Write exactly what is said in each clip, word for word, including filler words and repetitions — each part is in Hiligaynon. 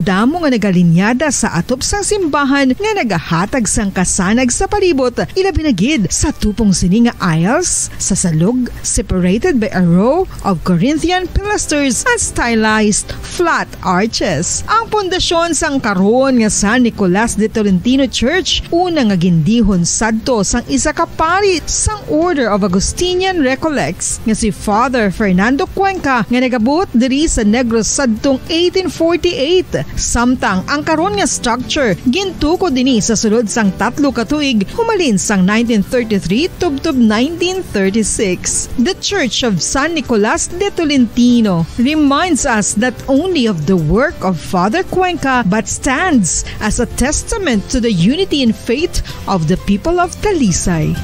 Damo nga nagalinyada sa atop sang simbahan nga nagahatag sang kasanag sa palibot, ilabi na gid sa tupong sini nga aisles sa salog, separated by a row of Corinthian pilasters and stylized flat arches. Ang pundasyon sang karon nga San Nicolas de Tolentino Church, una nga gindihon sadto sang isa ka pari sang Order of Augustinian Recollects nga si Father Fernando Cuenca, nga nagabuot diri sa Negros sadtong eighteen forty-eight. Samtang ang karon nga structure gintukod ini sa sulod sang tatlo ka tuig, humalin sang nineteen thirty-three tubtob nineteen thirty-six. The Church of San Nicolas de Tolentino reminds us not only of the work of Father Cuenca, but stands as a testament to the unity in faith of the people of Talisay.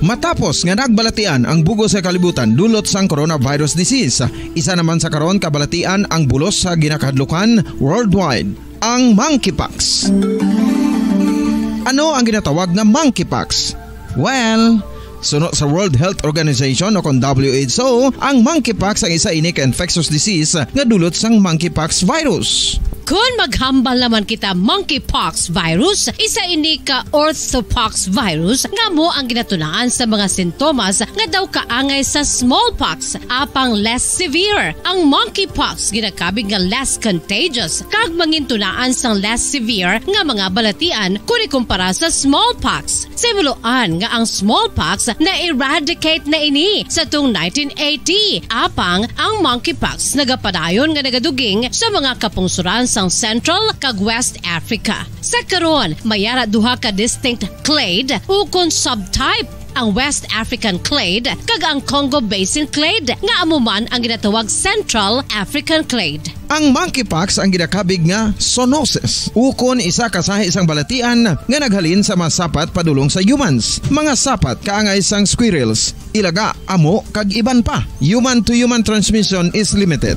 Matapos nga nagbalatian ang bug-os nga kalibutan dulot sang coronavirus disease, isa naman sa karon kabalatian ang bulos sa ginakahadlukan worldwide, ang monkeypox. Ano ang ginatawag nga monkeypox? Well, suno sa World Health Organization o kon W H O, ang monkeypox ang isa ini ka infectious disease nga dulot sang monkeypox virus. Kon maghambal naman kita monkeypox virus, isa ini ka orthopox virus nga amo ang ginatunaan sa mga sintomas nga daw kaangay sa smallpox, apang less severe. Ang monkeypox ginakabig nga less contagious kag mangintunaan sang less severe nga mga balatian kon ikumpara sa smallpox. Sa himuloan nga ang smallpox na-eradicate na ini sa tong nineteen eighty, apang ang monkeypox nagapadayon nga nagaduging sa mga kapungsoran sang Central kag West Africa. Sa karon, may ara duha ka distinct clade ukon subtype, ang West African clade kag ang Congo Basin clade, nga amo man ang ginatawag Central African clade. Ang monkeypox ang ginakabig nga zoonosis, ukon isa ka sahi sang balatian nga naghalin sa mga sapat padulong sa humans, mga sapat kaangay sang squirrels, ilaga, amo, kag iban pa. Human-to-human transmission is limited.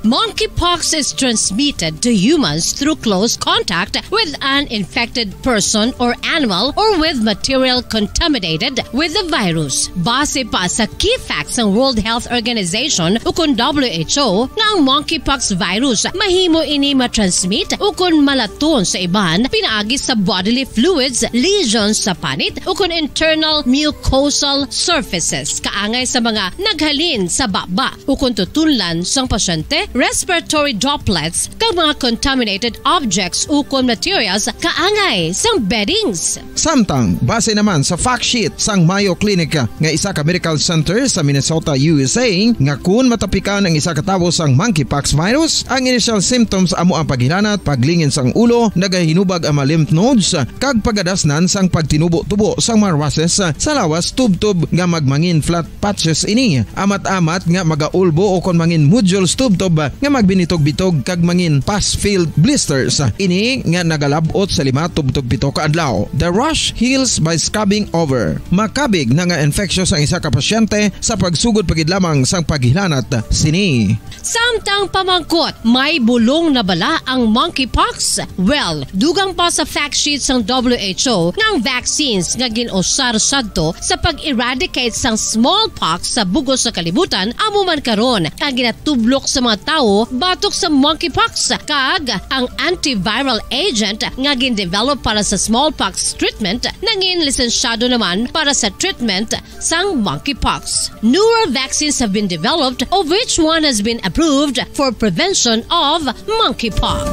Monkeypox is transmitted to humans through close contact with an infected person or animal or with material contaminated with the virus. Base pa sa key facts sang World Health Organization ukon W H O nga ang monkeypox virus mahimo ini matransmit ukon malaton sa iban pinaagi sa bodily fluids, lesions sa panit ukon internal mucosal surfaces kaangay sa mga naghalin sa baba ukon tutunlan sang pasyente, respiratory droplets, kag mga contaminated objects ukon materials kaangay sang beddings. Samtang, base naman sa fact sheet sang Mayo Clinic nga isa ka medical center sa Minnesota, U S A, nga kun matapikan ang isa ka tawo sang monkeypox virus, ang initial symptoms amo ang paghilanat, paglingin sang ulo, nagahinubag ang mga lymph nodes, kag pagadasnan sang pagtinubo-tubo sang mga rushes sa lawas tubtob nga magmangin flat patches ini. Amat-amat nga magaulbo o kon mangin nodules tubtob nga magbinitog-bitog kag mangin pus-filled blisters. Ini nga nagalab-ot sa lima tubtob pito ka adlaw. The rash heals by scabbing over. Makabig na nga infectious ang isa ka pasyente sa pagsugod pa gid lamang sang paghilanat sini. Samtang pamangkot, may bulong na bala ang monkeypox? Well, dugang pa sa fact sheet sang W H O nga ang vaccines nga gin-usar sadto sa pag-eradicate sang smallpox sa bug-os nga kalibutan amo man karon ang ginatublok sa mga tawo batok sa monkeypox, kag ang antiviral agent nga gin-develop para sa smallpox treatment nangin lisensyado naman para sa treatment sang monkeypox. Newer vaccines have been developed, of which one has been approved for prevention of monkeypox.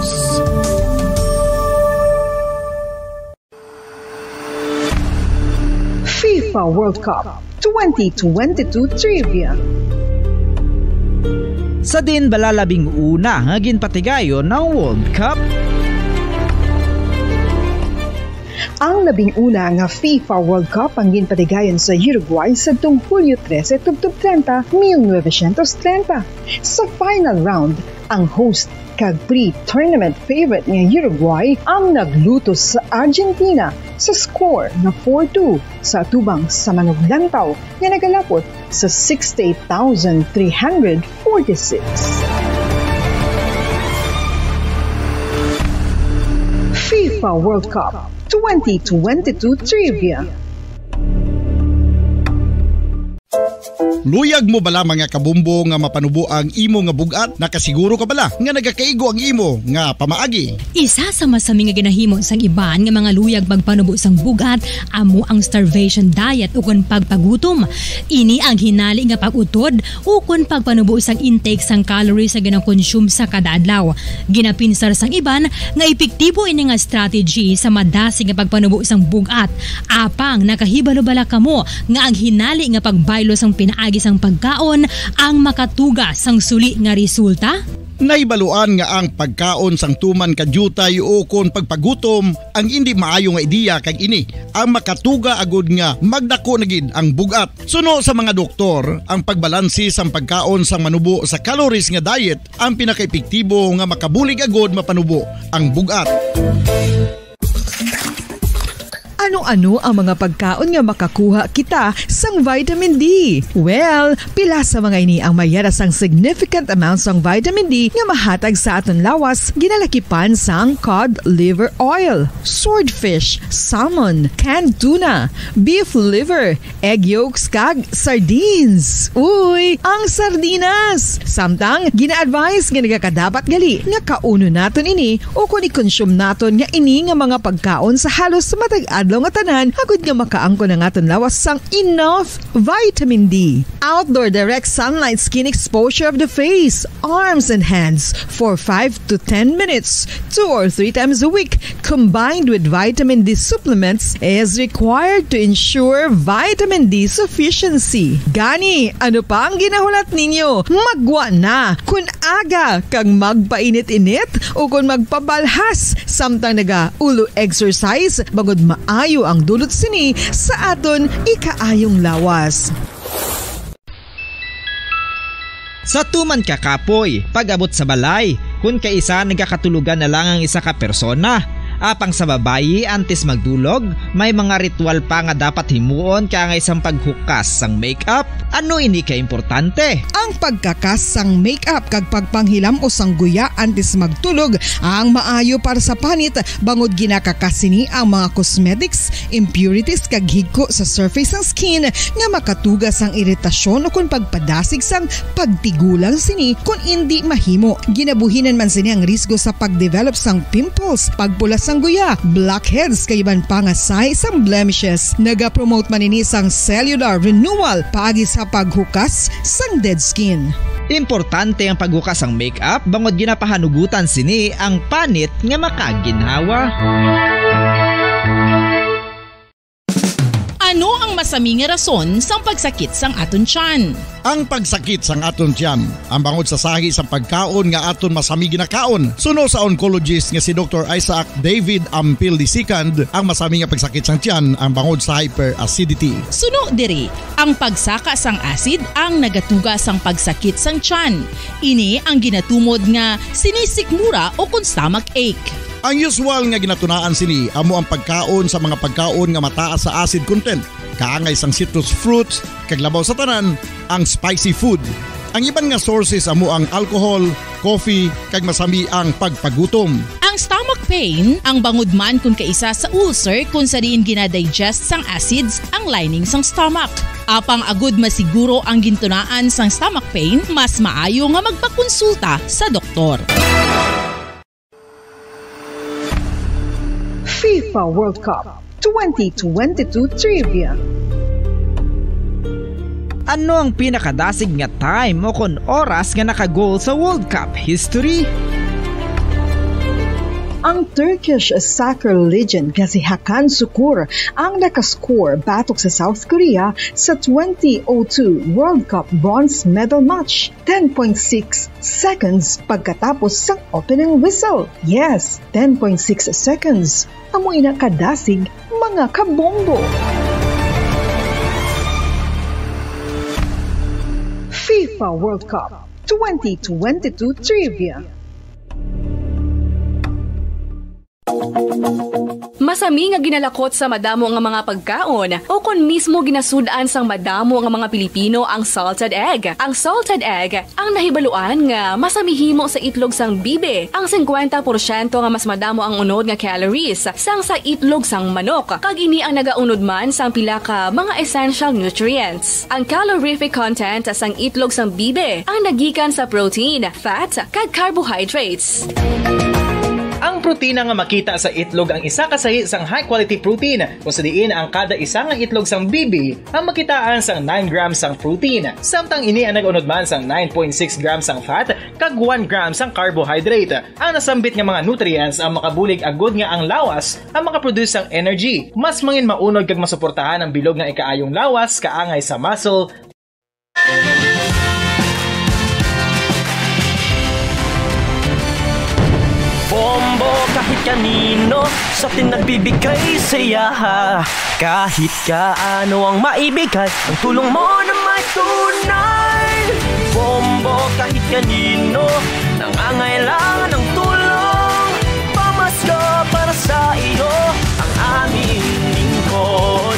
FIFA World Cup twenty twenty-two Trivia. Sa diin bala labing una nga ginpatigayon ang World Cup? Ang labing una nga FIFA World Cup ang ginpatigayon sa Uruguay sadtong Hulyo trese tubtob treinta, mil novecientos treinta. Sa final round, ang host kag pre-tournament favorite nga Uruguay ang naglutos sa Argentina sa score nga four two sa atubang sa manuglantaw nga nagalapot sa sixty-eight thousand three hundred forty-six. FIFA FIFA World Cup twenty twenty-two Trivia. Luyag mo bala, mga kabombo, nga mapanubo ang imo nga bug-at? Nakasiguro ka bala nga nagakaigo ang imo nga pamaagi? Isa sa masami nga ginahimo sang iban nga mga luyag magpanubo sang bug-at amo ang starvation diet ukon pagpagutom. Ini ang hinali nga pag-utod ukon pagpanubo sang intake sang calories nga ginakonsume sa kada adlaw. Ginapinsar sang iban nga epektibo ini nga strategy sa madasig nga pagpanubo sang bug-at. Apang nakahibalo bala kamo nga ang hinali nga pagbaylo sang pinaagi sang pagkaon ang makatuga sang suli nga resulta? Nahibaluan nga ang pagkaon sang tuman ka diutay ukon pagpagutom ang indi maayo nga ideya, kag ini ang makatuga agud nga magdako na gid ang bug-at. Suno sa mga doktor, ang pagbalanse sang pagkaon sang manubo sa calories nga diet ang pinakaepektibo nga makabulig agud mapanubo ang bug-at. Ano-ano ang mga pagkaon nga makakuha kita sang vitamin D? Well, pila sa mga ini ang mayara sang significant amount sang vitamin D nga mahatag sa aton lawas, ginalakipan sang cod liver oil, swordfish, salmon, canned tuna, beef liver, egg yolks, kag sardines. Uy, ang sardinas! Samtang gina-advise nga nagakadapat gali nga kaunon naton ini ukon i-consume naton nga ini nga mga pagkaon sa halos matag adlaw nga tanan, agud nga makaangkon ang aton lawas sang enough vitamin D. Outdoor direct sunlight skin exposure of the face, arms, and hands for five to ten minutes, two or three times a week, combined with vitamin D supplements, is required to ensure vitamin D sufficiency. Gani, ano pa ang ginahulat ninyo? Maggwa na! Kun aga kag magpainit-init ukon magpabalhas samtang naga-ulo exercise, bangod maayo ang dulot sini sa aton ikaayong lawas. Sa tuman ka kapoy, pag-abot sa balay, kun kaisa nagakatulogan na lang ang isa ka persona. Apang sa babayi, antes magdulog, may mga ritual pa nga dapat himuon kaangay sang paghukas sang makeup. Ano ini ka importante? Ang pagkakas sang makeup kag pagpanghilam-os sang guya antes magtulog ang maayo para sa panit, bangod ginakakas sini ang mga cosmetics, impurities, kag higko sa surface sang skin nga makatuga sang iritasyon ukon pagpadasig sang pagtigulang sini kon indi mahimo. Ginabuhinan man sini ang risgo sa pagdevelop sang pimples, pagpula sang guya, blackheads, kag iban pa nga sahi sang blemishes. Nagapromote man ini sang cellular renewal paagi sa paghukas sang dead skin. Importante ang paghukas sang makeup bangod ginapahanugutan sini ang panit nga makaginhawa. Ano ang masami nga rason sang pagsakit sang aton tiyan? Ang pagsakit sang aton tiyan, ang bangod sa sahi sang pagkaon nga aton masami ginakaon. Suno sa oncologist nga si Doktor Isaac David Ampil the second, ang masami nga pagsakit sang tiyan ang bangod sa hyperacidity. Suno diri, ang pagsaka sang acid ang nagatuga sang pagsakit sang tiyan. Ini ang ginatumod nga sinisikmura ukon stomach ache. Ang usual nga ginatunaan sini amo ang pagkaon sa mga pagkaon nga mataas sa acid content, kaangay sang citrus fruits, kag labaw sa tanan, ang spicy food. Ang iban nga sources amo ang alcohol, coffee, kag masami ang pagpagutom. Ang stomach pain, ang bangod man kon kaisa sa ulcer kon sa diin ginadigest sang acids ang lining sang stomach. Apang agud masiguro ang gintunaan sang stomach pain, mas maayo nga magpakonsulta sa doktor. FIFA World Cup twenty twenty-two Trivia. Ano ang pinakadasig nga time ukon oras nga naka-goal sa World Cup history? Ang Turkish soccer legend nga si Hakan Sukur ang nakascore batok sa South Korea sa twenty oh two World Cup bronze medal match, ten point six seconds pagkatapos sang opening whistle. Yes, ten point six seconds. Amo ina kadasig, mga kabombo. FIFA World Cup twenty twenty-two Trivia. Masami nga ginalakot sa madamo nga mga pagkaon, o kon mismo ginasud-an sang madamo nga mga Pilipino ang salted egg. Ang salted egg ang nahibaluan nga masami himo sa itlog sang bibi, ang singkwenta porsyento nga mas madamo ang unod nga calories sang sa itlog sang manok, kag ini ang nagaunod man sang pila ka mga essential nutrients. Ang calorific content sang itlog sang bibi ang nagikan sa protein, fat, kag carbohydrates. Ang protina nga makita sa itlog ang isa ka sahi sang high-quality protein, kung sa diin ang kada isa nga itlog sang bibi ang makitaan sang nine grams sang protein, samtang ini ang nag-unod man sang nine point six grams sang fat kag one gram sang carbohydrate. Ang nasambit nga mga nutrients ang makabulig agud nga ang lawas ang makaproduce sang energy. Mas mangin maunod kag masuportahan ang bilog nga ikaayong lawas kaangay sa muscle. Bombo kahit kanino sa atin nagbibigay saya. Kahit kaano ang maibigay, ang tulong mo na may tunay. Bombo kahit kanino, nangangailangan ng tulong. Pamasko para sa iyo, ang aming lingkod.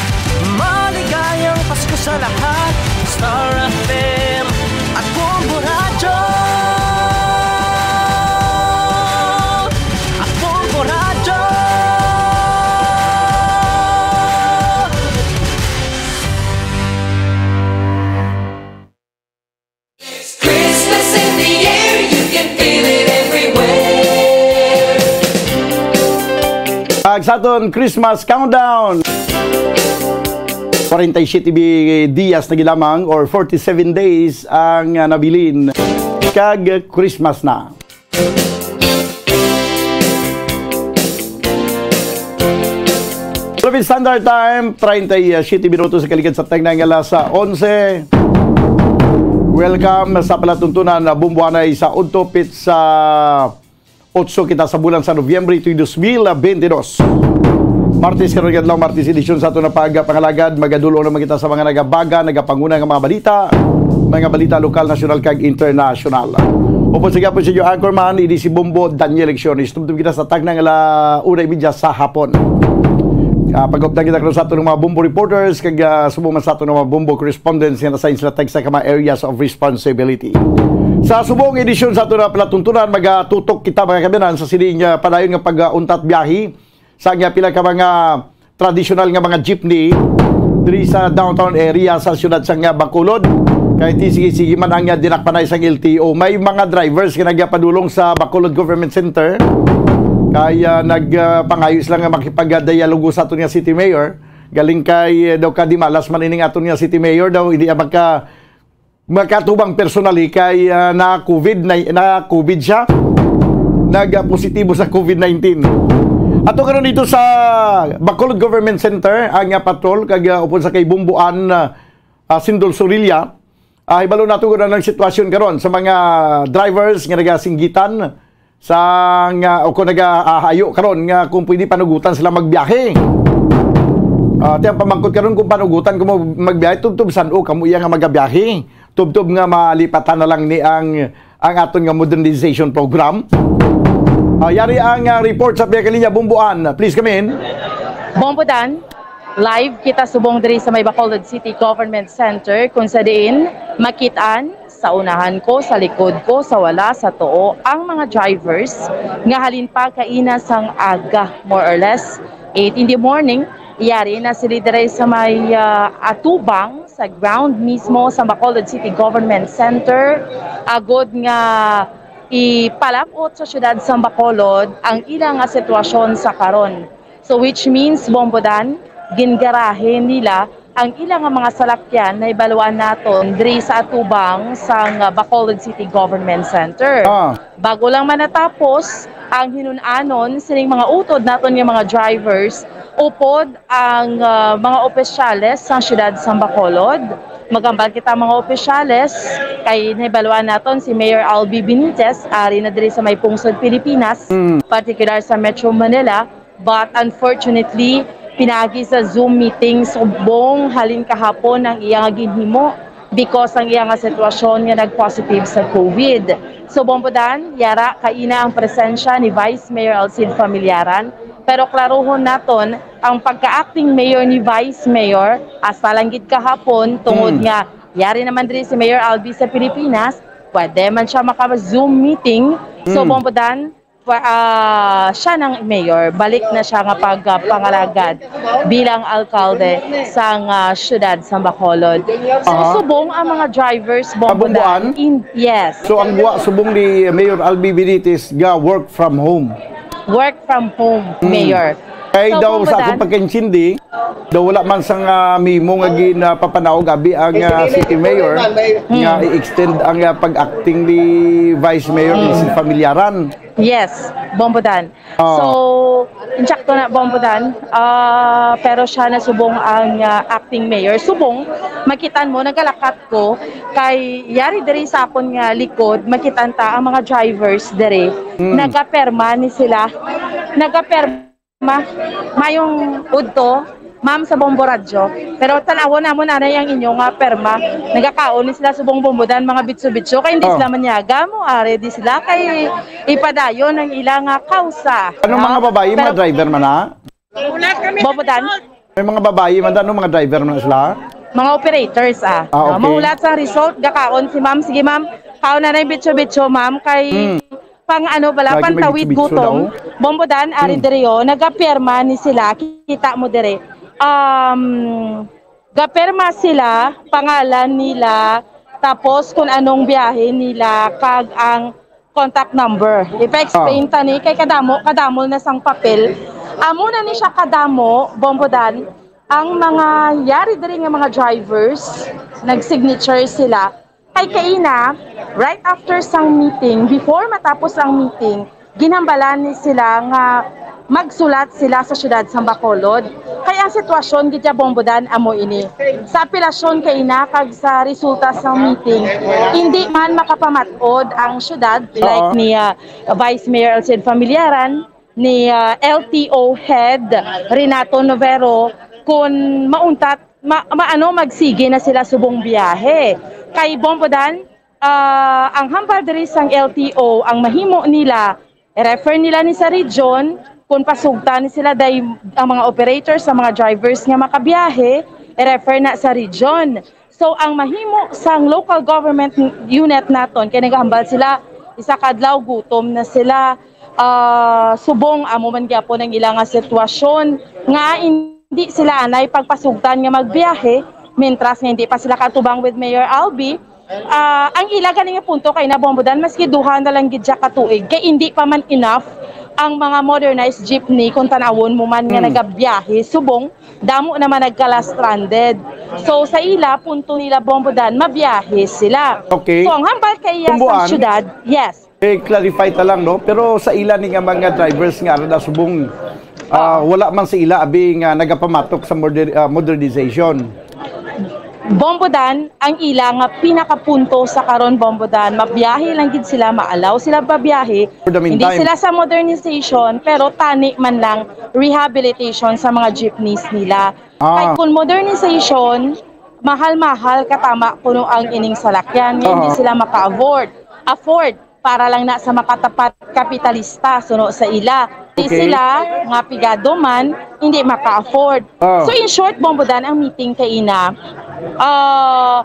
Maligayang Pasko sa lahat, Star F M at Bombo Radyo. At Bombo Radyo. Christmas in the air, you can feel it everywhere. Ag sa aton Christmas countdown. Forty-seven bi-, dias na gid lamang or forty-seven days ang, ah, nabilin kag Christmas na. Philippine Standard Time, treinta y siete minutos sa kaligid sa tagna nga alas onse. Welcome sa palatuntunan na Bumbuanay sa Udto, pitsa otso kita sa bulan sa Nobyembre, tuig dos mil bentidós. Martes karon nga adlaw, Martes edisyon sa aton nga pagpangalagad. Magadulo naman kita sa mga nagabaga, nagapanguna nga mga balita, mga balita lokal, nasyonal, kag internasyonal. Upod sa gihapon sa inyo anchorman, ini si Bombo Daniel Lecciones. Tumtum kita sa tagna nga ala una y media sa hapon. Ah, pag-updan kita karon sa aton mga Bombo reporters, kag, ah, subong man sa aton mga Bombo correspondents nga nasa sila tag sa mga areas of responsibility. Sa subong edisyon sa aton nga palatuntunan, magatutok kita, mga kaabyanan, sa sining, ah, padayon nga pag-untat biyahe sa nga pila ka mga tradisyonal nga mga jeepney diri sa downtown area sa siyudad sa nga Bacolod. Kay ti sige-sige man ang, ah, dinakpanay sang L T O. May mga drivers nga nagapadulong sa Bacolod Government Center kay, ah, nag, ah, pangayo sila nga makipagdialogo sa aton nga city mayor. Galing kay, eh, daw kadimalas man ining aton nga city mayor daw, hindi ang magka, magkatubang personally kay, ah, na-covid na, na-covid siya. Nag-positibo sa covid nineteen. Ato karon dito sa Bacolod Government Center ang, ah, patrol kag, ah, upod sa kay Bumbuan, ah, ah, Sindol Sorilla. Ah, hibalo nato kung ano ang sitwasyon karon sa mga drivers nga nagasinggitan sa nga, o kung nagaahayo karon nga kung pwede panugutan sila magbiyahe. Ah, ti ang pamangkot karon kung panugutan kamo magbiyahe, tubtob san-o kamo iya nga magabiyahe. Tubtob nga malipatan na lang ni ang, ang aton nga modernization program. Ah, yari ang, ah, report sa Pia Kalinya Bumbuan. Please come in. Bombo Dan, live kita subong diri sa may Bacolod City Government Center, kung sa diin makit-an sa unahan ko, sa likod ko, sa wala, sa tuo, ang mga drivers nga halin pa kaina sang aga, more or less eight in the morning, yari na sila diri sa may, ah, atubang sa ground mismo sa Bacolod City Government Center, agod nga ipalab-ot sa siyudad sa Bacolod ang ila nga sitwasyon sa karon. So, which means, Bombo Dan, gingarahe nila ang ila nga mga salakyan na hibaluan naton diri sa atubang sang Bacolod City Government Center. Ah. Bago lang man natapos ang hinun-anon sining mga utod naton nga mga drivers, upod ang, ah, mga opisyales sa siyudad sa Bacolod. Maghambal kita, mga opisyales, kay nahibaluan naton si Mayor Albi Benitez, ari na diri sa may pungsod Pilipinas, Mm. partikular sa Metro Manila. But unfortunately, pinaagi sa Zoom meeting, subong halin kahapon ang iya nga ginhimo because ang iya nga sitwasyon nga nag-positive sa covid. So, Bombo Dan, yara kaina ang presensya ni Vice Mayor Alcid Familiaran Pero klaruhon naton, ang pagka-acting mayor ni Vice Mayor, hasta lang gid kahapon, tungod Mm. nga yari naman diri si Mayor Albi sa Pilipinas, pwede man siya maka-Zoom meeting. So, Mm. Bombo Dan, pa-, ah, siya nang mayor, balik na siya nga pag, ah, pangalagad bilang alkalde sang, ah, siyudad sa Bacolod. So, Aha. Subong ang mga drivers, Bombo Kabungguan? Dan, in-, yes. So, ang buwa subong ni Mayor Albi Benitez nga work from home. Work from home, Hmm. Mayor. Kay So, daw Bombo sa akong Dan? pagkaintindi, daw wala man sang, ah, memo nga ginapapanaog abi ang, ah, city mayor Hmm. nga i-extend ang, ah, pag-acting ni Vice Mayor Hmm. Elsie Familiaran. Yes, Bombo Dan. Oh. So, insakto na, Bombo Dan. Ah, pero siya na subong ang, ah, acting mayor. Subong, makitan mo, nagalakat ko, kay yari diri sa akon nga likod, makitan ta ang mga drivers diri. Mm. Nagaperma ni sila. Nagaperma. Mayong udto, ma'am, sa Bombo Radyo. Pero tan-awon namon anay ang inyo nga perma. Nagakaon ni sila subong, Bombo Dan, mga bitso-bitso. Kay hindi Oh. sila manyaga mo, ah, ready sila. Kay ipadayon ang ila nga kausa. Anong No? mga babayi, mga Pero driver man na? Bombo Dan? May mga babayi man, ano, mga driver man na sila? Mga operators, ah. Ah, No? okay. Mahulat sa result, gakaon si ma'am. Sige, ma'am, kaon na na yung bitso-bitso, ma'am. Kay Hmm. pang ano bala, Lagi may pantawid bitso-bitso gutom. daw. Bombo Dan, ari Hmm. diri, oh, nagapirma ni sila. Kita mo diri. Um, gapirma sila, pangalan nila, tapos kung anong biyahe nila, kag ang contact number. Ipa-explain Ah. ta ni, kay kadamo, kadamo na sang papel. Amo na ni siya kadamo, Bombo Dan, ang mga yari diri nga mga drivers, nag-signature sila. Kay kaina, right after sang meeting, before matapos ang meeting, ginhambalan ni sila nga magsulat sila sa siyudad sang Bacolod. Kay ang sitwasyon gid dya, Bombo Dan, amo ini. Sa apelasyon kaina kag sa resulta sang meeting, hindi man makapamat-od ang siyudad, like Oo. ni, ah, Vice Mayor Elsie Familiaran, ni, ah, L T O head Renato Novero, kun mauntat, ma-, ma-, ano, magsige na sila subong biyahe. Kay Bombo Dan, ah, ang hambal diri sang L T O, ang mahimo nila, i-refer nila ni sa region, kung pasugtan ni sila day ang mga operators, sa mga drivers nga makabiyahe, i-refer na sa region. So, ang mahimo sang local government unit naton, kay nagahambal sila, isa ka adlaw gutom na sila, ah, subong amo man gyapon ang ila nga sitwasyon, nga hindi sila anay pagpasugtan nga magbiyahe, mintras nga hindi pa sila katubang with Mayor Albi. Ah, ang ila gani nga punto kay na, Bombo Dan, maski duha na lang gid siya ka tuig, kay hindi pa man enough ang mga modernized jeepney kung tanawon mo man nga Hmm. nagabiyahe subong damo naman nagkala stranded. So, sa ila, punto nila, Bombo Dan, mabiyahe sila. Okay. So, ang hambal kay iya sa Kumbuan? Syudad, yes. Eh, clarify ta lang, no? Pero sa ila ni nga mga drivers nga ara na subong, ah, Oo. wala man sa ila abi nga nagapamatok sa moder-, ah, modernization. Bombo Dan, ang ila nga pinakapunto sa karon, Bombo Dan, mabiyahe lang gid sila, maalaw sila pabiyahe. For the Hindi meantime. sila sa modernization, pero tani man lang rehabilitation sa mga jeepneys nila. Ah. Kay kung modernization, mahal-mahal katama kuno ang ining salakyan, nga hindi Aha. sila maka-afford. Afford para lang na sa makatapat kapitalista, suno sa ila. Di Okay. sila nga pigado man, hindi maka-afford. Ah. So, in short, Bombo Dan, ang meeting kaina, ah,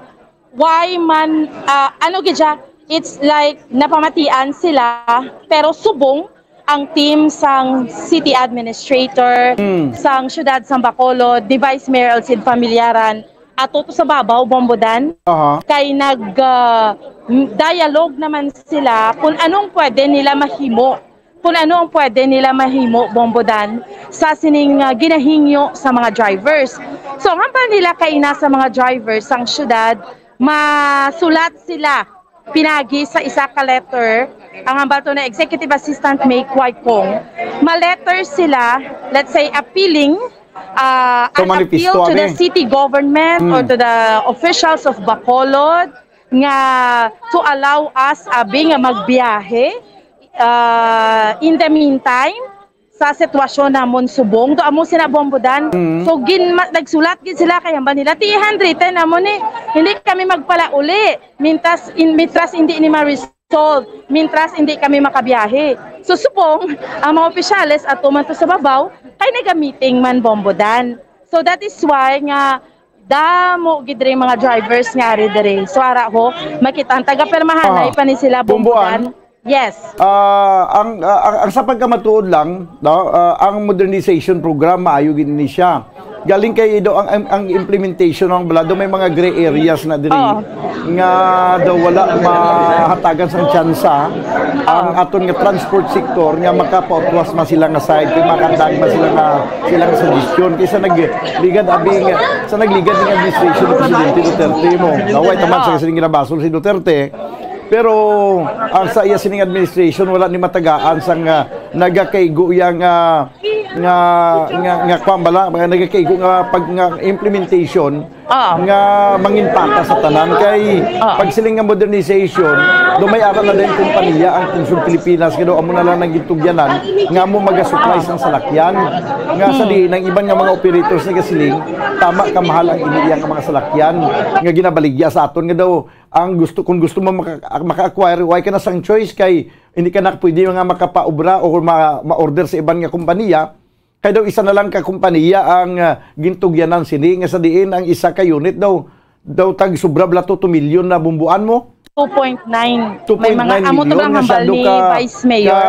why man, ah, ano gid siya, it's like napamatian sila, pero subong ang team sang city administrator, Mm. sang siyudad sang Bacolod, ni Vice Mayor Elsie Familiaran, ato to sa babaw, Bombo Dan. Aha. Kay nag, ah, m-, dialogue naman sila kung anong pwede nila mahimo. Kung ano ang pwede nila mahimo, Bombo Dan, sa sining, ah, ginahingyo sa mga drivers. So, ang hambal nila kaina sa mga drivers sang siyudad, masulat sila pinagi sa isa ka letter, ang hambal to na Executive Assistant May Kuay Kong, ma-letter sila, let's say, appealing, ah, So, an appeal manifesto, to the abi? city government or Hmm. to the officials of Bacolod nga to allow us, abi, nga magbiyahe, ah, in the meantime, sa sitwasyon namon subong. Do amo sina Bombo Dan. Mm. So, gin-, ma-, nagsulat gid sila kay hambal nila, ti handwritten namon ni. Hindi kami magpalauli. Mintas, in, mitras hindi ni ma-, solved, mintras hindi kami makabiyahe. So, subong, ang mga opisyales ato man to sa babaw, kay naga-meeting man Bombodan. So, that is why nga damo gid diri mga drivers nga ari diri. So, ara ho, makita ang taga-permahanay Ah, pa ni sila Bombodan. Bombodan. Yes. Ah, ang, ah, ang, ang sa pagkamatuod lang, no, ah, ang modernization program, maayo gid ni siya. Galing kay daw ang, ang, ang implementation ng balado, may mga gray areas na diri Oo. nga daw wala mahatagan sang tsansa ang aton nga transport sector nga makapautwas man sila nga side, kay makandang man sila nga, sila nga suggestion. Kaysa nagligad, abi nga, sa nagligad ng administration ni Presidente Duterte mo. Naway taman sa Oo. sining ginabasol si Duterte. Pero ang sa iya sining administration, wala ni matagaan sang, ah, nagakaigo yang, ah, nga, nga, nga kwan bala, mga nagakaigo nga pag, nga implementation Oo. nga mangin patas sa tanan. Kay Oo. pagsiling nga modernization, do may ara na din kompanya ang Pungsod Pilipinas, nga daw amo na lang nang gitugyanan nga mo magasupply sang salakyan. Nga sa Hmm. diin ang iban nga mga operators nagasiling, tama ka mahal ang iniiya nga mga salakyan nga ginabaligya sa aton, nga daw ang gusto, kung gusto mo maka-, maka-acquire, way ka na sang choice kay hindi ka na pwede nga makapaobra o ma-, ma-order sa iban nga kompanya. Kay daw isa na lang ka kompanya ang, ah, gintugyanan sini, nga sa diin ang isa ka unit daw, daw tag sobra bala to two million na bumbuan mo? Two point nine. May mga amo to Two point nine million lang nga hambal syado ni ka, Vice Mayor. ka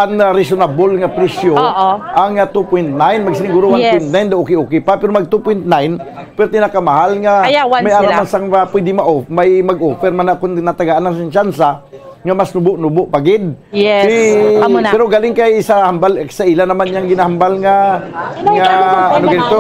unreasonable nga presyo. Oo. Ang, ah, two point nine, magsiniguro Yes. one point nine daw okay-okay pa, pero mag two point nine, pero tinakamahal nga Kaya one may sila. araman sang, ah, pwede ma-off, may mag-offer man na kung natagaan ng tsansa, nga mas nubo-nubo pa gid. Yes. Si, Amo na. pero galing kay sa hambal, sa ila naman yang ginahambal nga, nga, ano ganito,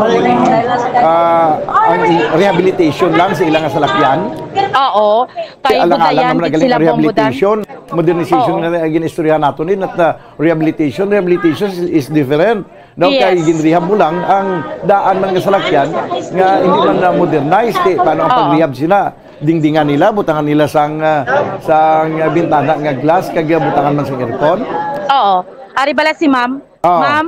ah, ang i-, rehabilitation lang sa ila nga salakyan. Oo. Kay Kay alang-alang gudayan naman gid galing sila ang Bombodan. rehabilitation, modernization Oo. nga gin-istoryahan nato ni, not the rehabilitation. Rehabilitation is, is different. Daw kay Yes. ginrehab mo lang ang daan man nga salakyan nga hindi man na modernized, eh. Paano ang Oo. pag-rehab sila? Dingdingan nila, butangan nila sang, ah, sang bintana nga glass, kag butangan man sang aircon? Oo. Ari bala si ma'am? Oo. Ma'am?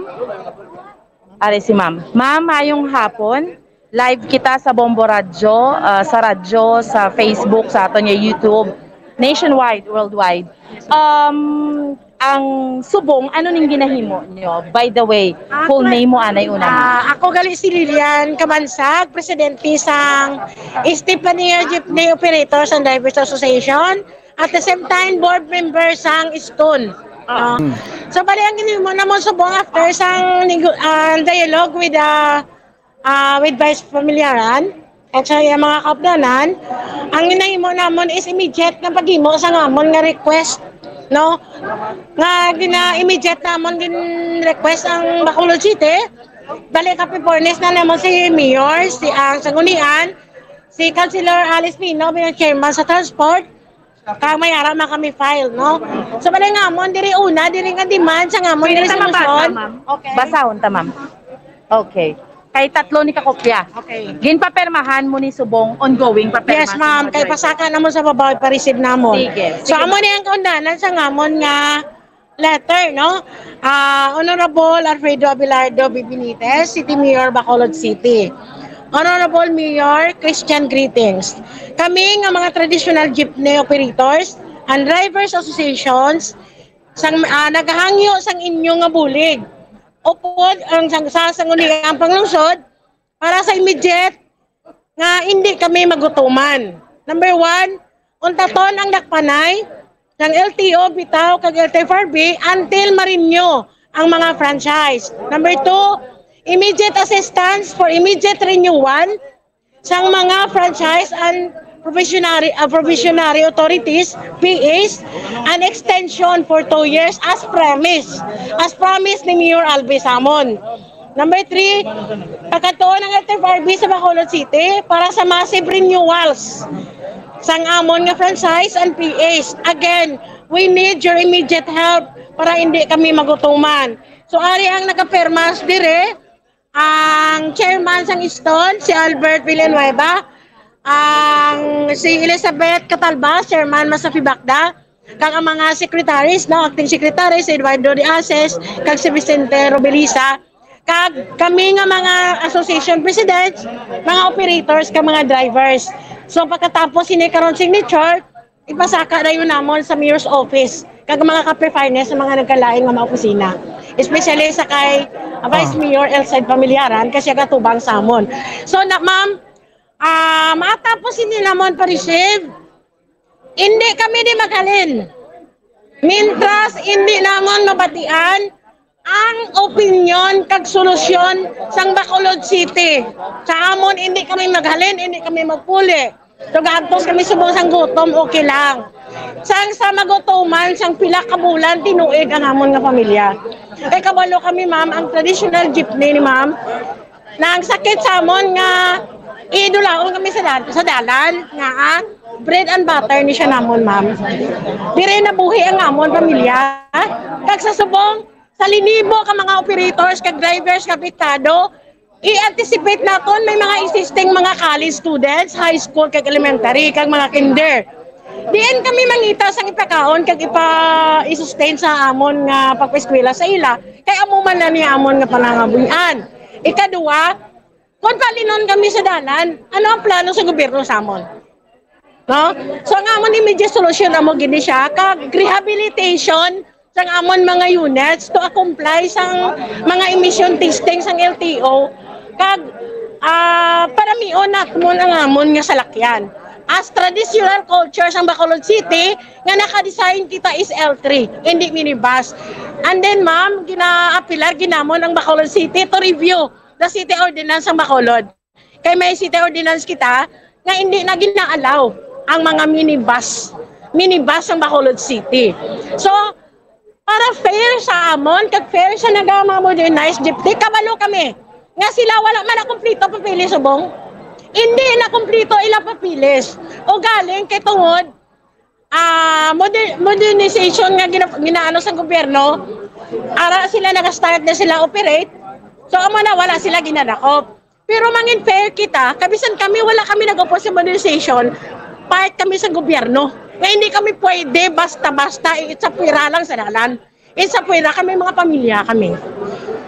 Ari si ma'am. Ma'am, mayong hapon. Live kita sa Bombo Radyo, ah, sa radyo, sa Facebook, sa aton nga YouTube, nationwide, worldwide. Um, ang subong, ano ning ginahimo nyo? By the way, Ah, full pre- name mo, anay una. Ah, ako gali si Lilian Camansag, presidente sang Estefanía Jeepney Operators and Drivers Association. At the same time, board member sang Stone. Ah. Mm. So, bali, ang ginimo namon subong after sang nego-, ah, dialogue with, ah, ah, with Vice Familiaran, at sa iyang mga kaupdanan, ang ginahimo namon is immediate nga paghimo sa ngamon nga request, no? Nga gina-, immediate namon gin-request ang Bacolod City. Bali, kapipornis na namon si Mayor, si, ang Sanggunian, si Councilor Alice Pino, bilang chairman sa transport, kag may ara man kami file, no? So, bali ngamon, diri una, diri nga demand sa ngamon Pwede ta mabasa, resolusyon. ma'am? Okay. Basahon ta, ma'am. Okay. Kay tatlo ni kakopya. Okay. Ginpapermahan mo ni subong ongoing paperma Yes, sa ma'am. mga Kay driver. pasaka namon sa babaw, ipa-receive namon. Sige. So, Sige, amo ma'am. ni ang kaundanan sa ngamon nga letter, no? Ah, Honorable Alfredo Abelardo B. Benitez, City Mayor, Bacolod City. Honorable Mayor, Christian greetings. Kami nga mga traditional jeepney operators and drivers associations sang, ah, nagahangyo sang inyo nga bulig. Upod ang sang, sa sangguniang panglungsod para sa immediate nga hindi kami magutuman. Number one, untaton ang dakpanay ng L T O bitaw kag L T F R B until ma-renew ang mga franchise. Number two, immediate assistance for immediate renewal sang mga franchise and provisionary, ah, provisionary authorities, P As, an extension for two years as promised. As promised ni Mayor Alvin Samon. Number three, pagkatuon ang L T F R B sa Bacolod City para sa massive renewals sang amon nga franchise and P As. Again, we need your immediate help para hindi kami magutuman. So, ari ang nakapirmas dire, ang chairman sang Stone, si Albert Villanueva, ang si Elizabeth Catalbas, chairman man sa Fibacda, kag ang mga secretaries, no, acting secretary, si Eduardo de Aces, kag si Vicente Robiliza, kag kami nga mga association presidents, mga operators, kag mga drivers. So, pagkatapos sini karon signature, ipasaka dayon namon sa mayor's office kag mga ka-pre-finance sa mga nagkalain nga mga opisina, especially sa kay, ah, Vice Ah. Mayor Elcid Familiaran, kasi katubang sa amon. So, na, ma'am, ah, matapos ini namon pa-receive, hindi kami di maghalin. Mintras hindi namon mabatian ang opinyon kag solusyon sang Bacolod City. Sa amon, hindi kami maghalin, hindi kami magpuli. So, gaagtos kami subong sang gutom, okay lang. Sang sa magutuman, sang pila ka bulan, tinuig ang amon nga pamilya. Kay kabalo kami, ma'am, ang traditional jeepney ni ma'am, nagsakit sa amon nga idulaon kami sa dal-, sa dalan, nga, ah, bread and butter ni siya namon, ma'am. Dire nabuhi ang amon pamilya. Kag sa subong, sa linibo ka mga operators, kag drivers nga apektado, i-anticipate naton may mga existing mga college students, high school, kag elementary, kag mga kinder. Diin kami mangita sang ipakaon kag ipa-, i-sustain sa amon nga pagpaeskwela sa ila, kay amo man na ni amon nga panangabuhian. Ikaduha, kung palinon kami sa dalan, ano ang plano sa gobyerno sa amon? No? So, ang amon immediate solution amo gini siya, kag rehabilitation sang amon mga units to comply sang mga emission testing sang L T O, kag, ah, paramion naton ang amon nga salakyan. As traditional culture sang Bacolod City, nga naka-design kita is L three, hindi minibus. And then, ma'am, ginaapilar ginamon ang Bacolod City to review the city ordinance sang Bacolod. Kay may city ordinance kita nga hindi na gina-allow ang mga minibus, minibus sang Bacolod City. So, para fair sa amon, kag fair sa naga mga modernized jeepney, kabalo kami nga sila wala man na kumpleto papeles, subong. Hindi na kumpleto ilang papeles. O galing kay tungod, ah, moder-, modernization nga gina-, ginaano sa gobyerno, ara sila nag-start na sila operate. So, amo na, wala sila ginadakop. Pero mangin fair kita, kabisan kami, wala kami nag-oppose sa modernization, part kami sa gobyerno. Nga hindi kami pwede basta-basta, eh, sa pwera lang sa dalan. Eh, sa pwera kami, mga pamilya kami.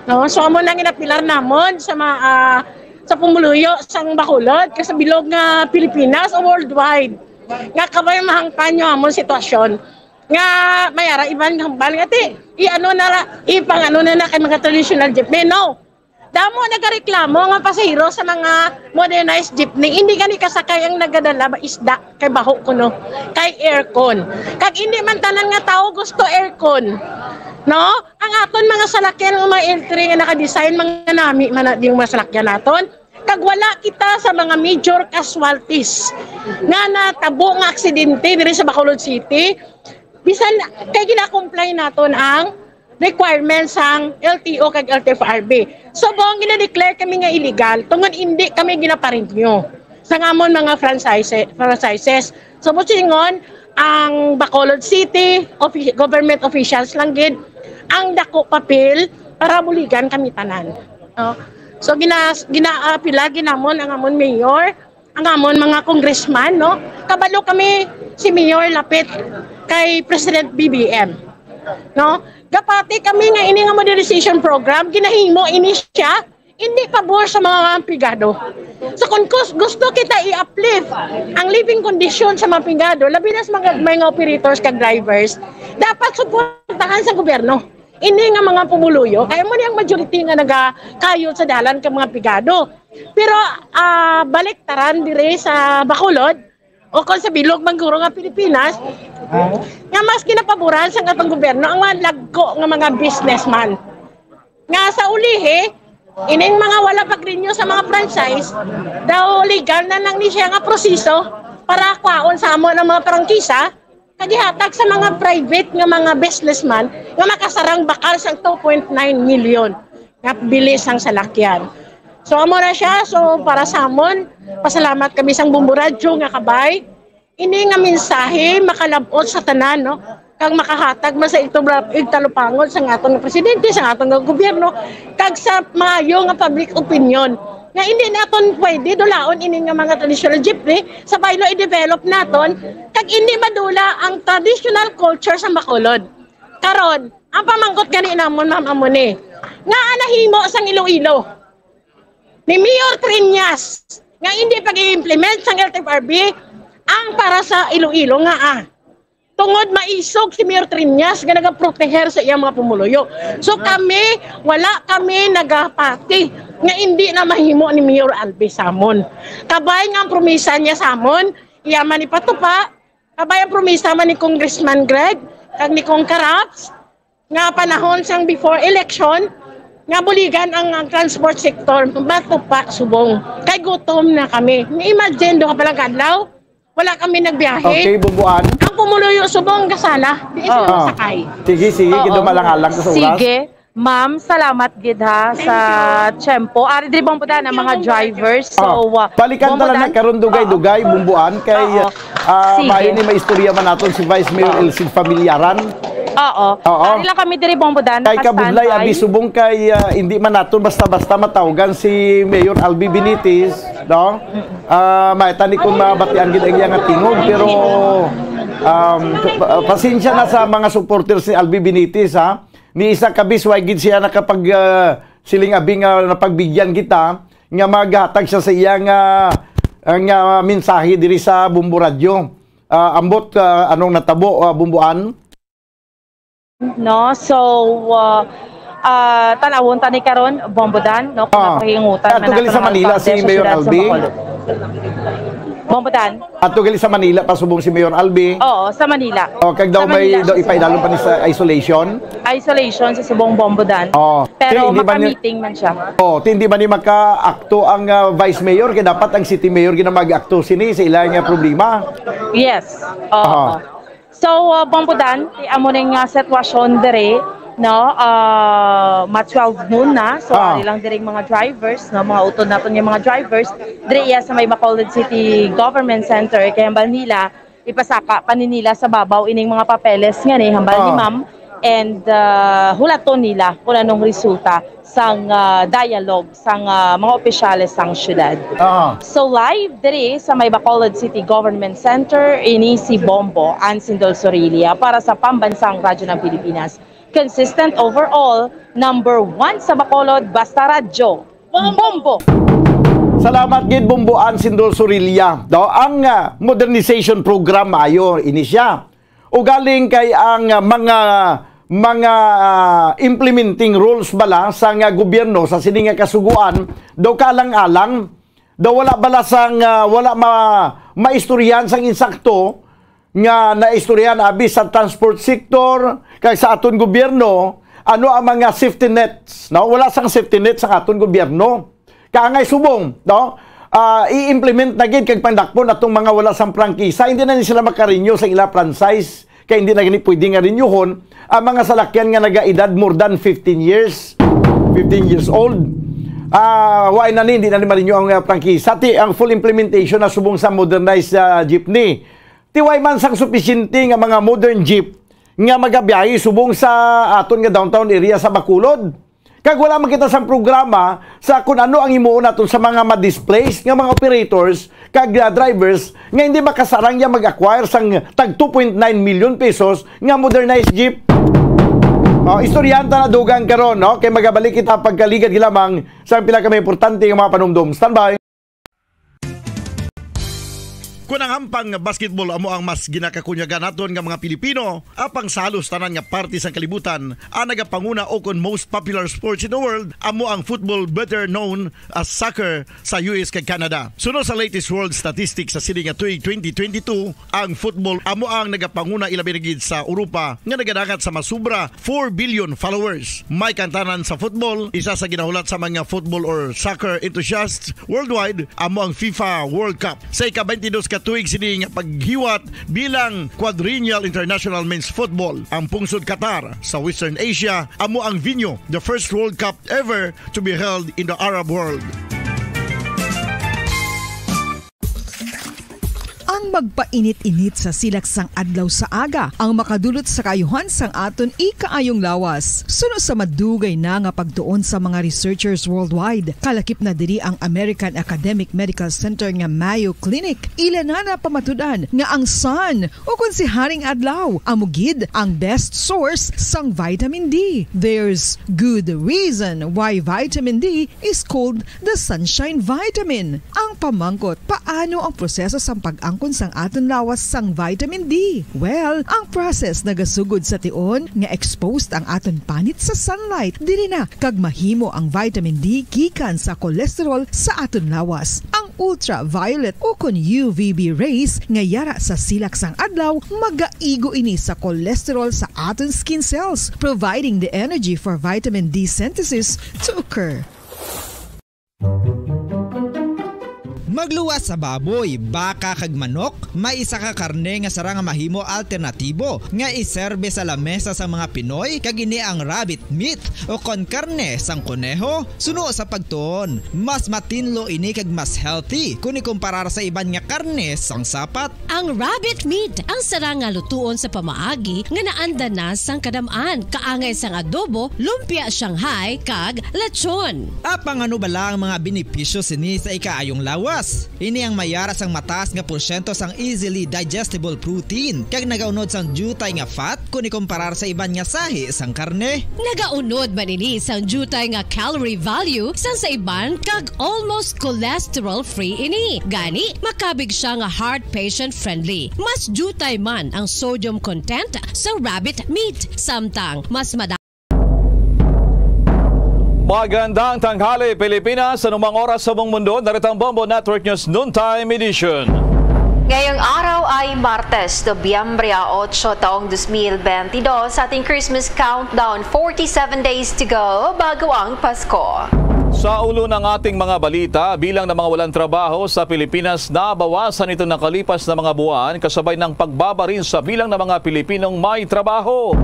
No? So, amo nang inapilar namon sa ma-, ah, sa pumuluyo sang Bacolod, kag sa bilog nga Pilipinas o worldwide. Nga kabay mahangpan nyo amon sitwasyon. Nga may ara iban nga hambal nga ti, i-ano na ra, ipang-ano na na kay mga traditional jeepney. No. Damo nagareklamo nga pasahero sa mga modernized jeepney. Hindi gani kasakay ang nagadala ba isda kay baho kuno, kay aircon. Kag hindi man tanan nga tawo gusto aircon. No? Ang aton mga salakyan nga mga L three nga naka-design, mga nami man na ding mga salakyan naton. Kag wala kita sa mga major casualties nga natabo nga aksidente diri sa Bacolod City. Bisan kay gina-comply naton ang requirements sang L T O kag L T F R B. Subong gina-declare kami nga illegal tungod hindi kami ginaparenew sa amon mga franchise, franchises. So, busingon, ang Bacolod City offi-, government officials lang gid ang dako papel para buligan kami tanan. No? So, gina-, gina-apila ginamon ang amon mayor, ang amon mga congressman, no? Kabalo kami si Mayor Lapid kay President B B M, no? Gapati kami nga ini nga modernization program, ginahimo ini siya, hindi pabor sa mga pigado. So, kung kus-, gusto kita i-uplift ang living condition sa mga pigado, labi na sa mga, mga operators kag drivers, dapat suportahan sa gobyerno ini nga mga pumuluyo. Kay amo ni ang majority nga nagakayod sa dalan kag mga pigado. Pero, ah, baliktaran dire sa Bacolod, o kon sa bilog man guro nga Pilipinas, nga mas ginapaboran sang atong gobyerno ang mga lagko nga mga businessman. Nga sa ulihi, ining mga wala pag-renew sa mga franchise, daw legal na lang ni siya nga proseso para kwaon sa amon ang mga prangkisa, kag ihatag sa mga private nga mga businessman nga makasarang bakal sang two point nine million nga bili sang salakyan. So, amo na siya. So, para sa amon, pasalamat kami sang Bombo Radyo nga kabay. Ini nga mensahe makalab-ot sa tanan, no? Kag makahatag man sa igtubra-, igtalupangon sa aton nga presidente, sa aton nga gobyerno, kag sa maayo nga public opinion. Nga hindi naton pwede dulaon ini nga mga traditional jeepney, sa baylo i-develop naton, kag hindi madula ang traditional culture sa Bacolod. Karon, ang pamangkot gani namon, ma'am, amo ni, nga nahimo sang Iloilo ni Mayor Treñas nga hindi pag-i-implement sang L T F R B Ang para sa Iloilo nga, ah, tungod maisog si Mayor Triñas nga nagaproteher sa iyang mga pumuluyo. So kami, wala kami nagapati nga hindi na mahimo ni Mayor Albi samon. Kabay nga ang promisa niya samon, iya man ipatupa, kabay ang promisa man ni Congressman Greg, kag ni Cong Karaps, nga panahon sang before election, nga buligan ang, ang transport sector, matupa subong. Kay gutom na kami. Ni-imagine, duha pa lang ka adlaw, wala kami nagbiyahe. Okay, Bumbuan. Ang pumuluyo subong kasala, di sila Oo. masakay. Sige, sige, Oo. gid, dumalang-alang ko sa oras. Sige. Ma'am, salamat gid ha sa tiyempo. Ari diri Bumbudan ang mga drivers. So, Ah, uh, balikan ta lang Bumbudan. na karon dugay-dugay, Oo. Bumbuan, kay, Oo. ah, Sige. maayo ni maistorya man naton si Vice Mayor Oo. Elsie Familiaran. Oo. Oo. Ari lang kami diri, Bumbudan. Kay kabudlay, Standby. abi subong kay, ah, hindi man naton basta-basta matawgan si Mayor Albi Benitez, no? Ah, may tani kung mabatian gid ang iyang tingog, pero, um, pa-, pasensya na sa mga supporters ni Albi Benitez, ha? Ni isa ka bis, way gid siya nakapag, ah, siling abi nga napagbigyan kita, nga maghatag siya sa iya nga, ah, nga mensahe diri sa Bumbo Radyo. Ah, ambot, ah, anong natabo, ah, Bumbuan? No? So, uh, uh, tan-awon ta ni karon, Bumbudan, no? Kung Ah. napahingutan Ato man gali nato sa ng Manila si alkalde sa Mayor siyudad sa Albi? Bacolod. Bumbudan. Ato gali sa Manila, pasubong si Mayor Albi? Oo, sa Manila. Oh, kag daw Sa may Manila daw siya ipaidalom pa ni sa isolation? Isolation sa subong Bumbudan. Oh. Pero Ti, hindi ba ni maka-meeting man siya. Oh, ti, hindi ba ni maka-akto ang, ah, vice mayor? Kaya dapat ang city mayor gina mag-akto sini sa ila nga problema. Yes. Oo. Aha. So, uh, Bumbudan, ti amo ning, uh, sitwasyon diri, no? Uh, ma twelve noon na. So, Ah. ari lang diri ang mga drivers, no? Mga utod naton nga mga drivers. Diri iya sa may Bacolod City Government Center, kay hambal nila, ipasaka pa ni nila sa babaw ining mga papeles nga ni hambal ni Ah. ma'am. And, uh, hulaton nila kung anong resulta sang, ah, dialogue sang, ah, mga opisyales sang syudad. Ah. So, live diri sa may Bacolod City Government Center, ini si Bombo Ansindol Sorilla para sa Pambansang Radyo ng Pilipinas. Consistent overall, number one sa Bacolod, basta radyo. Bombo! Salamat gid, Bombo Ansindol Sorilla. Daw ang, ah, modernization program, ayo, ini siya. Ugaling kay ang, ah, mga, mga, ah, implementing rules bala sa nga gobyerno sa sini nga kasugoan daw kaalang-alang, daw wala bala sang, ah, wala ma-, maistoryahan sang insakto nga naistoryahan abi sa transport sector kag sa aton gobyerno, ano ang mga safety nets, no? Wala sang safety net sa aton gobyerno. Kaangay subong, no? Ah, i-implement na gid kag pandakpon atong mga wala sang prangkisa. Hindi na ni sila makarenew sa ila franchise, kay hindi na gani pwede nga renewhon ang mga salakyan nga nagaedad more than fifteen years, fifteen years old. Ah, wala na ni, hindi na ni ma-renew ang, ah, prangkisa. Ti, ang full implementation na subong sa modernized, ah, jeepney. Ti, wala man sang supisyente nga mga modern jeep nga magabiyahe subong sa aton nga downtown area sa Bacolod. Kag wala man kita sang programa sa kun ano ang himuon naton sa mga ma-displaced nga mga operators kag, ah, drivers nga hindi makasarang ya mag-acquire sang tag two point nine million pesos nga modernized jeep. Oh, istoryahan ta na dugang karon, no? Kay magabalik kita pagkaligad lamang sa pila ka mga importante nga mga panumdom. Standby. Kun ang hampang nga basketball amo ang mas ginakakunyagan naton nga mga Pilipino, apang sa halos tanan nga parte sang kalibutan, ang nagapanguna o kon most popular sports in the world amo ang football, better known as soccer, sa U S kag Canada. Suno sa latest world statistics sa sini nga tuig twenty twenty-two, ang football amo ang nagapanguna, ilabi na gid sa Europa, nga nagadangat sa masubra four billion followers. May kantanan sa football, isa sa ginahulat sa mga football or soccer enthusiasts worldwide, amo ang FIFA World Cup. Sa ika-twenty-dos ka tuig sini nga paghiwat bilang Quadrennial International Men's Football, ang pungsod Qatar sa Western Asia amo ang venue, the first World Cup ever to be held in the Arab world. Ang magpainit-init sa silak sang adlaw sa aga ang makadulot sa kaayuhan sang aton ikaayong lawas. Suno sa madugay na nga pagtuon sa mga researchers worldwide, kalakip na diri ang American Academic Medical Center nga Mayo Clinic. Ila na napamatud-an nga ang sun, o kon si Haring Adlaw, amo gid ang best source sang vitamin D. There's good reason why vitamin D is called the sunshine vitamin. Ang pamangkot, paano ang proseso sang pag-angkon kon sang aton lawas sang vitamin D? Well, ang process nagasugod sa tion nga exposed ang aton panit sa sunlight diri na, kag mahimo ang vitamin D gikan sa cholesterol sa aton lawas. Ang ultraviolet ukon U V B rays nga yara sa silak sang adlaw magaigo ini sa cholesterol sa aton skin cells, providing the energy for vitamin D synthesis to occur. Magluwas sa baboy, baka kag manok, may isa ka karne nga sarang nga mahimo alternatibo nga iserbe sa lamesa sang mga Pinoy, kag ini ang rabbit meat o kon karne sang koneho. Suno sa pagtuon, mas matinlo ini kag mas healthy kon ikumparar sa iban nga karne sang sapat. Ang rabbit meat ang sarang nga lutuon sa pamaagi nga naanda na sang kadam-an, kaangay sang adobo, lumpia Shanghai, kag lechon. Apang ano bala ang mga benepisyo sini sa ikaayong lawas? Ini ang may ara sang mataas nga porsyento sang easily digestible protein, kag nagaunod sang diutay nga fat kon ikumparar sa iban nga sahi sang karne. Nagaunod man ini sang diutay nga calorie value sang sa iban, kag almost cholesterol-free ini. Gani, makabig siya nga heart patient-friendly. Mas diutay man ang sodium content sa rabbit meat, samtang mas mada- Magandang tanghali, Pilipinas. Anumang oras sa buong mundo, narito ang Bombo Network News Noontime Edition. Ngayong araw ay Martes, Nobyembre otso, taong dos mil benti dos, sa ating Christmas countdown. Forty-seven days to go bago ang Pasko. Sa ulo ng ating mga balita, bilang ng mga walang trabaho sa Pilipinas nabawasan nitong nakalipas na mga buwan kasabay ng pagbabarin sa bilang ng mga Pilipinong may trabaho.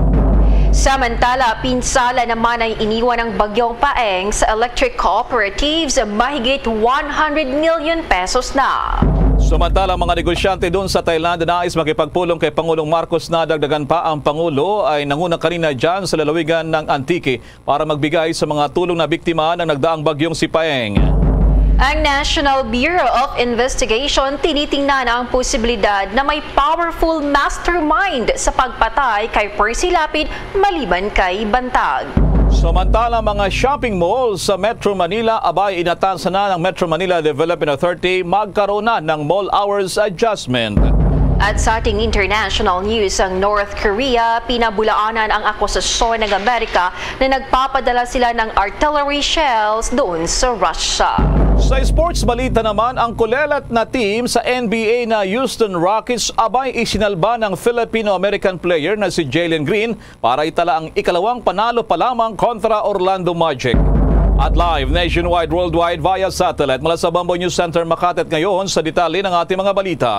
Samantala, pinsala naman ang iniwan ng Bagyong Paeng sa electric cooperatives, mahigit one hundred million pesos na. Samantala, mga negosyante doon sa Thailand nais makipagpulong kay Pangulong Marcos. Nadagdagan pa, ang Pangulo ay nanguna kanina dyan sa lalawigan ng Antique para magbigay sa mga tulong na biktima ng nagdaang bagyong si Paeng. Ang National Bureau of Investigation tinitingnan ang posibilidad na may powerful mastermind sa pagpatay kay Percy Lapid maliban kay Bantag. Samantala, mga shopping malls sa Metro Manila, abay, inatasan na ng Metro Manila Development Authority magkaroon na ng mall hours adjustment. At sa ating international news, ang North Korea, pinabulaanan ang akusasyon ng Amerika na nagpapadala sila ng artillery shells doon sa Russia. Sa sports balita naman, ang kulelat na team sa N B A na Houston Rockets, abay, isinalba ng Filipino-American player na si Jalen Green para itala ang ikalawang panalo pa lamang kontra Orlando Magic. At live nationwide, worldwide, via satellite mula sa Bombo News Center Makati, at ngayon sa detalye ng ating mga balita.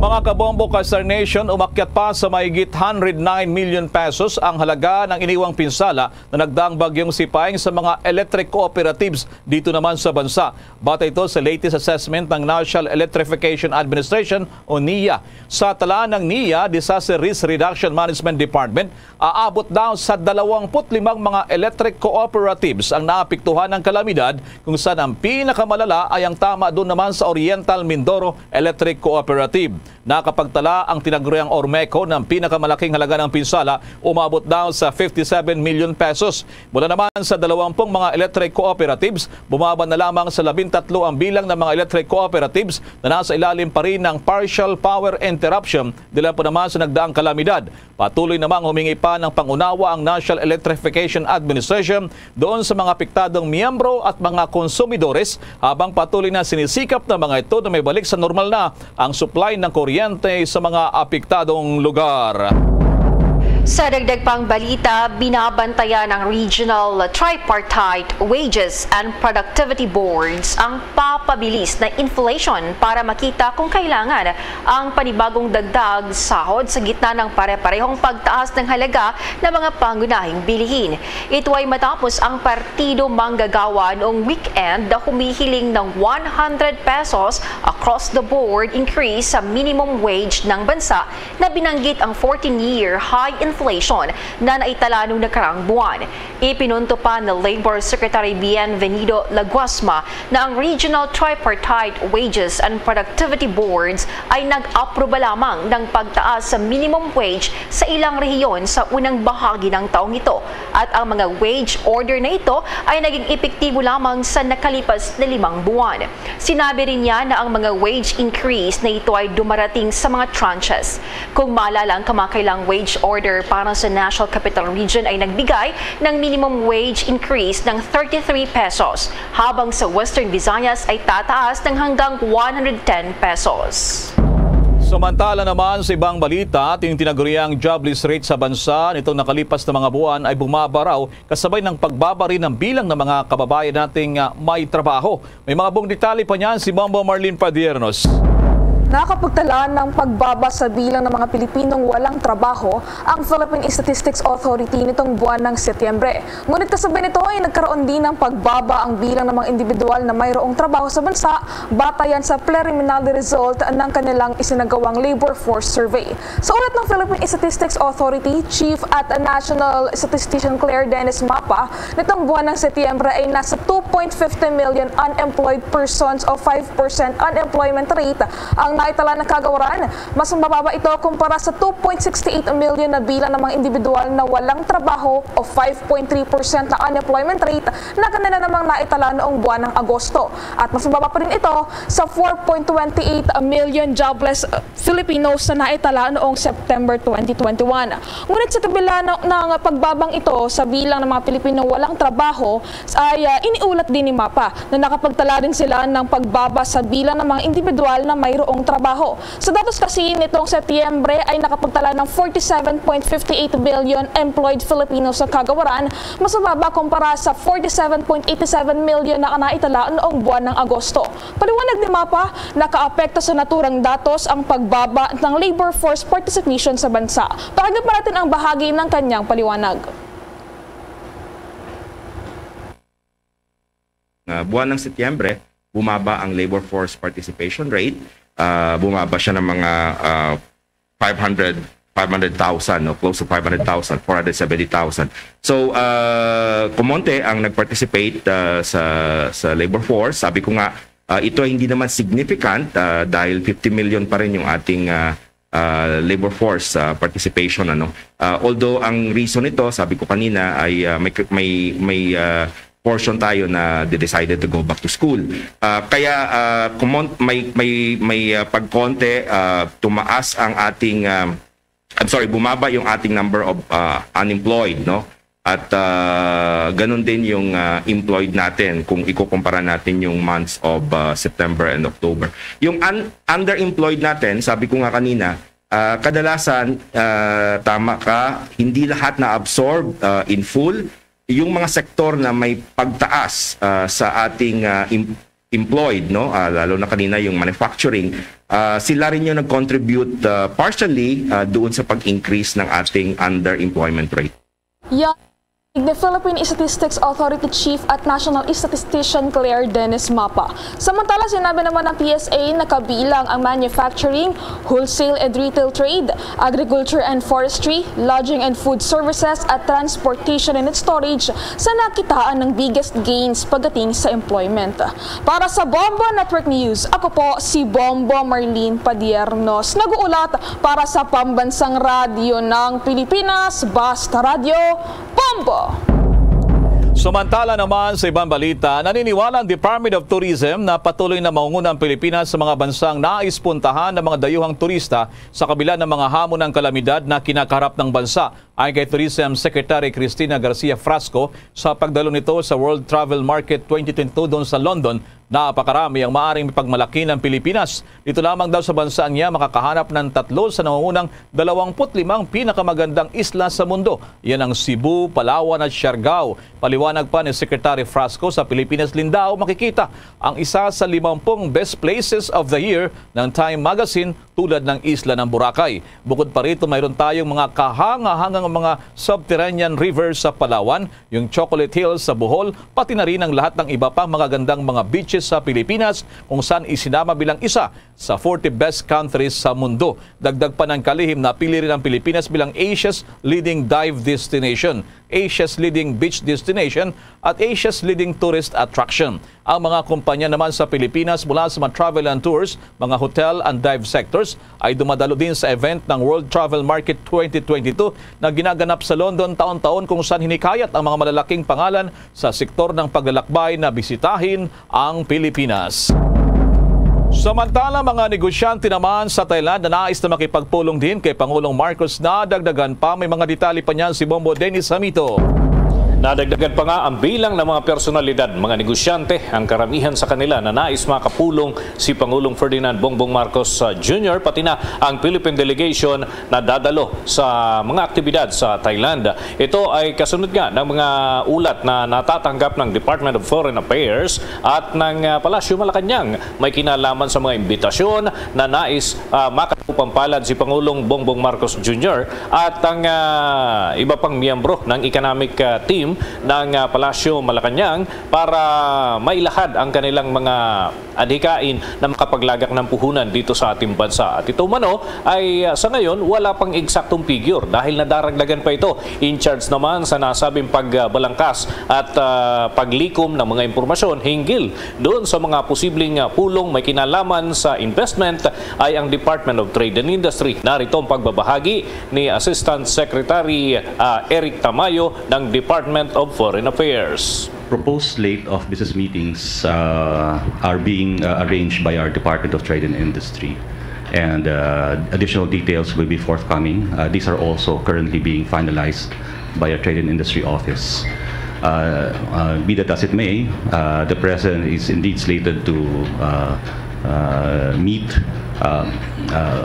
Mga kabombo, ka-Star Nation, umakyat pa sa mahigit hundred nine million pesos ang halaga ng iniwang pinsala na nagdaang bagyong si Paeng sa mga electric cooperatives dito naman sa bansa. Batay ito sa latest assessment ng National Electrification Administration o NEA. Sa tala ng NEA, Disaster Risk Reduction Management Department, aabot daw sa dalawampu't limang mga electric cooperatives ang naapektuhan ng kalamidad, kung saan ang pinakamalala ay ang tama doon naman sa Oriental Mindoro Electric Cooperative. Nakapagtala ang tinaguriang Ormeco ng pinakamalaking halaga ng pinsala, umabot daw sa fifty-seven million pesos. Mula naman sa dalawampung mga electric cooperatives, bumaba na lamang sa labintatlo ang bilang ng mga electric cooperatives na nasa ilalim pa rin ng partial power interruption dala po naman sa nagdaang kalamidad. Patuloy namang humingi pa ng pangunawa ang National Electrification Administration doon sa mga apektadong miyembro at mga konsumidores, habang patuloy na sinisikap ng mga ito na may balik sa normal na ang supply ng kuryente sa mga apektadong lugar. Sa dagdag pang balita, binabantayan ng Regional Tripartite Wages and Productivity Boards ang papabilis na inflation para makita kung kailangan ang panibagong dagdag sahod sa gitna ng pare-parehong pagtaas ng halaga ng mga pangunahing bilihin. Ito ay matapos ang Partido Manggagawa noong weekend na humihiling ng one hundred pesos across the board increase sa minimum wage ng bansa na binanggit ang fourteen-year high inflation na naitala nung nakarang buwan. Ipinunto pa ni Labor Secretary Bienvenido Laguasma na ang Regional Tripartite Wages and Productivity Boards ay nag-aproba lamang ng pagtaas sa minimum wage sa ilang rehiyon sa unang bahagi ng taong ito, at ang mga wage order na ito ay naging epektibo lamang sa nakalipas na limang buwan. Sinabi rin niya na ang mga wage increase na ito ay dumarating sa mga tranches. Kung maalala, ang kamakailang wage order para sa National Capital Region ay nagbigay ng minimum wage increase ng thirty-three pesos, habang sa Western Visayas ay tataas ng hanggang one hundred ten pesos. Samantala naman, sa ibang balita, ating tinaguriang jobless rate sa bansa nitong nakalipas na mga buwan ay bumaba raw, kasabay ng pagbaba rin ng bilang ng mga kababayan nating, ah, may trabaho. May mga buong detalye pa niyan si Bombo Marlene Padiernos. Nakapagtala ng pagbaba sa bilang ng mga Pilipinong walang trabaho ang Philippine Statistics Authority nitong buwan ng Setyembre. Ngunit kasabay nito ay nagkaroon din ng pagbaba ang bilang ng mga individual na mayroong trabaho sa bansa, batayan sa preliminary result ng kanilang isinagawang labor force survey. Sa ulat ng Philippine Statistics Authority Chief at National Statistician Claire Dennis Mapa, nitong buwan ng Setyembre ay nasa two point fifty million unemployed persons o five percent unemployment rate ang naitala na kagawaran. Mas mababa ito kumpara sa two point sixty eight million na bilang ng mga individual na walang trabaho o five point three percent na unemployment rate na kanila namang naitala noong buwan ng Agosto. At mas mababa pa rin ito sa four point twenty eight million jobless Filipinos na naitala noong September twenty twenty-one. Ngunit sa kabila na-, ng pagbabang ito sa bilang ng mga Pilipinong walang trabaho, ay, ah, iniulat din ni Mapa na nakapagtala rin sila ng pagbaba sa bilang ng mga individual na mayroong trabaho. Sa datos kasi nitong Setyembre ay nakapagtala ng forty-seven point fifty-eight billion employed Filipinos sa kagawaran, mas mababa kumpara sa forty-seven point eighty-seven million na naitala noong buwan ng Agosto. Paliwanag ni Mapa, nakaapekto sa naturang datos ang pagbaba ng labor force participation sa bansa. Pakinggan pa natin ang bahagi ng kanyang paliwanag. Uh, buwan ng Setyembre, bumaba ang labor force participation rate. Uh, bumaba siya ng mga, uh, five hundred, five hundred thousand, no? Close to five hundred thousand, four hundred seventy thousand. So, uh, kumonte ang nag-participate, uh, sa, sa labor force. Sabi ko nga, uh, ito ay hindi naman significant, uh, dahil fifty million pa rin yung ating, uh, uh, labor force, uh, participation, ano. Uh, although ang reason nito, sabi ko kanina, ay, uh, may, may, may, uh, portion tayo na they decided to go back to school. Uh, kaya, uh, kumon-, may, may, may, uh, pagkonti, uh, tumaas ang ating, um, I'm sorry, bumaba yung ating number of, uh, unemployed, no? At, uh, ganun din yung, uh, employed natin kung ikukumpara natin yung months of, uh, September and October. Yung un-, underemployed natin, sabi ko nga kanina, uh, kadalasan, uh, tama ka, hindi lahat na-absorb, uh, in full. Yung mga sektor na may pagtaas, uh, sa ating, uh, em-, employed, no? Uh, lalo na kanina yung manufacturing, uh, sila rin yung nag-contribute, uh, partially, uh, doon sa pag-increase ng ating underemployment rate. Yan ni Philippine Statistics Authority Chief at National Statistician Claire Dennis Mapa. Samantala, sinabi naman ng P S A na kabilang ang manufacturing, wholesale and retail trade, agriculture and forestry, lodging and food services, at transportation and storage sa nakitaan ng biggest gains pagdating sa employment. Para sa Bombo Network News, ako po si Bombo Marlene Padiernos, nag-uulat para sa Pambansang Radyo ng Pilipinas, Basta Radyo, Bombo! Samantala naman, sa ibang balita, naniniwala ang Department of Tourism na patuloy na mangunguna ang Pilipinas sa mga bansang nais puntahan ng mga dayuhang turista sa kabila ng mga hamon ng kalamidad na kinakaharap ng bansa. Ayon kay Tourism Secretary Cristina Garcia Frasco, sa pagdalo nito sa World Travel Market twenty twenty-two doon sa London, napakarami ang maaaring mapagmalaki ng Pilipinas. Dito lamang daw sa bansa niya makakahanap ng tatlo sa nangungunang dalawampu't limang pinakamagandang isla sa mundo. Yan ang Cebu, Palawan at Siargao. Paliwanag pa ni Secretary Frasco, sa Pilipinas din daw makikita ang isa sa limampung Best Places of the Year ng Time Magazine tulad ng isla ng Boracay. Bukod pa rito, mayroon tayong mga kahangahangang mga subterranean rivers sa Palawan, yung Chocolate Hills sa Bohol, pati na rin ang lahat ng iba pang magagandang mga beaches sa Pilipinas, kung saan isinama bilang isa sa forty best countries sa mundo. Dagdag pa ng kalihim, napili rin ang Pilipinas bilang Asia's leading dive destination, Asia's leading beach destination, at Asia's leading tourist attraction. Ang mga kumpanya naman sa Pilipinas mula sa mga travel and tours, mga hotel and dive sectors ay dumadalo din sa event ng World Travel Market twenty twenty-two na ginaganap sa London taon-taon, kung saan hinikayat ang mga malalaking pangalan sa sektor ng paglalakbay na bisitahin ang Pilipinas. Samantala, mga negosyante naman sa Thailand na nais na makipagpulong din kay Pangulong Marcos, nadagdagan pa. May mga detalye pa niyan si Bombo Dennis Hamito. Nadagdagan pa nga ang bilang ng mga personalidad, mga negosyante, ang karamihan sa kanila na nais makapulong si Pangulong Ferdinand Bongbong Marcos, uh, Junior, pati na ang Philippine delegation na dadalo sa mga aktibidad sa Thailand. Ito ay kasunod nga ng mga ulat na natatanggap ng Department of Foreign Affairs at ng, uh, Palasyo Malacañang, may kinalaman sa mga imbitasyon na nais, uh, makatupang palad si Pangulong Bongbong Marcos Junior at ang, uh, iba pang miyembro ng economic, uh, team ng, uh, Palasyo Malacañang para mailahad ang kanilang mga adhikain na makapaglagak ng puhunan dito sa ating bansa. At ito umano ay, ah, sa ngayon wala pang eksaktong figure dahil nadaragdagan pa ito. In charge naman sa nasabing pagbalangkas at, ah, paglikom ng mga impormasyon hinggil doon sa mga posibleng, ah, pulong may kinalaman sa investment ay ang Department of Trade and Industry. Narito ang pagbabahagi ni Assistant Secretary, ah, Eric Tamayo ng Department of Foreign Affairs. Proposed slate of business meetings, uh, are being, uh, arranged by our Department of Trade and Industry, and, uh, additional details will be forthcoming. Uh, these are also currently being finalized by our Trade and Industry Office. Uh, uh, be that as it may, uh, the President is indeed slated to, uh, uh, meet, uh, uh,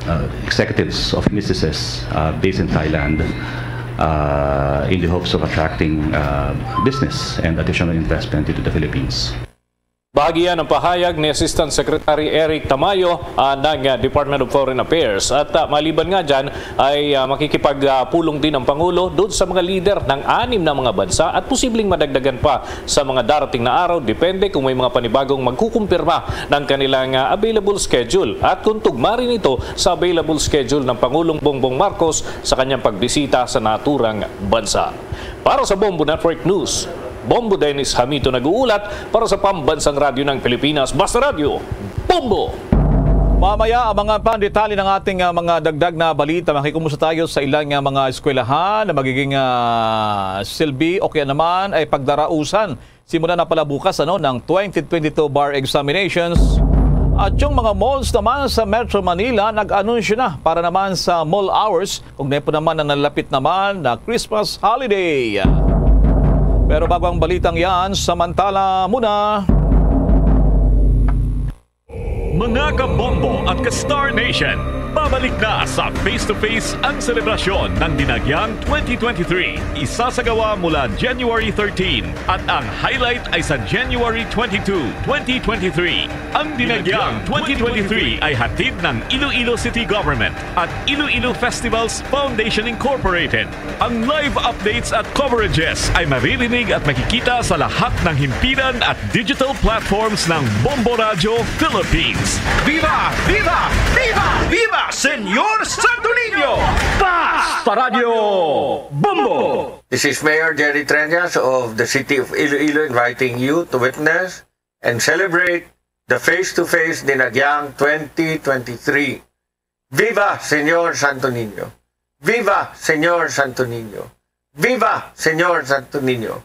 uh, executives of businesses, uh, based in Thailand, uh, in the hopes of attracting, uh, business and additional investment into the Philippines. Bahagi yan ang pahayag ni Assistant Secretary Eric Tamayo, ah, ng, ah, Department of Foreign Affairs. At, ah, maliban nga dyan, ay, ah, makikipagpulong din ang Pangulo doon sa mga lider ng anim na mga bansa at posibleng madagdagan pa sa mga darating na araw, depende kung may mga panibagong magkukumpirma ng kanilang, ah, available schedule at kung tugma rin ito sa available schedule ng Pangulong Bongbong Marcos sa kanyang pagbisita sa naturang bansa. Para sa Bombo Network News, Bombo Dennis Hamito nag-uulat para sa Pambansang Radyo ng Pilipinas, Basta Radyo, Bombo! Mamaya, abangan pa ang detalye ng ating, ah, mga dagdag na balita. Makikumusta tayo sa ilang, ah, mga eskwelahan na magiging, ah, silbi o kaya naman ay pagdarausan simula na pala bukas, ano, ng twenty twenty-two bar examinations. At yung mga malls naman sa Metro Manila nag-anunsyo na para naman sa mall hours, kung po naman ang nalapit naman na Christmas holiday. Pero bago ang balitang yan, samantala muna. Mga kabombo at ka-Star Nation, babalik na sa Face to Face ang selebrasyon ng Dinagyang twenty twenty-three. Isasagawa mula January thirteen at ang highlight ay sa January twenty-two, twenty twenty-three. Ang Dinagyang twenty twenty-three ay hatid ng Iloilo City Government at Iloilo Festivals Foundation Incorporated. Ang live updates at coverages ay maririnig at makikita sa lahat ng himpilan at digital platforms ng Bombo Radyo Philippines. Viva! Viva! Viva! Viva, Señor Santo Niño! Basta Radyo Bombo! This is Mayor Jerry Treñas of the City of Iloilo inviting you to witness and celebrate the Face to Face Dinagyang twenty twenty-three. Viva, Señor Santo Niño! Viva, Señor Santo Niño! Viva, Señor Santo Niño!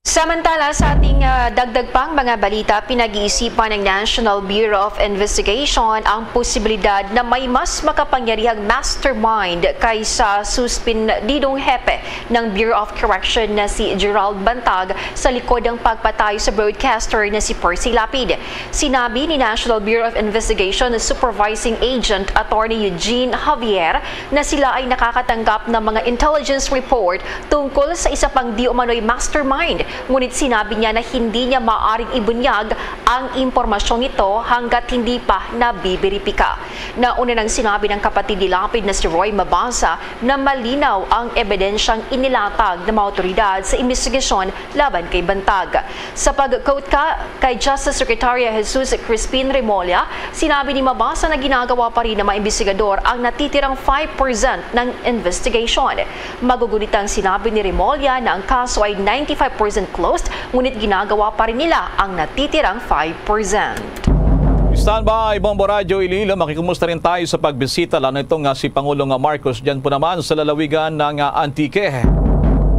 Samantala, sa ating, ah, dagdag pang mga balita, pinag-iisipan ng National Bureau of Investigation ang posibilidad na may mas makapangyarihang mastermind kaysa suspindidong hepe ng Bureau of Correction na si Gerald Bantag sa likod ng pagpatay sa broadcaster na si Percy Lapid. Sinabi ni National Bureau of Investigation Supervising Agent Attorney Eugene Javier na sila ay nakakatanggap ng mga intelligence report tungkol sa isa pang di umano'y mastermind Ngunit sinabi niya na hindi niya maaring ibunyag ang impormasyong ito hanggat hindi pa nabiberipika. Nauna nang sinabi ng kapatid ni Lapid na si Roy Mabasa na malinaw ang ebidensyang inilatag ng mga awtoridad sa imbestigasyon laban kay Bantag. Sa pag-quote ka kay Justice Secretary Jesus Crispin Remulla, sinabi ni Mabasa na ginagawa pa rin ng mga imbestigador ang natitirang five percent ng investigation. Magugunit ang sinabi ni Remulla na ang kaso ay ninety-five percent closed, ngunit ginagawa pa rin nila ang natitirang five percent. Standby, Bombo Radyo Iloilo, makikumusta rin tayo sa pagbisita lalo nito nga si Pangulong Marcos dyan po naman sa lalawigan ng ah, Antique.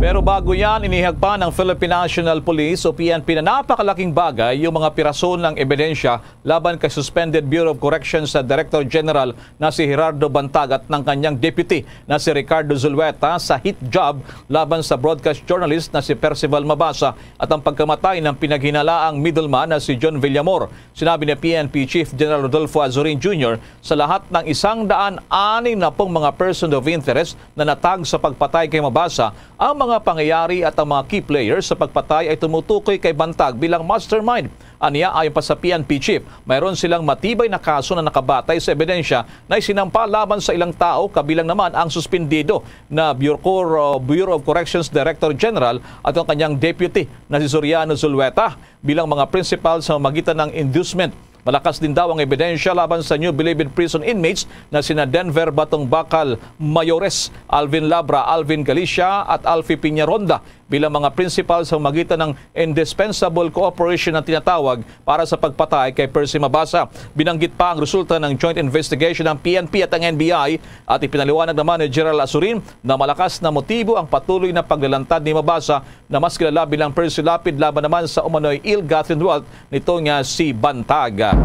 Pero bago yan, inihag pa ng Philippine National Police o P N P na napakalaking bagay yung mga piraso ng ebidensya laban kay suspended Bureau of Corrections sa Director General na si Gerardo Bantag at ng kanyang deputy na si Ricardo Zulueta sa hit job laban sa broadcast journalist na si Percival Mabasa at ang pagkamatay ng pinaghinalaang middleman na si John Villamor. Sinabi ni P N P Chief General Rodolfo Azurin Junior, sa lahat ng isang daan anim na pong mga person of interest na natag sa pagpatay kay Mabasa, ang mga pangyayari at ang mga key players sa pagpatay ay tumutukoy kay Bantag bilang mastermind. Aniya, ayon pa sa P N P chief, mayroon silang matibay na kaso na nakabatay sa ebidensya na isinampa laban sa ilang tao, kabilang naman ang suspindido na Bureau, Bureau of Corrections Director General at ang kanyang deputy na si Soriano Zulueta bilang mga principal sa magitan ng inducement. Malakas din daw ang ebidensya laban sa New Bilibid Prison inmates na sina Denver Batong Bakal Mayores, Alvin Labra, Alvin Galicia at Alfie Piñaronda bilang mga principal sa magitan ng indispensable cooperation na tinatawag para sa pagpatay kay Percy Mabasa. Binanggit pa ang resulta ng joint investigation ng P N P at ang N B I at ipinaliwanag naman ni General Asurin na malakas na motibo ang patuloy na paglalantad ni Mabasa na mas kilala bilang Percy Lapid laban naman sa umano'y ill-gotten wealth nito nga si Bantag.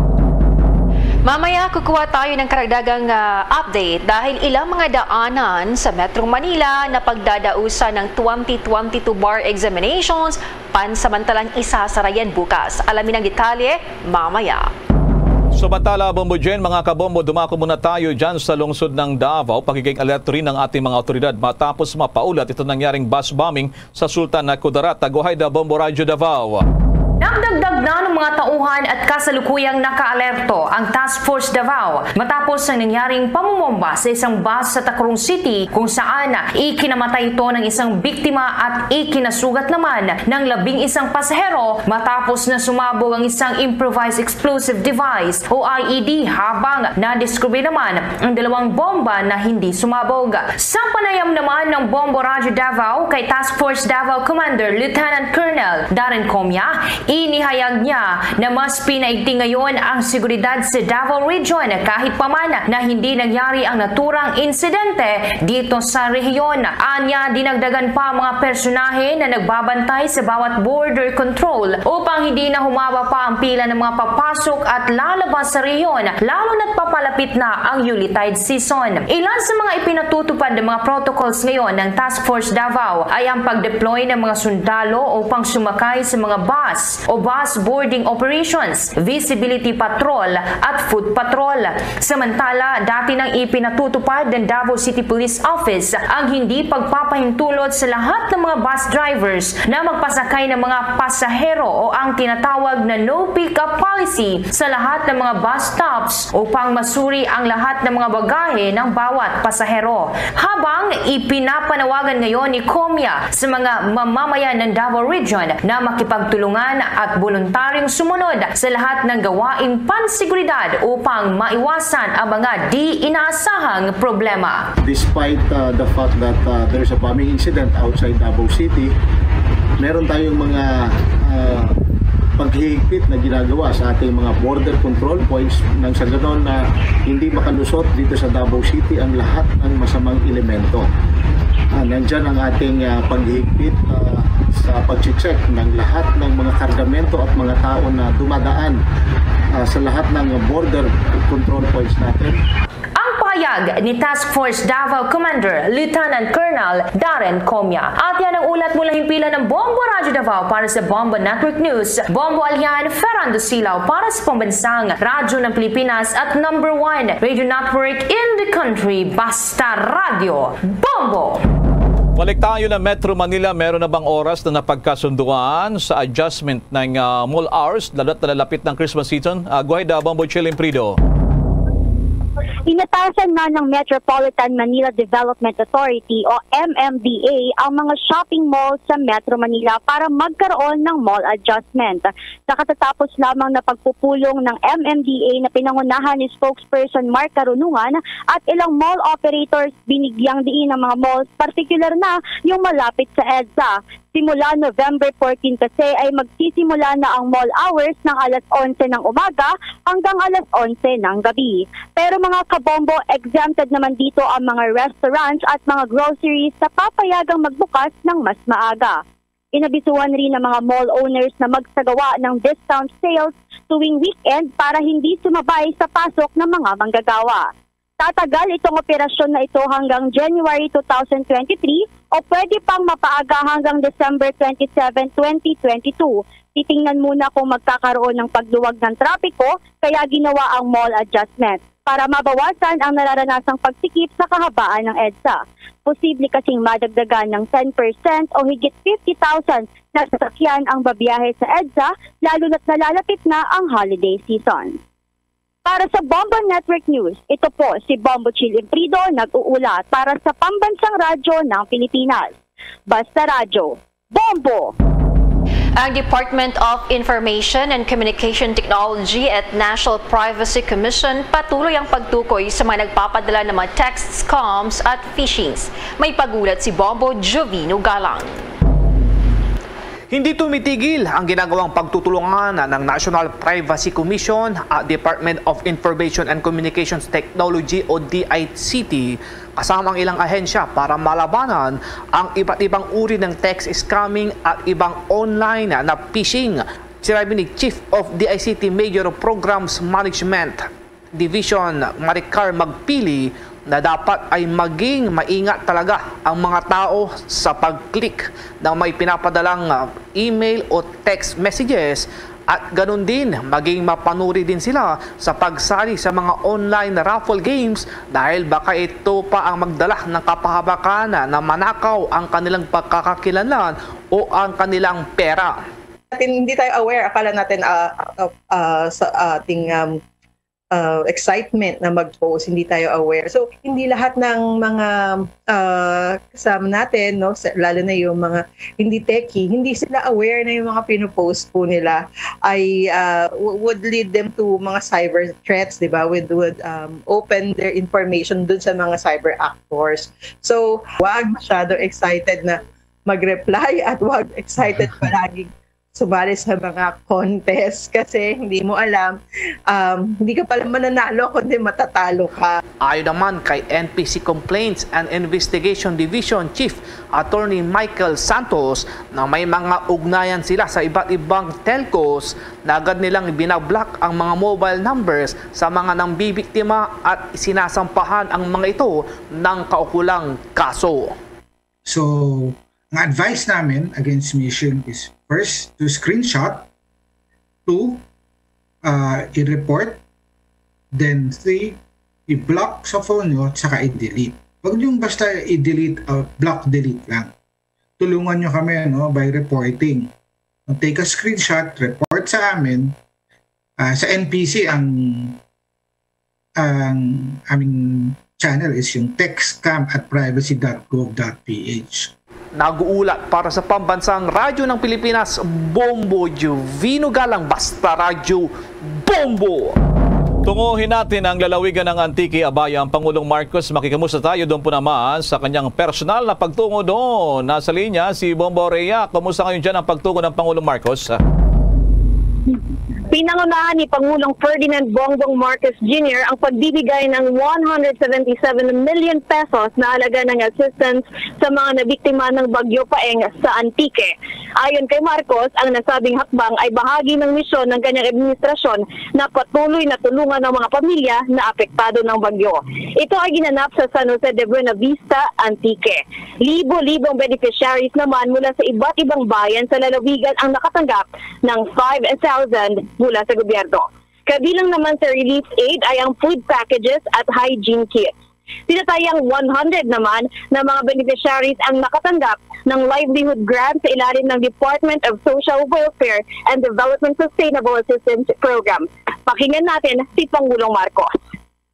Mamaya kukuha tayo ng karagdagang ah, update dahil ilang mga daanan sa Metro Manila na pagdadausan ng twenty twenty-two bar examinations pansamantalang isasara yan bukas. Alamin ang detalye mamaya. Samantala, Bombo Jen, mga kabombo, dumako muna tayo dyan sa lungsod ng Davao. Pagiging alert rin ng ating mga otoridad matapos mapaulat ito nangyaring bus bombing sa Sultan Kudarat. Taguhay da Bombo Radyo Davao. Nagdagdag na ng mga tauhan at kasalukuyang nakaalerto ang Task Force Davao matapos ang nangyaring pamumomba sa isang bus sa Tacurong City kung saan ikinamatay ito ng isang biktima at ikinasugat naman ng labing isang pasahero matapos na sumabog ang isang improvised explosive device o I E D habang nadiskubre naman ang dalawang bomba na hindi sumabog. Sa panayam naman ng Bombo Radyo Davao kay Task Force Davao Commander Lieutenant Colonel Darren Comia, inihayag niya na mas pinaigting ngayon ang seguridad sa Davao Region kahit pa man na hindi nangyari ang naturang insidente dito sa rehiyon. Anya, dinagdagan pa ang mga personahe na nagbabantay sa bawat border control upang hindi na humaba pa ang pila ng mga papasok at lalabas sa rehiyon, lalo na't papalapit na ang Yuletide season. Ilan sa mga ipinatutupad ng mga protocols ngayon ng Task Force Davao ay ang pag-deploy ng mga sundalo upang sumakay sa mga bus o bus boarding operations, visibility patrol at foot patrol. Samantala, dati nang ipinatutupad ng Davao City Police Office ang hindi pagpapahintulot sa lahat ng mga bus drivers na magpasakay ng mga pasahero o ang tinatawag na no pick-up policy sa lahat ng mga bus stops upang masuri ang lahat ng mga bagahe ng bawat pasahero. Habang ipinapanawagan ngayon ni Comia sa mga mamamayan ng Davao Region na makipagtulungan at voluntaryong sumunod sa lahat ng gawaing panseguridad upang maiwasan ang mga di inaasahang problema. Despite uh, the fact that uh, there's a bombing incident outside Davao City, meron tayong mga uh, paghihigpit na ginagawa sa ating mga border control points nang sa ganon na hindi makalusot dito sa Davao City ang lahat ng masamang elemento. Uh, nandyan ang ating uh, paghihigpit uh, sa pag-check ng lahat ng mga kargamento at mga tao na dumadaan uh, sa lahat ng border control points natin. Ang pahayag ni Task Force Davao Commander Lieutenant Colonel Darren Comia. At yan ang ulat mula himpilan ng Bombo Radyo Davao para sa Bombo Network News. Bombo Alian, Ferrando Silaw para sa Pambansang Radyo ng Pilipinas at number one radio network in the country, Basta Radyo. Bombo! Balik tayo na Metro Manila. Meron na bang oras na napagkasunduan sa adjustment ng, ah, mall hours, lalo't nalalapit ng Christmas season? Ah, go ahead, ah, Bombo Chilling Prido. Inatasan na ng Metropolitan Manila Development Authority o M M D A ang mga shopping malls sa Metro Manila para magkaroon ng mall adjustment. Sa katatapos lamang na pagpupulong ng M M D A na pinangunahan ni spokesperson Mark Carunungan at ilang mall operators, binigyang diin ang mga malls, partikular na yung malapit sa EDSA. Simula November fourteen kasi ay magsisimula na ang mall hours ng alas onse ng umaga hanggang alas onse ng gabi. Pero mga kabombo, exempted naman dito ang mga restaurants at mga groceries na papayagang magbukas ng mas maaga. Inabisuhan rin ang mga mall owners na magsagawa ng discount sales tuwing weekend para hindi sumabay sa pasok ng mga manggagawa. Tatagal itong operasyon na ito hanggang January two thousand twenty-three o pwede pang mapaaga hanggang December twenty-seven, twenty twenty-two. Titingnan muna kung magkakaroon ng pagluwag ng trapiko, kaya ginawa ang mall adjustment para mabawasan ang nararanasang pagsikip sa kahabaan ng EDSA. Posible kasing madagdagan ng ten percent o higit fifty thousand na sasakyan ang babiyahe sa EDSA, lalo na't nalalapit na ang holiday season. Para sa Bombo Network News, ito po si Bombo Chill Imprido, nag-uula para sa Pambansang Radyo ng Pilipinas. Basta Radyo, Bombo! Ang Department of Information and Communication Technology at National Privacy Commission patuloy ang pagtukoy sa mga nagpapadala ng mga texts, scams at phishings. May pag-ulat si Bombo Jovino Galang. Hindi tumitigil ang ginagawang pagtutulungan ng National Privacy Commission at Department of Information and Communications Technology o D I C T kasama ang ilang ahensya para malabanan ang iba't ibang uri ng text scamming at ibang online na phishing. Sinabi ni Chief of D I C T Major Programs Management Division Maricar Magpili na dapat ay maging maingat talaga ang mga tao sa pag-click ng may pinapadalang, ah, email o text messages at ganun din maging mapanuri din sila sa pagsali sa mga online raffle games dahil baka ito pa ang magdala ng kapahabakan na manakaw ang kanilang pagkakakilanlan o ang kanilang pera. Hindi tayo aware, akala natin, ah, ah, ah, sa ating, um, uh, excitement na mag-post, hindi tayo aware. So, hindi lahat ng mga uh, kasama natin, no, lalo na yung mga hindi techie, hindi sila aware na yung mga pinopost po nila ay uh, would lead them to mga cyber threats, di ba? Would, would um, open their information dun sa mga cyber actors. So, wag masyado excited na mag-reply at wag excited palagi sumali sa mga contest kasi hindi mo alam, um, hindi ka pala mananalo kundi matatalo ka. Ayon naman kay N P C Complaints and Investigation Division Chief Attorney Michael Santos na may mga ugnayan sila sa iba't ibang telcos na agad nilang binablock ang mga mobile numbers sa mga nambibiktima at sinasampahan ang mga ito ng kaukulang kaso. So, ang advice namin against phishing is first, to screenshot, two, uh, i-report, then three, i-block sa phone nyo at saka i-delete. Huwag nyo basta i-delete, uh, block delete lang. Tulungan nyo kami, no, by reporting. Take a screenshot, report sa amin. Uh, sa N P C ang ang aming channel is yung tech scam at privacy dot gov dot ph. Nag-uulat para sa Pambansang Radyo ng Pilipinas, Bombo Jovino Galang, Basta Radyo, Bombo! Tunguhin natin ang lalawigan ng Antique. Abaya ang Pangulong Marcos. Makikamusta tayo doon po naman sa kanyang personal na pagtungo doon. Nasa linya si Bombo Rhea. Kumusta ngayon dyan ang pagtungo ng Pangulong Marcos? Pinangunahan ni Pangulong Ferdinand Bongbong Marcos Junior ang pagbibigay ng one hundred seventy-seven million pesos na halaga ng assistance sa mga nabiktima ng Bagyo Paeng sa Antique. Ayon kay Marcos, ang nasabing hakbang ay bahagi ng misyon ng kanyang administrasyon na patuloy na tulungan ang mga pamilya na apektado ng bagyo. Ito ay ginanap sa San Jose de Buenavista, Antique. Libo-libong beneficiaries naman mula sa iba't ibang bayan sa lalawigan ang nakatanggap ng five thousand mula sa gobyerno. Kabilang naman sa relief aid ay ang food packages at hygiene kits. Tinatayang one hundred naman na mga beneficiaries ang nakatanggap ng livelihood grant sa ilalim ng Department of Social Welfare and Development Sustainable Assistance Program. Pakinggan natin si Pangulong Marcos.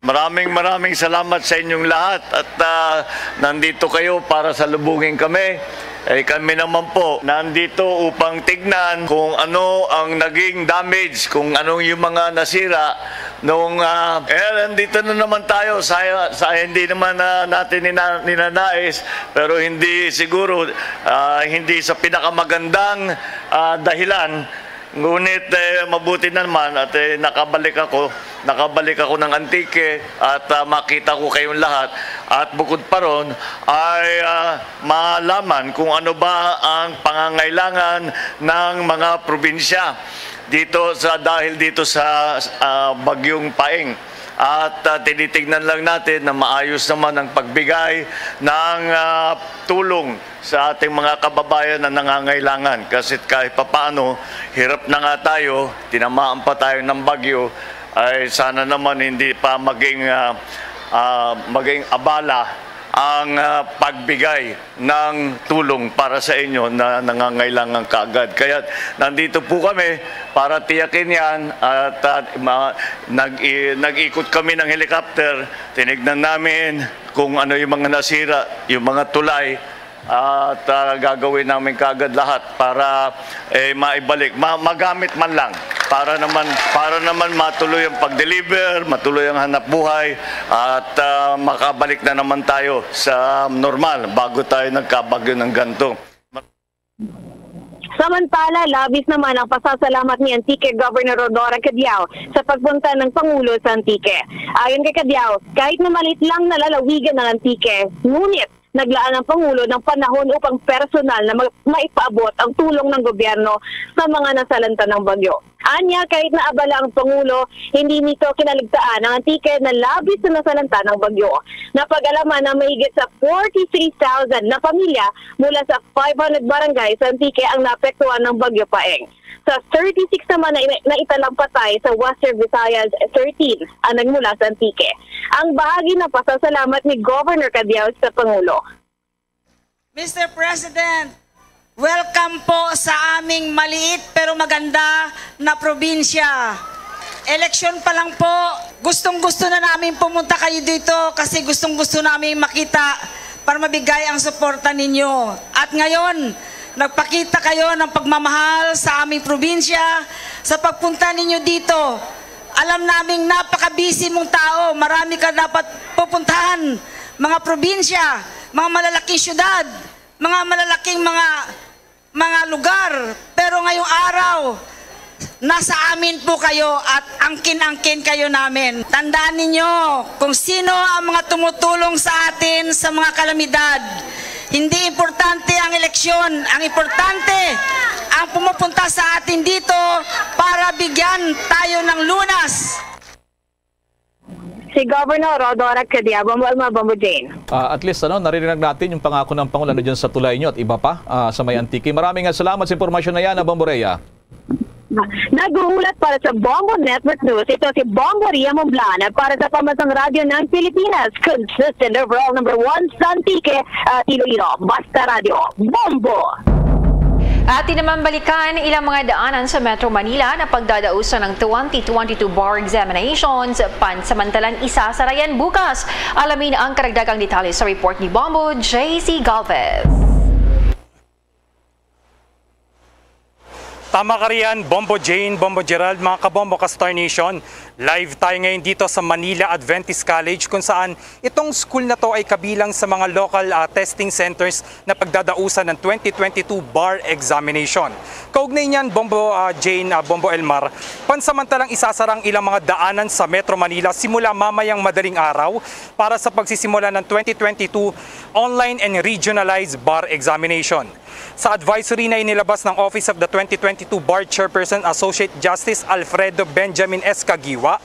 Maraming maraming salamat sa inyong lahat at ah, nandito kayo para salubungin kami. Eh, kami naman po nandito upang tignan kung ano ang naging damage, kung anong yung mga nasira nung ah, eh, nandito na naman tayo sa, sa hindi naman ah, natin nina, ninanais, pero hindi siguro ah, hindi sa pinakamagandang ah, dahilan. Ngunit eh, mabuti na naman at eh, nakabalik ako, nakabalik ako ng Antique at ah, makita ko kayong lahat. At bukod pa ron ay ah, malaman kung ano ba ang pangangailangan ng mga probinsya dito sa dahil dito sa ah, bagyong Paeng. At ah, tinitingnan lang natin na maayos naman ang pagbigay ng ah, tulong sa ating mga kababayan na nangangailangan. Kasi kahit papaano, hirap na nga tayo, tinamaan pa tayo ng bagyo, ay sana naman hindi pa maging ah, ah, maging abala ang ah, pagbigay ng tulong para sa inyo na nangangailangan kaagad. Kaya nandito po kami para tiyakin yan at ah, ma- nag- nag-ikot kami ng helicopter, tinignan namin kung ano yung mga nasira, yung mga tulay, at ah, gagawin namin kaagad lahat para eh, maibalik, ma- magamit man lang para naman para naman matuloy ang pag-deliver, matuloy ang hanap buhay at ah, makabalik na naman tayo sa normal bago tayo nagkabagyo ng ganito. Samantala, labis naman ang pasasalamat ni Antique Governor Rhodora Cadiao sa pagpunta ng Pangulo sa Antique. Ayon kay Cadiao, kahit na maliit lang na lalawigan ng Antique, ngunit naglaan ang Pangulo ng panahon upang personal na ma- maipaabot ang tulong ng gobyerno sa mga nasalanta ng bagyo. Anya, kahit na abala ang Pangulo, hindi nito kinaligtaan ang Antique na labis na nasalanta ng bagyo. Napag-alaman na mahigit sa forty-three thousand na pamilya mula sa five hundred barangay sa Antique ang naapektuhan ng Bagyo Paeng. Sa thirty-six naman na ina- naitalang patay sa Western Visayas, thirteen ang nagmula sa Antique. Ang bahagi ng pasasalamat ni Governor Cadiao sa Pangulo. Mister President, welcome po sa aming maliit pero maganda na probinsya. Eleksyon pa lang po, gustong-gusto na namin pumunta kayo dito kasi gustong-gusto namin makita para mabigay ang suporta ninyo. At ngayon, nagpakita kayo ng pagmamahal sa aming probinsya sa pagpunta ninyo dito. Alam naming napaka-busy mong tao, marami ka dapat pupuntahan, mga probinsya, mga malalaking syudad, mga malalaking mga mga lugar. Pero ngayong araw, nasa amin po kayo at angkin-angkin kayo namin. Tandaan ninyo kung sino ang mga tumutulong sa atin sa mga kalamidad. Hindi importante ang eleksyon. Ang importante ang pumupunta sa atin dito para bigyan tayo ng lunas. Si Governor Rhodora Cadiao, Bombo Alma, Bombo Jane. Ah, at least ano, naririnig natin yung pangako ng Pangulo ano dyan sa tulay nyo at iba pa ah, sa may Antique. Maraming nga salamat sa impormasyon na yan, ah, Bombo Rhea. Naghuhulat para sa Bombo Network News, ito si Bombo Ria Momblan para sa Pambansang Radyo ng Pilipinas, consistent overall number one sa Antique at Iloilo. Basta Radyo, Bombo! Atin naman balikan ilang mga daanan sa Metro Manila na pagdadausan ng twenty twenty-two bar examinations. Pansamantalang isasara yan bukas. Alamin ang karagdagang detalye sa report ni Bombo J C Galvez. Tama ka riyan, Bombo Jane, Bombo Gerald, mga kabombo ka Star Nation. Live tayo ngayon dito sa Manila Adventist College kung saan itong school na to ay kabilang sa mga local ah, testing centers na pagdadausan ng twenty twenty-two bar examination. Kaugnay niyan, Bombo ah, Jane, ah, Bombo Elmar, pansamantalang isasara ang ilang mga daanan sa Metro Manila simula mamayang madaling araw para sa pagsisimula ng twenty twenty-two online and regionalized bar examination. Sa advisory na inilabas ng Office of the twenty twenty-two Bar Chairperson Associate Justice Alfredo Benjamin S. Caguioa,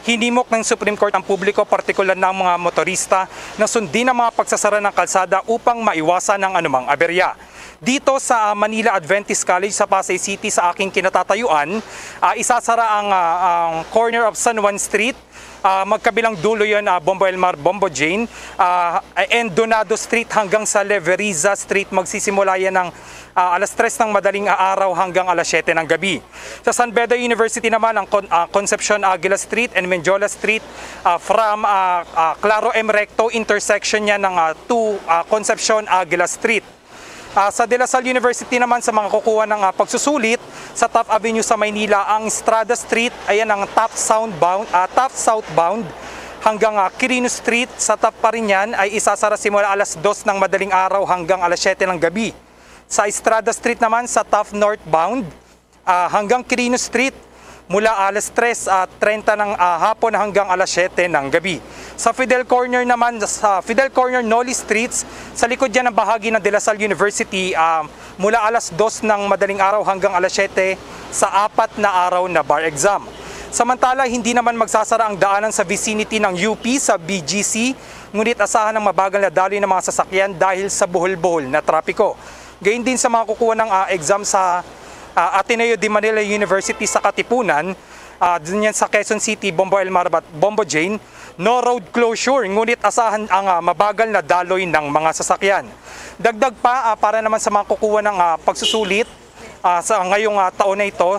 hinimok ng Supreme Court ang publiko, partikular na ang mga motorista, na sundin ang mga pagsasara ng kalsada upang maiwasan ang anumang aberya. Dito sa, ah, Manila Adventist College sa Pasay City, sa aking kinatatayuan, ah, isasara ang, ah, ang corner of San Juan Street. Ah, magkabilang dulo yon, ah, Bombo Elmar, Bombo Jane, ah, and Donado Street hanggang sa Leveriza Street. Magsisimula yan ng, ah, alas tres ng madaling araw hanggang alas siyete ng gabi. Sa San Beda University naman, ang Con-, ah, Concepcion Aguila Street and Mendiola Street, ah, from, ah, ah, Claro M Recto intersection niya ng, ah, two, ah, Concepcion Aguila Street. Ah, sa De La Salle University naman, sa mga kukuha ng, ah, pagsusulit sa Taft Avenue sa Maynila, ang Estrada Street, ayan ang Taft soundbound, ah, Taft southbound, hanggang, ah, Quirino Street. Sa Taft pa rin yan ay isasara simula alas dos ng madaling araw hanggang alas siyete ng gabi. Sa Estrada Street naman, sa Taft northbound, ah, hanggang Quirino Street, mula alas tres, ah, treinta ng, ah, hapon hanggang alas siyete ng gabi. Sa Fidel Corner naman, sa Fidel Corner, Noli Streets, sa likod yan ng bahagi ng De La Salle University, ah, mula alas dos ng madaling araw hanggang alas siyete sa apat na araw na bar exam. Samantala, hindi naman magsasara ang daanan sa vicinity ng U P sa B G C, ngunit asahan ang mabagal na daloy ng mga sasakyan dahil sa buhol-buhol na trapiko. Gayon din sa mga kukuha ng, ah, exam sa, ah, Ateneo de Manila University sa Katipunan, ah, dun yan sa Quezon City, Bombo Elmar at Bombo Jane, no road closure, ngunit asahan ang, ah, mabagal na daloy ng mga sasakyan. Dagdag pa, ah, para naman sa mga kukuha ng, ah, pagsusulit, ah, sa ngayong, ah, taon na ito,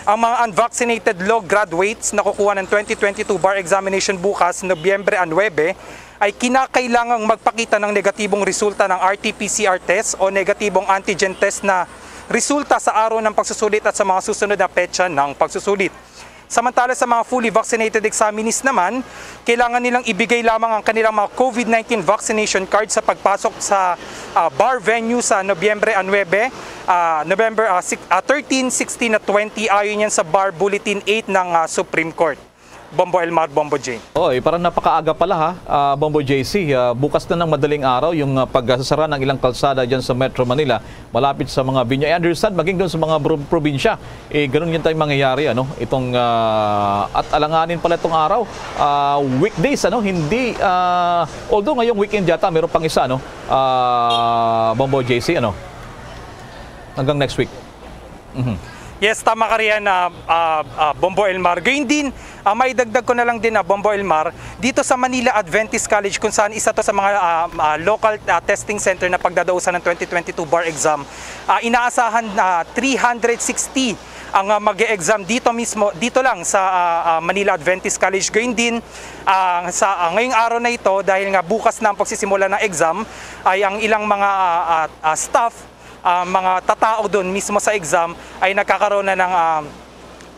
ang mga unvaccinated law graduates na kukuha ng twenty twenty-two bar examination bukas, Nobyembre nuebe, ay kinakailangang magpakita ng negatibong resulta ng R T P C R test o negatibong antigen test na resulta sa araw ng pagsusulit at sa mga susunod na petsa ng pagsusulit. Samantala, sa mga fully vaccinated examinees naman, kailangan nilang ibigay lamang ang kanilang mga COVID nineteen vaccination card sa pagpasok sa, ah, bar venue sa Nobyembre nuebe, ah, November, ah, six, ah, thirteen, sixteen at twenty, ayon yan sa Bar Bulletin eight ng, ah, Supreme Court. Bombo Elmar, Bombo Jane. Oy, parang napakaaga pala, ha, ah, Bombo J C. Ah, bukas na ng madaling araw yung, ah, pagsasara ng ilang kalsada dyan sa Metro Manila, malapit sa mga venue. I understand, maging doon sa mga bro-, probinsya, eh, ganun yung tayong mangyayari, ano? Itong, ah, at alanganin pala itong araw, ah, weekdays, ano? Hindi, ah, although ngayong weekend yata, meron pang isa, ano? Ah, Bombo J C, ano? Hanggang next week. Mhm. Yes, tama ka riyan, ah, ah, ah, Bombo Elmar. Gayun din, ah, maidagdag ko na lang din, ah, Bombo Elmar, dito sa Manila Adventist College, kung saan isa to sa mga, ah, ah, local, ah, testing center na pagdadausan ng twenty twenty-two bar exam, ah, inaasahan na three hundred sixty ang, ah, mag-e-exam dito mismo, dito lang sa, ah, ah, Manila Adventist College. Gayun din, ah, sa, ah, ngayong araw na ito, dahil nga bukas na ang pagsisimula ng exam, ay ang ilang mga, ah, ah, ah, staff, ah, mga tatao doon mismo sa exam ay nagkakaroon na ng, ah,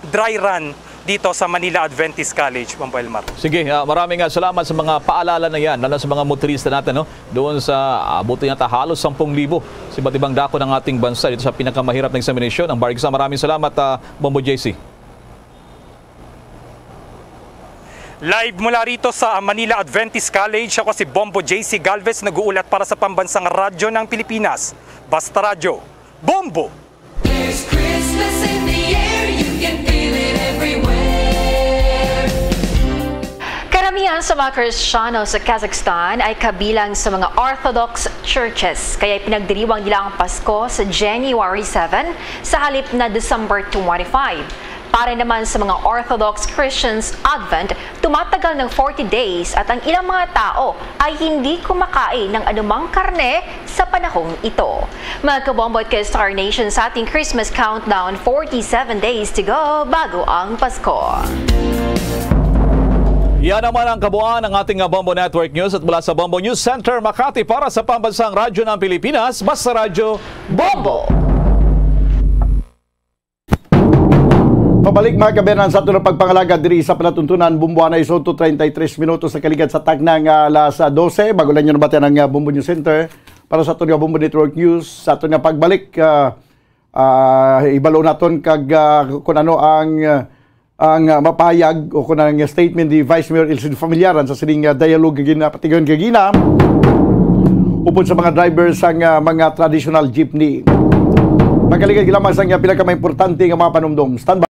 dry run dito sa Manila Adventist College, Bombo Elmar. Sige, ah, maraming, ah, salamat sa mga paalala na yan, lalo sa mga motorista natin, no? Doon sa, ah, abutin yata halos sampung libo sa iba't ibang dako ng ating bansa dito sa pinakamahirap na eksaminasyon, ang bar exam. Maraming salamat, ah, Bombo J C. Live mula rito sa Manila Adventist College, ako si Bombo J C Galvez, nag-uulat para sa Pambansang Radyo ng Pilipinas, Basta Radyo. Bombo! There's Christmas in the air, you can feel it everywhere. Karamihan sa mga Kristiyano sa Kazakhstan ay kabilang sa mga Orthodox churches, kaya pinagdiriwang nila ang Pasko sa January seven sa halip na December twenty-five. Para naman sa mga Orthodox Christians, Advent tumatagal ng forty days at ang ilang mga tao ay hindi kumakain ng anumang karne sa panahong ito. Mga kabombo at ka-Star Nation, sa ating Christmas countdown, forty-seven days to go bago ang Pasko. Yan naman ang kabuuan ng ating, ah, Bombo Network News at mula sa Bombo News Center, Makati, para sa Pambansang Radyo ng Pilipinas, Basta Radyo, Bombo! Pabalik, mga kabayan, sa aton nga pagpangalaga diri sa palatuntunan, Bombo anay sa treinta y tres minutos sa kaligad sa tagna nga alas dose. Bago lang nyo nabatian ang, ah, Bombo News Center para sa aton nga Bombo Network News, sa aton nga pagbalik, ah, ah, ibalo naton kag, ah, kung ano ang, ah, ang, ah, mapahayag o kung ang statement ni Vice Mayor Elsin Familiaran sa sining, ah, dialogue nga ginapatigayon kagina upod sa mga driver sang, ah, mga traditional jeepney. Magkaligad lamang sa, ah, pinakamaimportante nga mga panumdom. Standby.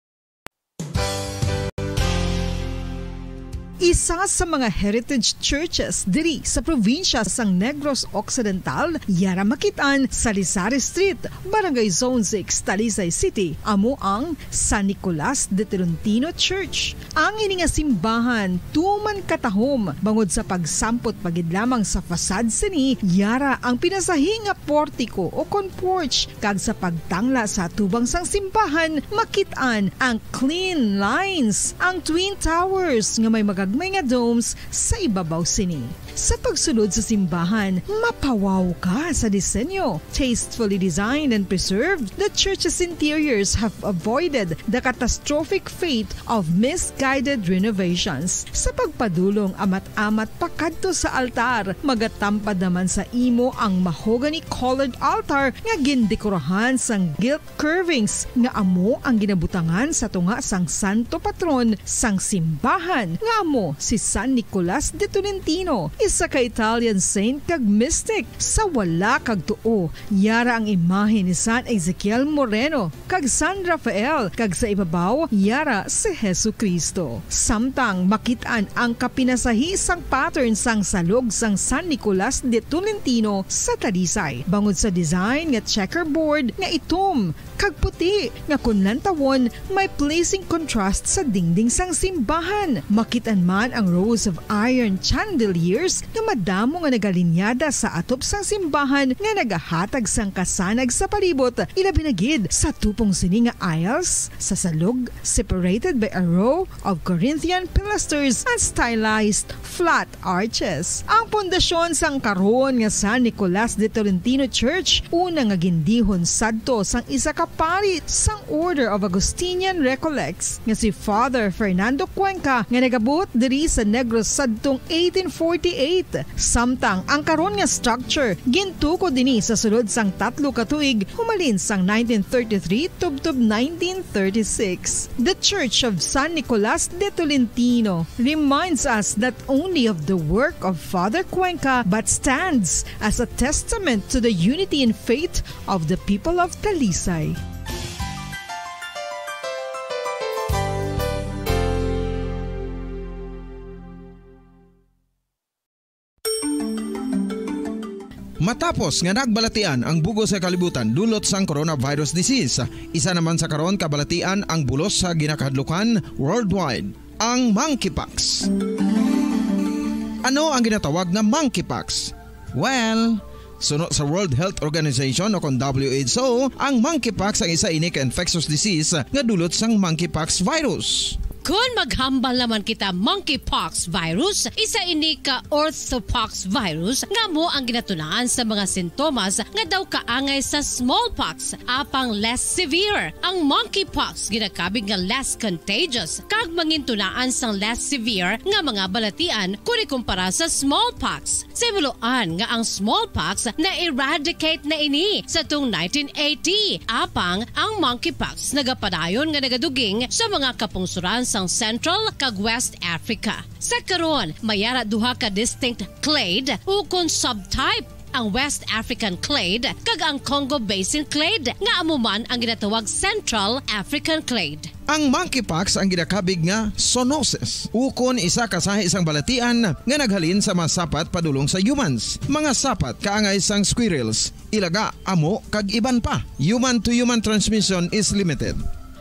Isa sa mga heritage churches diri sa probinsya sang Negros Occidental, yara makit-an sa Lisari Street, Barangay Zone six, Talisay City, amo ang San Nicolas de Tolentino Church. Ang ini nga simbahan tuman katahom bangod sa pagsampot pa gid lamang sa facade sini, yara ang pinasahi nga portiko o kon porch, kag sa pagtangla sa atubang sang simbahan, makit-an ang clean lines, ang twin towers nga may magagmay nga domes sa ibabaw sini. Sa pagsulod sa simbahan, mapawaw ka sa disenyo. Tastefully designed and preserved, the church's interiors have avoided the catastrophic fate of misguided renovations. Sa pagpadulong amat-amat pakadto sa altar, magatampad naman sa imo ang mahogany-colored altar nga gindekorahan sang gilt curvings nga amo ang ginabutangan sa tunga sang santo patron sang simbahan, nga amo si San Nicolas de Tolentino, isa ka Italian saint kag mystic. Sa wala kag tuo, yara ang imahe ni San Ezekiel Moreno kag San Rafael, kag sa ibabaw, yara si Jesu-Cristo. Samtang makit-an ang kapinasahi sang pattern sang salog sang San Nicolas de Tolentino sa Talisay, bangod sa design nga checkerboard nga itom kag puti nga kon lantawon may pleasing contrast sa dingding sang simbahan. Makit-an man ang rows of iron chandeliers nga madamo nga nagalinyada sa atop sang simbahan nga nagahatag sang kasanag sa palibot, ilabi na gid sa tupong sini nga aisles sa salog, separated by a row of Corinthian pilasters and stylized flat arches. Ang pundasyon sang karon nga San Nicolas de Tolentino Church, una nga gindihon sadto sang isa ka pari sang Order of Augustinian Recollects nga si Father Fernando Cuenca, nga nagabuot diri sa Negros sadtong eighteen forty-eight. Samtang ang karon nga structure gintukod ini sa sulod sang tatlo ka tuig, humalin sang nineteen thirty-three tubtob nineteen thirty-six. The Church of San Nicolas de Tolentino reminds us not only of the work of Father Cuenca, but stands as a testament to the unity in faith of the people of Talisay. Matapos nga nagbalatian ang bug-os nga kalibutan dulot sang coronavirus disease, isa naman sa karon kabalatian ang bulos sa ginakahadlukan worldwide, ang monkeypox. Ano ang ginatawag nga monkeypox? Well, suno sa World Health Organization o kon W H O, ang monkeypox ang isa ini ka infectious disease nga dulot sang monkeypox virus. Kon maghambal naman kita monkeypox virus, isa ini ka orthopox virus nga amo ang ginatunaan sa mga sintomas nga daw kaangay sa smallpox, apang less severe. Ang monkeypox ginakabig nga less contagious kag mangintunaan sang less severe nga mga balatian kon ikumpara sa smallpox. Sa himuloan nga ang smallpox na-eradicate na ini sa tung nineteen eighty, apang ang monkeypox nagapadayon nga nagaduging sa mga kapungsoran sang Central kag West Africa. Sa karon, may ara duha ka distinct clade ukon subtype, ang West African clade kag ang Congo Basin clade, nga amo man ang ginatawag Central African clade. Ang monkeypox ang ginakabig nga zoonosis, ukon isa ka sahi sang balatian nga naghalin sa mga sapat padulong sa humans. Mga sapat kaangay sang squirrels, ilaga, amo, kag iban pa. Human-to-human transmission is limited.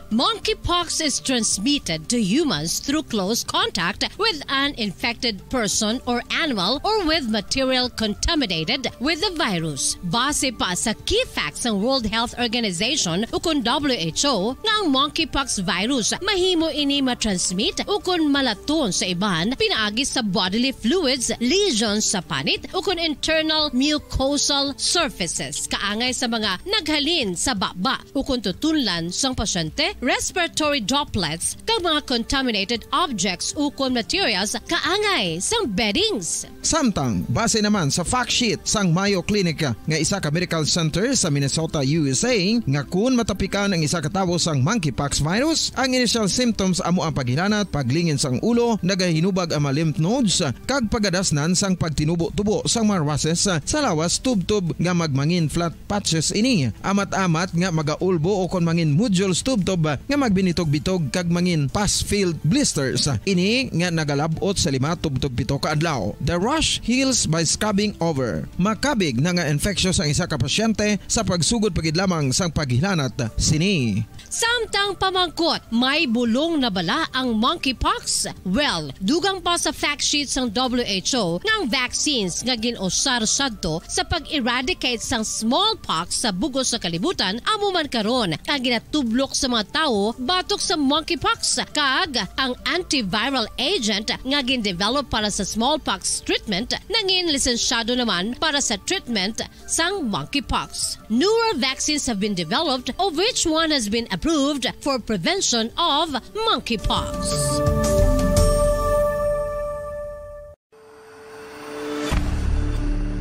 Monkeypox is transmitted to humans through close contact with an infected person or animal or with material contaminated with the virus. Base pa sa key facts sang World Health Organization ukon W H O nga ang monkeypox virus mahimo ini matransmit ukon malaton sa iban pinaagi sa bodily fluids, lesions sa panit ukon internal mucosal surfaces kaangay sa mga naghalin sa baba ukon tutunlan sang pasyente, respiratory droplets, kag mga contaminated objects ukon materials kaangay sang beddings. Samtang, base naman sa fact sheet sang Mayo Clinic nga isa ka medical center sa Minnesota, U S A, nga kun matapikan ang isa ka tawo sang monkeypox virus, ang initial symptoms amo ang paghilanat, paglingin sang ulo, nagahinubag ang mga lymph nodes, kag pagadasnan sang pagtinubo-tubo sang mga rushes sa lawas tubtob nga magmangin flat patches ini. Amat-amat nga magaulbo o kon mangin nodules tubtob nga magbinitog-bitog kag mangin pus-filled blisters. Ini nga nagalab-ot sa lima tubtob pito ka adlaw. The rash heals by scrubbing over. Makabig na nga infectious ang isa ka pasyente sa pagsugod pa gid lamang sang paghilanat sini. Samtang pamangkot, may bulong na bala ang monkeypox? Well, dugang pa sa fact sheet sang W H O nga ang vaccines nga gin-usar sadto sa pag-eradicate sang smallpox sa bug-os sa kalibutan amo man karon ang ginatublok sa mga tawo batok sa monkeypox, kag ang antiviral agent nga gin-develop para sa smallpox treatment nangin lisensyado naman para sa treatment sang monkeypox. Newer vaccines have been developed, of which one has been approved for prevention of monkeypox.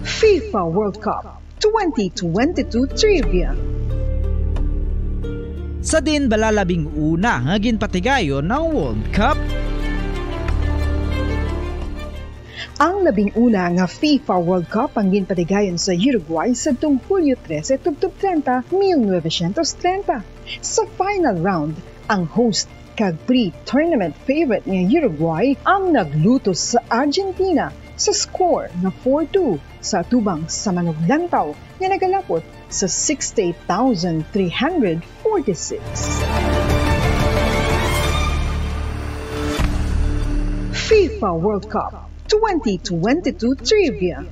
FIFA World Cup twenty twenty-two Trivia. Sa din bala labing una nga ginpatigayon ang World Cup? Ang labing una nga FIFA World Cup ang ginpatigayon sa Uruguay sadtong Hulyo trese tubtob treinta, mil novecientos treinta. Sa final round, ang host kag pre-tournament favorite nga Uruguay ang naglutos sa Argentina sa score nga four two sa atubang sa manuglantaw nga nagalapot sa sixty-eight thousand three hundred forty-six. FIFA World Cup twenty twenty-two Trivia.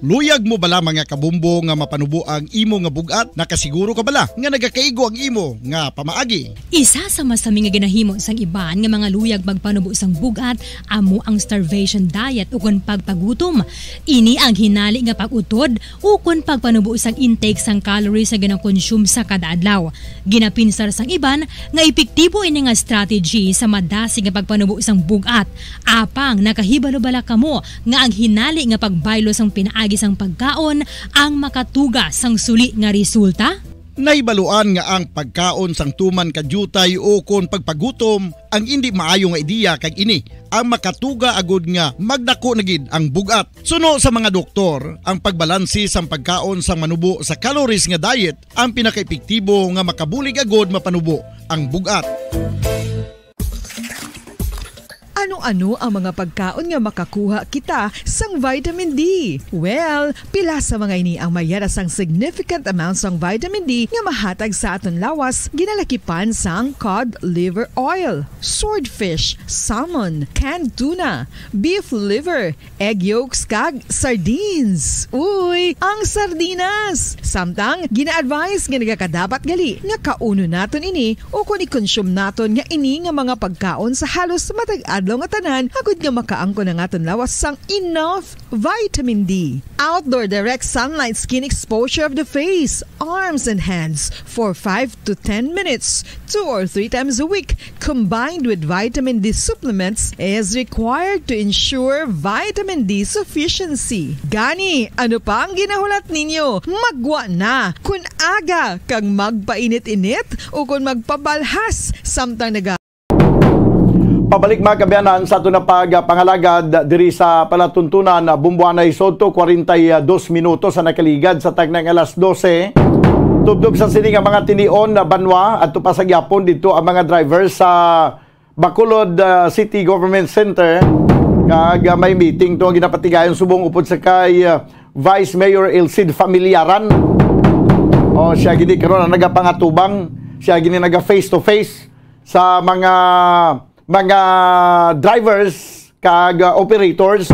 Luyag mo bala, mga kabumbo, nga mapanubo ang imo nga bug-at? Nakasiguro ka bala nga nagakaigo ang imo nga pamaagi? Isa sa masami nga ginahimo sang iban nga mga luyag magpanubo sang bug-at amo ang starvation diet ukon pagpagutom. Ini ang hinali nga pag-utod ukon pagpanubo sang intake sang calories nga ginakonsume sa kada adlaw. Ginapinsar sang iban nga epektibo ini nga strategy sa madasig nga pagpanubo sang bug-at. Apang nakahibalo bala kamo nga ang hinali nga pagbaylo sang pinaagi sang pagkaon ang makatuga sang suli nga resulta? Nahibaluan nga ang pagkaon sang tuman ka diutay ukon pagpagutom ang indi maayo nga ideya, kag ini ang makatuga agud nga magdako na gid ang bug-at. Suno sa mga doktor, ang pagbalansi sang pagkaon sang manubo sa calories nga diet ang pinakaepektibo nga makabulig agud mapanubo ang bug-at. Ano-ano ang mga pagkaon nga makakuha kita sang vitamin D? Well, pila sa mga ini ang mayara sang significant amount sang vitamin D nga mahatag sa aton lawas, ginalakipan sang cod liver oil, swordfish, salmon, canned tuna, beef liver, egg yolks, kag sardines. Uy, ang sardinas! Samtang, gina-advise nga nagakadapat gali nga kaunon naton ini ukon i-consume naton nga ini nga mga pagkaon sa halos matag adlaw nga tanan, agud nga makaangkon ang aton lawas sang enough vitamin D. Outdoor direct sunlight skin exposure of the face, arms, and hands for five to ten minutes, two or three times a week, combined with vitamin D supplements, is required to ensure vitamin D sufficiency. Gani, ano pa ang ginahulat ninyo? Maggwa na! Kun aga kag magpainit-init ukon magpabalhas samtang naga- Pabalik, mga kaabyanan, sa aton nga pagpangalagad diri sa palatuntunan, Bumbuanay Soto, kwarenta y dos minutos ang nakaligad sa takna nga alas dose. Tubtob sa sini nga mga tinion, banwa, adto pa sa gihapon didto ang mga driver sa Bacolod, ah, City Government Center, kag, ah, may meeting to ang ginapatigayon subong upod sa kay, ah, Vice Mayor Elcid Familiaran. O, siya gini karon ang nagapangatubang, siya gini naga face to face sa mga, mga drivers kag, ah, operators.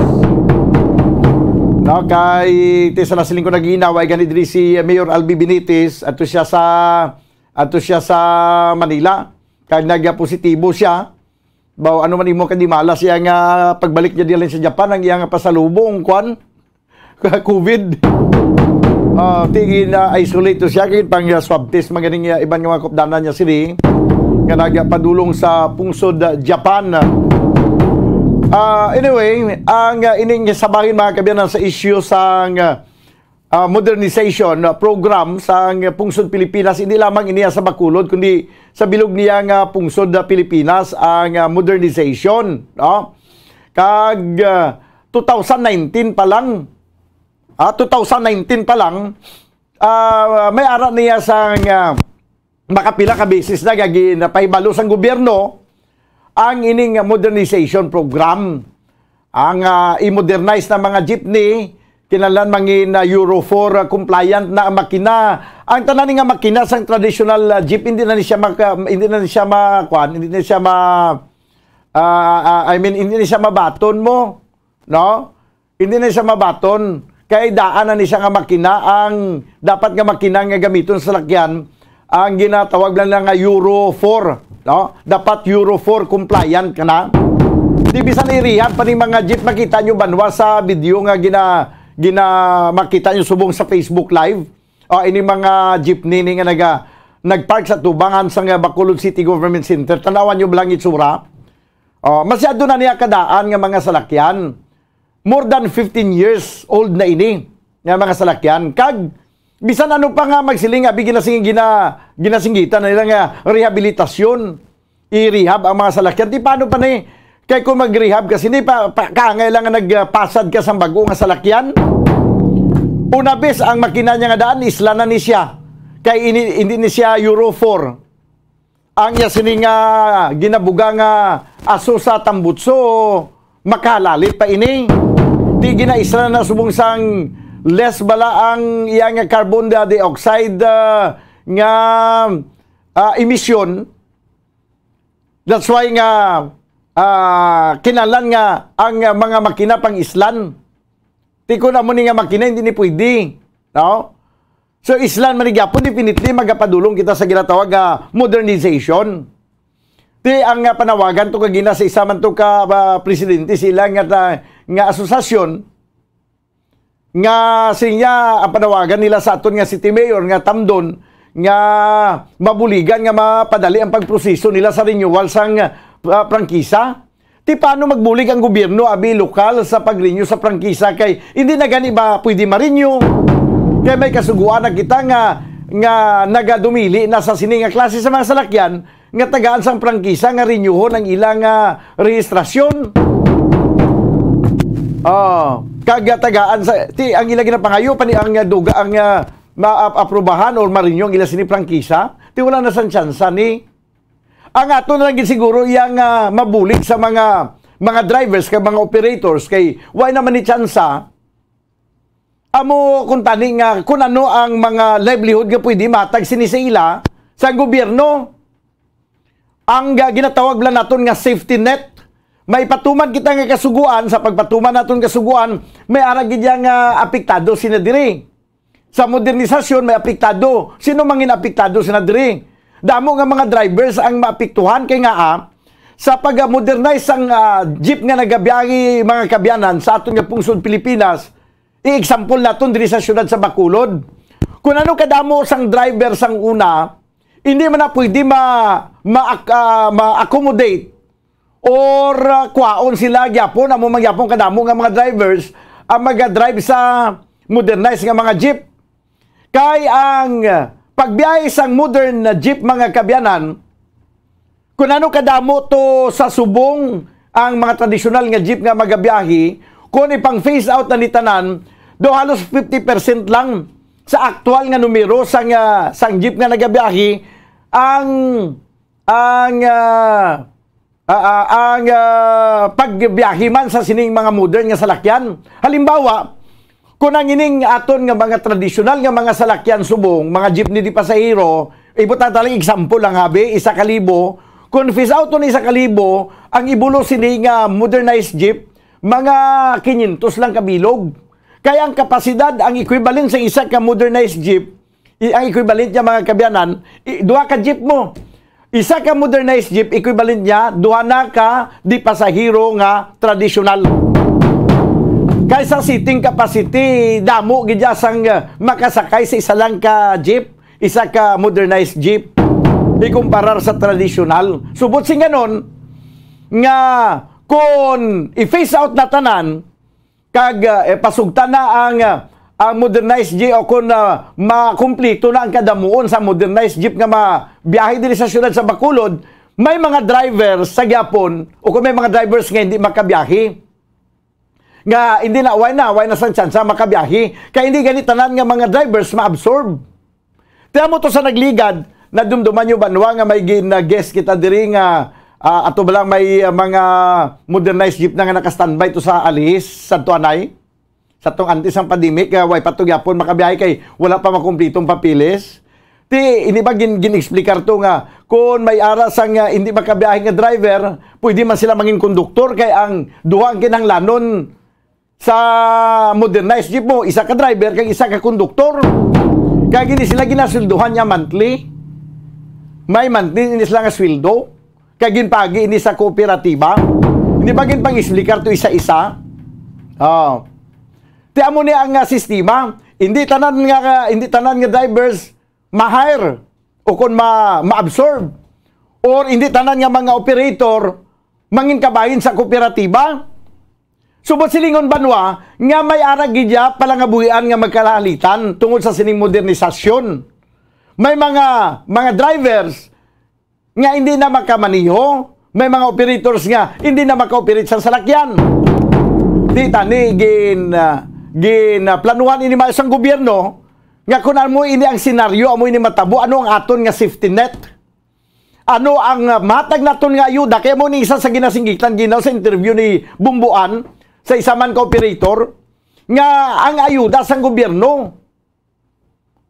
No, kay ti sa nasiling ko naginawa gani diri si Mayor Albi Benitez, ato siya sa, ato siya sa Manila. Kag nagapositibo siya. Baw, ano man imo kadimala siya nga pagbalik niya dili sa Japan, ang iyang pasalubong, kwan? Covid. Ah, tingin na isolate to siya, kay pang, ah, swab test, maganing, ah, iban nga mga kupdanan niya sini, nga nagapadulong sa pungsod, ah, Japan. Ah, anyway, ang, ah, ining sabahin, mga kaabyanan, sa isyu sang, ah, ah, modernization, ah, program sang pungsod Pilipinas, hindi lamang iniya sa Bacolod, kundi sa bilog niya nga pungsod, ah, Pilipinas ang, ah, modernization, no? Kag, ah, two thousand nineteen pa lang, ah, two thousand nineteen pa lang, Ah, may ara niya sang, ah, makapila ka beses na nga ginapahibalo sang gobyerno ang ining modernization program. Ang, ah, i-modernize na mga jeepney, kinahanglan mangin, ah, Euro four, ah, compliant na ang makina. Ang tanan nga makina sang traditional, ah, jeep, hindi na ni siya maka-, hindi na ni siya ma-, kuan, hindi na siya ma-, ah, ah, I mean, hindi na siya mabaton mo, no? Hindi na siya mabaton. Kay daan na ni siya nga makina ang dapat nga makina nga gamiton sa salakyan, ang ginatawag lang nga Euro four, no? Dapat Euro four compliant ka na. Di bisan i-rehab pa ni mga jeep, makita nyo banwa sa video nga gina, gina makita nyo subong sa Facebook Live. O, ini mga jeepney ni nga naga, nagpark sa tubangan sa nga Bacolod City Government Center. Tanawan nyo ba lang itsura? O, masyado na niya kadaan nga mga salakyan. More than fifteen years old na ini nga mga salakyan. Kag bisan ano pa nga magsiling, abi ginasing-, gina-, ginasinggitan na nila nga rehabilitasyon, i-rehab ang mga salakyan. Di paano pa ni? Kay kung mag-rehab kasi ni pa, pa, kaangay lang nga nagpasad ka sang bago nga salakyan. Una bes ang makina niya nga daan, isla na ni siya. Kay ini, hindi ni siya Euro four. Ang iya sini nga ginabuga nga aso sa tambutso, makalalit pa ini. Di ginaisla na subong sang less bala ang iya nga carbon di-, dioxide, ah, nga, ah, emission. That's why nga, ah, kinahanglan nga ang, ah, mga makina pang islan. Ti kun amo ni nga makina, hindi ni pwede. No? So, islan man ni gyapon, definitely, magapadulong kita sa ginatawag nga modernization. Ti ang, ah, panawagan to kagina sa isa man to ka, ah, presidente sila nga ta-, nga asosasyon nga siya ang panawagan nila sa aton nga city mayor nga Tamdon nga mabuligan nga mapadali ang pagproseso nila sa renewal sang, ah, prangkisa. Ti paano magbulig ang gobyerno, abi, lokal sa pag-renew sa prangkisa, kay hindi na gani ba pwede ma-renew? Kay may kasuguan na kita nga, nga nagadumili na sa sini nga klase sa mga salakyan nga tagaan sang prangkisa nga renewhon ang ilang, ah, rehistrasyon. Oh, kag tagaan sa, ti, ang ila ginapangayo pa ni ang, ah, duga, ang, ah, ma-, ap-, aprubahan or ma-renew ang ila sini prangkisa. Ti wala na sang tsansa ni. Ang ato na lang gid siguro iyang, ah, mabulig sa mga, mga drivers kag mga operators kay wala naman ni tsansa. Amo kung tani nga kung ano ang mga livelihood nga pwede matag sini sa ila sa gobyerno. Ang, ah, ginatawag lang naton nga safety net. May patuman kita nga kasuguan, sa pagpatuman naton kasuguan, may ara gid yang, ah, apektado sina diri. Sa modernisasyon, may apektado. Sino mangin apektado sina diri? Damo nga mga drivers ang maapektuhan kay nga, ah, sa pag-modernize sang, ah, jeep nga nagabiyahe, mga kabyanan, sa aton nga pungsod Pilipinas, i-example naton diri sa siyudad sa Bacolod. Kung ano kadamo sang driver sang una, hindi man na pwede ma-, ma-, ah, ma-accommodate or, ah, kwaon sila gyapon, amo man gyapon kadamo nga mga drivers ang maga-drive sa modernized nga mga jeep. Kay ang, ah, pagbiyahe sang modern na jeep, mga kabyanan, kung ano kadamo to sa subong ang mga tradisyonal nga jeep nga magabiyahe, kung ipang phase out na ni tanan, do halos fifty percent lang sa aktual nga numero sang, ah, sang jeep nga nagabiyahe ang ang, ah, ah, ah, ang, ah, pagbiyahe man sa sining mga modern nga salakyan. Halimbawa, kung ang ining aton nga mga tradisyonal nga mga salakyan subong, mga jeepney di pasahero, ibutang ta lang example lang, abi, isa ka libo. Kung phase out ni isa ka libo, ang ibulo sini nga modernized jeep, mga quinientos lang ka bilog. Kaya ang kapasidad, ang equivalent sa isa ka modernized jeep, I-, ang equivalent niya, mga kabyanan, i-, duha ka jeep mo. Isa ka modernized jeep, equivalent niya, duha na ka di pasahero nga tradisyonal. Kaysa seating capacity, damo gid siya sang, uh, makasakay sa isa lang ka jeep, isa ka modernized jeep, ikumparar sa tradisyonal. Subot sing ganon, nga kung i-phase out na tanan, kag, ah, eh, pasugtan na ang, ah, ang modernized jeep, o kung, ah, makumplito na ang kadamuon sa modernized jeep nga mabiyahe diri sa siyudad sa Bacolod, may mga drivers sa gyapon, o kung may mga drivers nga hindi makabiyahe. nga hindi na, why na, why na sang tsansa makabiyahe? Kay hindi gani tanan nga mga drivers ma-absorb. Ti amo to sa nagligad, nadumduman nyo ba, Noah, nga may gin-, uh, guest kita diri nga, ah, ato ba lang may, ah, mga modernized jeep na nga naka-standby to sa Alihis, Santo Anay? Sa tong antes ang pandemic, ah, way pa to gyapon makabiyahe kay wala pa makumpleto ang papeles. Ti, ini ba gin-, gin-explicar to nga kung may ara sang, ah, hindi makabiyahe nga driver, pwede man sila mangin konduktor kay ang duha ang kinahanglanon sa modernized jeep mo, isa ka driver kag isa ka konduktor. Kag ini sila ginasweldohan niya monthly. May monthly ini sila nga sweldo. Kag ginpagi ini sa kooperatiba. Hindi ba ginpang-explicar to isa-isa? Oh. Ti amo ni ang, ah, sistema. Hindi tanan nga, hindi tanan nga drivers ma-hire o kon ma-, ma-absorb. Or hindi tanan nga mga operator mangin kabahin sa kooperatiba. Subot silingon banwa nga may ara gid ya palangabuhian nga magkalahalitan tungod sa sining modernisasyon. May mga, mga drivers nga hindi na makamaniho, may mga operators nga hindi na maka-operate sa salakyan. Di tani gin, ah, gin, ah, planuhan ini maayo sang gobyerno nga kun amo ini ang senaryo, amo ini matabo, ano ang aton nga safety net? Ano ang, ah, matag naton nga ayuda? Kay mo ni isa sa ginasinggitan ginaw sa interview ni Bumbuan sa isa man ka operator nga ang ayuda sang gobyerno.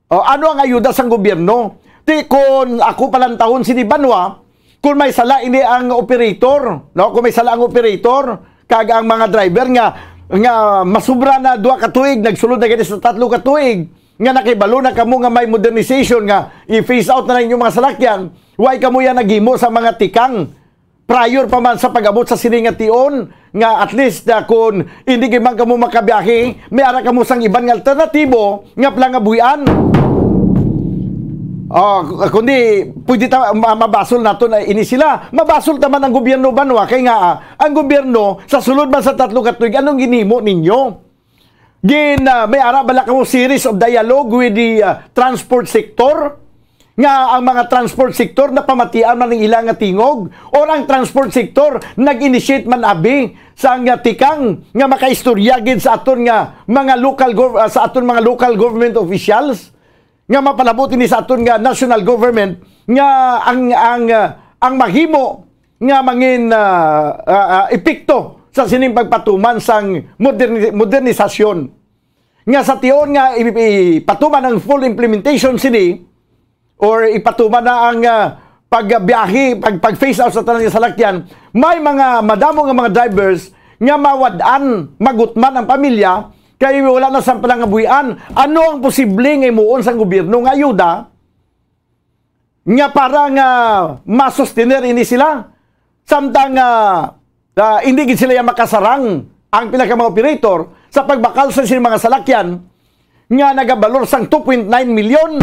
O, ano ang ayuda sang gobyerno? Ti, kun ako palantahon sini banwa, kun may sala ini ang operator, no? Kun may sala ang operator, kag ang mga driver nga, nga masubra na duha ka tuig, nagsulod na gani sa tatlo ka tuig, nga nakibalo na kamo nga may modernization, nga i-phase out na lang inyong mga salakyan, why kamo yan naghimo sa mga tikang? Prior pa man sa pag-abot sa sini nga tion, nga at least, ah, kun hindi gid man kamo makabiyahe, may ara kamo sang iban nga alternatibo nga palangabuhian. Ah, kundi pwede ta ma-, mabasol naton, ah, ini sila. Mabasol ta man ang gobyerno banwa kay nga, ah, ang gobyerno sa sulod man sa tatlo ka tuig, anong ginhimo ninyo? Gin, ah, may ara bala kamo series of dialogue with the, ah, transport sector? Nga ang mga transport sector napamatian man ang ila nga tingog? Or ang transport sector nag-initiate man abi sa nga tikang nga makaistorya gid sa aton nga mga local gov-, ah, sa aton mga local government officials? Nga mapalabot ini sa aton nga national government nga ang, ang, ah, ang mahimo nga mangin, ah, ah, ah, epekto sa sining pagpatuman sang moderni-, modernisasyon. Nga sa tion nga i-, ipatuman ang full implementation sini or ipatuman na ang, ah, pagbiyahe, pag, pag-phase out sa tanan nga salakyan, may mga madamo nga mga drivers nga mawad-an, magutman ang pamilya kay wala na sang palangabuhian. Ano ang posible nga himuon sang gobyerno nga ayuda nga para nga ma-sustener ini sila? Samtang, ah, ah, hindi gid sila yang makasarang ang pila ka mga operator sa pagbakal sa sining mga salakyan nga nagabalor sang two point nine million.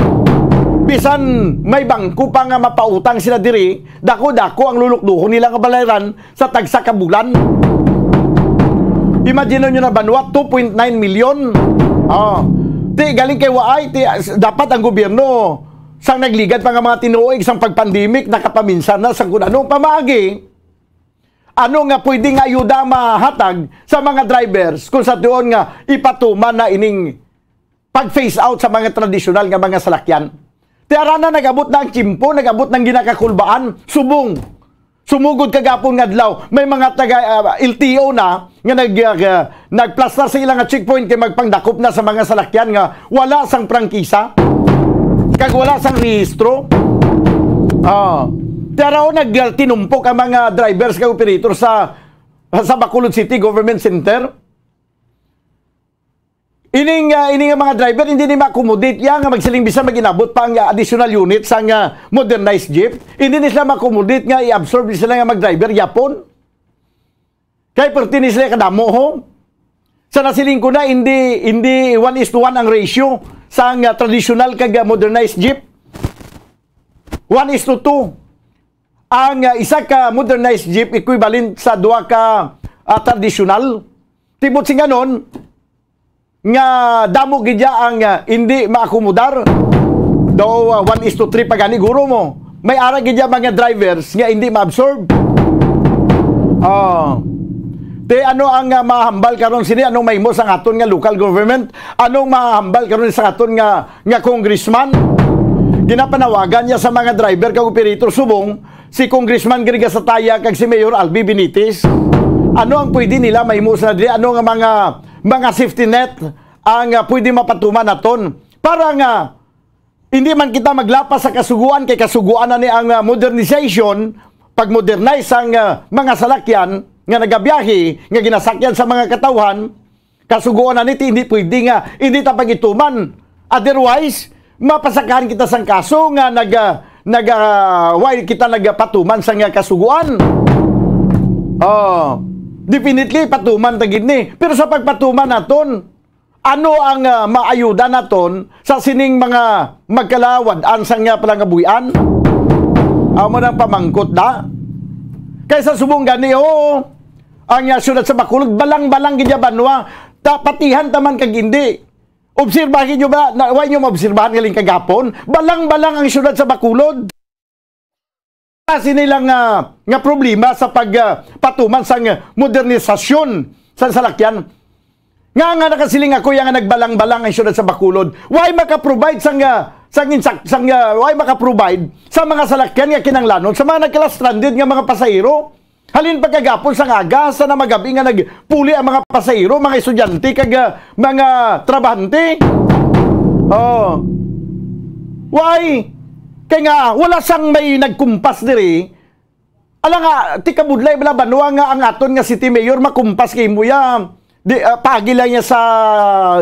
Bisan may bangko pa nga mapautang sila diri, dako-dako ang lulukduhon nila nga balayran sa tagsa ka bulan. Imagine nyo na, banwa, two point nine million. Oh. Ti, galing kay waay, ti, dapat ang gobyerno, sang nagligad pa nga mga tinuig, sang pag-pandemic, nakapaminsan na sa kun anong pamaagi, ano nga pwede nga ayuda mahatag sa mga drivers kung sa tuon nga ipatuman na ining pag-phase out sa mga tradisyonal nga mga salakyan. Ti ara na, nag-abot na ang tiyempo, nag-abot ng ginakakulbaan, subong. Sumugod kagapon nga adlaw, may mga taga, ah, L T O na nga nag-, ah, nagplastar sa ilang checkpoint kay magpangdakop na sa mga salakyan nga wala sang prangkisa, kag wala sang rehistro. Ah, ti ara, oh, nagtinumpok ang mga drivers kag operator sa, sa Bacolod City Government Center. Ining, ah, ining mga driver, hindi ni ma-accommodate ya nga magsiling bisan mag-inabot pa ang, ah, additional unit sang, ah, modernized jeep. Hindi ni sila ma-accommodate nga i-absorb ni sila nga mag-driver yapon. Kay perti ni sila kadamo, ho. Sa nasiling ko na, hindi, hindi one is to one ang ratio sang, ah, traditional kag, ah, modernized jeep. One is to two. Ang, ah, isa ka modernized jeep equivalent sa duha ka, ah, tradisyonal. Tibot sing anon, nga damo gid ya ang, ah, hindi maakomodar. Daw, ah, one is to three pa gani, guro mo. May ara gid ya mga drivers nga hindi ma-absorb. Ah. Te, ano ang, ah, mahambal karon sini? Anong mahimo sa aton nga local government? Anong mahambal karon sa aton nga, nga congressman? Ginapanawagan niya sa mga driver kag operator subong si Congressman Gregory Gatchalian kag si Mayor Albi Benitez. Ano ang pwede nila mahimo sa diri? Ano nga mga, mga safety net ang, ah, pwede mapatuman naton para nga hindi man kita maglapas sa kasuguan, kay kasuguan na ni ang, ah, modernization, pag-modernize ang, ah, mga salakyan nga nagabiyahe, nga ginasakyan sa mga katawhan, kasuguan na ni, ti hindi pwede nga hindi ta pag-ituman. Otherwise, mapasakahan kita sang kaso nga nag, ah, nag, ah, why kita nagpatuman sang, ah, kasuguan. Oh, definitely patuman ta gid ni. Pero sa pagpatuman naton, ano ang, ah, maayuda naton sa sining mga magkalawad-an sang, ah, palangabuhian? Amo nang pamangkot da. Kaysa subong gani, oo, ang, ah, siyudad sa Bacolod, balang-balang gid ya banwa. Ta-, patihan ta man kag hindi. Obserbahin nyo ba? Na, why nyo maobserbahan galing kagapon? Balang-balang ang siyudad sa Bacolod. Sini lang nga, nga problema sa pag, ah, patuman sang modernisasyon sa salakyan. Nga, nga nakasiling ako, yang nga nagbalang-balang ang siyudad sa Bacolod. Why maka-provide sang, ah, sang insak-, sang, ah, why maka-provide sa mga salakyan nga kinahanglanon sa mga nagkala-stranded nga mga pasahero? Halin pagkagapon sang aga, sa na magabi nga nagpuli ang mga pasahero, mga estudyante, kag, ah, mga trabahante. Oh. Why? Kay nga, wala sang may nagkumpas diri. Ala nga, ti kabudlay bala banwa nga ang aton nga city mayor makumpas kay mo ya. Di, ah, paagi lang niya sa,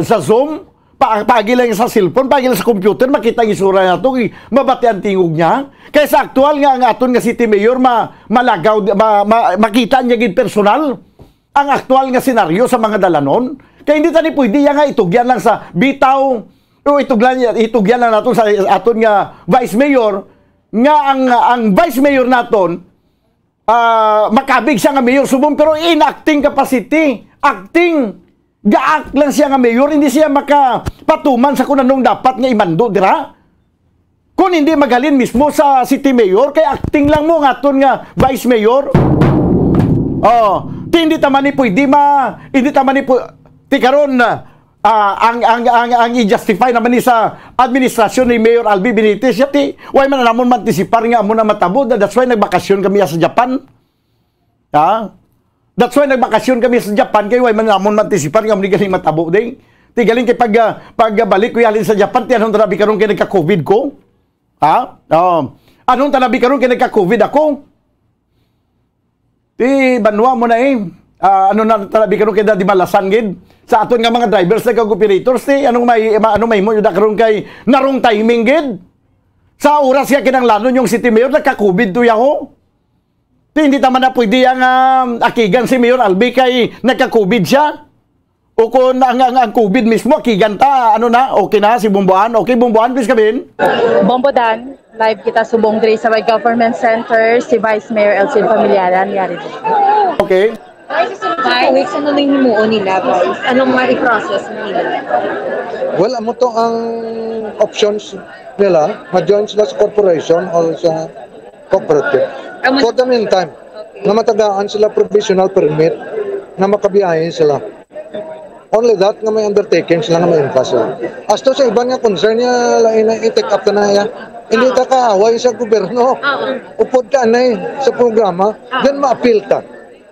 sa Zoom, pa, paagi lang niya sa cellphone, paagi lang sa computer, makita ang isura nato, kay mabati ang tingog niya. Kay sa aktual nga ang aton nga city mayor, ma, malagaw, ma, ma, makita niya gid personal ang aktual nga senaryo sa mga dalanon. Kay hindi tani pwede ya nga itugyan lang sa bitaw, o itugyan, itugyan lang naton sa aton nga vice mayor, nga ang, ang vice mayor naton, ah, makabig siya nga mayor subong, pero in acting capacity, acting, gaak lang siya nga mayor, hindi siya makapatuman sa kung anong dapat nga imando dira. Kung hindi maghalin mismo sa city mayor, kay acting lang mo nga aton nga vice mayor. Oh, ti hindi ta man ni pwede ma, hindi ta man ni pu-, ti karon, ah, ang, ang, ang, ang i-justify naman ni sa administrasyon ni Mayor Albi Benitez, ya ti, way man namon mantisipar nga amo na matabo, that's why nagbakasyon kami sa Japan. Ha? That's why nagbakasyon kami sa Japan, kay way man namon mantisipar nga amo ni galing matabo, day. Ti galing kay pag, ah, pagbalik ko halin sa Japan, ti anong tanabi karon kay nagka-covid ko? Ha? Oh. Anong tanabi karon kay nagka-covid ako? Ti banwa mo na eh. Ah, ano na talabi karon kay di malasan gid sa aton nga mga drivers kag operators, ti anong may ma-, anong may mo da karon kay narong timing gid. Sa oras nga kinanglanon yung city mayor, nagka-covid to yaho. Ti hindi ta man na pwede ang, ah, akigan si Mayor Albi kay nagka-covid siya. O kung ang, ang, ang covid mismo, akigan ta, ano na, okay na si Bumbuan. Okay, Bumbuan, please come in. Bombo Dan, live kita subong diri sa may Government Center, si Vice Mayor Elsin Familiaran, yari din. Okay. Ay, sa sunod sa two weeks, ano na yung himuon nila, Vice? Anong ma-process nila? Well, amo to ang options nila. Ma-join sila sa corporation or sa cooperative. Amo For the meantime, Okay. nga matagaan sila provisional permit na makabiyahe sila. Only that nga may undertaking sila nga may entrust sila. As to sa iban nga concern niya, lain na i-take up na niya. Hindi ta kaaway sa gobyerno. Oo. Upod ka anay sa programa, Ah. then ma-appeal ta.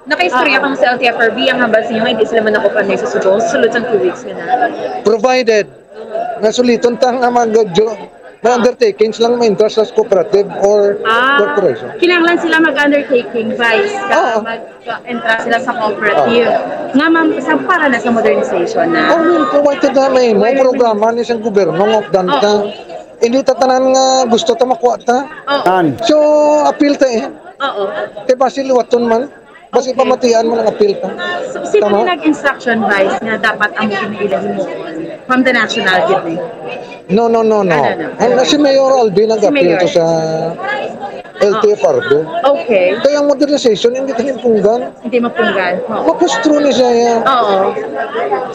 Nakaistorya Ah. kamo sa L T F R B, ang hambal sa inyo nga hindi sila manakupan na sa sugo, sulod sang two weeks nga na. Provided nga suliton ta nga mag-, jo-, may undertakings lang may entrust sa cooperative or Ah, corporation. kinahanglan sila mag-undertaking, Vice, ka Oo. mag-entrust sila sa cooperative. Oo. Nga, ma'am, sa para na sa modernization na. Oh, well, provided na may mo Why programa ni sa gobyerno nga updan Oo. ta. Hindi ta tanan nga gusto ta makuha ta. Oo. An. So, appeal ta eh. Oo. Te basi liwaton man. Basi Okay. pamatian mo ng appeal ka. So, sino Tama? ang nag-instruction, Vice, nga dapat ang ginailahin mo from the national gid ni? No, no, no, no. Ah, no, no. Ang si Mayor Alvin nag-appeal Mayor. To sa L T F R B. Okay. Kaya ang modernization, hindi tayo punggan. Hindi mapunggan. Oo. Mapustro ni siya. Oo.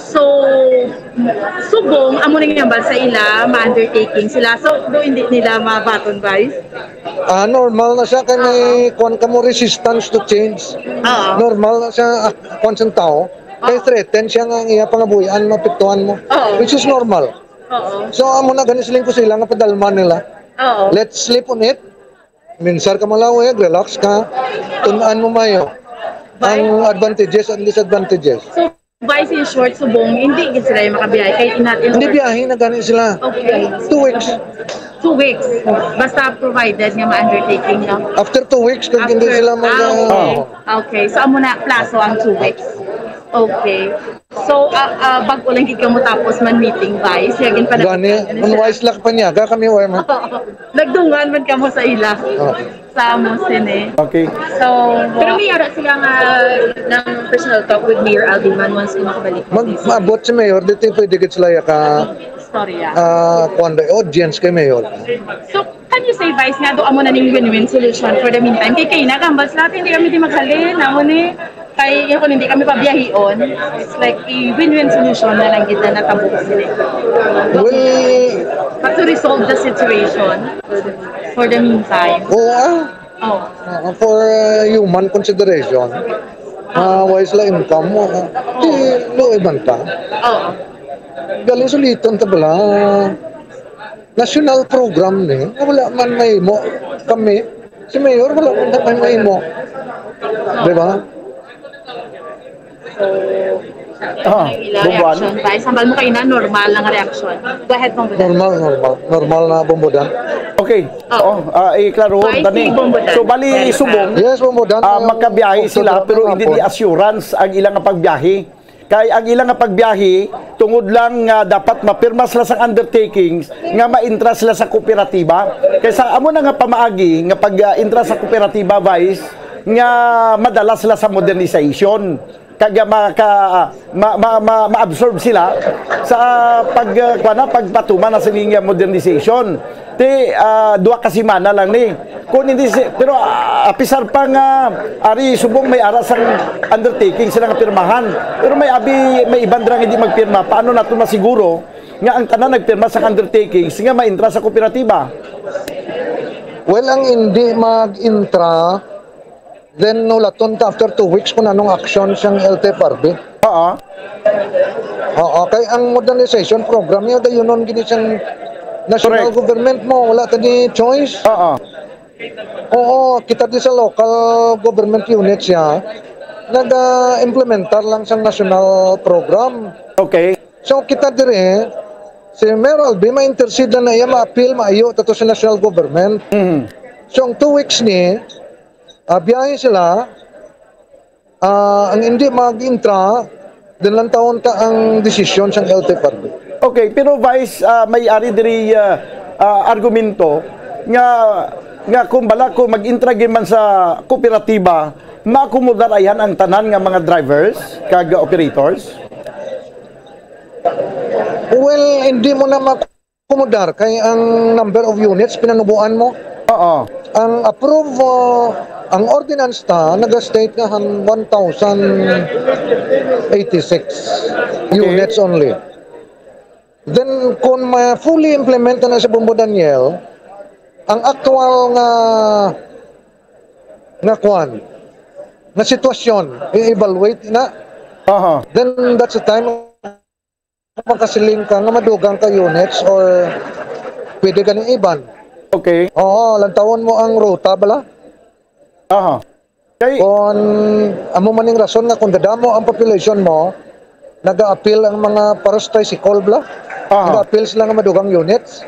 So, subong, amo na nga ba sa ila, ma-undertaking sila. So, do hindi nila mabaton, Vice? Ah, normal na siya kay may kuwan ka mo resistance to change. Oo. Normal na siya, ah, kuwan sa tao. Kay threaten siya nga ang iya pangabuhian, mapiktuhan mo. Oo. Which is normal. Oo. So, amo na gani siling ko sila nga padalman nila. Oo. Let's sleep on it. Minsar ka malawig, relax ka. Tunan mo mayo ang advantages and disadvantages. So, Vice, in short, subong, hindi gid sila yung makabiyahe. Kay inatin. Hindi biyahe na gani sila. Okay. Two weeks. Two weeks. Basta provided nga ma-undertaking, no? After two weeks, kung hindi After- sila mag- ah, okay. Oh. Okay. So, amo na, plaso ang two weeks. Okay. So, ah, ah, bag-o lang gid kamo tapos man meeting, Vice. Yagin pa na. Gani, unwise lang panyaga kami, why man? Nagdungan man kamo sa ila. Oh. Sa amo sini. Okay. So, pero may ara sila nga ng personal talk with Mayor Alvin man once nga makabalik. Mag maabot si Mayor, dito pwede gid sila ka Istorya. Ah, kuwan ba, audience kay Mayor. So, can you say, Vice, nga do amo na ning win-win solution for the meantime? Kay kay nagambal sila, hindi kami di maghalin, amo ni kay kung hindi kami pabiyahion, it's like a win-win solution na lang gid na natabo sila. Well, But to resolve the situation for the meantime. Oo, ah. Oh. Ah, for uh, human consideration, ah, why sila income mo? Ah, di, luoy man ta. Oo. Galing suliton ta bala. National program ni, nga wala man mahimo kami. Si Mayor, wala man may mahimo. Di ba? Ah, Ila Bomboan. Reaction, Vice. Sambal mo kayo na, normal lang reaction. Go ahead, Bombodan. Normal, normal. Normal na Bombodan. Okay. Oh, ah, eh, klaro, Vice, Dani. Bombodan. So, bali, Very subong, fast. Yes, Bombodan. ah, Ang magkabiyahe October sila, pero ng hindi hapon. ni assurance ang ilang pagbiyahe. Kay ang ilang nga pagbiyahe, tungod lang nga dapat mapirma sila sa undertakings nga maintra sila sa kooperatiba. Kay sa amo na nga pamaagi nga pag-intra sa kooperatiba, Vice, nga madala sila sa modernization. Kag maka, ma, ma, ma, ma-absorb sila sa pag, uh, kuwan na, pagpatuman na sining, uh, modernization. Ti, ah, duha ka semana lang ni. Kung hindi si, pero, ah, apisar pa nga ari subong may ara sang undertaking sila nga pirmahan. Pero may abi, may iban dira nga hindi magpirma. Paano nato masiguro nga ang tanan nagpirma sa undertaking nga maintra sa kooperatiba? Well, ang hindi mag-intra, then nulaton ta after two weeks kung anong action siyang L T F R B. Oo. Oo, kay ang modernization program niya, dayunon gini siyang national Correct. Government mo, wala ta ni choice. Oo. Oo, kita di sa local government units siya, nag-implementar lang sa national program. Okay. So kita dire, si Mayor Albi ma-intercede na na iya ma-appeal, maayo tato sa national government. Mhm. So ang two weeks ni, ah, biyahe sila, ah, ang hindi mag-intra, din lang taon ta ang desisyon sang L T F R B. Okay, pero Vice, ah, may ari diri, ah, ah, argumento nga, nga kung bala ko mag-intra gyud man sa kooperatiba, maakomodar ayhan ang tanan nga mga drivers kag operators? Well, hindi mo na makomodar kay ang number of units pinanubuan mo. Oo. Ang approve, uh, ang ordinance ta naga-state nga han one thousand eighty-six units only. Then kung ma-fully implement na sa Bombo Daniel, ang aktual nga nga kwan, nga sitwasyon, i-evaluate na. Aha. Then that's the time makasiling ka nga madugang ka units or pwede ka ni iban. Okay. Oo, lantawon mo ang ruta bala. Aha. Kay Kung amo man ning rason nga kung dadamo ang population mo, naga-appeal ang mga paros tricycle bala. Aha. Naga-appeal sila nga madugang units.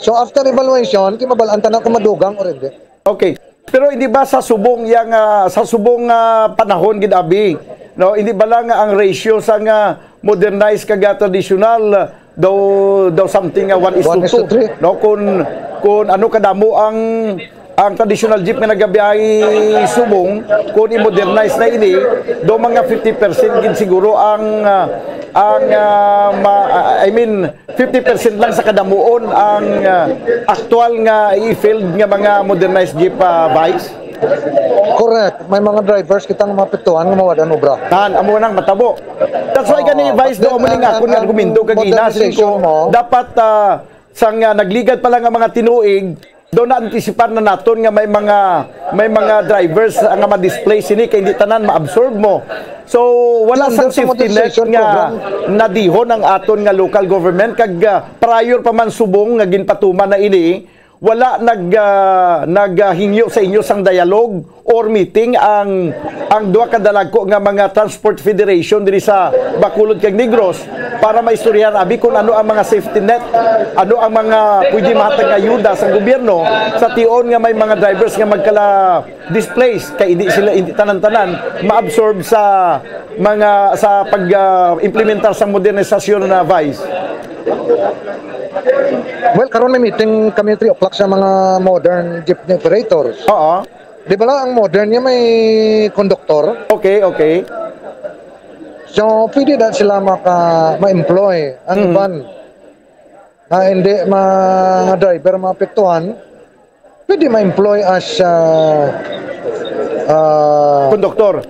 So after evaluation, di mabalaan ta na kung madugang or hindi. Okay. Pero hindi ba sa subong yang, ah, sa subong, ah, panahon gid abi, no? Hindi ba lang ang ratio sa nga modernized kag, ah, traditional, ah, daw, daw something nga one is to One is to two, three. No? Kung, kung ano kadamo ang, Ang traditional jeep nga nagabiyahe subong, kung i-modernize na ini, do mga fifty percent gid siguro ang, ah, ang, ah, ma-, ah, I mean, fifty percent lang sa kadamuon ang, ah, aktual nga i-field nga mga modernized jeep, ah, Vice? Correct. May mga drivers kita nga mapituhan nga mawad-an obra. Tan, amo nang matabo. That's why gani, Vice, do amo ning akon nga argumento kag ina, modernization ko, dapat, ah, sang, ah, nagligad pa lang ang mga tinuig, do naantisipar na naton nga may mga, may mga drivers, ah, nga ma-displace sini kay hindi tanan ma-absorb mo. So, wala sang safety net nga nadihon ang aton nga local government kag, ah, prior pa man subong nga ginpatuman na ini, wala nag, ah, naghingyo sa inyo sang dialogue or meeting ang, ang duha ka dalagko nga mga transport federation diri sa Bacolod kag Negros para maistoryahan abi kung ano ang mga safety net, ano ang mga pwede mahatag nga ayuda sa gobyerno sa tion nga may mga drivers nga magkala displace kay hindi sila, hindi tanan-tanan ma-absorb sa mga, sa pag, ah, implementar sa modernisasyon na, Vice. Well, karon may meeting kami three o'clock sa mga modern jeepney operators. Oo. Di ba lang ang modern niya may konduktor? Okay, okay. So, pwede na sila maka, ma-employ ang Mm. iban na hindi mga driver maapektuhan, pwede ma-employ as, ah, ah, Konduktor.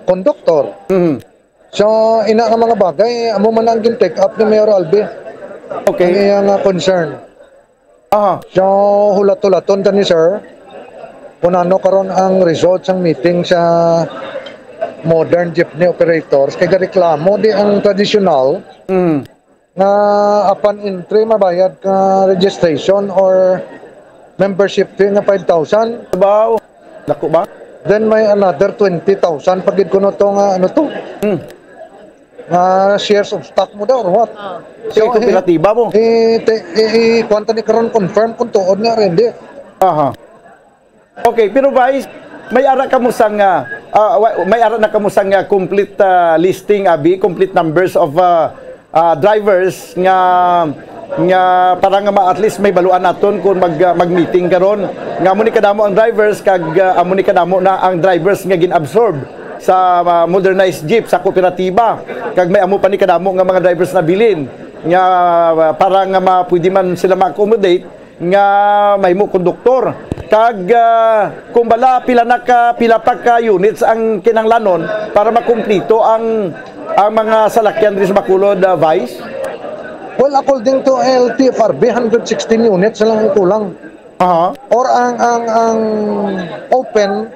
konduktor. Mhm. So, ina nga mga bagay, amo man ang gin-take up ni Mayor Albi. Okay. Ang iya nga concern. Aha. So, hulat-hulaton ta ni sir kung ano karon ang result sang meeting sa modern jeepney operators. Kay gareklamo di ang traditional Mm. nga upon entry mabayad ka registration or membership fee nga five thousand. Baw. Dako ba? Then may another twenty thousand pa gid kuno to nga ano to. Hmm. Nga shares of stock mo daw or what? Ah. Kay So, kooperatiba mo. I, te, i, i, kuwan ta ni karon confirm kung tuod nga or hindi. Aha. Okay, pero Vice, may ara kamo sang, ah, ah, wa-, may ara na kamo sang, ah, complete, ah, listing, abi, complete numbers of, ah, ah, drivers nga, nga para nga ma-, at least may baluan naton kung mag, ah, mag-meeting karon. Nga amo ni kadamo ang drivers kag, ah, amo ni kadamo na ang drivers nga gin-absorb sa, ah, modernized jeep sa kooperatiba. Kag may amo pa ni kadamo nga mga drivers na bilin nga, ah, para nga ma-, pwede man sila ma-accommodate nga mahimo konduktor. Kag, ah, kung bala, pila na ka, pila pa ka units ang kinahanglanon para makumplito ang, ang mga salakyan diri sa Bacolod, ah, Vice? Well, according to L T F R B, hundred sixteen units lang ang kulang. Aha. Or ang, ang, ang open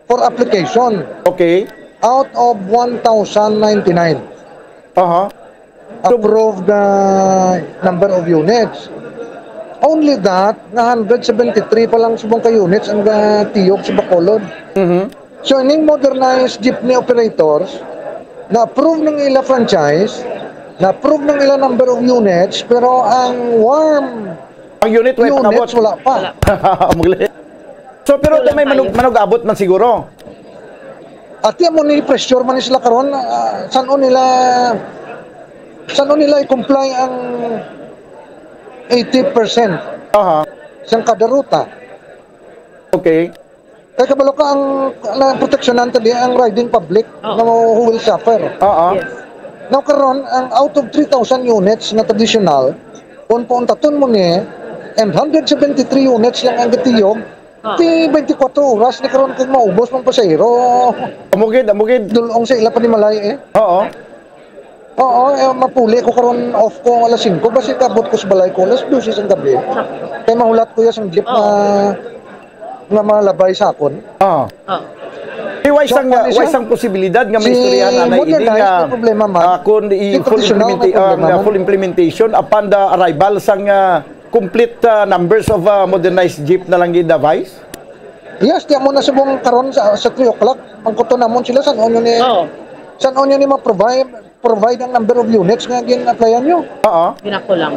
for application. Okay. Out of one thousand ninety-nine Aha. So, approved, uh, number of units. Only that, nga hundred seventy-three pa lang subong ka units ang gatiyog sa Bacolod. Mhm. So, ining modernized jeepney operators, na-approve ng ila franchise, na-approve ng ila number of units, pero ang warm Ang unit, way units, panabot. Wala pa. Mugli. So, pero Wala may manug-, tayo. Manug-abot man siguro. Ati mo ni pressure man sila karon, ah, san-o nila, san-o nila i-comply ang eighty percent Aha. sang kada ruta? Okay. Kay kabalo ka ang, ang proteksyonan ta di ang riding public Oo. na who will suffer. Oo. Yes. Now karon, ang out of three thousand units na traditional, kung pauntaton mo ni, and hundred seventy-three units lang ang gatiyog, Ah. Ti twenty-four oras ni karon kung maubos mang pasahero. Amugid, amugid. Dulong sa ila panimalay eh. Oo. Oo, eh, mapuli ko karon, off ko alas singko, basi kabot ko sa balay ko alas dose sang gabi. Kay mahulat ko ya sang jeep Oo. nga, nga malabay sa akon. Oo. Oo. Eh, way So, sang, kung way siya, sang posibilidad nga si maistoryahan na modernized ini nga, may problema man. Ah, kung i-, Si full traditional may implementa-, ah, problema nga man. Full implementation upon the arrival sang, ah, complete, ah, numbers of, ah, modernized jeep na lang gid, ah, Vice? Yes, di mo na subong karon sa, sa three o'clock. Ang kuto namon sila, san-o nyo ni, Oo. san-o nyo ni ma-provide, provide ang number of units nga gin-applyan nyo? Oo. Ginako lang.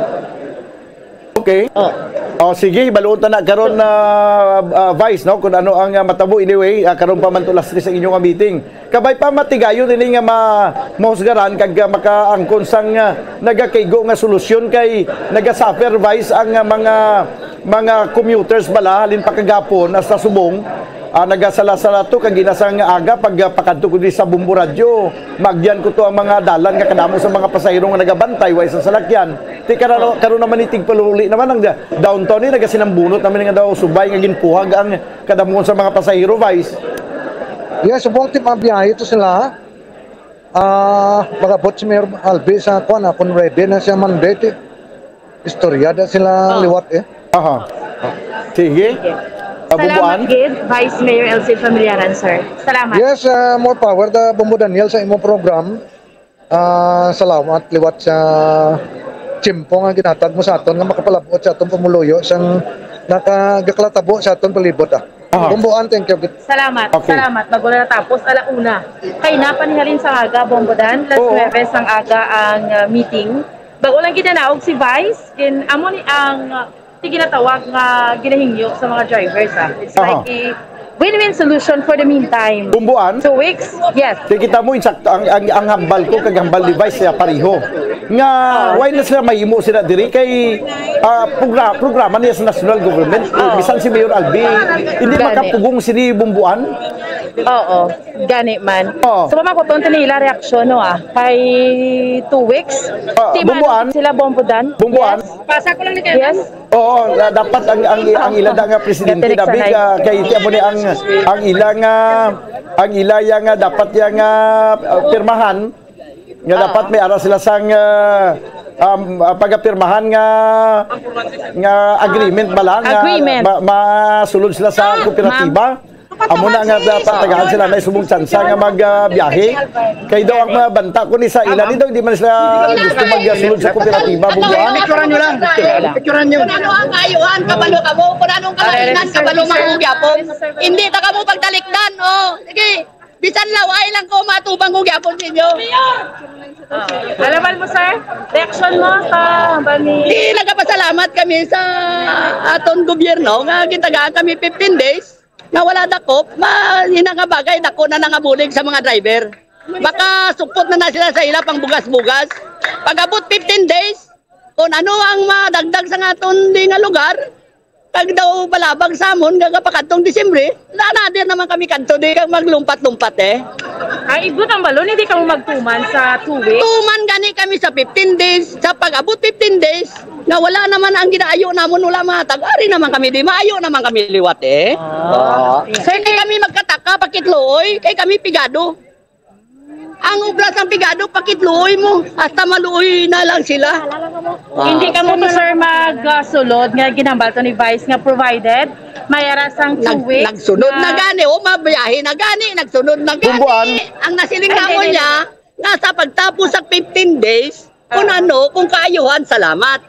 Okay. Oo. Oh, sige, baluon ta na karon na, ah, Vice, no, kung ano ang, ah, matabo. Anyway, ah, karon pa man to last sa inyong, ah, meeting. Kabay pa matigayon ini nga ma-, mahusgaran kag, ah, makaangkon sang, ah, nagakaigo nga solusyon kay nagasuffer, Vice, ang, ah, mga Mga commuters bala, halin pa kagapon, hasta subong, ah, nagasala-sala to, kag ina sang aga, pag, ah, pakadto ko di sa Bombo Radyo, maagyan ko to ang mga dalan nga kadamo sa mga pasahero nga nagabantay, way sa salakyan. Ti karon, karon naman ni tigpaluli naman ang da-, downtown ni nagasinambunot naman nga daw subay nga ginpuhag ang kadamo sa mga pasahero, Vice. Yes, subong ti mabiyahe to sila. Ah, magabot si Mayor Albi sa kuan, ah, kung ready na siya Monday, ti istorya da sila Oh. liwat, eh. Aha. Sige. Sige. Ah, Bumbuan? Salamat gid, Vice Mayor Elsie Familiaran, sir. Salamat. Yes, ah, more power da Bumbo Daniel sa imong program. Ah, salamat liwat sa tiyempo nga ginhatag mo sa aton nga makapalabot sa aton pumuluyo sang nakagaklatapo sa aton palibot, ah. Aha. Bumbuan, thank you. Salamat. Okay. Salamat. Bago na natapos, ala una. Kay napanihalin sang aga, Bombo Dan, las Oo. nuwebe sang aga ang, ah, meeting. Bago lang ginanaog si Vice, gin-, amo ni ang, ah, ti ginatawag nga ginahingyo sa mga drivers, ah. It's Aha. like a win-win solution for the meantime. Bumbuan? Two weeks? Yes. Kay kita mo, insakto, ang, ang, ang hambal ko, kag hambal ni Vice, siya pareho. Nga, Ah. why na sila mahimo sila diri? Kay, ah, progra-, programa niya sa national government. Eh, Oo. bisan si Mayor Albi, hindi Gani. makapugong sini Bumbuan? Oo, gani man. Oo. So, mamakuton to nila reaksyon, no, ah. Kay two weeks, Ah, di ba, Bumbuan? sila Bombo Dan? Bumbuan? Yes. Pasa ko lang ni Kevin. Yes. Oo, na dapat ang, ang, ang ila da nga presidente, Direk David, Sanay. ah, kay iti amo ni ang, ang ila nga, ang ila ya nga dapat ya nga, ah, pirmahan, nga Ah. dapat may ara sila sang, ah, um, ah, pagapirmahan nga, nga agreement bala nga Agreement. ma-, masulod sila sa Ah, kooperatiba. ma'am. Amo na nga dapat tagaan sila na subong tsansa nga mag, ah, biyahe. Kay daw ang mga banta ko ni sa ila, di daw, di man sila gusto magsulod sa kooperatiba, Bumbuan. Picturean nyo lang. Picturean nyo. Kung ano ang kaayuhan, kabalo kamo. Kung anong kalainan, kabalo man ko gyapon. Hindi ta kamo pagtalikdan, oh. Sige, bisan laway lang ko, matubang ko gyapon sa inyo. Alaman mo, sir? Reaksyon mo sa hambal ni Di, nagapasalamat kami sa aton gobyerno nga gitagaan kami fifteen days. Nga wala dakop, ma-, ina nga bagay, dako na nangabulig sa mga driver. Makasupot na na sila sa ila pang bugas-bugas. Pag-abot fifteen days, kung ano ang madagdag sa aton di nga lugar, kag daw palabag sa amon nga kapakadtong Disyembre, na nadir naman kami kadto di kag maglumpat-lumpat, eh. Ay, igot ang balon, hindi kamo magtuman sa two weeks? Tuman gani kami sa fifteen days, sa pag-abot fifteen days, nga wala naman ang ginaayo namon, wala matag, ari naman kami, di maayo naman kami liwat, eh. Ah. Oo. Sir, hindi kami magkataka, pakitluoy, kay kami pigado. Ang obra sang pigado, pakitluoy mo, hasta maluoy na lang sila. Ah. Hindi kamo to, sir, magsulod nga ginhambal to ni Vice nga provided may ara sang two Nag-, weeks nagsunod na na gani, oh, mabiyahe na gani, nagsunod na gani. Bumbuan. Ang nasiling Ay, namon hindi, niya, hindi. Nga sa pagtapos sa fifteen days, kung Ah. ano, kung kaayuhan, salamat.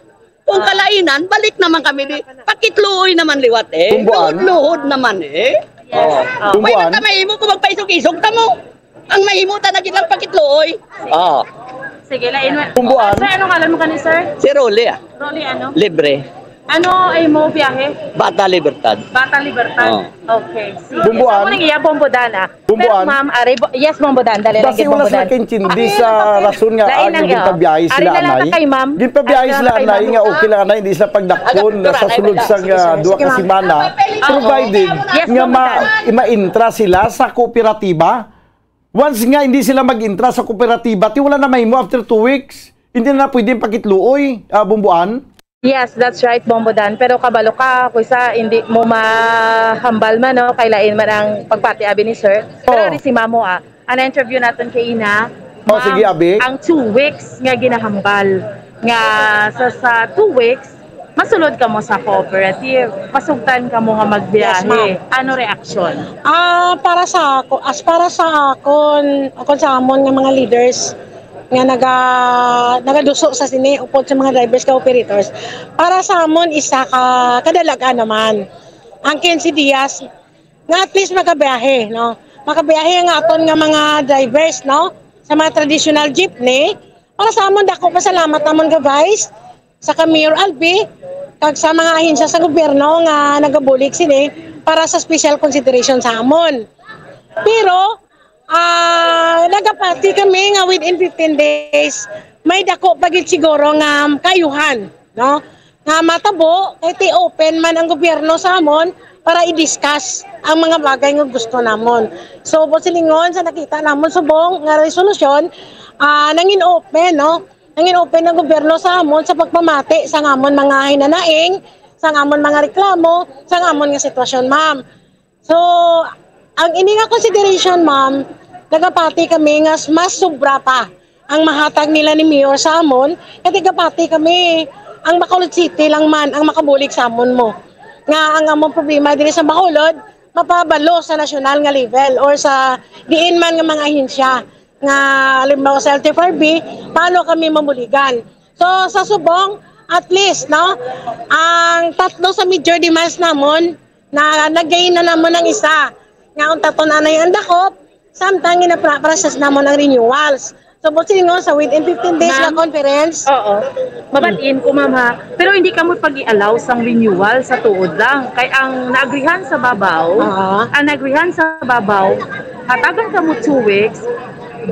Kung Ah. kalainan, balik naman kami di. Pakitluoy naman liwat, eh. Bumbuan. Luhod-luhod naman, eh. Yes. Oh. Ah. May Bumbuan. Mahimo kung magpaisog-isog ta mo. Ang mahimo ta na gid lang pakitluoy. Oh. Sige, lain mo. Bumbuan. Sir, anong ngalan mo kani, sir? Si Rolly, ah. Rolly, ano? Libre. Ano ay mo biyahe? Bata Libertad. Bata Libertad. Oh. Okay. Sige. Bumbuan. Sa mo nang iya, Bombo Dan, ah. Bumbuan. Pero, ma'am, are, bo-, yes, Bombo Dan, dali lang Basi gid, wala Bombo sila Dan. kaintindi Ay, sa okay. rason nga Lain ang lang, ginpabiyahe ah. Ari sila, na lang anay. ka kay ma'am. Ginpabiyahe Ari na sila, lang kay anay, ma'am. nga okay lang, anay, hindi sila pagdakpon Ay, na sulod sa, ah, Sige, duha ka ma'am. semana. Oo. Provided Yes, nga Bombo ma-, Dan. ma-intra sila sa kooperatiba. Once nga hindi sila mag-intra sa kooperatiba, ti wala na mahimo after two weeks. Hindi na pwedeng pakitluoy, ah, Bumbuan. Yes, that's right, Bombo Dan. Pero kabalo ka, kuysa hindi mo mahambal man, no? Kay lain man ang pagpati, abi ni sir. Pero Oh. ari si Mamo, ah. Ang interview naton kay ina, Oh, Ma'am, sige, abi. ang two weeks nga ginahambal. Nga sa, sa two weeks, masulod kamo sa cooperative. Masugtan kamo nga magbiyahe. Yes, ma'am. Ano reaksyon? Ah, para sa ako, as para sa akon, akon sa amon nga mga leaders, nga naga-, nagaduso sa sini upod sa mga drivers ka operators. Para sa amon, isa ka kadalagan naman ang quince dias nga at least makabiyahe, no? Makabiyahe nga aton nga mga drivers, no? Sa mga traditional jeepney, para sa amon, dako pasalamat namon ka Vice, sa ka Mayor Albi, kag sa mga ahensya sa gobyerno nga nagabulig sini para sa special consideration sa amon. Pero, Ah, nagapati kami nga within fifteen days, may dako pa gid siguro nga kaayuhan, no? nga matabo, kay ti open man ang gobyerno sa amon para i-discuss ang mga bagay nga gusto namon. So, buot silingon, sa nakita namon subong nga resolusyon, ah, nangin open, no? Nangin open ang gobyerno sa amon sa pagpamati sa amon mga hinanaing, sa amon mga reklamo, sa amon nga sitwasyon, ma'am. So, ang ini nga consideration, ma'am, nagapati kami nga s-, mas sobra pa ang mahatag nila ni Mayor sa amon, kay nagapati kami ang Bacolod City lang man ang makabulig sa amon mo. Nga ang among problema diri sa Bacolod, mapabalo sa nasyonal nga level or sa diin man nga mga ahensya nga, halimbawa, sa L T F R B, paano kami mabuligan? So, sa subong, at least, no, ang tatlo sa major demands namon, na nag-gain na namon ang isa. Nga ang taton anay ang dakop, samtang gina-process namon ang renewals. So, buot silingon, sa within fifteen days nga conference. Oo. Mabatiin ko, ma'am, ha. Pero hindi kamo pag-i-allow sang renewal sa tuod lang. Kay ang naagrihan sa babaw, Oo. ang naagrihan sa babaw, hatagan kamo two weeks,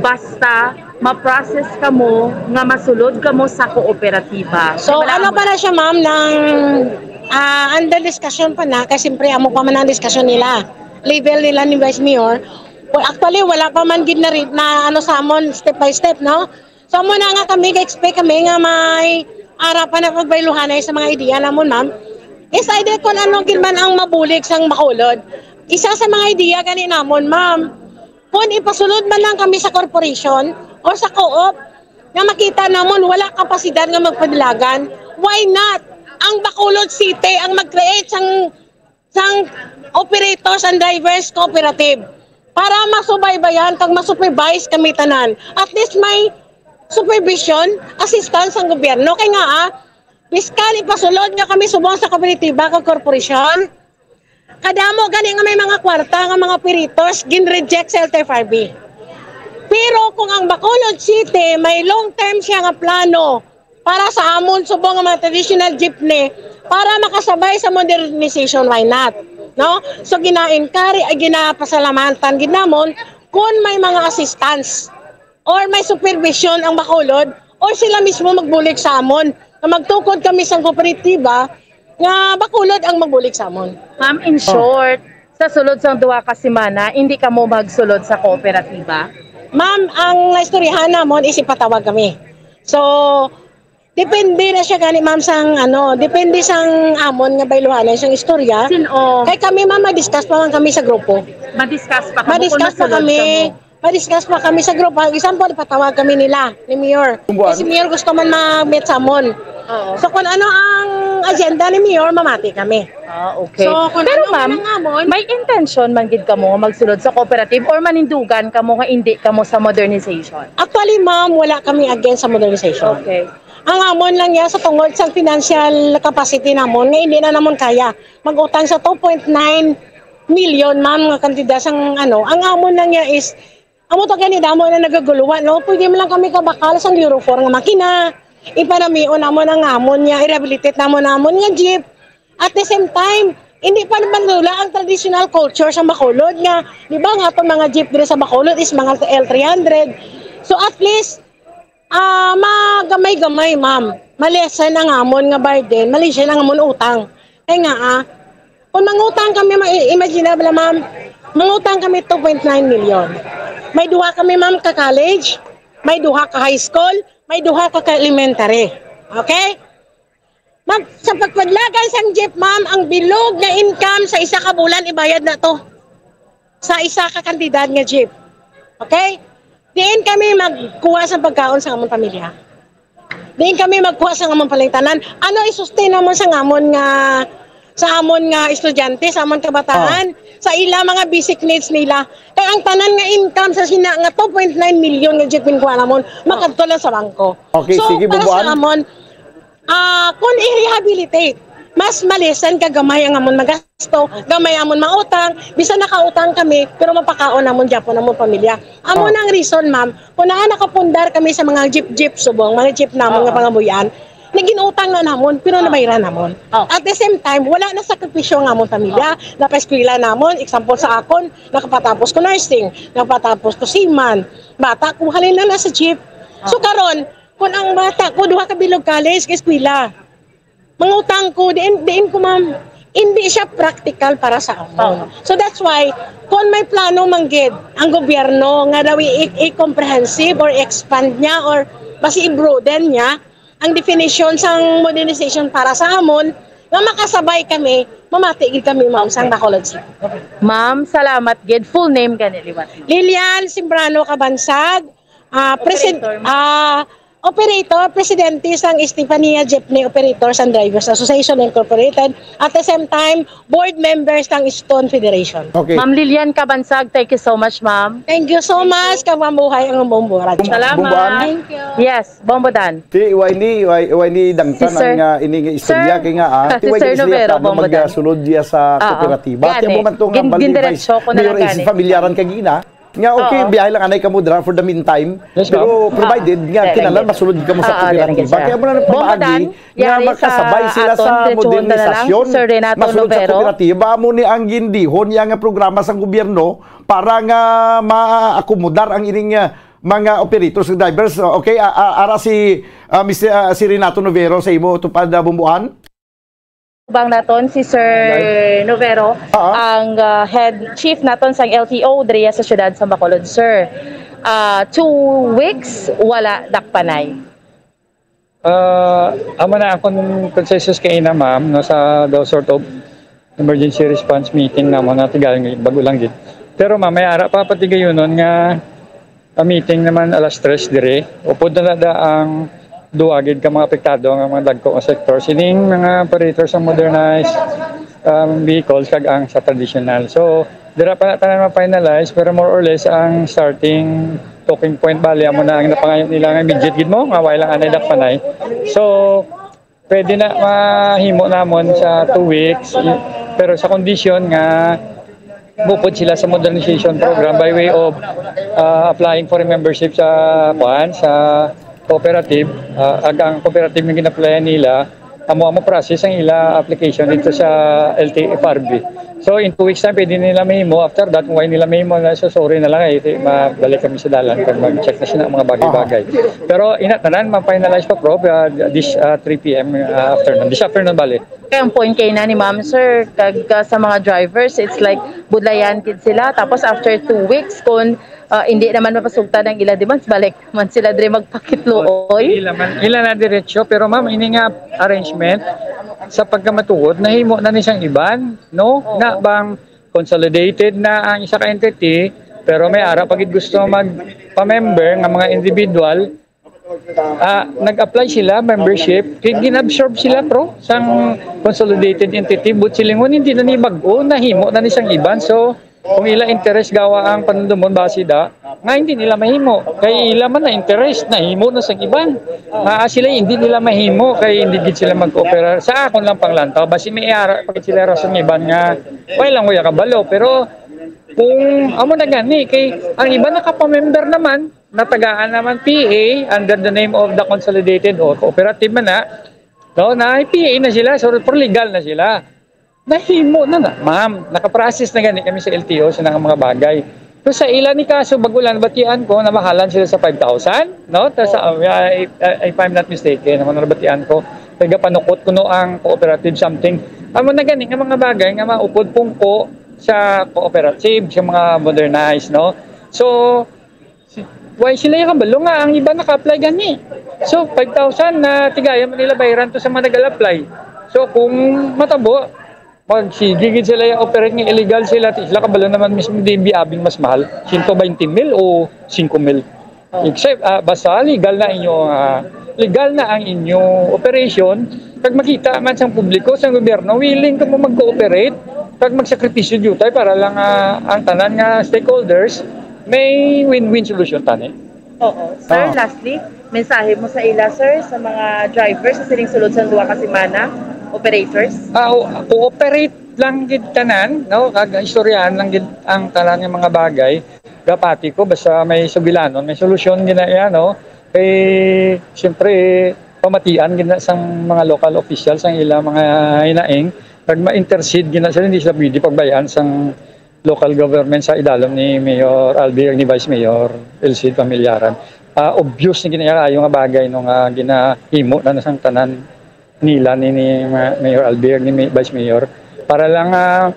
basta ma-process kamo nga masulod kamo sa kooperatiba. So, Wala ano mo- pa na siya, ma'am, nang, ah, under discussion pa na, kay siyempre amo pa man ang discussion nila. Level nila ni Vice Mayor. Well, actually, wala pa man gid na, ri- na ano sa amon, step by step, no? So, amo na nga kami, ga-expect kami nga may ara pa na pagbayluhanay sa mga idea namon, ma'am. Is either kung ano gid man ang mabulig sang Bacolod. Isa sa mga idea gani namon, ma'am, kung ipasulod man lang kami sa corporation or sa co-op, nga makita namon wala kapasidad nga magpadilagan, why not ang Bacolod City ang mag-create sang, sang operators and drivers cooperative para masubaybayan kag masupervise kami tanan? At least may supervision, assistance ang gobyerno. Kay nga, ah, bisan ipasulod nga kami subong sa kooperatiba kag korporasyon, kadamo gani nga may mga kwarta nga mga operators gin-reject sa L T F R B. Pero kung ang Bacolod City may long term siya nga plano para sa amon subong nga mga traditional jeepney para makasabay sa modernization, why not? No? So gina-encourage, ay ginapasalamatan gid namon kung may mga assistance or may supervision ang Bacolod or sila mismo magbulig sa amon nga magtukod kami sang kooperatiba nga Bacolod ang magbulig sa amon. Ma'am, in Oh. short, sa sulod sang duha ka semana, hindi kamo magsulod sa kooperatiba? Ma'am, ang naistoryahan namon is ipatawag kami. So, depende na siya gani, ma'am, sang ano, depende sang amon nga bayluhanan sang istorya. Sin-o? Kay kami, ma'am, ma-discuss pa man kami sa grupo. Ma-discuss pa kamo Ma-discuss kung pa masulod kami. kamo. Ma-discuss pa kami sa grupo. Example, ipatawag kami nila ni Mayor. Kung buwan. Si Mayor gusto man mag-meet sa amon. Oo. So, kung ano ang agenda ni Mayor, mamati kami. Ah, okay. So, kung Pero ano man ma'am, ang amon may intention man gid kamo nga magsulod sa cooperative or manindugan kamo nga indi kamo sa modernization? Actually, ma'am, wala kami against sa modernization. Okay. Ang amon lang yan sa tungod sa financial capacity namon nga hindi na namon kaya mag-utang sa two point nine million, ma'am, nga kantidad sang ano. Ang amon lang yan is, amo to gani damo na nagaguluhan, no? Pwede man lang kami kabakal sang Euro four nga makina. Ipanamion namon ang amon niya, i-rehabilitate namon namon nga jeep. At the same time, hindi pa naman wala ang traditional culture sa Bacolod nga, di ba nga itong mga jeep diri sa Bacolod is mga L three hundred. So at least, ah, magamay-gamay, ma'am. Malesen ang amon nga burden, malesen ang amon utang. Kaya nga, ah, kung mangutang kami, ma-, imagine na bala, ma'am, mangutang kami two point nine million. May duha kami, ma'am, ka college, may duha ka high school, may duha ka, ka elementary. Okay? Mag, sa pagpadlagan sang jeep, ma'am, ang bilog nga income sa isa ka bulan, ibayad na to. Sa isa ka kantidad nga jeep. Okay? Diin kami magkuha sa pagkaon sa amon pamilya. Diin kami magkuha sa amon palingtanan. Ano i-sustain namon sa amon nga, sa amon nga estudyante, sa amon kabataan, Oh. sa ila mga basic needs nila? Kay ang tanan nga income sa sina nga two point nine million nga jeep ginkuha namon, makadto lang sa bangko. Okay, So, sige, para Bubuan. sa amon, ah, kung i-rehabilitate, mas malesen ka gamay ang amon magasto, gamay amon mautang, bisan nakautang kami, pero mapakaon namon gyapon amon pamilya. Amo Oh. nang reason, ma'am, kung naa nakapundar kami sa mga jeep-jeep subong, mga jeep namon nga Oo. pangabuhian, naginutang na namon, pero Oh. nabayran namon. Oh. At the same time, wala na sakripisyo nga amon pamilya, Oh. napaeskwela namon, example sa akon, nakapatapos ko nursing, nakapatapos ko seaman, bata ko, halin na nasa jeep. So Oh. karon, kung ang bata ko, duha ka bilog college, ka eskwela. Mangutang ko, diin, diin ko, ma'am, hindi siya practical para sa amon. Oo. So that's why, kung may plano man gid ang gobyerno nga daw i-, i-comprehensive or expand niya or basi i-broaden niya ang definition sang modernization para sa amon, nga makasabay kami, mamati gid kami, ma'am, sang Bacolod City. Ma'am, salamat gid. Full name gani liwat. Lilian Simbrano Kabansag, ah, presid-, Operator, ma'am. Ah, operator, presidente sang Estefania Jeepney Operators and Drivers Association Incorporated, at the same time, board member sang Stone Federation. Okay. Ma'am Lilian Kabansag, thank you so much, ma'am. Thank you so much, kag mabuhay ang buong Buran. Salamat. Bumbuan? Thank you. Yes, Bombodan. Si Wiley, Wi-, Wiley Dangtan Si Sir ang, ah, ini nga istorya Sir, kay nga, ah, si si Wiley Sir Islia Novero, Plano Bombodan. Magsulod diya sa Oo, kooperatiba. Kaya gani. Mo man to nga Gin-, bali gindiretso vice ko na lang mayor is gani. Familiaran kagina. Nga, okay, Oo. Biyahe lang anay kamo dira for the meantime. Yes, ma'am. Pero provided Oo. nga Dere, kinahanglan dere. Masulod kamo sa Oo, dere, kooperatiba. Sir. Kaya mo na nagpamaagi Bombodan, nga yari sa makasabay sila aton sa diretsuhon na lang, modernisasyon. Sir Renato Masulod sa Novero. Kooperatiba, amo ni ang gindihon niya nga programa sang gobyerno para nga maakomodar ang ining, ah, mga operators ug drivers. Okay, a-, a-, ara si, ah, Mister, ah, si Renato Novero sa imo tupad, ah, Bumbuan. Bang naton si Sir Novero, Ah. ang, ah, head chief naton sang L T O diriya sa siyudad sa Bacolod, sir. Ah, two weeks, wala dakpanay. Ah, amo na akon consensus kay ina, ma'am, no, sa daw sort of emergency response meeting namon na tigal, bago lang gid. Pero, ma'am, may ara pa patigayunon nga a meeting naman alas tres dire. Upod na da ang duwa gid ka mga apektado nga mga dagko nga sektor. Sining mga operators ang modernized, um, vehicles kag ang sa traditional. So, dira pa na tanan ma-finalize, pero more or less ang starting talking point bali amo na ang napangayo nila nga immediate gid mo nga wala lang anay dakpanay. So, pwede na mahimo namon sa two weeks, i-, pero sa kondisyon nga mupod sila sa modernization program by way of, ah, applying for a membership sa, kuan, sa cooperative, ah, ag ang cooperative nga gin-applyan nila, amo ang mo-process ang ila application dito sa L T F R B. So, in two weeks time, pwede nila mahimo. After that, kung wala nila mahimo, na, so sorry na lang, eh, mabalik kami sa dalan pag mag-check na sila ang mga bagay-bagay. Aha. Pero ina, tanan, ma-finalize pa, Prof, ah, this, ah, three P M, ah, afternoon. This afternoon, bali. Kaya ang point kay na ni Ma'am, sir, kag, ah, sa mga drivers, it's like, budlayan gid sila. Tapos after two weeks, kung, ah, hindi naman mapasugtan ang ila demands, balik man sila diri magpakitluoy. Ila man, ila na diretso. Pero ma'am, ini nga arrangement, sa pagkamatuod, nahimo na ni sang iban, no? Oo. Na bang consolidated na ang isa ka entity, pero may ara pa gid gusto magpa-member nga mga individual, ah, nag-apply sila membership, kay gin-absorb sila, pro, sang consolidated entity, but silingon hindi na ni bag-o, nahimo na ni sang iban. So, kung ila interest gawa ang panumdumon base da, nga hindi nila mahimo. Kay ila man na interest, nahimo na sang iban. Nga sila hindi nila mahimo, kay hindi gid sila mag-cooperate. Sa akon lang panglantaw, basi may ara pa gid sila rason nga iban nga, wala lang kuya kabalo. Pero kung amo na gani, kay ang iba nakapamember naman, natagaan naman P A under the name of the consolidated or cooperative man na, no, na P A na sila, so, pero legal na sila. Nahimo na na, ma'am. Nakaprocess na gani kami sa L T O sa mga bagay. So, sa ila ni kaso, bago lang batian ko, namahalan sila sa five thousand, no? Ta sa, ah, if, ah, if I'm not mistaken, ako nabatian ko, taga panukot kuno ang cooperative something. Amo na gani nga mga bagay nga maupod pungko sa cooperative, sa mga modernized, no? So, si-, why sila yung kabalo nga ang iba naka-apply gani? So, five thousand na tigaya man nila bayaran to sa mga nag-apply. So, kung matabo, magsige gid sila yung operate nga illegal sila, sila kabalo naman mismo di biabing mas mahal, siyento baynte mil o singko mil. Oh. Except, ah, basta legal na inyo, ah, legal na ang inyo operation, kag makita man sang publiko, sang gobyerno, willing kamo mag-cooperate, kag magsakripisyo diyo tayo para lang, ah, ang tanan nga stakeholders may win-win solution tani. Oo. Sir, Oo. Lastly, mensahe mo sa ila, sir, sa mga drivers sa sining sulod sa duha ka semana, operators? Ah, o-, cooperate lang gid tanan, no? Kag istoryahan lang gid ang tanan nga mga bagay. Gapati ko, basta may sugilanon, may solusyon gina-, yan, no? Kay, siyempre, pamatian gina sang mga local officials ang ilang mga hinaing. Pag ma-intercede gina sila, hindi sila pwede pagbayaan sang local government sa idalom ni Mayor Albi, ni Vice Mayor Elcid Pamillaran. Ah, obvious ni gina-, kaayo nga bagay, no, nga ginahimo na, na sang tanan. nila ni, ni Ma-, Mayor Alvir, ni May-, Vice Mayor, para lang, ah,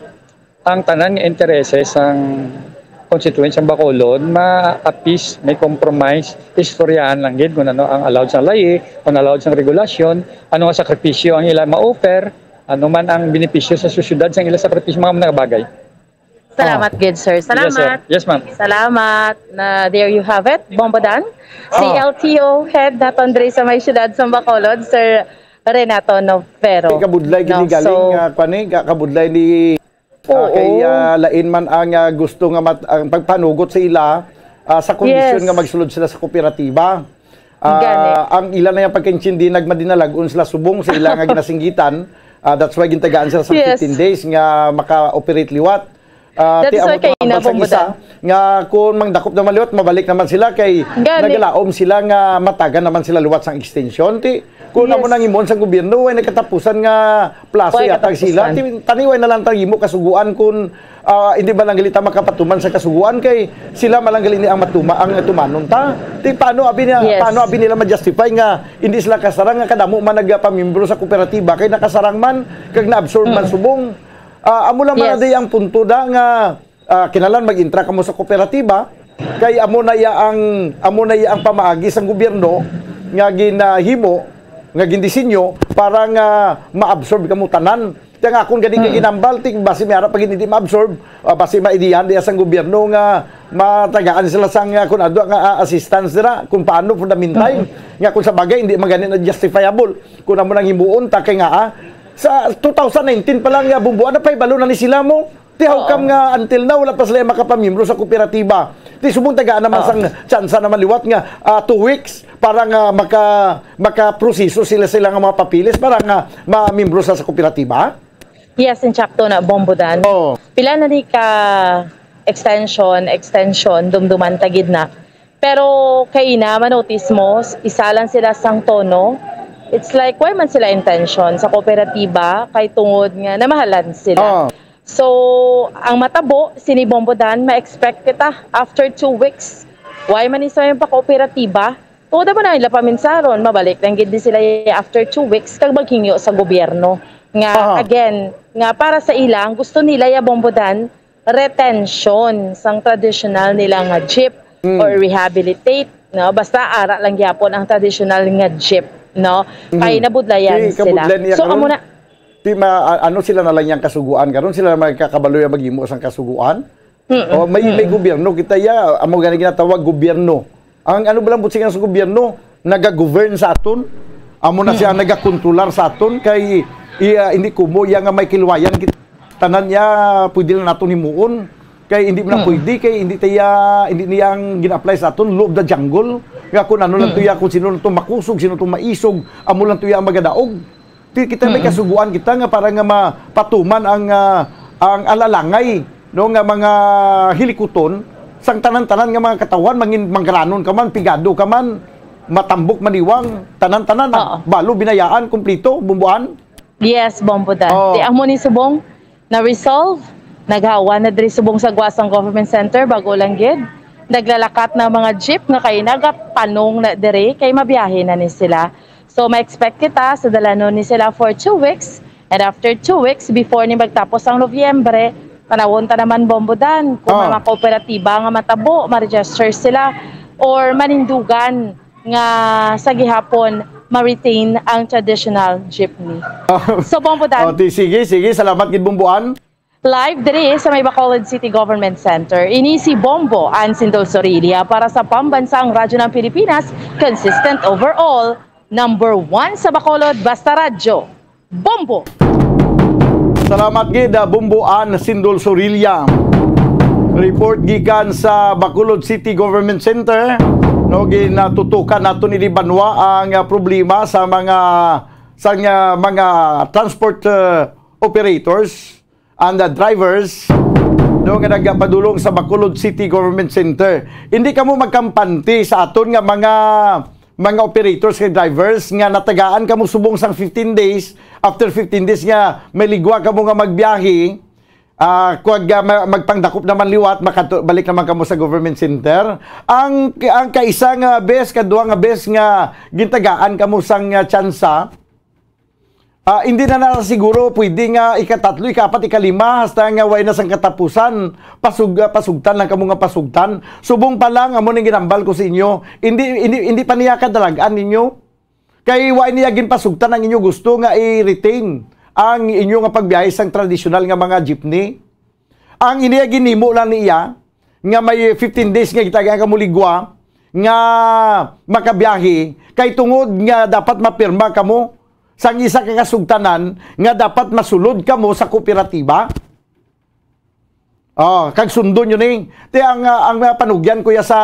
ang tanan nga intereses sang constituents sang Bacolod ma-appease, may compromise, istoryahan lang gid kung ano ang allowed sa layi, kung allowed sa regulasyon, ano nga sakripisyo ang ila ma-offer, ano man ang benepisyo sa sosyedad sang ila sakripisyo, mga, mga bagay. Salamat, Oh. gid, sir. Yes, sir. Salamat. Yes, ma'am. Salamat. Na, there you have it, Bombo Dan. Si Oh. L T O head naton diri sa may siyudad sa Bacolod, Sir Renato Novero. Kabudlay No, gini galing, so ah, kwan, eh, ka-, kabudlay ni, ah, Oo. kay, ah, lain man ang, ah, gusto nga mat-, ang pagpanugot sa ila, ah, sa kondisyon Yes. nga magsulod sila sa kooperatiba. Ah, Gani. ang ila na yung pagkaintindi, nagmadinalag-on sila subong sa ila nga ginasinggitan. Ah, that's why gintagaan sila sa Yes. fifteen days nga maka-operate liwat. Ah, That ti is amo why kay tong ambal sang Inabong isa Budan. nga kung mangdakop naman liwat, mabalik naman sila kay Gani. nagalaom sila nga matagan naman sila liwat sang extension. Ti, kung amo Yes. nang himuon sang gobyerno, way nagkatapusan nga plaso Way yatag sila. katapusan. Ti, taniway na lang tang himo kasuguan kung, ah, hindi ba lang gali ta makapatuman sa kasuguan kay sila man lang gali ni ang matuma-, ang tumanon ta. Ti, paano abi niya, Yes. paano abi nila ma-justify nga hindi sila kasarang nga kadamo man nagpamiyembro sa kooperatiba kay nakasarang man kag na-absorb man Mm. subong? Ah, amo lang man Yes. na di ang punto da nga, ah, kinahanglan mag-entra kamo sa kooperatiba, kay amo na iya ang, amo na iya ang pamaagi sang gobyerno nga ginahimo, nga gindisenyo para nga ma-absorb kamo tanan. Kaya nga akon gani ka Mm. ginambal, ti basi may ara pa gid hindi ma-absorb, ah, basi maidihan diya sang gobyerno nga matagaan sila sang, ah, kun ano nga, ah, assistance dira, kung paano fundamental, Mm. nga kung sa bagay hindi man gani na justifiable kung amo nang himuon ta kay nga, ah, sa two thousand nineteen pa lang nga bumbuan na pahibalo na ni sila mo. Ti how Oo. come nga until now wala pa sila makapamiyembro sa kooperatiba? Ti subong tagaan naman Oo. sang tsansa naman liwat nga, ah, two weeks para nga maka-, makaproseso sila, sila nga mga papeles para nga mamiyembro sa, sa kooperatiba? Yes, insakto na, Bombo Dan. Oo. Pila na ni ka extension, extension, dumduman ta gid na. Pero kay na manotice mo, s-, isa lang sila sang tono. It's like, why man sila intention sa kooperatiba? Kay tungod nga namahalan sila. Oo. So, ang matabo, sini Bombo Dan, ma-expect kita after two weeks. Why man isa yung pa-kooperatiba? Tuod mo na ila paminsaron, mabalik lang gid ni sila after two weeks kag maghingyo sa gobyerno. Nga, Aha. again, nga para sa ila, ang gusto nila ya Bombo Dan, retention sang traditional nila nga jeep Mm. or rehabilitate, no? Basta ara lang gyapon ang traditional nga jeep, no? Mhm. Kay nabudlayan Di sila. kabudlan niya So, karon, amo na. di ma-, a-, ano sila na lang yang kasuguan karon, sila na magkakabalo yang maghimo sang kasuguan. Mm-mm. O, may, may Mm-mm. gobyerno kita ya, amo gani ginatawag gobyerno. Ang ano ba lang butsing sa gobyerno, nagagovern sa aton. Amo na siya ang Mm. nagakontrolar sa aton kay iya, hindi kumo iya nga may kilwayan kit-, tanan niya pwede na naton himuon. Kay hindi man Mm. pwede, kay hindi taya, hindi niya ang gina-apply sa aton, law of the jungle. Nga kung ano lang Mm. to iya, kung sino lang to makusog, sino to maisog, amo lang to iya ang magadaog. Ti-, kita may Mm. kasuguan kita nga para nga mapatuman ang, ah, ang alalangay, no, nga mga hilikuton sang tanan-tanan nga mga katawhan, mangin-, manggaranon ka man, pigado ka man, matambok, maniwang, tanan-tanan, Oo. balo, binayaan, kumplito, bumbuan. Yes, Bombo Dan. Oo. Ti amo ni subong na-resolve, naghawa na diri subong sa Guasang Government Center, bago lang gid. Naglalakat na mga jeep nga kay nagapanong na diri, kay mabiyahe na ni sila. So, ma-expect kita sa dalanon ni sila for two weeks. And after two weeks, before ni magtapos ang Nobyembre, tanawon ta naman, Bombo Dan, kung may Ah. mga kooperatiba nga matabo, ma-register sila, or manindugan nga sa gihapon ma-retain ang traditional jeepney. So, Bombo Dan. Oh, ti-, sige, sige. Salamat gid, Bombo Ann. Live diri sa may Bacolod City Government Center, ini si Bombo Ann Sindol Sorilla para sa Pambansang Radyo ng Pilipinas, consistent overall, number one sa Bacolod, basta radyo, Bombo! Salamat gid, ah, Bombo Ann Sindol Sorilla. Report gikan sa Bacolod City Government Center. No, ginatutukan naton ini banwa ang, ah, problema sa mga, sa, ah, mga transport, ah, operators and the drivers, no, nga nagapadulong sa Bacolod City Government Center. Hindi kamo magkampante sa aton nga mga, mga operators kay drivers nga natagaan kamo subong sang fifteen days. After fifteen days nga may ligwa kamo nga magbiyahe, ah, kuwag, ah, ma-, magpangdakop naman liwat, makatu-, balik naman kamo sa government center. Ang, ang kaisa nga bes, kadua nga bes nga gintagaan kamo sang, ah, tsansa, Ah, hindi na na siguro pwede nga ikatatlo, ikaapat, ikalima, hasta nga way na sang katapusan. Pasug-, ah, pasugtan lang kamo nga pasugtan. Subong pa lang, amo ning ginambal ko sa inyo. Hindi, hindi, hindi pa niya kadalag-an ninyo. Kay way niya ginpasugtan ang inyo gusto nga i-retain ang inyo nga pagbiyahe sang tradisyonal nga mga jeepney. Ang iniya ginhimo lang niya nga may fifteen days nga gitagaan kamo ligwa nga makabiyahe, kay tungod nga dapat mapirma kamo sang isa ka kasugtanan nga dapat masulod kamo sa kooperatiba. Oh, kag sundon yun eh. Ti ang, ah, ang, ah, panugyan ko ya sa,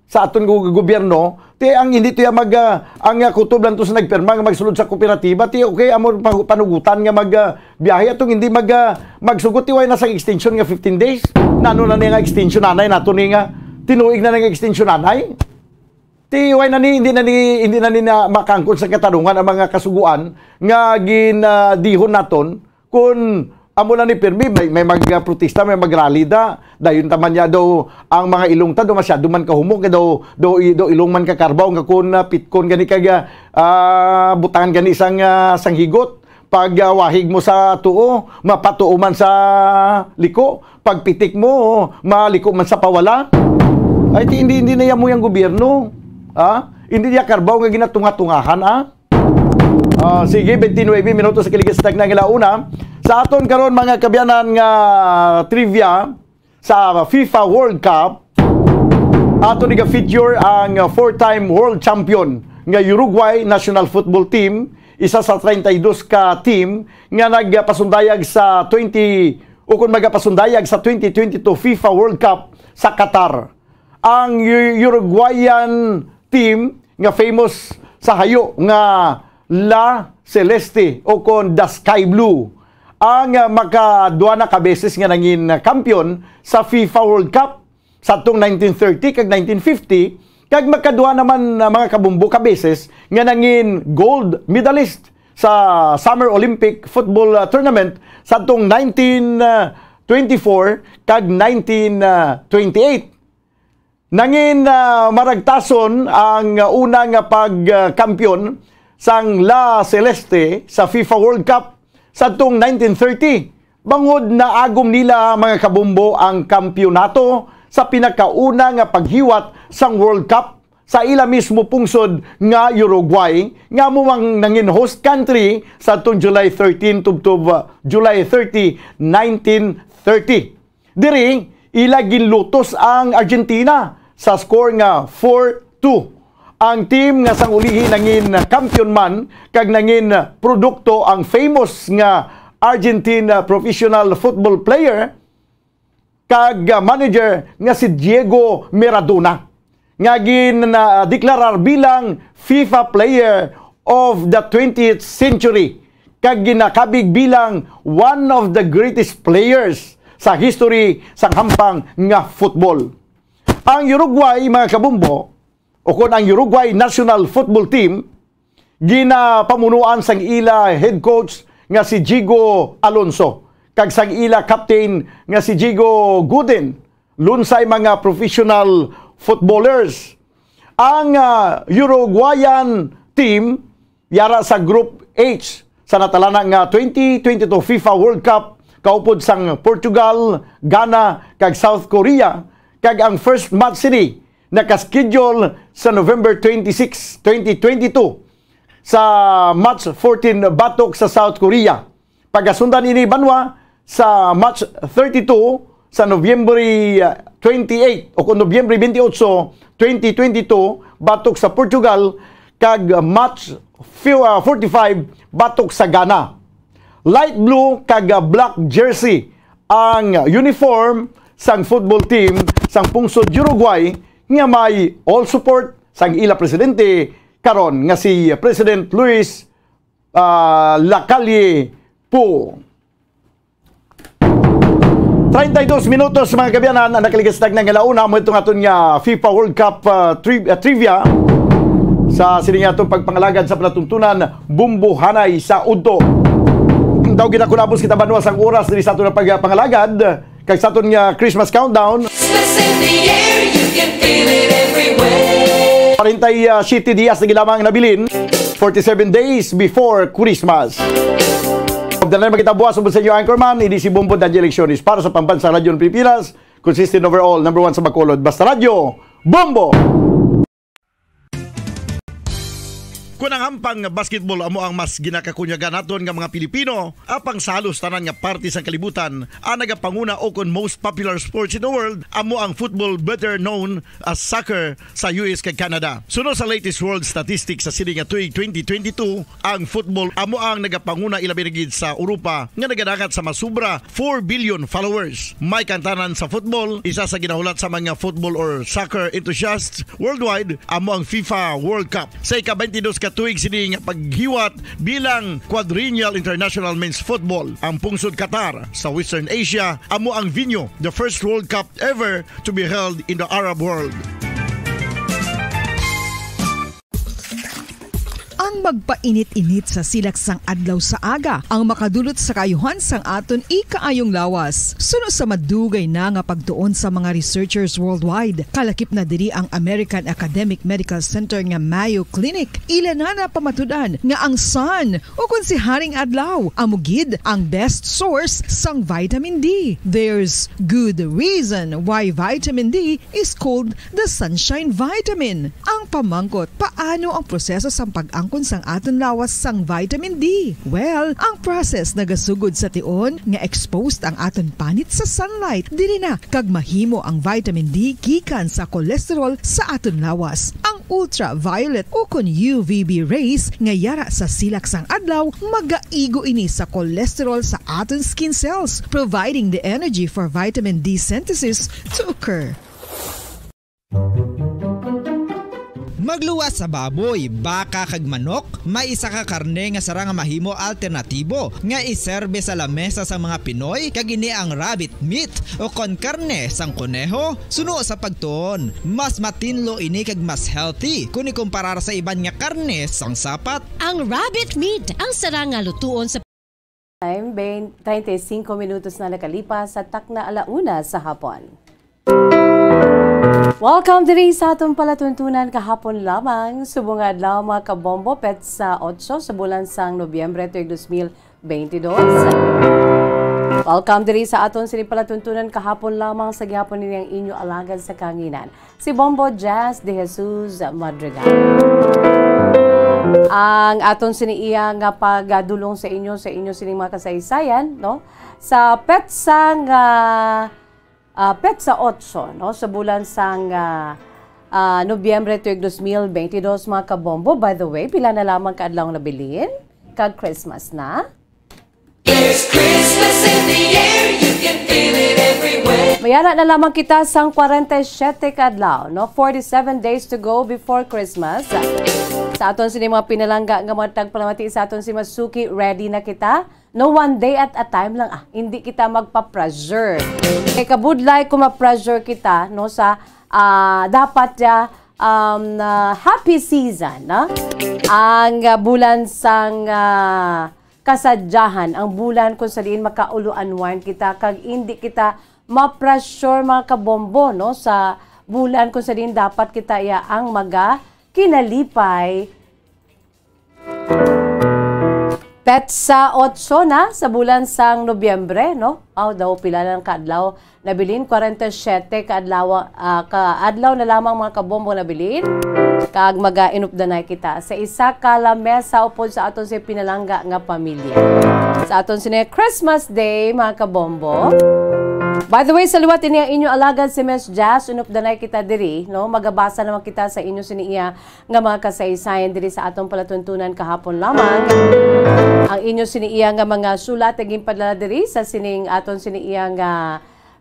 sa aton gu-, gobyerno, ti ang hindi to ya mag, ah, ang, ah, kutob lang to sa nagpirma nga magsulod sa kooperatiba, ti okay, amo pa-, panugutan nga mag, ah, biyahe atong hindi mag, ah, magsugot ti way na sa extension nga fifteen days. Nano na ni nga extension anay nato ni nga tinuig na ni nga extension anay. Ti way na ni, hindi na ni, hindi na ni na makangkon sa katarungan ang mga kasuguan nga gin, ah, dihon naton. Kun amo lang ni pirmi, may, may magprotesta, may magrally da. Dayon ta man niya daw ang mga ilong ta, daw masyado man kahumok, daw, daw, daw ilong man kakarbaw, nga kun, ah, pitkon gani kag, ah, butangan gani sang, ah, sang higot. Pag, ah, wahig mo sa tuo, mapatuo man sa liko. Pag pitik mo, maliko man sa pawala. Ay, ti, hindi, hindi na yan mo yung gobyerno. Ha? Hindi niya karbaw nga ginatunga-tungahan, ah? Ah, sige, twenty-nine minutos sa kiligis tag na nga launa. Sa aton karon, mga kabiyanan, nga trivia sa FIFA World Cup, ato ni ga-feature ang four-time world champion nga Uruguay national football team, isa sa treinta y dos ka team nga nagpasundayag sa twenty, o kung magapasundayag sa twenty twenty-two FIFA World Cup sa Qatar. Ang U-, Uruguayan team nga famous sa hayo nga La Celeste o kon The Sky Blue ang, ah, makadua na ka beses nga nangin, ah, kampiyon sa FIFA World Cup sadtong nineteen thirty kag nineteen fifty, kag makadua naman, ah, mga kabumbo ka beses nga nangin gold medalist sa Summer Olympic Football, ah, Tournament sadtong nineteen twenty-four kag nineteen twenty-eight. Nangin, ah, maragtason ang, ah, una nga pagkampiyon sang La Celeste sa FIFA World Cup sadtong nineteen thirty, bangod naagom nila, mga kabumbo, ang kampiyonato sa pinakauna nga paghiwat sang World Cup sa ila mismo pungsod nga Uruguay, nga amo ang nangin host country sadtong July thirteen tubtob, ah, July thirty, nineteen thirty. Diri, ila ginlutos ang Argentina sa score nga four two. Ang team nga sang ulihi nangin kampiyon man kag nangin produkto ang famous nga Argentine professional football player kag manager nga si Diego Maradona, nga gin-, ah, deklarar bilang FIFA Player of the twentieth Century kag ginakabig bilang one of the greatest players sa history sang hampang nga football. Ang Uruguay, mga kabumbo, o kon ang Uruguay national football team, ginapamunuan sang ila head coach nga si Diego Alonso kag sang ila captain nga si Diego Godin, lunsay mga professional footballers. Ang, ah, Uruguayan team yara sa Group H sa natalana nga twenty twenty-two FIFA World Cup, kaupod sang Portugal, Ghana, kag South Korea, kag ang first match sini naka-schedule sa November twenty-six, twenty twenty-two, sa Match fourteen batok sa South Korea. Pagasundan ini banwa sa Match thirty-two sa Nobyembre, ah, twenty-eight o kung Nobyembre twenty-eight, twenty twenty-two, batok sa Portugal, kag Match fi-, ah, forty-five batok sa Ghana. Light blue kag, ah, black jersey ang uniform sang football team sang pungsod Uruguay nga may all support sang ila presidente karon nga si President Luis, ah, Lacalle Pou. Treinta y dos minutos, mga kabiyanan, ang nakaligastag na nga launa mo itong aton nga FIFA World Cup, ah, tri-, ah, trivia. Sa sining atong pagpangalagad sa palatuntunan, bumbuhanay sa udto. Daw ginakulabos kita banwa sang oras diri sa aton nga pagpangalagad, kag sa aton nga Christmas countdown. Christmas in the air, you can feel it everywhere. Treinta y siete dias na gid lamang nabilin, forty-seven days before Christmas. Ug danay magkita buwas, ubos sa inyo anchorman, ini si Bombo Daniel Lecciones para sa Pambansang Radyo ng Pilipinas, consistent overall, number one sa Bacolod. Basta Radyo, Bombo! Kung ang hampang nga basketball amo ang mas ginakakunyagan naton nga mga Pilipino, apang sa halos tanan nga parte sang kalibutan, ang nagapanguna o kon most popular sports in the world amo ang football, better known as soccer, sa U S kag Canada. Suno sa latest world statistics sa sini nga tuig twenty twenty-two, ang football amo ang nagapanguna, ilabi na gid sa Europa nga nagadangat sa masubra four billion followers. May kantanan sa football, isa sa ginahulat sa mga football or soccer enthusiasts worldwide amo ang FIFA World Cup. Sa ika-twenty-dos ka tuig sini nga paghiwat bilang Quadrennial International Men's Football, ang pungsod Qatar sa Western Asia amo ang venue, the first World Cup ever to be held in the Arab world. Ang magpainit-init sa silak sang adlaw sa aga ang makadulot sa kaayuhan sang aton ikaayong lawas. Suno sa madugay na nga pagtuon sa mga researchers worldwide, kalakip na diri ang American Academic Medical Center nga Mayo Clinic. Ila na napamatud-an nga ang sun, o kon si Haring Adlaw, amo gid ang best source sang vitamin D. There's good reason why vitamin D is called the sunshine vitamin. Ang pamangkot, paano ang proseso sang pag-angkon sang aton lawas sang vitamin D? Well, ang process nagasugod sa tion nga exposed ang aton panit sa sunlight. Diri na, kag mahimo ang vitamin D gikan sa cholesterol sa aton lawas. Ang ultraviolet o kon U V B rays nga yara sa silak sang adlaw magaigo ini sa cholesterol sa aton skin cells, providing the energy for vitamin D synthesis to occur. Magluwas sa baboy, baka kag manok, may isa ka karne nga sarang nga mahimo alternatibo nga iserbe sa lamesa sa mga Pinoy, kag ini ang rabbit meat o kon karne sang koneho. Suno sa pagtuon, mas matinlo ini kag mas healthy kon ikumparar sa iban nga karne sang sapat. Ang rabbit meat ang sarang nga lutuon sa Time, bain-, treinta y cinco minutos na nakalipas sa takna ala una sa hapon. Welcome diri sa atong palatuntunan kahapon lamang. Subong nga adlaw, mga kabombo, petsa otso sa bulan sang Nobyembre tuig dos mil beintidos. Welcome diri sa aton sini palatuntunan kahapon lamang. Sa gihapon, ini ang inyo alagad sa kanginan, si Bombo Jazz de Jesus Madrigal. Ang aton sini iya nga pagdulong sa inyo, sa inyo sining mga kasaysayan, no? Sa petsa nga, ah, petsa otso, no? Sa bulan sang, ah, ah, Nobyembre tuig dos mil beintidos, mga kabombo. By the way, pila na lamang ka adlaw nabilin kag Christmas na? There's Christmas in the air, you can feel it everywhere. Mayara na lamang kita sang kwarenta y siyete ka adlaw, no? Forty-seven days to go before Christmas. Sa aton sini mga pinalangga nga mga tagpalamati, sa aton si Masuki, ready na kita. No, one day at a time lang, ah. Hindi kita magpa-pressure. Kay kabudlay kung ma-pressure kita, no, sa, ah, dapat, ah, um, ah, happy season, no? Ang, ah, bulan sang, ah, kasadyahan, ang bulan kung sa diin makaulo-unwind kita, kag indi kita ma-pressure, mga kabombo, no, sa bulan kung sa diin dapat kita iya ang maga kinalipay. Petsa otso na sa bulan sang Nobyembre, no? Aw, daw pila lang ka adlaw nabilin, kwarenta y siyete ka adlaw, ah, ka adlaw na lamang, mga kabombo, nabilin. Kag maga-inupdanay kita sa isa ka lamesa upod sa aton si pinalangga nga pamilya. Sa aton sini Christmas Day, mga kabombo. By the way, sa liwat ini ang inyo alagad si Miss Jazz, inupdanay kita diri, no? Magabasa naman kita sa inyo sini iya nga mga kasaysayan diri sa aton palatuntunan kahapon lamang. Ang inyo sini iya nga mga sulat nga ginpadala diri sa sining aton sini iya nga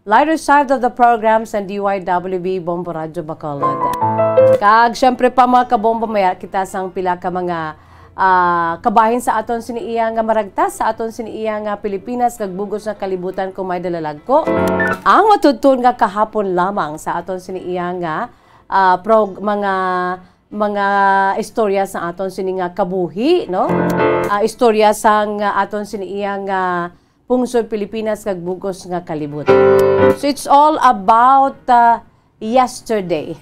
lighter side of the program sa D Y W B Bombo Radyo Bacolod. Kag syempre pa, mga kabombo, maya kita sang pila ka mga, ah, kabahin sa aton sini iya nga maragtas, sa aton sini iya nga Pilipinas kag bugos nga kalibutan kung may dalalagko. Ang matudtod nga kahapon lamang sa aton sini iya nga, ah, prog-, mga mga istorya sa aton sini nga kabuhi, no? Ah, istorya sang aton sini iya nga pungsod Pilipinas kag bugos nga kalibutan. So it's all about, ah, yesterday.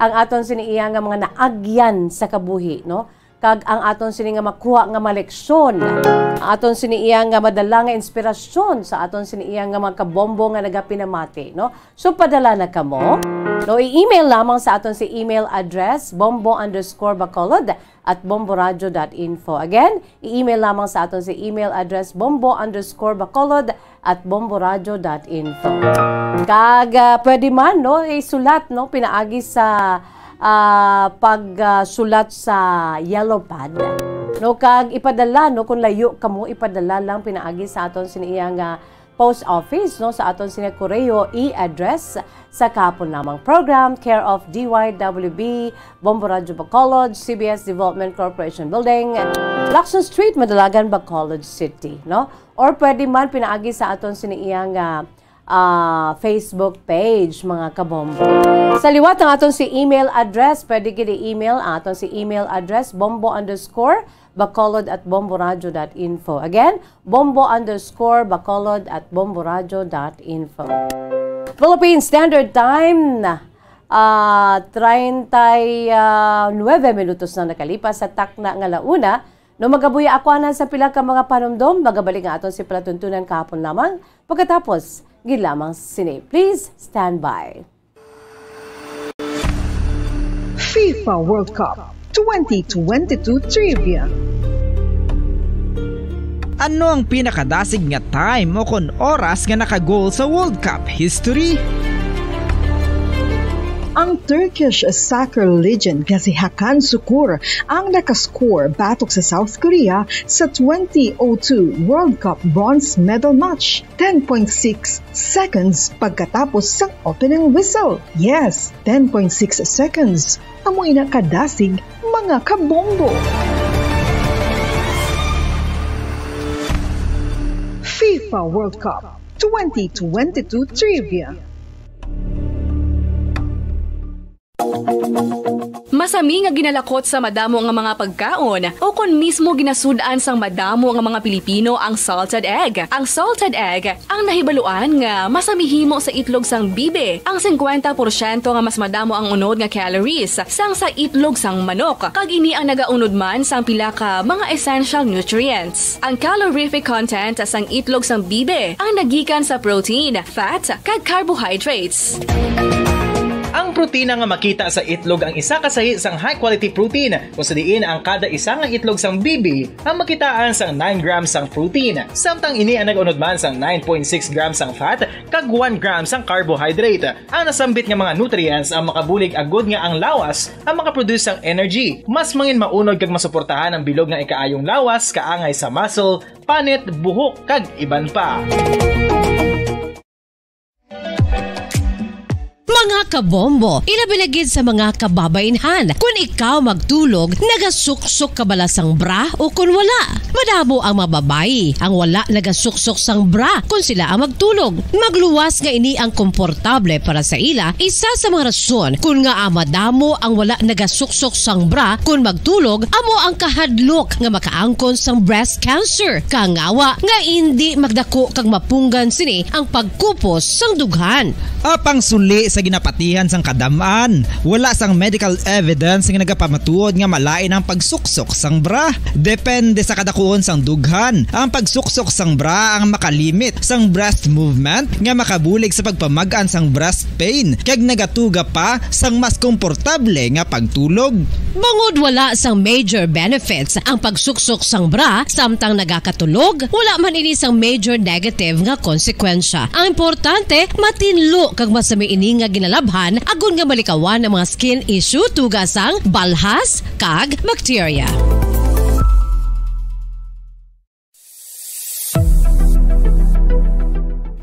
Ang aton sini iya nga mga naagyan sa kabuhi, no? Kag ang aton sini nga makuha nga mga leksyon, ang aton sini iya nga madala nga inspirasyon sa aton sini iya nga mga kabombo nga nagapinamati, no? So, padala na kamo. No, i-email lamang sa aton si email address, bombo underscore bacolod at bomboradio dot info. Again, i-email lamang sa aton si email address, bombo underscore bacolod at bomboradio dot info. Kag, ah, pwede man, no, isulat, no, pinaagi sa, ah, pag, ah, sulat sa yellow pad. No, kag ipadala, no, kung layo kamo, ipadala lang pinaagi sa aton sini iya nga post office, no, sa aton sini koreo e-address sa kahapon lamang program, care of D Y W B, Bombo Radyo Bacolod, C B S Development Corporation Building, Lacson Street, Madalagan, Bacolod City, no? Or pwede man pinaagi sa aton sini iya nga, ah, Facebook page, mga kabombo. Sa liwat ang aton si email address, pwede gid i-email ang aton si email address, bombo underscore bacolod at bomboradio dot info. Again, bombo underscore bacolod at bomboradio dot info. Philippine Standard Time, ah, treinta y nueve minutos na nakalipas sa takna nga launa. No magabuya ako anan sa pila ka mga panumdom, magabalik nga aton si palatuntunan kahapon lamang. Pagkatapos, gid lamang sini. Please stand by. FIFA World Cup twenty twenty-two Trivia. Ano ang pinakadasig nga time o kon oras nga naka-goal sa World Cup history? Ang Turkish soccer legend nga si Hakan Sukur ang nakascore batok sa South Korea sa twenty oh two World Cup bronze medal match, ten point six seconds pagkatapos sang opening whistle. Yes, ten point six seconds. Amo ina kadasig, mga kabombo. FIFA World Cup twenty twenty-two Trivia. Masami nga ginalakot sa madamo nga mga pagkaon, o kon mismo ginasud-an sang madamo nga mga Pilipino ang salted egg. Ang salted egg ang nahibaluan nga masami himo sa itlog sang bibi. Ang singkwenta porsyento nga mas madamo ang unod nga calories sang sa itlog sang manok, kag ini ang nagaunod man sang pila ka mga essential nutrients. Ang calorific content sang itlog sang bibi ang nagikan sa protein, fat, kag carbohydrates. Ang protina nga makita sa itlog ang isa ka sahi sang high-quality protein, kung sa diin ang kada isa nga itlog sang bibi ang makitaan sang nine grams sang protein, samtang ini ang nag-unod man sang nine point six grams sang fat kag one gram sang carbohydrate. Ang nasambit nga mga nutrients ang makabulig agud nga ang lawas ang makaproduce sang energy. Mas mangin maunod kag masuportahan ang bilog nga ikaayong lawas kaangay sa muscle, panit, buhok, kag iban pa. Mga kabombo, ilabi na gid sa mga kababaynhan. Kun ikaw magtulog, nagasuksok ka bala sang bra o kun wala? Madamo ang mga babayi ang wala nagasuksok sang bra kun sila ang magtulog. Magluwas nga ini ang komportable para sa ila. Isa sa mga rason kun ngaa madamo ang wala nagasuksok sang bra kun magtulog amo ang kahadlok nga makaangkon sang breast cancer, kangawa nga indi magdako kag mapunggan sini ang pagkupos sang dughan. Apang suli sa ginapatihan sang kadam-an, wala sang medical evidence nga nagapamatuod nga malain ang pagsuksok sang bra. Depende sa kadakuon sang dughan, ang pagsuksok sang bra ang makalimit sang breast movement nga makabulig sa pagpamag-an sang breast pain kag nagatuga pa sang mas komportable nga pagtulog. Bangod wala sang major benefits ang pagsuksok sang bra samtang nagakatulog, wala man ini sang major negative nga konsekwensya. Ang importante, matinlo kag masami ini nga ginalabhan agod nga malikawan ang mga skin issue tuga sang balhas kag bacteria.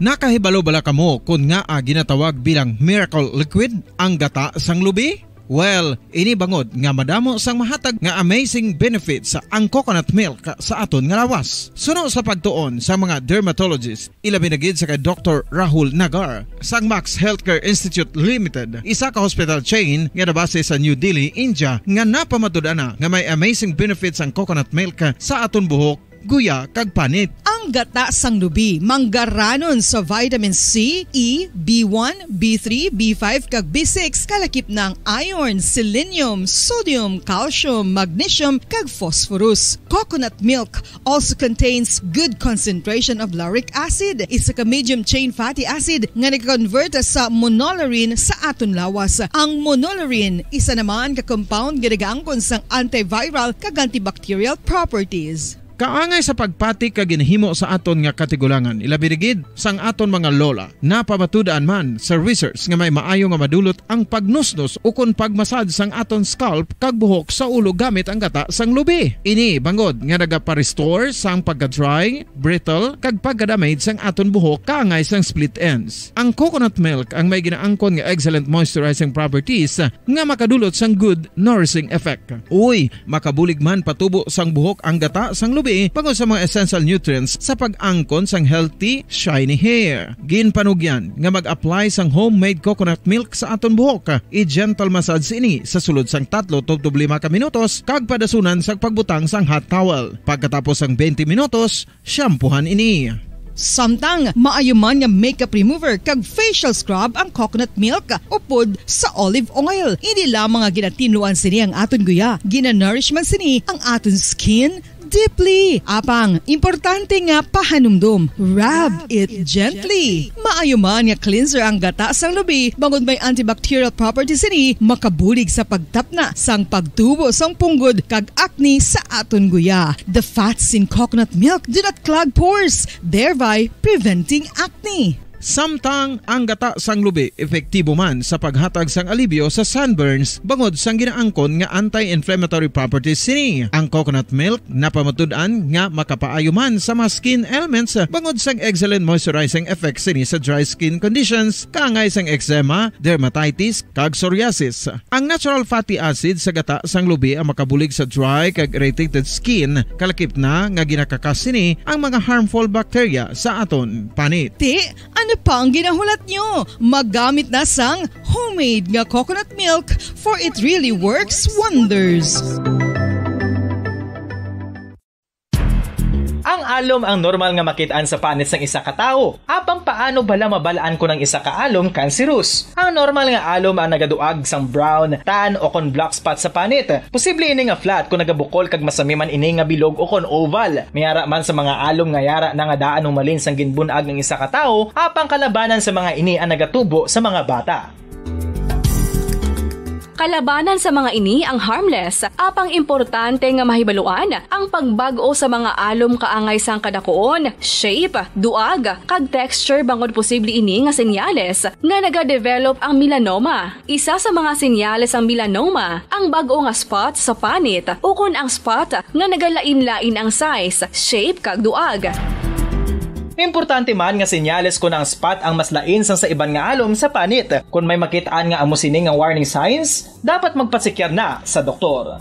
Nakahibalo bala kamo kon ngaa ginatawag bilang miracle liquid ang gata sang lubi? Well, ini bangod nga madamo sang mahatag nga amazing benefits ang coconut milk sa aton nga lawas. Suno sa pagtuon sa mga dermatologist, ilabi na gid sa kay Doktor Rahul Nagar sang Max Healthcare Institute Limited, isa ka hospital chain nga nabase sa New Delhi, India, nga napamatud-an na nga may amazing benefits ang coconut milk sa aton buhok guya, kag panit. Ang gata sang lubi manggaranon sa vitamin C, E, B one, B three, B five, kag B six, kalakip na ang iron, selenium, sodium, calcium, magnesium, kag phosphorus. Coconut milk also contains good concentration of lauric acid, isa ka medium chain fatty acid nga nag-convert sa monolaurin sa aton lawas. Ang monolaurin isa naman ka compound nga nagaangkon sang antiviral kag antibacterial properties. Kaangay sa pagpati ka ginhimo sa aton nga katigulangan, ilabi na gid sang aton mga lola. Napamatud-an man sa research nga may maayo nga madulot ang pagnusnos ukon pagmasad sang aton scalp kag buhok sa ulo gamit ang gata sang lubi. Ini bangod nga nagapa-restore sang pagka-dry, brittle, kag pagka-damage sang aton buhok kaangay sang split ends. Ang coconut milk ang may ginaangkon nga excellent moisturizing properties nga makadulot sang good nourishing effect. Uy, makabulig man patubo sang buhok ang gata sang lubi bangod sa mga essential nutrients sa pag-angkon sang healthy, shiny hair. Ginpanugyan nga mag-apply sang homemade coconut milk sa aton buhok. I-gentle massage ini sa sulod sang tatlo tubtob lima ka minutos kag padasunan sa pagbutang sang hot towel. Pagkatapos sang twenty minutos, shampoohan ini. Samtang maayo man nga makeup remover kag facial scrub ang coconut milk upod sa olive oil. Hindi lamang nga ginatinluan sini ang aton guya, ginanourish man sini ang aton skin deeply. Apang importante nga pahanumdom, rub it gently. Maayo man nga cleanser ang gata sang lubi bangod may antibacterial properties sini, makabulig sa pagtapna sang pagtubo sang punggod kag acne sa aton guya. The fats in coconut milk do not clog pores, thereby preventing acne. Samtang ang gata sang lubi epektibo man sa paghatag sang alibyo sa sunburns bangod sang ginaangkon nga anti-inflammatory properties sini. Ang coconut milk napamatud-an nga makapaayo man sa mga skin ailments bangod sang excellent moisturizing effects sini sa dry skin conditions, kaangay sang eczema, dermatitis, kag psoriasis. Ang natural fatty acid sa gata sang lubi ang makabulig sa dry kag irritated skin, kalakip na nga ginakakas sini ang mga harmful bacteria sa aton panit. Ti, ano pa ang ginahulat nyo? Maggamit na sang homemade nga coconut milk, for it really works wonders. Ang alom ang normal nga makit-an sa panit sang isa ka tawo. Apang paano bala mabal-an kon ang isa ka alom kanserus? Ang normal nga alom ang nagaduag sang brown, tan, o kon black spot sa panit. Posible ini nga flat kon nagabukol kag masami man ini nga bilog o kon oval. May ara man sa mga alom nga yara na nga daan humalin sang ginbun-ag ang isa ka tawo, apang kalabanan sa mga ini ang nagatubo sa mga bata. Kalabanan sa mga ini ang harmless, apang importante nga mahibaluan ang pagbag-o sa mga alom kaangay sang kadakuon, shape, duag, kag texture bangod posible ini nga senyales nga nagadevelop ang melanoma. Isa sa mga senyales sang melanoma ang bag-o nga spot sa panit ukon ang spot nga nagalain-lain ang size, shape, kag duag. Importante man nga senyales kon ang spot ang mas lain sang sa iban nga alom sa panit. Kon may makit-an nga amo sini nga warning signs, dapat magpasekyar na sa doktor.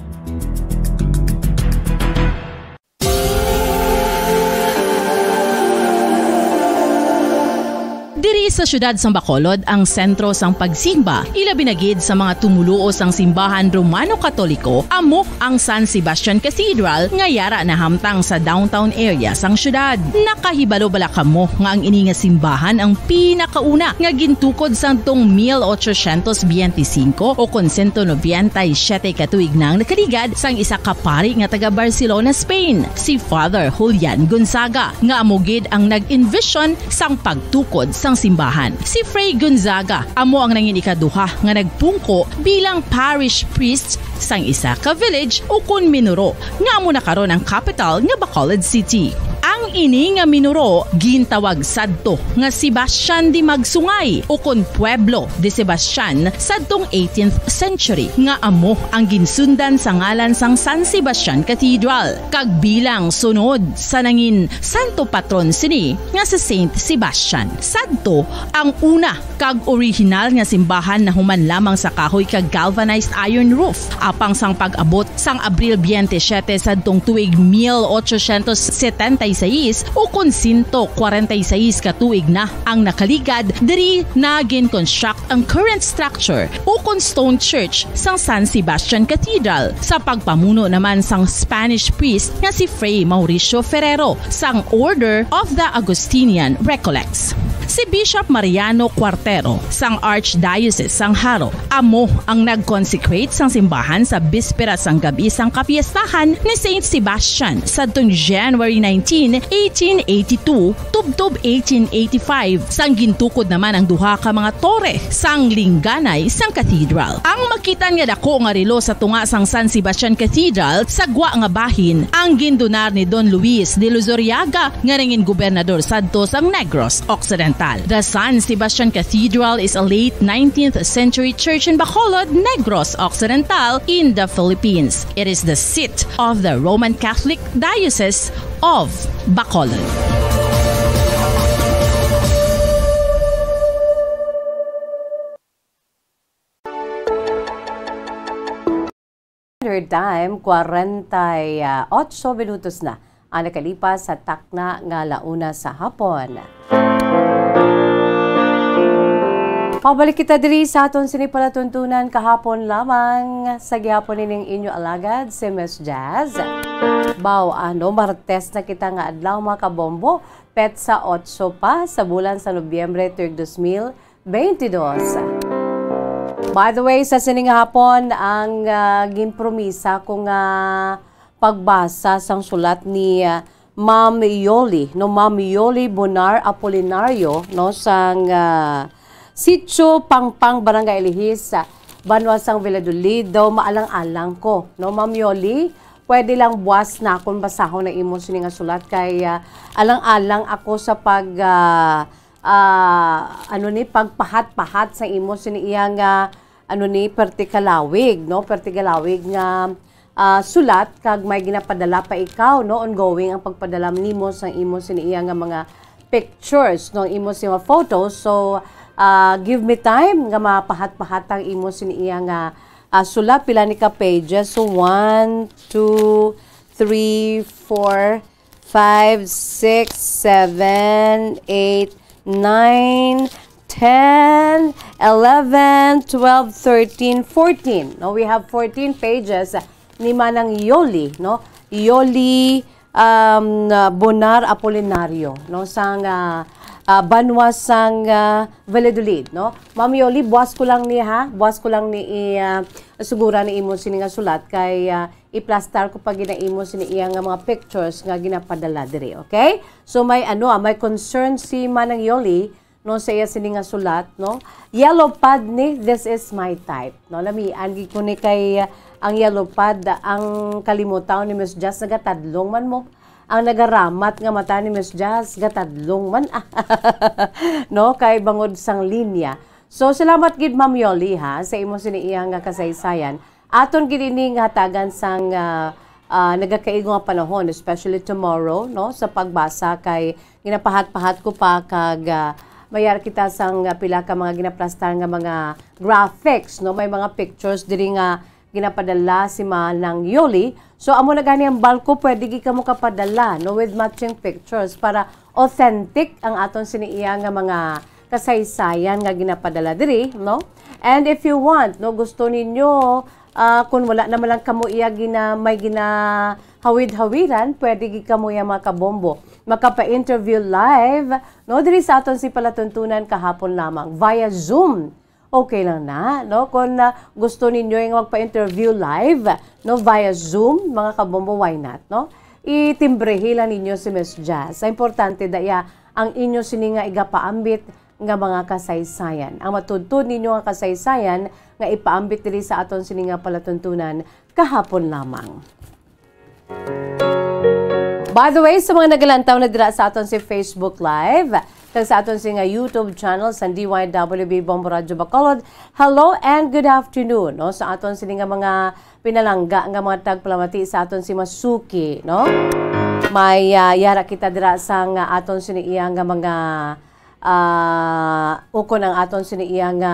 Diri sa siyudad sang Bacolod ang sentro sang pagsimba, ilabi na gid sa mga tumoluo sang simbahan Romano Katoliko, amo ang San Sebastian Cathedral nga yara nahamtang sa downtown area sang siyudad. Nakahibalo bala kamo nga ang ini nga simbahan ang pinakauna nga gintukod sadtong mil ochocientos biyente singko o kon sento nobenta y siyete ka tuig na ang nakaligad sang isa ka pari nga taga Barcelona, Spain, si Father Julian Gonzaga, nga amo gid ang nag-envision sang pagtukod sang simbahan. Si Fray Gonzaga amo ang nangin ikaduha nga nagpungko bilang parish priest sang isa ka village ukon minuro nga amo na karon ang kapital nga Bacolod City. Ang ini nga minuro gintawag sadto nga Sebastian de Magsungay ukon Pueblo de Sebastian sadtong eighteenth century, nga amo ang ginsundan sa ngalan sang San Sebastian Cathedral. Kag bilang sunod sa nangin santo patron sini nga si Saint Sebastian. Sadto ang una kag orihinal nga simbahan nahuman lamang sa kahoy kag galvanized iron roof. Apang sang pag-abot sang Abril biyente siyete sadtong tuig mil ochocientos setenta y seis, Is ukon sento kwarenta y seis ka tuig na ang nakaligad, diri na gin-construct ang current structure ukon stone church sang San Sebastian Cathedral, sa pagpamuno naman sang Spanish priest nga si Fray Mauricio Ferrero sang Order of the Augustinian Recollects. Si Bishop Mariano Cuartero sang Archdiocese sang Jaro amo ang nag-consecrate sang simbahan sa bispera sang gab-i sang kapiestahan ni Saint Sebastian sadtong January nineteen, eighteen eighty-two, tubtob eighteen eighty-five, sang gintukod naman ang duha ka mga tore sang lingganay sang cathedral. Ang makitan nga dako nga relo sa tunga sang San Sebastian Cathedral sa gwa nga bahin ang gindunar ni Don Luis de Luzuriaga nga nangin gobernador sadto sang Negros Occidental. The San Sebastian Cathedral is a late nineteenth century church in Bacolod, Negros Occidental, in the Philippines. It is the seat of the Roman Catholic Diocese of Bacolod. Standard Time, kwarenta y otso minutos na ang nakalipas sa takna nga launa sa hapon. Pabalik kita diri sa aton sini palatuntunan kahapon lamang. Sa gihapon ining inyo alagad, si Miss Jazz. Baw, ano, Martes na kita nga adlaw, mga kabombo. Petsa otso pa sa bulan sa Nobyembre, tuig dos mil, twenty-two. By the way, sa sining hapon, ang, ah, ginpromisa ko nga pagbasa sang sulat ni, ah, Ma'am Yoli, no, Ma'am Yoli Bonar Apolinario, no, sang, ah, Sitio Pangpang, Barangay Ilihis, ah, banwa sang Valladolid, daw maalang-alang ko, no, Ma'am Yoli, pwede lang buas na akon basahon na imo sini nga sulat kay, ah, alang-alang ako sa pag, ah, ah, ano ni, pagpahat-pahat sa imo sini iya nga, ano ni, perti ka lawig, no? Perti ka lawig nga, ah, sulat, kag may ginapadala pa ikaw, no? Ongoing ang pagpadala nimo sang imo sini iya nga mga pictures, no? Imo sini mga photos. So, ah, give me time nga mapahat-pahat ang imo sini iya nga, ah, sulat. Pila ni ka pages? So, one, two, three, four, five, six, seven, eight, nine, ten, eleven, twelve, thirteen, fourteen. No, we have fourteen pages ni Manang Yoli, no? Yoli, um, Bonar Apolinario, no? Sang, ah, ah, banwa sang, ah, Valladolid, no? Ma'am Yoli, buas ko lang ni, ha? Buas ko lang ni, i, ah, sugura ni imo sini nga sulat kay, ah, iplastar ko pa gina imo sini iya nga mga pictures nga ginapadala diri, okay? So may ano, ah, may concern si Manang Yoli, no, sa iya sini nga sulat, no? Yellow pad ni, this is my type, no? Lamian gid ko ni kay, ah, ang yellow pad, ang kalimutaw ni Miss Jazz, nagatadlong man mo. Ang nagaramat nga mata ni Miss Jazz, gatadlong man, no? Kay bangod sang linya. So, salamat gid, Ma'am Yoli, ha, sa imo sini iya nga kasaysayan. Aton gid ini nga hatagan sang, ah, ah, nagakaigo nga panahon, especially tomorrow, no, sa pagbasa kay ginapahat-pahat ko pa kag, ah, mayar kita sang, ah, pila ka mga ginaplastar nga mga graphics, no, may mga pictures diri nga ginapadala si Manang Yoli. So, amo na gani ang bulk ko, pwede gid kamo kapadala, no, with matching pictures para authentic ang aton sini iya nga mga kasaysayan nga ginapadala diri, no? And if you want, no, gusto ninyo, ah, kung wala naman lang kamo iya gina-, may ginahawid-hawiran, pwede gid kamo iya, mga kabombo, makapa-interview live, no, diri sa aton si palatuntunan kahapon lamang via Zoom. Okay lang na, no? Kung, ah, gusto ninyo yung magpa-interview live, no, via Zoom, mga kabombo, why not, no? Itimbrehi lang ninyo si Miss Jazz. Sa importante, daya, ang inyo sini nga igapaambit nga mga kasaysayan. Ang matudtod ninyo nga kasaysayan nga ipaambit diri sa aton sini nga palatuntunan kahapon lamang. By the way, sa mga nagalantaw na dira sa aton si Facebook Live, kag sa aton si nga YouTube channel sa D Y W B Bombo Radyo Bacolod, hello and good afternoon, no? Sa aton sini nga mga pinalangga nga mga tagpalamati sa aton si Masuki, no? May, ah, yara kita dira sa nga aton sini iya nga mga, ah, ukon ang aton sini iya nga,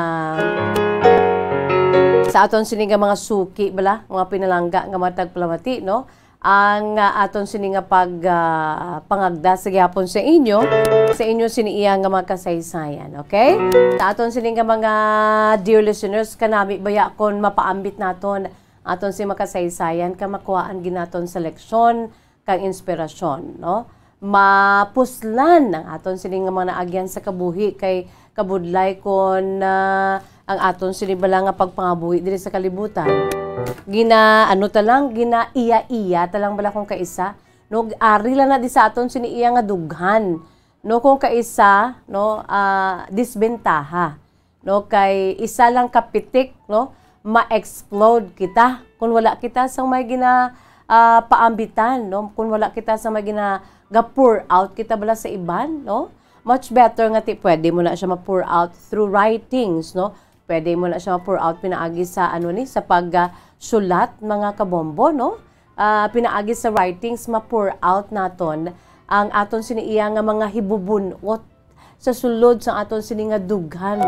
sa aton sini nga mga suki bala, mga pinalangga nga mga tagpalamati, no? ang, ah, aton sini nga pag, ah, pangagda sa gihapon sa inyo, sa inyo sini iya nga mga kasaysayan, okay? Sa aton sini nga mga dear listeners, kanami baya kon mapaambit naton aton si makasaysayan ka makuhaan ginaton sa leksyon kang inspirasyon, no? Mapuslan ang aton sini nga mga naagyan sa kabuhi kay kabudlay kon, ah, ang aton sini bala nga pagpangabuhi diri sa kalibutan. Gina, ano ta lang, ginaiya-iya ta lang bala kung kaisa, no? Ari lang na di sa aton sini iya nga dughan, no? Kung kaisa, no, ah, disbentaha, no? Kay isa lang ka pitik, no, ma-explode kita kung wala kita sang may gina, ah, paambitan, no? Kung wala kita sang may gina, ga-pour out kita bala sa iban, no? Much better nga ti pwede mo na siya ma-pour out through writings, no? Pwede mo na siya ma-pour out pinaagi sa, ano ni, sa pag, ah, sulat, mga kabombo, no? Ah, pinaagi sa writings, ma-pour out naton ang aton sini iya nga mga hibubun-ot sa sulod sang aton sini nga dughan,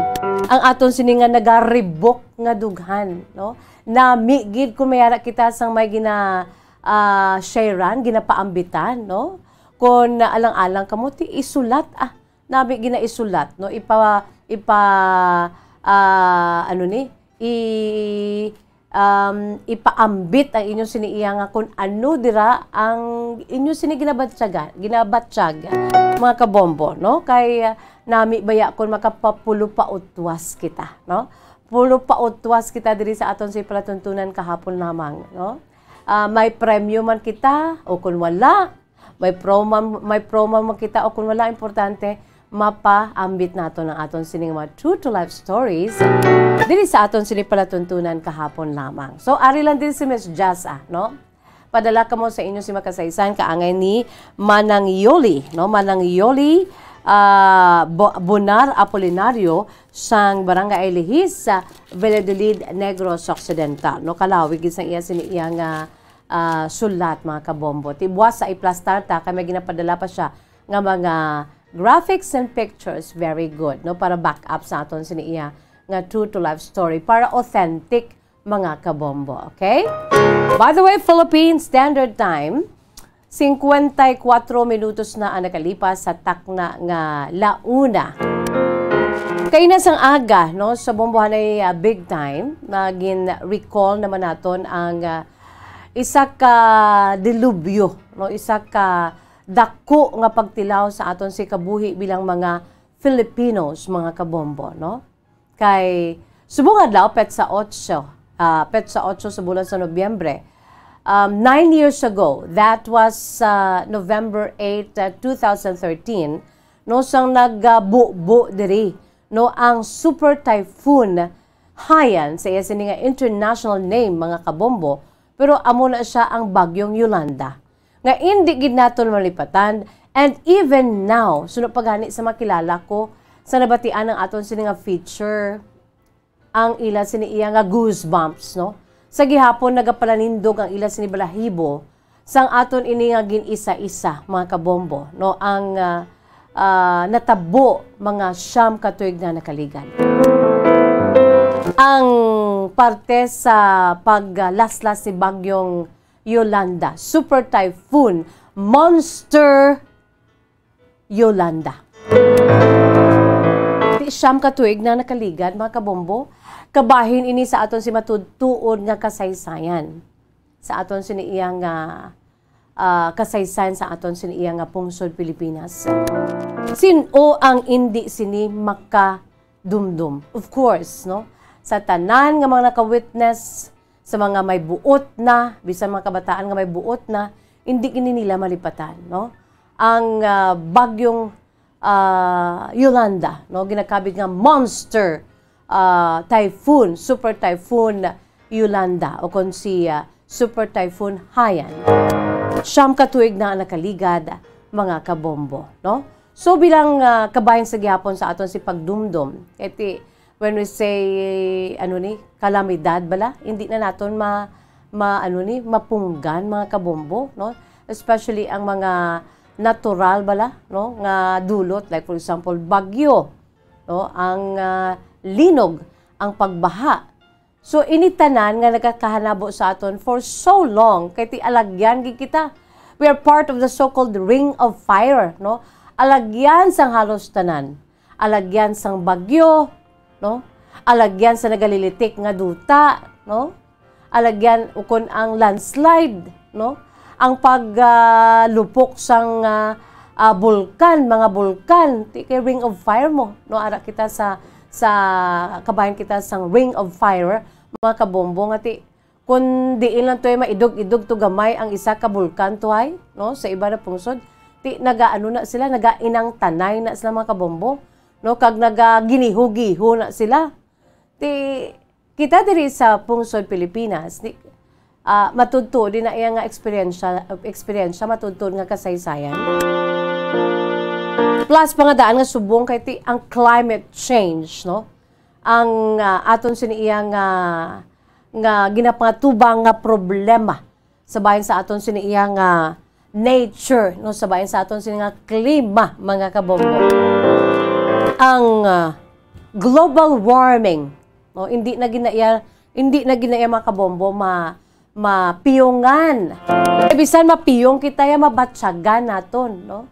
ang aton sini nga nagaribok nga dughan, no? Nami gid kung may ara kita sang may gina, ah, sharean, ginapaambitan, no? Kon alang-alang kamo, ti isulat, ah, nami ginaisulat, no? Ipa, ipa, ah, ano ni? I, um, ipaambit ang inyo sini iya nga kung ano dira ang inyo sini ginabatyaga, ginabatyag, mga kabombo, no? Kay, ah, nami baya kon makapapulo pa utwas kita, no? Pulo pa utwas kita diri sa aton si palatuntunan kahapon lamang, no? Ah, may premyo man kita o kung wala, may promo, may promo man kita o kung wala, importante, mapaambit nato ang aton sining mga true to life stories diri sa aton sini palatuntunan kahapon lamang. So, ari lang din si Miss Jazz, ah, no? Padala kamo sa inyo si makasaysayan kaangay ni Manang Yoli, no? Manang Yoli, ah, Bo-, Bonar Apolinario sang Barangay Lihis sa Valladolid, Negros Occidental, no? Kalawi gid sang iya sini iya nga, ah, sulat, mga kabombo. Ti buwas sa iplastar ta, kay may ginapadala pa siya nga mga graphics and pictures. Very good, no? Para back up sa aton sini iya nga true to life story, para authentic, mga kabombo, okay? By the way, Philippine Standard Time, singkwenta y kuwatro minutos na ang nakalipas sa takna nga la una. Kaina sang aga, no, sa Bombohanay, ah, Big Time, na gin-recall naman naton ang, ah, isa ka dilubyo, no, isa ka dako nga pagtilaw sa aton si kabuhi bilang mga Filipinos, mga kabombo, no? Kay subong adlaw, petsa otso, ah, petsa otso sa bulan sa Nobyembre, um, nine years ago, that was, ah, November eight, ah, two thousand thirteen, no, sang nagbubo diri, no, ang Super Typhoon Haiyan, sa iya sini nga international name, mga kabombo, pero amo na siya ang Bagyong Yolanda, nga indi gid naton malipatan, and even now, suno pa gani sa makilala ko, sa nabatian ang aton sini nga feature, ang ila sini iya nga goosebumps, no? Sa gihapon nagapalanindog ang ila sini balahibo sang aton ini nga gin-isa-isa, mga kabombo, no? Ang, ah, ah, natabo mga siyam ka tuig na nakaligad. Ang parte sa paglaslas ni Bagyong Yolanda, Super Typhoon, Monster Yolanda. Di siyam ka tuig na nakaligad, mga kabombo. Kabahin ini sa aton si matuod-tuod nga kasaysayan. Sa aton sini iya nga, ah, kasaysayan sa aton sini iya nga pungsod Pilipinas. Sin-o ang indi sini maka dumdom. Of course, no? Sa tanan nga mga naka-witness, sa mga may buot na, bisan mga kabataan nga may buot na, hindi gini nila malipatan, no? Ang, ah, bagyong, ah, Yolanda, no? Ginakabig nga monster, ah, typhoon, super typhoon Yolanda, o kon si, ah, Super Typhoon Haiyan. Siyam ka tuig na ang nakaligad, mga kabombo, no? So, bilang, ah, kabahin sa gihapon sa aton si pagdumdom, kay ti, when we say, ano ni, kalamidad bala, hindi na naton ma-, ma-, ano ni, mapunggan, mga kabombo, no? Especially ang mga natural bala, no, nga dulot, like, for example, bagyo, no? Ang, ah, linog, ang pagbaha, So, ini tanan nga nagakahanabo sa aton for so long, kay ti alagyan gid kita. We are part of the so-called Ring of Fire, no? Alagyan sang halos tanan. Alagyan sang bagyo, no? Alagyan sa nagalilitik nga duta, no? Alagyan ukon ang landslide, no? Ang pag, ah, lupok sang, ah, ah, bulkan, mga bulkan, ti kay Ring of Fire mo, no? Ara kita sa, sa kabahin kita sang Ring of Fire, mga kabombo, nga ti, kun diin lang to ay maidog-idog to gamay ang isa ka bulkan to ay, no? Sa iba na pungsod, ti nagaano na sila, nagainangtanay na sila, mga kabombo, no? Kag nagaginiho-giho na sila. Ti kita diri sa pungsod Pilipinas, di, ah, matudtuod din na iya nga eksperyensya, eksperyensya, matudtuod nga kasaysayan. Plus, pangadaan nga subong kay ti ang climate change, no? Ang, ah, aton sini iya nga, nga ginapangatubang nga problema sa bahin sa aton sini iya nga nature, no, sa bahin sa aton sini nga klima, mga kabombo. Ang, ah, global warming, no, hindi na gina iya, hindi na gina iya, mga kabombo, ma-, mapiyungan. Eh, bisan mapiyong kita, ya mabatyagan naton, no?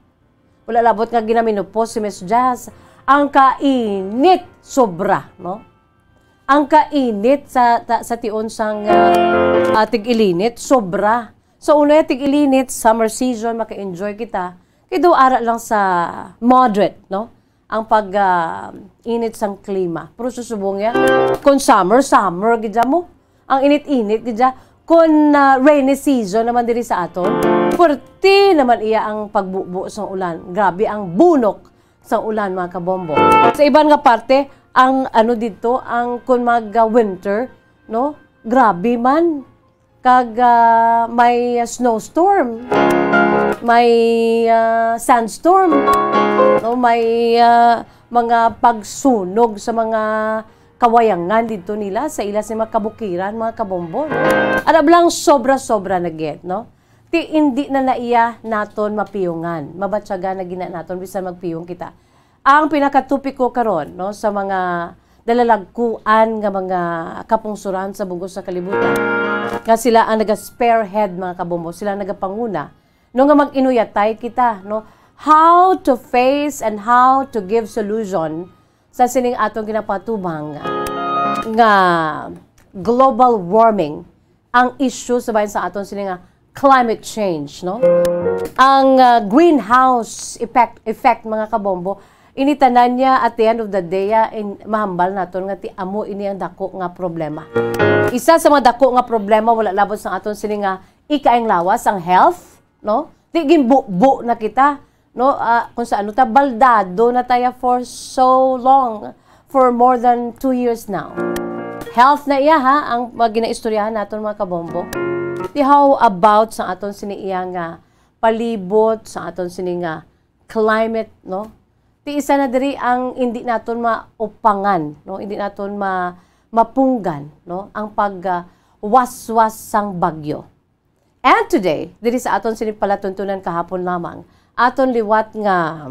Wala labot nga ginaminupos si Miss Jazz. Ang kainit sobra, no? Ang kainit sa, ta-, sa tion sang, ah, ah, tig-ilinit, sobra. So, uno ya tig-ilinit, summer season, maka-enjoy kita. Kay daw ara lang sa moderate, no? Ang pag, ah, init sang klima. Pero susubong ya, kung summer, summer, gid ya mo. Ang init-init, gid ya. Kung, ah, rainy season naman diri sa aton, puwerte naman iya ang pagbubo sang ulan. Grabe ang bunok sang ulan, mga kabombo. Sa iban nga parte, ang ano dito, ang kung mag, ah, winter, no? Grabe man. Kag, ah, may snowstorm, may, ah, sandstorm, no? May, ah, mga pagsunog sa mga kawayangan dito nila, sa ila sa mga kabukiran, mga kabombo, no? Ano lang, sobra-sobra na gid, no? Ti, hindi na naiya naton mapiyungan. Mabatyagan na gina naton, bisan magpiyong kita. Ang pinakatopiko karon, no, sa mga dalalagkuan nga mga kapungsuran sa bug-os nga kalibutan, nga sila ang naga-spearhead, mga kabombo, sila ang nagapanguna, no, nga mag-inuyatay kita, no, how to face and how to give solution sa sining atong ginapatubang nga global warming, ang issue sa bahin sa aton sini nga climate change, no? Ang, ah, greenhouse effect, effect, mga kabombo, ini tanan niya, at the end of the day, ah, in, mahambal naton nga ti amo ini ang dako nga problema. Isa sa mga dako nga problema, wala labot sa aton sini nga ikaayong lawas, ang health, no? Ti ginbubo na kita, no? Ah, kung sa ano ta, baldado na taya for so long, for more than two years now. Health na iya, ha, ang mga ginaistoryahan naton, mga kabombo. Ti how about sa aton sini iya nga palibot, sa aton sini nga climate, no? Ti isa na diri ang hindi naton maupangan, no? Hindi naton ma-, mapunggan, no? Ang pag, ah, waswas sang bagyo. And today, diri sa aton sini palatuntunan kahapon lamang, aton liwat nga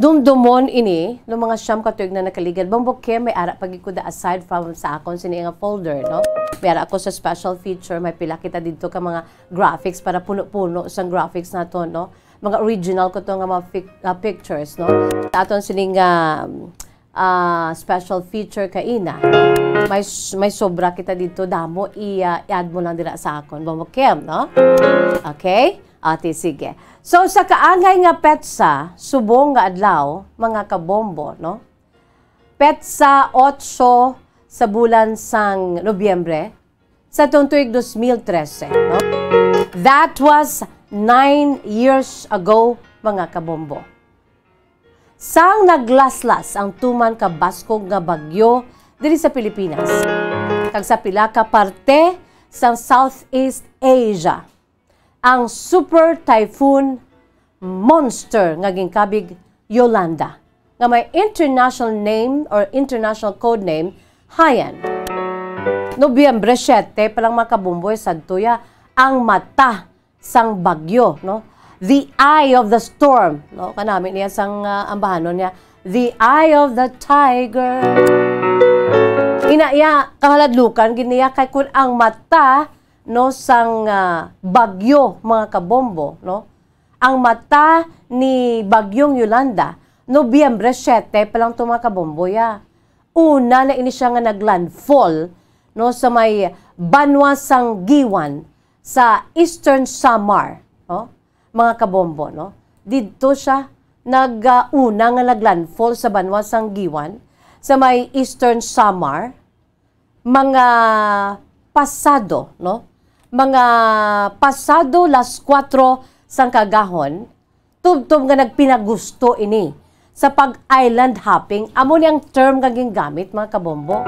dumdumon ini, no, mga siyam ka tuig na nakaligad. Bombo Kim, may ara pa gid ko da aside from sa akon sini nga folder, no? May ara ako sa special feature, may pila kita didto ka mga graphics para puno-puno sang graphics naton, no? Mga original ko to nga mga pic-, ah, pictures, no? Sa aton sini nga, ah, special feature kaina. May s-, may sobra kita didto, damo, i-, ah, i-add mo lang dira sa akon. Bombo Kim, no? Okay? Ati, sige. So, sa kaangay nga petsa, subong nga adlaw, mga kabombo, no? Petsa otso sa bulan sang Nobyembre, sa tuong tuig dos mil trese, no? That was nine years ago, mga kabombo. Sang naglaslas ang tuman ka baskog nga bagyo diri sa Pilipinas, kag sa pila ka parte sang Southeast Asia, ang Super Typhoon Monster nga ginkabig Yolanda, nga may international name or international code name, Haiyan. Nobyembre siete pa lang, mga kabombo, sadto ya ang mata sang bagyo, no? The eye of the storm, no? Kanami niya sang, ah, ambahanon niya, the eye of the tiger. Ina iya, kahaladlukan gid niya kay kun ang mata, no, sang, ah, bagyo, mga kabombo, no, ang mata ni Bagyong Yolanda, Nobyembre siyete pa lang to, mga kabombo, ya. Una na ini siya nga naglandfall, no, sa may banwa sang Guiuan, sa Eastern Samar, no, mga kabombo, no. Didto siya nag, ah, una nga naglandfall sa banwa sang Guiuan, sa may Eastern Samar, mga pasado, no? Mga pasado las kuwatro sang kaagahon, tubtob nga nagpinagusto ini sa pag-island hopping, amo ni ang term nga gingamit, mga kabombo.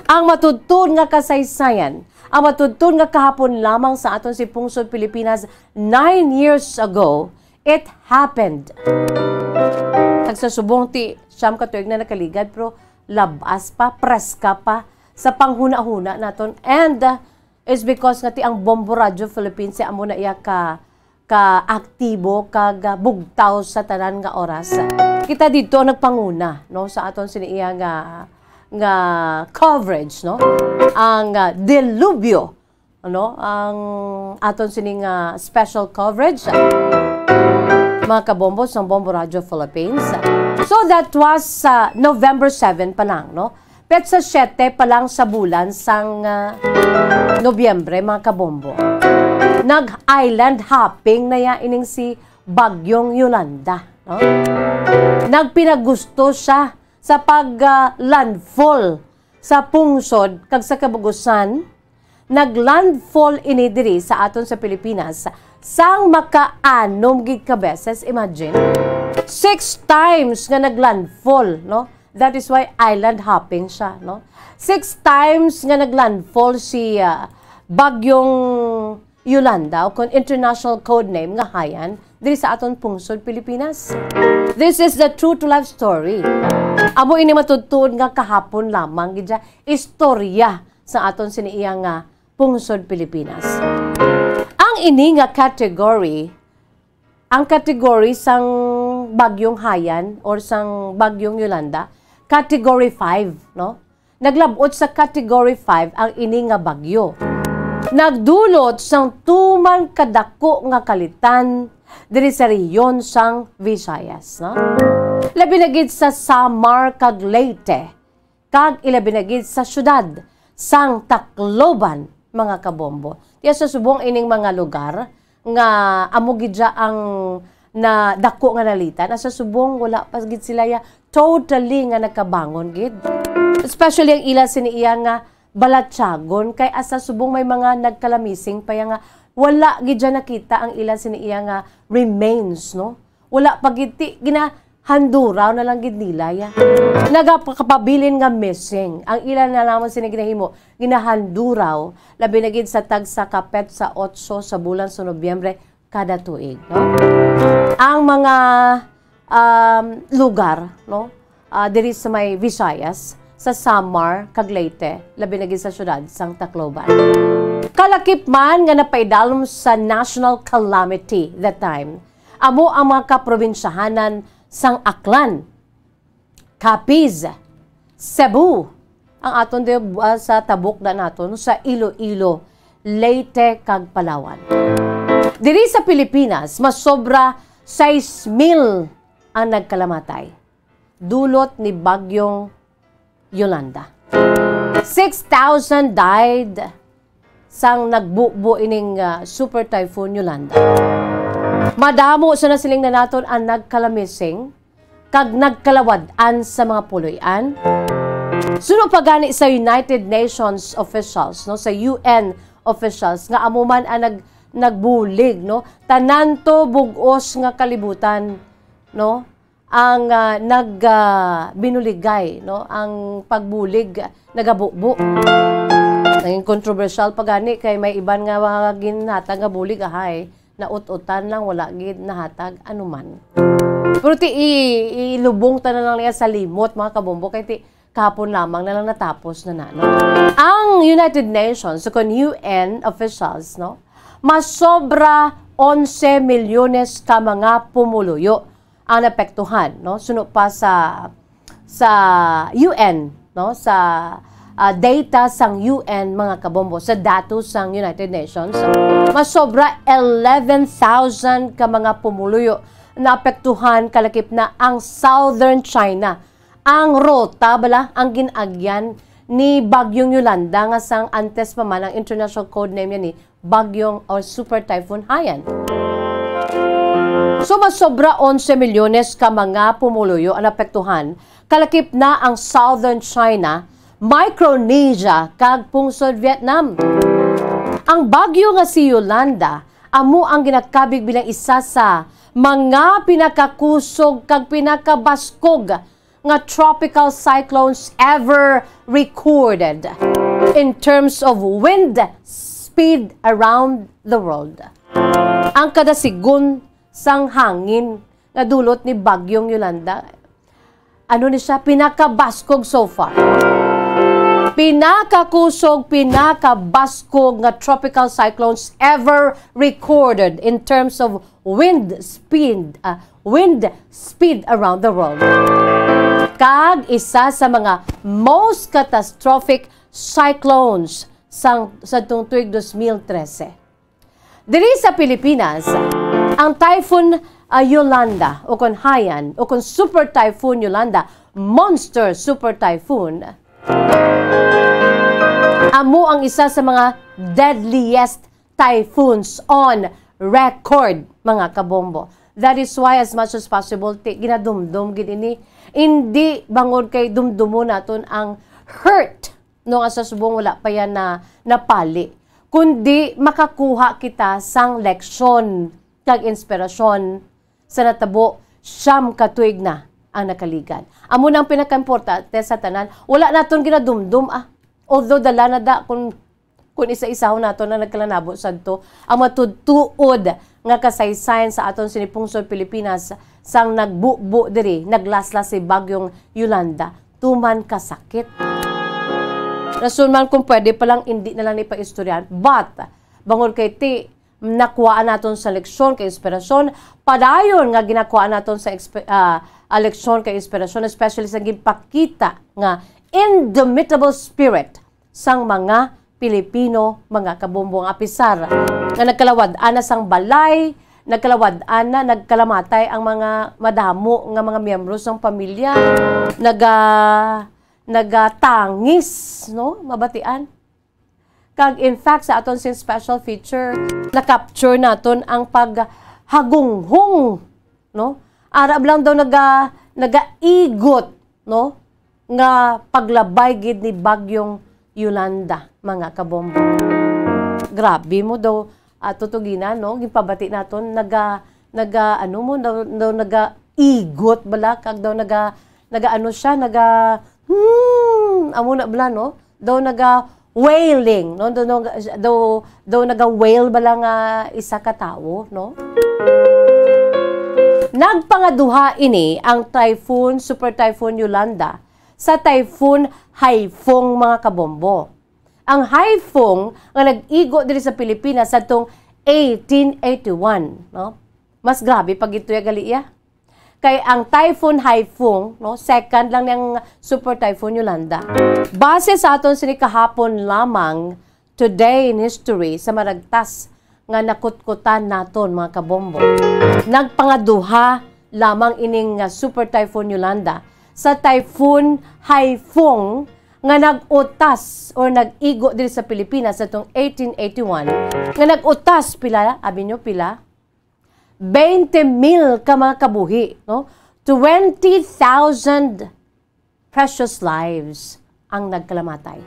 Ang matudtod nga kasaysayan, ang matudtod nga kahapon lamang sa aton si Pungsod Pilipinas nine years ago, it happened. Tagsasubong ti siyam ka tuig na nakaligad, pero labas pa, preska pa sa panghunahuna naton. And, uh, it's because nga ti ang Bombo Radio Philippines, amo na iya ka, ka aktibo, kag, uh, bugtaw sa tanan nga oras. Kita didto ang nagpanguna, no, sa aton sini iya nga, nga coverage, no? Ang, uh, delubyo, ano, ang aton sining, ah, special coverage, mga kabombo sang Bombo Radio Philippines. So that was, ah, November seven pa lang, no? Petsa siyete pa lang sa bulan sang, ah, Nobyembre, mga kabombo. Nag-island hopping na ya ining si Bagyong Yolanda, no? Nagpinagusto siya sa pag, ah, landfall sa pungsod kag sa kabug-usan, naglandfall ini diri sa aton sa Pilipinas sang makaanom gid ka beses. Imagine, six times nga naglandfall, no? That is why island hopping siya, no? Six times nga naglandfall si, ah, Bagyong Yolanda, o kon international code name nga Haiyan, diri sa aton pungsod Pilipinas. This is the true to life story. Amo ini matutuod nga kahapon lamang gid siya istorya sa aton sini iya nga pungsod Pilipinas. Ang ini nga category, ang category sang Bagyong Haiyan or sang Bagyong Yolanda, category five, no? Naglab-ot sa category five ang ini nga bagyo. Nagdulot sang tuman kadako nga kalitan diri sa rehiyon sang Visayas, no? Labi na gid sa Samar kag Leyte, kag ilabi na gid sa siyudad sang Tacloban, mga kabombo. Kaya sa subong ining mga lugar nga amo gid siya ang na dako nga nalitan, asa subong wala pa gid sila ya totally nga nakabangon gid. Especially ang ila sini iya nga balatyagon, kay asa subong may mga nagkalamising pa ya nga wala gid siya nakita ang ila sini iya nga remains, no? Wala pa gid ti ginahanduraw na lang gid nila ya. Nagapakapabilin nga missing ang ila na lamang sini ginahimo, ginahanduraw, labi na gid sa tagsa ka petsa otso sa bulan sa Nobyembre kada tuig, no? Ang mga, um, lugar, no, ah, diri sa may Visayas, sa Samar kag Leyte, labi na gid sa siyudad sang Tacloban. Kalakip man nga napaidalom sa national calamity that time, amo ang mga kaprobinsyahanan sang Aklan, Capiz, Cebu, ang aton di, ah, sa tabok na naton sa Iloilo, Leyte, kag Palawan. Diri sa Pilipinas, masobra sais mil ang nagkalamatay dulot ni Bagyong Yolanda. Six thousand died sang nagbubo ining, ah, Super Typhoon Yolanda. Madamo sa nasiling na naton ang nagkalamising kag nagkalawad-an sa mga puloy-an. Suno pa gani sa United Nations officials, no, sa U N officials nga amo man ang nag-, nagbulig, no, tanan to bug-os nga kalibutan, no, ang, ah, nag, ah, binuligay, no, ang pagbulig nagabubo. Naging kontrobersyal pa gani kay may iban nga mga ginhatag nga bulig, ahay, naut-utan lang, wala gid nahatag anuman. Pero ti, i-, ilubong ta na lang niya sa limot, mga kabombo, kay ti, kahapon lamang na lang natapos na na, no? Ang United Nations, so kon U N officials, no, masobra onse milyones ka mga pumuluyo ang naapektuhan, no? Suno pa sa, sa U N, no, sa, ah, data sang U N, mga kabombo, sa datos sang United Nations, masobra eleven thousand ka mga pumuluyo naapektuhan kalakip na ang Southern China. Ang rota bala ang gin-agyan ni Bagyong Yolanda, nga sang antes pa man ang international code name niya ni Bagyong or Super Typhoon Haiyan. So, masobra onse milyones ka mga pumuluyo ang naapektuhan, kalakip na ang Southern China, Micronesia, kag pungsod Vietnam. Ang bagyo nga si Yolanda amo ang ginakabig bilang isa sa mga pinakakusog kag pinakabaskog nga tropical cyclones ever recorded in terms of wind speed around the world. Ang kada sigon sang hangin nga dulot ni Bagyong Yolanda, ano ni siya, pinakabaskog so far. Pinakakusog, pinakabaskog nga tropical cyclones ever recorded in terms of wind speed, ah, wind speed around the world. Kag isa sa mga most catastrophic cyclones sang, sadtong tuig dos mil trese. Diri sa Pilipinas, ang Typhoon, ah, Yolanda, o kon Haiyan, o kon Super Typhoon Yolanda, Monster Super Typhoon, amo ang isa sa mga deadliest typhoons on record, mga kabombo. That is why, as much as possible, ti, ginadumdum gid ini. Indi bangod kay dumdumon naton ang hurt, no, nga sa subong wala pa yan na napali, kundi makakuha kita sang leksyon kag inspirasyon sa natabo siyam ka tuig na ang nakaligad. Amo na ang pinakaimportante sa tanan. Wala naton ginadumdum, ah. Although dala na da kung, kung isa-isahon naton ang nagkalanabo sadto, ang matutuod nga kasaysayan sa aton sini pungsod Pilipinas sang nagbubo diri, naglaslas si Bagyong Yolanda, tuman kasakit. Rason man kung pwede pa lang, indi na lang ni paistoryahan. But, bangod kay ti, nakuhaan naton sa leksyon kay inspirasyon, padayon nga ginakuhaan naton sa expe-, ah, ah, leksyon kay inspirasyon, especially sa ginpakita nga indomitable spirit sang mga Pilipino, mga kabombo, nga apisar nga nagkalawad-an na sang balay, nagkalawad-an na, nagkalamatay ang mga madamo nga mga miyembro sang pamilya, naga-, nagatangis, no? Mabatian. Kag in fact, sa aton sing special feature, na-capture naton ang paghagunghong, no? Ara lang daw naga-, nagaigot, no, nga paglabay gid ni Bagyong Yolanda, mga kabombo. Grabe mo daw, ah, tutuginan, no? Ginpabati naton, naga-, naga-, ano mo, daw, daw nagaigot bala, kag daw naga-, naga-, ano siya, naga-, hmm, amo na bala, no? Daw naga-wailing, no? Daw, daw, daw, daw naga-wail bala nga isa ka tawo, no? Nagpangaduha ini ang Typhoon, Super Typhoon Yolanda, sa Typhoon Haiphong, mga kabombo. Ang Haiphong nga nag-igo diri sa Pilipinas sadtong eighteen eighty-one, no? Mas grabe pa gid to ya gali iya. Kay ang Typhoon Haiphong, no, second lang niyang Super Typhoon Yolanda. Base sa aton sini kahapon lamang, Today in History, sa maragtas nga nakutkutan naton, mga kabombo. Nagpangaduha lamang ining, ah, Super Typhoon Yolanda sa Typhoon Haiphong nga nag-utas or nag-igo diri sa Pilipinas atong eighteen eighty-one, nga nag-utas pila, abi nyo pila? Twenty mil ka mga kabuhi, no? Twenty thousand precious lives ang nagkalamatay.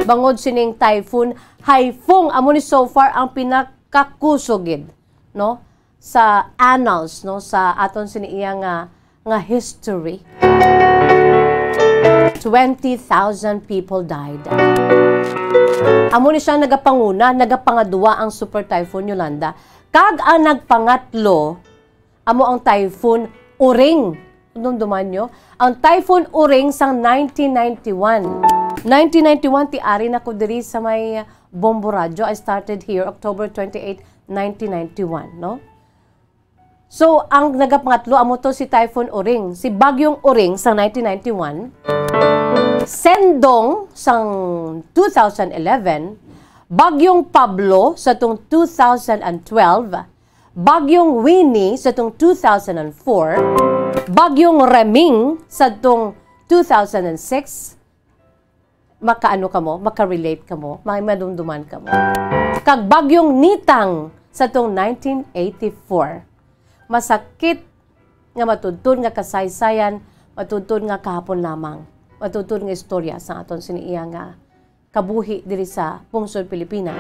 Bangod sining Typhoon Haiphong, amo ni so far ang pinakakusog gid, no, sa annals, no, sa aton sini iya nga, nga history. Twenty thousand people died. Amo ni siya nagapanguna, nagapangadua ang Super Typhoon Yolanda. Kag ang nagpangatlo, amo ang Typhoon Uring. Dumduman nyo, ang Typhoon Uring sang nineteen ninety-one. Nineteen ninety-one, ti ari na ko diri sa may Bombo Radyo. I started here October twenty-eight, nineteen ninety-one, no? So, ang nagapangatlo, amo to si Typhoon Uring. Si Bagyong Uring sang nineteen ninety-one, Sendong sang two thousand eleven, Bagyong Pablo sa tong two thousand twelve, Bagyong Winnie sa tong two thousand four, Bagyong Reming sa tong two thousand six, makaano kamo, maka-relate kamo, may madumduman kamo. Kag Bagyong Nitang sa tong nineteen eighty-four. Masakit nga matudtod nga kasaysayan, matudtod nga kahapon lamang, matudtod nga istorya sa aton sini iya nga kabuhi diri sa pungsod Pilipinas.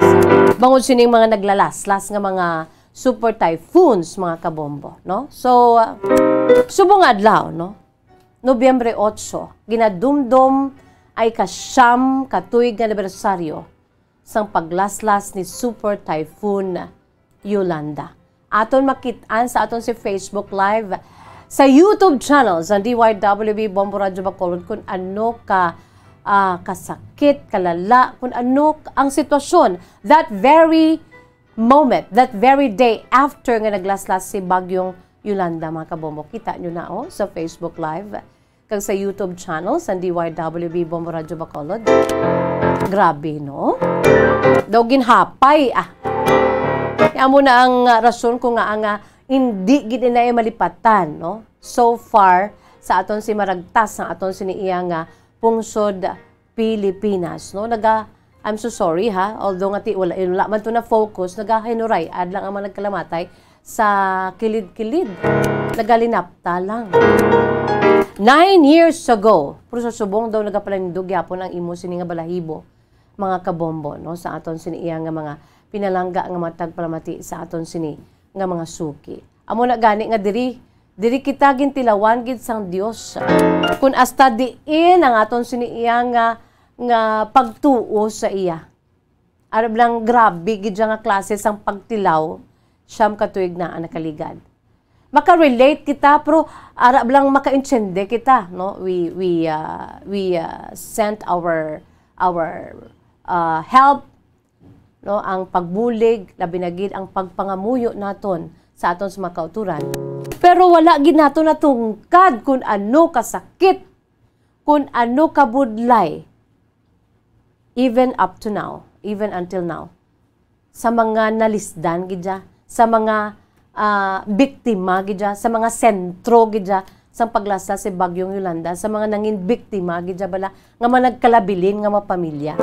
Bangod sining mga naglalaslas nga mga super typhoons, mga kabombo, no? So, uh, subong adlaw, no? Nobyembre otso, ginadumdom ay kasyam ka tuig nga anibersaryo sang paglaslas ni Super Typhoon Yolanda. Aton makit-an sa aton si Facebook Live, sa YouTube channel sang D Y W B Bombo Radyo Bacolod kung ano ka, ah, kasakit, kalala, kung ano ang sitwasyon that very moment, that very day after nga naglaslas si Bagyong Yolanda, mga kabombo. Kita nyo na, oh, sa Facebook Live kag sa YouTube channel sang D Y W B Bombo Radyo Bacolod. Grabe, no? Daw ginhapay, ah. Kaya mo na ang, ah, rason ko nga ang, ah, hindi gid na malipatan, no? So far, sa aton si maragtas, ang aton sini iya nga pungsod Pilipinas, no? Naga, I'm so sorry, ha, although nga ti, wala, wala man to na focus, nagahinuray-ad lang ang mga nagkalamatay sa kilid-kilid. Nagalinapta lang. Nine years ago, pero sa subong daw nagapalanindog gyapon ang imo sini nga balahibo, mga kabombo, no? Sa aton sini iya nga mga pinalangga nga mga tagpalamati sa aton sini nga mga suki. Amo na gani nga diri, diri kita gintilawan gid sang Dios. Kun hasta diin ang aton sini iya nga, nga pagtuo sa iya. Arab lang grabe gid siya nga klase sang pagtilaw, siyam ka tuig na ang nakaligad. Maka-relate kita, pero arab lang makaintindi kita, no? We, we, uh, we, uh, sent our, our, uh, help, no, ang pagbulig, labi na gid ang pagpangamuyo naton sa aton sa mga kauturan. Pero wala gid nato natungkad kung ano kasakit, kung ano kabudlay, even up to now, even until now, sa mga nalisdan gid dya, sa mga, ah, biktima gid dya, sa mga sentro gid dya, sang paglaslas si Bagyong Yolanda, sa mga nangin biktima gid dya bala, nga mga nagkalabilin nga mga pamilya.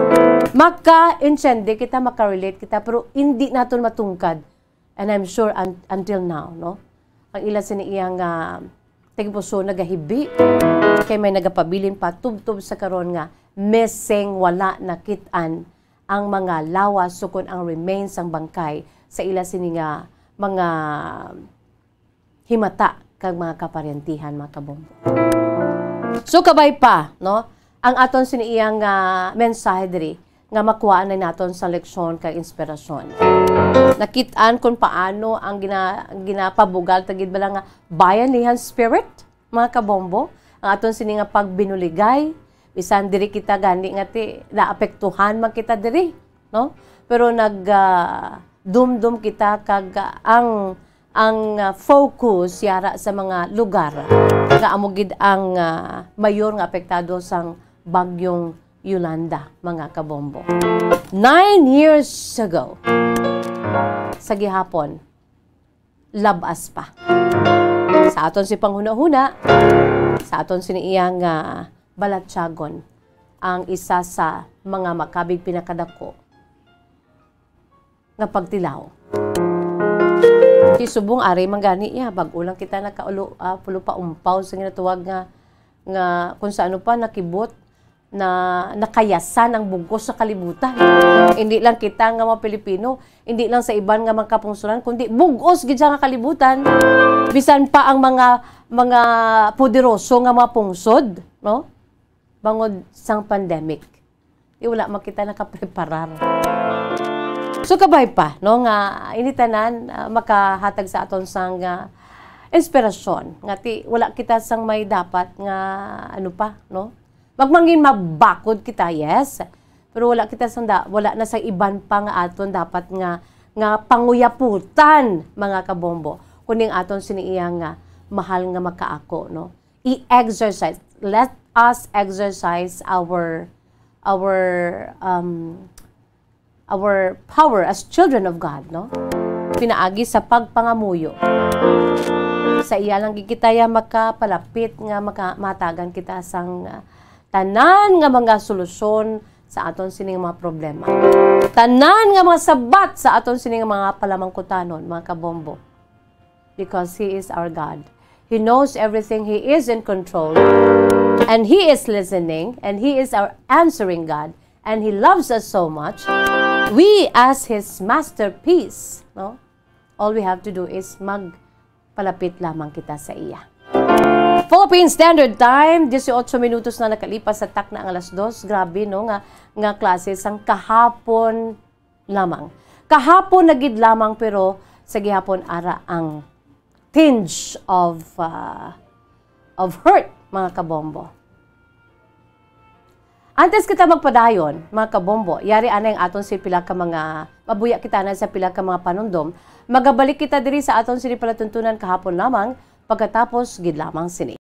Maka-intindi kita, maka-relate kita, pero hindi naton matungkad. And I'm sure un-, until now, no? Ang ila sini iya nga tagipuso nagahibi. Kay may nagapabilin pa tubtob sa karon nga missing, wala nakit-an ang mga lawas sukon ang remains sang bangkay sa ila sini nga mga himata kag mga kaparyentihan, mga kabombo. So, kabay pa, no? Ang aton sini iya nga mensahe diri nga makuhaan na naton sa leksyon kag inspirasyon. Nakit-an kung paano ang gina-, ginapabugal ta gid bala nga bayanihan spirit, mga kabombo, ang aton sini nga pagbinuligay, bisan diri kita gani nga ti naapektuhan man kita diri, no? Pero nag, ah, dumdum kita kag, ah, ang, ang, ah, focus yara sa mga lugar nga amo gid ang, ah, mayor nga apektado sang Bagyong Yolanda, mga kabombo. Nine years ago, sa gihapon, lab-as pa. Sa aton si panghunahuna, sa aton sini iya nga balatyagon ang isa sa mga makabig pinakadako nga pagtilaw. Si subong ari man gani iya, bag-o lang kita nakaulo, ah, pulo pa umpaw sa ginatuwag nga, nga kung sa ano pa nakibot, na nakayasan ang bug-os sa kalibutan. Hindi lang kita nga mga Pilipino, hindi lang sa iban nga mga kapungsoran, kundi bug-os gid siya nga kalibutan. Bisan pa ang mga, mga poderoso nga mga pungsod, no? Bangod sang pandemic. Di wala man kita nakapreparar. So, kabay pa, no, nga ini tanan, ah, makahatag sa aton sang, ah, inspirasyon. Nga ti, wala kita sang may dapat nga, ano pa, no? Magmangin mabakod kita, yes. Pero wala kita sang da-, wala na sa iban pa nga aton dapat nga, nga panguyaputan, mga kabombo. Kuning aton sini iya nga mahal nga makaako, no? I-exercise. Let, us exercise our, our, um, our power as children of God, no? Pinaagi sa pagpangamuyo. Sa iya lang gid kita ya makapalapit nga maka-, matagan kita sang, ah, tanan nga mga solusyon sa aton sining mga problema. Tanan nga mga sabat sa aton sining mga palamangkutanon, mga kabombo. Because He is our God. He knows everything. He is in control. And He is listening. And He is our answering God. And He loves us so much. We, as His masterpiece, no? All we have to do is magpalapit lamang kita sa iya. Philippine Standard Time, dieciocho minutos na nakalipas sa takna ang alas dos. Grabe, no, nga, nga klase sang kahapon lamang. Kahapon na gid lamang, pero sa gihapon ara ang tinge of, ah, of hurt, mga kabombo. Antes kita magpadayon, mga kabombo, yari anay ang aton si pila ka mga, mabuya kita na sa pila ka mga panundom. Magabalik kita diri sa aton sini palatuntunan kahapon lamang, pagkatapos gid lamang sini.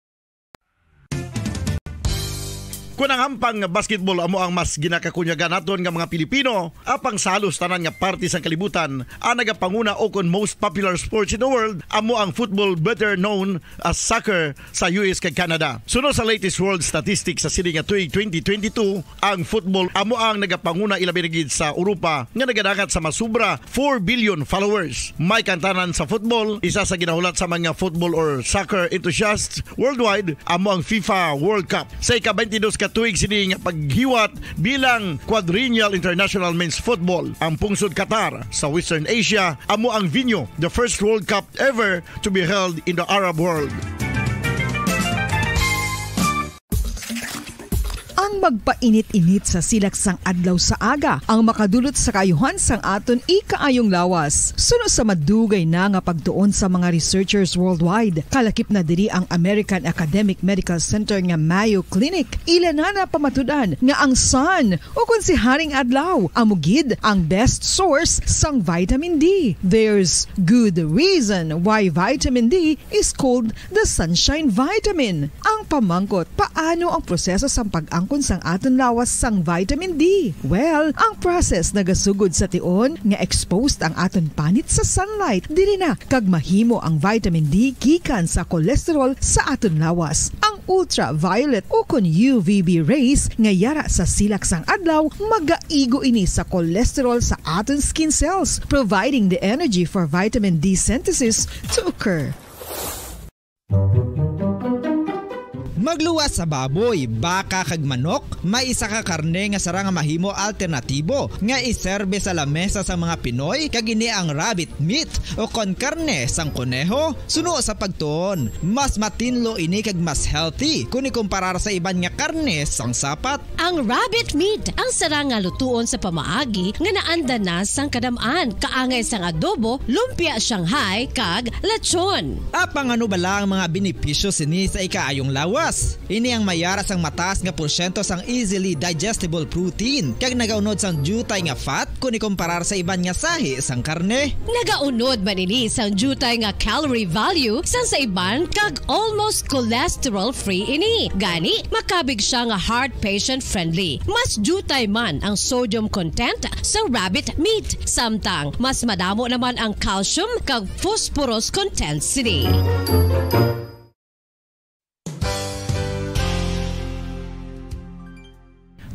Kon ang hampang nga basketball amo ang mas ginakakunyagan naton nga mga Pilipino, apang sa halos tanan nga parte sang kalibutan, ang nagapanguna o kon most popular sports in the world amo ang football, better known as soccer, sa U S kag Canada. Suno sa latest world statistics sa sini nga tuig twenty twenty-two, ang football amo ang nagapanguna, ilabi na gid sa Europa nga nagadangat sa masubra four billion followers. May kantanan sa football, isa sa ginahulat sa mga football or soccer enthusiasts worldwide amo ang FIFA World Cup. Sa ika-twenty-dos ka tuig sini nga paghiwat bilang quadrennial international men's football, ang pungsod Qatar sa Western Asia amo ang venue, the first World Cup ever to be held in the Arab world. Ang magpainit-init sa silak sang adlaw sa aga ang makadulot sa kaayuhan sang aton ikaayong lawas. Suno sa madugay na nga pagtuon sa mga researchers worldwide, kalakip na diri ang American Academic Medical Center nga Mayo Clinic. Ila na napamatud-an nga ang sun, o kon si Haring Adlaw, amo gid ang best source sang vitamin D. There's good reason why vitamin D is called the sunshine vitamin. Ang pamangkot, paano ang proseso sang pag-angkon sang aton lawas sang vitamin D? Well, ang process nagasugod sa tion nga exposed ang aton panit sa sunlight. Diri na kag mahimo ang vitamin D gikan sa cholesterol sa aton lawas. Ang ultraviolet o kon U V B rays nga yara sa silak sang adlaw magaigo ini sa cholesterol sa aton skin cells, providing the energy for vitamin D synthesis to occur. Magluwas sa baboy, baka, kag manok, may isa ka karne nga sarang nga mahimo alternatibo nga iserbe sa lamesa sang mga Pinoy, kag ini ang rabbit meat o kon karne sang koneho. Suno sa pagtuon, mas matinlo ini kag mas healthy kon ikumparar sa iban nga karne sang sapat. Ang rabbit meat ang sarang nga lutuon sa pamaagi nga naanda na sang kadam-an, kaangay sang adobo, lumpia Shanghai, kag lechon. Apang ano bala ang mga benepisyo sini sa ikaayong lawas? Ini ang mayara sang mataas nga porsyento sang easily digestible protein, kag nagaunod sang diutay nga fat kon ikumparar sa iban nga sahi sang karne. Nagaunod man ini sang diutay nga calorie value sang sa iban, kag almost cholesterol-free ini. Gani, makabig siya nga heart patient-friendly. Mas diutay man ang sodium content sa rabbit meat, samtang mas madamo naman ang calcium kag phosphorus content sini.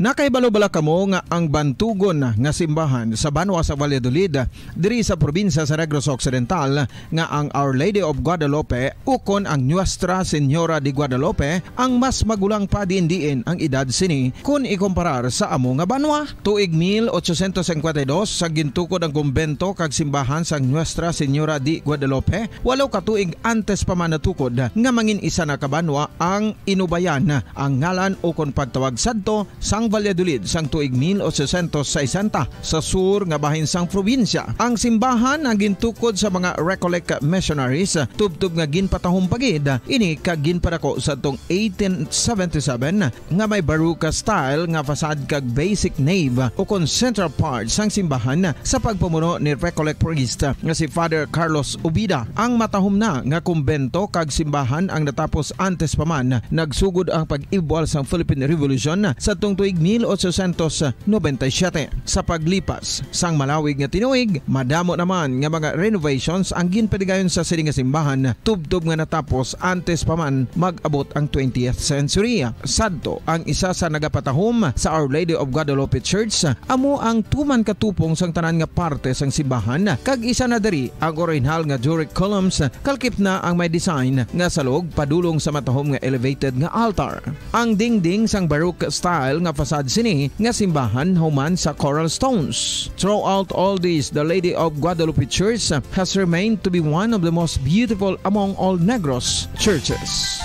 Nakahibalo bala kamo nga ang bantugon nga simbahan sa banwa sa Valladolid, diri sa probinsya sa Negros Occidental, nga ang Our Lady of Guadalupe ukon ang Nuestra Señora de Guadalupe ang mas magulang pa diin-diin ang edad sini kon ikumparar sa amo nga banwa? Tuig mil ochocientos cincuenta y dos, sa gintukod ang kumbento kag simbahan sang Nuestra Señora de Guadalupe, walo ka tuig antes pa man natukod nga mangin isa na ka banwa ang Inubayan, ang ngalan ukon pagtawag sadto sang Valladolid sang tuig mil ochocientos sesenta sa sur nga bahin sang probinsya. Ang simbahan ang gintukod sa mga Recollect missionaries, tubtob nga ginpatahom pa gid ini kag ginpadako sadtong eighteen seventy-seven, nga may Baroque style nga facade kag basic nave ukon central part sang simbahan sa pagpamuno ni Recollect priest nga si Father Carlos Ubida. Ang matahom na nga kumbento kag simbahan ang natapos antes pa man nagsugod ang pag-ibwal sang Philippine Revolution sadtong tuig mil ochocientos noventa y siete. Sa paglipas sang malawig nga tinuig, madamo naman nga mga renovations ang ginpadigayon sa sini nga simbahan, tubtob nga natapos antes pa man mag-abot ang twentieth century. Sadto, ang isa sa nagapatahom sa Our Lady of Guadalupe Church amo ang tuman katupong sang tanan nga parte sang simbahan, kag isa na diri ang orihinal nga Doric columns, kalkip na ang may design nga salog padulong sa matahom nga elevated nga altar. Ang dingding sang Baroque style nga facade sini nga simbahan human sa coral stones. Throughout all this, the Lady of Guadalupe Church has remained to be one of the most beautiful among all Negros churches.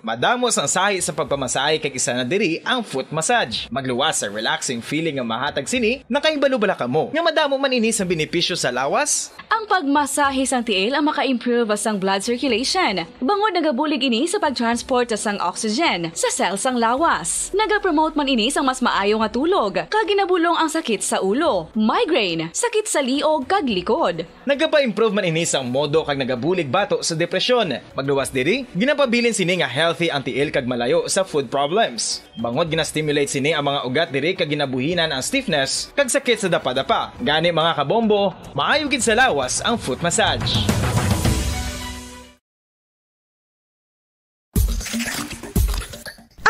Madamo sang sahi sa pagpamasahe kag isa na diri ang foot massage. Magluwas sa relaxing feeling nga mahatag sini. Nakahibalo bala kamo nga madamo man ini sang benepisyo sa lawas? Ang pagmasahe sang tiil ang maka-improve sang blood circulation, bangod nagabulig ini sa pag-transport sang oxygen sa cell sang lawas. Nagapromote man ini sang mas maayo nga tulog, kag ginabulong ang sakit sa ulo, migraine, sakit sa liog, kag likod. Nagapa-improve man ini sang modo kag nagabulig bato sa depresyon. Magluwas diri, ginapabilin sini nga healthy ang tiil kag malayo sa foot problems. Bangod gina-stimulate sini ang mga ugat diri kag ginabuhinan ang stiffness kag sakit sa dapadapa. Gani, mga kabombo, maayo gid sa lawas ang foot massage.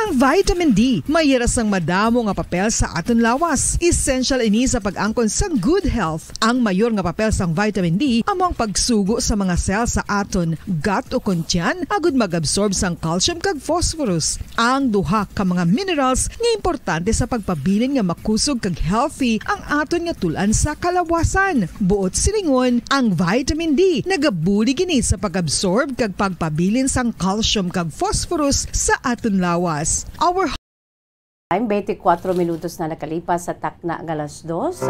Ang vitamin D may hira sang madamo nga papel sa aton lawas. Essential ini sa pag-angkon sang good health. Ang mayor nga papel sang vitamin D amo ang pagsugo sa mga cell sa aton gut ukon tiyan agud mag-absorb sang calcium kag phosphorus, ang duha ka mga minerals nga importante sa pagpabilin nga makusog kag healthy ang aton nga tul-an sa kalawasan. Buot silingon, ang vitamin D nagabulig ini sa pag-absorb kag pagpabilin sang calcium kag phosphorus sa aton lawas. Our Time, twenty-four minutos na nakalipas sa takna nga alas dos.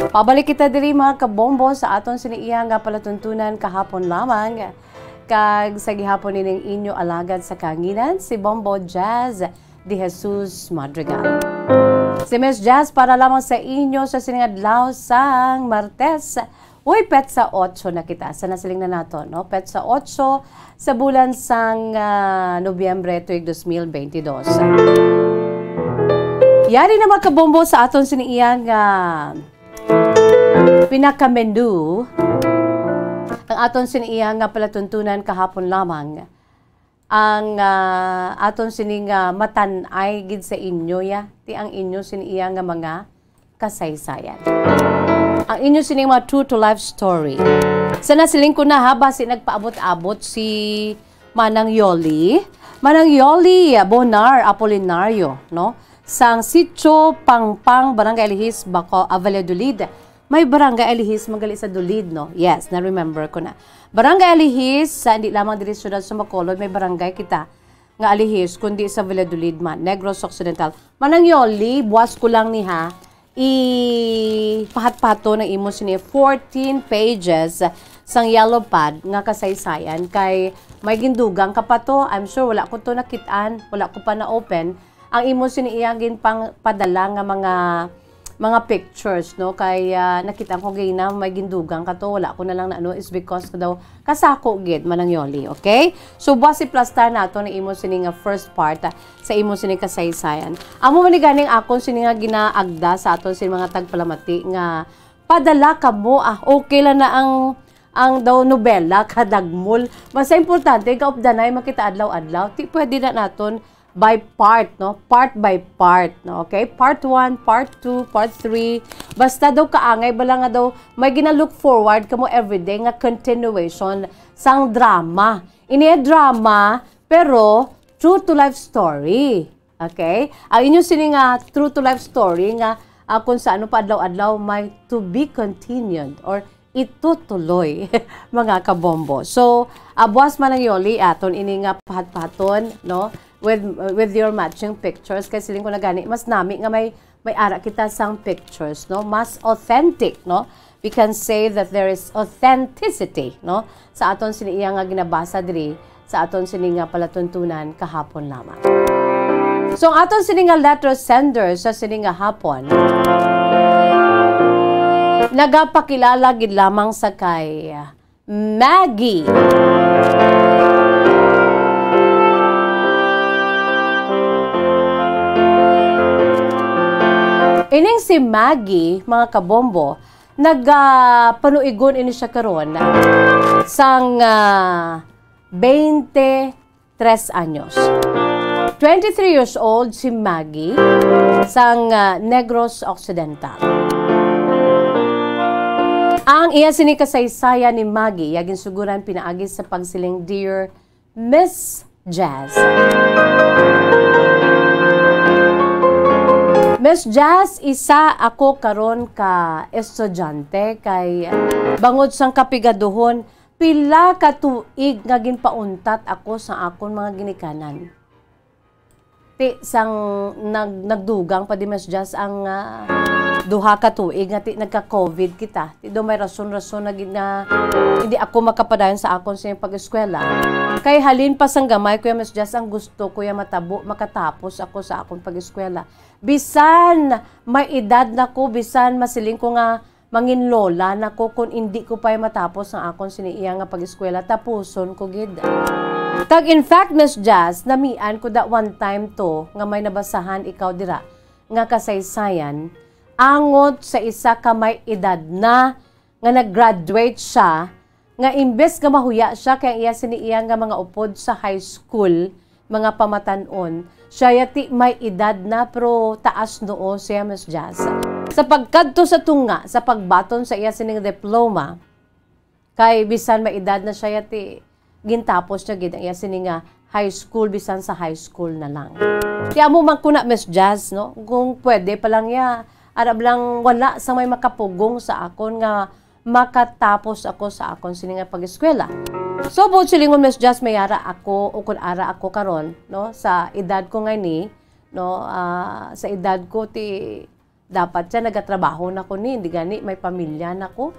Pabalik kita diri, mga kabombo, sa aton sini iya nga palatuntunan kahapon lamang. Kag sa gihapon ining inyo alagad sa kahanginan, si Bombo Jazz de Jesus Madrigal. Si Miss Jazz para lamang sa inyo sa sining adlaw sang Martes. Uy, petsa otso na kita. Sa nasiling na nato, no? Petsa otso sa bulan sang, ah, Nobyembre tuig dos mil bentidós. Yari na, mga kabombo, sa aton sini iya nga pinakamenu, ang aton sini iya nga palatuntunan kahapon lamang. Ang, ah, aton sini nga matan-ay gid sa inyo, ya, ti ang inyo sini iya nga mga kasaysayan. Ang inyo sining mga true to life story. Sa nasiling ko na, ha, basi nagpaabot-abot si Manang Yoli. Manang Yoli Bonar Apolinario, no? Sang Sitio Pangpang, Barangay Alihis, Baco, ah, Valladolid. May Barangay Alihis man gali sa Dulid, no? Yes, na-remember ko na. Barangay Alihis, sa, hindi lamang diri sa siyudad sa Bacolod, may barangay kita nga Alihis, kundi sa Valladolid man, Negros Occidental. Manang Yoli, buwas ko lang ni ha, ipahat-pato ng imo sini fourteen pages sang yellow pad nga kasaysayan, kay may gindugang ka pa to. I'm sure wala ko to nakit-an, wala ko pa na-open. Ang imo sini iya ginpangpadala nga mga, mga pictures, no? Kay, ah, nakita ko gina may gindugang ka to, wala ko na lang na ano, is because daw kasako gid, Manang Yoli, okay? So, basi plastar nato na imo sini nga first part, ah, sa imo sini kasaysayan. Amo man ni ganing akon sini nga ginaagda sa aton sini mga tagpalamati nga padala kamo, ah, okay lang na ang, ang daw nobela kadagmol. Basta importante, kaupdanay makita adlaw-adlaw. Ti pwede na naton by part, no? Part by part, no? Okay? Part one, part two, part three. Basta daw kaangay bala nga daw may gina-look forward kamo everyday nga continuation sang drama. Ini drama, pero true to life story. Okay? Ang inyo sini nga true to life story nga, ah, kung sa ano pa adlaw-adlaw may to be continued or itutuloy, mga kabombo. So, ah, buwas man lang, Yoli, aton ini nga pahat-pahaton, no? With, with your matching pictures. Kay siling ko na gani, mas nami nga may, may ara kita sang pictures, no? Mas authentic, no? We can say that there is authenticity, no? Sa aton sini iya nga ginabasa diri, sa aton sini nga palatuntunan kahapon lamang. So, ang aton sini nga letter sender sa sini nga hapon, nagapakilala gid lamang sa kay Maggie. Ining si Maggie, mga kabombo, nagapanuigon ini siya karon sang, ah, twenty tres anyos. Twenty-three years old si Maggie sang, ah, Negros Occidental. Ang iya sini kasaysayan ni Maggie, iya ginsuguran pinaagi sa pagsiling, "Dear Miss Jazz." Miss Jazz, isa ako karon ka estudyante kay, ah, bangod sang kapigaduhon, pila ka tuig nga ginpauntat ako sa akon mga ginikanan. Ti, sang nag-, nagdugang pa di, Miss Jazz, ang, ah, duha ka tuig nga ti nagka-covid kita. Ti do may rason-rason na gid nga hindi ako makapadayon sa akon sa pag-eskwela. Kay halin pa sang gamay, Kuya Miss Jazz, ang gusto ko ya matabo, makatapos ako sa akon pag-eskwela. Bisan may edad na ko, bisan masiling ko nga manginlola na ko, kon indi ko pa'y matapos ang akon sini iya nga pag-eskwela, tapuson ko gid. Kag in fact, Miss Jazz, namian ko that one time to nga may nabasahan ikaw dira nga kasaysayan, angot sa isa ka may edad na nga nag-graduate siya, nga imbes nga mahuya siya kay ang iya sini iya nga mga upod sa high school, mga pamatan-on, siya yati may edad na, pero taas noo siya, Miss Jazz. Sa pagkadto sa tunga, sa pagbaton sa iya sining diploma, kay bisan may edad na siya yati, gintapos niya gid ang iya sini nga high school, bisan sa high school na lang. Ti amo man ko na, Miss Jazz, no? Kung pwede pa lang ya, arab lang wala sa may makapugong sa akon nga makatapos ako sa akon sini nga pag-eskwela. So, buot silingon, Miss Jazz, may ara ako, o kun ara ako karon, no, sa edad ko nga ini, no, ah, sa edad ko, ti, dapat siya nagatrabaho na ko ni, hindi gani, may pamilya na ko.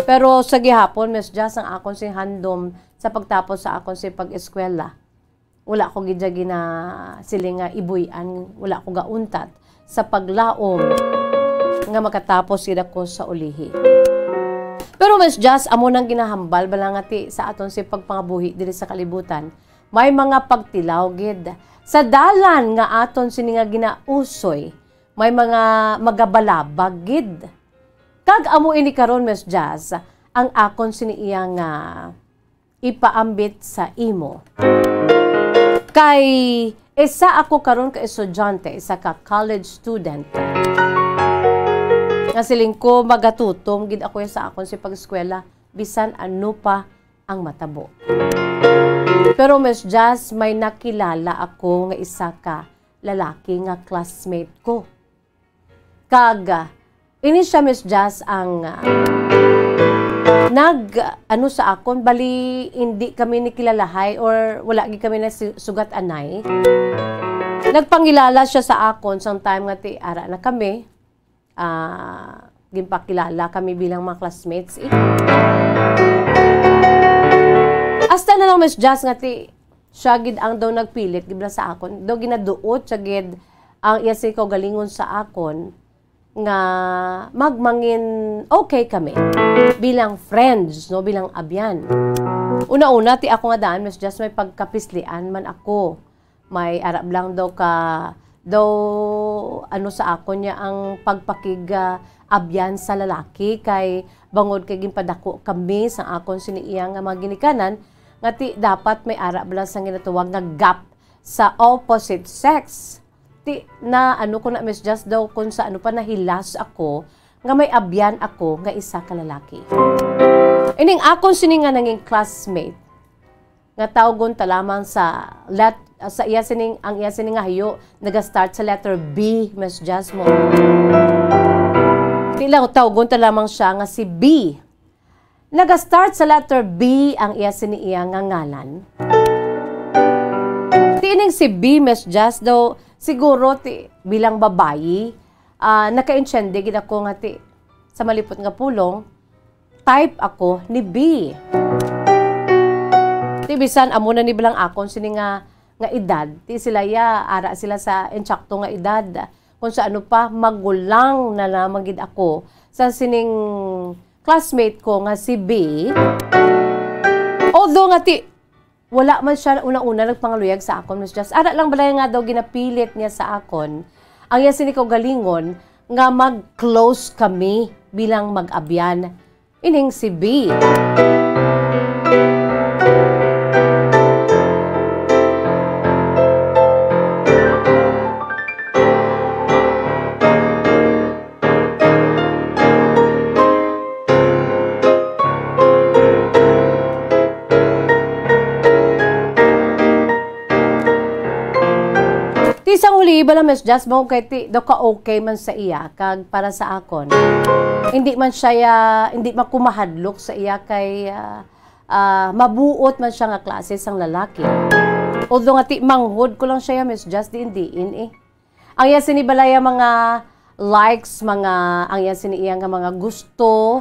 Pero sa gihapon, Miss Jazz, ang akon sing handom sa pagtapos sa akon sing pag-eskwela. Wala ko gid siya ginasiling nga ibuy-an, wala ko gauntat sa paglaom nga makatapos gid ako sa ulihi. Pero, Miss Jazz, amo nang ginahambal bala nga ti sa aton si pagpangabuhi diri sa kalibutan, may mga pagtilaw gid sa dalan nga aton sini nga ginausoy, may mga magabalabag gid. Kag amo ini karon, Miss Jazz, ang akon sini iya nga ipaambit sa imo. Kay isa ako karon ka estudyante, isa ka college student. Nga siling ko, magatutom gid ako sa akon si pag-eskwela, bisan ano pa ang matabo. Pero, Miss Jazz, may nakilala ako nga isa ka lalaki nga classmate ko. Kag, ah, ini siya, Miss Jazz, ang, ah, nag, ano sa akon, bali, hindi kami nikilalahay or wala gid kami na si-, sugat anay. Nagpangilala siya sa akon sang time nga ti ara na kami. Ah, ginpakilala kami bilang mga classmates, eh. Hasta na lang, Miss Jazz, nga ti, siya gid ang daw nagpilit, gid bala sa akon. Daw ginaduot siya gid ang iya sing kaugalingon sa akon nga magmangin okay kami bilang friends, no, bilang abyan. Una-una, ti ako nga daan, Miss Jazz, may pagkapislian man ako. May arab lang daw ka, daw ano sa akon niya ang pagpakig, ah, abyan sa lalaki, kay bangod kay ginpadako kami sa akon sini iya nga mga ginikanan, nga ti dapat may ara bala sang ginatawag nga gap sa opposite sex. Ti na ano ko na, Miss Jazz, daw kung sa ano pa nahilas ako nga may abyan ako nga isa ka lalaki. Ining akon sini nga nanging classmate, nga tawgon ta lamang sa let-, sa iya sining, ang iya sining nga hayo naga-start sa letter B, Miss Jazz mo. Ti lang, tawgon ta lamang siya nga si B. Naga-start sa letter B ang iya sini iya nga ngalan. Tining si B, Miss Jazz, daw siguro ti, bilang babayi, ah, nakaintindi gid ako nga ti, sa malipot nga pulong, type ako ni B. Ti bisan amo na ni bilang akon sini nga, nga edad, ti sila ya, ara sila sa insakto nga edad. Kung sa ano pa, magulang na lamang gid ako sa sining classmate ko nga si B. Although nga ti, wala man siya una-una nagpangaluyag sa akon, Miss Jazz. Ara lang balay nga daw ginapilit niya sa akon ang iya sini kaugalingon nga mag-close kami bilang mag-abyan. Ining si B. Ti sang huli, bala, Miss Jazz, bangod kay ti, daw ka-okay man sa iya, kag para sa akon, hindi man siya, ya, hindi man ko mahadlok sa iya kay, ah, ah, mabuot man siya nga klase sang lalaki. Although nga ti, manghod ko lang siya, ya, Miss Jazz, diin-diin, eh. Ang iya sini balaya mga likes, mga, ang iya sini iya nga mga gusto.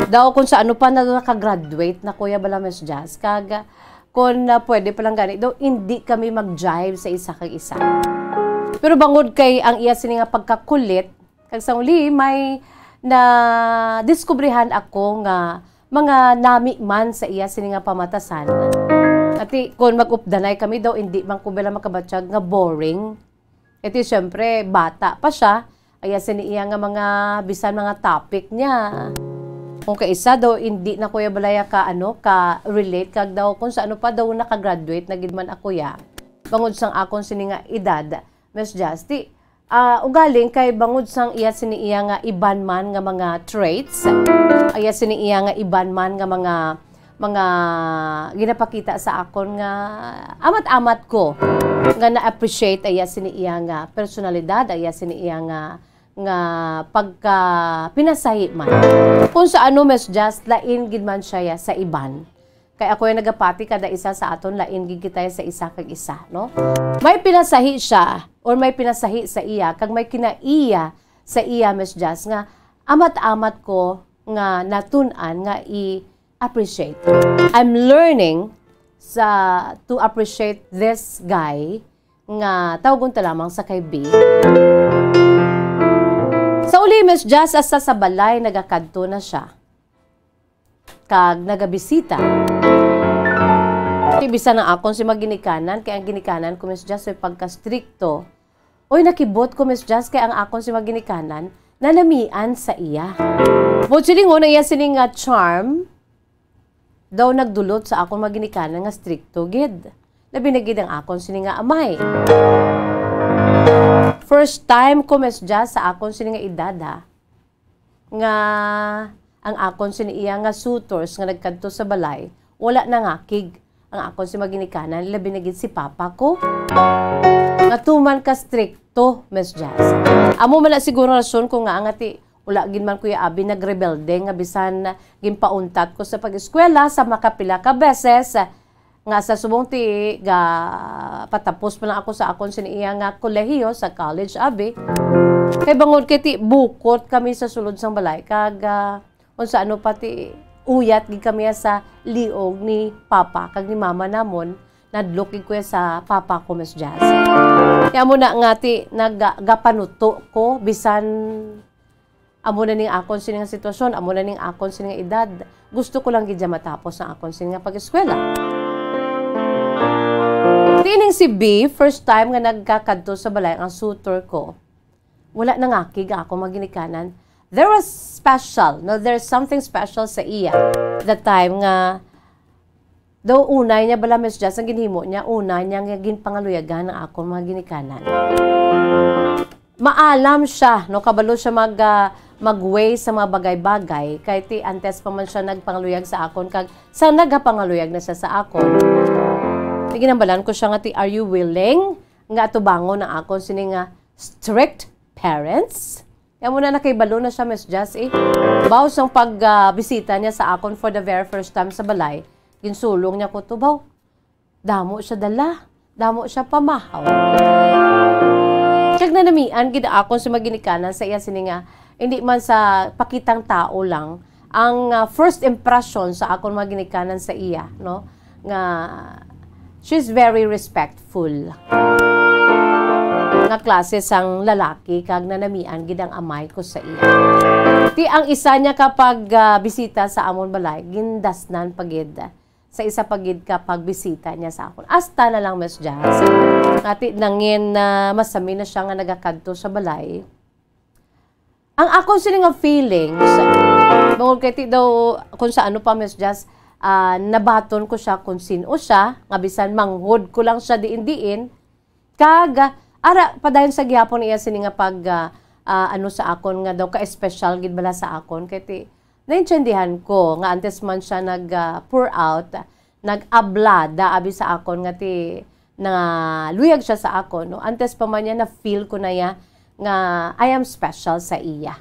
Daw kung sa ano pa na nakagraduate na kuya bala, Miss Jazz. Kag, kung, ah, pwede pa lang gani, daw hindi kami mag-jive sa isa kag isa. Pero bangod kay ang iya sini nga pagkakulit, kag sa uli, may nadiskubrihan ako nga mga nami man sa iya sini nga pamatasan. Ati, kung mag-updanay kami daw, hindi man ko bala makabatyag nga boring. Iti, siyempre, bata pa siya. Kaya sini iya nga mga, bisan mga topic niya. Kung kaisa daw, hindi na kuya balaya ka, ano, ka relate kag daw, kung sa ano pa daw nakagraduate na gid man ako ya. Bangod sang akon sini nga edad, Miss Jazz. Ti, ah, ugaling kay bangod sang iya sini iya nga iban man nga mga traits, iya sini iya nga iban man nga mga mga ginapakita sa akon nga amat-amat ko nga na-appreciate, iya sini iya nga personalidad, iya sini iya nga, nga pagka pinasahi man. Kung sa ano, Miss Jazz, lain gid man siya ya sa iban. Kay ako yung nagapati, kada isa sa aton lain gid kita sa isa kag isa, no? May pinasahi siya or may pinasahi sa iya, kag may kinaiya sa iya, Miss Jazz, nga amat-amat ko nga natun-an nga i-appreciate. I'm learning sa, to appreciate this guy nga tawgon ta lamang sa kay B. Sa uli, Miss Jazz, hasta sa balay nagakadto na siya kag nagabisita. Ti bisan ang akon si mga ginikanan, kay ang ginikanan ko, Miss Jazz, may pagka-stricto. Oy, nakibot ko, Miss Jazz, kay ang akon si mga ginikanan nanamian sa iya. Buot silingon, ang iya sining nga charm daw nagdulot sa akon mga ginikanan nga stricto gid. Labi na gid ang akon sini nga amay. First time ko, Miss Jazz, sa akon sini nga edad, ha, nga ang akon sini iya nga suitors nga nagkadto sa balay, wala nangakig ang akon si mga ginikanan, labi na gid si papa ko. Nga tuman ka stricto, Miss Jazz. Amo man na siguro rason ko nga nga ti, wala gid man, Kuya Abi, nagrebelde nga bisan ginpauntat ko sa pag-eskwela sa makapila ka beses, nga sa subong ti ga patapos pa lang ako sa akon sini iya nga kolehiyo sa college, abi. Kay bangod kay ti bukot kami sa sulod sang balay, kag, ah, unsa ano pa ti uyat gid kami sa liog ni papa kag ni mama namon, nadlok gid ko sa papa ko, Miss Jazz. Kaya mo na nga ti nag-, gapanuto ko, bisan amo na ning akon sini nga sitwasyon, amo na ning akon sini nga edad. Gusto ko lang gid siya matapos ang akon sini nga pag-eskwela. Tining si B, first time nga nagkakadto sa balay ang suitor ko. Wala nangakig ang akon mga ginikanan. There was special, no? There's something special sa iya. The time nga daw unay niya bala, Miss Jazz, ang ginhimo niya, una niya nga ginpangaluyagan ang akon mga ginikanan. Maalam siya, no, kabalo siya mag, ah, mag-weigh sa mga bagay-bagay, kay ti antes pa man siya nagpangaluyag sa akon, kag sa nagapangaluyag na siya sa akon. Ti ginambalan ko siya nga ti, "Are you willing nga atubangon ang akon sini nga strict parents?" Kaya mo na nakahibalo na siya, Miss Jess, eh. Baw sang pag, ah, bisita niya sa akon for the very first time sa balay, ginsulong niya ko to, baw. Damo siya dala, damo siya pamahaw. Kag nanamian gid akon sa mga ginikanan sa iya sini nga, hindi man sa pakitang tao lang, ang, ah, first impression sa akon mga ginikanan sa iya, no? Nga she's very respectful nga klase sang lalaki, kag nanamian gid ang amay ko sa iya. Ti ang isa niya ka pag, ah, bisita sa amon balay, gindasnan pa gid sa isa pa gid ka pagbisita niya sa akon. Hasta na lang, Miss Jazz, nga ti nangin na masami na siya nga nagakadto sa balay. Ang akon sini nga feelings, bangod kay ti daw, kung sa ano pa, Miss Jazz, ah, nabaton ko siya kung sin-o siya, nga bisan manghod ko lang siya diin-diin, kag, ah, ara, padayon sa gihapon iya sini nga pag, ah, ah, ano sa akon, nga daw ka-espesyal gid bala sa akon, kay ti, naintindihan ko nga antes man siya nag, ah, pour out, nag-ablada abi sa akon nga ti, naluyag siya sa akon, no? Antes pa man niya, na-feel ko na iya nga I am special sa iya.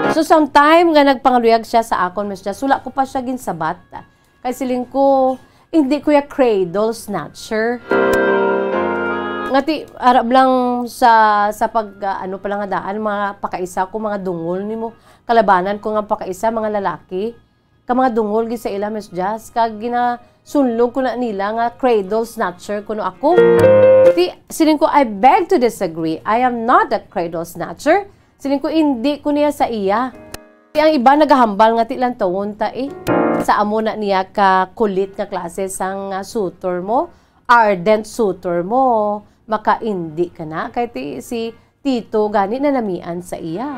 So, sang time nga nagpangaluyag siya sa akon, Miss Jazz, wala ko pa siya ginsabat. Kay siling ko, hindi ko ya cradle snatcher. Nga ti, arab lang sa, sa pag, ah, ano pa lang nga daan, mga pakaisa ko, mga dungol nimo. Kalabanan ko nga pakaisa, mga lalaki. Ka mga dungol gid sa ila, Miss Jazz. Kag ginasunlog ko na nila nga cradle snatcher kuno ako. Ti, siling ko, "I beg to disagree. I am not a cradle snatcher." Siling ko, "Hindi ko niya sa iya." Ti ang iba nagahambal nga ti lantawon ta, eh. Sa amo na niya ka kulit nga klase sang, ah, suitor mo, ardent suitor mo, makaindi ka na. Kay ti si Tito gani nanamian sa iya.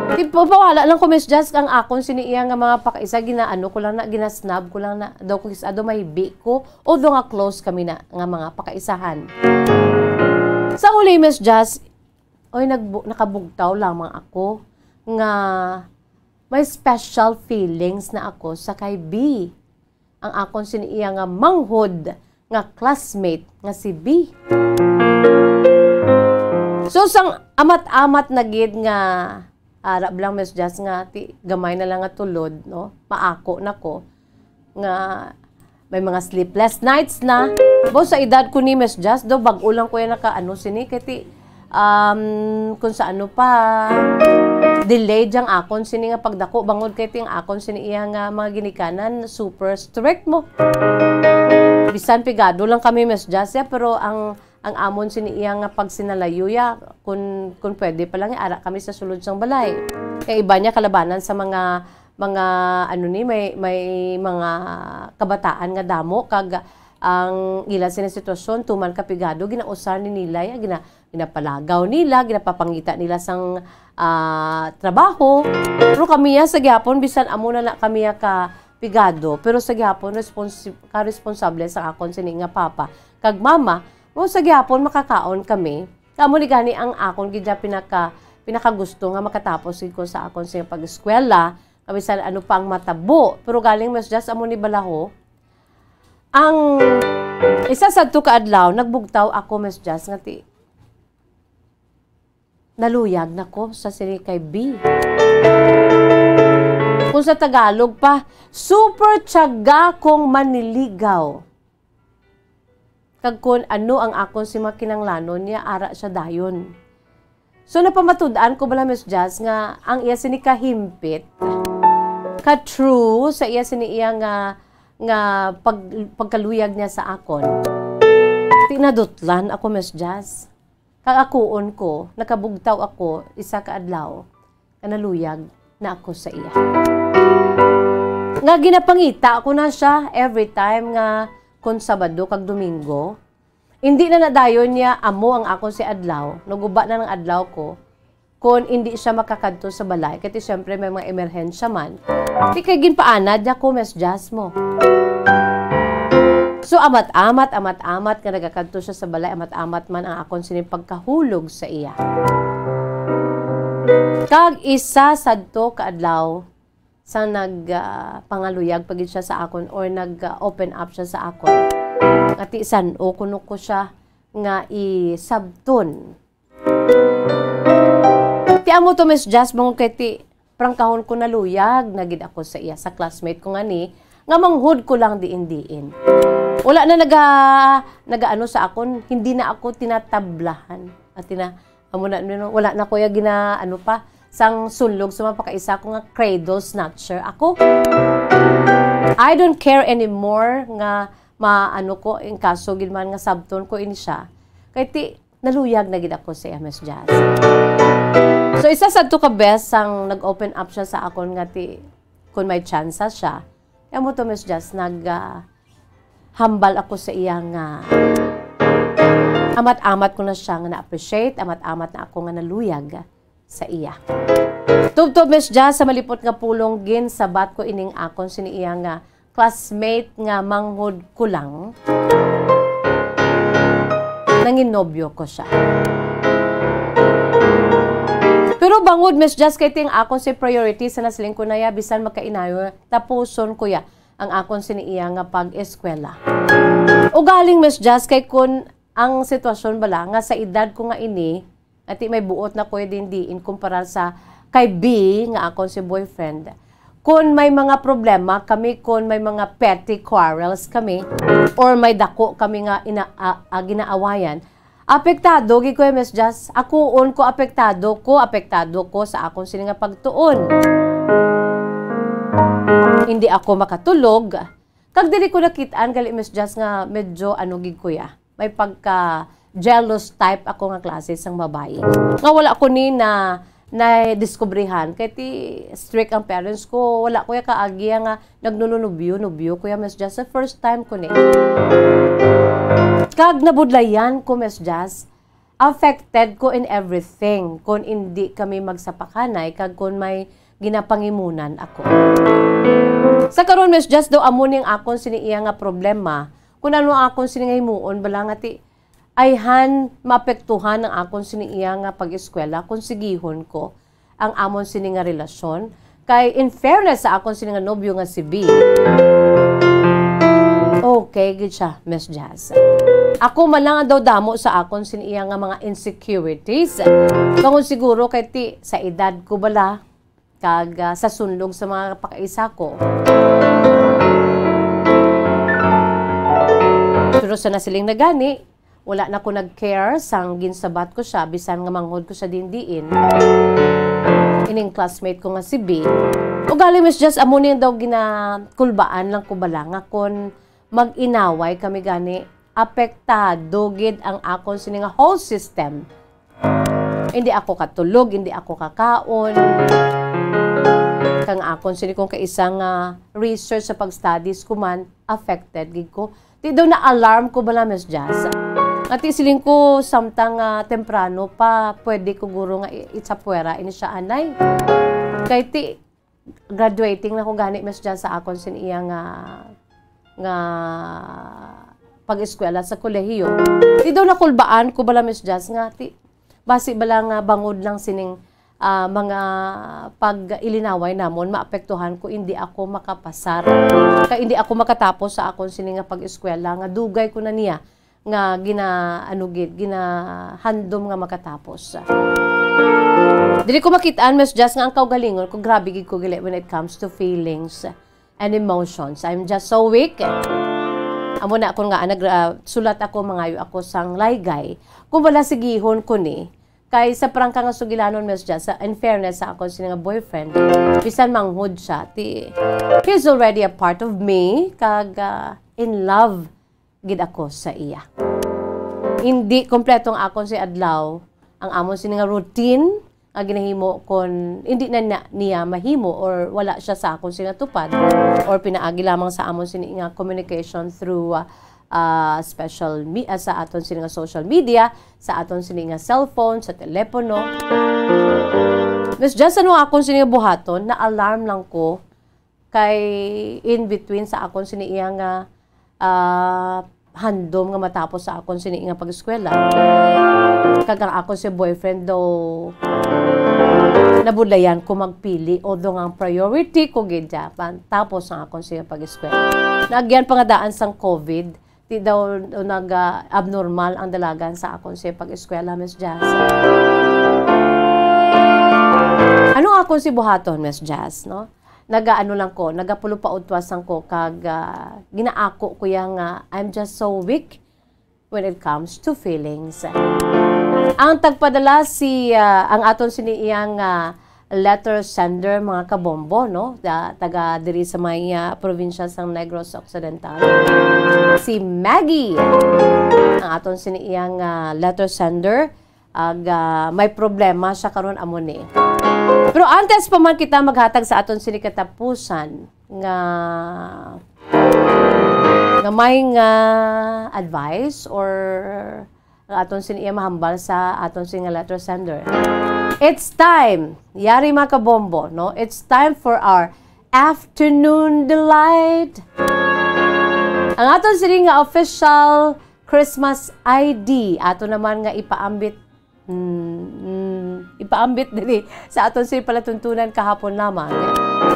Ti, pawala lang ko, Miss Jazz, ang akon sini iya nga mga pakaisa, ginaano ko lang na, ginasnab ko lang na, daw ko kis-a daw mahibi ko, although nga close kami na nga mga pakaisahan. Sa huli, Miss Jazz, oy, nagbu-, nakabugtaw lamang ako nga may special feelings na ako sa kay B, ang akon sini iya nga manghod nga classmate nga si B. So, sang amat-amat na gid nga, arab lang, Miss Jazz, nga ti, gamay na lang nga tulod, no? Maako na ko nga may mga sleepless nights na. Bo, sa edad ko ni Miss Jazz, do, bag-o lang ko yan naka, ano, sini, kay ti, um, kung sa ano pa, delayed yang akon sini nga pagdako, bangod kay ti ang akon sini iya nga mga ginikanan, super strict mo. Bisan pigado lang kami, Miss Jazz, ya, pero ang, ang amon sini iya nga pagsinalayo, ya, kung, kung pwede pa lang, ya, ara kami sa sulod sang balay. Kay iba niya kalabanan sa mga, mga, ano ni, may, may mga kabataan nga damo, kag ang ila sini sitwasyon, tuman ka pigado, ginausar ni nila, ya, gina-, ginapalagaw nila, ginapapangita nila sang, ah, trabaho. Pero kami ya sa gihapon, bisan amo na na kami ya ka pigado, pero sa gihapon responsi-, ka-responsable sa akon sini nga papa kag mama, mo sa gihapon makakaon kami. Kamo ni gani ang akon gid ya pinaka, pinakagusto nga makatapos gid ko sa akon sini pag-eskwela, nga bisan ano pa ang matabo. Pero galing, Miss Jazz, amo ni balaho. Ang isa sadto ka adlaw, nagbugtaw ako, Miss Jazz, nga ti, naluyag na ko sa sini kay B. Kung sa Tagalog pa, super tiyaga kong maniligaw. Kag kun ano ang akon si mga kinanglanon niya, ara siya dayon. So, napamatud-an ko bala, Miss Jazz, nga ang iya sini kahimpit, ka-true sa iya sini iya nga, nga pag-, pagkaluyag niya sa akon. Tinadutlan ako, Miss Jazz. Kag akuon ko, nakabugtaw ako isa ka adlaw nga naluyag na ako sa iya. Nga ginapangita ko na siya every time nga kon Sabado kag Domingo. Hindi na nadayon niya amo ang akon si adlaw, naguba na ng adlaw ko, kon hindi siya makakadto sa balay. Kay ti, siyempre, may mga emerhensya man. Ti kay ginpaanad niya ko, Miss Jazz mo. So, amat-amat, amat-amat nga nagakadto siya sa balay, amat-amat man ang akon sining pagkahulog sa iya. Kag isa sadto ka adlaw, sa nag, ah, pangaluyag pa gid siya sa akon or nag, ah, open up siya sa akon. Nga ti san-o kuno ko siya nga isabton. Ti amo to, Miss Jazz, bangod kay ti prangkahon ko, naluyag na gid ako sa iya, sa classmate ko nga ni, nga manghod ko lang diin-diin. Wala na naga, nagaano sa akon, hindi na ako tinatablahan. At tina, amo na, no, wala na ko ya gina, ano pa, sang sunlog sa mga pakaisa ko nga cradle snatcher ako. I don't care anymore nga maano ko, in kaso gid man nga sabton ko ini siya. Kay ti, naluyag na gid ako sa iya, Miss Jazz. So, isa sa to ka best sang nag-open up siya sa akon nga ti, kung may tsansa siya, kaya mo to, Miss Jazz, nag, ah, hambal ako sa iya nga amat-amat ko na siya nga na-appreciate, amat-amat na ako nga naluyag sa iya. Tubtob, Miss Jazz, sa malipot nga pulong, ginsabat ko ining akon sini iya nga classmate nga manghod ko lang, nanginobyo ko siya. Pero bangod, Miss Jazz, kay ting akon si priority sa nasiling ko na ya, bisan magkainayo, tapuson ko ya ang akon sini iya nga pag-eskwela. Ugaling, Miss Jazz, kay kun ang sitwasyon bala nga sa edad ko nga ini, ati may buot na ko din diin kumpara sa kay B nga akon si boyfriend. Kun may mga problema kami, kun may mga petty quarrels kami, or may dako kami nga ina-, a-, a-, ginaawayan, apektado gid ko, Miss Jazz. Akuon ko, apektado ko, apektado ko sa akon sini nga pagtuon. Hindi ako makatulog. Kag dili ko nakit-an gali, Miss Jazz, nga medyo ano gid ko ya. May pagka-jealous type ako nga klase sang babayi. Nga wala ko ni na, nadiskubrihan. Kay ti strict ang parents ko, wala ko ya kaagi nga nagnununubyo-nubyo ko ya, Miss Jazz. Sa first time ko ni. Kag nabudlayan ko, Miss Jazz, affected ko in everything kun indi kami magsapakanay kag kun may ginapangimunan ako. Sa karon, Miss Jazz, daw amo ning akon sini iya nga problema, kun ano akon sini nga himuon bala nga ti ayhan maapektuhan ang akon sini iya nga pag-eskwela kun sigihon ko ang amon sini nga relasyon. Kay in fairness sa akon sini nga nobyo nga si B, okay gid siya, Miss Jazz. Ako man lang ang daw damo sa akon sini iya nga mga insecurities. Bangod siguro kay ti sa edad ko bala, kag, ah, sa sunlog sa mga pakaisa ko. Pero sa nasiling na gani, wala na ko nag-care sang ginsabat ko siya, bisan nga manghod ko siya din diin. Ining classmate ko nga si B. Ugali, Miss Jazz, amo ni daw ginakulbaan lang ko bala nga kon mag-inaway kami gani, apektado gid ang akon sini nga whole system. Hindi ako katulog, hindi ako kakaon. Kang akon sini kong kaisa nga research sa pag-studies ko man, affected gid ko. Di daw na-alarm ko bala, Miss Jazz. Ati siling ko, samtang, ah, temprano pa, pwede ko guro nga i-, itsapwera ini siya, anay. Kay ti, graduating na ko gani, Miss Jazz, sa akon sin iya nga, nga pag-eskwela sa kolehiyo. Ti daw nakulbaan ko bala, Miss Jazz, nga ti, basi bala nga bangod lang sining, ah, mga pag-ilinaway namon, maapektuhan ko, hindi ako makapasar. Kay hindi ako makatapos sa akon sini nga pag-eskwela, nga dugay ko na niya nga gina-, ano gid, ginahandom nga makatapos. Dili ko makit-an, Miss Jazz, nga ang kaugalingon ko, grabe gid ko gali when it comes to feelings and emotions. I'm just so weak. Amo na ako nga, nag-, ah, sulat ako, mangayo ako sang laygay. Kung wala, sigihon ko ni. Kay sa prangka nga sugilanon, Miss Jazz, sa, in fairness sa akon sini nga boyfriend, bisan manghod siya, ti, he's already a part of me, kag, ah, in love gid ako sa iya. Hindi kompleto ang akon si adlaw, ang amon sini nga routine nga ginahimo kon hindi na, na niya mahimo or wala siya sa akon sini nga tupad or pinaagi lamang sa amon sini nga communication through, ah, ah, special me-, ah, sa aton sini nga social media, sa aton sini nga cellphone, sa telepono. Miss Jess, ano akon sini nga buhaton? Na-alarm lang ko kay in between sa akon sini iya nga, ah, handom nga matapos sa akon sini nga pag-eskwela. Kag ang akon si boyfriend daw nabudlayan ko magpili, although nga ang priority ko gid Japan, tapos ang akon siya pag-eskwela. Naagyan pa nga daan sang covid, di daw nag, ah, abnormal ang dalagan sa akon siya pag-eskwela, Miss Jazz. Kung si buhaton, Miss Jazz, no? Nagaano lang ko, nagapulo pa utwas lang ko, kag, ah, ginaako ko ya nga, I'm just so weak when it comes to feelings. Ang tagpadala si, ah, ang aton sini iyang, ah, letter sender, mga kabombo, no? Da-, taga diri sa may, ah, probinsya sang Negros Occidental. Si Maggie, ang aton sini iyang, ah, letter sender, ag, ah, may problema siya karon, amo ni. Pero antes pa man kita maghatag sa aton sini katapusan nga, nga may nga advice or ang aton sini iya mahambal sa aton sini nga letter sender. It's time, yari, mga kabombo, no? It's time for our afternoon delight. Ang aton sini nga official Christmas I D, ato naman nga ipaambit, mm, mm, ipaambit diri sa aton sini palatuntunan kahapon lamang.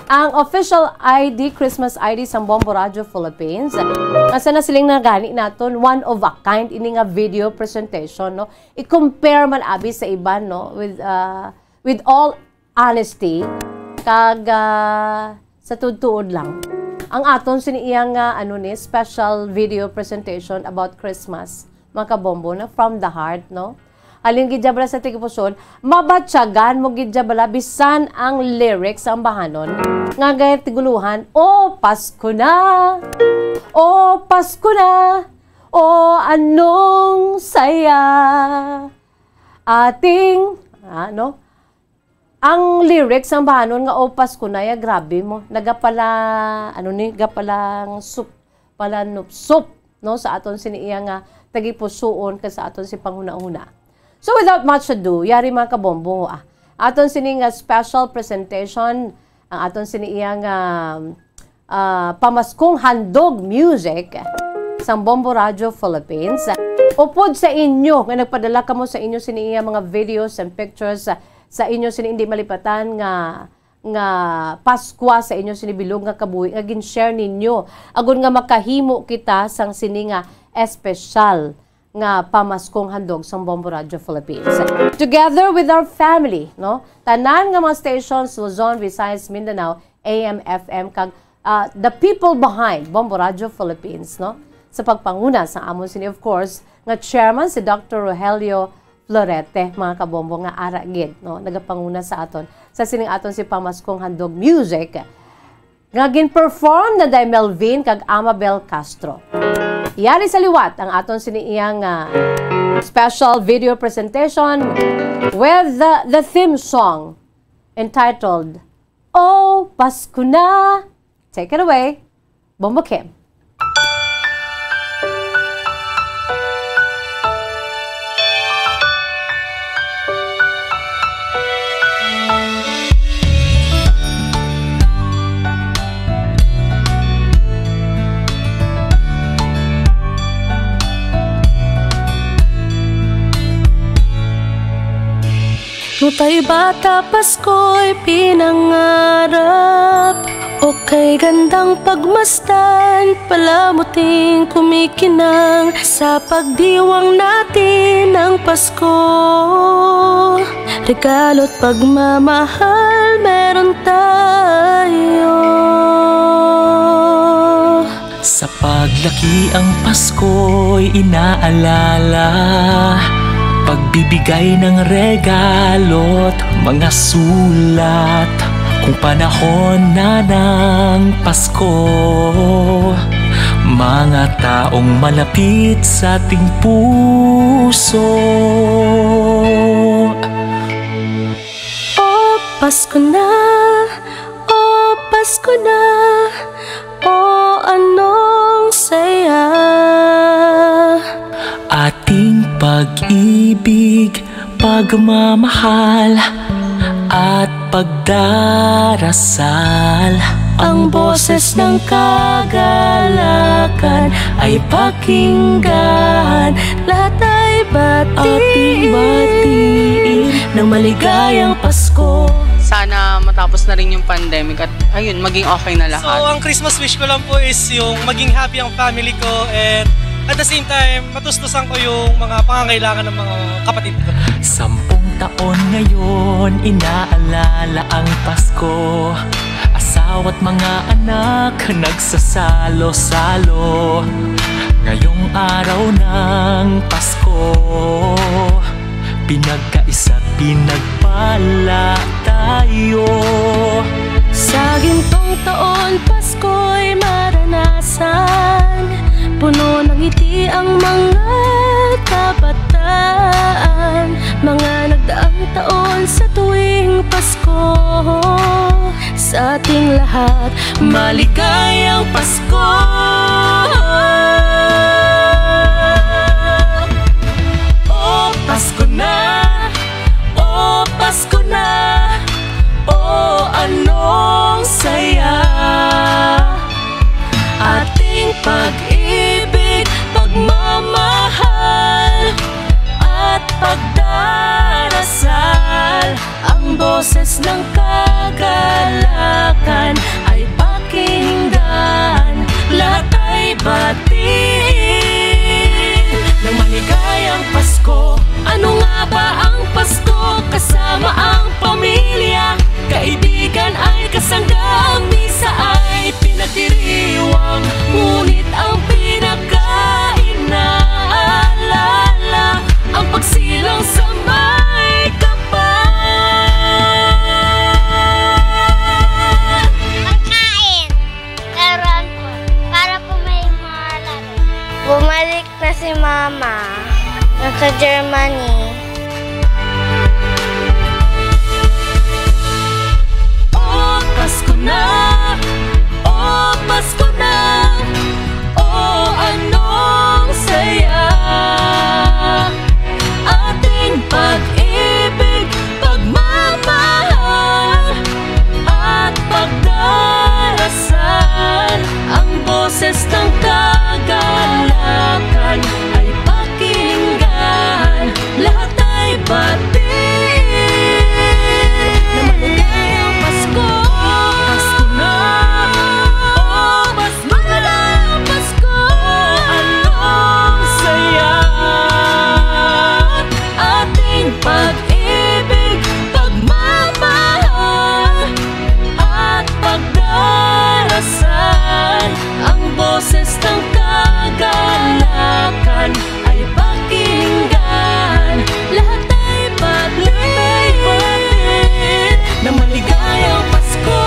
Ang official I D, Christmas I D sang Bombo Radio Philippines, nga sana siling na gani naton, one of a kind ini nga video presentation, no? I-compare man abi sa iban, no? With, uh, with all honesty, kag, ah, sa tuod-tuod lang, ang aton sini iya nga, ano ni, special video presentation about Christmas, mga kabombo, na from the heart, no? Halin gid dya bala sa tagipusoon, mabatyagan mo gid dya bala bisan ang lyrics sa ambahanon nga gayat tiguluhan, "O Pasko na, o Pasko na, o anong saya ating," ano? Ang lyrics sang bahanon nga, "O Pasko na ya," grabe mo. Nagapala, ano ni, gapalang sup-, palanupsop, no, sa aton sini iya nga tagipusoon kag sa aton si panghunahuna. So, without much ado, yari, mga kabombo, ah, aton sini nga special presentation, ang aton sini iya nga ah, pamaskong handog music sang Bombo Radio Philippines. Upod sa inyo nga nagpadala kamo sa inyo sini nga mga videos and pictures, ah, sa inyo sini hindi malipatan nga, nga Paskwa sa inyo sini bilog nga kabuhi nga gin-share ninyo, agud nga makahimo kita sang sini nga espesyal nga pamaskong handog sang Bombo Radio Philippines. Together with our family, no? Tanan nga mga stations, Luzon, Visayas, Mindanao, A M F M, kag, ah, the people behind Bombo Radio Philippines, no? Sa pagpanguna sa amon sini, of course, nga chairman, si Doctor Rogelio Florete, mga kabombo, nga ara gid, no? Nagapanguna sa aton sa sining aton si pamaskong handog music nga gin-perform na day Melvin kag Amabel Castro. Yari sa liwat ang aton sini iyang, ah, special video presentation with the, the theme song entitled O Pasko Na. Take it away, Bombo Kim. Nutay bata, Pasko'y pinangarap. Okay, gandang pagmasdan, palamuting kumikinang. Sa pagdiwang natin ng Pasko, regalo't pagmamahal meron tayo. Sa paglaki ang Pasko'y inaalala, pagbibigay ng regalo't mga sulat. Kung panahon na ng Pasko, mga taong malapit sa ating puso. O Pasko na, o Pasko na, o anong saya. Ating pag-ibig, pagmamahal, at pagdarasal. Ang boses ng kagalakan ay pakinggan. Lahat ay batiin. Ating batiin ng maligayang Pasko. Sana matapos na rin yung pandemic at, ayun, maging okay na lahat. So, ang Christmas wish ko lang po is yung maging happy ang family ko and At the same time, matustusan ko yung mga pangangailangan ng mga kapatid ko. Sampung taon ngayon, inaalala ang Pasko. Asawa't mga anak, nagsasalo-salo. Ngayong araw ng Pasko, pinagkaisa't pinagpala tayo. Sa gintong taon, Pasko'y maranasan. Puno ng ngiti ang mga kabataan. Mga nagdaang taon sa tuwing Pasko, sa ating lahat, maligayang Pasko. O Pasko na, o Pasko na, o anong saya. Ating pag-ibig, pagmamahal, at pagdarasal. Ang boses ng kagalakan ay pakinggan, lahat ay batiin ng maligayang Pasko. Ano nga ba ang Pasko? Kasama ang pamilya, kaibigan ay kasangga, ang misa ay pinagdiriwang, ngunit ang pinaka-inaalala ang pagsilang sa may kapal. Pagkain. Laruan po. Para po may mga laro. Bumalik na si Mama. Nasa Germany. O Pasko na, o Pasko na, o anong saya. Ating pag-ibig, pagmamahal, at pagdarasal. Ang boses ng kagalakan ay pakinggan, lahat ay batiin. Na maligayang Pasko, Pasko na. O Pasko na, Pasko, anong saya. Ating pag-ibig, pagmamahal, at pagdarasal. Ang boses ng kagalakan ay pakinggan, lahat ay batiin na maligayang Pasko.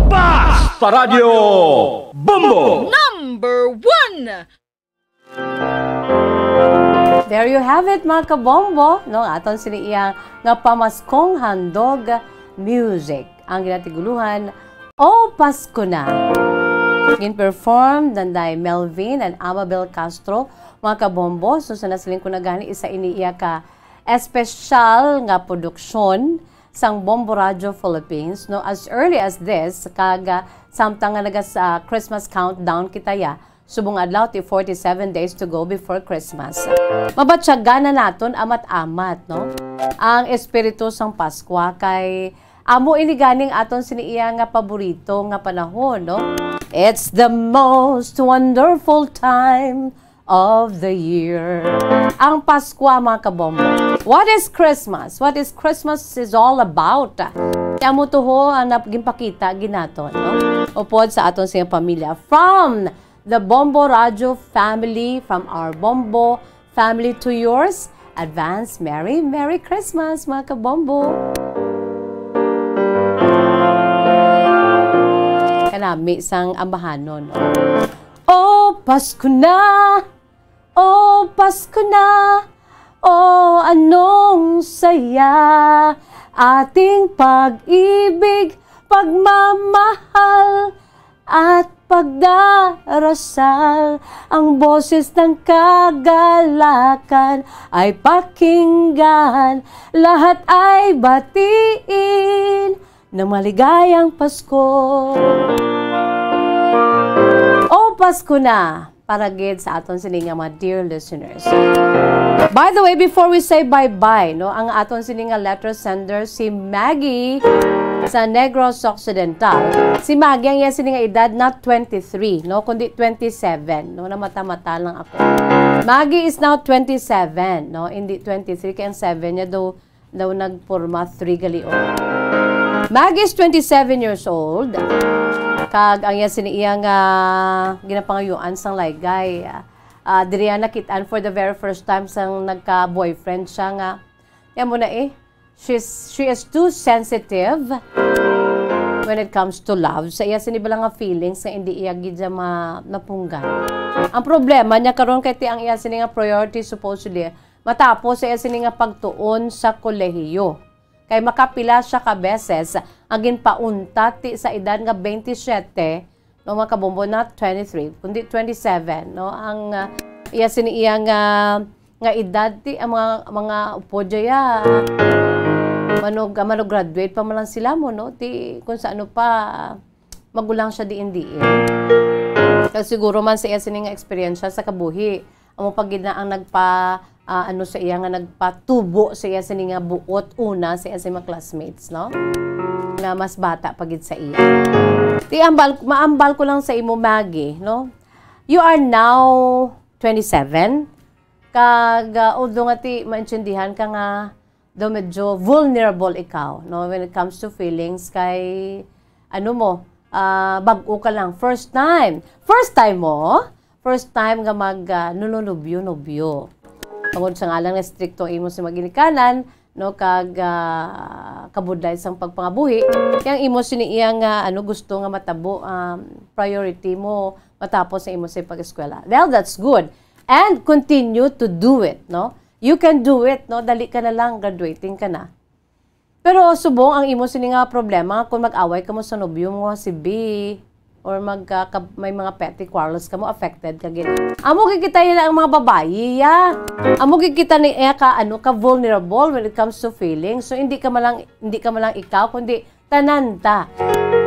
Basta Radyo Bombo! Number one! There you have it, mga kabombo, no? Aton sini iya nga pamaskong handog music. Ang ginatiguluhan, O Pasko Na. Gin-perform nanday Melvin and Amabel Castro, mga kabombo. So, sa nasiling ko na gani, isa ini iya ka espesyal nga produksyon sang Bombo Radio Philippines, no, as early as this, kag, ah, samtang nga naga sa Christmas countdown kita ya, subong adlaw ti forty-seven days to go before Christmas. Mabatyagan na naton amat-amat, no, ang espiritu sang Paskwa, kay amo ini ganing aton sini iya nga paborito nga panahon, no? It's the most wonderful time of the year. Ang Paskwa, mga kabombo. What is Christmas? What is Christmas is all about? Kaya mo to ho ang nap-, ginpakita ginato, no? Upod sa aton siyang pamilya. From the Bombo Radio family, from our Bombo family to yours, advance Merry, Merry Christmas, mga kabombo! Kanami sang ambahanon, no? O Pasko na! O Pasko na! O anong saya! Ating pag-ibig, pagmamahal, at pagdarasal. Ang boses ng kagalakan ay pakinggan, lahat ay batiin ng maligayang Pasko. O Pasko na! para gid sa aton sini nga mga dear listeners. By the way, before we say bye-bye, no, ang aton sini nga letter sender si Maggie sa Negros Occidental. Si Maggie, ang iya sini nga edad na twenty-three, no, kundi twenty-seven, no, namata-mata lang ako. Maggie is now twenty-seven, no, hindi twenty-three, kay ang seven niya daw daw nagporma three gali, oh. Maggie is twenty-seven years old. Kag ang iya sini iya nga ginapangayuan sang laygay, ah, ah, diri iya nakit-an for the very first time sang nagka-boyfriend siya nga, yan mo na eh, she's, she is too sensitive when it comes to love. Sa iya sini bala nga feelings nga hindi iya gid siya ma-, mapunggan. Ang problema niya karon kay ti ang iya sini nga priority supposedly matapos sa iya sini nga pagtuon sa kolehiyo. Kay makapila siya ka beses ang ginpauntat ti sa edad nga twenty-seven, no, mga kabombo, not twenty-three, kundi twenty-seven, no, ang, ah, iya sini iya nga, nga edad ti ang mga, mga upod dya. Manog, manog graduate pa man lang sila mo, no, ti kung sa ano pa, magulang siya diin-diin. Kag siguro man sa iya sini nga eksperyensya sa kabuhi, amo pa gid na ang nagpa, ah, ano sa iya nga nagpatubo sa iya sini nga buot una sa iya sini mga classmates, no? Nga mas bata pa gid sa iya. Ti ambal, maambal ko lang sa imo, Maggie, no? You are now twenty-seven. Kag, ah, although nga ti maintindihan ka nga daw medyo vulnerable ikaw, no, when it comes to feelings kay, ano mo, ah, bag-o ka lang, first time. First time mo? First time nga mag, ah, nununubyo-nubyo. Tungod sa ngalan nga stricto imo sa maginikanan, no, kag, ah, kabudlay sang pagpangabuhi, yang imo sini iya nga, ano, gusto nga matabo, um, priority mo matapos sa imo sa pag-eskwela. Well, that's good. And continue to do it, no? You can do it, no? Dali ka na lang, graduating ka na. Pero subong ang imo sini nga problema, kung mag-away ka mo sa nobyo mo nga si B, or magka-, ka-, may mga petty quarrels ka mo, affected ka gid. Amo gid kita yan ang mga babayi, ya. Amo gid kita ni, eh, ka, ano, ka vulnerable when it comes to feelings. So, hindi ka malang, hindi ka malang ikaw, kundi tanan ta.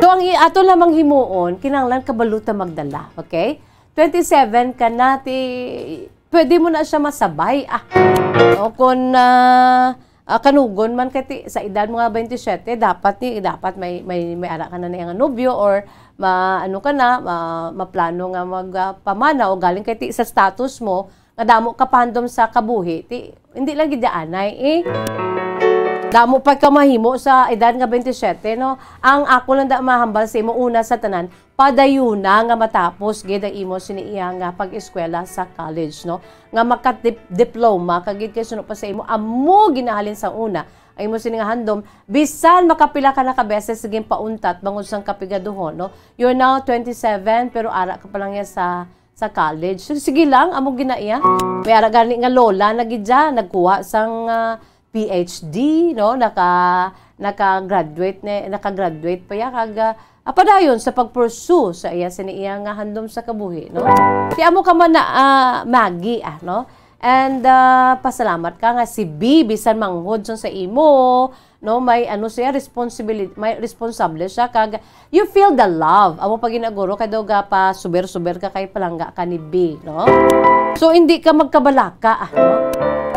So, ang i-, ato lamang himuon, kinahanglan kabalo ta magdala, okay? Twenty-seven ka na, ti, pwede mo na siya masabay, ah. O, kung, ah, ah, kanugon man kay ti, sa edad mo nga twenty-seven, dapat ni, dapat may, may, may ara ka na nga nobyo or ma-, ano ka na, ma-, maplano nga mag, ah, pamana o galing kay ti, sa status mo, nga damo ka pa handom sa kabuhi, ti, hindi lang gid anay, eh. Damo pa ka mahimo sa edad nga twenty-seven, no? Ang ako lang da mahambal sa imo, una sa tanan, padayuna nga matapos gid ang imo sini iya nga pag-eskwela sa college, no? Nga makadip-, diploma ka gid kay suno pa sa imo, amo ginahalin sa una ang imo sini nga handom, bisan makapila ka na ka beses sa ginpauntat bangod sang kapigaduhon, no? You're now twenty-seven, pero ara ka pa lang ya sa, sa college. So, sige lang, amo gina iya. May ara gani nga lola na gid dya, nagkuha sang, ah, P H D, no? Naka, naka-graduate ni, naka-graduate pa ya, kag, ah, ah, padayon sa pag-pursue sa iya sini iya nga handom sa kabuhi, no? Ti amo ka man na, ah, Maggie, ah, no? And, ah, pasalamat ka nga si B, bisan manghod sa imo, no, may ano siya, responsibility, may responsable siya, kag you feel the love. Amo pa ginaguro kay daw ga pa suber-suber ka kay palangga ka ni B, no? So, hindi ka magkabalaka, ah, no?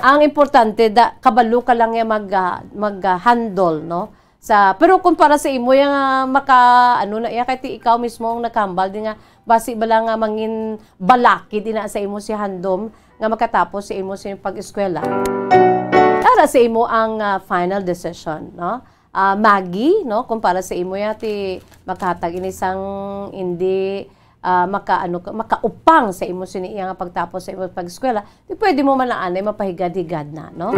Ang importante, da, kabalo ka lang ya mag, ah, mag, ah, handle, no? Sa, pero kung para sa imo, yang, ah, maka, ano na, ya, kay ti ikaw mismo ang nakahambal din nga, basi bala nga mangin balakid ina sa imo si handom, nga makatapos sa imo sa iyong pag-eskwela. Para sa imo ang, ah, final decision, no? Ah, Maggie, no? Kung para sa imo ya, ti makahatag ini sang hindi, ah, maka, ano, makaupang sa imo sini iya nga pagtapos sa imo pag-eskwela, di pwede mo man na anay mapahigad-higad na, no?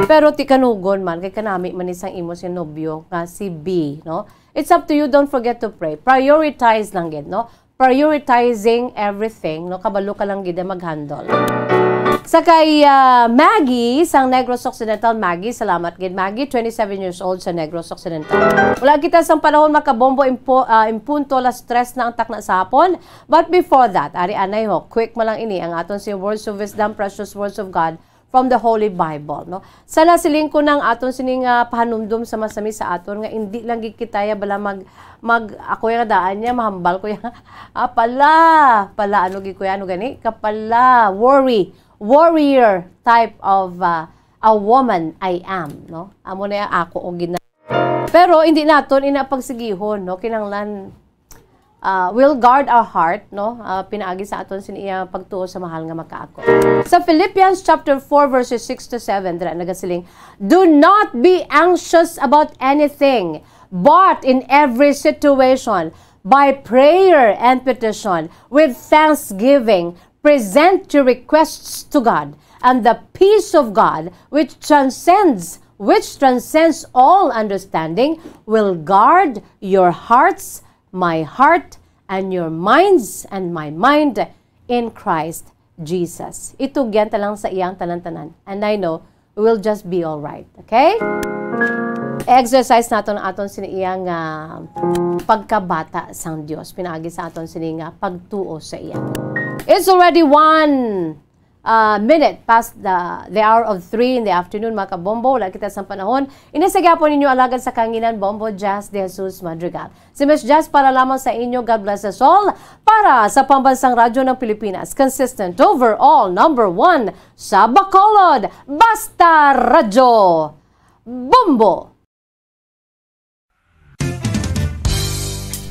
Pero ti kanugon man, kay kanami man ni sang imo si nobyo nga si B, no? It's up to you, don't forget to pray. Prioritize lang gid, no? Prioritizing everything, no? Kabalo ka lang gid mag-handle. Sa kay, ah, Maggie, sang Negros Occidental, Maggie, salamat gid, Maggie, twenty-seven years old sa Negros Occidental. Wala kita sang panahon makabombo impo-, ah, impunto las tres na ang takna sa hapon. But before that, ari anay ho, quick mo lang ini, ang aton si Words of Wisdom, Precious Words of God, from the Holy Bible, no? Sana siling ko nang aton sini nga pahanumdom sa masami sa aton nga hindi lang gid kita ya bala mag, mag, ako ya nga daan niya, mahambal ko ya. Ah, pala, pala, ano gid ko ya, ano gani? Kapala, worry, warrior type of, ah, a woman I am, no? Amo na ya ako og gina-, pero hindi naton ina pagsigihon, no? Kinahanglan, ah, we'll guard our heart, no? Ah, pinaagi sa aton sin iya pagtuo sa mahal nga makaako. Sa Philippians chapter four, verses six to seven, dira nagasiling, "Do not be anxious about anything, but in every situation, by prayer and petition, with thanksgiving, present your requests to God, and the peace of God, which transcends, which transcends all understanding, will guard your hearts, my heart, and your minds, and my mind in Christ Jesus." Itugyan ta lang sa iyang tanan-tanan. And I know we will just be all right. Okay? Exercise naton aton sini iyang, ah, pagkabata sang Dios. Pinaagi sa aton sini nga pagtuo sa iya. It's already one, uh, minute past the, the hour of three in the afternoon, mga kabombo. Wala kita sang panahon. Ini sa gyapon ninyo alagad sa kanginan, Bombo Jazz De Jesus Madrigal. Si Miss Jazz para lamang sa inyo. God bless us all. Para sa Pambansang Radyo ng Pilipinas, consistent, overall, number one sa Bacolod. Basta Radyo. Bombo!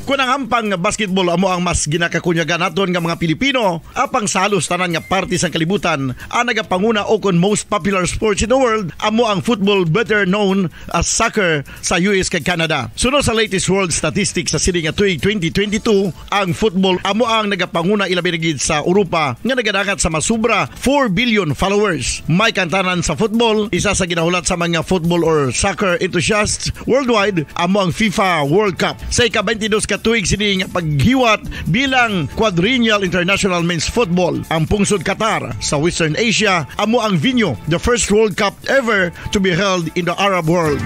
Kon ang hampang nga basketball amo ang mas ginakakunyagan naton nga mga Pilipino, apang sa halos tanan nga parte sang kalibutan, ang nagapanguna o kon most popular sports in the world amo ang football, better known as soccer, sa U S kag Canada. Suno sa latest world statistics sa sini nga tuig twenty twenty-two, ang football amo ang nagapanguna, ilabi na gid sa Europa, nga nagadangat sa masobra four billion followers. May kantanan sa football, isa sa ginahulat sa mga football or soccer enthusiasts worldwide amo ang FIFA World Cup. Sa ika-twenty-dos ka tuig sini nga paghiwat bilang Quadrennial International Men's Football, ang pungsod Qatar sa Western Asia amo ang venue, the first World Cup ever to be held in the Arab world.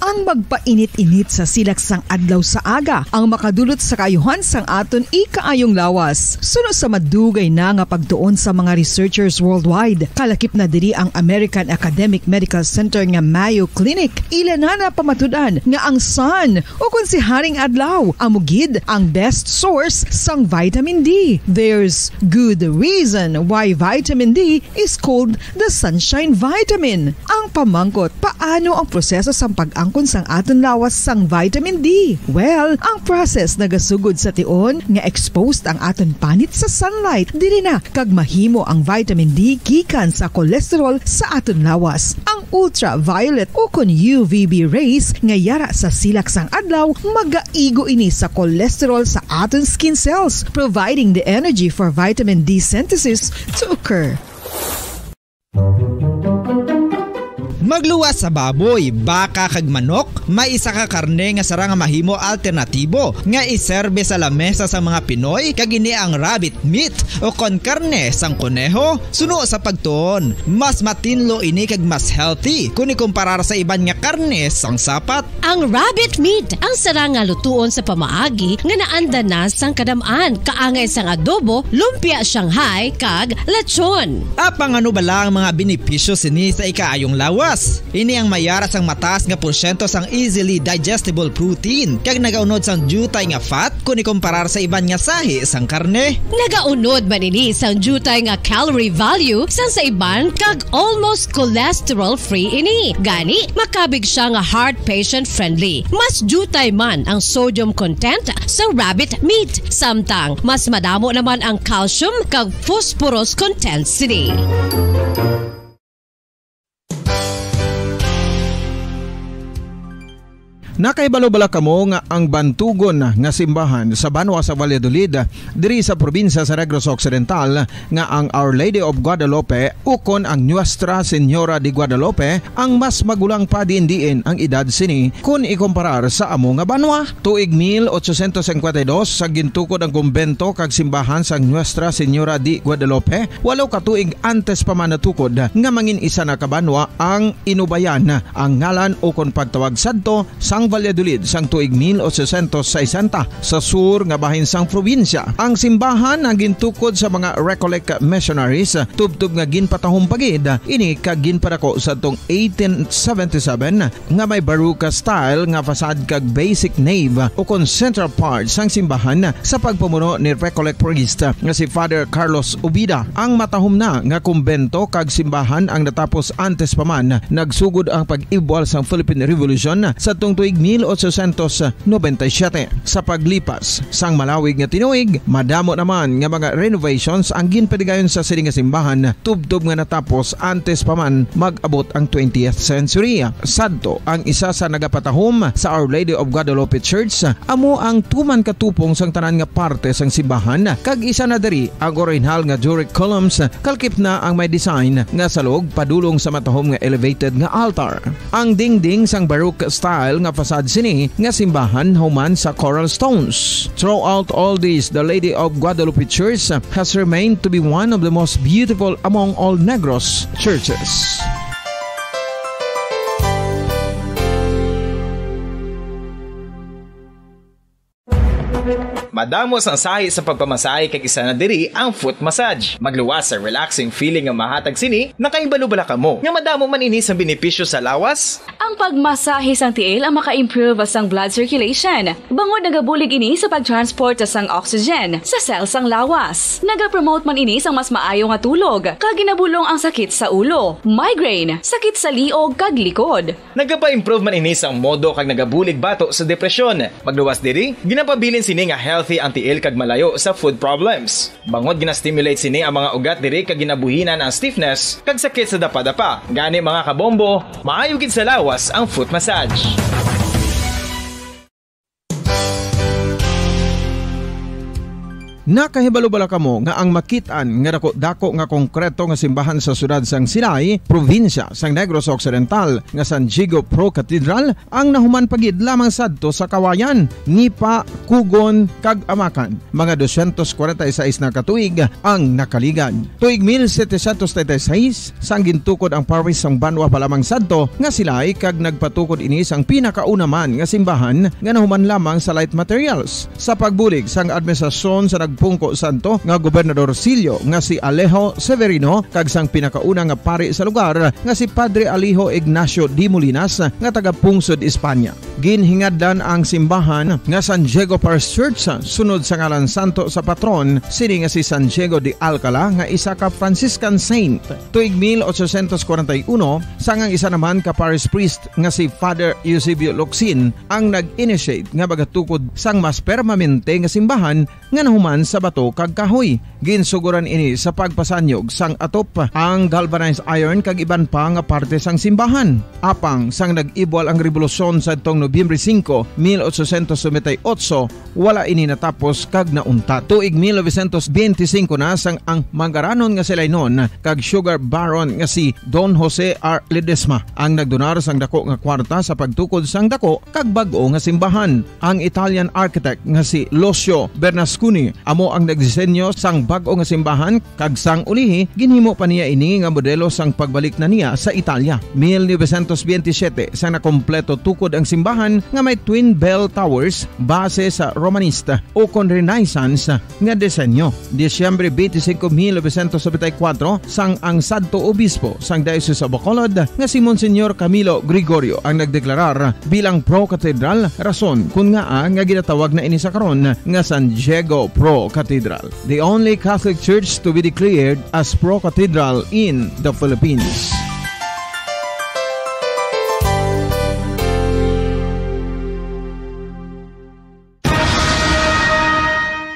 Ang magpainit-init sa silak sang adlaw sa aga ang makadulot sa kaayuhan sang aton ikaayong lawas. Suno sa madugay na nga pagtuon sa mga researchers worldwide, kalakip na diri ang American Academic Medical Center nga Mayo Clinic. Ila na napamatud-an nga ang sun, ukon si Haring Adlaw, amo gid ang best source sang vitamin D. There's good reason why vitamin D is called the sunshine vitamin. Ang pamangkot, paano ang proseso sang pag-angkon sang aton lawas sang vitamin D? Well, ang process nagasugod sa tion nga exposed ang aton panit sa sunlight. Diri na kag mahimo ang vitamin D gikan sa cholesterol sa aton lawas. Ang ultraviolet ukon U V B rays nga yara sa silak sang adlaw magaigo ini sa cholesterol sa aton skin cells, providing the energy for vitamin D synthesis to occur. Magluwas sa baboy, baka kag manok, may isa ka karne nga sarang nga mahimo alternatibo nga iserbe sa lamesa sa mga Pinoy, kag ini ang rabbit meat o kon karne sang koneho. Suno sa pagtuon, mas matinlo ini kag mas healthy kon ikumparar sa iban nga karne sang sapat. Ang rabbit meat ang sarang nga lutuon sa pamaagi nga naanda na sang kadam-an, kaangay sang adobo, lumpia Shanghai, kag lechon. Apang ano bala ang mga benepisyo sini sa ikaayong lawas? Ini ang mayara sang mataas nga porsyento sang easily digestible protein, kag nagaunod sang diutay nga fat kon ikumparar sa iban nga sahi sang karne. Nagaunod man ini sang diutay nga calorie value sang sa iban, kag almost cholesterol-free ini. Gani, makabig siya nga heart patient-friendly. Mas diutay man ang sodium content sa rabbit meat, samtang mas madamo naman ang calcium kag phosphorus content sini. Nakahibalo bala kamo nga ang bantugon nga simbahan sa banwa sa Valladolid, diri sa probinsya sa Negros Occidental, nga ang Our Lady of Guadalupe ukon ang Nuestra Señora de Guadalupe ang mas magulang pa diin-diin ang edad sini kon ikumparar sa amo nga banwa? Tuig mil ochocientos cincuenta y dos, sa gintukod ang kumbento kag simbahan sang Nuestra Señora de Guadalupe, walo ka tuig antes pa man natukod nga mangin isa na ka banwa ang inubayan ang ngalan ukon pagtawag sadto sang Valladolid sang tuig mil ochocientos sesenta sa sur nga bahin sang probinsya. Ang simbahan ang gintukod sa mga Recollect missionaries, tubtob nga ginpatahom pa gid ini kag ginpadako sadtong eighteen seventy-seven, nga may Baroque style nga facade kag basic nave, ukon central part sang simbahan sa pagpamuno ni Recollect priest nga si Father Carlos Ubida. Ang matahom na nga kumbento kag simbahan ang natapos antes pa man nagsugod ang pag-ibwal sang Philippine Revolution sadtong tuig mil ochocientos noventa y siete. Sa paglipas sang malawig nga tinuig, madamo naman nga mga renovations ang ginpadigayon sa sini nga simbahan, tubtob nga natapos antes pa man mag-abot ang twentieth century. Sadto, ang isa sa nagapatahom sa Our Lady of Guadalupe Church amo ang tuman katupong sang tanan nga parte sang simbahan, kag isa na diri ang orihinal nga Doric columns, kalkip na ang may design nga salog padulong sa matahom nga elevated nga altar. Ang dingding sang Baroque style nga facade sini nga simbahan human sa coral stones. Throughout all this, the Lady of Guadalupe Church has remained to be one of the most beautiful among all Negros churches. Madamo sang sahi sa pagpamasahe kag isa na diri ang foot massage. Magluwas sa relaxing feeling nga mahatag sini. Nakahibalo bala kamo nga madamo man ini sang benepisyo sa lawas? Ang pagmasahe sang tiil ang maka-improve sang blood circulation, bangod nagabulig ini sa pag-transport sang oxygen sa cell sang lawas. Nagapromote man ini sang mas maayo nga tulog, kag ginabulong ang sakit sa ulo, migraine, sakit sa liog, kag likod. Nagapa-improve man ini sang modo kag nagabulig bato sa depresyon. Magluwas diri, ginapabilin sini nga healthy ang tiil kag malayo sa foot problems. Bangod gina-stimulate sini ang mga ugat diri kag ginabuhinan ang stiffness kag sakit sa dapadapa. Gani, mga kabombo, maayo gid sa lawas ang foot massage. Nakahibalo bala kamo nga ang makit-an nga dako-dako nga konkreto nga simbahan sa siyudad sang Silay, probinsya sang Negros Occidental, nga San Diego Pro Cathedral, ang nahuman pa gid lamang sadto sa Kawayan, Nipa, Cugon, kag Amacan, mga dosyentos kwarenta y seis na ka tuig ang nakaligad. Tuig mil setecientos treinta y seis, sang gintukod ang parish sang banwa pa lamang sadto nga Silay, kag nagpatukod ini sang pinakauna man nga simbahan nga nahuman lamang sa light materials. Sa pagbulig sang administrasyon sa nagpungko sadto nga Gobernador Sillo nga si Alejo Severino kag sang pinakauna nga pari sa lugar nga si Padre Alejo Ignacio de Molinas nga taga-pungsod Espanya. Ginhingadlan ang simbahan nga San Diego Parish Church sunod sa ngalan santo sa patron sini nga si San Diego de Alcala, nga isa ka Franciscan saint. Tuig mil ochocientos kwarenta y uno, sang ang isa naman ka parish priest nga si Father Eusebio Locsin ang nag-initiate nga magatukod sang mas permanente nga simbahan nga nahuman sa bato kag kahoy. Ginsugoran ini sa pagpasanyog sang atop, ang galvanized iron kag iban pa nga parte sang simbahan. Apang sang nag-ibwal ang rebolusyon sadtong Nobyembre singko, mil ochocientos noventa y ocho, wala ini natapos kag nauntat. Tuig mil novecientos benti singko na sang ang mangaranon nga Silaynon kag sugar baron nga si Don Jose R. Ledesma ang nagdonar sang dako nga kwarta sa pagtukod sang dako kag bag-o nga simbahan. Ang Italian architect nga si Lucio Bernasconi amo ang nagdisenyo sang bag-o nga simbahan, kag sang ulihi ginhimo pa niya ini nga modelo sang pagbalik na niya sa Italia. Mil novecientos benti siyete, sang nakompleto tukod ang simbahan nga may twin bell towers base sa Romanista ukon Renaissance nga disenyo. Disyembre benti singko, mil novecientos nobenta y kuwatro, sang ang sadto obispo sang Diocese of Bacolod nga si Monsignor Camilo Gregorio ang nagdeklarar bilang pro-cathedral, rason kon ngaa nga ginatawag na ini sa karon nga San Diego Pro Cathedral, the only Catholic church to be declared as pro-cathedral in the Philippines.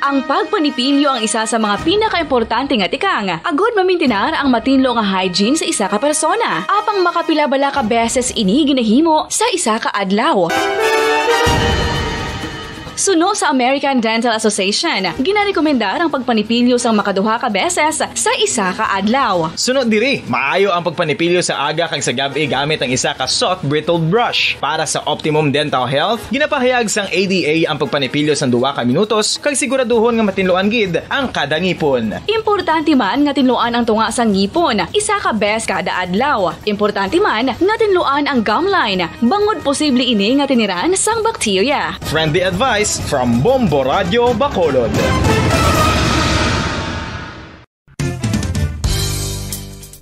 Ang pagpanipilyo ang isa sa mga pinakaimportante nga tikang agud mamintinar ang matinlo nga hygiene sa isa ka persona. Apang makapila bala ka beses ini ginahimo sa isa ka adlaw? Suno sa American Dental Association, ginarekomendar ang pagpanipilyo sang makaduha ka beses sa isa ka adlaw. Suno diri, maayo ang pagpanipilyo sa aga kag sa gab-i gamit ang isa ka soft bristled brush. Para sa optimum dental health, ginapahayag sang A D A ang pagpanipilyo sang duha ka minutos kag siguraduhon nga matinluan gid ang kada ngipon. Importante man nga tinluan ang tunga sang ngipon isa ka bes kada adlaw. Importante man nga tinluan ang gum line, bangod posible ini nga tiniran sang bakterya. Friendly advice from Bombo Radio Bacolod.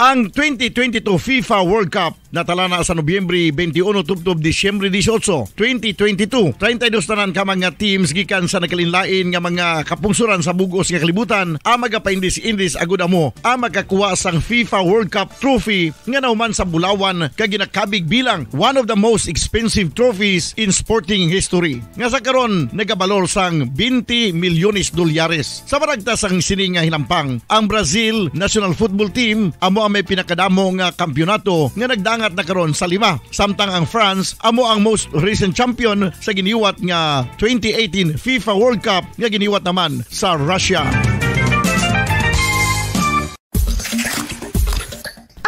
Ang twenty twenty-two FIFA World Cup natala na sa Nobyembre twenty-one tubtob Disyembre dieciocho, twenty twenty-two. Treinta y dos tanan ka mga teams gikan sa nagkalainlain nga mga kapungsoran sa bug-os nga kalibutan ang magapaindis-indis agud amo ang makakuha sang FIFA World Cup trophy nga nahuman sa bulawan kag ginakabig bilang one of the most expensive trophies in sporting history, nga sa karon nagabalor sang twenty milyones dolyares. Sa maragta sang sini nga hinampang, ang Brazil national football team amo ang may pinakadamo nga kampiyonato nga nagdangat na karon sa lima, samtang ang France amo ang most recent champion sa giniwat nga twenty eighteen FIFA World Cup nga giniwat naman sa Russia.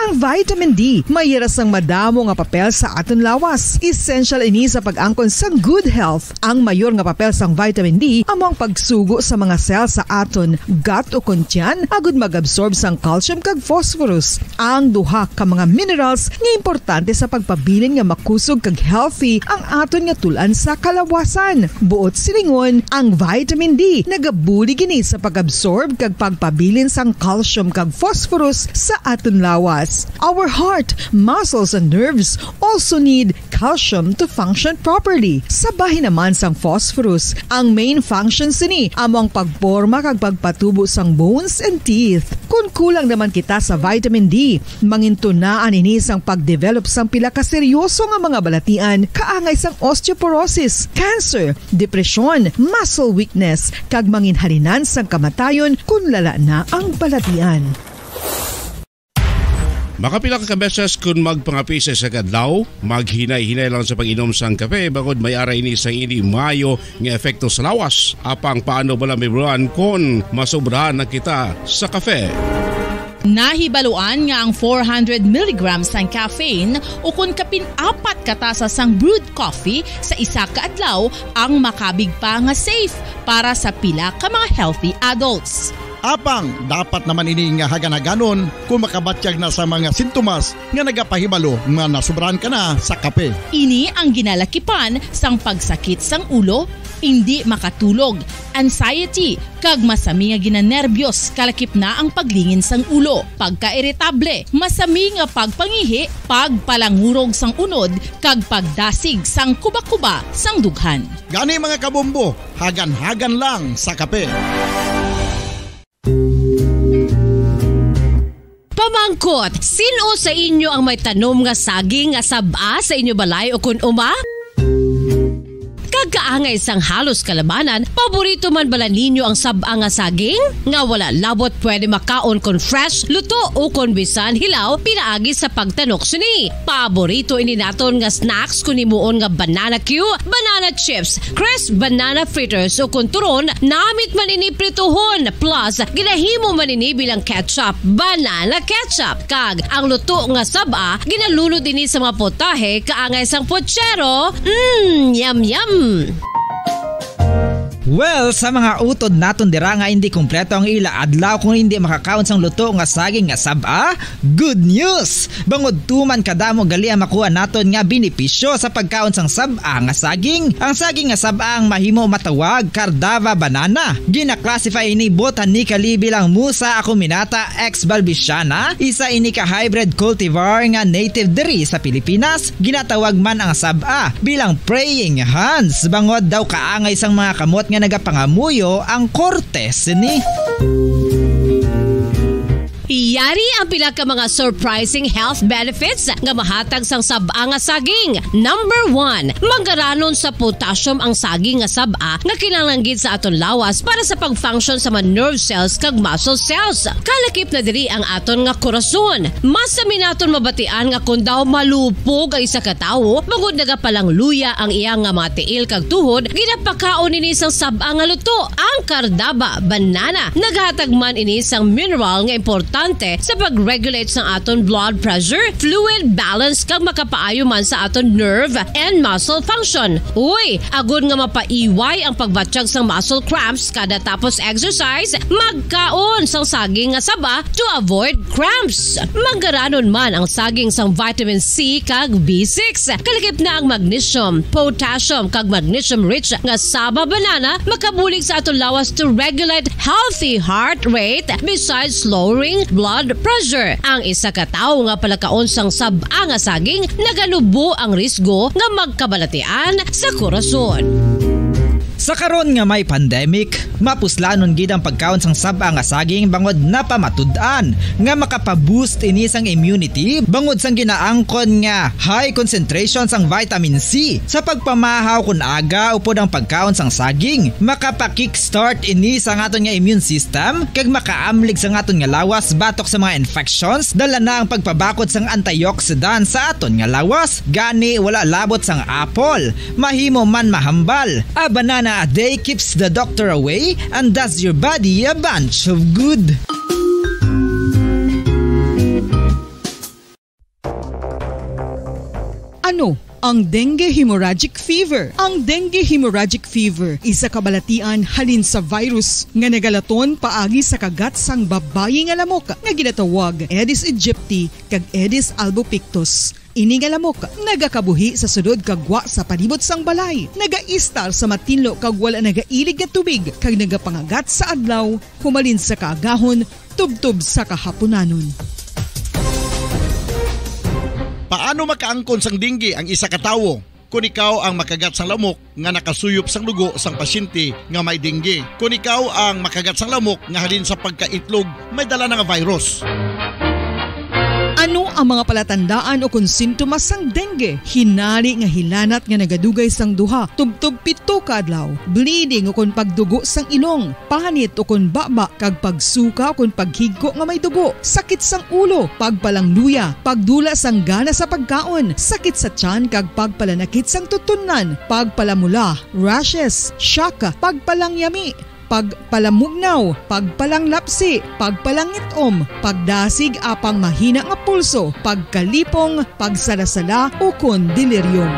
Ang vitamin D may ira sang madamo nga papel sa aton lawas. Essential ini sa pag-angkon sang good health. Ang mayor nga papel sang vitamin D amo ang pagsugo sa mga cell sa aton gut o kon tiyan agud mag-absorb sang calcium kag phosphorus, ang duha ka mga minerals nga importante sa pagpabilin nga makusog kag healthy ang aton nga tul-an sa kalawasan. Buot silingon, ang vitamin D nagabulig ini sa pag-absorb kag pagpabilin sang calcium kag phosphorus sa aton lawas. Our heart, muscles, and nerves also need calcium to function properly. Sa bahin naman sang phosphorus, ang main function sini amo ang pagporma kag pagpatubo sang bones and teeth. Kon kulang naman kita sa vitamin D, mangintunaan ini sang pagdevelop sang pila ka seryoso nga mga balatian, kaangay sang osteoporosis, cancer, depresyon, muscle weakness, kag manginhalinan sang kamatayon kon lala na ang balatian. Makapila ka beses kon magpangape sa isa ka adlaw, maghinay-hinay lang sa pag-inom sang kape, bangod may ara ini sang indi maayo nga epekto sa lawas. Apang paano bala, Ma'am Ron, kon masobrahan na kita sa kape? Nahibaluan nga ang four hundred milligrams sang caffeine, ukon kapin apat ka tasa sang brewed coffee sa isa ka adlaw, ang makabig pa nga safe para sa pila ka mga healthy adults. Apang dapat naman ini nga hagan-haganon kon makabatyag na sa mga sintomas nga nagapahibalo nga nasobrahan ka na sa kape. Ini ang ginalakipan sang pagsakit sang ulo, indi makatulog, anxiety, kag masami nga ginanerbyos, kalakip na ang paglingin sang ulo, pagkairitable, masami nga pagpangihi, pagpalangurog sang unod, kag pagdasig sang kubakuba sang dughan. Gani, mga kabombo, hagan-hagan lang sa kape. Pamangkot, sin-o sa inyo ang may tanom nga saging nga sab-a sa inyo balay o kun uma? Kag kaangay sang halos kalabanan, paborito man bala ninyo ang sab-a nga saging? Nga wala labot pwede makaon kon fresh, luto, o kon bisan hilaw pinaagi sa pagtanok sini. Paborito ini naton nga snacks kon himuon nga banana cue, banana chips, crisp banana fritters, o kon turon, namit man ini prituhon, plus ginahimo man ini bilang ketchup, banana ketchup. Kag ang luto nga sab-a ginalunod ini sa mga potahe kaangay sang puchero. Mm, yum, yum. Well, sa mga utod naton dira nga indi kompleto ang ila adlaw kung indi makakaon sang luto nga saging nga sab-a, good news! Bangod tuman kadamo gali ang makuha naton nga benepisyo sa pagkaon sang sab-a nga saging. Ang saging nga sab-a ang mahimo matawag Cardava banana. Gina-classify ini botanically bilang Musa acuminata ex balbisiana, isa ini ka hybrid cultivar nga native diri sa Pilipinas. Ginatawag man ang sab-a bilang praying hands, bangod daw kaangay sang mga kamot nga nagapangamuyo ang korte sini. Yari ang pila ka mga surprising health benefits nga mahatag sang sab-a nga saging. Number one, manggaranon sa potassium ang saging nga sab-a nga kinahanglan gid sa aton lawas para sa pag-function sa mga nerve cells kag muscle cells. Kalakip na diri ang aton nga korason. Mas sami naton mabatian nga kon daw malupog ang isa ka tawo bangod nagapalangluya ang iya nga mga tiil kag tuhod, ginapakaon ini sang sab-a nga luto. Ang kardaba, banana, naghatag man ini sang mineral nga importante sa pag-regulate sang aton blood pressure, fluid balance, kag makapaayo man sa aton nerve and muscle function. Uy, agod nga mapaiway ang pagbatyag sang muscle cramps kada tapos exercise, magkaon sang saging nga saba to avoid cramps. Manggaranon man ang saging sang vitamin C kag B six. Kalakip na ang magnesium, potassium, kag magnesium-rich nga saba banana makabulig sa aton lawas to regulate healthy heart rate besides lowering blood pressure. Ang isa ka tawo nga palakaon sang sab-a nga saging naganubo ang risgo nga magkabalatian sa korason. Sa karon nga may pandemic, mapuslanon gid ang pagkaon sang sab-a nga saging bangod napamatud-an nga makapa-boost ini sang immunity bangod sang ginaangkon nga high concentration sang vitamin C. Sa pagpamahaw kon aga upod ang pagkaon sang saging, makapa-kickstart ini sang aton nga immune system kag makaamlig sang aton nga lawas batok sa mga infections, dala na ang pagpabakod sang antioxidant sa aton nga lawas. Gani, wala labot sang apple, mahimo man mahambal. A banana a day keeps the doctor away and does your body a bunch of good. Ano ang dengue hemorrhagic fever? Ang dengue hemorrhagic fever isa ka balatian halin sa virus nga nagalaton paagi sa kagat sang babayi nga lamok nga ginatawag Aedes aegypti kag Aedes albopictus. Ini nga lamok nagakabuhi sa sulod kag gwa sa palibot sang balay, nagaistar sa matinlo kag wala nagailig nga tubig, kag nagapangagat sa adlaw humalin sa kaagahon tubtob sa kahapunanon. Paano makaangkon sang dengue ang isa ka tawo? Kon ikaw ang makagat sang lamok nga nakasuyop sang dugo sang pasyente nga may dengue, kon ikaw ang makagat sang lamok nga halin sa pagkaitlog may dala na nga virus. Ano ang mga palatandaan ukon sintomas sang dengue? Hinari nga hilanat nga nagadugay sang duha tubtob pito ka adlaw, bleeding ukon pagdugo sang ilong, panit ukon baba, kag pagsuka ukon paghigko nga may dugo, sakit sang ulo, pagpalangluya, pagdula sang gana sa pagkaon, sakit sa tiyan kag pagpalanakit sang tutunlan, pagpalamula, rashes, shock, pagpalangyami, pagpalamugnaw, pagpalanglapsi, pagpalangit-om, pagdasig apang mahina nga pulso, pagkalipong, pagsalasala, ukon delirium.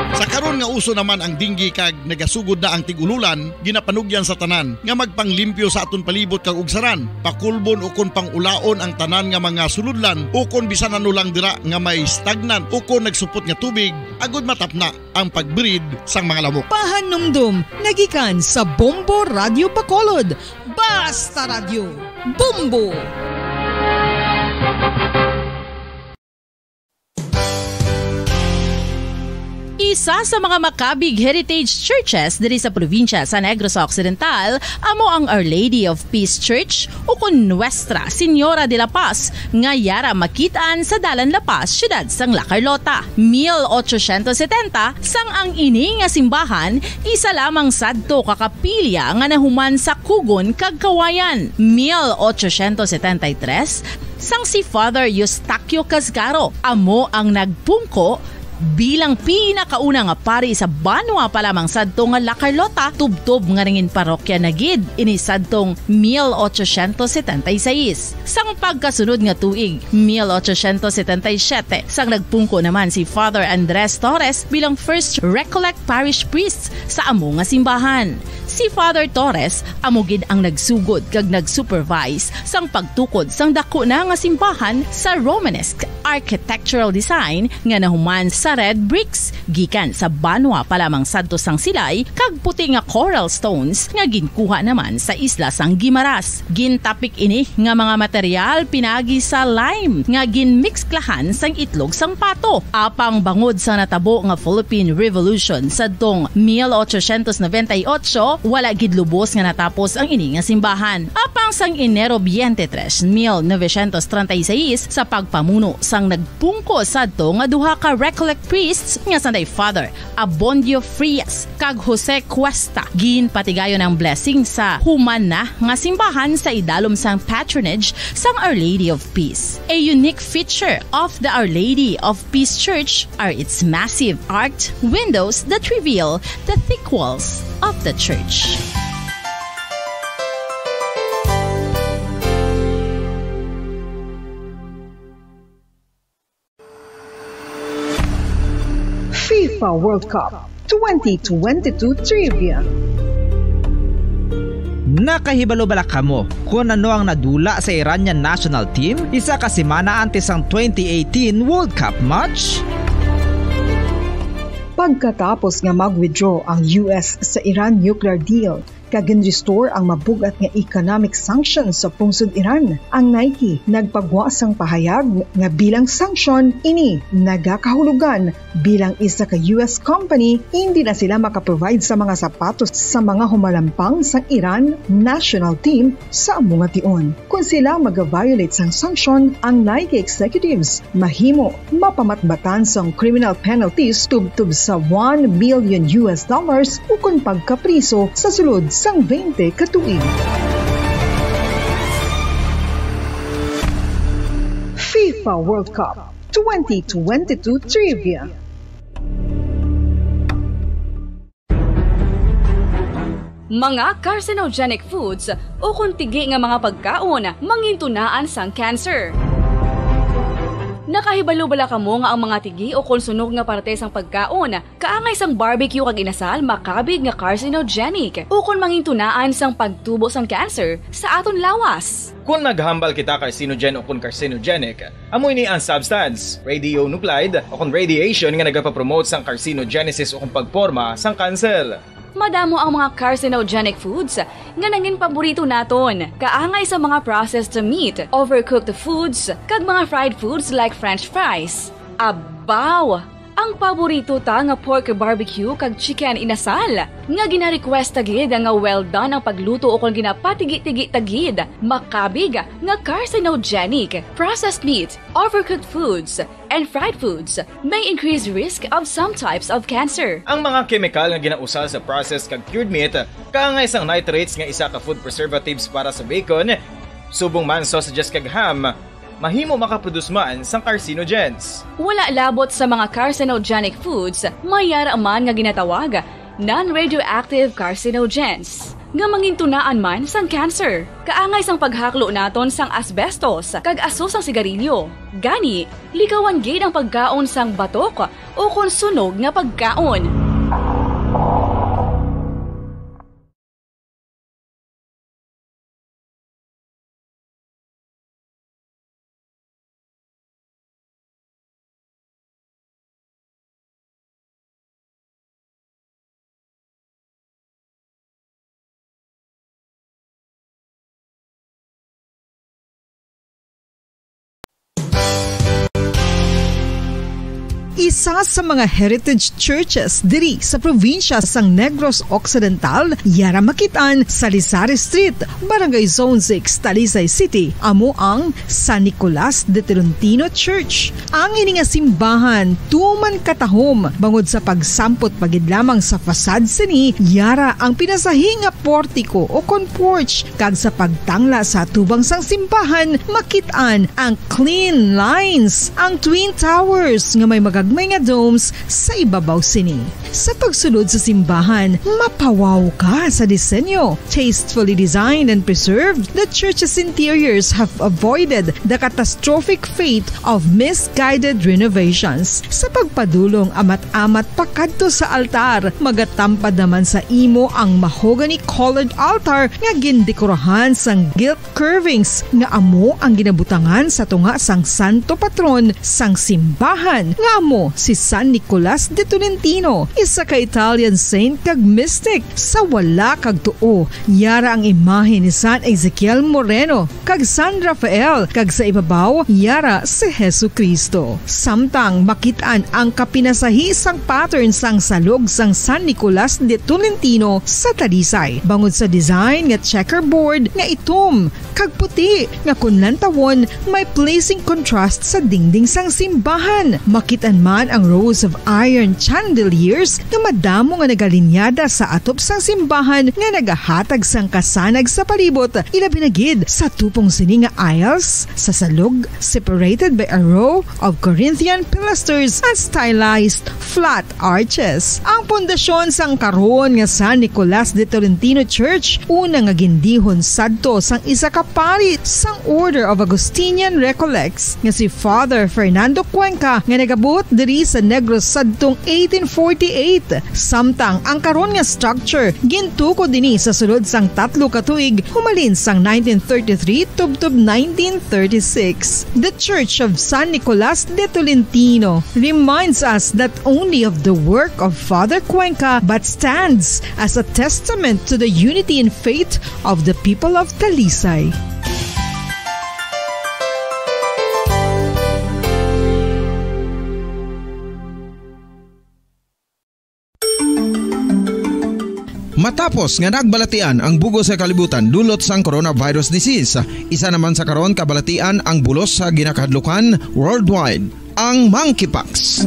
Sa karon nga uso naman ang dengue kag nagasugod na ang tig-ululan, ginapanugyan sa tanan nga magpanglimpyo sa aton palibot kag ugsaran, pakulbon ukon pang-ulaon ang tanan nga mga sulodlan, ukon bisan ano lang dira nga may stagnant ukon nagsupot nga tubig, agud matapna ang pag-breed sang mga lamok. Pahanumdom nga gikan sa Bombo Radyo Bacolod. Basta Radyo, Bombo! Isa sa mga Macabig Heritage Churches diri sa probinsya sa Negros Occidental amo ang Our Lady of Peace Church, ukon Nuestra Señora de la Paz, nga yara makit-an sa Dalan La Paz, siyudad sang La Carlota. Mil ochocientos setenta, sang ang ini nga simbahan isa lamang sadto ka kapilya nga nahuman sa kugon kag kawayan. Mil ochocientos setenta y tres, sang si Father Eustaquio Casgaro amo ang nagpungko bilang pinakauna nga pari sa banwa pa lamang sadto nga La Carlota, tubtob nga nangin parokya na gid ini sadtong mil ochocientos setenta y seis. Sang pagkasunod nga tuig, mil ochocientos setenta y siete, sang nagpungko naman si Father Andres Torres bilang First Recollect Parish Priest sa amo nga simbahan. Si Father Torres amo gid ang nagsugod kag nag-supervise sang pagtukod sang daku na nga simbahan sa Romanesque architectural design nga nahuman sa red bricks gikan sa banwa pa lamang sadto sang silay kag puti nga coral stones nga ginkuha naman sa isla sang Guimaras. Gintapik ini nga mga material pinagi sa lime nga ginmikslahan sang itlog sang pato. Apang bangod sa natabo nga Philippine Revolution sadtong mil ochocientos noventa y ocho, wala gid lubos nga natapos ang ini nga simbahan. Apang sang Enero twenty-three, mil novecientos treinta y seis, sa pagpamuno sang nagpungko sadto nga duha ka Recollect priests nga sanday Father Abondio Frias kag Jose Cuesta, ginpatigayon ang blessing sa human na nga simbahan sa idalom sang patronage sang Our Lady of Peace. A unique feature of the Our Lady of Peace Church are its massive arched windows that reveal the thick walls of the church. FIFA World Cup twenty twenty-two Trivia. Nakahibalo bala kamo kon ano ang nadula sa Iranian national team isa ka semana antes sang twenty eighteen World Cup match? Pagkatapos nga mag-withdraw ang U S sa Iran nuclear deal, kag gin-restore ang mabug-at nga economic sanctions sa pungsod Iran. Ang Nike nagpagwa sang pahayag nga bilang sanction ini nagakahulugan bilang isa ka U S company, hindi na sila makaprovide sa mga sapatos sa mga humalampang sang Iran national team sa amo nga tion. Kon sila mag-violate sang sanction, ang Nike executives mahimo mapamatbatan sang criminal penalties tubtob sa one million U S dollars ukon pagkapriso sa sulod sang twenty ka tuig. FIFA World Cup twenty twenty-two Trivia. Mga carcinogenic foods ukon tigi nga mga pagkaon mangintunaan sang cancer. Nakahibalo bala kamo nga ang mga tigi ukon sunog nga parte sang pagkaon, kaangay sang barbecue kag inasal, makabig nga carcinogenic ukon mangintunaan sang pagtubo sang cancer sa aton lawas? Kon naghambal kita carcinogen ukon carcinogenic, amo ini ang substance, radionuclide, ukon radiation nga nagapapromote sang carcinogenesis ukon pagporma sang kanser. Madamo ang mga carcinogenic foods nga nangin paborito naton, kaangay sa mga processed meat, overcooked foods, kag mga fried foods like French fries. Abaw! Ang paborito ta nga pork barbecue kag chicken inasal, nga ginarequest ta gid nga well done ang pagluto ukon ginapatigi-tigi ta gid, makabig nga carcinogenic. Processed meat, overcooked foods, and fried foods may increase risk of some types of cancer. Ang mga kemikal nga ginausal sa processed kag cured meat, kaangay sang nitrates nga isa ka food preservatives para sa bacon, subong man sausages kag ham, mahimo makaproduce man sang carcinogens. Wala labot sa mga carcinogenic foods, may yara man nga ginatawag non-radioactive carcinogens, nga mangintunaan man sang cancer. Kaangay sang paghaklo naton sang asbestos kag aso sang sigarilyo. Gani, likawan gid ang pagkaon sang batok ukon sunog nga pagkaon. Isa sa mga heritage churches diri sa probinsya sang Negros Occidental, yara makit-an sa Lizares Street, Barangay Zone six, Talisay City, amo ang San Nicolas de Tolentino Church. Ang ini nga simbahan tuman katahom bangod sa pagsampot pa gid lamang sa facade sini, yara ang pinasahi nga portiko o kon porch, kag sa pagtangla sa atubang sang simbahan, makit-an ang clean lines, ang Twin Towers nga may mga may nga domes sa ibabaw sini. Sa pagsulod sa simbahan, mapawaw ka sa disenyo. Tastefully designed and preserved, the church's interiors have avoided the catastrophic fate of misguided renovations. Sa pagpadulong amat-amat pakadto sa altar, magatampad naman sa imo ang mahogany-colored altar nga gindekorahan sang gilt curvings nga amo ang ginabutangan sa tunga sang santo patron sang simbahan, nga amo si San Nicolas de Tolentino, isa ka Italian saint kag mystic. Sa wala kag tuo, yara ang imahe ni San Ezekiel Moreno kag San Rafael, kag sa ibabaw, yara si Jesu-Cristo. Samtang makit-an ang kapinasahi sang pattern sang salog sang San Nicolas de Tolentino sa Talisay, bangod sa design nga checkerboard nga itom kag puti nga, kon lantawon, may pleasing contrast sa dingding sang simbahan. Makit-an man ang rows of iron chandeliers nga madamo nga nagalinyada sa atop sang simbahan nga nagahatag sang kasanag sa palibot, ilabi na gid sa tupong sini nga aisles sa salog, separated by a row of Corinthian pilasters and stylized flat arches. Ang pundasyon sang karon nga San Nicolas de Tolentino Church, una nga gindihon sadto sang isa ka pari sang Order of Augustinian Recollects nga si Father Fernando Cuenca, nga nagabuot diri sa Negros sadtong eighteen forty-eight. Samtang ang karon nga structure gintukod ini sa sulod sang tatlo ka tuig, humalin sang nineteen thirty-three tubtob nineteen thirty-six. The Church of San Nicolas de Tolentino reminds us not only of the work of Father Cuenca, but stands as a testament to the unity in faith of the people of Talisay. Matapos nga nagbalatian ang bugos sa kalibutan dulot sang coronavirus disease, isa naman sa karon kabalatian ang bulos sa ginakahadlukan worldwide, ang monkeypox.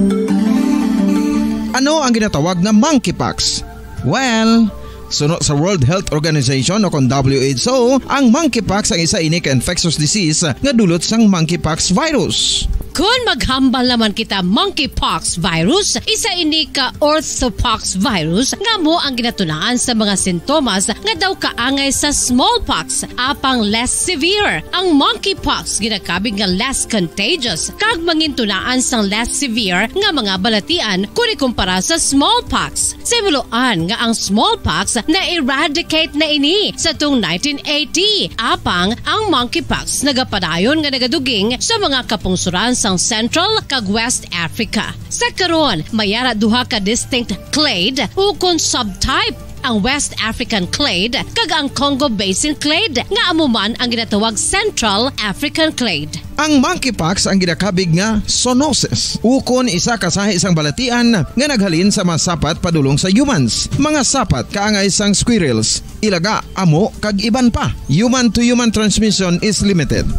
Ano ang ginatawag nga monkeypox? Well, suno sa World Health Organization o kon W H O, ang monkeypox ang isa ini ka infectious disease nga dulot sang monkeypox virus. Kon maghambal naman kita monkeypox virus, isa ini ka orthopox virus nga amo ang ginatunaan sa mga sintomas nga daw kaangay sa smallpox, apang less severe. Ang monkeypox ginakabig nga less contagious kag mangintunaan sang less severe nga mga balatian kon ikumpara sa smallpox. Sa himuloan nga ang smallpox na-eradicate na ini sa tung nineteen eighty, apang ang monkeypox nagapadayon nga nagaduging sa mga kapungsoran sang Central kag West Africa. Sa karon, may ara duha ka distinct clade ukon subtype, ang West African clade kag ang Congo Basin clade, nga amo man ang ginatawag Central African clade. Ang monkeypox ang ginakabig nga zoonosis, ukon isa ka sahi sang balatian nga naghalin sa mga sapat padulong sa humans. Mga sapat kaangay sang squirrels, ilaga, amo, kag iban pa. Human-to-human transmission is limited.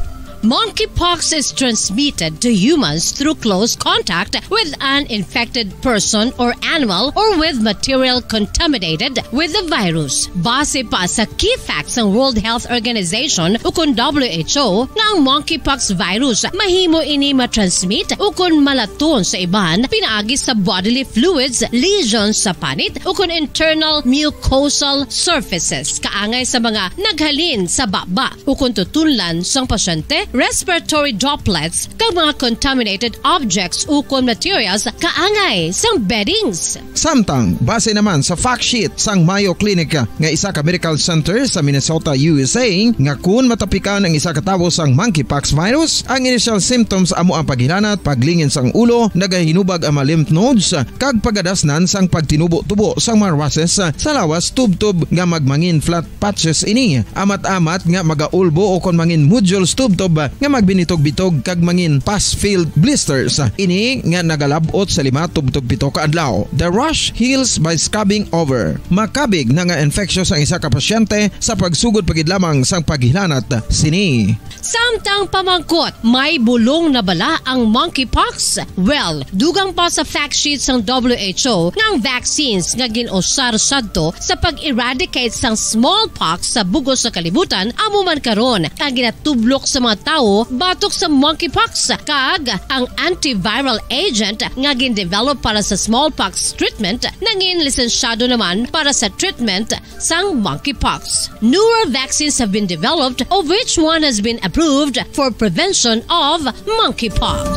Monkeypox is transmitted to humans through close contact with an infected person or animal or with material contaminated with the virus. Base pa sa key facts sang World Health Organization ukon W H O, nga ang monkeypox virus mahimo ini matransmit ukon malaton sa iban pinaagi sa bodily fluids, lesions sa panit, ukon internal mucosal surfaces kaangay sa mga naghalin sa baba ukon tutunlan sang pasyente, respiratory droplets, kag mga contaminated objects ukon materials kaangay sang beddings. Samtang, base naman sa fact sheet sang Mayo Clinic nga isa ka medical center sa Minnesota, U S A, nga kun matapikan ang isa ka tawo sang monkeypox virus, ang initial symptoms amo ang paghilanat, paglingin sang ulo, nagahinubag ang mga lymph nodes, kag pagadasnan sang pagtinubo-tubo sang mga rushes sa lawas tubtob nga magmangin flat patches ini, amat-amat nga magaulbo ukon mangin nodules tubtob nga magbinitog-bitog kag mangin pus-filled blisters. Ini nga nagalab-ot sa lima tubtob pito ka adlaw. The rash heals by scabbing over. Makabig na nga infectious ang isa ka pasyente sa pagsugod pa gid lamang sang paghilanat sini. Samtang pamangkot, may bulong na bala ang monkeypox? Well, dugang pa sa fact sheet sang W H O nga ang vaccines nga gin-usar sadto sa pag-eradicate sang smallpox sa bug-os nga kalibutan amo man karon ang ginatublok sa mga tawo batok sa monkeypox, kag ang antiviral agent nga gin-develop para sa smallpox treatment nangin lisensyado naman para sa treatment sang monkeypox. Newer vaccines have been developed, of which one has been approved for prevention of monkeypox.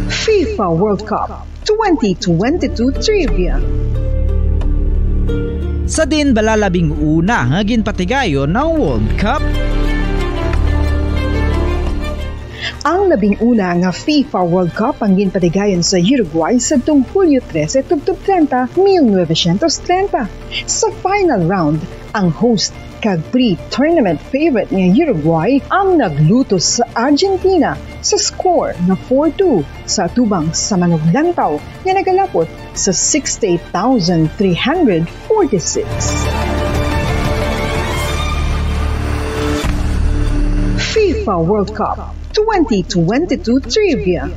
FIFA World Cup twenty twenty-two Trivia. Sa diin bala labing una nga ginpatigayon ang World Cup? Ang labing una nga FIFA World Cup ang ginpatigayon sa Uruguay sadtong Hulyo trese tubtob treinta, mil novecientos treinta. Sa final round, ang host kag pre-tournament favorite nga Uruguay ang naglutos sa Argentina sa score nga four two sa atubang sa manuglantaw nga nagalapot sa sixty-eight thousand three hundred forty-six. FIFA World Cup twenty twenty-two Trivia.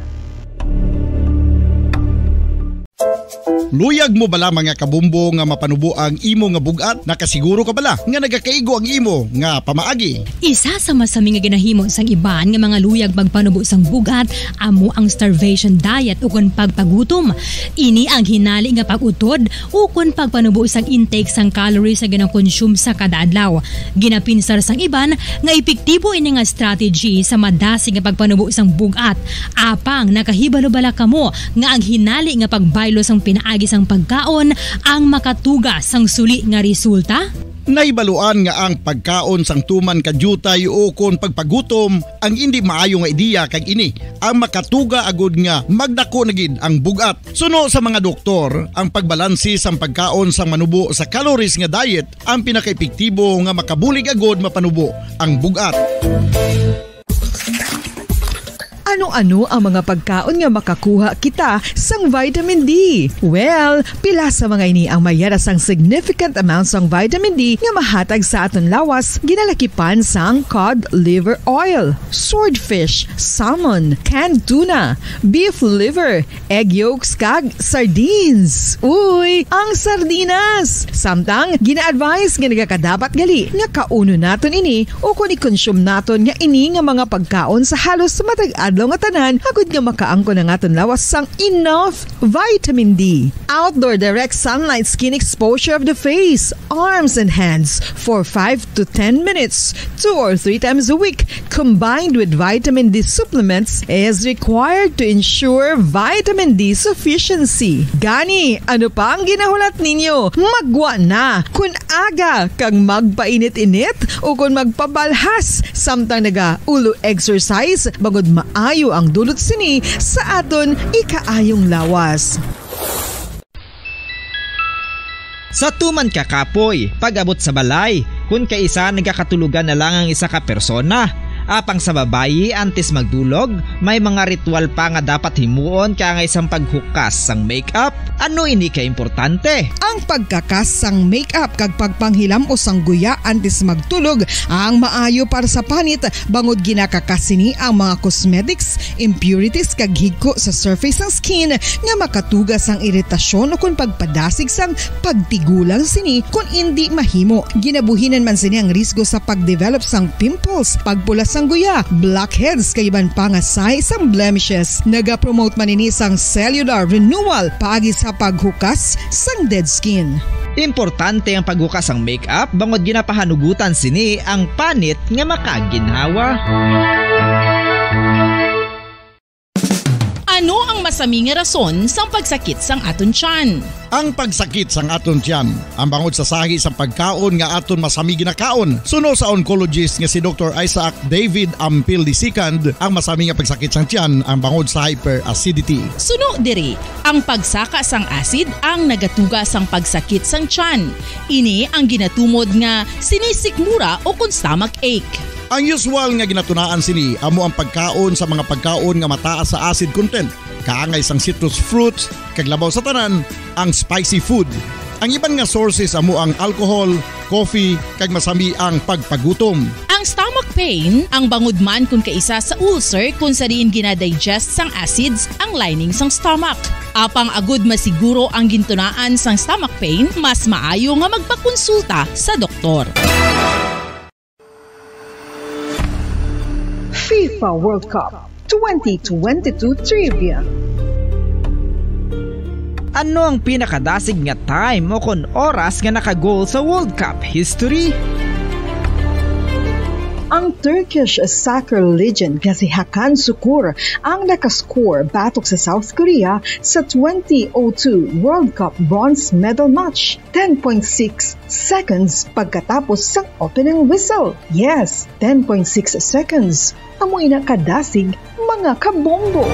Luyag mo bala, mga kabumbo, nga mapanubo ang imo nga bug-at? Nakasiguro ka bala nga nagakaigo ang imo nga pamaagi? Isa sa masami nga ginahimo sang iban nga mga luyag magpanubo sang bug-at amo ang starvation diet ukon pagpagutom. Ini ang hinali nga pag-utod ukon pagpanubo sang intake sang calories nga ginakonsume sa kada adlaw. Ginapinsar sang iban nga epektibo ini nga strategy sa madasig nga pagpanubo sang bug-at. Apang nakahibalo bala kamo nga ang hinali nga pagbaylo sang pinaagi sang pagkaon ang makatuga sang suli nga resulta? Nahibaluan nga ang pagkaon sang tuman ka diutay ukon pagpagutom ang indi maayo nga ideya, kag ini ang makatuga agud nga magdako na gid ang bug-at. Suno sa mga doktor, ang pagbalanse sang pagkaon sang manubo sa calories nga diet ang pinakaepektibo nga makabulig agud mapanubo ang bug-at. Ano-ano ang mga pagkaon nga makakuha kita sang vitamin D? Well, pila sa mga ini ang mayara sang significant amount sang vitamin D nga mahatag sa aton lawas, ginalakipan sang cod liver oil, swordfish, salmon, canned tuna, beef liver, egg yolks, kag sardines. Uy, ang sardinas! Samtang gina-advise nga nagakadapat gali nga kaunon naton ini ukon i-consume naton nga ini nga mga pagkaon sa halos matag adlaw nga tanan, agud nga makaangkon ang aton lawas sang enough vitamin D. Outdoor direct sunlight skin exposure of the face, arms, and hands for five to ten minutes, two or three times a week, combined with vitamin D supplements, is required to ensure vitamin D sufficiency. Gani, ano pa ang ginahulat ninyo? Maggwa na! Kun aga kag magpainit-init ukon magpabalhas samtang naga-ulo exercise, bangod maayo ang dulot sini sa aton ikaayong lawas. Sa tuman ka kapoy, pag-abot sa balay, kun kaisa nagakatulogan na lang ang isa ka persona. Apang sa babayi, antes magdulog, may mga ritual pa nga dapat himuon kaangay sang paghukas sang makeup. Ano ini ka importante? Ang pagkakas sang makeup kag pagpanghilam-os sang guya antes magtulog ang maayo para sa panit, bangod ginakakas sini ang mga cosmetics, impurities, kag higko sa surface sang skin nga makatuga sang iritasyon ukon pagpadasig sang pagtigulang sini kon indi mahimo. Ginabuhinan man sini ang risgo sa pagdevelop sang pimples, pagpula sang guya, blackheads, kag iban pa nga sahi sang blemishes. Nagapromote man ini sang cellular renewal paagi sa paghukas sang dead skin. Importante ang paghukas sang makeup bangod ginapahanugutan sini ang panit nga makaginhawa. Ano ang masami nga rason sang pagsakit sang aton tiyan? Ang pagsakit sang aton tiyan, ang bangod sa sahi sang pagkaon nga aton masami ginakaon. Suno sa oncologist nga si Doktor Isaac David Ampil the second, ang masami nga pagsakit sang tiyan, ang bangod sa hyperacidity. Suno diri, ang pagsaka sang acid ang nagatuga sang pagsakit sang tiyan. Ini ang ginatumod nga sinisikmura ukon stomach ache. Ang usual nga ginatunaan sini amo ang pagkaon sa mga pagkaon nga mataas sa acid content, kaangay sang citrus fruits, kag labaw sa tanan, ang spicy food. Ang iban nga sources amo ang alcohol, coffee, kag masami ang pagpagutom. Ang stomach pain, ang bangod man kun kaisa sa ulcer kun sa diin gina-digest sang acids ang lining sang stomach. Apang agud masiguro ang gintunaan sang stomach pain, mas maayo nga magpakonsulta sa doktor. FIFA World Cup twenty twenty-two Trivia. Ano ang pinakadasig nga time o kon oras nga naka-goal sa World Cup history? Ang Turkish soccer legend nga si Hakan Sukur ang nakascore batok sa South Korea sa twenty oh two World Cup bronze medal match, ten point six seconds pagkatapos sang opening whistle. Yes, ten point six seconds. Amo ina kadasig, mga kabombo.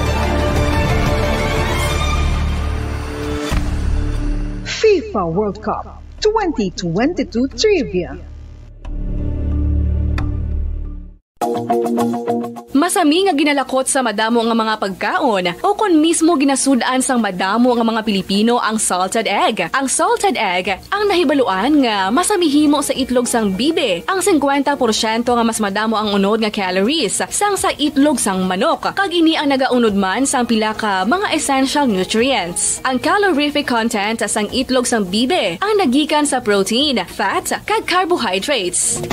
FIFA World Cup twenty twenty-two Trivia. Masami nga ginalakot sa madamo nga mga pagkaon o kon mismo ginasud-an sang madamo nga mga Pilipino ang salted egg. Ang salted egg ang nahibaluan nga masami himo sa itlog sang bibi. Ang singkwenta porsyento nga mas madamo ang unod nga calories sang sa itlog sang manok, kag ini ang nagaunod man sang pila ka mga essential nutrients. Ang calorific content sang itlog sang bibi ang nagikan sa protein, fat, kag carbohydrates.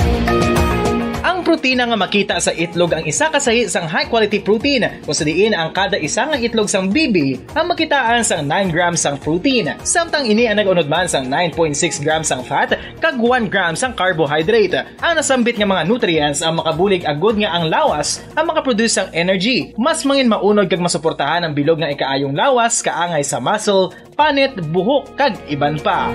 Ang protina nga makita sa itlog ang isa ka sahi sang high-quality protein, kung sa diin ang kada isa nga itlog sang bibi ang makitaan sang nine grams sang protein, samtang ini ang nag-unod man sang nine point six grams sang fat kag one gram sang carbohydrate. Ang nasambit nga mga nutrients ang makabulig agud nga ang lawas ang makaproduce sang energy, mas mangin maunod kag masuportahan ang bilog nga ikaayong lawas, kaangay sa muscle, panit, buhok, kag iban pa.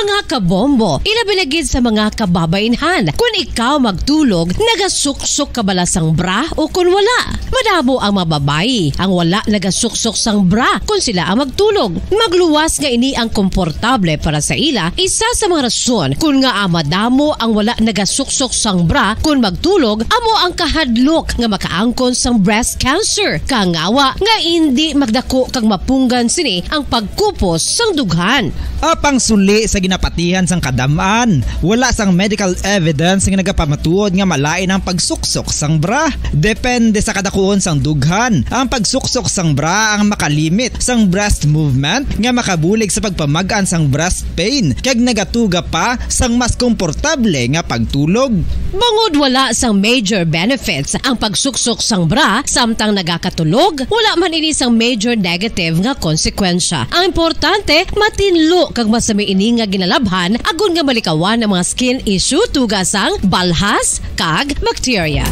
Mga kabombo, ilabi na gid sa mga kababainhan, kun ikaw magtulog, nagasuksok ka bala sang bra o kun wala? Madamo ang mga babayi ang wala nagasuksok sang bra kun sila ang magtulog. Magluwas nga ini ang komportable para sa ila, isa sa mga rason kun ngaa madamo ang wala nagasuksok sang bra kun magtulog amo ang kahadlok nga makaangkon sang breast cancer. Kangawa nga indi magdako kag mapunggan sini ang pagkupos sang dughan. Apang suli sa ginapatihan sang kadam-an, wala sang medical evidence nga nagapamatuod nga malain ang pagsuksok sang bra. Depende sa kadakuon sang dughan, ang pagsuksok sang bra ang makalimit sang breast movement nga makabulig sa pagpamag-an sang breast pain kag nagatuga pa sang mas komportable nga pagtulog. Bangod wala sang major benefits ang pagsuksok sang bra samtang nagakatulog, wala man ini sang major negative nga konsekwensya. Ang importante, matinlo kag masami ini nga ginalabhan agod nga malikawan ang mga skin issue tuga sang balhas kag bakterya.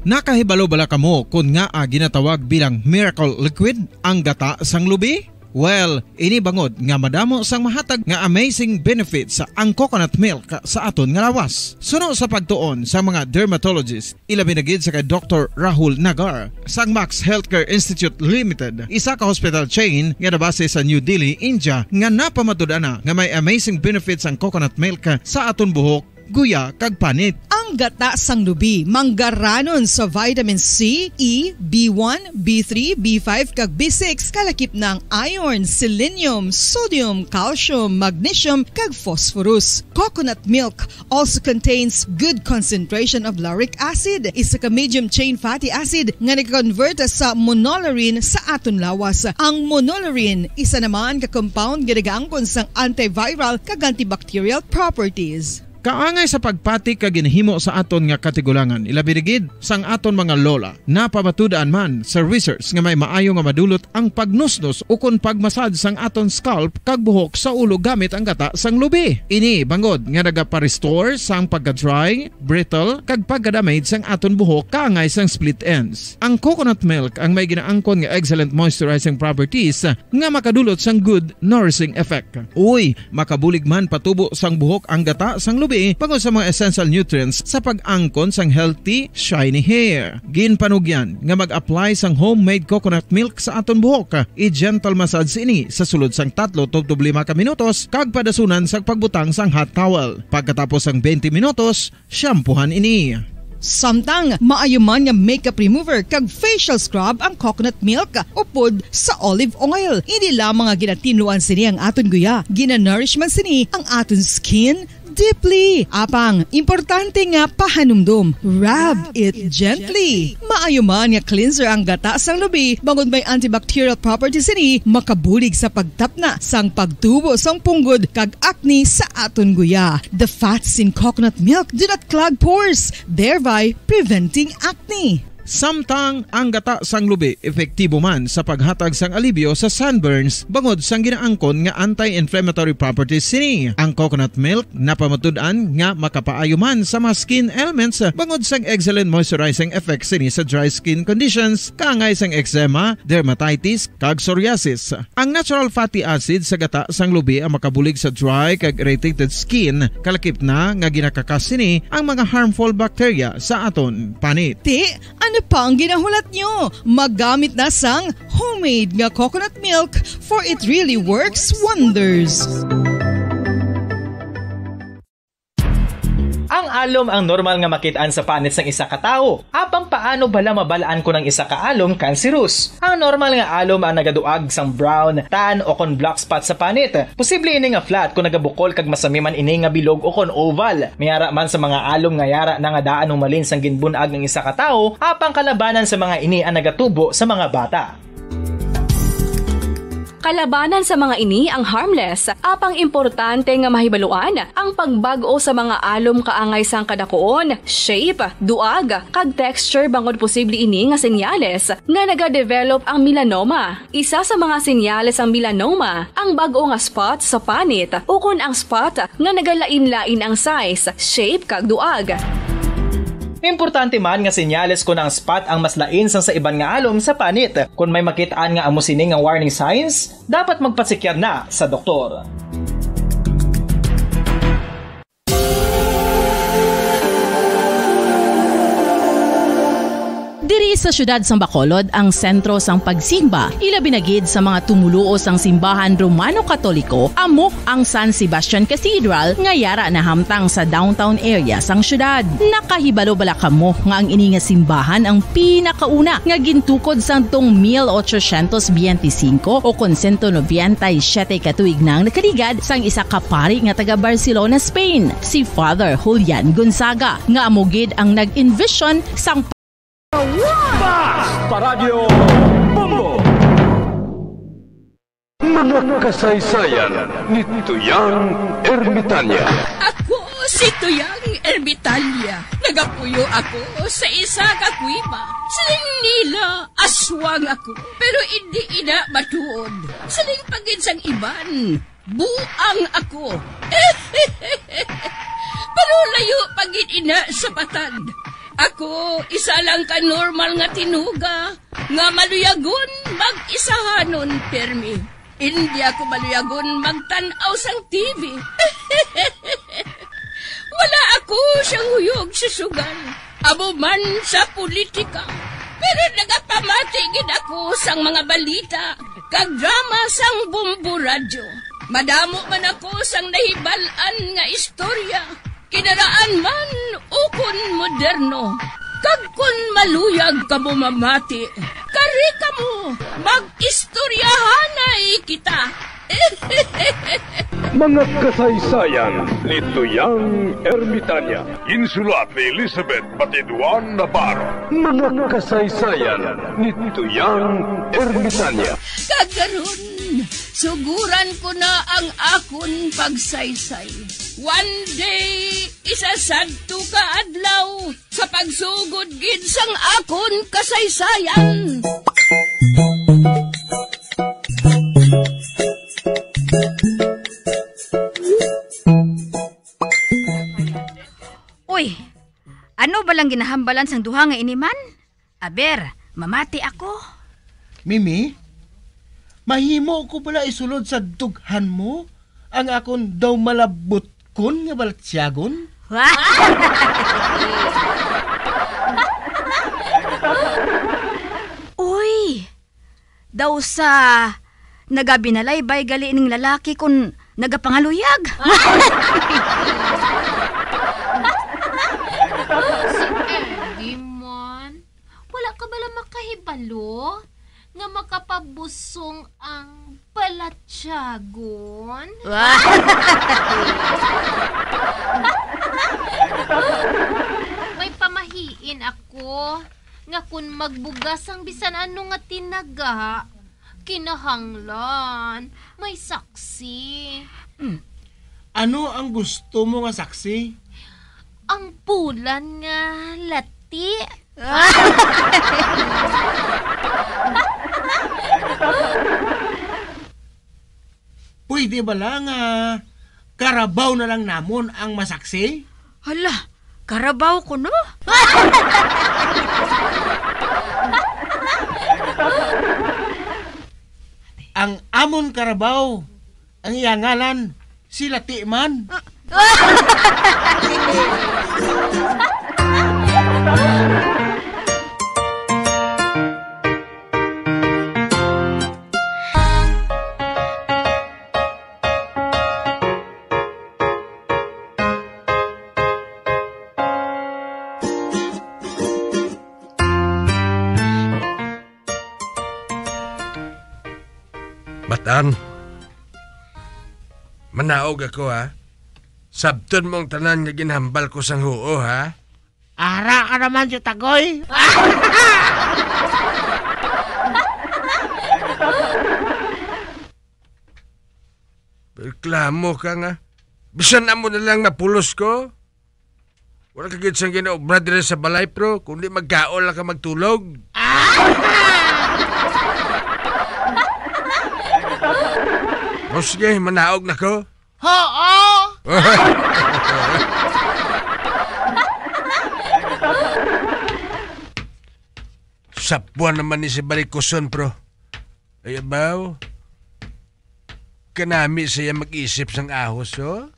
Nakahibalo bala kamo kon ngaa ginatawag bilang miracle liquid ang gata sang lubi? Well, ini bangod nga madamo sang mahatag nga amazing benefits ang coconut milk sa aton nga lawas. Suno sa pagtuon sa mga dermatologist, ilabi na gid sa kay Doktor Rahul Nagar sang Max Healthcare Institute Limited, isa ka hospital chain nga nabase sa New Delhi, India, nga napamatud-an na nga may amazing benefits ang coconut milk sa aton buhok, guya, kag panit. Ang gata sang lubi manggaranon sa vitamin C, E, B one, B three, B five, kag B six, kalakip na ang iron, selenium, sodium, calcium, magnesium, kag phosphorus. Coconut milk also contains good concentration of lauric acid, isa ka medium chain fatty acid nga nag-convert sa monolaurin sa aton lawas. Ang monolaurin, isa naman ka compound nga nagaangkon sang antiviral kag antibacterial properties. Kaangay sa pagpati kag ginhimo sa aton nga katigulangan, ilabi na gid sang aton mga lola. Napamatud-an man sa research nga may maayo nga madulot ang pagnusnos ukon pagmasad sang aton scalp kag buhok sa ulo gamit ang gata sang lubi. Ini bangod nga nagapa-restore sang pagka-dry, brittle, kag pagka-damage sang aton buhok kaangay sang split ends. Ang coconut milk ang may ginaangkon nga excellent moisturizing properties nga makadulot sang good nourishing effect. Uy, makabulig man patubo sang buhok ang gata sang lubi bangod sa mga essential nutrients sa pag-angkon sang healthy, shiny hair. Ginpanugyan nga mag-apply sang homemade coconut milk sa aton buhok. I-gentle massage ini sa sulod sang tatlo tubtob lima ka minutos kag padasunan sa pagbutang sang hot towel. Pagkatapos sang twenty minutos, shampoohan ini. Samtang maayo man nga makeup remover kag facial scrub ang coconut milk upod sa olive oil. Hindi lamang nga ginatinluan sini ang aton guya, ginanourish man sini ang aton skin, Deeply. Apang, importante nga pahanumdom. Rub it gently. Maayo man nga cleanser ang gata sang lubi, bangod may antibacterial properties sini, makabulig sa pagtapna sang pagtubo sang punggod kag acne sa aton guya. The fats in coconut milk do not clog pores, thereby preventing acne. Samtang ang gata sang lubi epektibo man sa paghatag sang alibyo sa sunburns bangod sang ginaangkon nga anti-inflammatory properties sini. Ang coconut milk napamatud-an nga makapaayo man sa mga skin ailments bangod sang excellent moisturizing effect sini sa dry skin conditions, kaangay sang eczema, dermatitis, kag psoriasis. Ang natural fatty acid sa gata sang lubi ang makabulig sa dry kag irritated skin, kalakip na nga ginakakas sini ang mga harmful bacteria sa aton panit. Ti, ano pa ang ginahulat nyo? Maggamit na sang homemade nga coconut milk, for it really works wonders. Ang alom ang normal nga makit-an sa panit sang isa ka tawo. Apang paano bala mabal-an kon ang isa ka alom cancerous? Ang normal nga alom ang nagaduag sang brown, tan, o kon black spot sa panit. Posible ini nga flat kon nagabukol kag masami man ini nga bilog o kon oval. May ara man sa mga alom nga yara na nga daan humalin sang ginbun-ag ang isa ka tawo, apang kalabanan sa mga ini ang nagatubo sa mga bata. Kalabanan sa mga ini ang harmless, apang importante nga mahibaluan ang pagbag-o sa mga alom kaangay sang kadakuon, shape, duag, kag texture, bangod posible ini nga senyales nga nagadevelop ang melanoma. Isa sa mga senyales sang melanoma ang bag-o nga spot sa panit ukon ang spot nga nagalain-lain ang size, shape, kag duag. Importante man nga senyales kon ang spot ang mas lain sang sa iban nga alom sa panit. Kon may makit-an nga amo sini nga warning signs, dapat magpasikyar na sa doktor. Diri sa siyudad sang Bacolod ang sentro sang pagsimba, ilabi na gid sa mga tumuluo sang simbahan Romano-Katoliko, amo ang San Sebastian Cathedral nga yara nahamtang sa downtown area sang siyudad. Nakahibalo bala kamo nga ang ini nga simbahan ang pinakauna nga gintukod sang tong mil ochocientos biyente singko o kon sento nobenta y siyete ka tuig nang nakaligad sang isa ka pari nga taga Barcelona, Spain, si Father Julian Gonzaga, nga amo gid ang nag-envision sang Basta Radyo Bombo! Mga kasaysayan ni Tuyang Ermitanya. Ako si Tuyang Ermitanya. Nagapuyo ako sa isa ka kuweba. Siling nila, aswang ako, pero indi ina matuod. Siling pa gid sang iban, buang ako. Pero layo pa gid ina sa patag. Ako, isa lang ka normal nga tinuga nga maluyagon mag-isahanon pirmi. Indi ako maluyagon magtan-aw sang T V. Wala ako siyang huyog sa sugal, amo man sa politika. Pero nagapamati gid ako sang mga balita kag drama sang Bombo Radyo. Madamo man ako sang nahibal-an nga istorya, kinaraan man ukon moderno. Kag kon maluyag kamo mamati, kari kamo, mag-istoryahanay kita. Mga kasaysayan ni Tuyang Ermitanya. Ginsulat ni Elizabeth Batiduan Navarro. Mga kasaysayan ni Tuyang Ermitanya. Kag karon, suguran ko na ang akon pagsaysay. One day, isa sadto ka adlaw, sa pagsugod gid sang akon kasaysayan. Uy, ano ba lang ginahambalan sang duha nga ini man? Aber, mamati ako. Mimi, mahimo ko bala isulod sa dughan mo ang akon daw malabutkon nga balatyagon? Uy, daw sa nagabinalaybay gali ning lalaki kon nagapangaluyag. Si Eddie man. Wala ka bala makahibalo? nga makapabusong ang balatyagon? May pamahiin ako nga kun magbugas ang bisan ano nga tinaga, kinahanglan may saksi. Hmm. Ano ang gusto mo nga saksi? Ang bulan nga lati. Pwede bala nga karabaw na lang namon ang masaksi? Hala, karabaw ko, no? Ang amon karabaw, ang iya ngalan, si Lati man. Matan, manaog ako, ha. Sabton mo ang tanan nga ginhambal ko sang huo, ha. Ara ka naman, Tiyutagoy. Reklamo ka nga. Bisan amo na lang mapulos ko. Wala ka gid sang ginaobra diri sa balay, pro, kundi magkaon lang ka magtulog. Ah! O sige, manaog na ko. Oo! Sapwan naman ni si Barikuson, pro. Ay, abaw. Kanami siya mag-isip sang ahos, oh.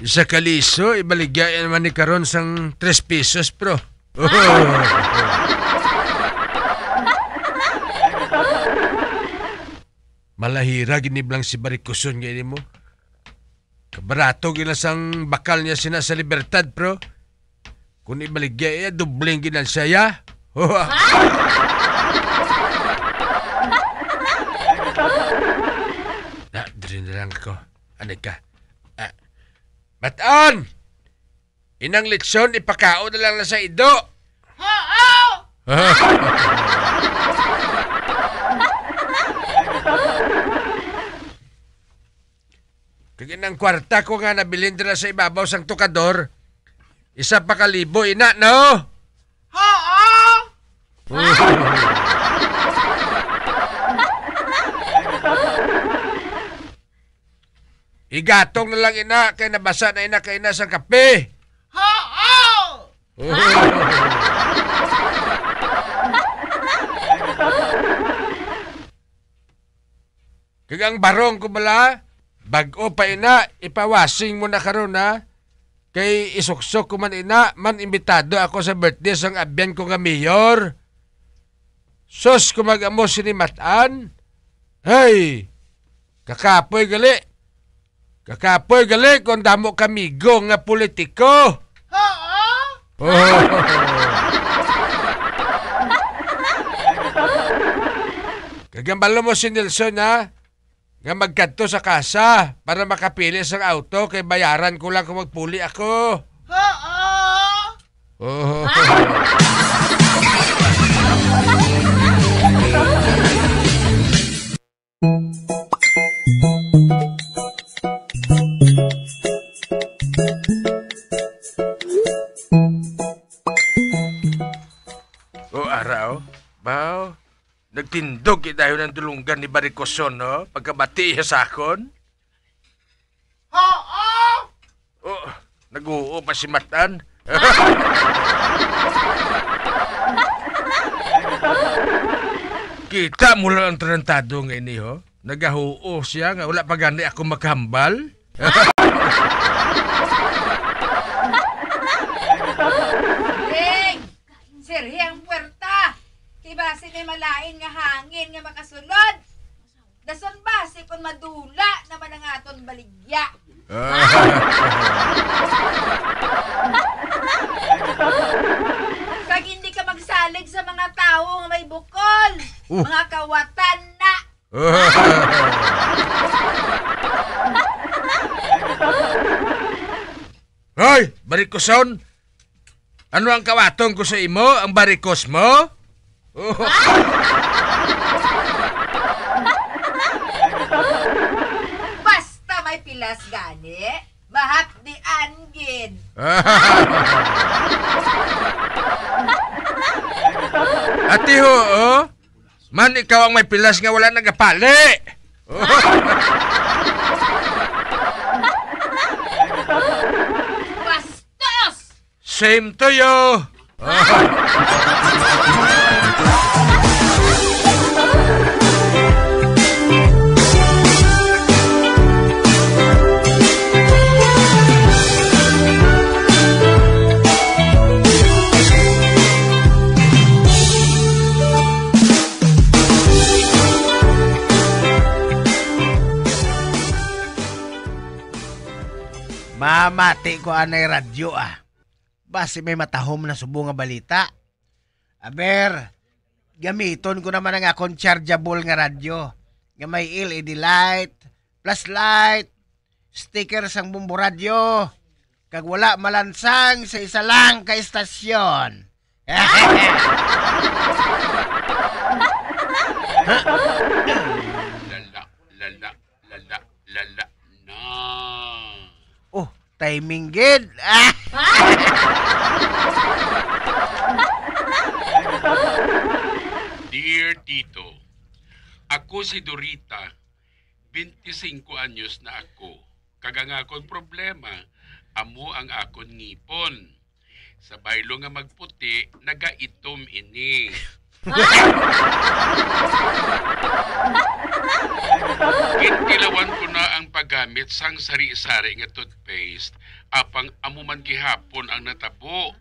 Isa ka liso, ibaligya naman ni karon sang tres pesos, pro. Malahira gid ni bala si Barikuson nga ini mo. Kabarato gid na sang bakal niya sina sa Libertad, pro. Kung ibaligya iya, dobleng ginansya iya. Na, diri na lang ako. Anay ka. Ah, Matan! Inang litson, ipakaon na lang na sa ido. Oo! Kag inang kwarta ko nga nabilin dira sa ibabaw sang tukador, isa pa ka libo ina, no? Oo! Igatong na lang ina, kay nabasa na ina kay ina sang kape. Oo! Kag ang barong ko bala, bag-o pa ina, ipawasing mo na karon, ha? Kay isuksok ko man ina, man imbitado ako sa birthday sang abyan ko nga mayor. Sus, kung mag-amo sini Matan, hey, kakapoy gali. Kakapoy gali kung damo ka amigo nga politiko. Oo. Oh. Kag ang balo mo si Nelson, ha? Nga magkadto sa kasa para makapili sang auto kay bayaran ko lang kung magpuli ako. Oo. Oh. O, ara, o. Baw, nagtindog gid dayon ang dulunggan ni Barikoson, no? Pagkabati iya sa akon. Oo! O, nag-uo pa si Matan. Kita mo lang ang tarantado nga ini, ho. Nagahuo siya nga wala pa gani ako makahambal. Ding! Sirhi ang puwerta! Kay basi may malain nga hangin nga makasulod! Dason basi kon madula naman ang aton baligya! Kag hindi ka magsalig sa mga tawo nga may bukol! Oh. Mga kawatan na. Hoy, barikoson! Ano ang kawaton ko sa imo? Ang barikos mo? Basta may pilas gani, mahapdian gid. Ati ho, oh? Man, ikaw ang may pilas nga wala nagapali. Bastos! Same to you. Mamati ko anay radyo, ah. Basi may matahom na subong nga balita. Aber, gamiton ko naman ang akon chargeable nga radyo nga may L E D light, flashlight, sticker sang Bombo Radyo, kag wala malansang sa isa lang ka istasyon. Lala, lala, lala, lala na. Oh, timing gid. Dear Tito, ako si Dorita, twenty-cinco anyos na ako, kag ang akon problema, amo ang akon ngipon. Sa baylo nga magputi, nagaitom ini. Gintilawan ko na ang paggamit sang sari-sari nga toothpaste, apang amo man gihapon ang natabo.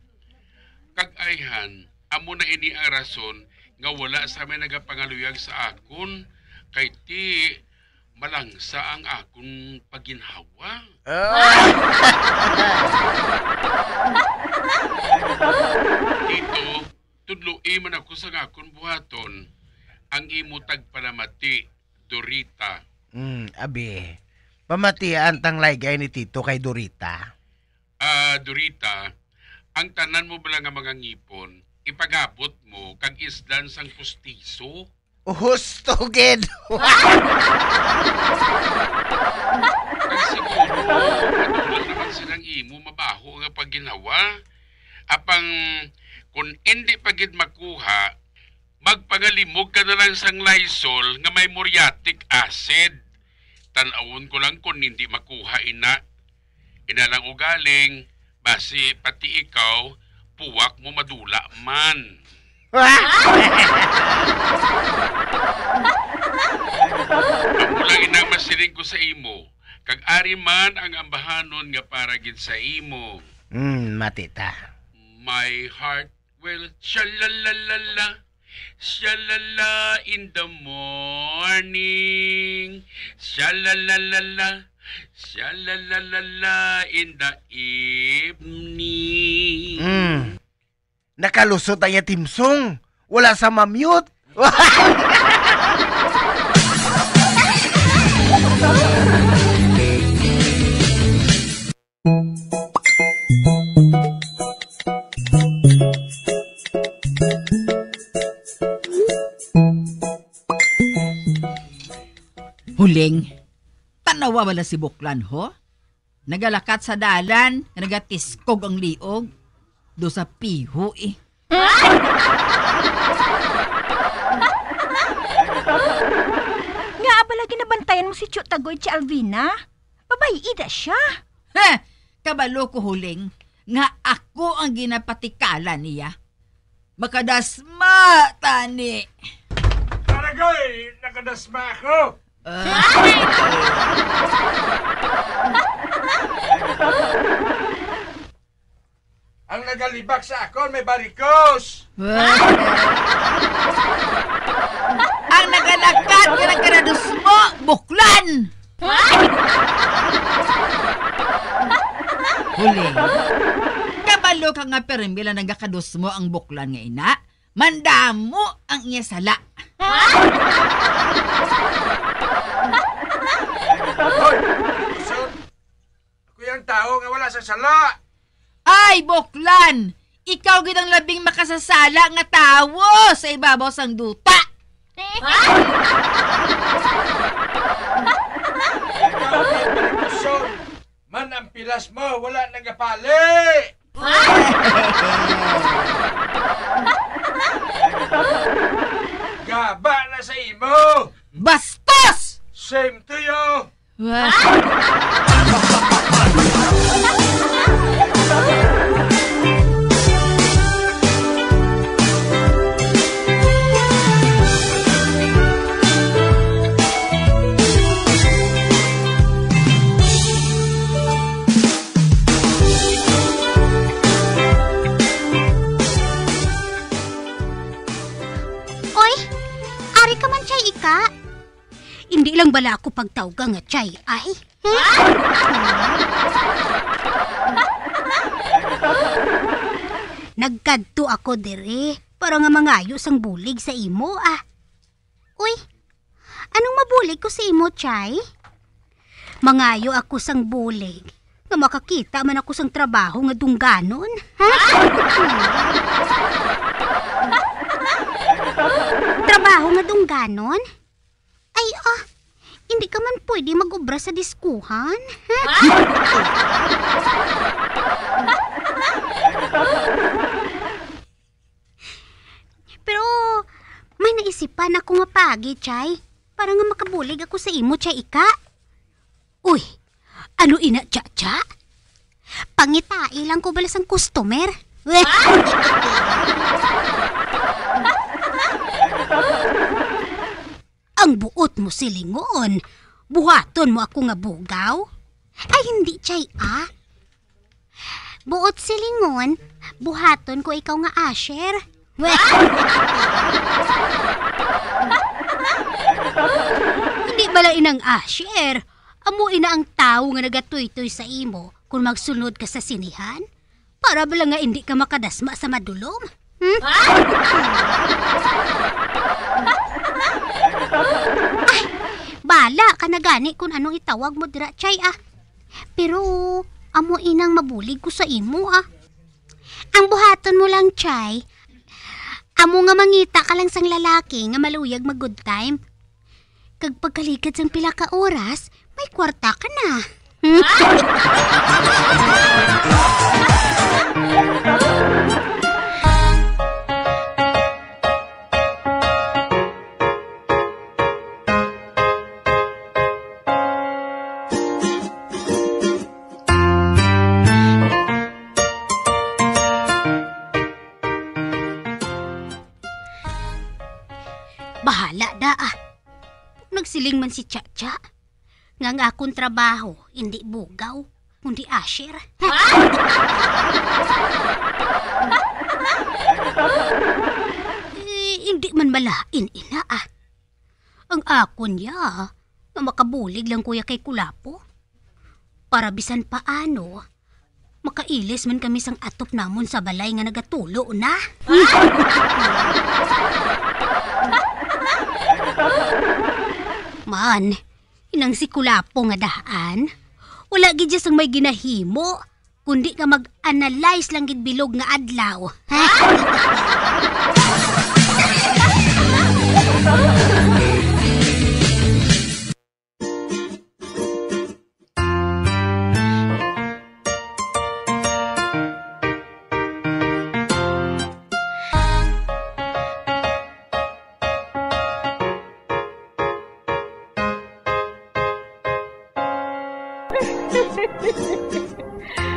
Kag ayhan, amo na ini ang rason nga wala sa may nagapangaluyag sa akon, kay ti malangsa ang akon pagginhawa. Ah. Tito, tudloi man ako sa akon buhaton ang imo tagpalamati, Dorita. Mm, abi. Pamatian tang laygay ni Tito kay Dorita. Ah, Dorita, ang tanan mo bala nga mga ngipon, ipagabot mo kag isdan sang pustiso? Husto gid. Kag siguro, madula naman silang imo mabaho nga pagginhawa. Apang kun indi pa gid makuha, magpangalimog ka na lang sang Lysol nga may muriatic acid. Tan-awon ko lang kun hindi makuha ina. Ina lang ugaling, basi pati ikaw, puwak mo madula man. Amo lang inang masiling ko sa imo, kag ari man ang ambahanon nga para gid sa imo. Hmm, mati ta. My heart will sha-la-la-la-la, sha-la-la in the morning, sha-la-la-la-la, sha-la-la-la-la in the evening. Mm. Nakalusot ang iya timsong. Wala sa mamute. Huling, tanawa bala si Buklan, ho? Nagalakat sa dalan nga nagatiskog ang liog. Do sa piho, eh. Nga abala ginabantayan mo si Tio Tagoy, Tia Alvina? Babayi da siya. Heh! Kabalo ko, Huling, nga ako ang ginapatikala niya. Makadasma tani. Tagoy, nakadasma ako. Ah. Ang nagalibak sa akon may barikos. Ang nagalakat nga nagkadasma, Buklan! Huling, kabalo ka nga permi lang nagakadasma ang Buklan nga ina? Mandamo ang iya sala. Hoy! Kusog! Ako yung tao nga wala sa sala! Ay, buklan! Ikaw gid ang labing makasasala nga tawo sa ibabaw sang duta! Ikaw, Kusog! Man ang pilas mo, wala nagapali! Gaba na sa imo! Bastos! Same to you! Wa- Oy, ari ka man, Chay Ika. Indi lang bala ako pagtawga nga Chay, ay? Nagkadto ako diri para nga mangayo sang bulig sa imo, ah. Uy, anong mabulig ko sa imo, Chay? Mangayo ako sang bulig nga makakita man ako sang trabaho nga dungganon. Ha? Trabaho nga dungganon? Ay, ah, hindi ka man pwede mag-obra sa diskuhan? Ha? Pero may naisipan ako nga paagi, Chay, para nga makabulig ako sa imo, Chay Ika. Uy, ano ina, Cha-Cha? Pangitai lang ko bala sang customer. Ang buot mo silingon, buhaton mo ako nga bugaw? Ay, hindi, Chay, ah. Buot silingon, buhaton ko ikaw nga usher. Hindi bala inang usher. Amo ina ang tawo nga nagatuytoy sa imo kon magsunod ka sa sinihan, para bala nga indi ka makadasma sa madulom. Hmm? Ay, bala ka na gani kung anong itawag mo dira, Chay, ah. Pero amo inang mabulig ko sa imo, ah. Ang buhaton mo lang, Chay, amo nga mangita ka lang sang lalaki nga maluyag mag-good time. Kag pagkaligad sang pila ka oras, may kwarta ka na. Bahala da, ah. Nagsiling man si Chacha nga ang akon trabaho indi bugaw, kundi usher. Eh, indi man malain, ina, ah. Ang akon ya, nga makabulig lang ko ya kay Kulapo. Para bisan paano, makailis man kami sang atop namon sa balay nga nagatulo na. Man, inang si Kulapo nga daan, wala gid siya sang may ginahimo, kundi nga mag-analyze lang gid bilog nga adlaw.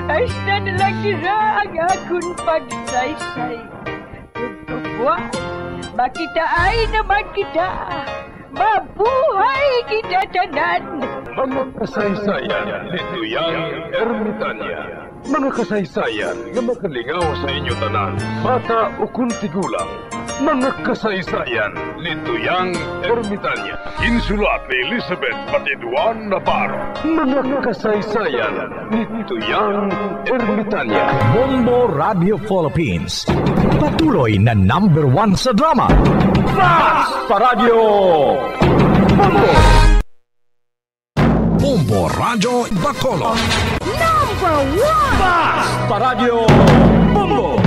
Hasta na lang dira ang akon pagsaysay. Ug buwas, makitaay naman kita. Mabuhay kita tanan! Mga kasaysayan ni Tuyang Ermitanya. Mga kasaysayan nga makalingaw sa inyo tanan, bata ukon tigulang. Mga kasaysayan ni Tuyang Ermitanya. Insulat ni Elizabeth Patiduan Navarro. Mga kasaysayan ni Tuyang Ermitanya. Bombo Radio Philippines. Patuloy na number one sa drama. Basta Radyo Bombo! Bombo Radyo Bacolod. Number one! Basta Radyo Bombo!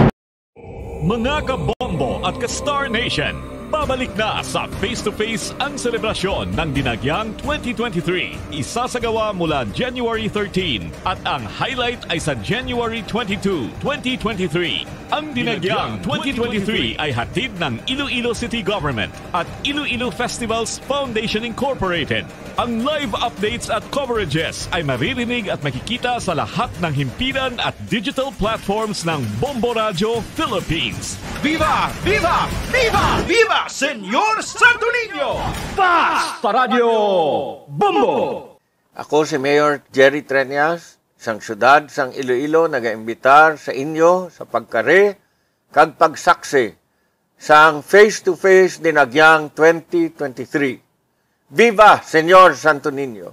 Mga kabombo at ka-Star Nation, pabalik na sa Face to Face ang selebrasyon ng Dinagyang twenty twenty-three. Isasagawa mula January thirteen at ang highlight ay sa January twenty-two, twenty twenty-three. Ang Dinagyang twenty twenty-three ay hatid ng Iloilo City Government at Iloilo Festivals Foundation Incorporated. Ang live updates at coverages ay maririnig at makikita sa lahat ng himpilan at digital platforms ng Bombo Radyo Philippines. Viva! Viva! Viva! Viva Señor Santo Niño! Basta Radyo Bombo! Ako si Mayor Jerry Treñas, sang siyudad sang Iloilo, nagaimbitar sa inyo sa pagkari kag pagsaksi sang face-to-face Dinagyang twenty twenty-three. Viva Señor Santo Niño!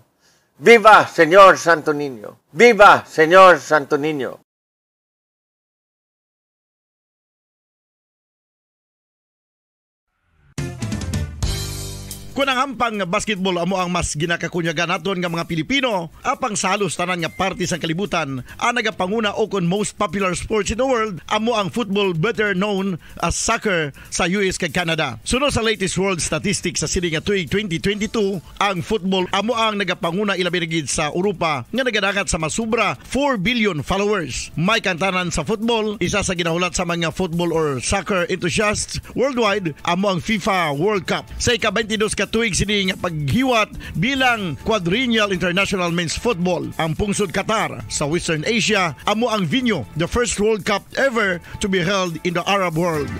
Viva Señor Santo Niño! Viva Señor Santo Niño! Kon ang hampang nga basketball amo ang mas ginakakunyagan naton nga mga Pilipino, apang sa halos tanan nga parte sang kalibutan, ang nagapanguna o kon most popular sports in the world amo ang football, better known as soccer, sa U S kag Canada. Suno sa latest world statistics sa sini nga tuig twenty twenty-two, ang football amo ang nagapanguna, ilabi na gid sa Europa nga nagadangat sa masubra four billion followers. May kantanan sa football, isa sa ginahulat sa mga football or soccer enthusiasts worldwide amo ang FIFA World Cup. Sa ika-twenty-dos ka tuig sini nga paghiwat bilang Quadrennial International Men's Football, ang pungsod Qatar sa Western Asia amo ang venue, the first World Cup ever to be held in the Arab world.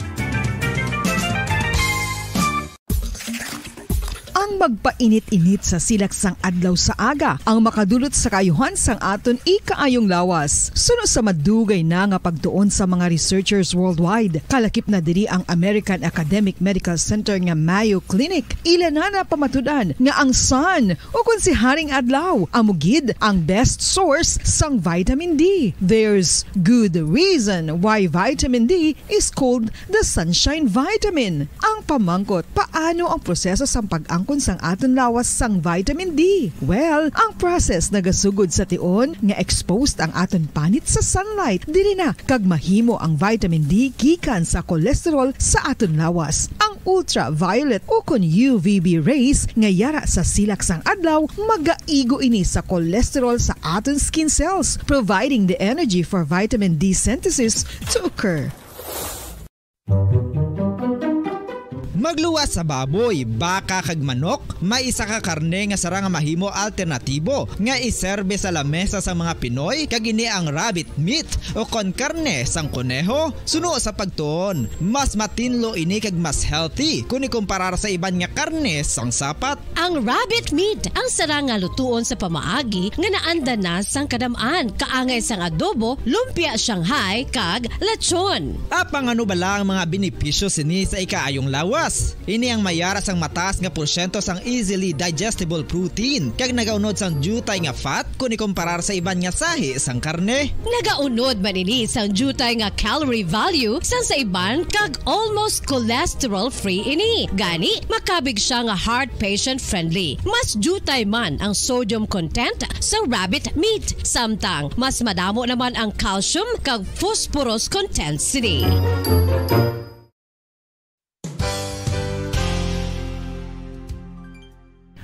Ang magpainit-init sa silak sang adlaw sa aga ang makadulot sa kaayuhan sang aton ikaayong lawas. Suno sa madugay na nga pagtuon sa mga researchers worldwide, kalakip na diri ang American Academic Medical Center nga Mayo Clinic. Ila na napamatud-an nga ang sun, o kon si Haring Adlaw, amo gid ang best source sang vitamin D. There's good reason why vitamin D is called the sunshine vitamin. Ang pamangkot, paano ang proseso sang pag-angkon sang aton lawas sang vitamin D? Well, ang process nagasugod sa tion nga exposed ang aton panit sa sunlight. Diri na kag mahimo ang vitamin D gikan sa cholesterol sa aton lawas. Ang ultraviolet o kon U V B rays nga yara sa silak sang adlaw magaigo ini sa cholesterol sa aton skin cells, providing the energy for vitamin D synthesis to occur. Magluwas sa baboy, baka kag manok, may isa ka karne nga sarang nga mahimo alternatibo nga iserbe sa lamesa sang mga Pinoy, kag ini ang rabbit meat o kon karne sang koneho. Suno sa pagtuon, mas matinlo ini kag mas healthy kon ikumparar sa iban nga karne sang sapat. Ang rabbit meat ang sarang nga lutuon sa pamaagi nga naanda na sang kadam-an, kaangay sang adobo, lumpia Shanghai, kag lechon. Apang ano bala ang mga benepisyo sini sa ikaayong lawas? Ini ang mayara sang mataas nga porsyento sang easily digestible protein, kag nagaunod sang diutay nga fat kon ikumparar sa iban nga sahi sang karne. Nagaunod man ini sang diutay nga calorie value sang sa iban, kag almost cholesterol-free ini. Gani, makabig sia nga heart patient-friendly. Mas diutay man ang sodium content sa rabbit meat, samtang mas madamo naman ang calcium kag phosphorus content sini.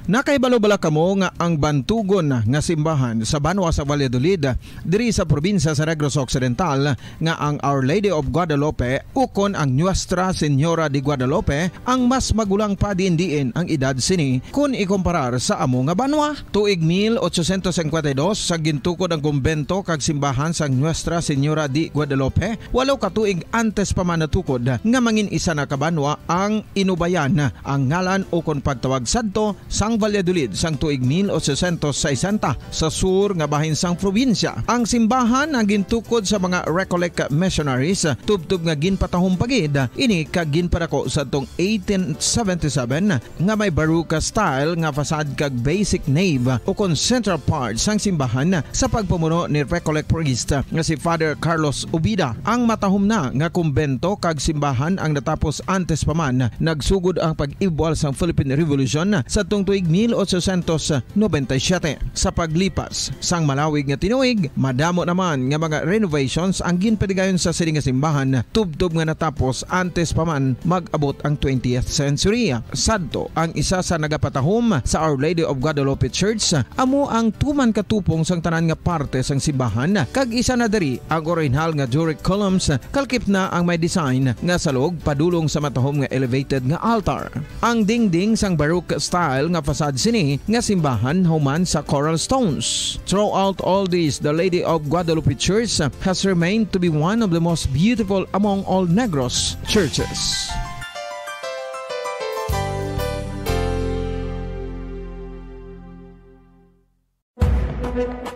Nakahibalo bala kamo nga ang bantugon nga simbahan sa banwa sa Valladolid, diri sa probinsya sa Negros Occidental, nga ang Our Lady of Guadalupe ukon ang Nuestra Señora de Guadalupe ang mas magulang pa diin-diin ang edad sini kon ikumparar sa amo nga banwa? Tuig mil ochocientos cincuenta y dos sa gintukod ang kumbento kag simbahan sang Nuestra Señora de Guadalupe, walo ka tuig antes pa man natukod nga mangin isa na ka banwa ang Inubayan, ang ngalan ukon pagtawag sadto sang Valladolid sang tuig mil ochocientos sesenta sa sur nga bahin sang probinsya. Ang simbahan ang gintukod sa mga Recollect missionaries, tubtob nga ginpatahom pa gid ini kag ginpadako sa tong eighteen seventy-seven nga may Baroque style nga facade kag basic nave ukon central part sang simbahan sa pagpamuno ni Recollect priest nga si Father Carlos Ubida. Ang matahom na nga kumbento kag simbahan ang natapos antes pa man nagsugod ang pag-ibwal sang Philippine Revolution sadtong tuig mil ochocientos noventa y siete. Sa paglipas sang malawig nga tinuig, madamo naman nga mga renovations ang ginpatigayon sa sini nga simbahan, tubtob nga natapos antes pa man mag-abot ang twentieth century. Sadto, ang isa sa nagapatahom sa Our Lady of Guadalupe Church amo ang tuman katupong sang tanan nga parte sang simbahan, kag isa na diri ang orihinal nga Doric columns, kalkip na ang may design nga salog padulong sa matahom nga elevated nga altar. Ang dingding sang Baroque style nga facade sini nga simbahan human sa coral stones. Throughout all this, the Lady of Guadalupe Church has remained to be one of the most beautiful among all Negros churches.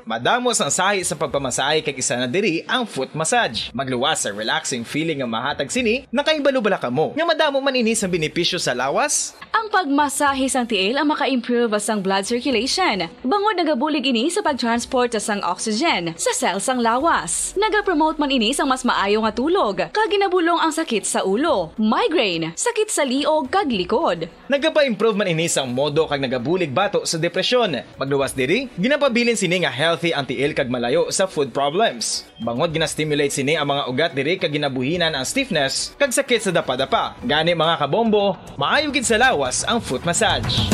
Madamo sang sahi sa pagpamasahe, kag isa na diri ang foot massage. Magluwas sa relaxing feeling nga mahatag sini. Nakahibalo bala kamo nga madamo man ini sang benepisyo sa lawas? Ang pagmasahe sang tiil ang maka-improve sang blood circulation, bangod nagabulig ini sa pag-transport sang oxygen sa cell sang lawas. Nagapromote man ini sang mas maayo nga tulog, kag ginabulong ang sakit sa ulo, migraine, sakit sa liog, kag likod. Nagapa-improve man ini sang modo kag nagabulig bato sa depresyon. Magluwas diri, ginapabilin sini nga healthy ang tiil kag malayo sa foot problems. Bangod gina-stimulate sini ang mga ugat diri kag ginabuhinan ang stiffness kag sakit sa dapadapa. Gani, mga kabombo, maayo gid sa lawas ang foot massage.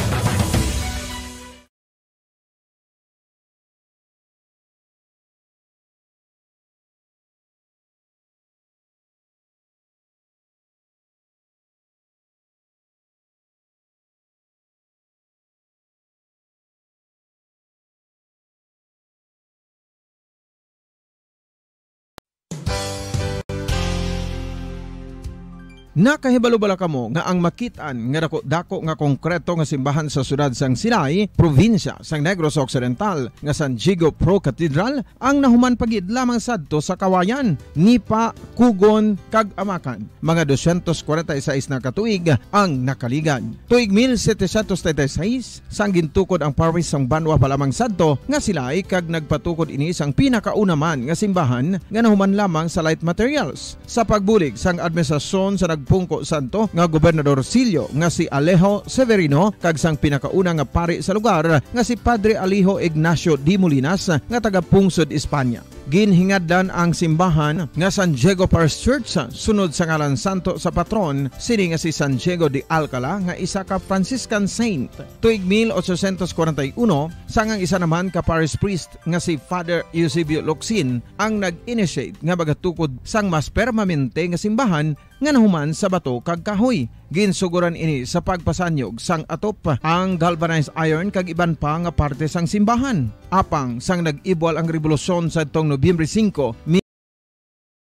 Nakahibalo bala kamo nga ang makit-an nga daku-daku nga konkreto nga simbahan sa siyudad sang Silay, probinsya sang Negros Occidental, nga San Diego Pro Cathedral, ang nahuman pa gid lamang sadto sa Kawayan, Nipa, Cugon, kag Amacan, mga dosyentos kwarenta y seis na ka tuig ang nakaligad. Tuig mil setecientos treinta y seis, sang gintukod ang parish sang banwa pa lamang sadto nga Silay, kag nagpatukod ini sang pinakauna man nga simbahan nga nahuman lamang sa light materials. Sa pagbulig sang administrasyon sa nagpungko sadto nga Gobernador Sillo nga si Alejo Severino kag sang pinakauna nga pari sa lugar nga si Padre Alejo Ignacio de Molinas nga taga-pungsod Espanya. Ginhingadlan ang simbahan nga San Diego Parish Church sunod sa ngalan santo sa patron sini nga si San Diego de Alcala nga isa ka Franciscan saint. Tuig mil ochocientos kwarenta y uno, sang ang isa naman ka parish priest nga si Father Eusebio Locsin ang nag-initiate nga magatukod sang mas permanente nga simbahan nga nahuman sa bato kag kahoy. Ginsuguran ini sa pagpasanyog sang atop, ang galvanized iron kag iban pa nga parte sang simbahan. Apang sang nag-ibwal ang rebolusyon sadtong Nobyembre singko, mi-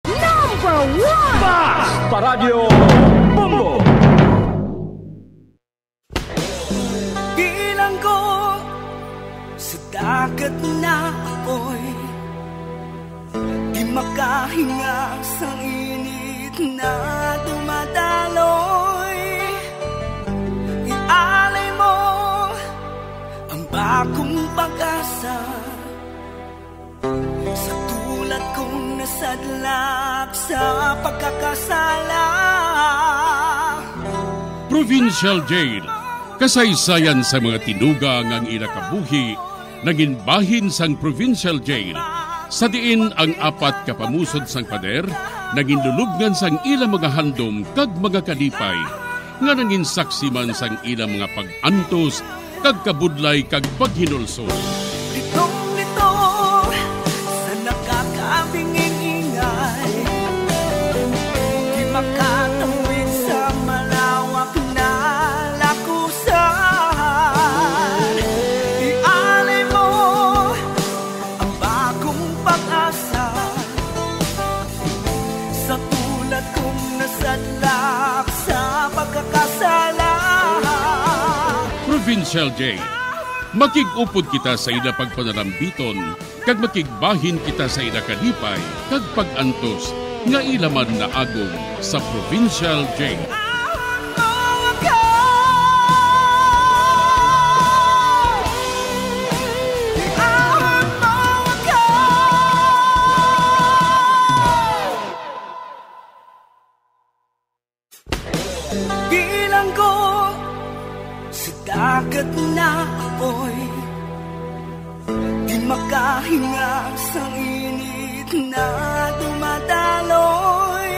Number one! Fast Paradyo Bombo! Bilanggo sa dagat na apoy, di makahinga sa init na dumadaloy. Ialay mo ang bagong pag-asa sa tulad kong nasadlak sa pagkakasala. Provincial Jail, kasaysayan sa mga tinuga nga ang ila kabuhi nangin bahin sang Provincial Jail, sa diin ang apat ka pamusod sang pader nangin lulubngan sang ilang mga handom kag mga kalipay, nga nangin saksi man sang ilang mga pag-antos kag kabudlay kag paghinulsol. Litong-lito sa nakakabinging ingay, di makatawid sa malawak na lakusan. Ialay mo ang bagong pag-asa sa tulad kong nasadlak sa pagkakasala. Provincial Shell J. Makig-upod kita sa ila pagpanalambiton, kag makigbahin kita sa ila kalipay kag pag-antos nga ila man naagom sa Provincial J. Bilanggo sa dagat na apoy, di makahinga sang init na dumadaloy.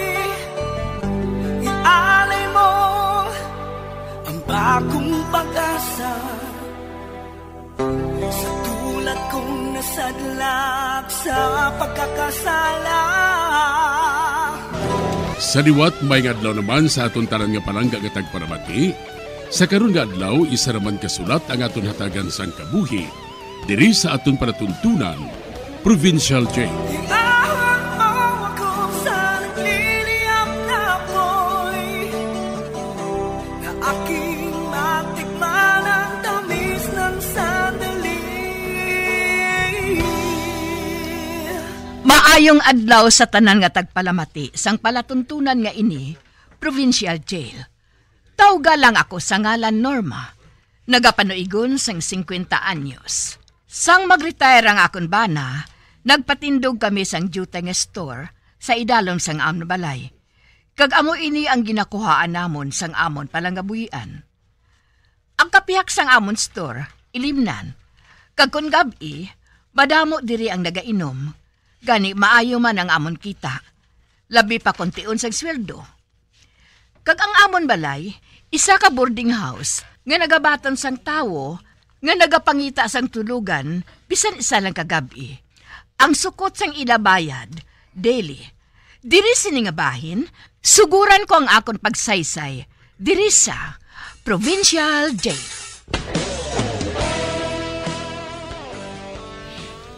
Ialay mo ang bagong pag-asa sa tulad kong nasadlak sa pagkakasala. Sa liwat, maayong adlaw naman sa aton tanan nga palangga nga tagpalamati. Sa karon nga adlaw, isa naman ka sulat ang aton hatagan sang kabuhi diri sa aton palatuntunan, Provincial J. Iahon mo ako sa nagliliyab na apoy, na aking matikman ang tamis ng sandali. Maayong adlaw sa tanan nga tagpalamati sang palatuntunan nga ini, Provincial Jail. Tawga lang ako sa ngalan Norma. Nagapanuigon sang singkwenta anyos. Sang mag-retire ang akon bana, nagpatindog kami sang diutay nga store sa idalom sang amon balay. Kag amo ini ang ginakuhaan namon sang amon palangabuhian. Ang kapihak sang amon store, ilimnan. Kag kon gab-i, madamo diri ang nagainom. Gani maayo man ang amon kita. Labi pa kon tion sang sweldo. Kag ang amon balay, isa ka boarding house nga nagabaton sang tawo nga nagapangita sang tulugan bisan isa lang ka gab-i. Ang sukot sang ila bayad, daily. Diri sini nga bahin, suguran ko ang akon pagsaysay diri sa Provincial Jail.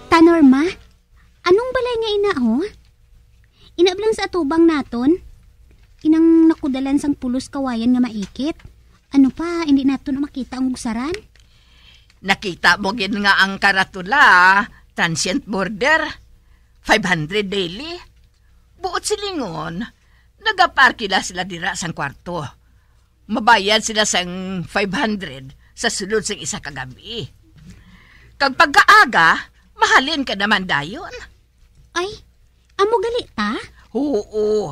Ta, Norma, anong balay nga ina, oh? Ina bala sa atubang naton? Inang nakudalan sang pulos kawayan nga maikit. Ano pa, hindi naton makita ang ugsaran? Nakita mo gid nga ang karatula, transient boarder, five hundred daily. Buot silingon, nagaparkila sila dira sang kwarto. Mabayad sila sang five hundred sa sulod sang isa ka gabi. Kag pagkaaga, mahalin ka naman dayon. Ay, amo gali ta? Oo.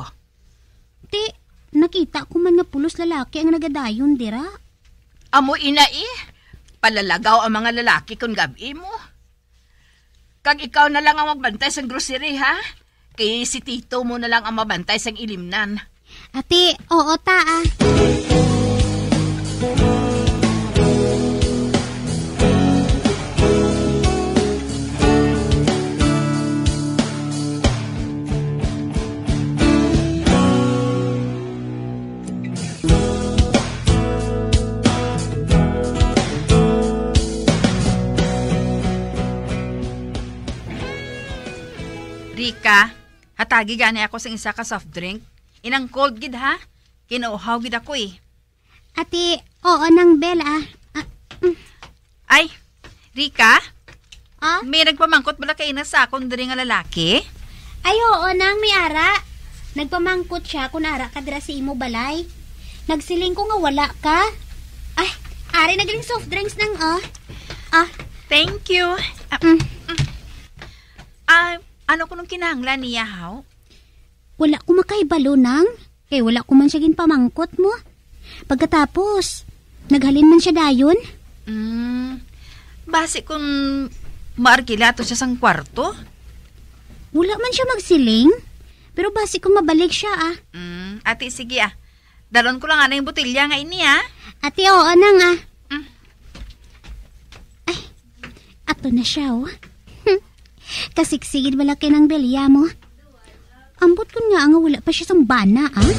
Ti, nakita ko man nga pulos lalaki ang nagadayon dira. Amo ina, eh. Palalagaw ang mga lalaki kon gab-i mo. Kag ikaw na lang ang magbantay sang grocery, ha? Kay si Tito mo na lang ang mabantay sang ilimnan. Ati, oo ta, ah. Rika, hatagi gani ako sing isa ka soft drink. Inang cold gid, ha? Kinauhaw gid ako, eh. Ati, oo nang, Bel, ah. Ah, mm. Ay, Rika? Ah? May nagpamangkot bala kaina sa akon diri nga lalaki? Ay, oo nang, may ara. Nagpamangkot siya kung ara ka dira sa imo balay. Nagsiling ko nga wala ka. Ay, ari na galing soft drinks nang, oh. Ah. Thank you. Ah, Mm. mm. Ah, ano kunong kinahanglan niya, haw? Wala ko makahibalo, nang. Kay wala ko man siya ginpamangkot mo. Pagkatapos, naghalin man siya dayon. Mm, basi kung maarkila to siya sang kwarto? Wala man siya magsiling. Pero basi kung mabalik siya, ah. Mm, ati, sige, ah. Dalon ko lang anay yung botelya nga ini, ah. Ati, oo, nang, ah. Mm. Ay, ato na siya, oh. Hmm. Kasiksigid bala kay nang Belia mo. Ambot kun nga nga wala pa siya sang bana, ah?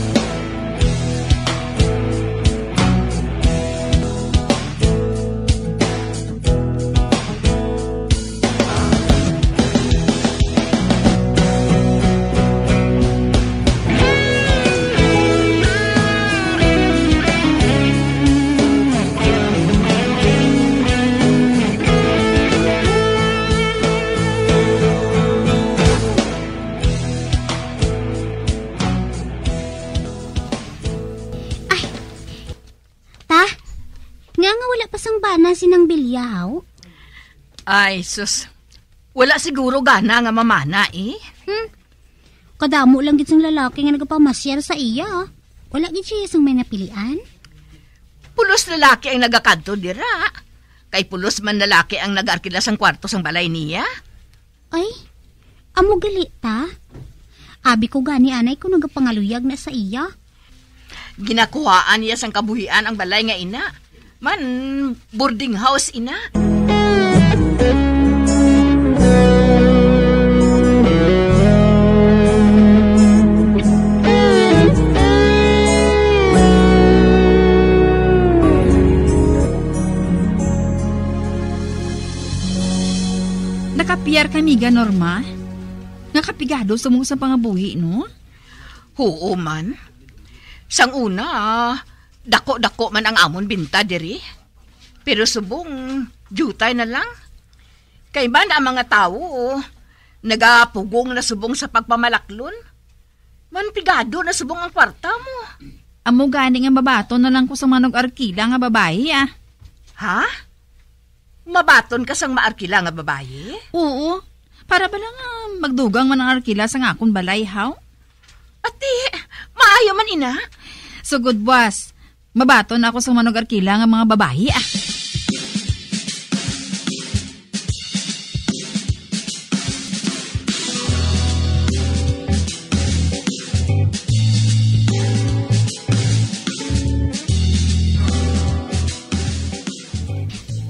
Yaw? Ay, sus. Wala siguro gana nga mamana, eh. Hmm. Kadamo lang gid sang lalaki nga nagapamasyar sa iya. Wala gid siya sang may napilian. Pulos lalaki ang nagakadto dira. Kay pulos man lalaki ang nag-arkila sang kwarto sang balay niya. Ay, amo gali ta? Abi ko gani anay ko nagapangaluyag na sa iya. Ginakuhaan niya sang kabuhian ang balay nga ina. Man, boarding house ina. Nakapiyar ka, amiga Norma? Nga kapigado sa mong sa pangabuhi, no? Huo man. Sang una, dako-dako man ang amon binta diri. Pero subong, diutay na lang. Kay man ang mga tawo, nagapugong na subong sa pagpamalaklon. Man pigado na subong ang kwarta mo. Amo gani nga mabaton na lang ko sa manug-arkila nga babayi, ah. Ha? Mabaton ka sang maarkila nga babayi? Oo. Para bala nga magdugang man ang arkila sang akon balay, haw? Ati, maayo man ina. Sugod, boss. Mabaton ako sa manug-arkila nga mga babayi, ah.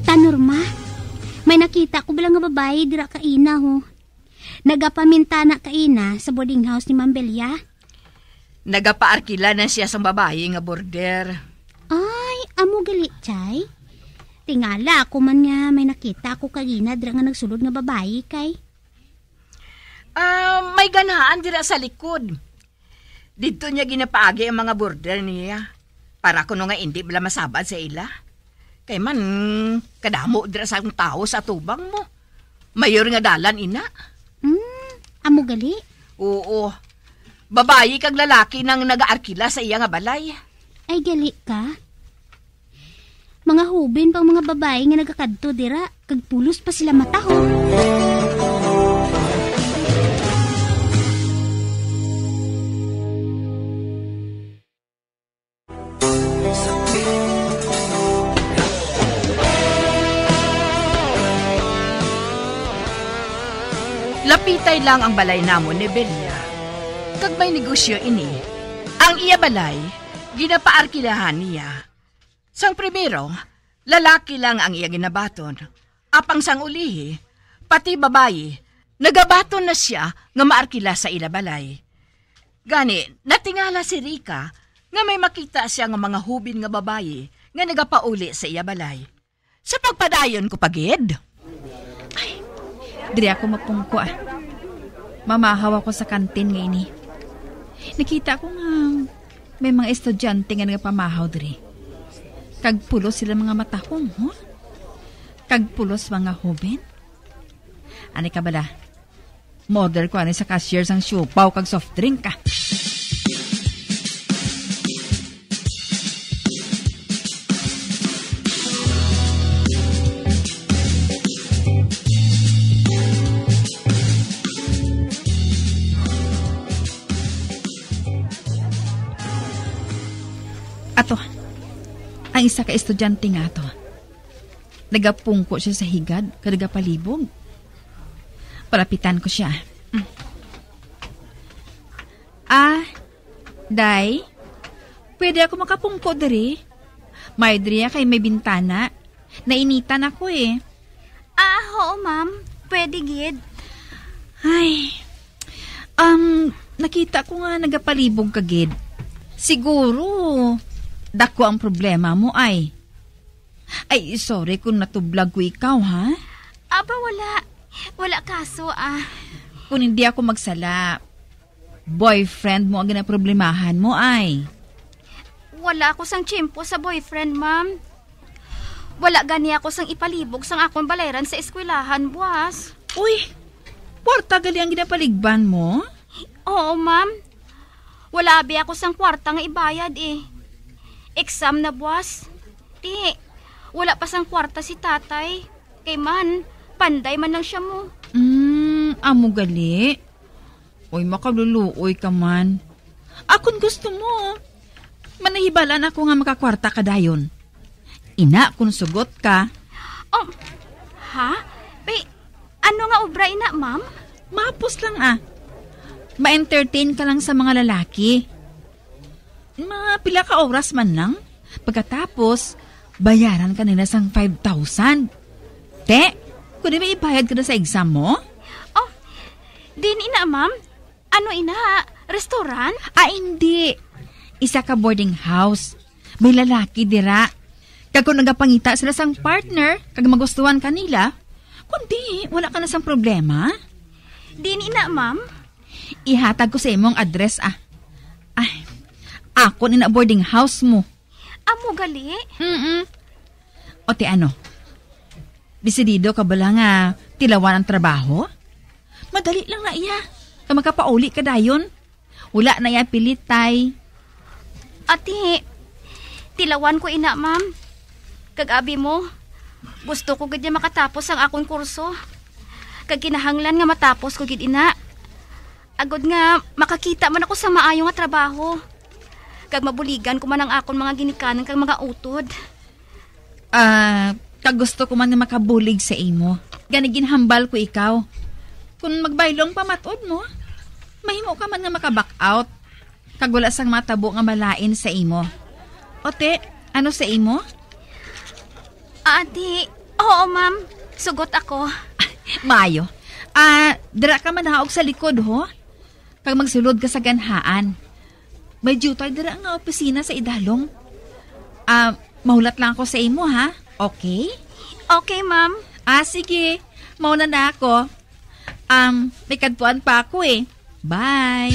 Ta, Norma, may nakita ko bala nga babayi dira kaina, ho. Nagapamintana kaina sa boarding house ni Ma'am Belia. Nagapaarkila na siya sang babayi nga border. Ay, amo gali, Chay? Tingala ako man nga may nakita ako kagina dira nga nagsulod nga babayi kay. Ah, may ganahan dira sa likod. Didto niya ginapaagi ang mga border niya para kuno nga indi bala masabad sa ila. Kay man, kadamo dira sang tawo sa atubang mo. Mayor nga dalan ina. Hmm, amo gali? Oo. Babayi kag lalaki nang nagaarkila sa iya nga balay. Ay, gali ka? Mga hubin pang mga babayi nga nagakadto dira, kag pulos pa sila matahom. Lapitay lang ang balay namon ni Belia, kag may negosyo ini. Ang iya balay, ginapaarkilahan niya. Sang primero, lalaki lang ang iya ginabaton. Apang sang ulihi, pati babayi, nagabaton na sia nga maarkila sa ila balay. Gani, natingala si Rica nga may makita sia nga mga hubin nga babayi nga nagapauli sa iya balay. Sa pagpadayon ko pa gid. Ay, diri ako mapungko, ah. Mamahaw ako sa kantin nga ini. Nakita ko nga may mga estudyante nga nagapamahaw diri. Kag pulos sila mga matahom, ho? Kag pulos mga hoben. Ani ka bala? Model ko ani sa cashier sang siupaw kag soft drink, ah. Ato, ang isa ka estudyante nga ato. Nagapungko siya sa higad kag nagapalibog. Palapitan ko siya. Mm. Ah, day, pwede ako makapungko diri? May diri kay may bintana. Nainitan ako eh. Ah, oo, ma'am. Pwede gid. Ay, um, nakita ko nga nagapalibog ka gid. Siguro, dako ang problema mo ay. Ay, sorry kung natublag ko ikaw, ha? Aba, wala. Wala kaso, ah. Kung hindi ako magsala, boyfriend mo ang ginaproblemahan mo, ay. Wala ako sang tiyempo sa boyfriend, ma'am. Wala gani ako sang ipalibog sang akon balayran sa eskwelahan, buwas. Uy, kwarta gali ang ginapaligban mo? Oo, ma'am. Wala abi ako sang kwarta nga ibayad, eh. Exam na buwas. Ti, wala pa sang kwarta si tatay. Kay man, panday man lang siya mo. Hmm, amo gali. Uy, makaluluoy ka man. Ah, kung gusto mo, manahibalan ako nga makakwarta ka dayon. Ina, kung sugot ka. Oh, ha? May, ano nga obra ina, ma'am? Mapos lang, ah. Ma-entertain ka lang sa mga lalaki. Mga pila ka oras man lang. Pagkatapos, bayaran ka nila sang five thousand. Te, kundi may ibayad ka na sa exam mo? Oh, din ina, ma'am. Ano ina? Restaurant? Ah, hindi. Isa ka boarding house. May lalaki dira. Kag kung nagapangita sila sang partner, kag magustuhan ka nila, kundi wala ka na sang problema. Din ina, ma'am. Ihatag ko sa imo ang address, ah. Ay, ako ni na boarding house mo. Amo gali? Mm-mm. O ti ano? Desidido ka bala nga tilawan ang trabaho? Madali lang na iya. Ka makapauli ka dayon. Wala na iya pilit, tay. Ati, tilawan ko ina, ma'am. Kag abi mo, gusto ko gid nga makatapos ang akon kurso. Kag kinahanglan nga matapos ko gid ina. Agod nga makakita man ako sa maayo nga trabaho. Kag mabuligan ko man ang akon mga ginikanan kag mga utod. Ah, kag gusto ko man nga makabulig sa imo. Gani ginhambal ko ikaw. Kung magbaylo ang pamat-od mo, mahimo ka man nga maka-back out. Kag wala sang matabo nga malain sa imo. O ti, ano sa imo? Ati, oo, ma'am. Sugot ako. Maayo. Ah, dira ka manaog sa likod, ho? Kag magsulod ka sa ganhaan. May diutay dira nga opisina sa idalom. Ah, mahulat lang ako sa imo, ha? Okay? Okay, ma'am. Ah, sige. Mauna na ako. Um, may kadtuan pa ako, eh. Bye.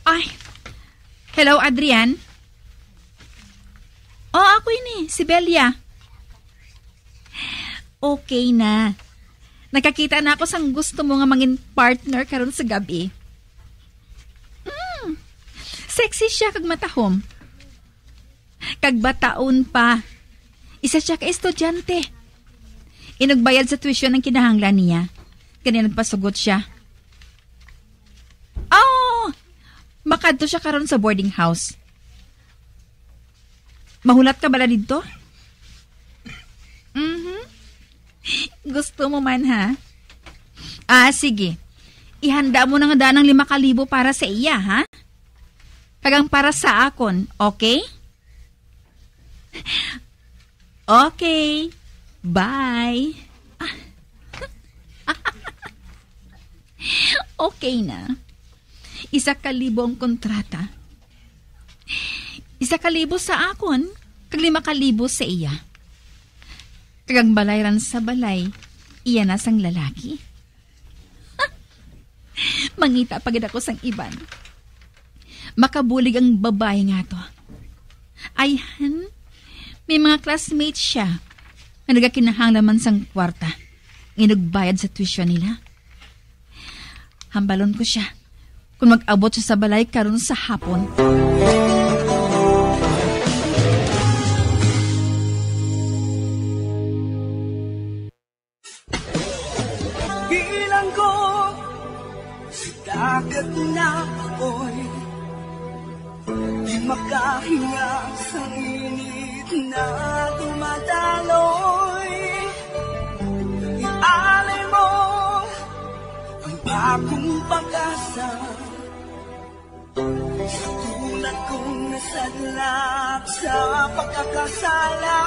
Ay, hello, Adrian? Oh, ako ini, si Belia. Okay na. Nakakita na ako sang gusto mo nga mangin partner karon sa gabi. Mm. Sexy siya kag matahom. Kag bataon pa. Isa siya ka estudyante. Inugbayad sa tuition ang kinahanglan niya. Gani nagpasugot siya. Oh! Makadto siya karon sa boarding house. Mahulat ka bala didto? Mhm. Gusto mo man, ha? Ah, sige. Ihanda mo na nga daan ang lima ka libo para sa iya, ha? Kag ang para sa akon, okay? Okay. Bye. Okay na. Isa ka libo ang kontrata. Isa ka libo sa akon, kag lima ka libo sa iya. Kag ang balayran sa balay, iya na sang lalaki. Mangita pa gid ako sang iban. Makabulig ang babayi nga to. Ayhan, may mga classmates siya nga nagakinahanglan man sang kwarta nga inugbayad sa tuition nila. Hambalon ko siya kung mag-abot siya sa balay karon sa hapon. Bilanggo sa dagat na apoy, di makahinga sa init na dumadaloy. Ialay mo ang bagong pag-asa. Sa tulad kong nasadlak sa pagkakasala.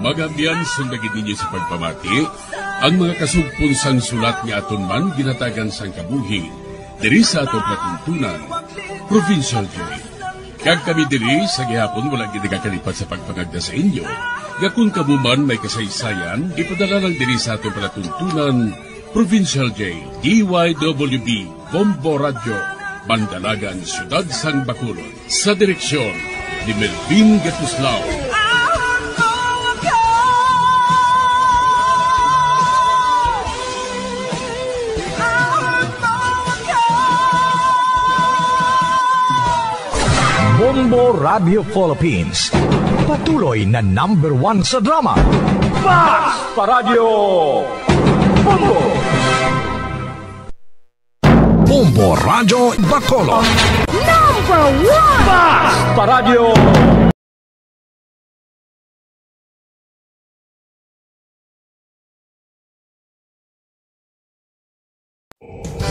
Mga abyan, sunda gid ninyo sa pagpamati ang mga kasugpon sang sulat nga aton man ginhatagan sang kabuhi diri sa aton palatuntunan, Provincial Joy. Kag kami diri sa gihapon wala gid nagakalipat sa pagpangagda sa inyo nga kon kamo man may kasaysayan, ipadala lang diri sa aton palatuntunan, Provincial J, D Y W B, Bombo Radyo. Bandalagan, Siyudad sang Bacolod. Sa direksyon ni Melvin Gatuslao. Bombo Radio Philippines, patuloy na number one sa drama. Basta Radyo Bombo! Bombo Radyo Bacolod. Number one! Basta Radyo!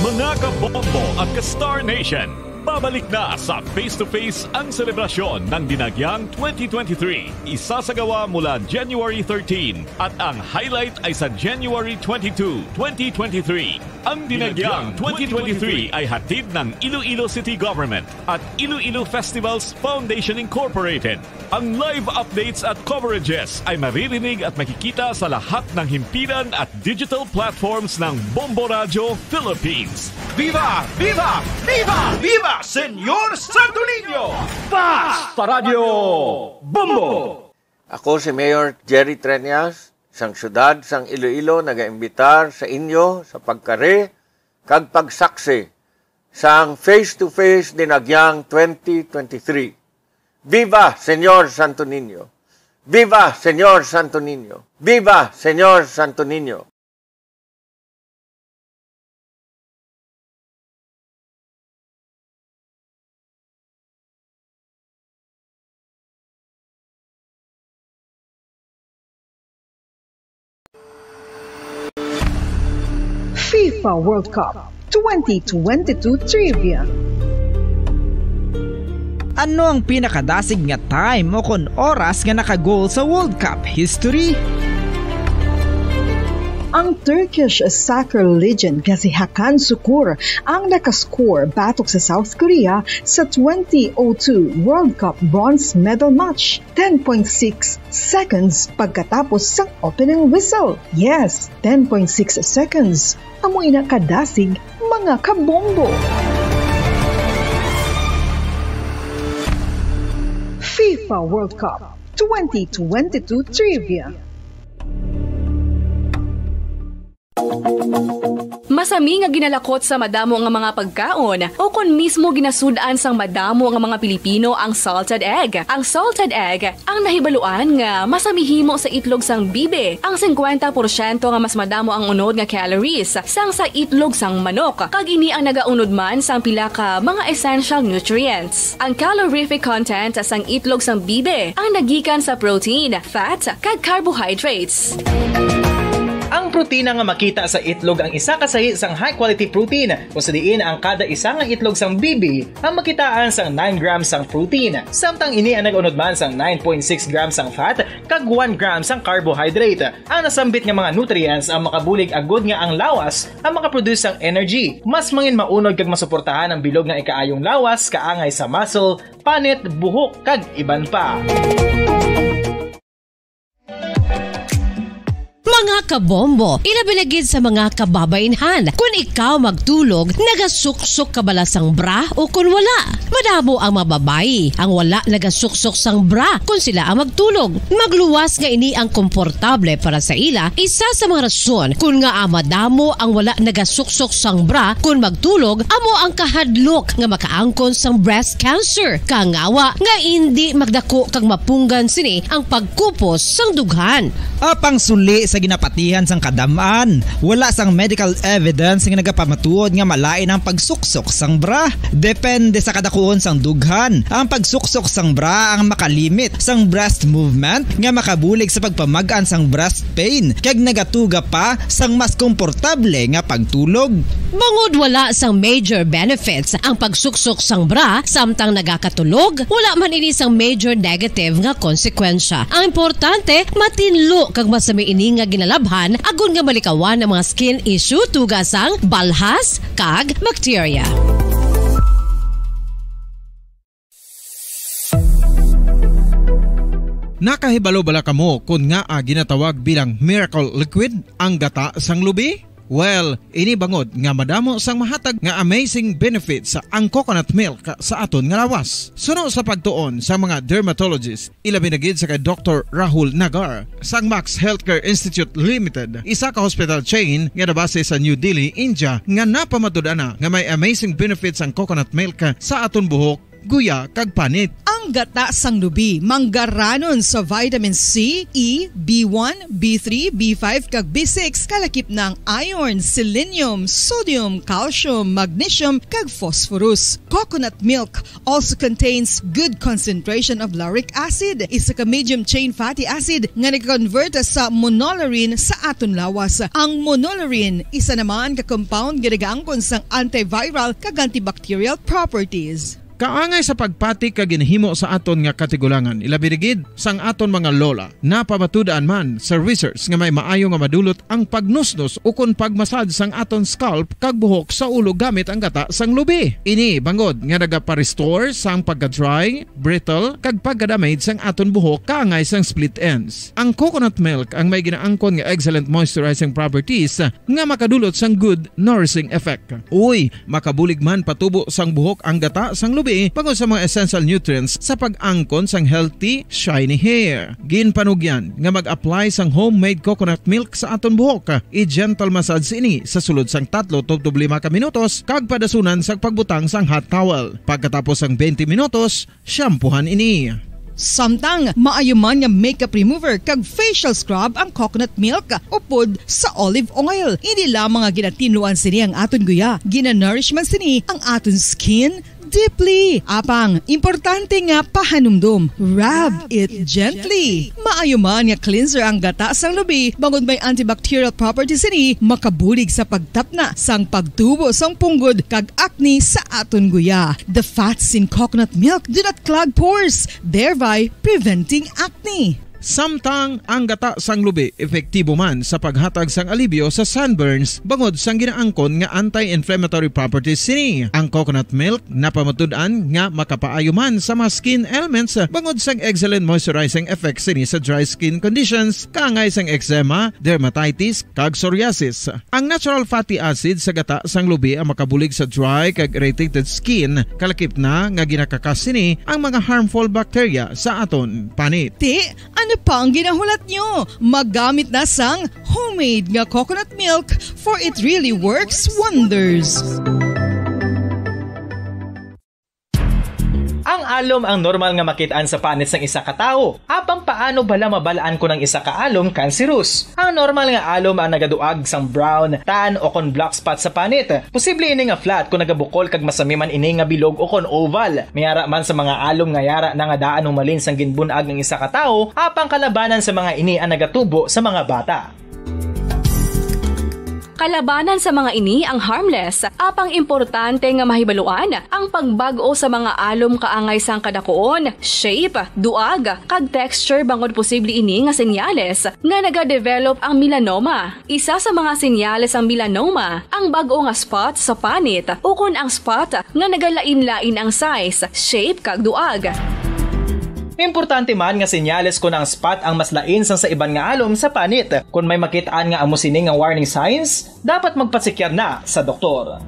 Mga kabombo at ka-Star Nation, pabalik na sa Face to Face ang selebrasyon ng Dinagyang twenty twenty-three. Isasagawa mula January thirteen at ang highlight ay sa January twenty-two, twenty twenty-three. Ang Dinagyang twenty twenty-three ay hatid ng Iloilo City Government at Iloilo Festivals Foundation Incorporated. Ang live updates at coverages ay maririnig at makikita sa lahat ng himpilan at digital platforms ng Bombo Radyo Philippines. Viva! Viva! Viva! Viva Senyor Santo Niño! Basta Radyo Bombo! Ako si Mayor Jerry Treñas, sang siyudad sang Iloilo, nagaimbitar sa inyo sa pagkari kag pagsaksi sang Face to Face Dinagyang twenty twenty-three. Viva Senyor Santo Niño! Viva Senyor Santo Niño! Viva Senyor Santo Niño! FIFA World Cup twenty twenty-two Trivia. Ano ang pinakadasig nga time o kon oras nga naka-goal sa World Cup history? Ang Turkish soccer legend nga si Hakan Sukur ang nakascore batok sa South Korea sa twenty oh two World Cup bronze medal match, ten point six seconds pagkatapos sang opening whistle. Yes, ten point six seconds. Amo ina kadasig, mga kabombo. FIFA World Cup twenty twenty-two Trivia. Masami nga ginalakot sa madamo nga mga pagkaon, o kon mismo ginasud-an sang madamo nga mga Pilipino ang salted egg. Ang salted egg ang nahibaluan nga masami himo sa itlog sang bibi, ang singkwenta porsyento nga mas madamo ang unod nga calories sang sa itlog sang manok, kag ini ang nagaunod man sang pila ka mga essential nutrients. Ang calorific content sang itlog sang bibi ang nagikan sa protein, fat, kag carbohydrates. Ang protina nga makita sa itlog ang isa ka sahi sang high-quality protein, kung sa diin ang kada isa nga itlog sang bibi ang makitaan sang nine grams sang protein, samtang ini ang nag-unod man sang nine point six grams sang fat kag one gram sang carbohydrate. Ang nasambit nga mga nutrients ang makabulig agud nga ang lawas ang makaproduce sang energy, mas mangin maunod kag masuportahan ang bilog nga ikaayong lawas, kaangay sa muscle, panit, buhok, kag iban pa. Mga kabombo, ilabi na gid sa mga kababainhan, kun ikaw magtulog, nagasuksok ka bala sang bra o kun wala? Madamo ang mga babayi ang wala nagasuksok sang bra kun sila ang magtulog. Magluwas nga ini ang komportable para sa ila, isa sa mga rason kun ngaa madamo ang wala nagasuksok sang bra kun magtulog amo ang kahadlok nga makaangkon sang breast cancer, kangawa nga indi magdako kag mapunggan sini ang pagkupos sang dughan. Apang suli sa ginapatihan sang kadam-an, wala sang medical evidence nga nagapamatuod nga malain ang pagsuksok sang bra. Depende sa kadakuon sang dughan, ang pagsuksok sang bra ang makalimit sang breast movement nga makabulig sa pagpamag-an sang breast pain, kag nagatuga pa sang mas komportable nga pagtulog. Bangod wala sang major benefits ang pagsuksok sang bra samtang nagakatulog, wala man ini sang major negative nga konsekwensya. Ang importante, matinlo kag masami ini nga ginalabhan agod nga malikawan ang mga skin issue, tuga sang balhas kag bakterya. Nakahibalo bala kamo kon ngaa ginatawag bilang miracle liquid ang gata sang lubi? Well, ini bangod nga madamo sang mahatag nga amazing benefits ang coconut milk sa aton nga lawas. Suno sa pagtuon sa mga dermatologist, ilabi na gid sa kay Doktor Rahul Nagar sang Max Healthcare Institute Limited, isa ka hospital chain nga nabase sa New Delhi, India, nga napamatud-an na nga may amazing benefits ang coconut milk sa aton buhok, guya, kag panit. Ang gata sang lubi manggaranon sa vitamin C, E, B one, B three, B five, kag B six, kalakip na ang iron, selenium, sodium, calcium, magnesium, kag phosphorus. Coconut milk also contains good concentration of lauric acid, isa ka medium chain fatty acid nga nag-convert sa monolaurin sa aton lawas. Ang monolaurin, isa naman ka compound nga nagaangkon sang antiviral kag antibacterial properties. Kaangay sa pagpati kag ginhimo sa aton nga katigulangan, ilabi na gid sang aton mga lola. Napamatud-an man sa research nga may maayo nga madulot ang pagnusnos ukon pag-massage sang aton scalp kag buhok sa ulo gamit ang gata sang lubi. Ini bangod nga nagapa-restore sang pagka-dry, brittle, kag pagka-damage sang aton buhok kaangay sang split ends. Ang coconut milk ang may ginaangkon nga excellent moisturizing properties nga makadulot sang good nourishing effect. Uy, makabulig man patubo sang buhok ang gata sang lubi bangod sa mga essential nutrients sa pag-angkon sang healthy, shiny hair. Ginpanugyan nga mag-apply sang homemade coconut milk sa aton buhok. I-gentle massage ini sa sulod sang tatlo tubtob lima ka minutos kag padasunan sang pagbutang sang hot towel. Pagkatapos sang twenty minutos, shampoohan ini. Samtang maayo man nga makeup remover kag facial scrub ang coconut milk upod sa olive oil. Hindi lamang nga ginatinluan sini ang aton guya, ginanourish man sini ang aton skin deeply. Apang, importante nga pahanumdom, rub it gently. Maayo man nga cleanser ang gata sang lubi, bangod may antibacterial properties sini, makabulig sa pagtapna sang pagtubo sang punggod kag acne sa aton guya. The fats in coconut milk do not clog pores, thereby preventing acne. Samtang ang gata sang lubi epektibo man sa paghatag sang alibyo sa sunburns bangod sang ginaangkon nga anti-inflammatory properties sini. Ang coconut milk napamatud-an nga makapaayo man sa mga skin ailments bangod sang excellent moisturizing effects sini sa dry skin conditions, kaangay sang eczema, dermatitis, kag psoriasis. Ang natural fatty acid sa gata sang lubi ang makabulig sa dry kag irritated skin, kalakip na nga ginakakas sini ang mga harmful bacteria sa aton panit. Ti, ano pa ang ginahulat nyo? Maggamit na sang homemade nga coconut milk, for it really works wonders. Ang alom ang normal nga makit-an sa panit sang isa ka tawo. Apang paano bala mabal-an kon ang isa ka alom kanserus? Ang normal nga alom ang nagaduag sang brown, tan, o kon black spot sa panit. Posible ini nga flat kon nagabukol kag masami man ini nga bilog o kon oval. May ara man sa mga alom nga yara na nga daan humalin sang ginbun-ag ang isa ka tawo, apang kalabanan sa mga ini ang nagatubo sa mga bata. Kalabanan sa mga ini ang harmless, apang importante nga mahibaluan ang pagbag-o sa mga alom kaangay sang kadakuon, shape, duag, kag texture, bangod posible ini nga senyales nga nagadevelop ang melanoma. Isa sa mga senyales sang melanoma ang bag-o nga spot sa panit ukon ang spot nga nagalain-lain ang size, shape, kag duag. Importante man nga senyales kon ang spot ang mas lain sang sa iban nga alom sa panit. Kon may makit-an nga amo sini nga warning signs, dapat magpatsikyar na sa doktor.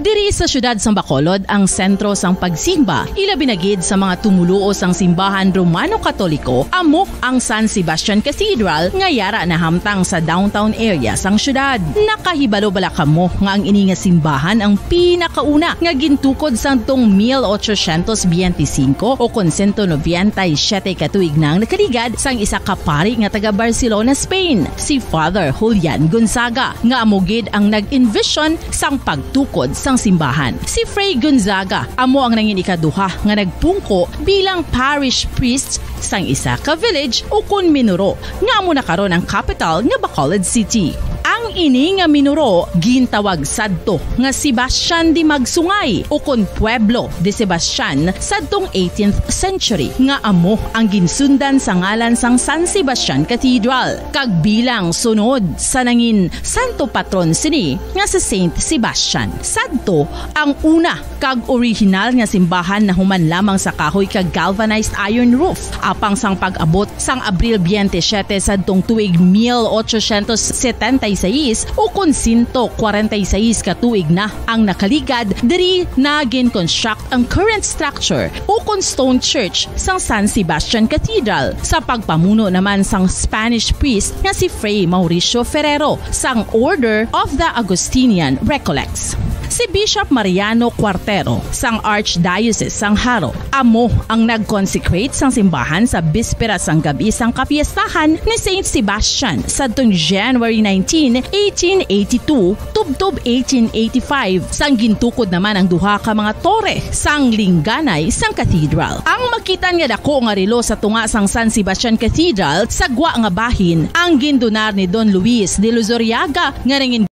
Diri sa siyudad sang Bacolod ang sentro sang pagsimba, ilabi na gid sa mga tumoluo sang simbahan Romano-Katoliko, amo ang San Sebastian Cathedral nga yara nahamtang sa downtown area sang siyudad. Nakahibalo bala kamo nga ang ini nga simbahan ang pinakauna nga gintukod sadtong mil ochocientos biyente singko o kon sento nobenta y siyete ka tuig na ang nakaligad sang isa ka pari nga taga Barcelona, Spain, si Father Julian Gonzaga, nga amo gid ang nag-envision sang pagtukod sang simbahan. Si Fray Gonzaga amo ang nangin ikaduha nga nagpungko bilang parish priest sang isa ka village ukon minuro nga amo na karon ang kapital nga Bacolod City. Ang Ini nga minuro gintawag sadto nga Sebastian de Magsungay, ukon Pueblo de Sebastian, sadtong eighteenth century, nga amo ang ginsundan sa ngalan sang San Sebastian Cathedral, kag bilang sunod sa nangin santo patron sini nga si Saint Sebastian. Sadto ang una kag orihinal nga simbahan nahuman lamang sa kahoy kag galvanized iron roof, apang sang pag-abot sang Abril twenty-seven sadtong tuig mil ochocientos setenta y seis, ukon sento kwarenta y seis ka tuig na ang nakaligad, diri na gin-construct ang current structure, ukon stone church, sang San Sebastian Cathedral, sa pagpamuno naman sang Spanish priest nga si Fray Mauricio Ferrero sang Order of the Augustinian Recollects. Si Bishop Mariano Cuartero sang Archdiocese sang Jaro amo ang nag-consecrate sang simbahan sa bispera sang gab-i sang kapiestahan ni Saint Sebastian sadtong January nineteen, eighteen eighty-two, tubtob eighteen eighty-five, sang gintukod naman ang duha ka mga tore sang lingganay sang cathedral. Ang makitan nga dako nga relo sa tunga sang San Sebastian Cathedral sa gwa nga bahin ang gindunar ni Don Luis de Luzuriaga nga nangin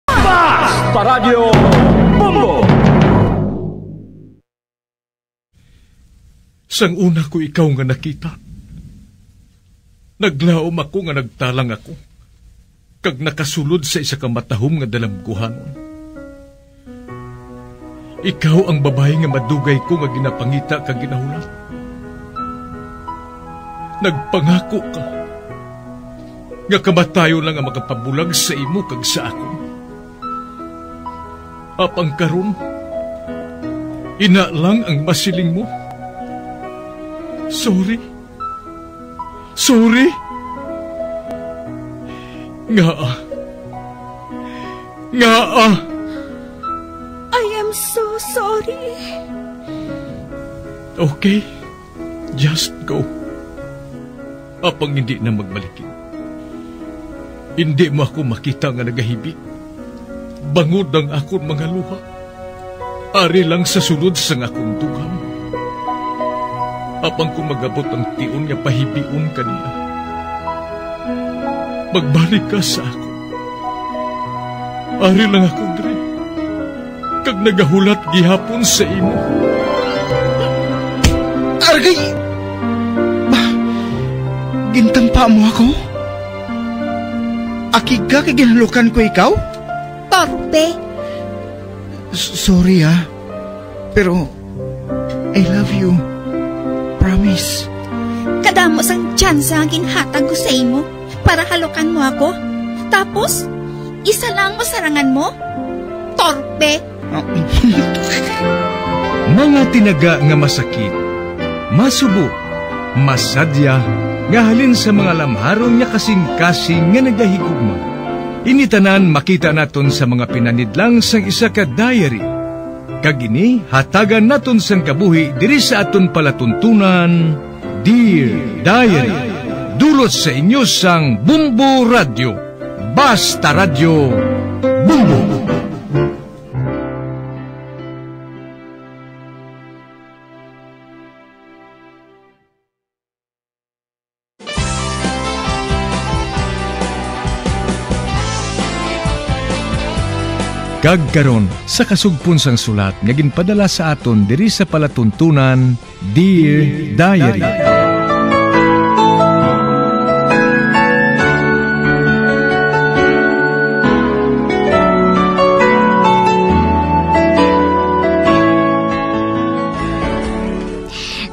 Basta Radyo Bombo! Sang una ko ikaw nga nakita, naglaom ako nga nagtalang ako, kag nakasulod sa isa ka matahom nga dalamguhanon. Ikaw ang babayi nga madugay ko nga ginapangita kag ginahulat. Nagpangako ka nga kamatayon lang ang makapabulag sa imo kag sa akon. Apang karon, ina lang ang masiling mo. Sorry. Sorry. Ngaa? Ngaa? I am so sorry. Okay. Just go. Apang hindi na magbalikin. Hindi mo ako makita nga nagahibi, bangod ang akon mga luha. Ari lang sa sulod sang akon dughan. Apang kung magabot ang tion nga pahibion ka niya, magbalik ka sa akon. Ari lang ako diri, kag nagahulat gihapon sa imo. Argay! Ba, gintampa mo ako? Akig ka kay ginhalukan ko ikaw? Torpe! S-, sorry, ah. Pero I love you. Promise. Kadamo sang tsansa nga ginhatag ko sa imo para halukan mo ako. Tapos, isa lang masarangan mo? Torpe! Mga tinaga nga masakit, masubo, masadya, nga halin sa mga lamharon nga kasing-kasing nga nagahigugma. Ini tanan makita naton sa mga pinanidlang sang isa ka diary. Kag ini hatagan naton sang kabuhi diri sa aton palatuntunan, Dear Diary. Dulot sa inyo sang Bombo Radyo. Basta Radyo, Bombo! Kag karon, sa kasugpon sang sulat nga ginpadala sa aton diri sa palatuntunan, Dear Diary.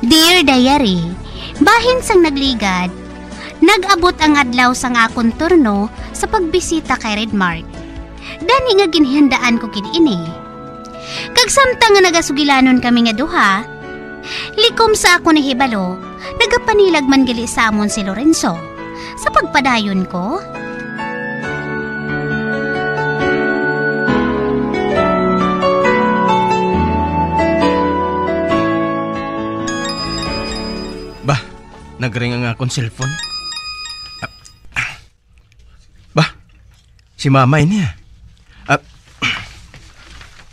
Dear Diary, bahin sang nagligad, nag-abot ang adlaw sang akon turno sa pagbisita kay Redmark. Gani nga ginhihandaan ko gid ini. Kag samtang nga nagasugilanon kami nga duha, likom sa akon nahibalo, nagapanilag man gali sa amon si Lorenzo. Sa pagpadayon ko, Bah, nagring ang akon cellphone. Ah, ah. Bah, si Mama ini, ah. Ah,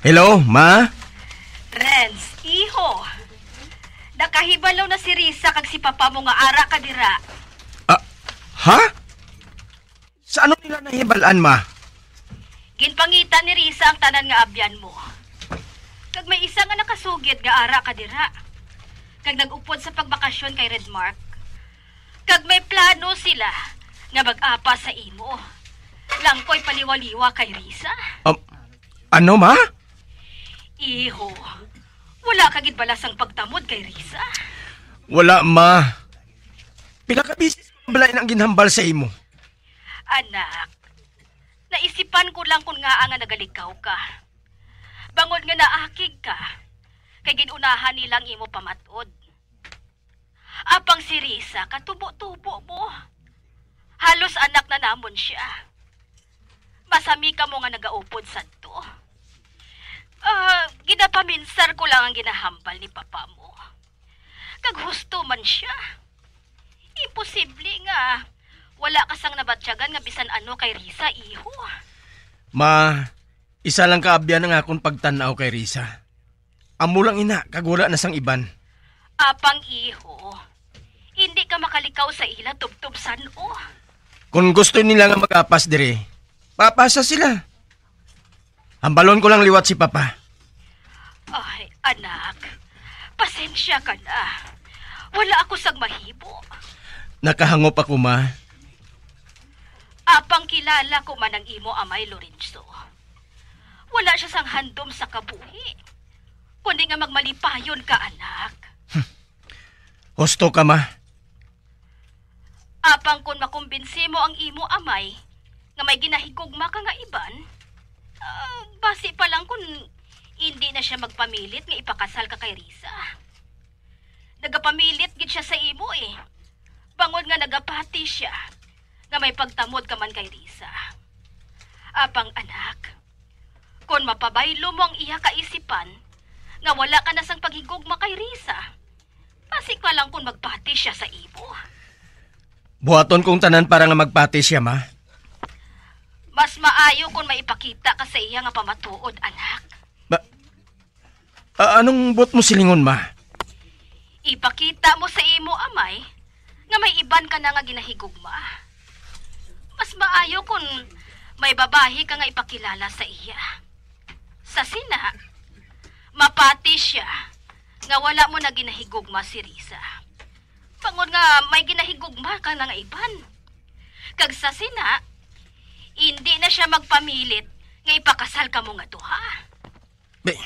hello, Ma? Renz, iho. Nakahibalo na si Risa kag si Papa mo nga ara ka dira. Ah, ha? Sa ano nila nahibal-an, Ma? Ginpangita ni Risa ang tanan nga abyan mo. Kag may isa nga nakasugid nga ara ka dira. Kag nag-upod sa pagbakasyon kay Red Mark. Kag may plano sila nga mag-apas sa imo. Langkoy paliwa-liwa kay Risa. Um, ano, ma? Iho, wala ka gid bala sang pagtamod kay Risa? Wala, ma. Pila ka beses ko bala ang ginhambal sa imo. Anak, naisipan ko lang kung ngaa nga nagalikaw ka. Bangod nga naakig ka, kay gin-unahan nila ang imo pamat-od. Apang si Risa, katubo-tubo mo. Halos anak na namon siya. Masami kamo nga nagaupod sadto. Ah, ginapaminsar ko lang ang ginahambal ni papa mo. Kag husto man sia. Imposible nga wala ka sang nabatyagan nga bisan ano kay Risa, iho. Ma, isa lang ka abyan ang akon pagtan-aw kay Risa. Amo lang ina, kag wala na sang iban. Apang, iho, indi ka makalikaw sa ila tubtob san-o. Kon gusto nila nga mag-apas diri, papasa sila. Hambalon ko lang liwat si Papa. Ay, anak, pasensya ka na. Wala ako sang mahimo. Nakahangop ako, Ma. Apang kilala ko man ang imo amay, Lorenzo. Wala sia sang handom sa kabuhi, kundi nga magmalipayon ka, anak. Husto ka, Ma. Apang kon makumbinsi mo ang imo amay nga may ginahigugma ka nga iban, ah, basi pa lang kon indi na sia magpamilit nga ipakasal ka kay Risa. Nagapamilit gid sia sa imo, eh, bangod nga nagapati sia nga may pagtamod ka man kay Risa. Apang, anak, kon mapabaylo mo ang iya kaisipan nga wala ka na sang paghigugma kay Risa, basi pa lang kon magpati sia sa imo. Buhaton kong tanan para nga magpati sia, Ma. Mas maayo kon maipakita ka sa iya nga pamatuod, anak. Ba, a-, anong buot mo silingon, Ma? Ipakita mo sa imo amay nga may iban ka na nga ginahigugma. Mas maayo kon may babayi ka nga ipakilala sa iya. Sa sina, mapati sia nga wala mo na ginahigugma si Risa, bangod nga may ginahigugma ka na nga iban. Kag sa sina, indi na sia magpamilit nga ipakasal kamo nga duha. Be,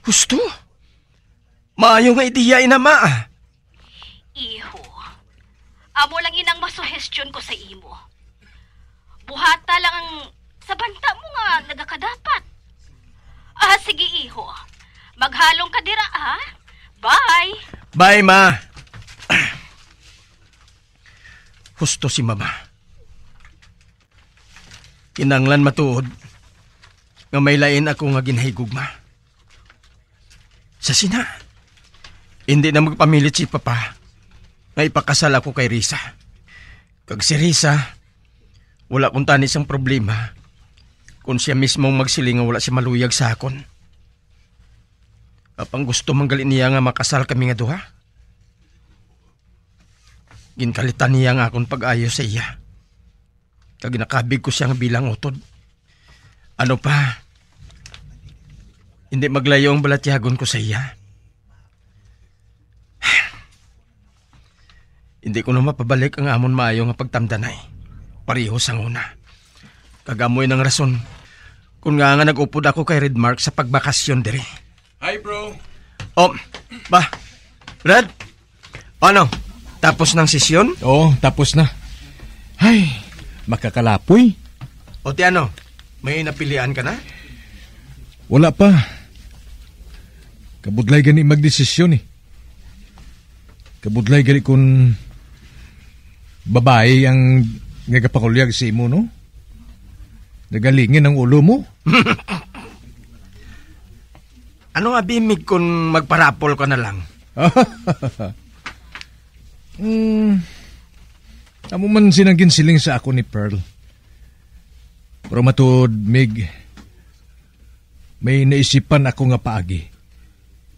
husto? Maayo nga ideya ina, Ma. Iho, amo lang inang masuhestyon ko sa imo. Buhata lang ang sa banta mo nga nagakadapat. Ah, sige, iho. Maghalong ka dira, ha? Bye. Bye, Ma. Husto si Mama. Kinahanglan matuod nga may lain ako nga ginahigugma. Sa sina, hindi na magpamilit si Papa nga ipakasal ako kay Risa. Kag si Risa, wala kuntani sang problema kung sia mismo ang magsiling nga wala siya maluyag sa akon. Apang gusto man gali niya nga makasal kami nga duha. Ginkalitan niya ang akon pag-ayo sa iya. Kag ginakabig ko siya nga bilang utod. Ano pa? Hindi maglayo ang balatyagon ko sa iya. Hindi ko na mapabalik ang amon maayo nga pagtamdanay. Pareho sang una. Kag amo ini ang rason kung ngaa nga nag-upod ako kay Red Mark sa pagbakasyon diri. Hi, bro. Oh, ba? Red? Ano? Tapos ng sesyon? Oo, tapos na. Ay, makakalapoy. O, ti ano? May napilian ka na? Wala pa. Kabudlay gani magdesisyon, eh. Kabudlay gani kung babae ang nagapangulyag sa imo, no? Nagalingin ang ulo mo. Ano nga bimig kung magparapol ka na lang? Hmm, amo man sinang ginsiling sa ako ni Pearl. Pero matuod, Mig, may naisipan ako nga paagi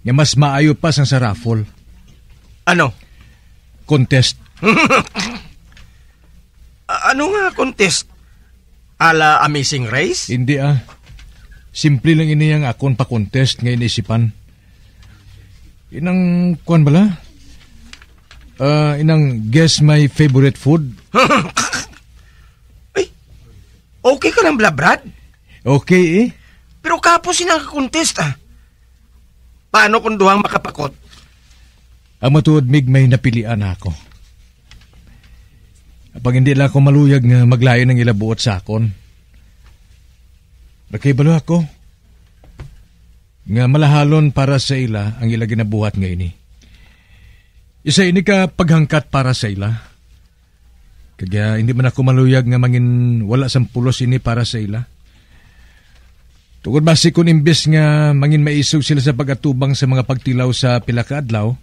nga mas maayo pa sang sa raffle. Ano? Contest. A-, ano nga contest? Ala Amazing Race? Hindi, ah. Simple lang ini ang akon pa-contest nga inisipan. Inang, kuwan bala? Ah, inang guess my favorite food. Ay, okay ka lang bala, Brad? Okay, eh. Pero kapos inang contest, ah. Paano kung duhang makapakot? Ang matuod, Mig, may napilian na ako. Apang hindi lang ako maluyag nga maglain ang ila buot sa akon. Nakahibalo ako nga malahalon para sa ila ang ila ginabuhat nga ini. Isa ini ka paghangkat para sa ila. Kag, ah, hindi man ako maluyag nga mangin wala sang pulos ini para sa ila. Tungod basi kun imbes nga mangin maisog sila sa pag-atubang sa mga pagtilaw sa pila ka adlaw,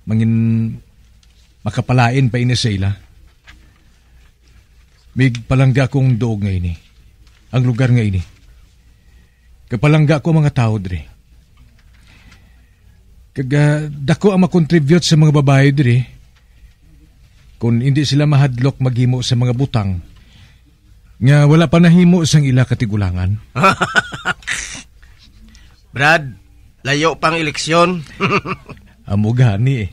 mangin makapalain pa ini sa ila. Mig, palangga kong duog nga ini, ang lugar nga ini. Kag palangga ko ang mga tawo diri. Kag, ah, dako ang makontribute sa mga babayi diri. Kung hindi sila mahadlok maghimo sa mga butang nga wala pa nahimo sang ila katigulangan. Brad, layo pang eleksyon. Amo gani, eh.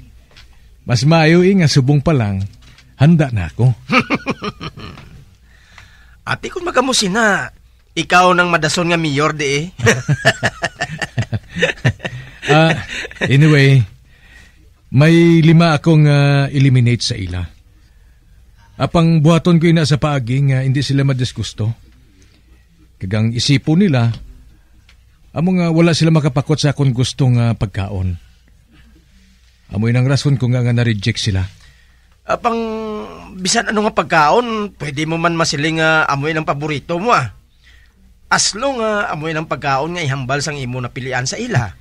Mas maayo, eh, nga subong pa lang, handa na ako. Ati, kung magamo sina, ikaw nang madason nga mayor di, eh. Ah, anyway, may lima akong, ah, eliminate sa ila. Apang buhaton ko ina sa paagi nga hindi sila madisgusto. Kag ang isipon nila, amo nga wala sila makapakot sa akon gusto nga pagkaon. Amo inang rason ko nga, nga na-reject sila. Apang bisan ano nga pagkaon, pwede mo man masiling nga amo inang paborito mo, ah. As long nga amo inang pagkaon nga ihambal sang imo napilian sa ila.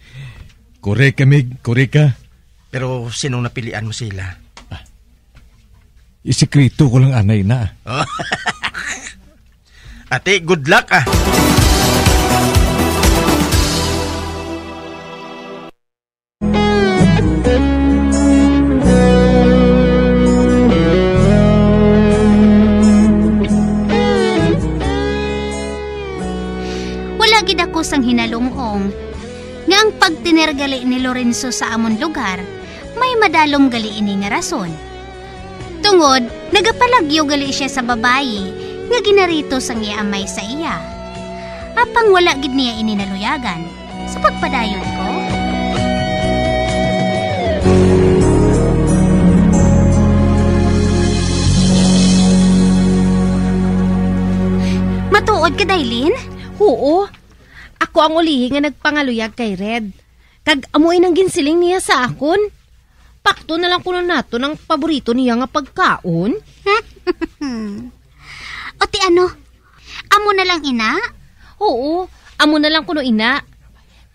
Korek ka, Mig. Korek ka. Pero sinong napilian mo sa ila? Ah, isikreto ko lang anay na. Ate, good luck, ah. Wala gid ako sang hinalungong nga ang pagtener gali ni Lorenzo sa amon lugar may madalom gali ini nga rason. Tungod nagapalagyo gali sia sa babayi nga ginarito sang iya amay sa iya. Apang wala gid niya ini naluyagan. Sa pagpadayon ko. Matuod ka, Dailin? Huo. Ako ang ulihi nga nagpangaluyag kay Red. Kag amo inang ginsiling niya sa akon. Pakto na lang kuno naton ang paborito niya nga pagkaon. O ti ano? Amo na lang ina? Oo, amo na lang kuno ina.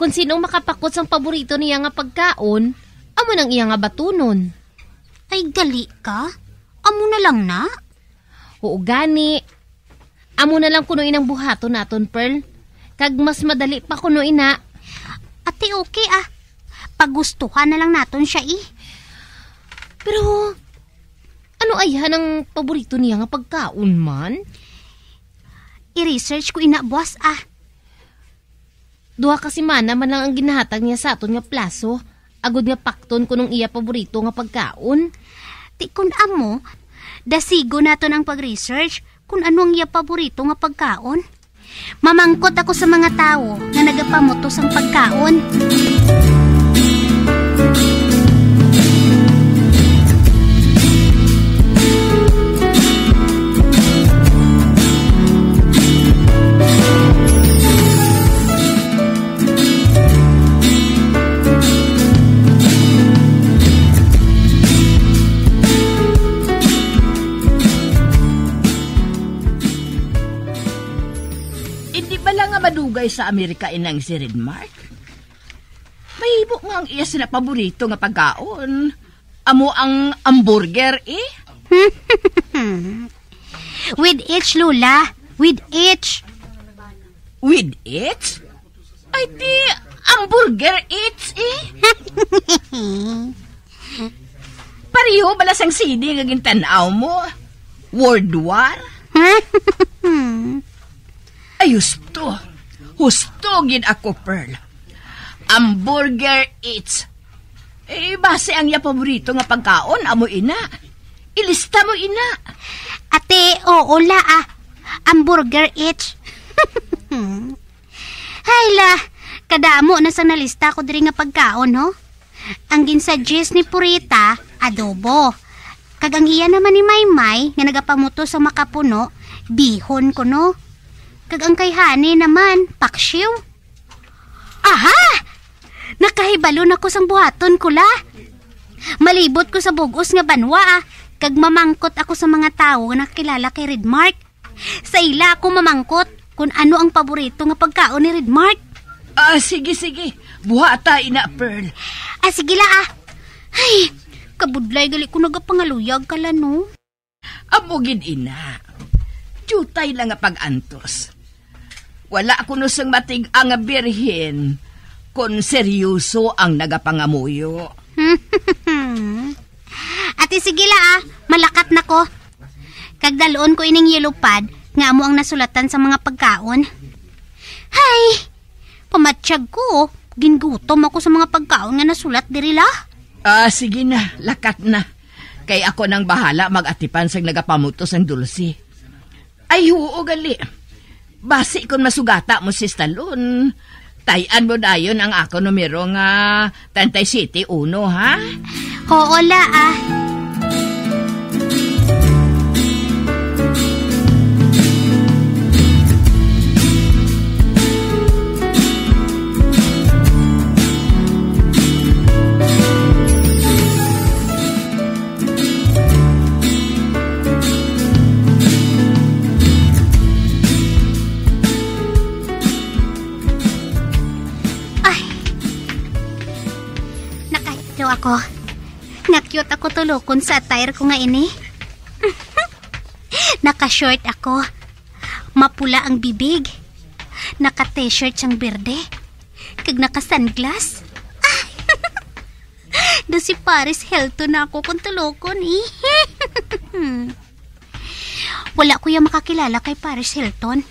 Kung sino ang makapakot sang paborito niya nga pagkaon, amo nang iya nga batunon. Ay, gali ka? Amo na lang na? Oo, gani. Amo na lang kuno inang buhaton naton, Pearl. Kag mas madali pa kuno ina. Ate, okay, ah. Pagustuhan na lang naton siya, eh. Pero, ano ayhan ang paborito niya nga pagkaon man? I-research ko ina, boss, ah. Duha ka semana man lang ang ginahatag niya sa aton nga plaso, agod nga pakton kun ang iya paborito nga pagkaon. Ti kun amo, dasigon naton ang pag-research kun ano ang iya paborito nga pagkaon. Mamangkot ako sa mga tawo nga nagapamuto sang pagkaon. Hindi bala nga madugay sa Amerika inang si Red Mark? Mahimo nga ang iya sina paborito nga pagkaon amo ang hamburger, eh? With H, Lola. With H. With H? Ay, di, hamburger H, eh? Pareho bala sang C D nga gintan-aw mo? World War? Ay, husto. Husto gid ako, Pearl. Hamburger eats. Eh, basi ang iya paborito nga pagkaon, amo ina. Ilista mo, ina. Ate, oo la, ah. Hamburger eats. Hay la, kadamo na sang nalista ko diri nga pagkaon, no? Ang ginsuggest ni Purita, adobo. Kag ang iya naman ni Maymay, nga nagapamuto sa makapuno, bihon kuno. Kag ang kay Honey naman, paksiw. Aha! Nakahibalo na ko sang buhaton ko la. Malibot ko sa bug-os nga banwa, ah, kag mamangkot ako sa mga tawo nga nakilala kay Red Mark. Sa ila ako mamangkot kung ano ang paborito nga pagkaon ni Red Mark. Ah, sige, sige. Buhata, ina, Pearl. Ah, sige la, ah. Ay, kabudlay gali ko nagapangaluyag ka la, no? Amo gid, ina. Diutay lang nga pag-antos. Wala kuno sang matig-a nga birhen kon seryoso ang nagapangamuyo. Ate, sige la, ah. Malakat na ko. Kag dal-on ko ining yellow pad nga amo ang nasulatan sa mga pagkaon. Hay! Pamatyag ko, oh. Gingutom ako sa mga pagkaon nga nasulat diri la. Ah, sige na, lakat na. Kay ako nang bahala mag-atipan sang nagapamuto sang dulce. Ay, huo gali. Basi kon masugata mo si Stalon, tay-an mo dayon ang ako numero nga treinta y siete uno, ha? Oo la, ah. Ay. Nakahilo ako. Nga cute ako tulokon sa attire ko nga ini. Naka-short ako. Mapula ang bibig. Naka-t-shirt sang berde. Kag naka-sunglass. Daw si Paris Hilton na ako kung tulokon, eh. Wala ko ya makakilala kay Paris Hilton.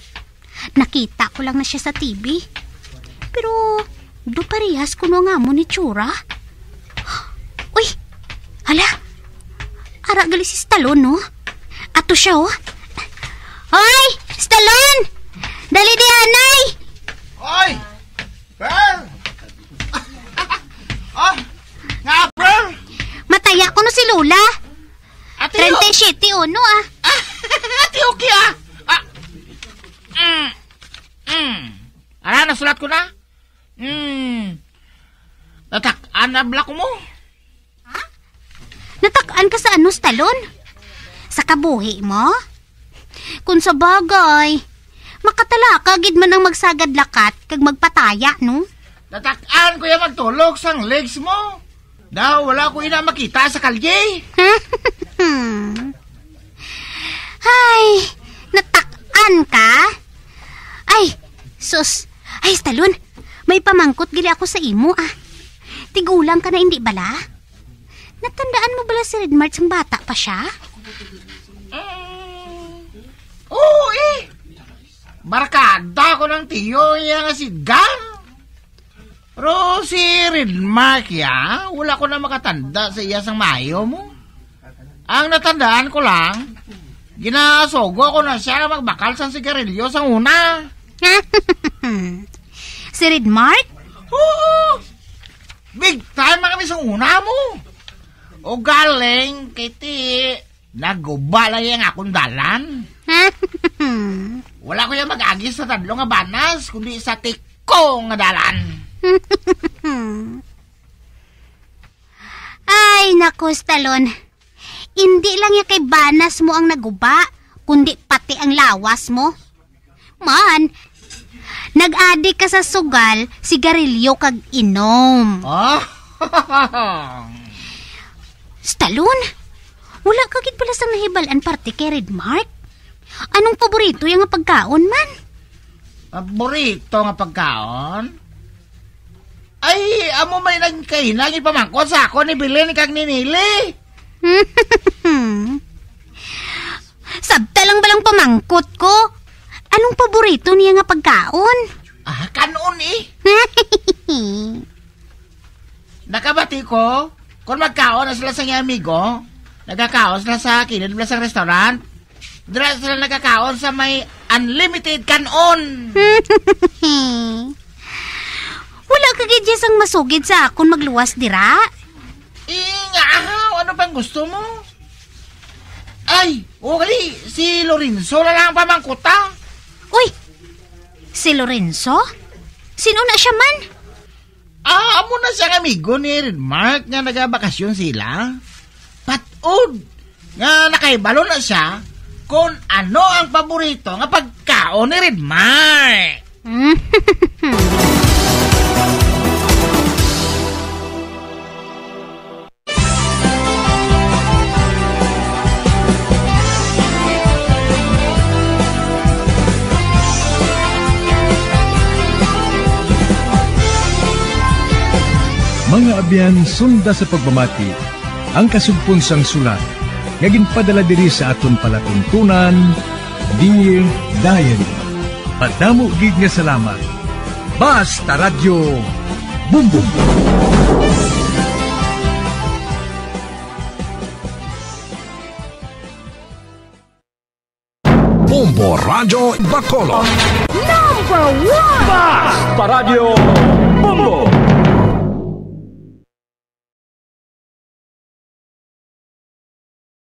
Nakita ko lang na siya sa T V. Pero, do parehas kuno ang amon ni tsura? Uy! Hala! Ara gali si Stalon, no? Ato siya, oh. Hoy! Stalon! Dali di, anay! Oy! Pearl! Ah! Nga, Pearl! Mataya ko no si Lola. Ate, treinta y siete uno, ah. Ah, ate, okay, ah. Ah. Mm. Mm. Ara, nasulat ko na. Mm. Natak-an na bala ko mo. Ha? Natak-an ka sa ano, Stalon? Sa kabuhi mo? Kung sa bagay, makatalaka gid man ang magsagad lakat kag magpataya, no? Natak-an ko ya magtulok sang legs mo. Daw, wala ko ina makita sa kalye. Hay, natak-an ka? Ay, sus. Ay, Stalon, may pamangkot gali ako sa imo, ah. Tigulang ka na, indi bala? Natandaan mo bala si Red Mart sang bata pa siya? Mm, oo, eh. Barkada ko ng tiyo niya nga si Gang. Pero si Red Mark, ya, wala ko na makatanda sa iya sang maayo mo. Ang natandaan ko lang, ginasugo ko na siya nga magbakal sang sigarilyo sang una. Si Red Mark? Oo! Big time na kami sa una mo. O galing, kay ti, naguba lang yang akong dalan. Wala ko yang mag-agi sa tadlo nga banas, kundi sa tiko nga dalan. Ay, naku, Stalon. Indi lang ya kay banas mo ang naguba, kundi pati ang lawas mo. Man, nag-adik ka sa sugal, sigarilyo kag inom. Ah? Stalon, wala ka gid pala sang nahibal-an parte kay Red Mark? Anong paborito ya nga pagkaon man? Paborito nga pagkaon? Ay, amo may nagkahinang ipamangkot sa ako ni Belen kag ni Nili. Sabta lang balang pamangkot ko. Anong paborito niya nga pagkaon? Ah, kanon eh. Nakabati ko, kung magkaon na sila sa iyang amigo, nagkakaon sila sa kilid nila sa restaurant. Dira sila nagkakaon sa may unlimited kanon. Wala ka gid sang masugid sa akon magluwas dira. Eh, nga, aha, ano pang gusto mo? Ay, o gali, si Lorenzo na lang ang pamangkot ta. Uy, si Lorenzo? Sino na siya man? Ah, amo na siyang amigo ni Red Mark nga nagabakasyon sila. Patod nga nakahibalo na siya kung ano ang paborito nga pagkaon ni Red Mark. Mga abyan, sunda sa pagpamati ang kasugpon sang sulat nga ginpadala diri sa aton palatuntunan, Dear Diary. Madamo gid nga salamat. Basta Radyo Bumbong. Bombo Radyo Bacolod. Number one! Basta Radyo Bombo.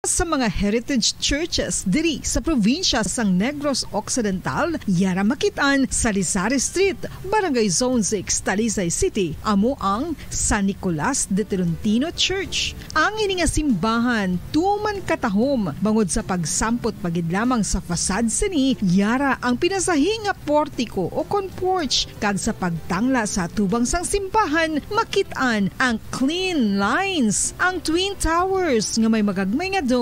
Sa mga heritage churches diri sa probinsya sang Negros Occidental, yara makit-an sa Lisari Street, Barangay Zone six, Talisay City, amo ang San Nicolas de Tolentino Church. Ang ini nga simbahan tuman katahom bangod sa pagsampot pa gid lamang sa facade sini, yara ang pinasahi nga portiko o kon porch, kag sa pagtangla sa atubang sang simbahan, makit-an ang clean lines, ang twin towers nga may magagmay nga domes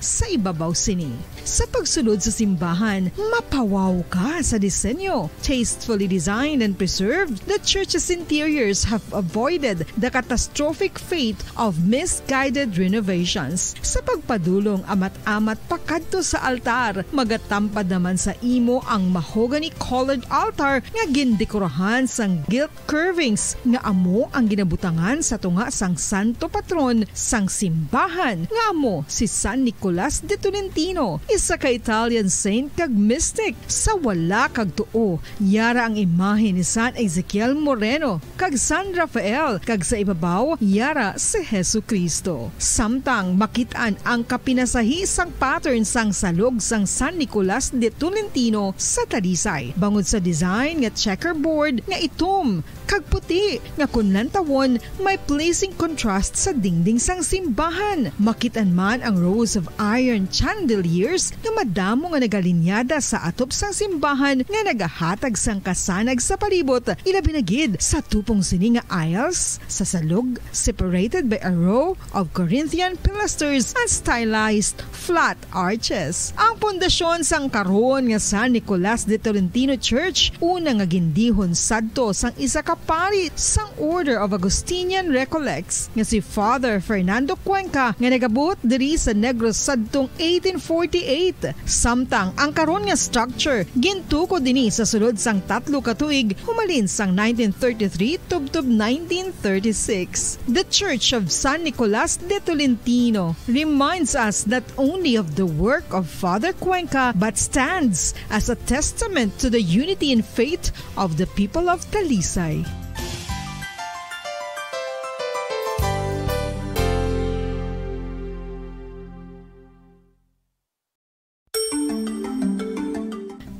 sa ibabaw sini. Sa pagsulod sa simbahan, mapawaw ka sa disenyo. Tastefully designed and preserved, the church's interiors have avoided the catastrophic fate of misguided renovations. Sa pagpadulong amat-amat pakadto sa altar, magatampad naman sa imo ang mahogany-colored altar nga gindekorahan sang gilt curvings nga amo ang ginabutangan sa tunga sang santo patron sang simbahan, nga amo si San Nicolas de Tolentino, isa ka Italian saint kag mystic. Sa wala kag tuo, yara ang imahe ni San Ezekiel Moreno kag San Rafael, kag sa ibabaw, yara si Jesu-Cristo. Samtang makit-an ang kapinasahi sang pattern sang salog sang San Nicolas de Tolentino sa Talisay, bangod sa design nga checkerboard nga itom kag puti nga kon lantawon may pleasing contrast sa dingding sang simbahan. Makit-an man ang rows of iron chandeliers nga madamo nga nagalinyada sa atop sang simbahan nga nagahatag sang kasanag sa palibot, ilabi na gid sa tupong sini nga aisles sa salog, separated by a row of Corinthian pilasters and stylized flat arches. Ang pundasyon sang karon nga San Nicolas de Tolentino Church, una nga gindihon sadto sang isa ka pari sang Order of Augustinian Recollects nga si Father Fernando Cuenca, nga nagabuot diri sa Negros sadtong eighteen forty-eight. Samtang ang karon nga structure gintukod ini sa sulod sang tatlo ka tuig, humalin sang nineteen thirty-three tubtob nineteen thirty-six. The Church of San Nicolas de Tolentino reminds us not only of the work of Father Cuenca, but stands as a testament to the unity in faith of the people of Talisay.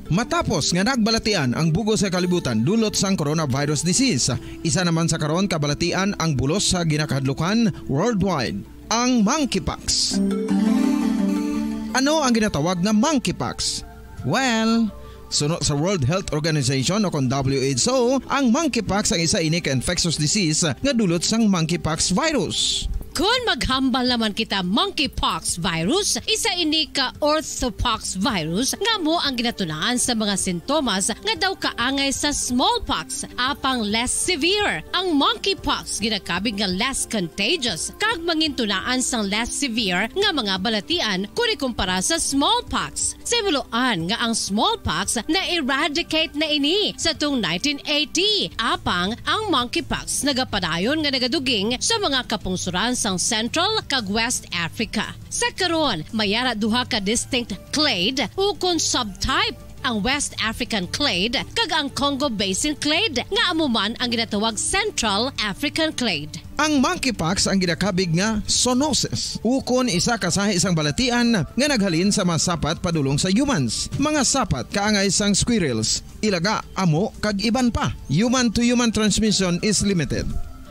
Matapos nga nagbalatian ang bug-os nga kalibutan dulot sang coronavirus disease, isa naman sa karon kabalatian ang bulos sa ginakahadlukan worldwide, ang monkeypox. Ano ang ginatawag nga monkeypox? Well, suno sa World Health Organization o kon W H O, ang monkeypox ang isa ini ka infectious disease nga dulot sang monkeypox virus. Kon maghambal naman kita monkeypox virus, isa ini ka orthopox virus nga amo ang ginatunaan sa mga sintomas nga daw kaangay sa smallpox, apang less severe. Ang monkeypox ginakabig nga less contagious kag mangintunaan sang less severe nga mga balatian kon ikumpara sa smallpox. Sa himuloan nga ang smallpox na-eradicate na ini sa tuong nineteen eighty, apang ang monkeypox nagapadayon nga nagaduging sa mga kapungsuran sang Central kag West Africa. Sa karon, may ara duha ka distinct clade ukon subtype, ang West African clade kag ang Congo Basin clade, nga amo man ang ginatawag Central African clade. Ang monkeypox ang ginakabig nga zoonosis, ukon isa ka sahi sang balatian nga naghalin sa mga sapat padulong sa humans, mga sapat kaangay sang squirrels, ilaga, amo, kag iban pa. Human-to-human transmission is limited.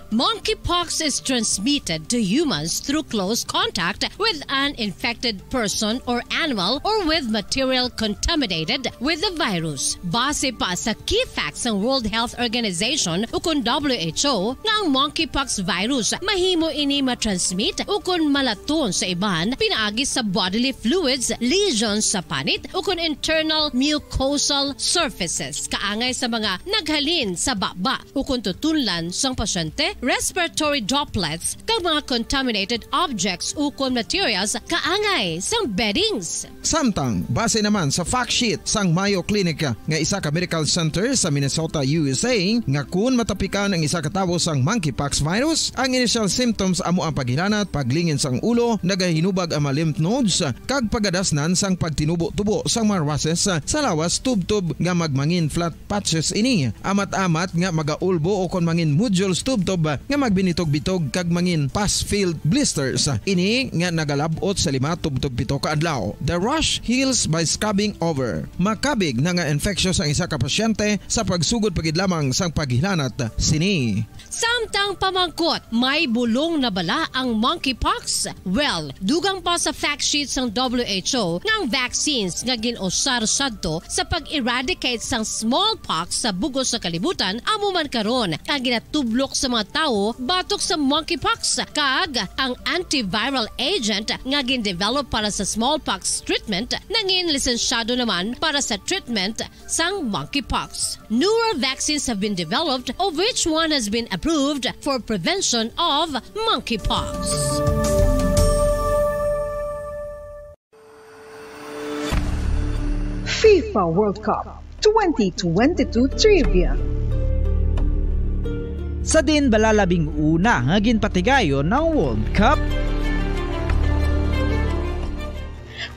Monkeypox is transmitted to humans through close contact with an infected person or animal or with material contaminated with the virus. Base pa sa key facts sang World Health Organization ukon W H O, nga ang monkeypox virus mahimo ini matransmit ukon malaton sa iban pinaagi sa bodily fluids, lesions sa panit, ukon internal mucosal surfaces, kaangay sa mga naghalin sa baba ukon tutunlan sang pasyente, respiratory droplets, kag mga contaminated objects ukon materials kaangay sang beddings. Samtang, base naman sa fact sheet sang Mayo Clinic nga isa ka medical center sa Minnesota, U S A, nga kun matapikan ang isa ka tawo sang monkeypox virus, ang initial symptoms amo ang paghilanat, paglingin sang ulo, nagahinubag ang mga lymph nodes, kag pagadasnan sang pagtinubo-tubo sang mga rushes sa lawas, tubtob nga magmangin flat patches ini, amat-amat nga magaulbo ukon mangin nodules tubtob nga magbinitog-bitog kag mangin pus-filled blisters. Ini nga nagalab-ot sa lima tubtob pito ka adlaw. The rash heals by scabbing over. Makabig na nga infectious ang isa ka pasyente sa pagsugod pa gid lamang sang paghilanat sini. Samtang pamangkot, may bulong na bala ang monkeypox? Well, dugang pa sa fact sheet sang W H O nga ang vaccines nga gin-usar sadto sa pag-eradicate sang smallpox sa bug-os sa kalibutan amo man karon ang ginatublok sa mga tawo batok sa monkeypox, kag ang antiviral agent nga gin-develop para sa smallpox treatment nangin lisensyado naman para sa treatment sang monkeypox. Newer vaccines have been developed, of which one has been approved for prevention of monkeypox. FIFA World Cup twenty twenty-two Trivia. Sa diin bala labing una nga ginpatigayon ang World Cup?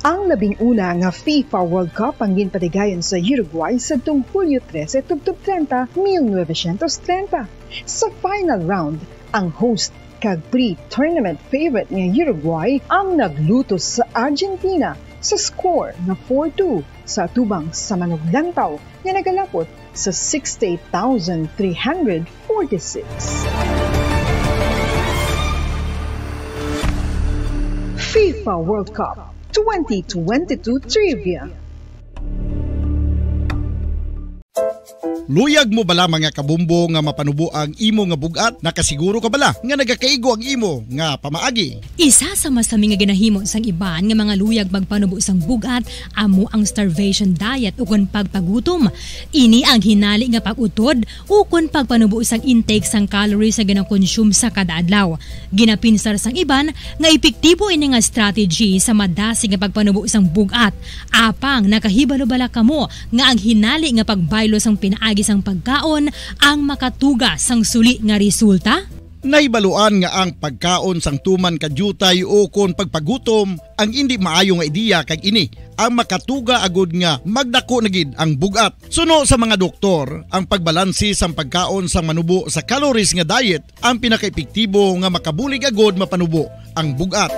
Ang labing una nga FIFA World Cup ang ginpatigayon sa Uruguay sadtong Hulyo trese tubtob treinta, mil novecientos treinta. Sa final round, ang host kag pre-tournament favorite nga Uruguay ang naglutos sa Argentina sa score nga four two sa atubang sa manuglantaw nga nagalapot sa sixty-eight thousand three hundred forty-six. FIFA World Cup twenty twenty-two Trivia. Luyag mo bala, mga kabombo, nga mapanubo ang imo nga bug-at? Nakasiguro ka bala nga nagakaigo ang imo nga pamaagi? Isa sa masami nga ginahimo sang iban nga mga luyag magpanubo sang bug-at amo ang starvation diet ukon pagpagutom. Ini ang hinali nga pag-utod ukon pagpanubo sang intake sang calories nga ginakonsume sa kada adlaw. Ginapinsar sang iban nga epektibo ini nga strategy sa madasig nga pagpanubo sang bug-at. Apang nakahibalo bala kamo nga ang hinali nga pagbaylo sang pinaagi sang pagkaon ang makatuga sang suli nga resulta? Nahibaluan nga ang pagkaon sang tuman ka diutay ukon pagpagutom ang indi maayo nga ideya, kag ini ang makatuga agud nga magdako na gid ang bug-at. Suno sa mga doktor, ang pagbalanse sang pagkaon sang manubo sa calories nga diet ang pinakaepektibo nga makabulig agud mapanubo ang bug-at.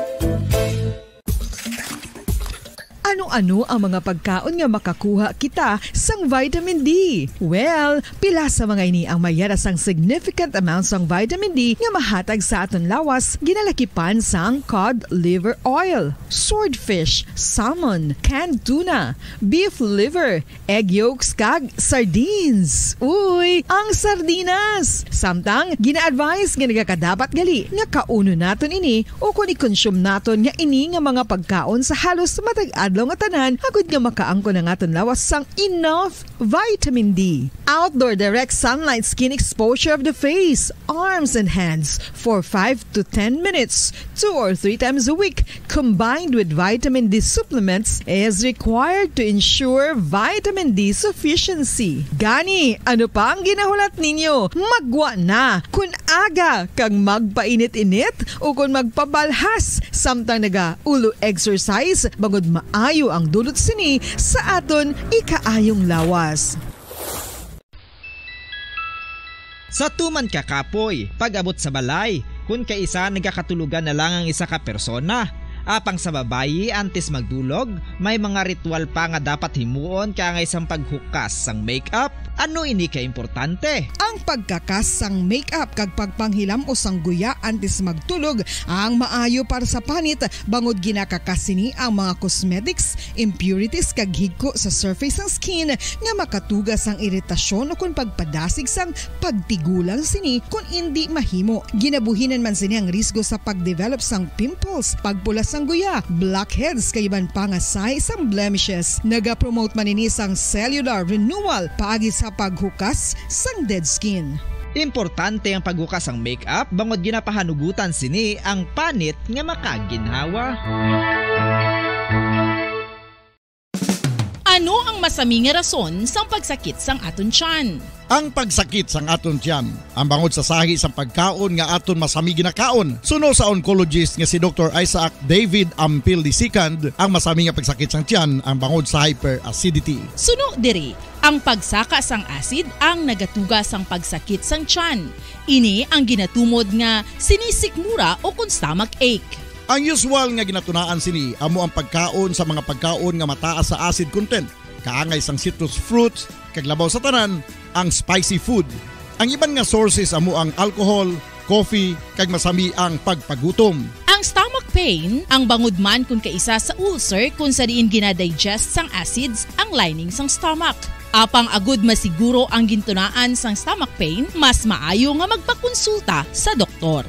Ano Ano ang mga pagkaon nga makakuha kita sang vitamin D? Well, pila sa mga ini ang mayara sang significant amount sang vitamin D nga mahatag sa aton lawas, ginalakipan sang cod liver oil, swordfish, salmon, canned tuna, beef liver, egg yolks, kag sardines. Uy, ang sardinas! Samtang, gina-advise nga nagakadapat gali nga kaunon naton ini o kon i-consume naton nga ini nga mga pagkaon sa halos matag adlaw nga tanan, agud nga makaangkon ang aton lawas sang enough vitamin D. Outdoor direct sunlight skin exposure of the face, arms, and hands for five to ten minutes, two or three times a week, combined with vitamin D supplements, is required to ensure vitamin D sufficiency. Gani, ano pa ang ginahulat ninyo? Maggwa na! Kun aga kag magpainit-init o kon magpabalhas samtang naga-ulo exercise, bangod maayo ang dulot sini sa aton ikaayong lawas. Sa tuman ka kapoy, pag-abot sa balay, kun kaisa nagakatulogan na lang ang isa ka persona. Apang sa babayi, antes magdulog, may mga ritual pa nga dapat himuon kaangay sang paghukas sang makeup. Ano ini ka importante? Ang pagkakas sang makeup kag pagpanghilam-os sang guya antes magtulog ang maayo para sa panit, bangod ginakakas sini ang mga cosmetics, impurities kag higko sa surface sang skin nga makatuga sang iritasyon ukon pagpadasig sang pagtigulang sini kon indi mahimo. Ginabuhinan man sini ang risgo sa pagdevelop sang pimples, pagpula sang guya, blackheads, kag iban pa nga sign sang blemishes. Nagapromote man ini sang cellular renewal paagi sa paghukas sang dead skin. Importante ang paghukas sang makeup bangod ginapahanugutan sini ang panit nga makaginhawa. Ano ang masami nga rason sang pagsakit sang aton tiyan? Ang pagsakit sang aton tiyan, ang bangod sa sahi sang pagkaon nga aton masami ginakaon. Suno sa oncologist nga si Doktor Isaac David Ampil the second, ang masami nga pagsakit sang tiyan ang bangod sa hyperacidity. Suno diri, ang pagsaka sang acid ang nagatuga sang pagsakit sang tiyan. Ini ang ginatumod nga sinisikmura o kon stomach ache. Ang usual nga ginatunaan sini amo ang pagkaon sa mga pagkaon nga mataas sa acid content, kaangay sang citrus fruits, kag labaw sa tanan, ang spicy food. Ang iban nga sources amo ang alcohol, coffee, kag masami ang pagpagutom. Ang stomach pain, ang bangod man kon kaisa sa ulcer kon sa diin ginadigest sang acids ang lining sang stomach. Apang agud masiguro ang gintunaan sang stomach pain, mas maayo nga magpakonsulta sa doktor.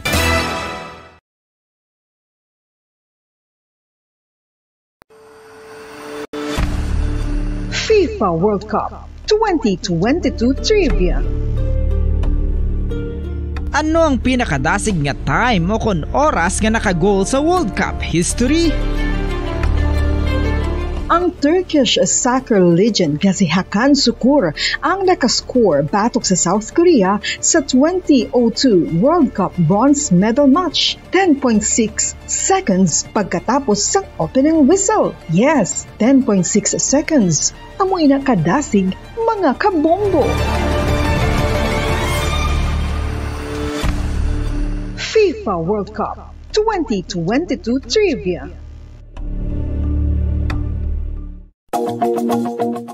FIFA World Cup twenty twenty-two Trivia. Ano ang pinakadasig nga time o kon oras nga naka-goal sa World Cup history? Ang Turkish soccer legend nga si Hakan Sukur ang nakascore batok sa South Korea sa twenty oh two World Cup bronze medal match, ten point six seconds pagkatapos sang opening whistle. Yes, ten point six seconds. Amo ina kadasig, mga kabombo. FIFA World Cup twenty twenty-two Trivia.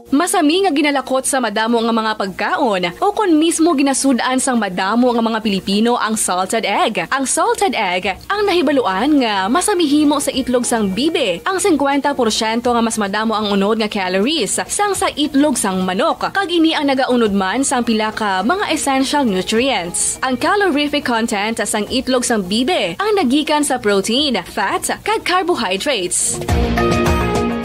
Masami nga ginalakot sa madamo nga mga pagkaon, o kon mismo ginasud-an sang madamo nga mga Pilipino ang salted egg. Ang salted egg ang nahibaluan nga masami himo sa itlog sang bibi. Ang singkwenta porsyento nga mas madamo ang unod nga calories sang sa itlog sang manok, kag ini ang nagaunod man sang pila ka mga essential nutrients. Ang calorific content sang itlog sang bibi ang nagikan sa protein, fat, kag carbohydrates.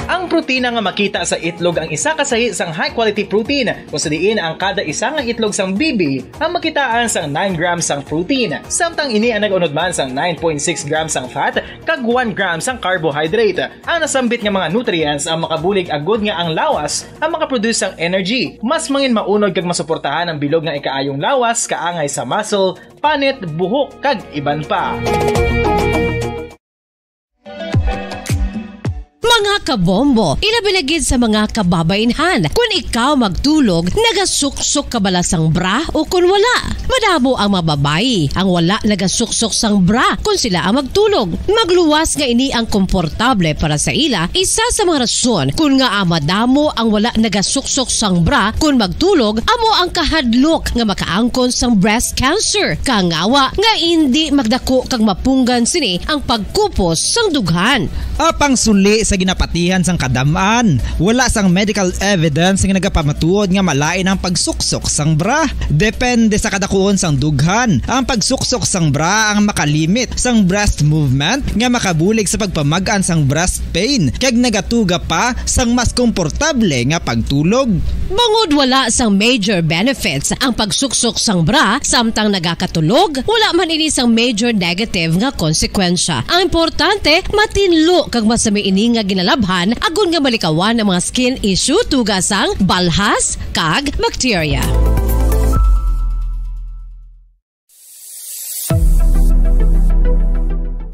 Ang protina nga makita sa itlog ang isa ka sahi sang high-quality protein, kung sa diin ang kada isa nga itlog sang bibi ang makitaan sang nine grams sang protein, samtang ini ang nag-unod man sang nine point six grams sang fat kag one gram sang carbohydrate. Ang nasambit nga mga nutrients ang makabulig agud nga ang lawas ang makaproduce sang energy. Mas mangin maunod kag masuportahan ang bilog nga ikaayong lawas kaangay sa muscle, panit, buhok, kag iban pa. Mga kabombo, ilabi na gid sa mga kababaynhan, kun ikaw magtulog, nagasuksok ka bala sang bra o kun wala? Madamo ang mga babayi ang wala nagasuksok sang bra kun sila ang magtulog. Magluwas nga ini ang komportable para sa ila, isa sa mga rason kun ngaa madamo ang wala nagasuksok sang bra kun magtulog amo ang kahadlok nga makaangkon sang breast cancer. Kangawa nga indi magdako kag mapunggan sini ang pagkupos sang dughan. Apang suli sa ginapatihan sang kadam-an, wala sang medical evidence nga nagapamatuod nga malain ang pagsuksok sang bra. Depende sa kadakuon sang dughan, ang pagsuksok sang bra ang makalimit sang breast movement nga makabulig sa pagpamag-an sang breast pain kag nagatuga pa sang mas komportable nga pagtulog. Bangod wala sang major benefits ang pagsuksok sang bra samtang nagakatulog, wala man ini sang major negative nga konsekwensya. Ang importante, matinlo kag masami ini nga ginalabhan agod nga malikawan ang mga skin issue tuga sang balhas kag bakterya.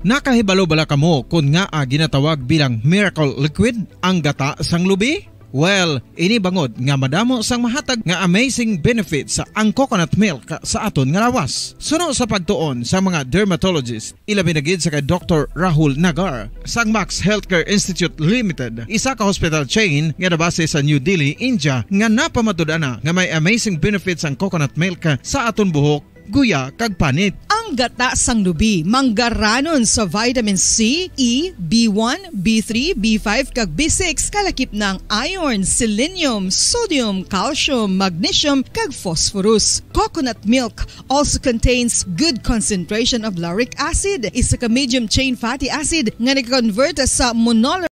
Nakahibalo bala kamo kon ngaa ginatawag bilang miracle liquid ang gata sang lubi? Well, ini bangod nga madamo sang mahatag nga amazing benefits ang coconut milk sa aton nga lawas. Suno sa pagtuon sa mga dermatologist, ilabi na gid sa kay Doktor Rahul Nagar sang Max Healthcare Institute Limited, isa ka hospital chain nga nabase sa New Delhi, India, nga napamatud-an na nga may amazing benefits ang coconut milk sa aton buhok, guya, kag panit. Ang gata sang lubi manggaranon sa vitamin C, E, B one, B three, B five, kag B six, kalakip na ang iron, selenium, sodium, calcium, magnesium, kag phosphorus. Coconut milk also contains good concentration of lauric acid, isa ka medium chain fatty acid nga nag-convert sa monomer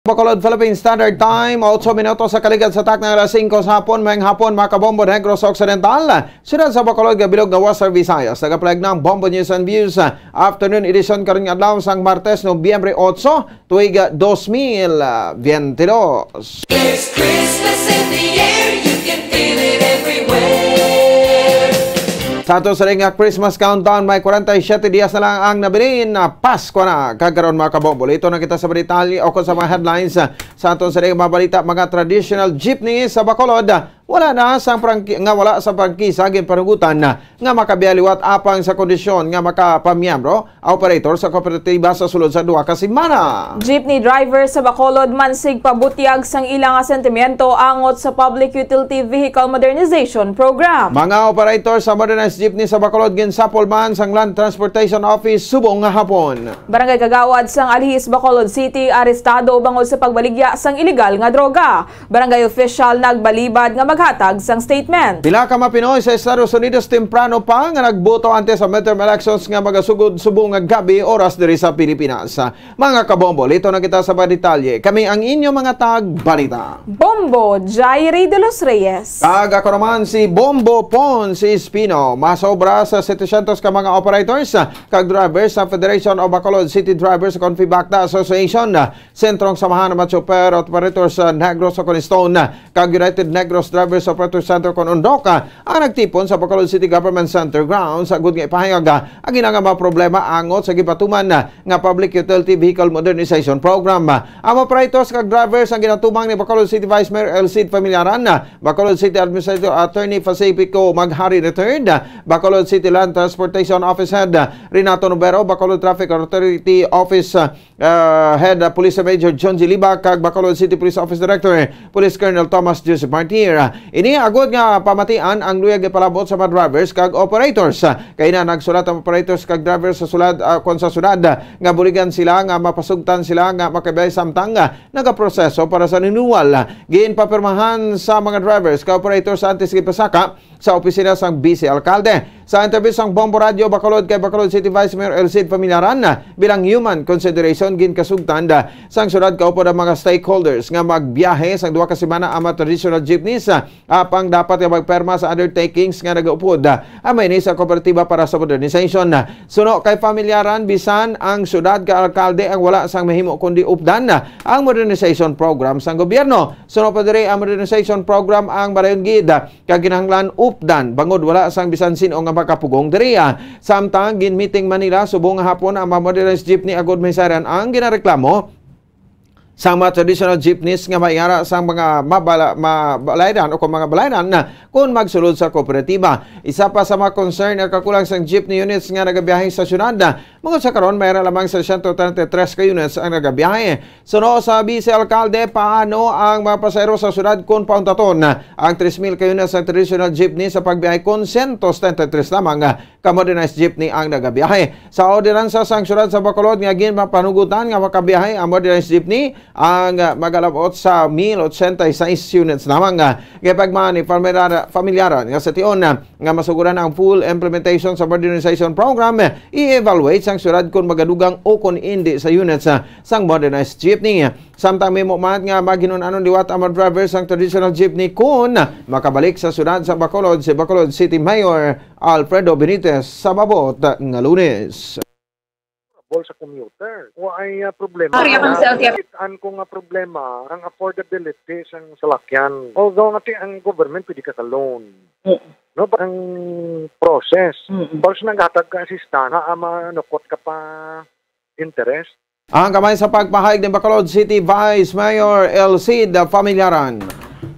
Bacolod, Philippine Standard Time, otso minutos sa kaligad sa takna alas singko sa hapon. Maayong hapon, mga kabombo, Negros Occidental, siyudad sa Bacolod, nga bilog nga Western Visayas. Nagapahayag na ang Bombo News and Views, ah, afternoon edition karon nga adlaw sang Martes, Nobyembre otso, tuig, ah, dos mil biyente dos. There's Christmas in the air, you can feel it everywhere. Sa ato sa nga Christmas countdown, may kwarenta y siyete dias na lang ang nabilin na Pasko na. Kag karon, mga kabombo, lito na kita sa mga detalye o kung sa mga headlines. Sa aton sa mga balita, mga traditional jeepney sa Bacolod, wala na sang prangki-, nga wala sa prangkisa ginpanugutan nga makabiya liwat apang sa kondisyon nga makapamiyembro, operator sa kooperatiba sa sulod sa duha ka semana. Jeepney driver sa Bacolod mansig pabutyag sang ila nga sentimiento angot sa Public Utility Vehicle Modernization Program. Mga operator sa modernized jeepney sa Bacolod ginsapol man sang Land Transportation Office subong nga hapon. Barangay Kagawad sang Alihis, Bacolod City, arestado bangod sa pagbaligya sang iligal nga droga. Barangay official nagbalibad nga maghatag sang statement. Pila ka mga Pinoy sa Estados Unidos temprano pa nga nagboto antes sa midterm elections nga magasugod subong nga gab-i oras diri sa Pilipinas. Mga kabombo, lito na kita sa mga detalye. Kami ang inyo mga tagbalita. Bombo, Jairi de los Reyes. Kag ako naman si Bombo Pons Espino. Masobra sa setecientos ka mga operators kag drivers sa Federation of Bacolod City Drivers Confibacta Association, Sentrong Samahan ng mga Chopper Operators sa Negros sa Coniston, kag United Negros Drivers Operators Center kon UNDOC, ang nagtipon sa Bacolod City Government Center grounds agud nga ipahayag ang ila nga mga problema angot sa gipatuman nga Public Utility Vehicle Modernization Program. Ang operators kag drivers ang ginatumang ni Bacolod City Vice Mayor El Cid Familiaran, Bacolod City Administrator Attorney Pacifico Maghari the third, Bacolod City Land Transportation Office Head Renato Nobero, Bacolod Traffic Authority Office, uh, Head, uh, Police Major John G. Liba, kag Bacolod City Police Office Director, Police Colonel Thomas Joseph Martir. Ini agud nga pamatian ang luyag ipalabot sa mga drivers kag operators. Kay na nagsulat ang operators kag drivers sa sulad, uh, kon sa sulad, nga buligan sila nga mapasugtan sila nga makabay samtang, uh, nagaproseso para sa renewal. Ginpapirmahan sa mga drivers kag operators antes gipasaka sa opisina sang Vice Alkalde. Sa interview sang Bombo Radio Bacolod kay Bacolod City Vice Mayor El Cid Familiaran, bilang human consideration, ginkasugtan sang syudad kaupod ang mga stakeholders nga magbiyahe sang duha ka semana ang mga traditional jeepneys, apang dapat nga magperma sa undertakings nga nagaupod ang mga ini sa kooperatiba para sa modernization. Suno kay Familiaran, bisan ang syudad kag alkalde ang wala sang mahimo kundi updan ang modernization program sang gobyerno. Suno pa diri, ang modernization program ang madayon gid kag kinahanglan updan, bangod wala sang bisan sin-o nga makapugong diri. Samtang ginmeeting man nila subong nga hapon ang mga modernized jeepney agud mahisayran ang ginareklamo sa mga traditional jeepneys nga may ara sang mga mabala-, mabalayran o kung mga balayran na kung magsulod sa kooperatiba. Isa pa sa mga concern nga kakulang sang jeepney units nga nagabiyahe sa syudad. Bangod sa karon, may ara lamang sa siyento treinta y tres ka units ang nagabiyahe. Suno sa Vice Alkalde, paano ang mga pasahero sa syudad kung pauntaton ang tres mil ka units sa traditional jeepney sa pagbiyahe kung siyento setenta y tres lamang ka modernized jeepney ang nagabiyahe? Sa ordinansa sang syudad sa Bacolod nga ginpapanugutan nga makabiyahe ang modernized jeepney, ang, ah, magalabot sa mil ochenta y seis units lamang. Ah, kay pagmani, pamilyar-, pamilyaran nga sa tion, ah, nga masuguran ang full implementation sa modernization program, eh, i-evaluate sang syudad kon magadugang o kon indi sa units, ah, sang modernized jeepney. Samtang may mumat nga maginun-anon liwat ang mga driver sang traditional jeepney kon makabalik sa syudad sa Bacolod si Bacolod City Mayor Alfredo Benitez sa maabot nga Lunes. Bol sa commuter. Wa ay, ah, problema. Sorry, ako sa L T F. An ko nga problema, ang affordability sang salakyan. Although nga ti ang government pwede ka ka loan. Mm. No, ba ang process? Mm-mm. First naghatag ka assistance, ha, manukot ka pa interest. Ang kamay sa pagpahayag ni Bacolod City Vice Mayor Elcid Familiaran.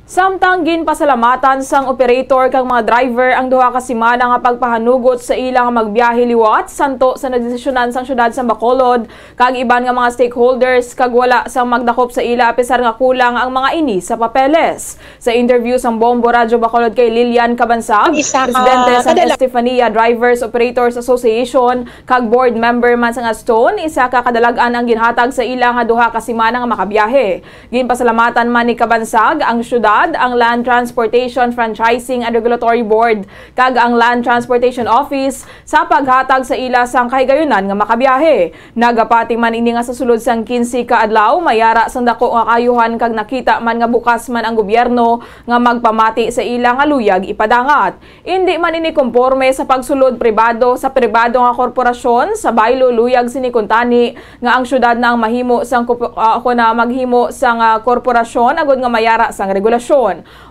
Samtang ginpasalamatan sang operator kag mga driver ang duha ka semana nga pagpahanugot sa ila nga magbiyahe liwat santo sa nadesisyonan sang siyudad sang Bacolod kag iban nga mga stakeholders kag wala sang magdakop sa ila, apisar nga kulang ang mga ini sa papeles. Sa interview sang Bombo Radyo Bacolod kay Lilian Cabansag, Isa ka presidente sang kadala- Estefania Drivers Operators Association, kag board member man sang Astone, isa ka kadalag-an ang ginhatag sa ila nga duha ka semana nga makabiyahe. Ginpasalamatan man ni Cabansag ang siyudad, ang Land Transportation Franchising and Regulatory Board, kag ang Land Transportation Office sa paghatag sa ila sang kahigayunan nga makabiyahe. Nagapati man ini nga sa sulod sang quince ka adlaw, may ara sang dako nga kaayuhan kag nakita man nga bukas man ang gobyerno nga magpamati sa ila nga luyag ipadangat. Indi man ini komporme sa pagsulod pribado sa pribado nga korporasyon sa baylo luyag sini kuntani nga ang siyudad na ang mahimo sang kup-, ah, ako na maghimo sang, ah, korporasyon agud nga mayara sang regulasyon.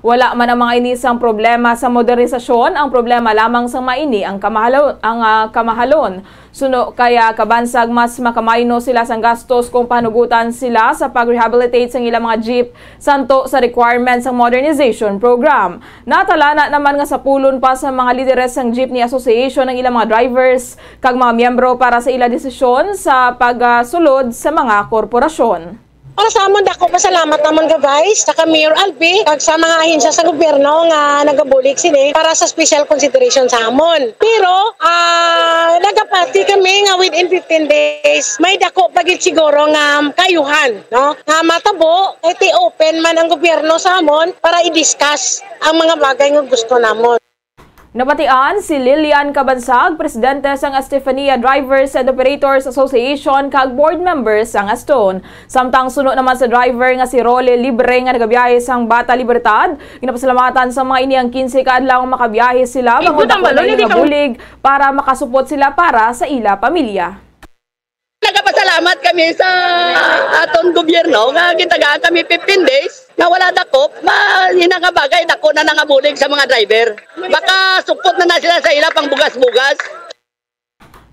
Wala man ang mga ini sang problema sa modernisasyon, ang problema lamang sang maini ang kamahalo-, ang, ah, kamahalon. Suno kay Cabansag, mas makamayno sila sang gastos kung panugutan sila sa pag-rehabilitate sang ilang mga jeep santo sa requirements sang modernization program. Natalana naman nga sapulon pa sa mga lideres sang Jeepney Association ang ilang mga drivers kag mga miyembro para sa ila desisyon sa pagsulod sa mga korporasyon. Para sa amon, dako pasalamat namon ka Vice, saka Mayor Albi, kag sa mga ahensya sa gobyerno nga nagabulig sini para sa special consideration sa amon. Pero, ah, nagapati kami nga within fifteen days, may dako pa gid siguro nga kaayuhan, no? Nga matabo, kay ti open man ang gobyerno sa amon para i-discuss ang mga bagay nga gusto namon. Nabatian si Lilian Cabansag, presidente sang Estefania Drivers and Operators Association, kag board member sang Astone. Samtang suno naman sa driver nga si Rolly Libre nga nagabiyahe sang Bata Libertad, ginapasalamatan sa mga ini ang quince ka adlaw nga makabiyahe sila, bangod ang ako na balon, hindi ka bulig para makasupot sila para sa ila pamilya. Nagapasalamat kami sa aton gobyerno nga gitagaan kami fifteen days nga wala dakop. Ma-, ina nga bagay, dako na nangabulig sa mga driver. Baka supot na na sila sa ila pang bugas-bugas.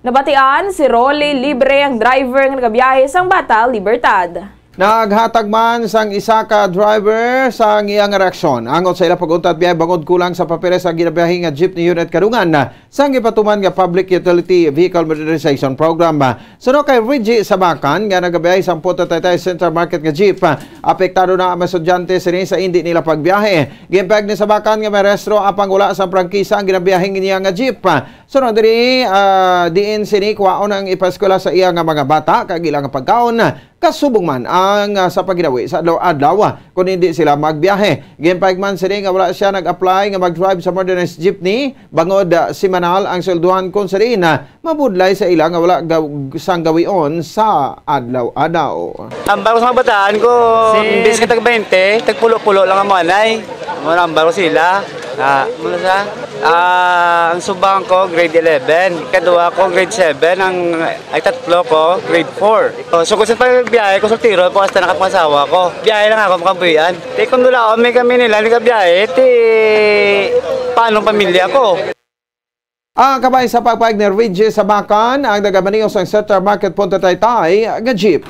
Nabatian si Rolly Libre, ang driver nga nagabiyahe sang Bata Libertad. Naghatag man sang isa ka driver sang iyang reaksyon angot sa ila pag-untat biyahe bangod kulang sa papeles ang ginabiyahe nga jeepney unit kadungan sang gipatuman nga Public Utility Vehicle Modernization Program. Suno kay Reggie Sabakan nga nagabiyahe sang Punta Taytay Central Market nga jeep, apektado na ang mga estudyante sini sa indi nila pagbiyahe. Ginpahayag ni Sabakan nga may rehistro apang wala sang prangkisa ang ginabiyahe niya nga jeep. Suno diri, ah, diin sini kwaon ang ipaeskwela sa iya nga mga bata kag ila nga pagkaon. Kasubong man ang, ah, sa pagginawi sa adlaw-adlaw, ah, kon hindi sila magbiyahe. Ginpahayag man sini nga wala siya nag-apply nga mag-drive sa modernized jeepney, bangod, ah, semanal ang sweldohan, kon sa diin, ah, mabudlay sa ila nga wala gaw-, sang gawion sa adlaw-adlaw. Ambal ko sa mga bataan ko, imbis ka tag twenty, tag pulo-pulo lang ang mga anay. Mao na ambal ko sila. Ah, muna sa, ah, ang subang ko, grade eleven. Kadua ko, grade seven. Ang, ay, tatlo ko, grade four. Oh, so, kung sa pagbiyahe ko, soltero po, hasta nakapangasawa ko. Biyahe lang ako, makabuhian. Ti, kung dulaon, may kami nila, nagkabiyahe, ti, paano ang pamilya ko? Ang kamay sa pagpahayag ni Reggie Sabakan, ang nagamaneho sang Central Market Punta Taytay nga jeep.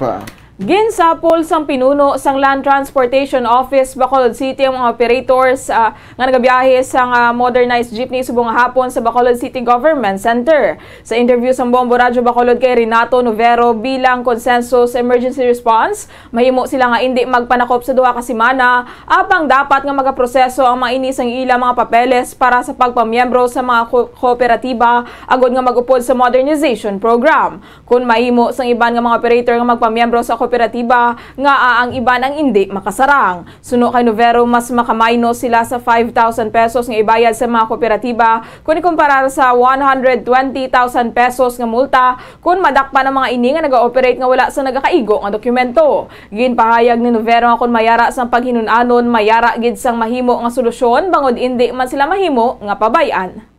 Ginsapol sang pinuno sang Land Transportation Office Bacolod City ang mga operators, ah, nga nagabiyahe sang, ah, modernized jeepney subong nga hapon sa Bacolod City Government Center. Sa interview sang Bombo Radyo Bacolod kay Renato Novero bilang Consensus Emergency Response, mahimo sila nga indi magpanakop sa duha ka semana, apang dapat nga magaproseso ang mga ini sang ila mga papeles para sa pagpamiyembro sa mga ko-, kooperatiba agod nga mag-upod sa modernization program. Kon mahimo sang iban nga mga operator nga magpamiyembro sa kooperatiba, ngaa ang iban ang indi makasarang? Suno kay Novero, mas makamayno sila sa five thousand pesos nga ibayad sa mga kooperatiba kon ikumparar sa one hundred twenty thousand pesos nga multa kon madakpan ang mga ini nga naga-operate nga wala sa nagakaigo nga dokumento. Ginpahayag ni Novero nga kon mayara sang paghinun-anon, mayara gid sang mahimo nga solusyon bangod indi man sila mahimo nga pabay-an.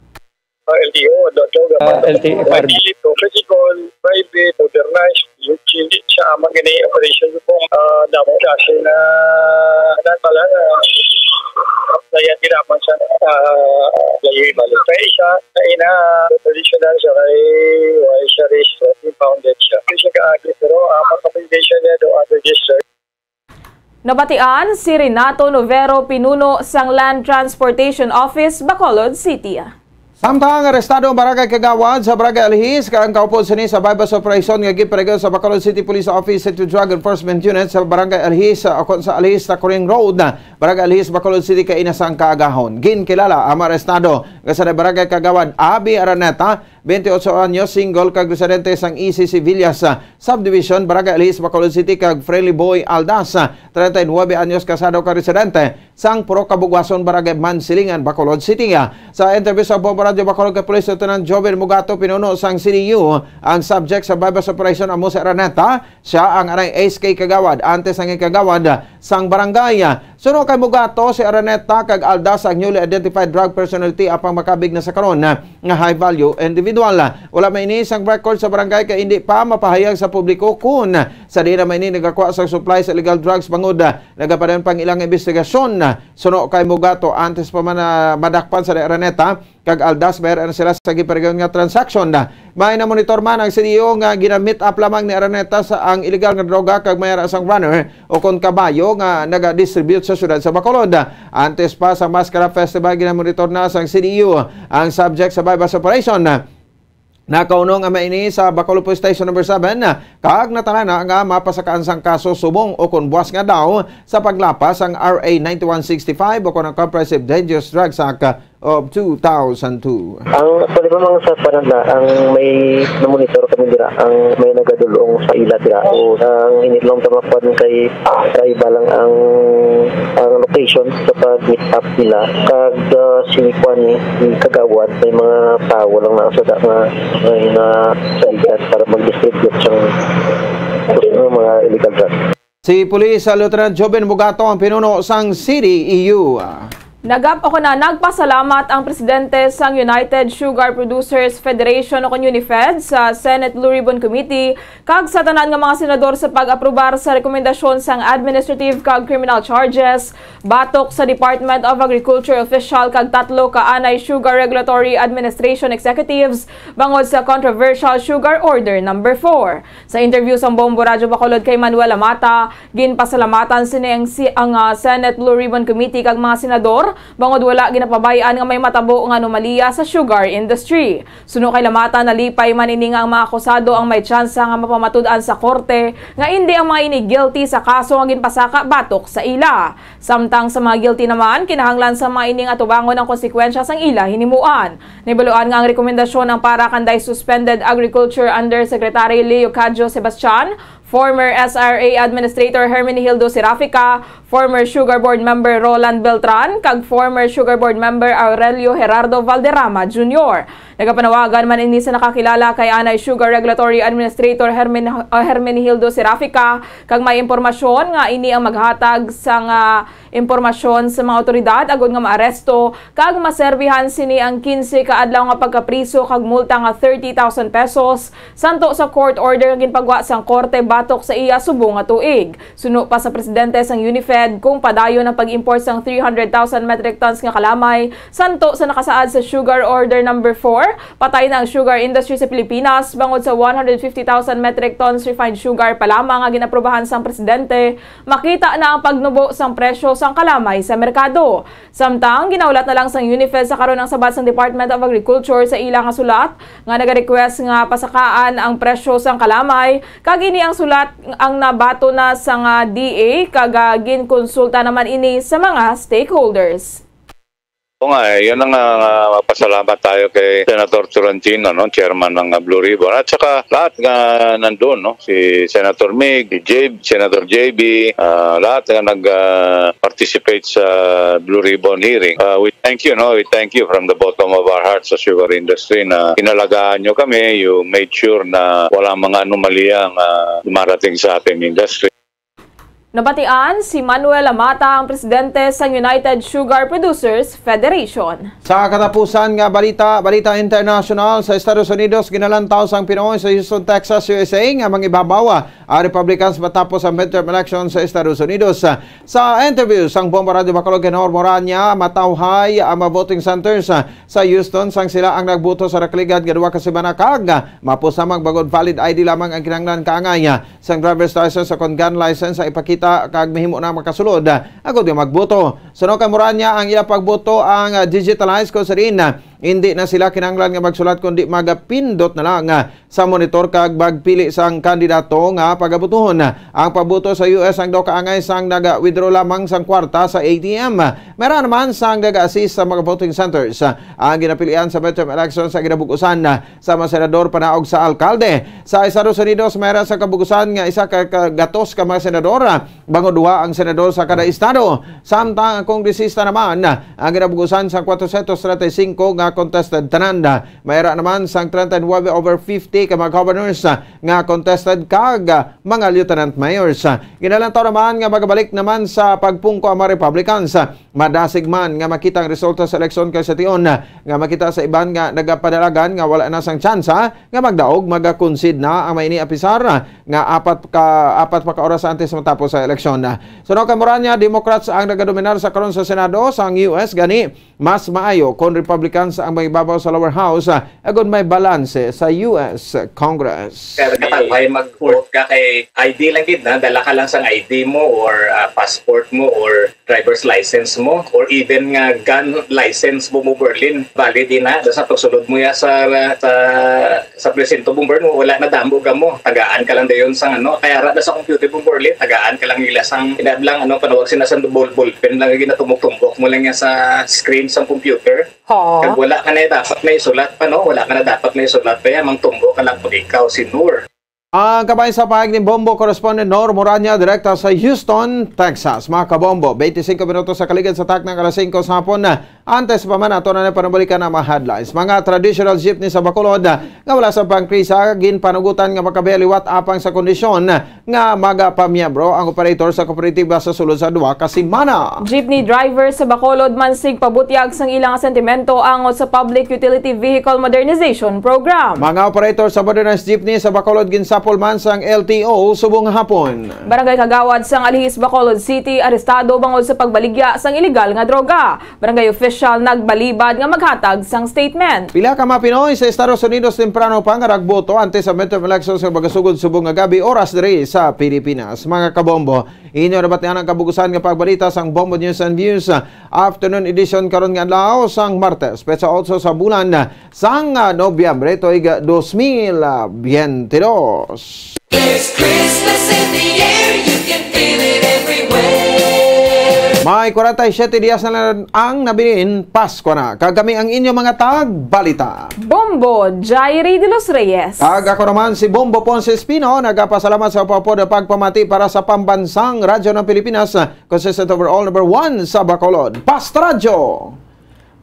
Ah, L T O, adlaw-adlaw, Ah, dapat L T F R. May pilit ko, physical, private, modernized, yung hindi siya amang gani operation ko po. Ah, damo kasi na, na pala, ah, layan ginapan sa, ah, layo yung balik. Kaya isa, na ina, traditional siya kay, why siya registered, impounded siya. Hindi siya kaagi, pero, ah, ang recommendation niya do, ah, registered. Nabatian si Renato Novero, pinuno sang Land Transportation Office, Bacolod City. Samtang arestado ang barangay kagawad sa Barangay Alhis kag ang kaupod sini sa buy-bust operation nga ginpadayon sa Bacolod City Police Office City Drug Enforcement Unit sa Barangay Alhis, uh, ukon sa Alhis Tacuring Road, Barangay Alhis, Bacolod City, kaina sang kaagahon. Ginkilala ang mga arestado nga sa barangay kagawad Abby Araneta, twenty-eight anyos, single kag residente sang E C C Villas, ah, Subdivision, Barangay Alhis, Bacolod City, kag Friendly Boy Aldas, treinta y nueve anyos, kasado kag residente sang Purok Kabugwason, Barangay Mansilingan, Bacolod City. Sa interview sa Bombo Radyo Bacolod kay Police Lieutenant Joven Mugato, pinuno sang C D U, ang subject sa buy-bust operation amo si Araneta. Siya ang anay ace kay kagawad, antes ang kagawad sang barangay. Suno kay Mugato, si Araneta kag Aldas ang newly identified drug personality apang makabig na sa karon nga high value individual. Wala may ini sang record sa barangay kay hindi pa mapahayag sa publiko kun sa diin na may ini nagakuha sa supply sa illegal drugs bangod nagapadayon pang ilang investigasyon. Suno kay Mugato, antes pa man na madakpan si Araneta kag Aldas, mayroon na sila sa giparegon nga transaksyon. May namonitor man ang C D O nga gina-meet up lamang ni Araneta sa ang illegal nga droga kag may ara sang runner o kon kabayo nga naga-distribute sa siyudad sa Bacolod. Antes pa sa Maskara Festival, ginamonitor na sang C D U ang subject sa buy-bust operation. Nakaunong ang maini sa Bacolod Police Station Number Seven, kag natanan na nga mapasakaan sang kaso subong o kon buas nga daw sa paglapas sang R A ninety-one sixty-five o kon ang Comprehensive Dangerous Drugs Act of two thousand two. Ang pwede ba mga sa pananda, ang may namonitor kami dira, ang may nagadulong sa ila dira, o ang inilong tamapan kay, kay balang ang, ang location sa pag-meet up nila. Kag, ah, si Kwan, eh, si Kagawad, may mga tao lang na sa da nga, nga, nga sa ligat para mag-distribute sang, sang mga illegal drugs. Si Police, ah, Lieutenant Joven Bugato ang pinuno sang C D E U. Nagap-, o kana, nagpasalamat ang presidente sang United Sugar Producers Federation o kon UNIFED sa Senate Blue Ribbon Committee kag sa tanan nga mga senador sa pag-aprobar sa rekomendasyon sang administrative kag criminal charges batok sa Department of Agriculture official kag tatlo ka anay Sugar Regulatory Administration executives bangod sa controversial Sugar Order Number Four. Sa interview sang Bombo Radyo Bacolod kay Manuel Lamata, ginpasalamatan sini ang si-, ang, ah, Senate Blue Ribbon Committee kag mga senador bangod wala ginapabay-an nga may matabo nga anomalya sa sugar industry. Suno kay Lamata, nalipay man ini nga ang mga akusado ang may tsansa nga mapamatud-an sa korte nga indi ang mga ini guilty sa kaso nga ginpasaka batok sa ila. Samtang sa mga guilty naman, kinahanglan sa mga ini nga tubangon ang konsekwensya sang ila hinimuan. Nahibaluan nga ang rekomendasyon ang para kanday suspended Agriculture Undersecretary Leo Cadio Sebastian, former S R A Administrator Hermenegildo Serafica, former Sugar Board member Roland Beltran, kag former Sugar Board member Aurelio Gerardo Valderrama Junior. Nagapanawagan man ini sa nakakilala kay anay Sugar Regulatory Administrator Hermen-, uh, Hermenegildo Serafica, kag may impormasyon nga ini ang maghatag sang impormasyon sa mga awtoridad agod nga maaresto kag maserbihan sini ang quince ka adlaw nga pagkapriso kag multa nga thirty thousand pesos santo sa court order nga ginpagwa sang korte batok sa iya subong nga tuig. Suno pa sa presidente sang UNIFED, kung padayon ang pag-import sang three hundred thousand metric tons nga kalamay santo sa nakasaad sa Sugar Order Number Four, Patay na ang sugar industry sa Pilipinas bangod sa one hundred fifty thousand metric tons refined sugar pa lamang nga ginaprobahan sang presidente, makita na ang pagnubo sang presyo sang kalamay sa merkado. Samtang ginahulat na lang sang UNIFES sa karon ang sabat sang Department of Agriculture sa ila nga sulat nga nagarequest nga pasakaan ang presyo sang kalamay, kag ini ang sulat ang nabaton na sang D A, kag, ah, ginkonsulta naman ini sa mga stakeholders. O nga, eh, yun ang, ah, mapasalamat tayo kay Senator Tolentino, no, chairman ng, ah, Blue Ribbon, at saka lahat nga nandun, no, si Senator Mig, si J B, Senator J B, ah, lahat nga nag-participate sa Blue Ribbon hearing. Ah, we thank you, no, we thank you from the bottom of our hearts sa sugar industry na inalagaan nyo kami. You made sure na walang mga anomalya ang, ah, dumarating sa ating industry. Nabatian si Manuel Lamata, ang presidente sang United Sugar Producers Federation. Sa katapusan nga balita, balita international, sa Estados Unidos, ginalantaw sang Pinoy sa Houston, Texas, U S A nga mangibabaw ang Republicans matapos ang midterm election sa Estados Unidos. Sa interview sang Bombo Radio Bacolod kay Nor Moranya, matawhay ang mga voting centers sa Houston sang sila ang nagboto sa nakaligad nga duha ka semana, kag mapos lamang bangod valid I D lamang ang kinahanglan kaangay sang driver's license o kon gun license sa ipakita kag mahimo na makasulod agod nga magboto. Suno kay Moranya, ang ila pagboto ang, ah, digitalized, kon sa diin, ah, hindi na sila kinahanglan nga magsulat kundi magapindot na lang, ah, sa monitor kag magpili sang kandidato nga pagabotohon. Ang pagboto sa U S ang daw kaangay sang naga-withdraw lamang sang kwarta sa A T M. Mayra naman sang naga-assist sa mga voting centers. Ang ginapilian sa midterm election sa ginabug-usan sa mga senador panaog sa alkalde. Sa Estados Unidos, mayra sa kabugusan nga isa ka, ka gatos ka mga senador, ah, bangod duha ang senador sa kada estado. Samtang ang kongresista naman, ah, ang ginabugusan sa kwatro syentos treinta y cinco nga contested tanan. Mayra naman sang treinta y nueve over fifty ka mga governors, ah, nga contested kag, ah, mga lieutenant mayors. Ginalantaw naman nga magabalik naman sa pagpungko ang mga Republicans. Madasig man nga makita ang resulta sa eleksyon kay sa tion nga makita sa iban nga nagapadalagan nga wala na sang tsansa nga magdaog, magakonsid na ang may ini apisar nga apat ka, apat pa ka oras antes matapos sa eleksyon. Suno kay Moranya, Democrats ang nagadominar sa karon sa Senado sang U S, gani mas maayo kon Republicans ang mangibabaw sa lower house, ah, agod may balanse sa U S Congress. Pero katawhay mag-vote ka kay I D lang gid na, dala ka lang sang I D mo or, ah, passport mo or driver's license mo or even nga gun license mo, mo Berlin, valid ina. Sa pagsulod mo ya sa, sa, sa presinto mo, Berlin, wala na damo ka mo. Tagaan ka lang dayon sang ano, kay ara na sa computer mo, Berlin, tagaan ka lang nila sang inadlang ano, panawag sina sa ball, ballpen lang, ginatumok-tumok mo lang ya sa screen sang computer. Kag wala ka na dapat na isulat pa, no? Wala ka na dapat na isulat pa ya, mangtumbo ka lang kung ikaw si Nur. Ang kabay sa pahayag ni Bombo correspondent Nor Moranya, direkta sa Houston, Texas. Mga kabombo, twenty-cinco minutos sa kaligid sa takna nga alas singko sa hapon. Antes pa man, ato na ni panabalikan ang mga headlines. Mga traditional jeepney sa Bacolod, ah, nga wala sa pangkrisa, ginpanugutan nga makabiya liwat apang sa kondisyon nga magapamiyembro ang operator sa kooperatiba sa sulod sa duha ka semana. Jeepney driver sa Bacolod mansig pabutyag sang ilang sentimento angot sa Public Utility Vehicle Modernization Program. Mga operator sa modernized jeepney sa Bacolod ginsapol man sang L T O subong hapon. Barangay Kagawad sang Alihis, Bacolod City, arestado bangod sa pagbaligya sang iligal nga droga. Barangay official nagbalibad nga maghatag sang statement. Pila ka mga Pinoy sa Estados Unidos temprano pa nga nagboto antes sa midterm elections nga magasugod subong nga gab-i, oras diri sa Pilipinas. Mga kabombo, inyo nabatian ang kabugusan nga pagbalita sang Bombo News and Views, ah, afternoon edition karon nga adlaw sang Martes, petsa otso sa bulan sang, ah, Nobyembre, tuig dos mil biyente dos. There's Christmas in the air, you can feel it everywhere. May kwarenta y siyete dias na lang ang nabilin, Pasko na. Kag kami ang inyo mga tagbalita. Bombo, Jairi de los Reyes. Kag ako naman si Bombo Ponce Espino, nagapasalamat sa upapod pagpamati para sa Pambansang Radyo ng Pilipinas, consistent overall number one sa Bacolod, Past Radyo.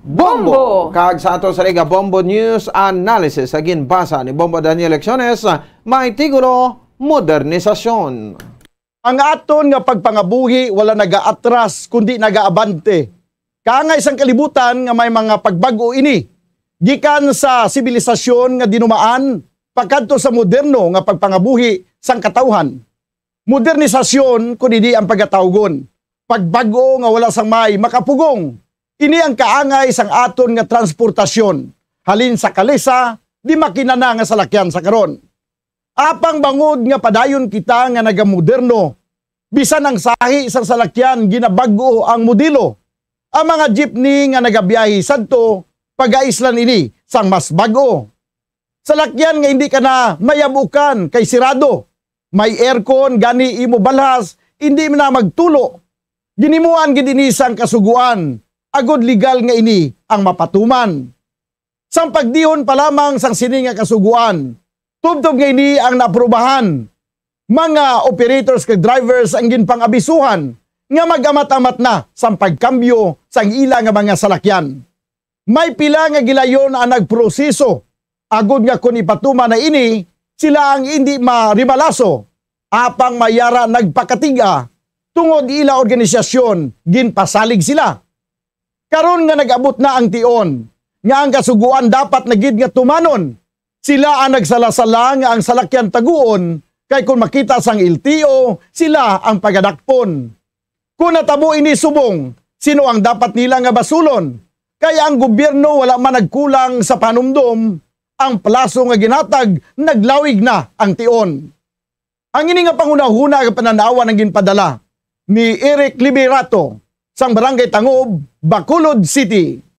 Bombo! Bombo! Kag sa ato sa Liga Bombo News Analysis, sa ginbasa ni Bombo Daniel Lecciones, may titulo, Modernisasyon. Ang aton nga pagpangabuhi wala nagaatras, kundi nagaabante. Kaangay sang kalibutan nga may mga pagbag-o ini, gikan sa sibilisasyon nga dinumaan pakadto sa moderno nga pagpangabuhi sang katawhan. Modernisasyon, kun ini ang pagatawgon, pagbag-o nga wala sang may makapugong. Ini ang kaangay sang aton nga transportasyon. halin sa kalesa, di makinana nga salakyan sa karon. Apang bangod nga padayon kita nga nagamoderno, bisan ang sahi sang salakyan ginabag-o ang modelo. Ang mga jeepney nga nagabiyahe sadto, pagaislan ini sang mas bag-o. Salakyan nga hindi ka na mayabukan kay sirado. May aircon, gani imo balhas, hindi na magtulo. Ginimuan gid ini sang kasugoan, agod legal nga ini ang mapatuman. Sang pagdihon pa lamang sang sini nga kasugoan, tubtob nga ini ang naaprubahan, mga operators kag drivers ang ginpang-abisuhan nga mag-amat-amat na sang pagkambyo sang ila nga mga salakyan. May pila nga gilayon ang nagproseso, agod nga kon ipatuman na ini, sila ang indi marimalaso, apang may ara nagpakatiga tungod ila organisasyon ginpasalig sila. Karon nga nag-abot na ang tion nga ang kasugoan dapat na gid nga tumanon, sila ang nagsalasala nga ang salakyan taguon, kay kon makita sang L T O, sila ang pagadakpon. Kon natabo ini subong, sino ang dapat nila nga basulon? Kay ang gobyerno wala man nagkulang sa panumdom, ang plaso nga ginhatag naglawig na ang tion. Ang ini nga panghunahuna nga panan-awan ang ginpadala ni Eric Liberato sang Barangay Tangob, Bacolod City.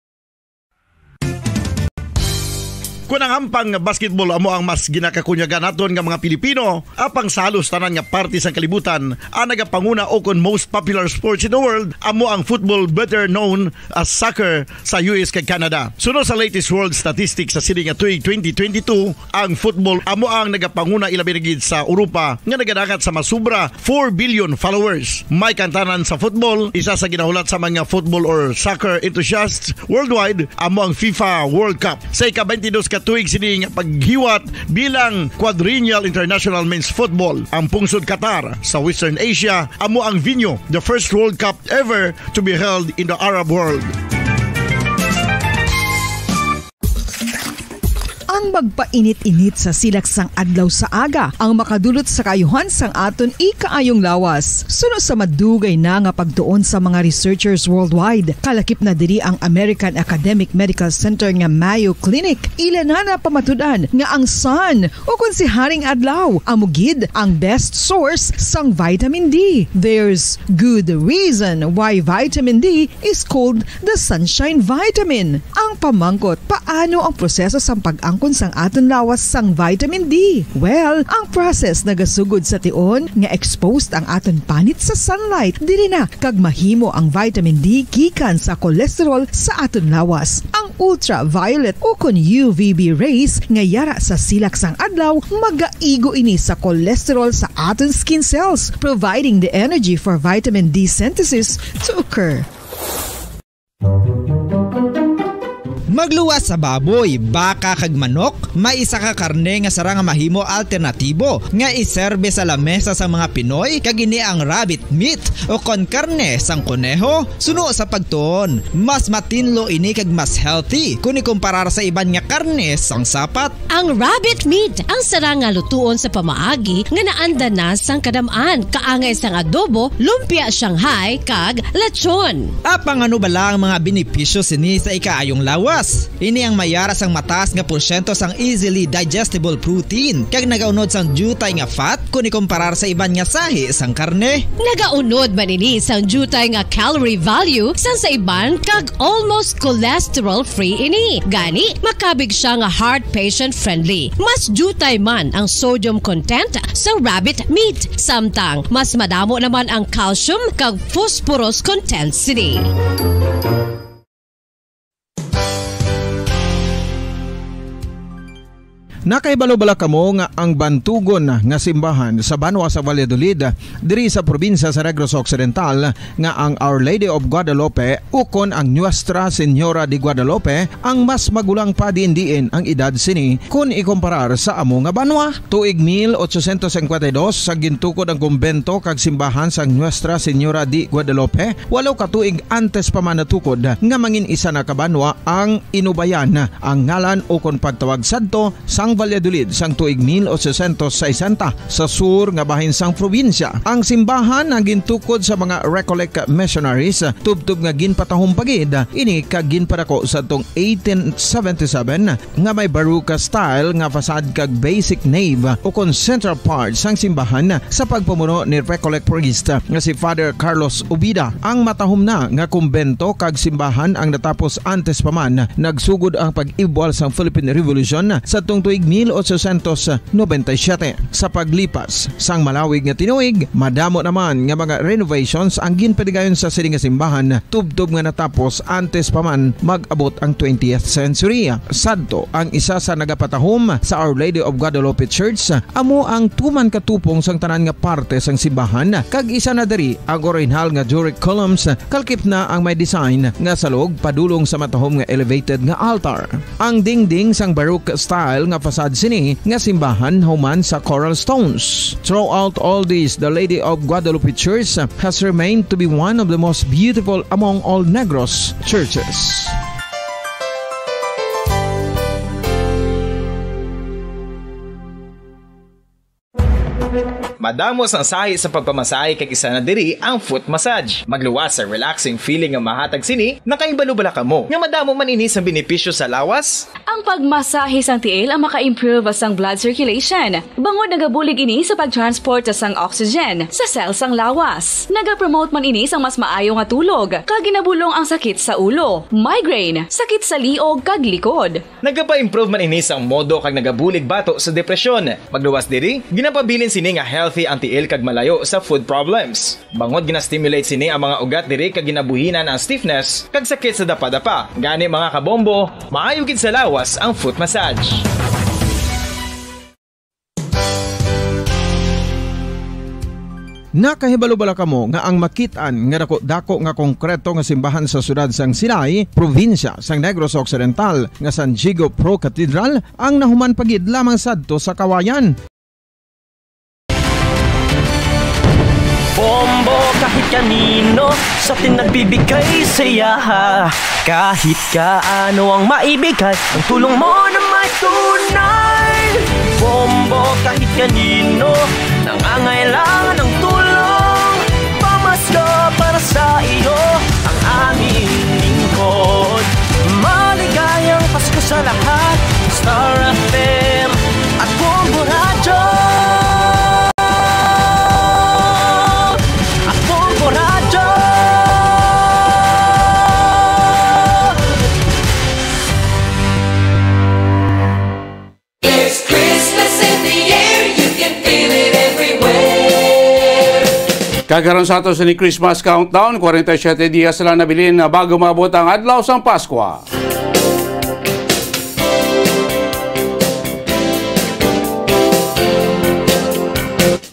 Kon ang hampang nga basketball amo ang mas ginakakunyagan naton nga mga Pilipino, apang sa halos tanan nga parte sang kalibutan, ang nagapanguna o kon most popular sports in the world amo ang football, better known as soccer, sa U S kag Canada. Suno sa latest world statistics sa sini nga tuig twenty twenty-two, ang football amo ang nagapanguna, ilabi na gid sa Europa, nga nagadangat sa masobra four billion followers. May kantanan sa football, isa sa ginahulat sa mga football or soccer enthusiasts worldwide amo ang FIFA World Cup. Sa ika-twenty-dos ka tuig sini nga paghiwat bilang Quadrennial International Men's Football, ang pungsod Qatar sa Western Asia amo ang venue, the first World Cup ever to be held in the Arab world. Ang magpainit-init sa silak sang adlaw sa aga ang makadulot sa kaayuhan sang aton ikaayong lawas. Suno sa madugay na nga pagtuon sa mga researchers worldwide, kalakip na diri ang American Academic Medical Center nga Mayo Clinic. Ila na napamatud-an nga ang sun, o kon si Haring Adlaw, amo gid ang best source sang vitamin D. There's good reason why vitamin D is called the sunshine vitamin. Ang pamangkot, paano ang proseso sang pag-angkon sang aton lawas sang vitamin D? Well, ang process nagasugod sa tion nga exposed ang aton panit sa sunlight, diri na kag mahimo ang vitamin D gikan sa cholesterol sa aton lawas. Ang ultraviolet o kon U V B rays nga yara sa silak sang adlaw, magaigo ini sa cholesterol sa aton skin cells, providing the energy for vitamin D synthesis to occur. Magluwas sa baboy, baka, kag manok, may isa ka karne nga sarang nga mahimo alternatibo nga iserbe sa lamesa sa mga Pinoy, kag ini ang rabbit meat o kon karne sang koneho. Suno sa pagtuon, mas matinlo ini kag mas healthy kon ikumparar sa iban nga karne sang sapat. Ang rabbit meat ang sarang nga lutuon sa pamaagi nga naanda na sang kadam-an, kaangay sang adobo, lumpia Shanghai, kag lechon. Apang ano bala ang mga benepisyo sini sa ikaayong lawas? Ini ang mayara sang mataas nga porsyento sang easily digestible protein, kag nagaunod sang diutay nga fat kon ikumparar sa iban nga sahi sang karne. Nagaunod man ini sang diutay nga calorie value sang sa iban, kag almost cholesterol-free ini. Gani, makabig siya nga heart patient-friendly. Mas diutay man ang sodium content sa rabbit meat, samtang mas madamo naman ang calcium kag phosphorus content sini. Nakahibalo bala kamo nga ang bantugon nga simbahan sa banwa sa Valladolid, diri sa probinsya sa Negros Occidental, nga ang Our Lady of Guadalupe ukon ang Nuestra Señora de Guadalupe ang mas magulang pa diin-diin ang edad sini kon ikumparar sa amo nga banwa? Tuig mil ochocientos cincuenta y dos sa gintukod ang kumbento kag simbahan sang Nuestra Señora de Guadalupe, walo ka tuig antes pa man natukod nga mangin isa na ka banwa ang Inubayan, ang ngalan ukon pagtawag sadto sang Valladolid sang tuig mil ochocientos sesenta sa sur nga bahin sang probinsya. Ang simbahan ang gintukod sa mga Recollect missionaries, tubtob nga ginpatahom pa gid ini kag ginpadako sa tong eighteen seventy-seven nga may Baroque style nga facade kag basic nave ukon central part sang simbahan sa pagpamuno ni Recollect priest nga si Father Carlos Ubida. Ang matahom na nga kumbento kag simbahan ang natapos antes pa man nagsugod ang pag-ibwal sang Philippine Revolution sadtong tuig mil ochocientos noventa y siete. Sa paglipas sang malawig nga tinuig, madamo naman nga mga renovations ang ginpadigayon sa sini nga simbahan, tubtob nga natapos antes pa man mag-abot ang twentieth century. Sadto, ang isa sa nagapatahom sa Our Lady of Guadalupe Church amo ang tuman ka tupong sang tanan nga parte sang simbahan, kag isa na diri ang orihinal nga Doric columns, kalkip na ang may design nga salog padulong sa matahom nga elevated nga altar. Ang dingding sang Baroque style nga facade sini nga simbahan human sa coral stones. Throughout all this, the Lady of Guadalupe Church has remained to be one of the most beautiful among all Negros churches. Madamo sang sahi sa pagpamasahe kag isa na diri ang foot massage. Magluwas sa relaxing feeling nga mahatag sini, nakahibalo bala kamo nga madamo man ini sang benepisyo sa lawas? Ang pagmasahe sang tiil ang maka-improve sang blood circulation, bangod nagabulig ini sa pag-transport sang oxygen sa cell sang lawas. Nagapromote man ini sang mas maayo nga tulog, kag ginabulong ang sakit sa ulo, migraine, sakit sa liog kag likod. Nagapa-improve man ini sang modo kag nagabulig bato sa depresyon. Magluwas diri, ginapabilin sini nga healthy ang tiil kag malayo sa foot problems. Bangod gina-stimulate sini ang mga ugat diri kag ginabuhinan ang stiffness kag sakit sa dapadapa. Gani, mga kabombo, maayo gid sa lawas ang foot massage. Nakahibalo bala kamo nga ang makit-an nga dako-dako nga konkreto nga simbahan sa siyudad sang Silay, probinsya sang Negros Occidental, nga San Diego Pro Cathedral, ang nahuman pa gid lamang sadto sa Kawayan? Bombo kahit kanino sa atin nagbibigay saya. Kahit kaano ang maibigay, ang tulong mo na may tunay. Bombo kahit kanino nangangailangan ng tulong. Pamasko para sa iyo ang aming lingkod. Maligayang Pasko sa lahat. Star F M at Bombo Radyo. At Bombo Radyo. There's Christmas in the air, you can feel it everywhere. Kag karon sa ato sini Christmas countdown, forty-seven dias lang nabilin na bago maabot ang adlaw sang Paskwa.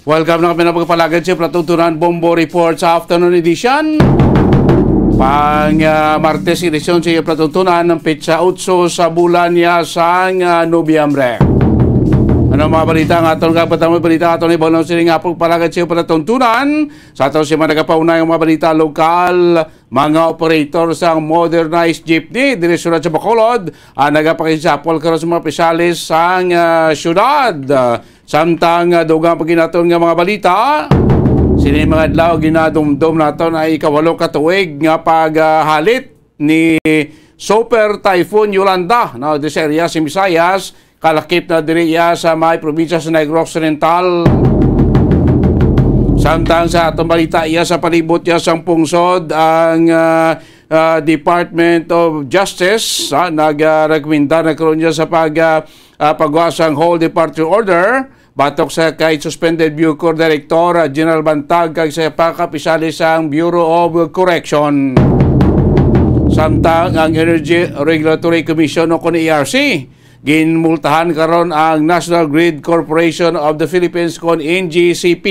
Welcome na kami na pagpalagad sa Platuntunan Bombo Report sa afternoon edition. Pang, ah, Martes edisyon sa Platuntunan ng petsa otso sa bulan niya sang, ah, Nobyembre. Ano mga balita nga aton kapatang balita aton ibanon sini nga pagpalagad sa Platuntunan? Sa aton si mga nagapaunay nga mga balita lokal, mga operator sang modernized jeepney diri sa syudad sa Bacolod ang nagapakigsapol karon sa mga opisyales sang, ah, syudad. Samtang, ah, dugang pa gid naton nga mga balita, sini mga adlaw ginadumdom naton ang ikawalo ka tuig nga paghalit ni Super Typhoon Yolanda, no, di sa area sa Visayas, kalakip na diri iya sa may probinsya sa Negros Occidental. Samtang sa atong balita, iya sa palibot iya sang pungsod ang, ah, ah, Department of Justice, ah, nag, ah, rekomenda na karon niya sa pag, ah, ah, pagwa sang hold departure order batok sa kay suspended Bucor Director, ah, General Bantag kag sa pagkapisali sang Bureau of Correction. Samtang ang Energy Regulatory Commission o kun E R C, ginmultahan karon ang National Grid Corporation of the Philippines kon N G C P.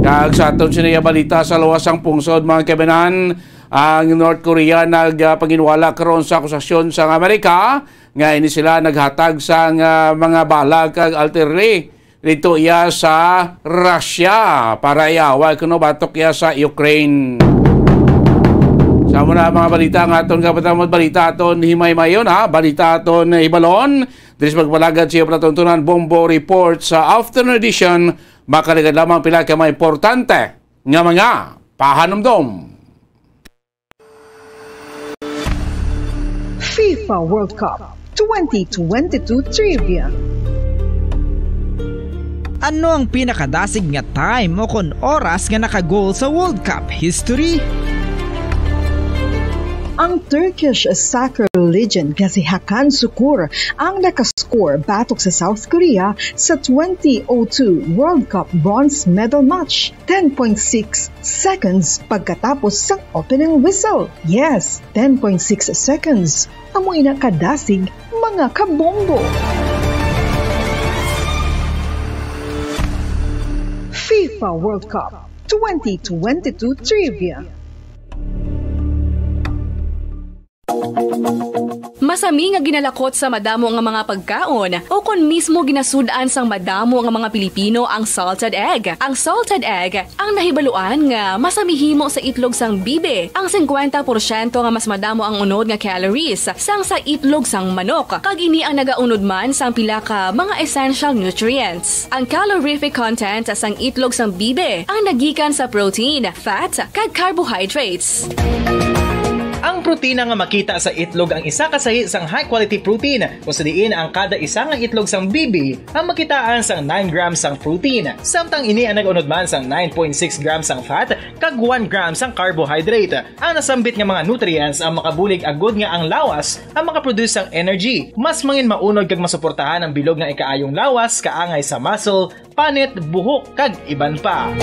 Kag sa aton sini nga balita sa luwas sang pungsod, mga kabanan, ang North Korea nagpaginwala karon sa akusasyon sang Amerika nga ini sila naghatag sang, ah, mga bala kag artillery dito iya sa Russia para iaway kuno batok iya sa Ukraine. Amo na mga balita nga aton kapatamot, balita aton himaymayon, ha, balita aton hibalon. Diri sa pagpalagad sa iyo palatuntunan, Bombo Report sa afternoon edition. Makalagad lamang pila ka mga importante nga mga pahanumdom. FIFA World Cup twenty twenty-two Trivia. Ano ang pinakadasig nga time o kon oras nga naka-goal sa World Cup history? Ang Turkish soccer legend nga si Hakan Sukur ang nakascore batok sa South Korea sa twenty oh two World Cup bronze medal match, ten point six seconds pagkatapos sang opening whistle. Yes, ten point six seconds. Amo ina kadasig, mga kabombo. FIFA World Cup twenty twenty-two Trivia. Masami nga ginalakot sa madamo nga mga pagkaon, o kon mismo ginasud-an sang madamo nga mga Pilipino ang salted egg. Ang salted egg ang nahibaluan nga masami himo sa itlog sang bibi. Ang singkwenta porsyento nga mas madamo ang unod nga calories sang sa itlog sang manok, kag ini ang nagaunod man sang pila ka mga essential nutrients. Ang calorific content sang itlog sang bibi ang nagikan sa protein, fat, kag carbohydrates. Ang protina nga makita sa itlog ang isa ka sahi sang high-quality protein, kung sa diin ang kada isa nga itlog sang bibi ang makitaan sang nine grams sang protein, samtang ini ang nag-unod man sang nine point six grams sang fat kag one gram sang carbohydrate. Ang nasambit nga mga nutrients ang makabulig agud nga ang lawas ang makaproduce sang energy. Mas mangin maunod kag masuportahan ang bilog nga ikaayong lawas, kaangay sa muscle, panit, buhok, kag iban pa.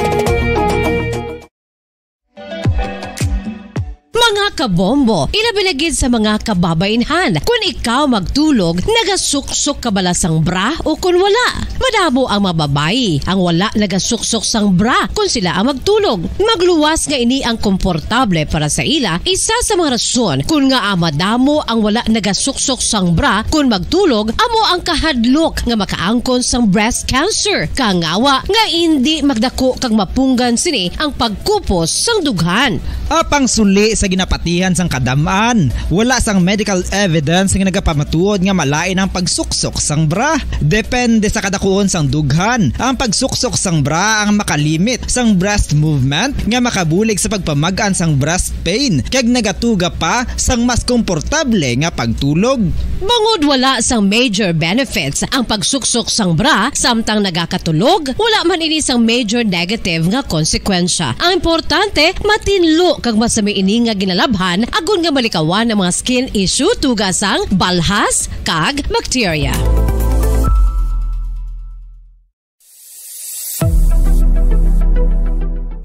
Mga kabombo, ilabi na gid sa mga kababainhan. Kun ikaw magtulog, nagasuksok ka bala sang bra o kun wala? Madamo ang mga babayi ang wala nagasuksok sang bra kun sila ang magtulog. Magluwas nga ini ang komportable para sa ila. Isa sa mga rason kun ngaa madamo ang wala nagasuksok sang bra kun magtulog amo ang kahadlok nga makaangkon sang breast cancer. Kangawa nga indi magdako kag mapunggan sini ang pagkupos sang dughan. Apang suli sa ginapatihan sang kadam-an, wala sang medical evidence nga nagapamatuod nga malain ang pagsuksok sang bra. Depende sa kadakuon sang dughan, ang pagsuksok sang bra ang makalimit sang breast movement nga makabulig sa pagpamag-an sang breast pain kag nagatuga pa sang mas komportable nga pagtulog. Bangod wala sang major benefits ang pagsuksok sang bra samtang nagakatulog, wala man ini sang major negative nga konsekwensya. Ang importante, matinlo kag masami ini nga ginalabhan agod nga malikawan ang mga skin issue tuga sang balhas kag bakterya.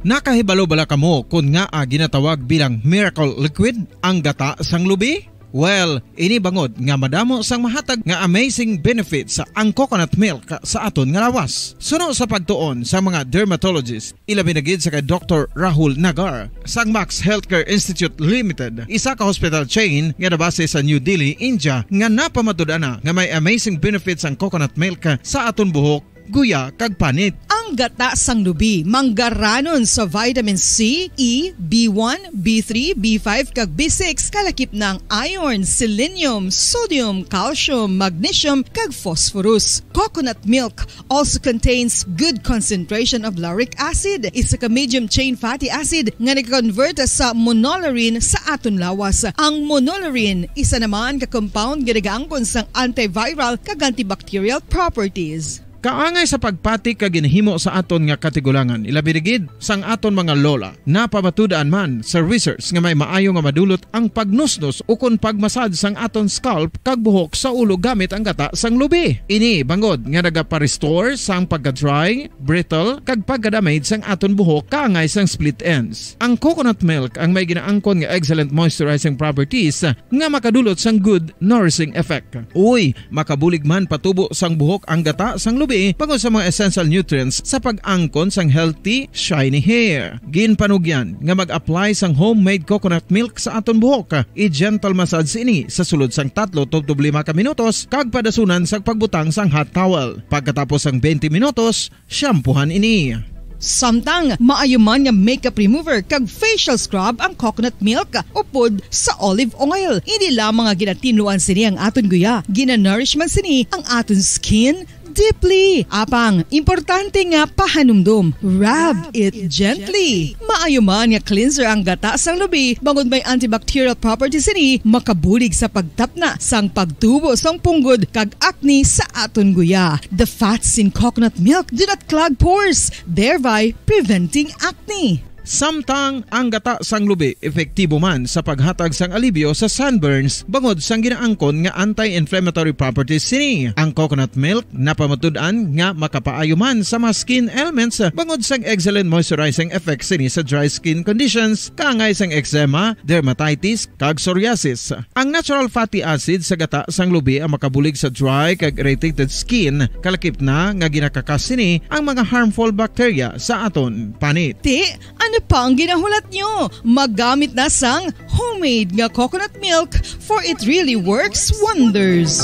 Nakahibalo bala kamo kon ngaa ginatawag bilang miracle liquid ang gata sang lubi? Well, ini bangod nga madamo sang mahatag nga amazing benefits ang coconut milk sa aton nga lawas. Suno sa pagtuon sa mga dermatologist, ilabi na gid sa kay Doktor Rahul Nagar sang Max Healthcare Institute Limited, isa ka hospital chain nga nabase sa New Delhi, India, nga napamatud-an na nga may amazing benefits ang coconut milk sa aton buhok, guya, kag panit. Ang gata sang lubi manggaranon sa vitamin C, E, B one, B three, B five, kag B six, kalakip na ang iron, selenium, sodium, calcium, magnesium, kag phosphorus. Coconut milk also contains good concentration of lauric acid, isa ka medium chain fatty acid nga nag-convert sa monolaurin sa aton lawas. Ang monolaurin isa naman ka compound nga nagaangkon sang antiviral kag antibacterial properties. Kaangay sa pagpati kag ginhimo sa aton nga katigulangan, ilabi na gid sang aton mga lola. Napamatud-an man sa research nga may maayo nga madulot ang pagnusnos ukon pagmasad sang aton scalp kag buhok sa ulo gamit ang gata sang lubi. Ini bangod nga nagapa-restore sang pagka-dry, brittle, kag pagka-damage sang aton buhok kaangay sang split ends. Ang coconut milk ang may ginaangkon nga excellent moisturizing properties nga makadulot sang good nourishing effect. Uy, makabulig man patubo sang buhok ang gata sang lubi bangod sa mga essential nutrients sa pag-angkon sang healthy, shiny hair. Ginpanugyan nga mag-apply sang homemade coconut milk sa aton buhok. I-gentle massage ini sa sulod sang tatlo tubtob lima ka minutos kag padasunan sang pagbutang sang hot towel. Pagkatapos sang twenty minutos, shampoohan ini. Samtang maayo man nga makeup remover kag facial scrub ang coconut milk upod sa olive oil. Hindi lamang nga ginatinluan sini ang aton guya, ginanourish man sini ang aton skin deeply. Apang, importante nga pahanumdom, rub it gently. Maayo man nga cleanser ang gata sang lubi bangod may antibacterial properties sini, makabulig sa pagtapna sang pagtubo sang punggod kag acne sa aton guya. The fats in coconut milk do not clog pores, thereby preventing acne. Samtang ang gata sang lubi epektibo man sa paghatag sang alibyo sa sunburns bangod sang ginaangkon nga anti-inflammatory properties sini. Ang coconut milk napamatud-an nga makapaayo man sa mga skin ailments bangod sang excellent moisturizing effects sini sa dry skin conditions, kaangay sang eczema, dermatitis, kag psoriasis. Ang natural fatty acid sa gata sang lubi ang makabulig sa dry kag irritated skin, kalakip na nga ginakakas sini ang mga harmful bacteria sa aton panit. Ti, ano pa ang ginahulat nyo? Maggamit na sang homemade nga coconut milk, for it really works wonders.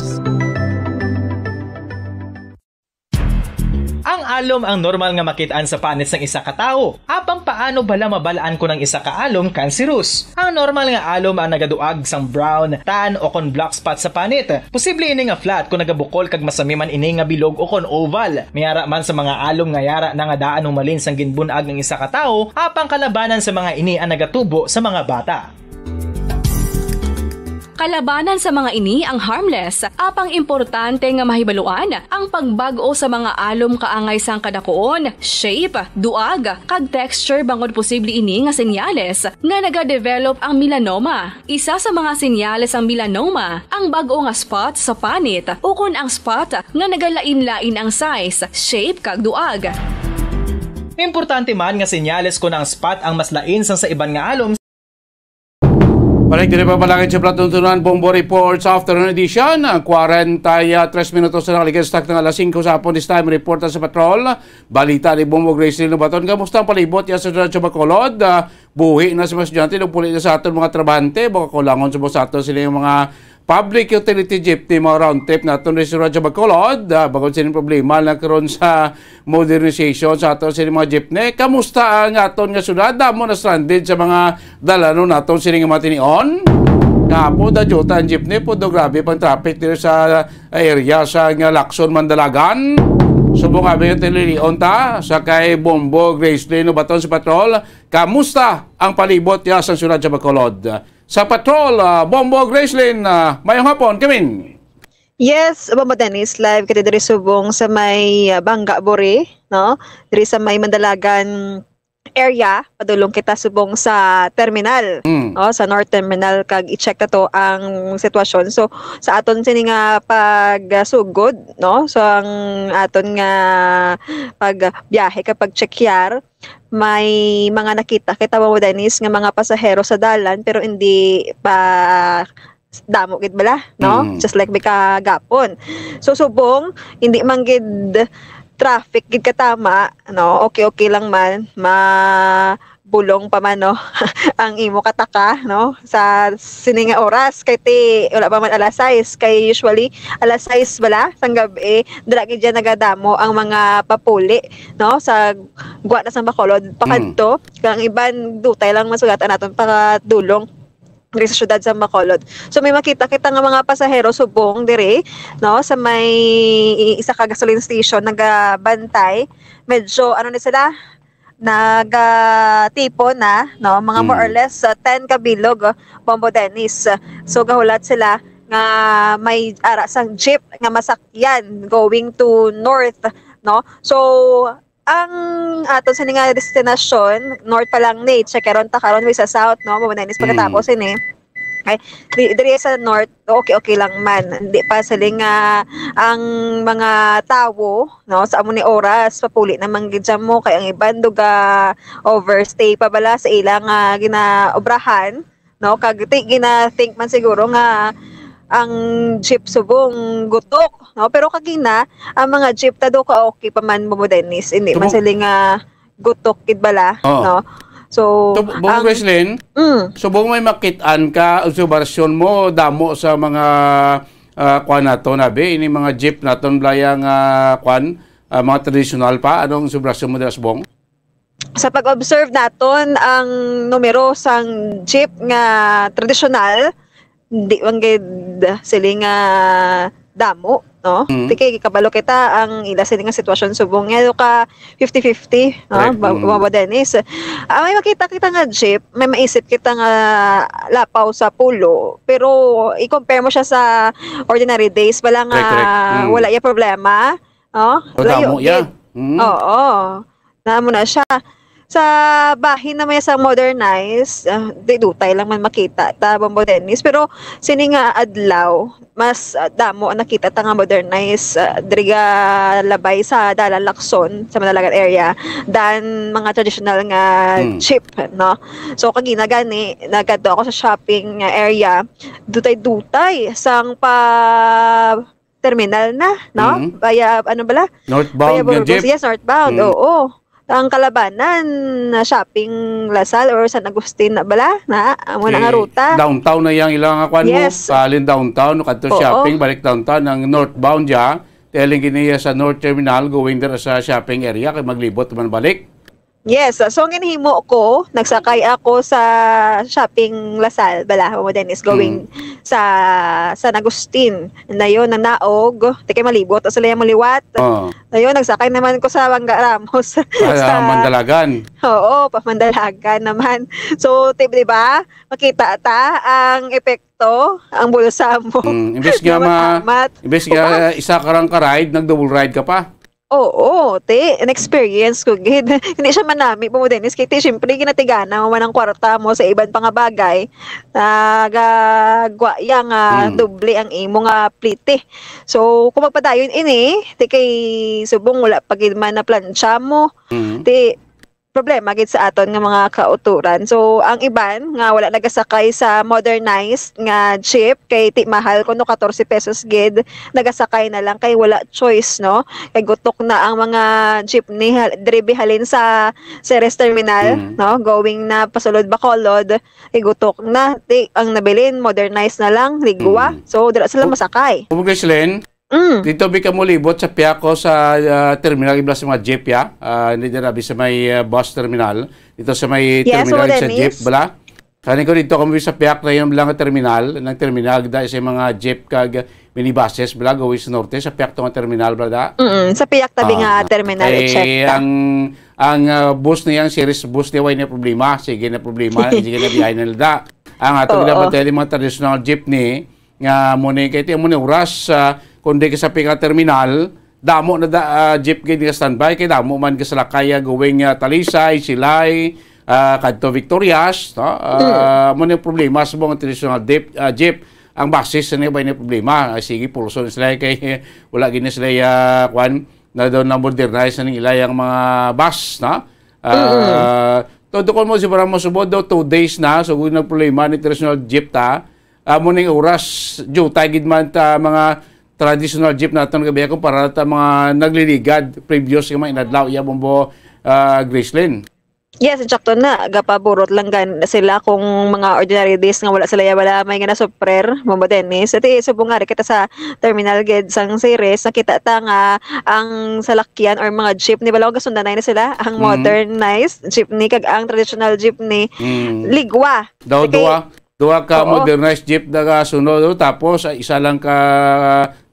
Ang alom ang normal nga makit-an sa panit sang isa ka tawo. Apang paano bala mabal-an kon ang isa ka alom cancerous? Ang normal nga alom ang nagaduag sang brown, tan, o kon black spot sa panit. Posible ini nga flat kon nagabukol kag masami man ini nga bilog o kon oval. May ara man sa mga alom nga yara na nga daan humalin sang ginbun-ag ang isa ka tawo, apang kalabanan sa mga ini ang nagatubo sa mga bata. Kalabanan sa mga ini ang harmless, apang importante nga mahibaluan ang pagbag-o sa mga alom kaangay sang kadakuon, shape, duag, kag texture bangod posible ini nga senyales nga nagadevelop ang melanoma. Isa sa mga senyales sang melanoma ang bag-o nga spot sa panit ukon ang spot nga nagalain-lain ang size, shape, kag duag. Importante man nga senyales kon ang spot ang mas lain sang sa iban nga alom. Balik diri pa palangit sa Platuntunan Bombo Report sa afternoon edition. Ang kwarenta y tres minutos na nakaligitan sa takna nga alas singko sa hapon. This time, report sa patrol. Balita ni Bombo Grace Lino Baton. Kamusta ang palibot ya sa siyudad sa Bacolod? Ah, buhi na sa mga estudyante, nagpuli na sa aton mga trabahante. Baka kulangon sa sa aton sila yung mga public utility jeepney, mga round trip naton diri sa siyudad sa Bacolod. Ah, bangod sini problema na karon sa modernization sa ato sini mga jeepney. Kamusta ang aton nga syudad? Damo na stranded sa mga dalanon naton sini nga mga tinion. Kapo da juta ang jeepney, pudo grabe pang traffic diri sa area sa nga Lacson, Mandalagan. Subong abi nga tinilion ta sa kay Bombo Gracelyn Ubaton sa patrol. Kamusta ang palibot ya sa syudad sa Bacolod? Sa patrol, ah, Bombo Gracelyn, ah, mayong hapon, kamin. Yes, Bombo Dennis, live kita diri subong sa may, ah, Banga, Buri, no? Diri sa may Mandalagan area, padulong kita subong sa terminal, Mm. oh, sa North Terminal, kag i-check nato ang sitwasyon. So, sa aton sini nga pagsugod, no? So, ang aton nga pagbiyahe, kag pagtsekyar, may mga nakita kita, Bombo Dennis, nga mga pasahero sa dalan, pero hindi pa damo gid bala, no? Mm. Just like may kagapon. So, subong, hindi man gid traffic gid katama, no? Okay, okay lang man. Mabulong pa man, no? Ang imo kataka, no? Sa sini nga oras, kay ti, wala pa man alas sais. Kay usually, alas sais bala, sang gab-i, dala gid dyan nagadamo ang mga papuli, no? Sa gwa na sang Bacolod, pakadto. Mm. Kaya ang iban, dutay lang masugatan naton pakadulong diri sa siyudad sa Bacolod. So, may makita kita nga mga pasahero subong diri, no, sa may isa ka gasoline station nagabantay. Medyo, ano na sila, nagatipon na, no, mga more or Mm. less, uh, ten ka bilog, uh, Bombo Dennis. So, gahulat sila nga may ara sang jeep nga masakyan going to north, no? So, ang aton sini nga destinasyon, north pa lang ni, check karon ta karon, way sa south, no? Mao na inis Mm. pagkatapos ini. Okay. Di, diri sa north, okay, okay lang man. Hindi pa sila nga ang mga tawo, no, sa amo ni oras, papuli naman gid siya mo, kay ang iban duga overstay pa bala sa ilang, ah, ginaobrahan, no? Kag ti-, gina-think man siguro nga ang jeep subong gutok, no? Pero kagina, ang mga jeep ta do ka okay pa man, Bombo Dennis. Hindi man Subong sila nga gutok gid bala, Oo. no? So, So, Bombo ang Gracelyn, Mm. subong may makit-an ka, observasyon mo, damo sa mga, ah, kwan nato, nabi, ini mga jeep naton, blaya nga, kwan, ah, mga tradisyonal pa. Anong observasyon mo dira, subong? sa pag-observe naton, ang numero sang jeep nga tradisyonal, di man gid siling nga damo, no? Mm. Ti kay kabalo kita ang ila sini nga sitwasyon subong nga ka fifty fifty, no? Correct. Ba-, Mm. Babo Dennis. Ah, may makita kita nga jeep, may maisip kita nga lapaw sa pulo, pero i-compare mo siya sa ordinary days, wala nga, correct, correct. Mm. Wala ya problema, no? O, layo damo ya. Gid. Mm. Oo. Namo na siya. Sa bahin naman sa modernize, ah, di dutay lang man makita ta, Bombo Dennis. Pero sini nga adlaw, mas, ah, damo ang nakita ta nga modernize, ah, diri nga labay sa Dalan Lacson, sa Manalagan area, than mga traditional nga Hmm. jeep, no? So, kagina gani, nagkadto ako sa shopping nga area, dutay-dutay sang pa terminal na, no? Mm. Via, ano bala? Northbound Via nga Burgos. Jeep. Yes, northbound, Mm. oo. Ang kalabanan na shopping La Salle or San Agustin na bala, na, amo na nga ruta. Downtown na yang ilang, ah, kwan mo, Yes. Kalin downtown, no, kadto Oo. shopping, balik downtown, ang northbound ya, telling gini ya sa North Terminal, going there sa shopping area, kay maglibot man balik. Yes, so ang ginhimo ko, nagsakay ako sa shopping La Salle, bala, mo, Dennis, going Mm. sa San Agustin. Dayon, nanaog, ti kay malibot, sila yung muliwat. Oo. Ayun, nagsakay naman ko sa Mangga Ramos. Ah, sa Mandalagan. Oo, pa Mandalagan naman. So, ti-, di ba? Makita ta ang epekto, ang bulsa mo. Mm, imbes nga ma-, Amat-amat. Imbes nga Ubas. Isa ka rang ka-ride, nag-double ride ka pa. Oo, ti, in-experience ko gid. Hindi siya manami po mo, Dennis, kay ti, syempre, ginatigana mo man ang kwarta mo sa iban pa nga bagay. Nagagwa iya nga Mm. doble ang imo nga plite. So, kung magpadayon ini, ti kay subong wala pa gid man na plancha mo. Mm. Ti, problema gid sa aton nga mga kauturan. So, ang iban nga wala nagasakay sa modernized nga jeep, kay ti mahal kuno, katorse pesos gid, nagasakay na lang kay wala choice, no? Kay gutok na ang mga jeepney hal-, diri halin sa Ceres Terminal, Mm. no? Going na pasulod Bacolod, kay gutok na. Ti, ang nabilin, modernized na lang, ligwa. Mm. So, dira sila Oh. masakay. Oh, Gracelyn, Mm. Dito bi ka mo libot sa pihak ko sa, ah, terminal, ibla sa mga jeep, ya. Ah, hindi dira bi sa may, ah, bus terminal. Dito sa may Yes, terminal oo, sa Dennis. Jeep, bala. Kani ko dito kamo sa pihak na yung lang terminal, ng terminal, dahil sa mga jeep kag minibuses, bala, gawin sa norte, sa pihak to nga terminal, bala, da? Mm, sa pihak tabi Ah, nga terminal, eh, i-check ta. ang, ang, ah, bus niya, ang series bus niya, way na problema. Sige na problema, sige na biyahe na da. Ang atong Oo. Ginabantay, mga traditional jeepney, nga mo ni, kay ti mo ni oras, ah, kung di ka sa pika terminal, damo na da, ah, jeep gid nga standby, kay damo man ka sa lakay, ah, going, ah, Talisay, Silay, ah, kadto Victorias, no? Ah, Mm. mo ni problema sa mga traditional dip-, ah, jeep. Ang basis sa niya ba ni problema? Ah, sige, pulso ni sila kay wala gini sila, ah, kwan, na daw na modernize na ning ila yang mga bus, no? Ah, Mm. todo ko mo si para mo subod daw, two days na, so kung nagproblema ni traditional jeep ta, amo ning oras, jutay gid man ta mga traditional jeep naton gabi ako para ta mga nagliligad previous nga mga inadlaw, iya, Bombo, ah, Gracelyn. Yes, insakto na. Gapaburot lang gan sila kung mga ordinary days nga wala sila, ya, wala may nga nasuprer, Bombo Dennis. Ati, subong nga rin kita sa terminal gid sang Ceres, nakita ta nga ang salakyan or mga jeepney, bala, gasundanay na sila, ang Mm. modernized jeepney kag ang traditional jeepney, Mm. ligwa. Daw Okay. duwa, duha ka Oo. modernized jeep na kasunod, oh, tapos, ah, isa lang ka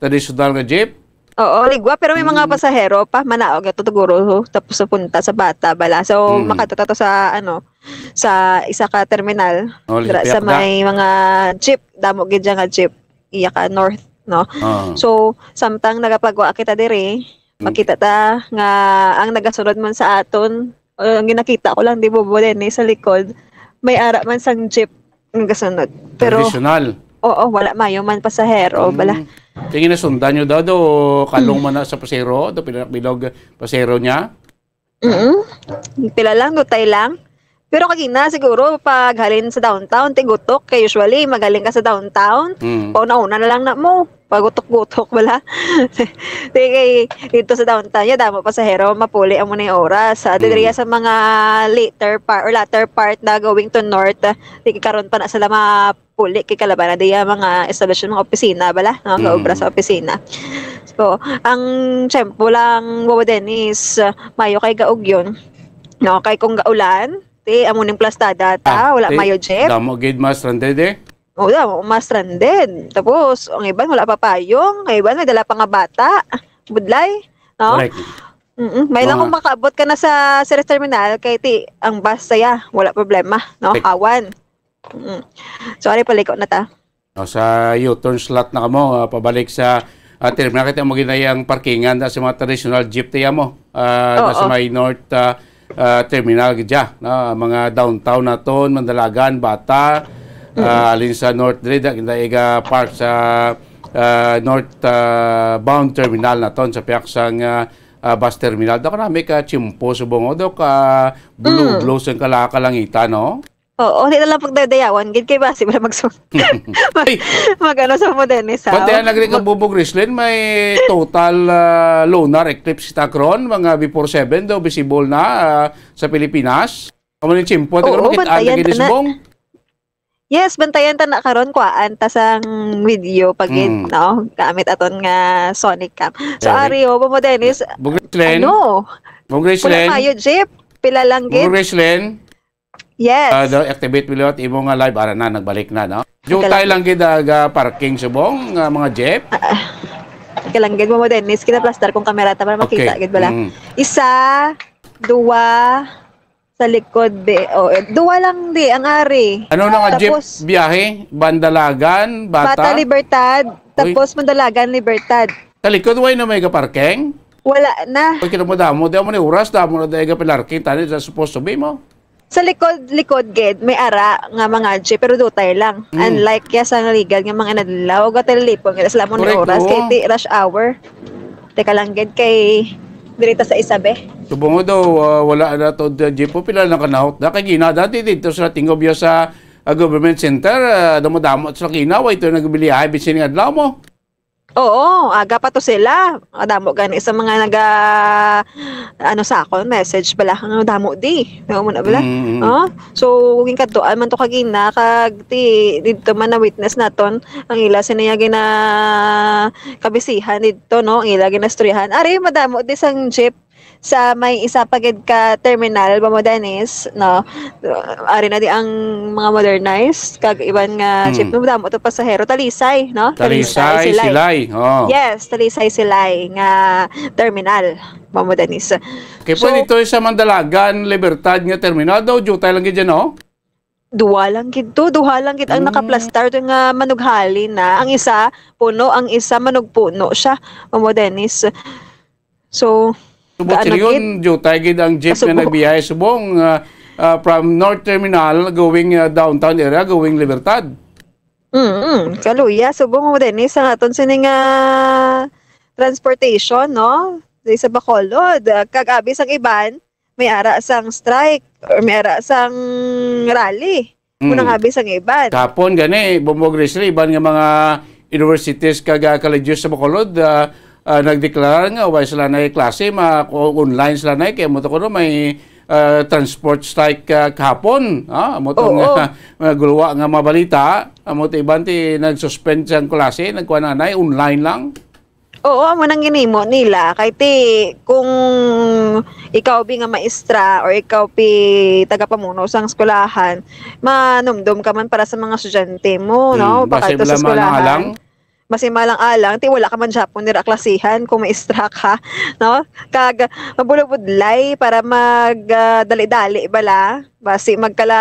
traditional nga jeep. Oo, ligwa, pero may mga Mm. pasahero pa, manaog na to, siguro, tapos sa punta sa bata, bala. So, Mm. makadto ta to sa, ano, sa isa ka terminal, Oh, dira sa sa pihak na. may mga jeep, damo gid dyan nga jeep, iya ka north, no? Oo. So, samtang nagapagwa kita diri, Mm. makita ta nga ang nagasunod man sa aton, uh, ang ginakita ko lang, di ba, Bo, Dennis, sa likod, may ara man sang jeep nga gasunod. Pero, Traditional. oo, wala mayo man pasahero, Mm. bala. Tingin na sundan nyo daw, do, kalong Mm. man na sa pasero, do, pila, bilog pasero niya? Mm. Pila lang, dutay lang. Pero kagina, siguro, pag halin sa downtown, tigutok, kay usually, magaling ka sa downtown, Mm. pauna-una na lang na mo, pagutok-gutok, bala. Di kay, dito sa downtown, ya, damo pasahero, mapuli ang muna yung oras. Ah, di Mm. diriya sa mga later part, or latter part na going to north, di kay karon pa na sila mapuli, kay kalaban na diya mga establishment, mga opisina, bala, no? Nga Mm. obra sa opisina. So, ang tiyempo lang, Wawa Dennis, ah, mayo kay gaugyon. No, kay kung gaulan, ti, amo ning plastada ta, Ah, wala ti, mayo jeep. Damo gid mas stranded eh. O, damo mas stranded. Tapos, ang iban wala pa payong, ang iban may dala pa nga bata. Budlay, no? Correct. Mm-mm. May lang Mga kung makaabot ka na sa Ceres Terminal, kay ti, ang bus saya, wala problema, no? Correct. Awan. Mm. Sorry, paliko na ta. No, sa U-turn slot na kamo, ah, pabalik sa, ah, terminal. Kita mo ginay ang parkingan na sa mga traditional jeep, tiya mo. Ah, na sa Oo. may North, ah, ah, Terminal, gidya, no? Mga downtown naton, Mandalagan, Bata, Mm. ah, alin sa North diri, da, da, iga park sa, ah, North, ah, bound terminal naton, sa piyak sang, ah, ah, bus terminal. Daw ka na may ka tiyempo subong, o daw ka blue, Mm. blue sang kala-, kalangitan, no? Oo, di na lang pagdadayawan gid kay basi wala mag-, mag-, Ay. Mag-ano sa Modenes, ha? Pati ang nagri ka Mag- Bubog Rislin, may total, ah, lunar eclipse ta karon, mga before seven daw, visible na, ah, sa Pilipinas. Amo ni tiyempo, tingnan Oo, mo, kita bantayan lagi ni ta na. Subong. Yes, bantayan ta na karon, kuhaan ta sang video pagid, Mm. no? Gamit aton nga Sonic cam. So, Very. Ari, o, Modenes, Bubog Rislin. Ano? Bubog Rislin. Wala mayo, jeep. Pila lang gid. Bubog Rislin. Yes. Ah, daw activate mo liwat imo nga live. Ara na, nagbalik na, no? Jutay lang gid ang, ah, parking subong, ah, mga jeep. Ah, ah. Ika lang gid mo, Dennis. Kinaplastar kong kamera ta para makita Okay. gid bala. Mm. Isa, dua, sa likod, be. Oh, eh, dua lang di ang ari. Ano na nga jeep Tapos, biyahe? Bandalagan, Bata? Bata Libertad, Uy. Tapos Mandalagan Libertad. Sa likod, way na may kaparking? Wala na. Pag kinamadamo, di mo ni oras, damo na dahil ka pilarking, tani, sa supposed to be mo. Sa likod, likod gid, may ara nga mga jeep, pero dutay lang. Mm. Unlike ya sa naligan nga mga inadlaw, gatilipon gid sila mo ni Correct, oras, oo. Kay ti rush hour. Teka lang gid, kay diri ta sa Isabe. Subong daw, ah, wala na to, the jeep, o pila na kanahot na. Kay gina, dati dito sa tingog ya sa, ah, government center, ah, damo-damo sa kinawa, ito nagbiliyahe, bisin nga adlaw mo. Oo, aga pa to sila. Madamo gani sa mga naga, ano sa akon, message bala, ang damo di. Mao mo na bala. Mm, mm. Oh? So, ginkadtuan man to kagina, kag ti, didto man na-witness naton, ang ila siniya gina kabisihan didto, no? Ang ila ginastoryahan. Ari, madamo di sang jeep sa may isa pa gid ka terminal, ba mo, Dennis, no? Ari na di ang mga modernized, kag iban nga Hmm. jeep, no? Damo to pasahero, Talisay, no? Talisay, Talisay, Silay. Silay, oh. Yes, Talisay, Silay nga terminal, ba mo, Dennis. Kay So, pwede to sa Mandalagan, Libertad nga terminal, daw jutay lang gid dyan, no? Duha lang gid to, duha lang gid ang Hmm. nakaplastar to nga manughalin na. Ang isa, puno, ang isa, manugpuno siya, ba mo, Dennis. So, Subot gaano sila yun, gid? Jutay gid ang jeep nga Kasubo. Nagbiyahe subong, ah, ah, from North Terminal going, ah, downtown area, going Libertad. Mm, kaluya, subong mo din, eh, sa aton sini nga transportation, no? Di sa Bacolod, ah, kag abi sang iban, may ara sang strike, or may ara sang rally. Mm. Muna nga abi sang iban. Kahapon gani, Bumbog Rizal, iban nga mga universities kag, ah, colleges sa Bacolod, ah, ah, nagdeklarar nga way sila na klase, ma-, kung online sila na, kaya mo to kuno may, ah, transport strike, ah, kahapon. Ah, amo to Oo. nga, mga guluwa nga mga balita, amo to iban ti nag-suspend sang klase, nagkuha na na, online lang. Oo, amo nang ginimo nila. Kay ti, kung ikaw bi nga maestra or ikaw pi tagapamuno sang eskwelahan, manumdom ka man para sa mga estudyante mo, no? Hmm, basi Pakadto sa wala man ang eskwelahan. Alang. Basi malang alang, ti wala ka man gyapon dira klasihan kung maestra ka, no? Kag mabulabudlay para mag, ah, dali-dali bala. Basi magkala,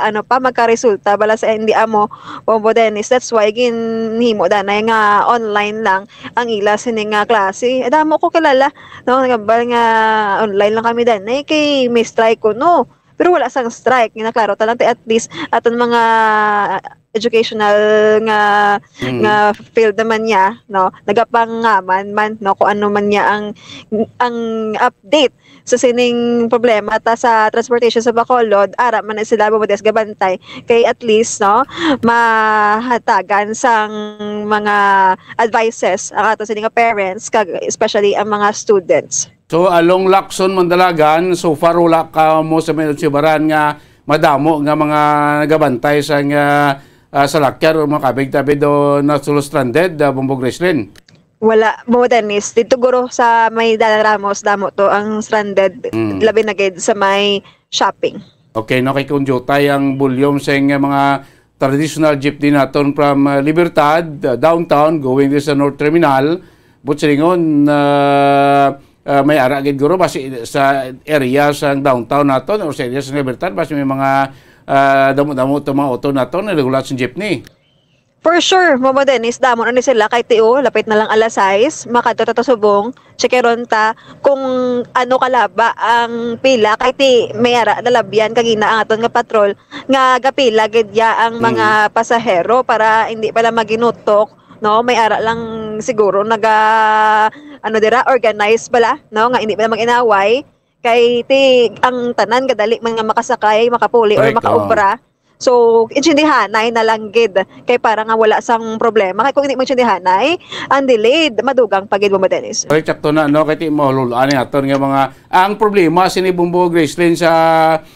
ano pa, magkaresulta bala sa hindi amo, Bombo Dennis. That's why ginhimo danay nga online lang ang ila sini nga klase. Eh, damo ko kilala, no, nagambal nga online lang kami danay kay may strike kuno. Pero wala sang strike. Nga klaro ta lang, ti at least aton mga educational nga, Mm. nga field naman niya, no, nagapangaman man, no, kung ano man niya ang, ang update sa sining problema ta sa transportation sa Bacolod, ara man na sila, bumudes gabantay. Kay at least, no, mahatagan sang mga advices ang ato sini nga parents, kag especially ang mga students. So, along Lacson, Mandalagan, so far wala ka mo sa may sibaran nga madamo nga mga nagabantay sa nga, ah, salakyan o mga kabig-tabi do na stranded, ah, Bumbog Rislin? Wala, Mama Dennis. Dito guro sa may Dalan Ramos, damo to ang stranded, Mm. labi na gid sa may shopping. Okay, no, kay kung jutay ang volume sa mga traditional jeepney naton from, uh, Libertad, uh, downtown, going this sa North Terminal, but silingon, uh, uh, may ara gid guro basi sa area sa downtown naton or sa area sa Libertad, basi may mga, uh, damo-damo to mga auto naton, regular sa jeepney. For sure, Mama Dennis, damo na ni sila kay ti, oh, lapit na lang alas sais, makadto ta ta subong, checkeron ta kung ano kalaba ang pila kay ti may ara nalabyan kagina ang aton nga patrol nga gapila gid ya ang mga Mm. pasahero para hindi pala maginutok, no? May ara lang siguro naga, ano dira, organize pala, no? Nga hindi pala mag-inaway. Kay ti, ang tanan kadali man nga makasakay, makapuli, or Correct, makaobra. So, intindihanay na lang gid. Kay para nga wala sang problema. Kay kung hindi mo intindihanay, ang delayed, madugang pa gid mo, Dennis. Correct, sakto na, no? Kay ti mahuluan ni aton nga mga, ang problema sini Bombo Gracelyn sa,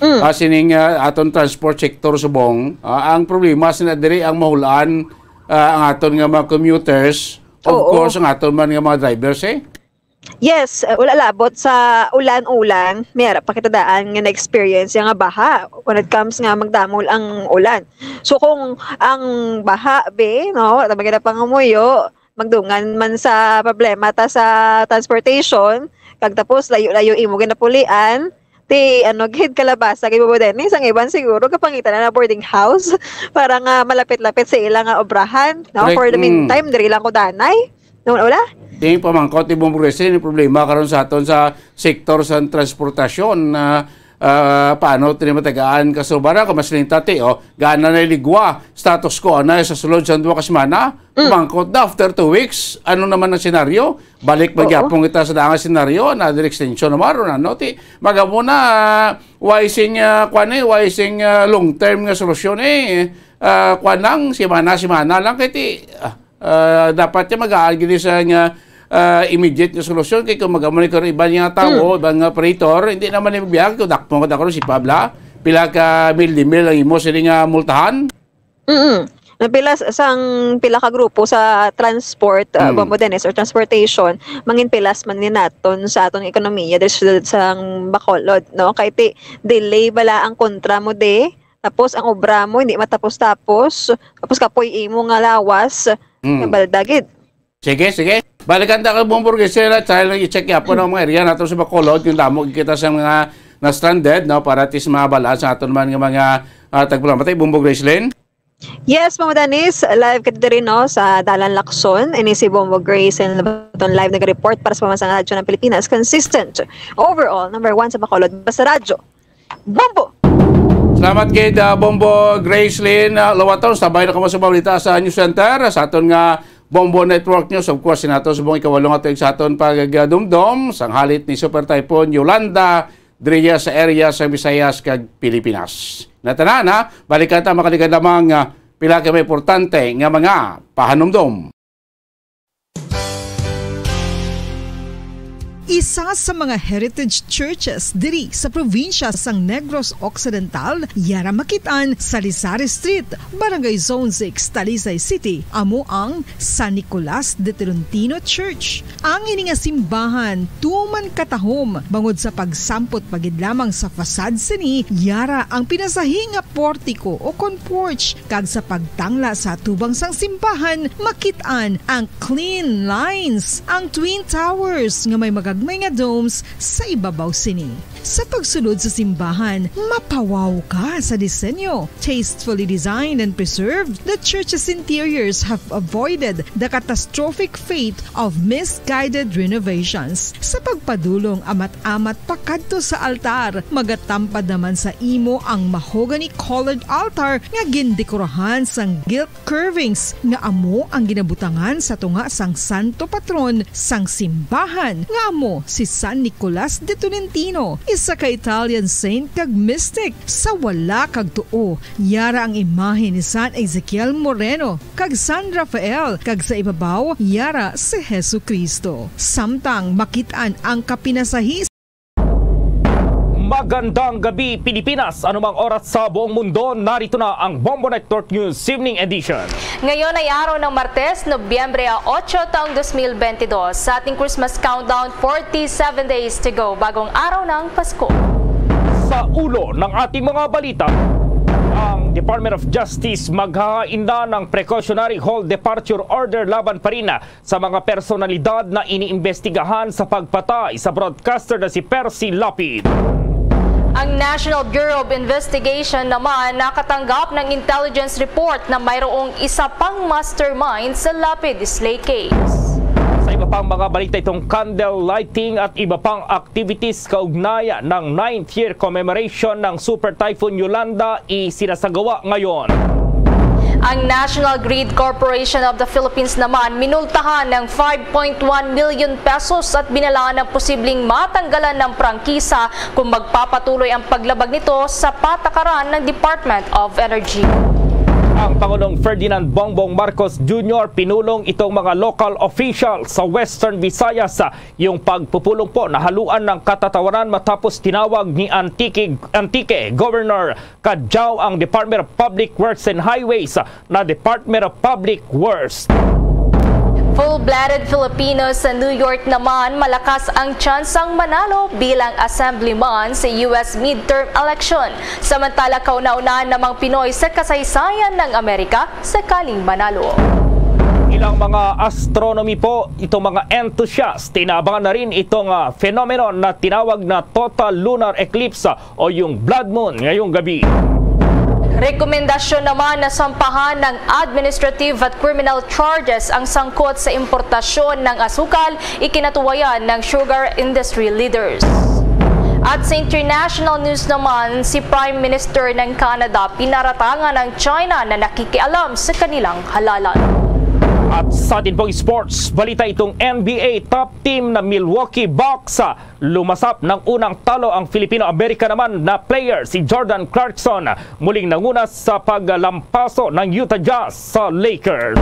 Mm. ah, sining, ah, aton transport sector subong. Ah, ang problema sina diri ang mahulaan, ah, ang aton nga mga commuters. Of Oo. course, ang aton man nga mga drivers, eh. Yes, uh, wala labot sa ulan-ulan, may ara pa kita daan nga na-experience nga baha when it comes nga magdamol ang ulan. So kung ang baha, be, no, wala man gid pangamuyo, magdungan man sa problema ta sa transportation, kag tapos layo-layo imo ginapulian, ti ano gid kalabasa gid mo din. Sa iban siguro kapangitan na boarding house para nga malapit-lapit sa ila nga obrahan, no? Correct. For the Mm. meantime, diri lang ko danay. No, wala? Ting pamangkot ni Bong Progreso, yung problema karon sa aton sa sektor sa transportasyon na, ah, paano tini matagaan ka sa ubara kung mas lintati, oh, gana na iligwa, status quo na sa sulod sa duha ka semana. Mm. Pamangkot na after two weeks, ano naman ang senaryo? Balik Oo. Magyapon kita sa daang senaryo na direct extension naman ron, ano? Ti, magamo na, why sing, ah, kwan eh, why sing, ah, long term nga solusyon eh? Ah, kwan lang, semana-semana lang kay ti, ah, ah, dapat siya mag-aagili sa nga, ah, immediate nga solusyon kay kung mag-amo ni karon iban nga tawo, Mm. iban nga operator, hindi naman ni biya kung dakpon ka karon si Pabla, pila ka mil di mil ang imo sini nga multahan? Mm. Napila s-, sang pila ka grupo sa transport, ah, Mm. Bombo Dennis, or transportation, mangin pilas man ni naton sa aton ekonomiya diri sa, sa Bacolod, no? Kay ti, delay bala ang kontra mo di, tapos ang obra mo hindi matapos-tapos, tapos kapoy imo nga lawas, Mm. nga balda gid. Sige, sige. Balikan ta ka, Bong Burgesera, dahil i-check yapon ang mga area nato sa Bacolod, yung damo kita sa mga na-stranded, no, para at least mabalaan sa aton man nga mga, ah, tagpulamatay. Bong Gracelyn? Yes, Mama Danis, live kita diri, no, sa Dalan Lacson. Ini si Bombo Grace and Labaton live nag-report para sa Pambansang Radyo ng Pilipinas. Consistent. Overall, number one sa Bacolod. Basta Radyo. Bombo! Salamat gid, ah, Bombo Gracelyn, ah, Lawaton. Sabay na kamo sa balita sa News Center, sa aton nga Bombo Network News. Of course, sinato subong ikawalo nga tuig sa aton pagdumdom sang halit ni Super Typhoon Yolanda diriya sa area sa Visayas kag Pilipinas. Natanan, ha? Balikan ta, makaligad lamang, ah, pila ka mga importante nga mga pahanumdom. Isa sa mga heritage churches diri sa probinsya sang Negros Occidental, yara makit-an sa Salisari Street, Barangay Zone six, Talisay City, amo ang San Nicolas de Tolentino Church. Ang ini nga simbahan tuman katahom bangod sa pagsampot pa gid lamang sa facade sini, yara ang pinasahi nga portico o kon porch, kag sa pagtangla sa atubang sang simbahan, makit-an ang clean lines, ang twin towers nga may magagmay nga domes sa ibabaw sini. Sa pagsulod sa simbahan, mapawaw ka sa disenyo. Tastefully designed and preserved, the church's interiors have avoided the catastrophic fate of misguided renovations. Sa pagpadulong amat-amat pakadto sa altar, magatampad naman sa imo ang mahogany-colored altar nga gindekorahan sang gilt curvings nga amo ang ginabutangan sa tunga sang santo patron sang simbahan, nga amo si San Nicolas de Tolentino, isa ka Italian saint kag mystic. Sa wala kag tuo, yara ang imahe ni San Ezekiel Moreno kag San Rafael, kag sa ibabaw, yara si Jesu-Cristo. Samtang makit-an ang kapinasahi Magandang gabi, Pilipinas. Anumang oras sa buong mundo, narito na ang Bombo Network News Evening Edition. Ngayon ay araw ng Martes, Nobyembre otso, taong dos mil benti dos. Sa ating Christmas countdown, forty-seven days to go, bagong araw ng Pasko. Sa ulo ng ating mga balita, ang Department of Justice maghahain na ng precautionary hold departure order laban pa rin sa mga personalidad na iniimbestigahan sa pagpatay sa broadcaster na si Percy Lapid. Ang National Bureau of Investigation naman nakatanggap ng intelligence report na mayroong isa pang mastermind sa Lapid Slay case. Sa iba pang mga balita, itong candle lighting at iba pang activities kaugnay ng ninth year commemoration ng Super Typhoon Yolanda isinasagawa ngayon. Ang National Grid Corporation of the Philippines naman minultahan ng five point one million pesos at binalaan ng posibleng matanggalan ng prangkisa kung magpapatuloy ang paglabag nito sa patakaran ng Department of Energy. Ang Pangulong Ferdinand Bongbong Marcos Junior pinulong itong mga local officials sa Western Visayas. Yung pagpupulong po nahaluan ng katatawanan matapos tinawag ni Antique, Antique Governor Cadiao ang Department of Public Works and Highways na Department of Public Works. Full-blooded Filipino sa New York naman, malakas ang tsansang manalo bilang assemblyman sa U S midterm election. Samantala, kauna-unahan namang Pinoy sa kasaysayan ng Amerika sakaling manalo. Ilang mga astronomy po, itong mga enthusiast, tinabangan na rin itong, ah, phenomenon na tinawag na total lunar eclipse, ah, o yung blood moon ngayong gabi. Rekomendasyon naman na sampahan ng administrative at criminal charges ang sangkot sa importasyon ng asukal, ikinatuwayan ng sugar industry leaders. At sa international news naman, si Prime Minister ng Canada pinaratangan ang China na nakikialam sa kanilang halalan. At sa atin pong sports balita, itong N B A top team na Milwaukee Bucks, ah, lumasap ng unang talo ang Filipino-American naman na player si Jordan Clarkson. Muling nanguna sa paglampaso ng Utah Jazz sa Lakers.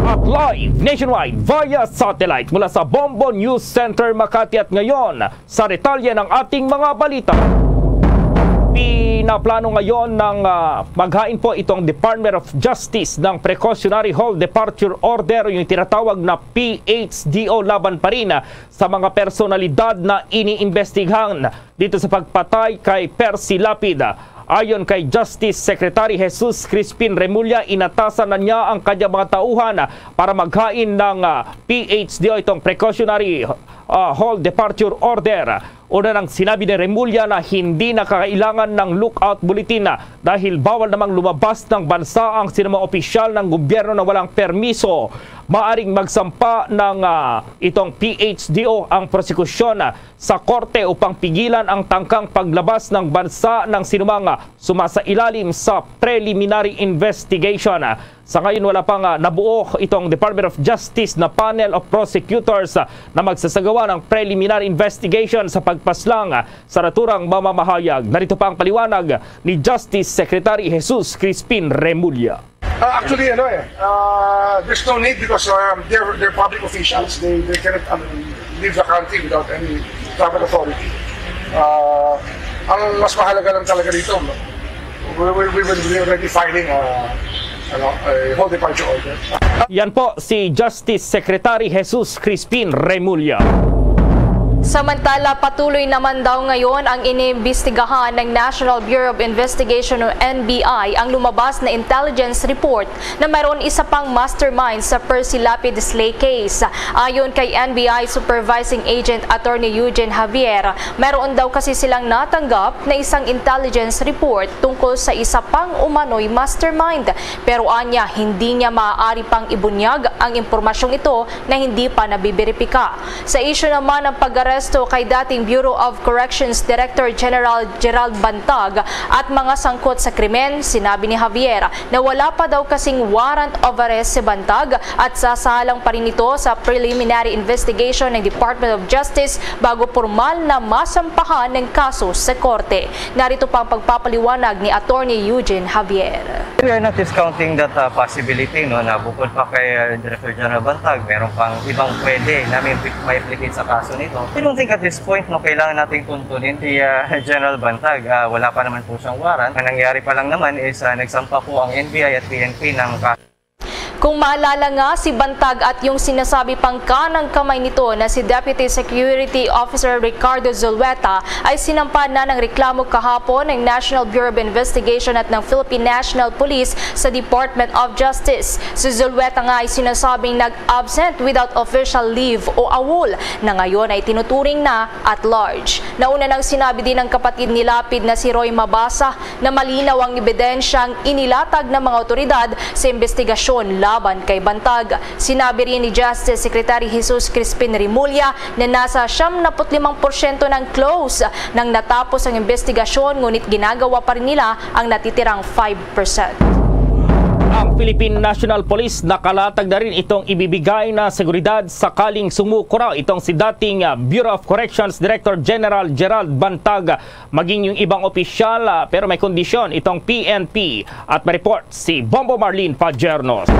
At live nationwide via satellite mula sa Bombo News Center Makati at ngayon, sa detalye ng ating mga balita. Pinaplano ngayon ng, ah, maghain po itong Department of Justice ng Precautionary Hold Departure Order, yung tinatawag na P H D O, laban pa rin sa mga personalidad na iniimbestigahan dito sa pagpatay kay Percy Lapid. Ayon kay Justice Secretary Jesus Crispin Remulla, inatasan na niya ang kanyang mga tauhan para maghain ng, ah, P H D O, itong precautionary, ah, hold departure order. Una nang sinabi ni Remulla na hindi na kakailangan ng lookout bulletin, ah, dahil bawal namang lumabas ng bansa ang sinumang opisyal ng gobyerno na walang permiso. Maaring magsampa ng, ah, itong P H D O ang prosekusyon, ah, sa korte upang pigilan ang tangkang paglabas ng bansa ng sinumang, ah, sumasailalim sa preliminary investigation. Sa ngayon, wala pa nga nabuo itong Department of Justice na panel of prosecutors, ah, na magsasagawa ng preliminary investigation sa pagpaslang, ah, sa naturang mamamahayag. Narito pa ang paliwanag ni Justice Secretary Jesus Crispin Remulla. Uh, actually, ano eh, uh, there's no need because, um, they're, they're public officials. They, they cannot, um, leave the country without any proper authority. Uh, ang mas mahalaga lang talaga dito, no? We will, we will be already filing a, ano, a whole departure order. Yan po si Justice Secretary Jesus Crispin Remulla. Samantala, patuloy naman daw ngayon ang iniimbestigahan ng National Bureau of Investigation o N B I ang lumabas na intelligence report na mayroon isa pang mastermind sa Percy Lapid slay case. Ayon kay N B I Supervising Agent Attorney Eugene Javier, mayroon daw kasi silang natanggap na isang intelligence report tungkol sa isa pang umano'y mastermind. Pero anya, hindi niya maaari pang ibunyag ang impormasyong ito na hindi pa nabiberipika. Sa isyu naman ng pag-aresto kay dating Bureau of Corrections Director General Gerald Bantag at mga sangkot sa krimen, sinabi ni Javier na wala pa daw kasing warrant of arrest si Bantag at sasalang pa rin ito sa preliminary investigation ng Department of Justice bago pormal na masampahan ng kaso sa korte. Narito pa ang pagpapaliwanag ni Attorney Eugene Javier. We are not discounting that, uh, possibility, no, na bukod pa kay, uh, Director General Bantag, meron pang ibang pwede namin pi-, ma-implicate sa kaso nito. I don't think at this point, no, kailangan nating tuntunin si, ah, General Bantag. Ah, wala pa naman po siyang warrant. Ang nangyari pa lang naman is, ah, nagsampa po ang N B I at P N P ng kaso. Kung maalala nga, si Bantag at yung sinasabi pang kanang kamay nito na si Deputy Security Officer Ricardo Zulueta ay sinampa na ng reklamo kahapon ng National Bureau of Investigation at ng Philippine National Police sa Department of Justice. Si Zulueta nga ay sinasabing nag-absent without official leave o AWOL, na ngayon ay tinuturing na at large. Nauna nang sinabi din ng kapatid ni Lapid na si Roy Mabasa na malinaw ang ebidensyang inilatag ng mga otoridad sa imbestigasyon laban kay Bantag. Sinabi rin ni Justice Secretary Jesus Crispin Remulla na nasa siyam na put limang porsyento ng close nang natapos ang imbestigasyon, ngunit ginagawa pa rin nila ang natitirang five percent. Ang Philippine National Police nakalatag na rin itong ibibigay na seguridad sakaling sumuko raw itong si dating, ah, Bureau of Corrections Director General Gerald Bantag, maging yung ibang opisyal, ah, pero may kondisyon itong P N P. At may report si Bombo Marlene Padiernos.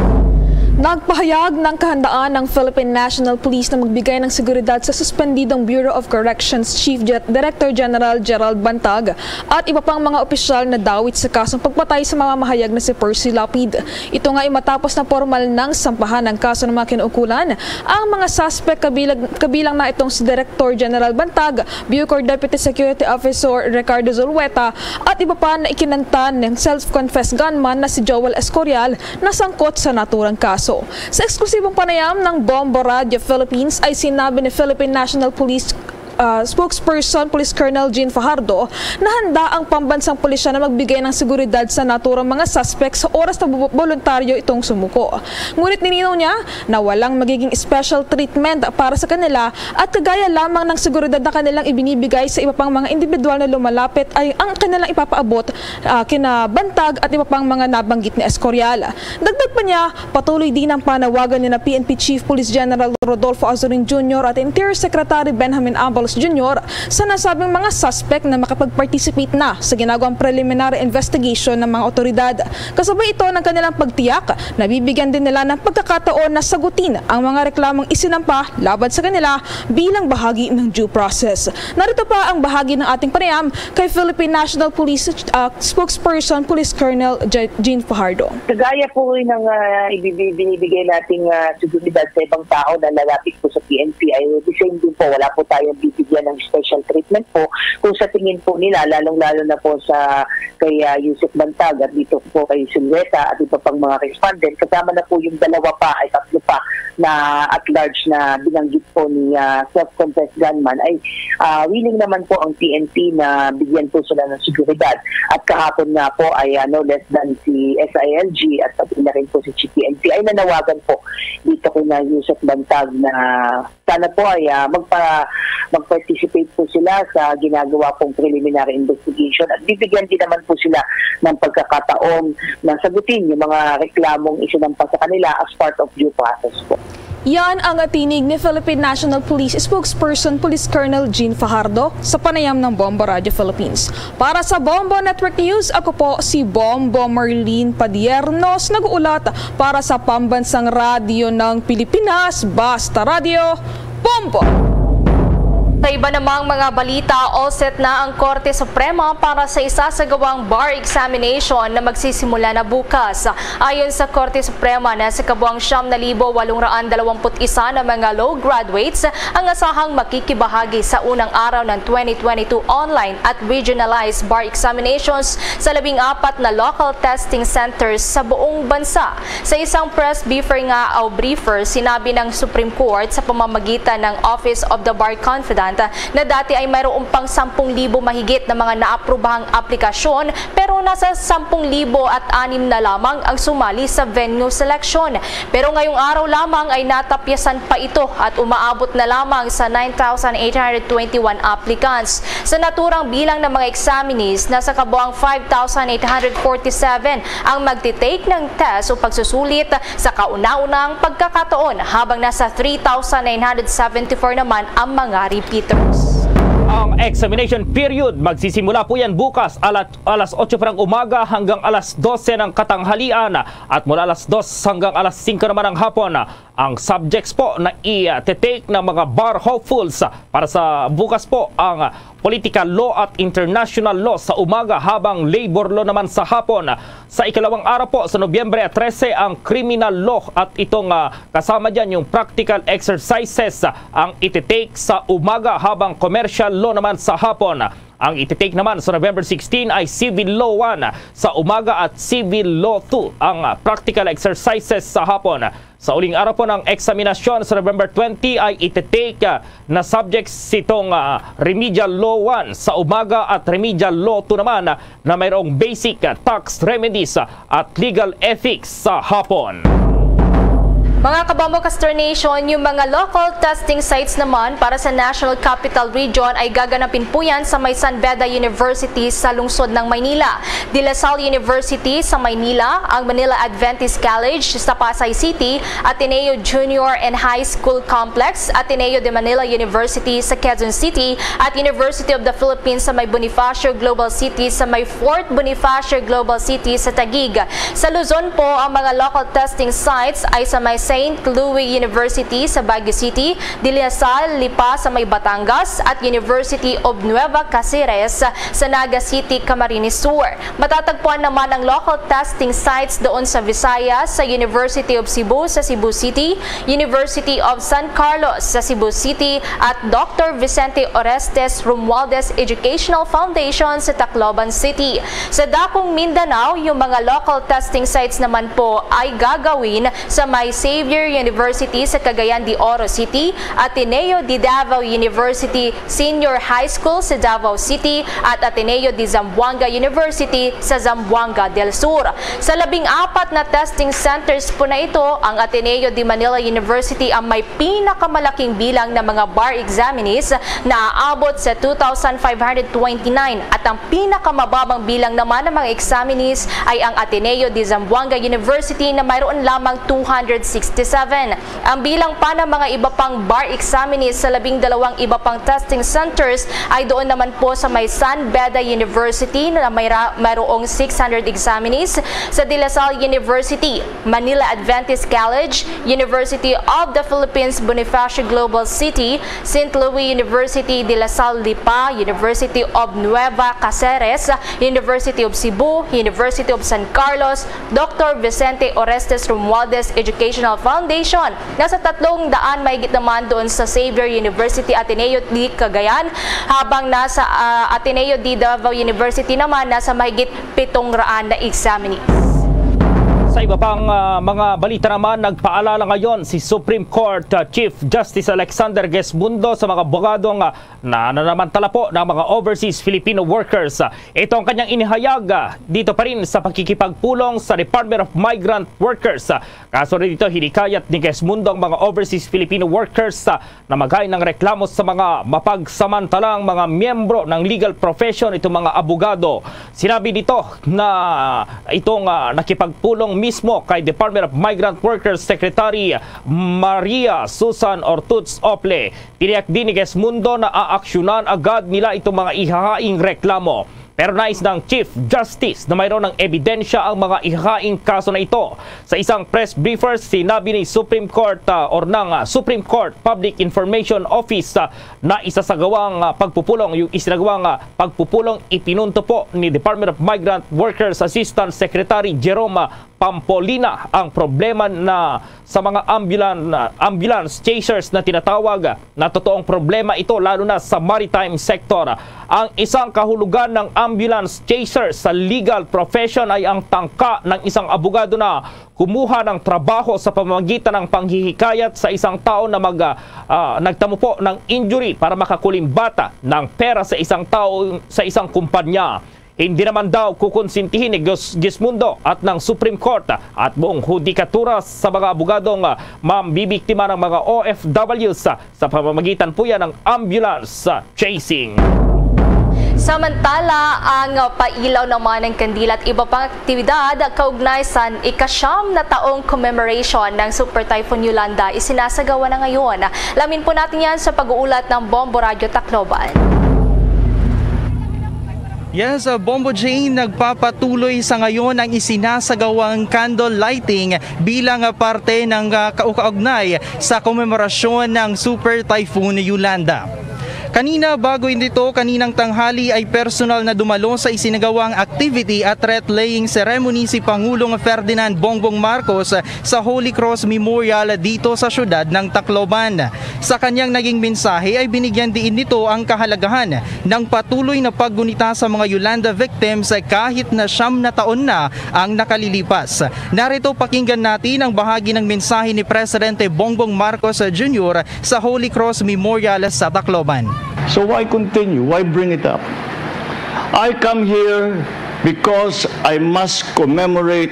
Nagpahayag ng kahandaan ng Philippine National Police na magbigay ng seguridad sa suspendidong Bureau of Corrections Chief Ge-, Director General Gerald Bantag at iba pang mga opisyal na dawit sa kasong pagpatay sa mamamahayag na si Percy Lapid. Ito nga ay matapos na pormal nang sampahan ng kaso ng mga kinaukulan ang mga suspect, kabilang, kabilang na itong si Director General Bantag, Bucor Deputy Security Officer Ricardo Zulueta at iba pa na ikinanta ng self-confessed gunman na si Joel Escorial na sangkot sa naturang kaso. Sa eksklusibong panayam ng Bombo Radio Philippines ay sinabi ni Philippine National Police, ah, spokesperson Police Colonel Jean Fajardo na handa ang pambansang pulisya na magbigay ng seguridad sa naturang mga suspek sa oras na bu-, boluntaryo itong sumuko. Ngunit nilinaw niya na walang magiging special treatment para sa kanila at kagaya lamang ng seguridad na kanilang ibinibigay sa iba pang mga individual na lumalapit ay ang kanilang ipapaabot, ah, kina Bantag at iba pang mga nabanggit ni Escorial. Dagdag pa niya, patuloy din ang panawagan ni na P N P Chief Police General Rodolfo Azurin Junior at Interior Secretary Benjamin Abalos Junior sa nasabing mga suspect na makapag-participate na sa ginagawang preliminary investigation ng mga otoridad. Kasabay ito ng kanilang pagtiyak na bibigyan din nila ng pagkakataon na sagutin ang mga reklamong isinampa laban sa kanila bilang bahagi ng due process. Narito pa ang bahagi ng ating panayam kay Philippine National Police, ah, spokesperson Police Colonel Je-, Jean Fajardo. Kagaya po ng, ah, ibibi-, binibigay nating, ah, seguridad sa ibang tao na lalapit po sa P N P ay the same din po, wala po tayong bibigyan ng special treatment po kung sa tingin po nila, lalong-lalo na po sa kay, ah, Yusek Bantag at dito po kay Zulueta at iba pang mga respondent. Kasama na po yung dalawa pa ay tatlo pa na at large na binanggit po ni, ah, self-confessed gunman ay, ah, willing naman po ang P N P na bigyan po sila ng seguridad. At kahapon nga po ay, ah, no less than si S I L G at pati na rin po si G P N P ay nanawagan po dito kay na Yusek Bantag na sana po ay, ah, magpa-, mag-participate po sila sa ginagawa pong preliminary investigation at bibigyan din naman po sila ng pagkakataon na sagutin yung mga reklamong isinampa sa kanila as part of due process po. Yan ang tinig ni Philippine National Police Spokesperson Police Colonel Jean Fajardo sa panayam ng Bombo Radio Philippines. Para sa Bombo Network News, ako po si Bombo Marlene Padiernos, nag-uulat para sa Pambansang Radyo ng Pilipinas, Basta Radyo, Bombo! Sa iba namang mga balita, all set na ang Korte Suprema para sa isasagawang bar examination na magsisimula na bukas. Ayon sa Korte Suprema, nasa kabuang siyam na libo walong raan dalawamput isa na mga law graduates ang asahang makikibahagi sa unang araw ng twenty twenty-two online at regionalized bar examinations sa labing apat na local testing centers sa buong bansa. Sa isang press briefer nga o briefer, sinabi ng Supreme Court sa pamamagitan ng Office of the Bar Confidant na dati ay mayroon pang sampung libo mahigit na mga naaprobahang aplikasyon, pero nasa sampung libo at anim na lamang ang sumali sa venue selection. Pero ngayong araw lamang ay natapyasan pa ito at umaabot na lamang sa nine thousand eight hundred twenty-one applicants. Sa naturang bilang ng mga examinees, nasa kabuang five thousand eight hundred forty-seven ang magti-take ng test o pagsusulit sa kauna-unang pagkakataon, habang nasa three thousand nine hundred seventy-four naman ang mga repeaters. Ang examination period magsisimula po yan bukas alat, alas otso pa ng umaga hanggang alas dose ng katanghalian at mula alas dos hanggang alas singko naman ng hapon. Ang subjects po na i-take ng mga bar hopefuls para sa bukas po ang political law at international law sa umaga, habang labor law naman sa hapon. Sa ikalawang araw po sa Nobyembre trese ang criminal law at itong, ah, kasama dyan yung practical exercises, ah, ang ititake sa umaga, habang commercial law naman sa hapon. Ang ititake naman sa November sixteen ay civil law one sa umaga at civil law two ang, ah, practical exercises sa hapon. Sa uling araw po ng eksaminasyon sa November twenty ay ititake, ah, na subjects itong, ah, remedial law one sa umaga at remedial law two naman, ah, na mayroong basic, ah, tax remedies, ah, at legal ethics sa hapon. Mga kabambo, Castor Nation, yung mga local testing sites naman para sa National Capital Region ay gaganapin po yan sa may San Beda University sa lungsod ng Maynila, De La Salle University sa Maynila, ang Manila Adventist College sa Pasay City, Ateneo Junior and High School Complex, Ateneo de Manila University sa Quezon City, at University of the Philippines sa may Bonifacio Global City sa may Fort Bonifacio Global City sa Taguig. Sa Luzon po, ang mga local testing sites ay sa may Saint Louis University sa Baguio City, De La Salle, Lipa sa may Batangas, at University of Nueva Caceres sa Naga City, Camarines Sur. Matatagpuan naman ang local testing sites doon sa Visayas sa University of Cebu sa Cebu City, University of San Carlos sa Cebu City, at Doctor Vicente Orestes Romualdez Educational Foundation sa Tacloban City. Sa Dakong Mindanao, yung mga local testing sites naman po ay gagawin sa may Xavier University sa Cagayan de Oro City, Ateneo de Davao University Senior High School sa Davao City at Ateneo de Zamboanga University sa Zamboanga del Sur. Sa labing apat na testing centers po na ito, ang Ateneo de Manila University ang may pinakamalaking bilang ng mga bar examinees na aabot sa two thousand five hundred twenty-nine at ang pinakamababang bilang naman ng mga examinees ay ang Ateneo de Zamboanga University na mayroon lamang two hundred sixty-seven. Ang bilang pa ng mga iba pang bar examinees sa labing dalawang iba pang testing centers ay doon naman po sa may San Beda University na may ra-, mayroong six hundred examinees, sa De La Salle University, Manila Adventist College, University of the Philippines Bonifacio Global City, Saint Louis University, De La Salle Lipa, University of Nueva Caceres, University of Cebu, University of San Carlos, Doctor Vicente Orestes Romualdez Educational Foundation. Nasa tatlong daan mahigit naman doon sa Xavier University Ateneo de Cagayan, habang nasa, ah, Ateneo de Davao University naman nasa mahigit pitong raan na examinees. Sa iba pang, ah, mga balita naman, nagpaalala ngayon si Supreme Court, ah, Chief Justice Alexander Gesmundo sa mga abogadong, ah, nananamantala po ng mga overseas Filipino workers. Ito ang kanyang inihayag, ah, dito pa rin sa pakikipagpulong sa Department of Migrant Workers. Ah, kasunod dito, hinikayat ni Gesmundo ang mga overseas Filipino workers, ah, na maghain ng reklamo sa mga mapagsamantalang mga miyembro ng legal profession, itong mga abogado. Sinabi nito na itong, ah, nakipagpulong mismo kay Department of Migrant Workers Secretary Maria Susan Ortutz Ople. Tiniyak din ni Gesmundo na aaksyonan agad nila itong mga ihahaing reklamo. Pero nais ng Chief Justice na mayroon ng ebidensya ang mga ihahaing kaso na ito. Sa isang press briefer, sinabi ni Supreme Court, ah, or ng, ah, Supreme Court Public Information Office, ah, na isasagawang, ah, pagpupulong, yung isinagawang, ah, pagpupulong, ipinunto po ni Department of Migrant Workers Assistant Secretary Jerome, ah, Pampolina ang problema na sa mga ambulan-, ambulance chasers na tinatawag na totoong problema ito, lalo na sa maritime sector. Ang isang kahulugan ng ambulance chaser sa legal profession ay ang tangka ng isang abogado na kumuha ng trabaho sa pamamagitan ng panghihikayat sa isang tao na mag-, ah, nagtamo po ng injury para makakulimbata ng pera sa isang tao sa isang kumpanya. Hindi naman daw kukonsintihin ni Gis-, Gismundo at ng Supreme Court at buong hudikatura sa mga abogadong, ah, mambibiktima ng mga O F Ws, ah, sa pamamagitan po yan ng ambulance, ah, chasing. Samantala, ang, ah, pailaw naman ng kandila at iba pang aktibidad kaugnay sa ikasyam na taong commemoration ng Super Typhoon Yolanda isinasagawa na ngayon. Alamin po natin yan sa pag-uulat ng Bombo Radyo Tacloban. Yes, uh, Bombo Jane, nagpapatuloy sa ngayon ang isinasagawang candle lighting bilang, uh, parte ng, uh, kaukaugnay sa komemorasyon ng Super Typhoon Yolanda. Kanina, bago ito, kaninang tanghali ay personal na dumalo sa isinagawang activity at wreath-laying ceremony si Pangulong Ferdinand Bongbong Marcos sa Holy Cross Memorial dito sa siyudad ng Tacloban. Sa kanyang naging mensahe ay binigyan diin nito ang kahalagahan ng patuloy na paggunita sa mga Yolanda victims kahit na siyam na taon na ang nakalilipas. Narito, pakinggan natin ang bahagi ng mensahe ni Presidente Bongbong Marcos Junior sa Holy Cross Memorial sa Tacloban. So why continue? Why bring it up? I come here because I must commemorate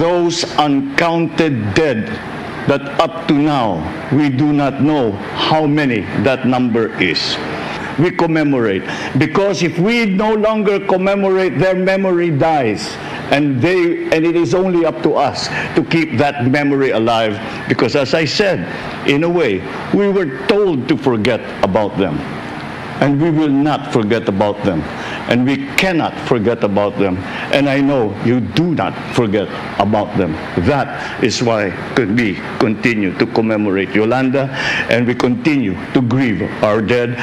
those uncounted dead that up to now we do not know how many that number is. We commemorate because if we no longer commemorate, their memory dies, and they and it is only up to us to keep that memory alive, because, as I said, in a way, we were told to forget about them. And we will not forget about them. And we cannot forget about them. And I know you do not forget about them. That is why we continue to commemorate Yolanda, and we continue to grieve our dead.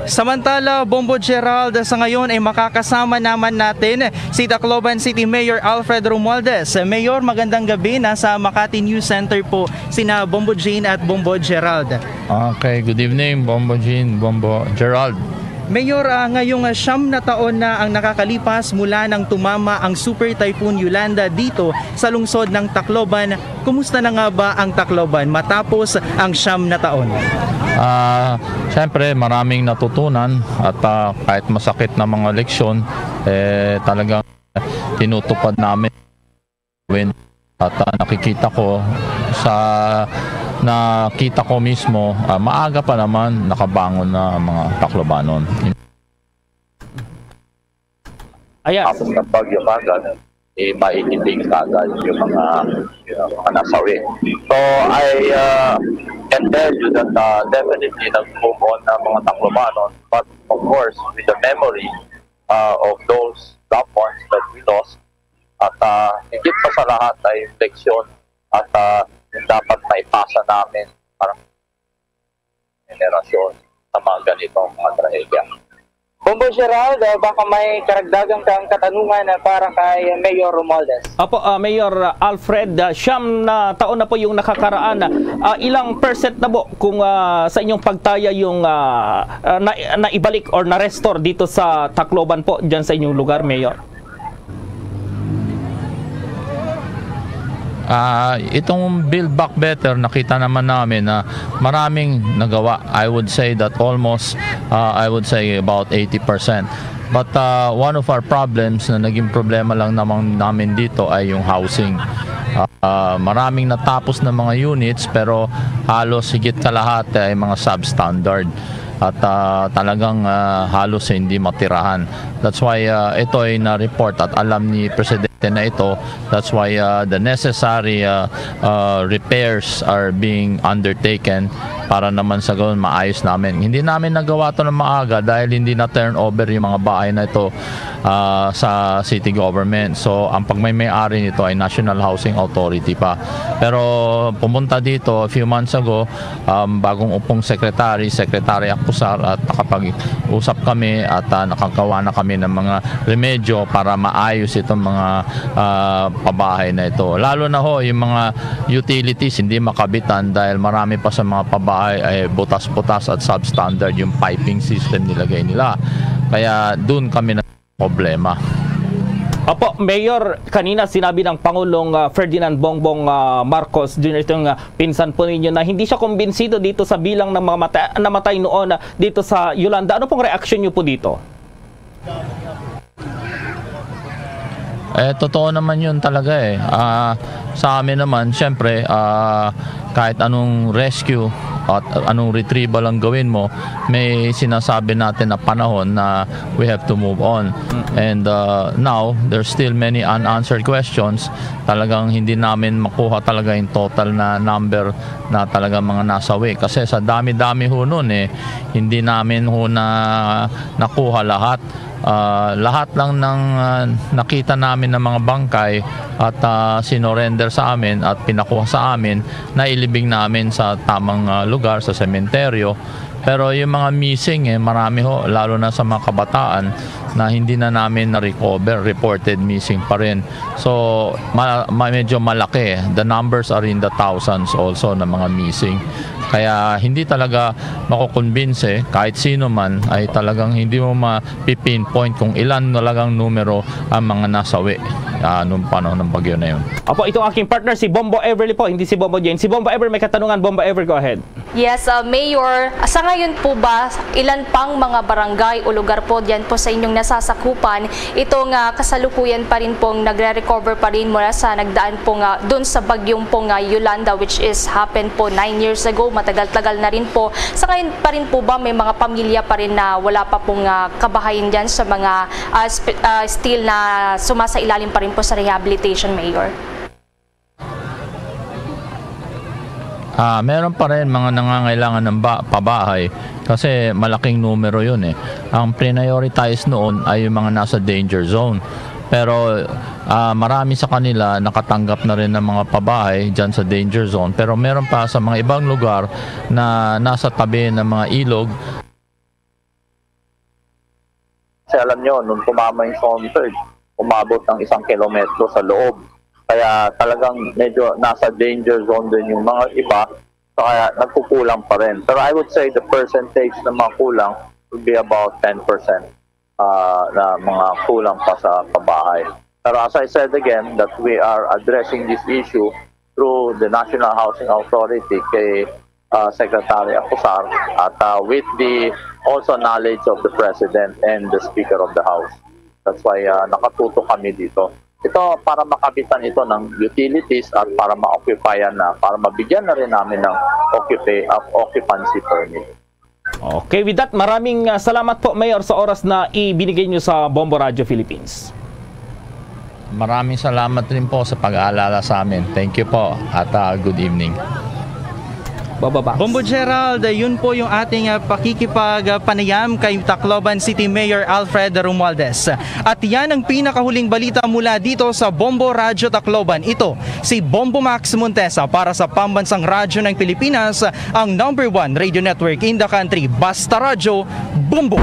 Samantala, Bombo Gerald, sa ngayon ay makakasama naman natin si Tacloban City Mayor Alfred Romualdez. Mayor, magandang gabi. Nasa Makati News Center po sina Bombo Jane at Bombo Gerald. Okay, good evening, Bombo Jean, Bombo Gerald. Mayor, ah, ngayong, ah, siyam na taon na ang nakakalipas mula nang tumama ang Super Typhoon Yolanda dito sa lungsod ng Tacloban. Kumusta na nga ba ang Tacloban matapos ang siyam na taon? Ah, siyempre, maraming natutunan at, ah, kahit masakit na mga leksyon, eh, talagang tinutupad namin. At, ah, nakikita ko sa nakita ko mismo, ah, maaga pa naman nakabangon na ang mga Taclobanon. Ayan. Tapos ng Bagyo Magat, eh, maiiting kagad yung mga, yung mga nasawi. So, I uh, can tell you that uh, definitely nag-move on na mga Taclobanon, but of course, with the memory uh, of those loved ones that we lost, at uh, higit pa sa lahat ay leksyon at uh, yung dapat maipasa namin para generasyon sa mga ganitong mga trahedya. Bombo Gerald, uh, baka may karagdagan kang katanungan uh, para kay Mayor Romualdez. Apo, ah, Mayor Alfred, ah, siyam na taon na po yung nakakaraan. Ah, ilang percent na po kung ah, sa inyong pagtaya yung ah, ah, na, naibalik or na-restore dito sa Tacloban po, dyan sa inyong lugar, Mayor? Ah, itong Build Back Better, nakita naman namin na maraming nagawa. I would say that almost, ah, I would say about eighty percent. But ah, one of our problems na naging problema lang naman namin dito ay yung housing. Ah, maraming natapos na mga units, pero halos higit kalahati ay mga substandard. At ah, talagang ah, halos hindi matirahan. That's why ah, ito ay na-report at alam ni Presidente na ito. That's why ah, the necessary ah, ah, repairs are being undertaken para naman sa ganun maayos namin. Hindi namin nagawa to ng maaga dahil hindi na turn over yung mga bahay na ito ah, sa city government. So ang pagmay-may-ari nito ay National Housing Authority pa. Pero pumunta dito a few months ago, um, bagong upong secretary, Secretary Acosar, at nakapag-usap kami at ah, nakagawa na kami ng mga remedyo para maayos itong mga ah, pabahay na ito. Lalo na ho yung mga utilities, hindi makabitan dahil marami pa sa mga pabahay ay butas-butas at substandard yung piping system nilagay nila. Kaya doon kami na problema. Opo, Mayor, kanina sinabi ng Pangulong ah, Ferdinand Bongbong ah, Marcos Junior, itong ah, pinsan po ninyo, na hindi siya kumbinsido dito sa bilang ng mga mata- namatay noon ah, dito sa Yolanda. Ano pong reaksyon niyo po dito? Eh, totoo naman yun talaga eh. Ah, sa amin naman, syempre, ah, kahit anong rescue, at anong retrieval ang gawin mo, may sinasabi natin na panahon na we have to move on. And, uh, now, there's still many unanswered questions. Talagang hindi namin makuha talaga yung total na number na talagang mga nasawi. Kasi sa dami-dami ho nun, eh, hindi namin ho na nakuha lahat. Ah, lahat lang ng, ah, nakita namin ng mga bangkay at, ah, sinorender sa amin at pinakuha sa amin, nailibing namin sa tamang, ah, lugar, sa sementeryo. Pero yung mga missing, eh, marami ho, lalo na sa mga kabataan na hindi na namin na-recover, reported missing pa rin. So, ma-, ma-, medyo malaki. The numbers are in the thousands also na mga missing. Kaya hindi talaga makukumbinse kahit sino man, ay talagang hindi mo ma-pinpoint kung ilan talagang numero ang mga nasawi, ah, nung panahon ng bagyo na yun. Opo, itong aking partner, si Bombo Everly po, hindi si Bombo Jane. Si Bombo Ever may katanungan. Bombo Ever, go ahead. Yes, uh, Mayor, sa ngayon po ba, ilan pang mga barangay o lugar po diyan po sa inyong nasasakupan itong, ah, kasalukuyan pa rin pong nagre-recover pa rin mula sa nagdaan po nga dun sa bagyong po nga Yolanda, which is happened po nine years ago, matagal-tagal na rin po. Sa ngayon pa rin po ba may mga pamilya pa rin na wala pa pong, ah, kabahayan diyan sa mga, ah, sp-, ah, still na sumasailalim pa rin po sa rehabilitation, Mayor? Ah, meron pa rin mga nangangailangan ng ba-, pabahay kasi malaking numero yun eh. Ang prioritize noon ay yung mga nasa danger zone. Pero, ah, marami sa kanila nakatanggap na rin ng mga pabahay dyan sa danger zone. Pero meron pa sa mga ibang lugar na nasa tabi ng mga ilog. Kasi alam nyo, nung tumama yung Zone Third, umabot ng isang kilometro sa loob. Kaya talagang medyo nasa danger zone din yung mga iba. So, kaya nagkukulang pa rin. Pero I would say the percentage ng mga kulang would be about ten percent, ah, na mga kulang pa sa pabahay. Pero as I said again, that we are addressing this issue through the National Housing Authority kay, ah, Secretary Acosar at, ah, with the also knowledge of the President and the Speaker of the House. That's why, ah, nakatuto kami dito. Ito para makabitan ito ng utilities at para ma-occupayan na, para mabigyan na rin namin ng occupa-, of occupancy permit. Okay, with that, maraming, ah, salamat po, Mayor, sa oras na ibinigay niyo sa Bombo Radio Philippines. Maraming salamat rin po sa pag-aalala sa amin. Thank you po at, ah, good evening. Bombo Gerald, yun po yung ating, ah, pakikipagpanayam kay Tacloban City Mayor Alfred Romualdez. At yan ang pinakahuling balita mula dito sa Bombo Radyo Tacloban. Ito si Bombo Max Montesa para sa Pambansang Radyo ng Pilipinas, ang number one radio network in the country. Basta Radyo, Bombo!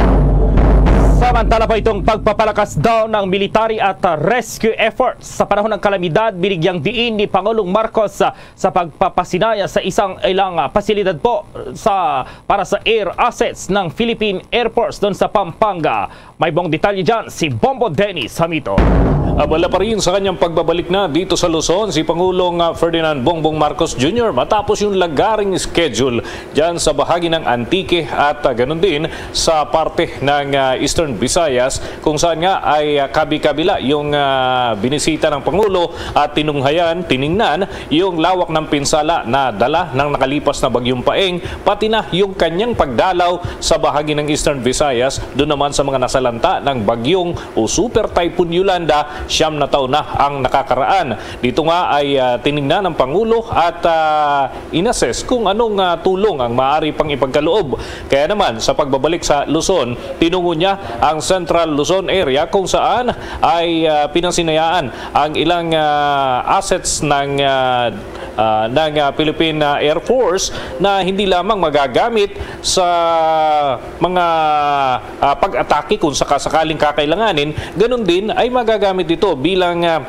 Samantala pa itong pagpapalakas daw ng military at, ah, rescue efforts. Sa panahon ng kalamidad, binigyang diin ni Pangulong Marcos, ah, sa pagpapasinaya sa isang ilang, ah, pasilidad po sa, para sa air assets ng Philippine Air Force doon sa Pampanga. May buong detalye dyan si Bombo Dennis Hamito. Abala pa rin sa kanyang pagbabalik na dito sa Luzon si Pangulong, ah, Ferdinand Bongbong Marcos Junior matapos yung lagaring schedule dyan sa bahagi ng Antique at, ah, ganun din sa parte ng, ah, Eastern Visayas, kung saan nga ay, ah, kabi-kabila yung, ah, binisita ng Pangulo at tinunghayan, tiningnan yung lawak ng pinsala na dala ng nakalipas na Bagyong Paeng, pati na yung kanyang pagdalaw sa bahagi ng Eastern Visayas, doon naman sa mga nasalanta ng bagyong o Super Typhoon Yolanda, siyam na taon na ang nakakaraan. Dito nga ay, ah, tiningnan ng Pangulo at, ah, inassess kung anong, ah, tulong ang maaari pang ipagkaloob. Kaya naman, sa pagbabalik sa Luzon, tinungo niya ang Central Luzon area kung saan ay, ah, pinasinayaan ang ilang, ah, assets ng, ah, ah, ng, ah, Philippine, ah, Air Force na hindi lamang magagamit sa mga, ah, pag-atake kung sakasakaling kakailanganin, ganun din ay magagamit ito bilang, ah,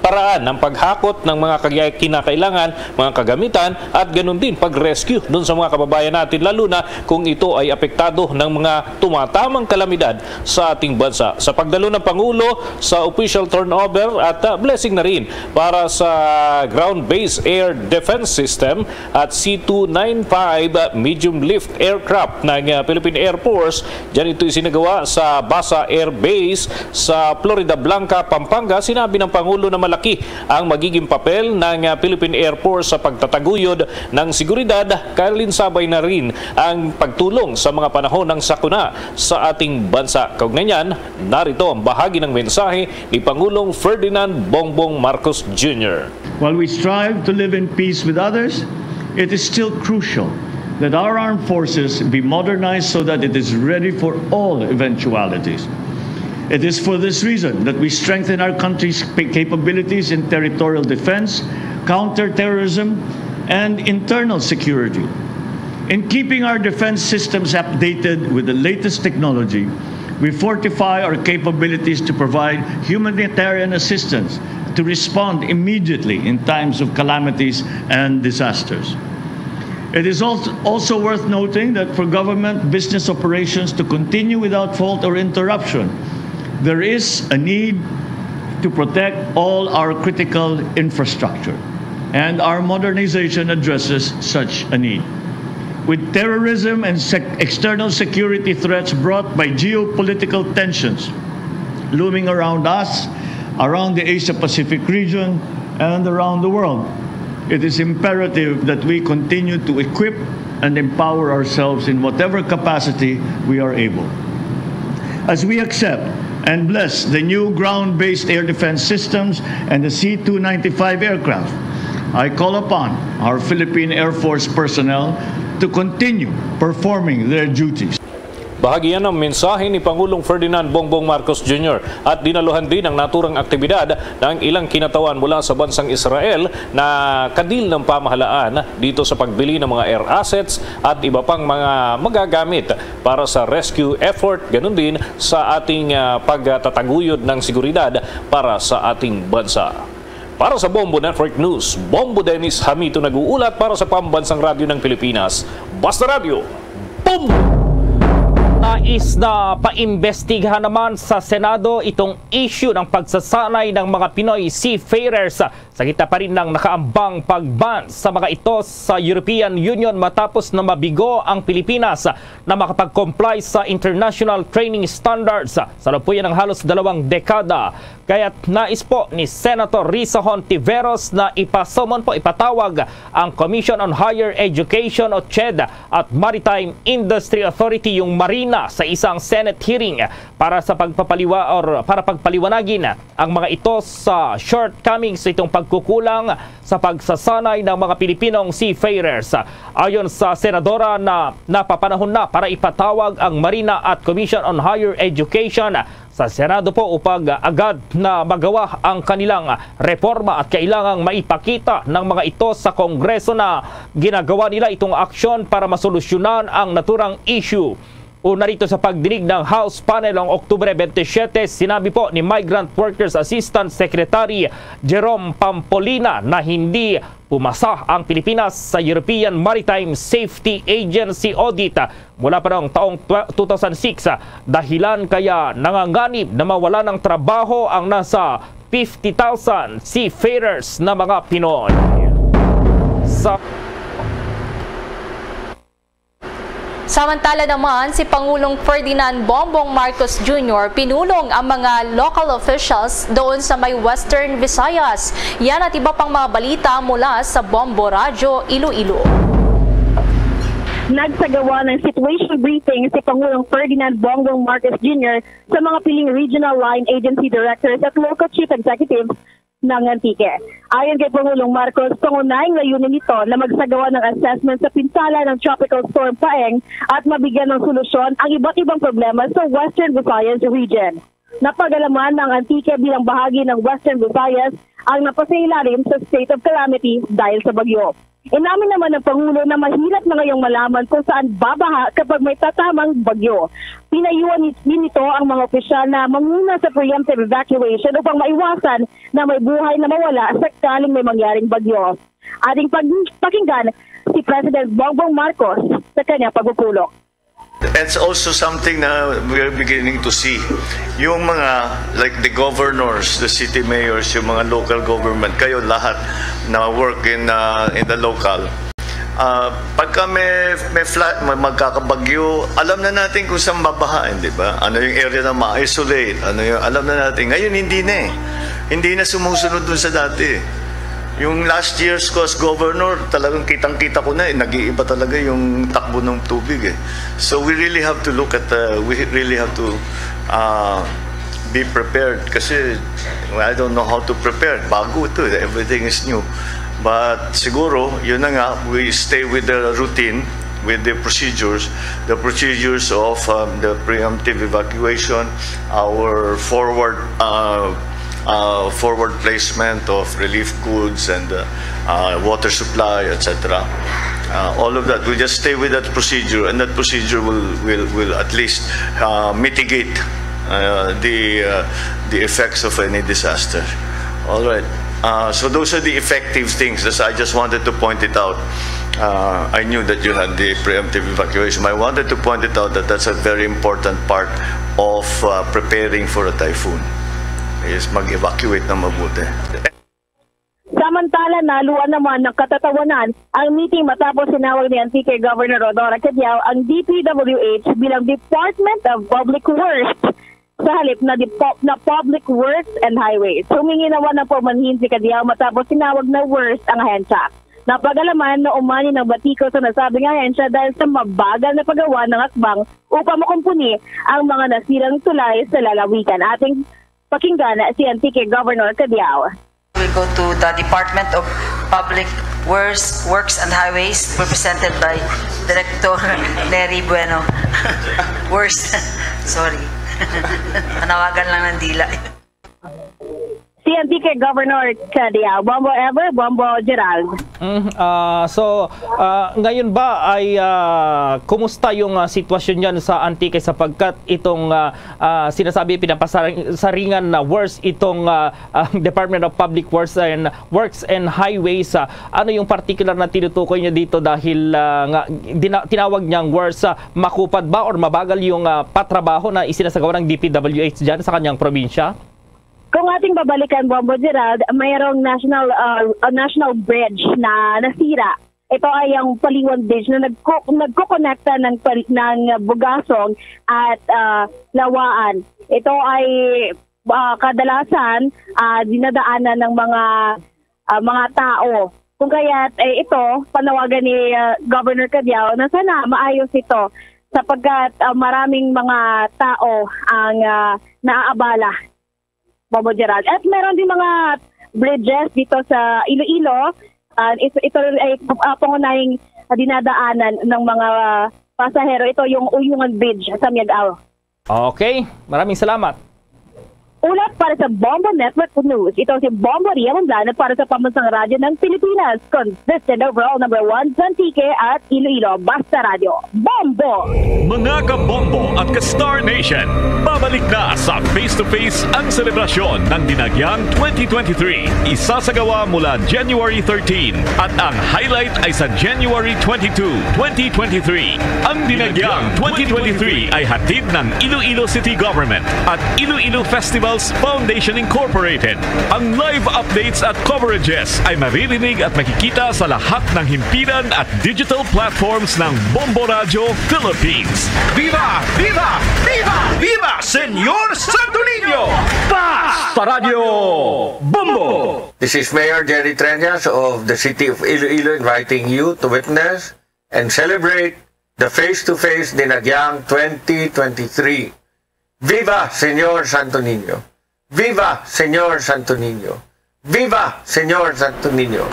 paraan ng paghakot ng mga kagya-, kinakailangan, mga kagamitan, at ganun din pag-rescue dun sa mga kababayan natin, lalo na kung ito ay apektado ng mga tumatamang kalamidad sa ating bansa. Sa pagdalo ng Pangulo sa official turnover at, ah, blessing na rin para sa ground-based air defense system at C two nine five medium lift aircraft ng, ah, Philippine Air Force, dyan ito isinagawa sa Basa Air Base sa Floridablanca, Pampanga. Sinabi ng Pangulo na Laki ang magiging papel ng, ah, Philippine Air Force sa pagtataguyod ng seguridad, kalinsabay na rin ang pagtulong sa mga panahon ng sakuna sa ating bansa. Kaugnay niyan, narito ang bahagi ng mensahe ni Pangulong Ferdinand Bongbong Marcos Junior. While we strive to live in peace with others, it is still crucial that our armed forces be modernized so that it is ready for all eventualities. It is for this reason that we strengthen our country's pa-, capabilities in territorial defense, counterterrorism, and internal security. In keeping our defense systems updated with the latest technology, we fortify our capabilities to provide humanitarian assistance to respond immediately in times of calamities and disasters. It is als-, also worth noting that for government business operations to continue without fault or interruption, there is a need to protect all our critical infrastructure, and our modernization addresses such a need. With terrorism and sec-, external security threats brought by geopolitical tensions looming around us, around the Asia-Pacific region, and around the world, it is imperative that we continue to equip and empower ourselves in whatever capacity we are able. As we accept and bless the new ground-based air defense systems and the C two ninety-five aircraft, I call upon our Philippine Air Force personnel to continue performing their duties. Bahagi yan ang mensahe ni Pangulong Ferdinand Bongbong Marcos Junior at dinaluhan din ang naturang aktibidad ng ilang kinatawan mula sa bansang Israel na kadil ng pamahalaan dito sa pagbili ng mga air assets at iba pang mga magagamit para sa rescue effort, ganun din sa ating, ah, pagtataguyod ng seguridad para sa ating bansa. Para sa Bombo Network News, Bombo Dennis Hamito nag-uulat para sa Pambansang Radyo ng Pilipinas, Basta Radyo, Bombo! Nais na paimbestigahan naman sa Senado itong issue ng pagsasanay ng mga Pinoy seafarers sa gitna pa rin ng nakaambang pag-ban sa mga ito sa European Union matapos na mabigo ang Pilipinas na makapag-comply sa international training standards sa loob po yan ng halos dalawang dekada. Kaya't nais po ni Senator Risa Hontiveros na ipasummon po, ipatawag ang Commission on Higher Education o CHED at Maritime Industry Authority, yung MARINA, sa isang Senate hearing para sa pagpapaliwa-, or para pagpaliwanagin ang mga ito sa shortcomings, itong pagkukulang sa pagsasanay ng mga Pilipinong seafarers. Ayon sa senadora na napapanahon na para ipatawag ang MARINA at Commission on Higher Education sa Senado po upang agad na magawa ang kanilang reforma at kailangang maipakita ng mga ito sa Kongreso na ginagawa nila itong aksyon para masolusyonan ang naturang issue. Una rito sa pagdinig ng House panel noong Oktubre twenty-seven, sinabi po ni Migrant Workers Assistant Secretary Jerome Pampolina na hindi pumasa ang Pilipinas sa European Maritime Safety Agency audit mula pa noong taong tw-, two thousand six, dahilan kaya nanganganib na mawala ng trabaho ang nasa fifty thousand seafarers na mga Pinoy. Sa Samantala naman, si Pangulong Ferdinand Bongbong Marcos Junior pinulong ang mga local officials doon sa may Western Visayas. Yan at iba pang mga balita mula sa Bombo Radyo Iloilo. Nagsagawa ng situation briefing si Pangulong Ferdinand Bongbong Marcos Junior sa mga piling regional line agency directors at local chief executives ng Antique. Ayon kay Pangulong Marcos, pangunahing layunin nito na magsagawa ng assessment sa pinsala ng Tropical Storm Paeng at mabigyan ng solusyon ang iba't ibang problema sa Western Visayas region. Napag-alaman na ang Antique bilang bahagi ng Western Visayas ang napasailalim sa state of calamity dahil sa bagyo. Inamin naman ng Pangulo na mahirap na ngayong malaman kung saan babaha kapag may tatamang bagyo. Pinayuhan ni-, din nito ang mga opisyal na manguna sa preemptive evacuation upang maiwasan na may buhay na mawala sakaling may mangyaring bagyo. Ating pag-, pakinggan si President Bongbong Marcos sa kanyang pagpupulong. It's also something na we're beginning to see. Yung mga, like, the governors, the city mayors, yung mga local government, kayo lahat na work in, uh, in the local. Uh, pagka may, may fla-, may magkakabagyo, alam na natin kung saan babahain, di ba? Ano yung area na ma-isolate, ano yung, alam na natin. Ngayon, hindi na eh. Hindi na sumusunod dun sa dati. Yung last years ko as governor, talagang kitang-kita ko na eh, nag-iiba talaga yung takbo ng tubig eh. So we really have to look at, uh, we really have to uh, be prepared kasi I don't know how to prepare. Bago ito eh, everything is new. But siguro, yun na nga, we stay with the routine, with the procedures, the procedures of um, the preemptive evacuation, our forward uh, uh, forward placement of relief goods and uh, uh, water supply, et cetera. Uh, all of that, we just stay with that procedure, and that procedure will will, will at least uh, mitigate uh, the uh, the effects of any disaster. All right. Uh, so those are the effective things. That's, I just wanted to point it out. Uh, I knew that you had the preemptive evacuation. I wanted to point it out that that's a very important part of uh, preparing for a typhoon. Is mag-evacuate na mabuti. Samantala, naluan naman ng katatawanan ang meeting matapos sinawag ni Antique Governor Rhodora Cadiao ang D P W H bilang Department of Public Works sa halip na, di, na Public Works and Highways. Humingi naman ng paumanhin si Cadiao matapos sinawag na works ang ahensya. Napag-alaman na umani ng batikos ang nasabing ahensya dahil sa mabagal na paggawa ng hakbang upang makumpuni ang mga nasirang tulay sa lalawigan. Ating pakinggan si Antique Governor Cadiao. We'll go to the Department of Public Works, Works and Highways, represented by Director Neri Bueno. Works. Sorry. Panawagan lang ng dila. Si Antique Governor Cadiao, Bombo Ever, Bombo Gerald. Mm, ah, so, ah, ngayon ba ay ah, kumusta yung ah, sitwasyon niyan sa Antique sapagkat itong ah, ah, sinasabi pinapasaringan na worse itong ah, ah, Department of Public Works and Works and Highways? Ah, ano yung particular na tinutukoy niya dito dahil ah, nga dina- tinawag niyang worse, ah, makupad ba or mabagal yung ah, patrabaho na isinasagawa ng D P W H diyan sa kanyang probinsya? Kung ating babalikan, Bombo Gerald, mayroong national uh, a national bridge na nasira. Ito ay ang Paliwan Bridge na nagko- nagkokonekta ng pal- ng Bugasong at uh, Lawaan. Ito ay uh, kadalasan uh, dinadaanan ng mga uh, mga tao. Kung kaya eh, ito, panawagan ni uh, Governor Cadiao na sana maayos ito sapagkat uh, maraming mga tao ang uh, naaabala. Bobo Gerald. At meron din mga bridges dito sa Iloilo. Uh, ito, ito ay uh, pangunahing dinadaanan ng mga pasahero. Ito yung Uyungan Bridge sa Miag-ao. Okay, maraming salamat. Ulat para sa Bombo Network News. Ito si Bombo Ria Manglana para sa Pambansang Radyo ng Pilipinas. Consistent overall number one sa Antique at Iloilo. Basta Radyo. Bombo! Mga kabombo at ka-Star Nation, babalik na sa Face to Face ang selebrasyon ng Dinagyang twenty twenty-three. Isasagawa mula January thirteen at ang highlight ay sa January twenty-two, twenty twenty-three. Ang Dinagyang twenty twenty-three ay hatid ng Iloilo City Government at Iloilo Festivals Foundation Incorporated. Ang live updates at coverages ay maririnig at makikita sa lahat ng himpilan at digital platforms ng Bombo Radyo Philippines. Viva! Viva! Viva! Viva Señor Santo Niño! Basta Radyo Bombo! This is Mayor Jerry Treñas of the City of Iloilo inviting you to witness and celebrate the Face to Face Dinagyang twenty twenty-three. Viva Señor Santo Niño! Viva Señor Santo Niño! Viva Señor Santo Niño!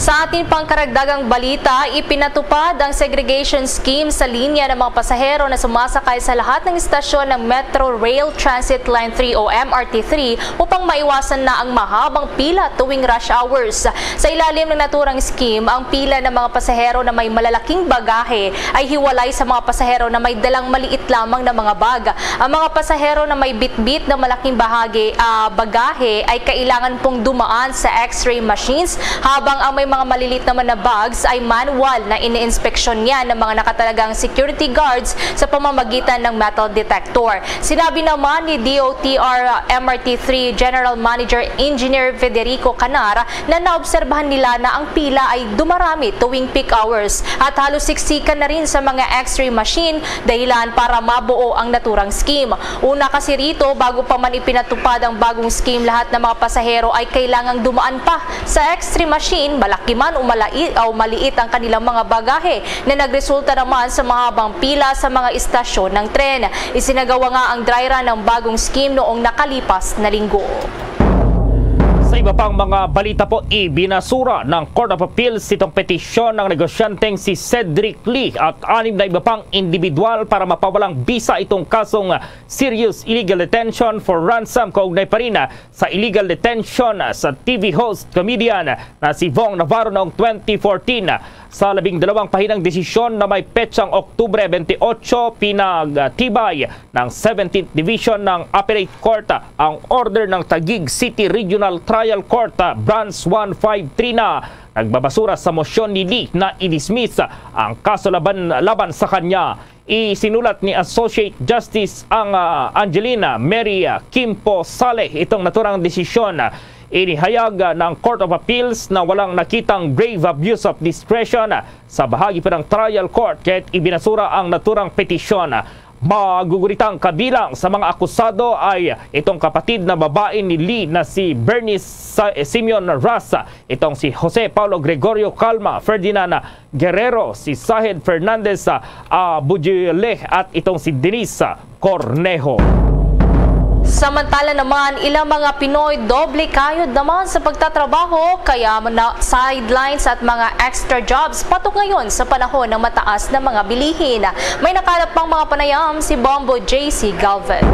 Sa ating pangkaragdagang balita, ipinatupad ang segregation scheme sa linya ng mga pasahero na sumasakay sa lahat ng istasyon ng Metro Rail Transit Line three o M R T three upang maiwasan na ang mahabang pila tuwing rush hours. Sa ilalim ng naturang scheme, ang pila ng mga pasahero na may malalaking bagahe ay hiwalay sa mga pasahero na may dalang maliit lamang na mga bag. Ang mga pasahero na may bitbit na malaking bahagi, ah, bagahe ay kailangan pong dumaan sa X-ray machines, habang ang may mga Malilit naman na bags ay manual na iniinspeksyon niya ng mga nakatalagang security guards sa pamamagitan ng metal detector. Sinabi naman ni D O T R M R T three General Manager Engineer Federico Canar na naobserbahan nila na ang pila ay dumarami tuwing peak hours at halos siksikan na rin sa mga X-ray machine dahilan para mabuo ang naturang scheme. Una kasi rito, bago pa man ipinatupad ang bagong scheme, lahat ng mga pasahero ay kailangang dumaan pa sa X-ray machine, malaki man o malai-, o maliit ang kanilang mga bagahe, na nagresulta naman sa mahabang pila sa mga istasyon ng tren. Isinagawa nga ang dry run ng bagong scheme noong nakalipas na linggo. Sa iba pang mga balita po, ibinasura ng Court of Appeals itong petisyon ng negosyanteng si Cedric Lee at anim na iba pang individual para mapawalang bisa itong kasong serious illegal detention for ransom, kaugnay pa rin sa illegal detention sa T V host comedian na si Vong Navarro noong twenty fourteen. Sa labing dalawang pahinang desisyon na may petsang Oktubre twenty-eight, pinagtibay ng seventeenth Division ng Appellate Court ang order ng Taguig City Regional Trial Court, Branch one five three, na nagbabasura sa motion ni Lee na i-dismiss ang kaso laban, laban sa kanya. Isinulat ni Associate Justice ang, ah, Angelina Mary, ah, Kimpo Saleh itong naturang desisyon. Inihayag, ah, ng Court of Appeals na walang nakitang grave abuse of discretion, ah, sa bahagi pa ng trial court, kaya't ibinasura ang naturang petisyon. Maguguritang kabilang sa mga akusado ay itong kapatid na babae ni Lee na si Bernice Sa-, Simeon Ras, itong si Jose Paulo Gregorio Calma, Ferdinand Guerrero, si Sahed Fernandez, ah, Bujile, at itong si Denise Cornejo. Samantala naman, ilang mga Pinoy doble kayod naman sa pagtatrabaho, kaya na sidelines at mga extra jobs patok ngayon sa panahon ng mataas na mga bilihin. May nakalap pang mga panayam si Bombo J C Galvez.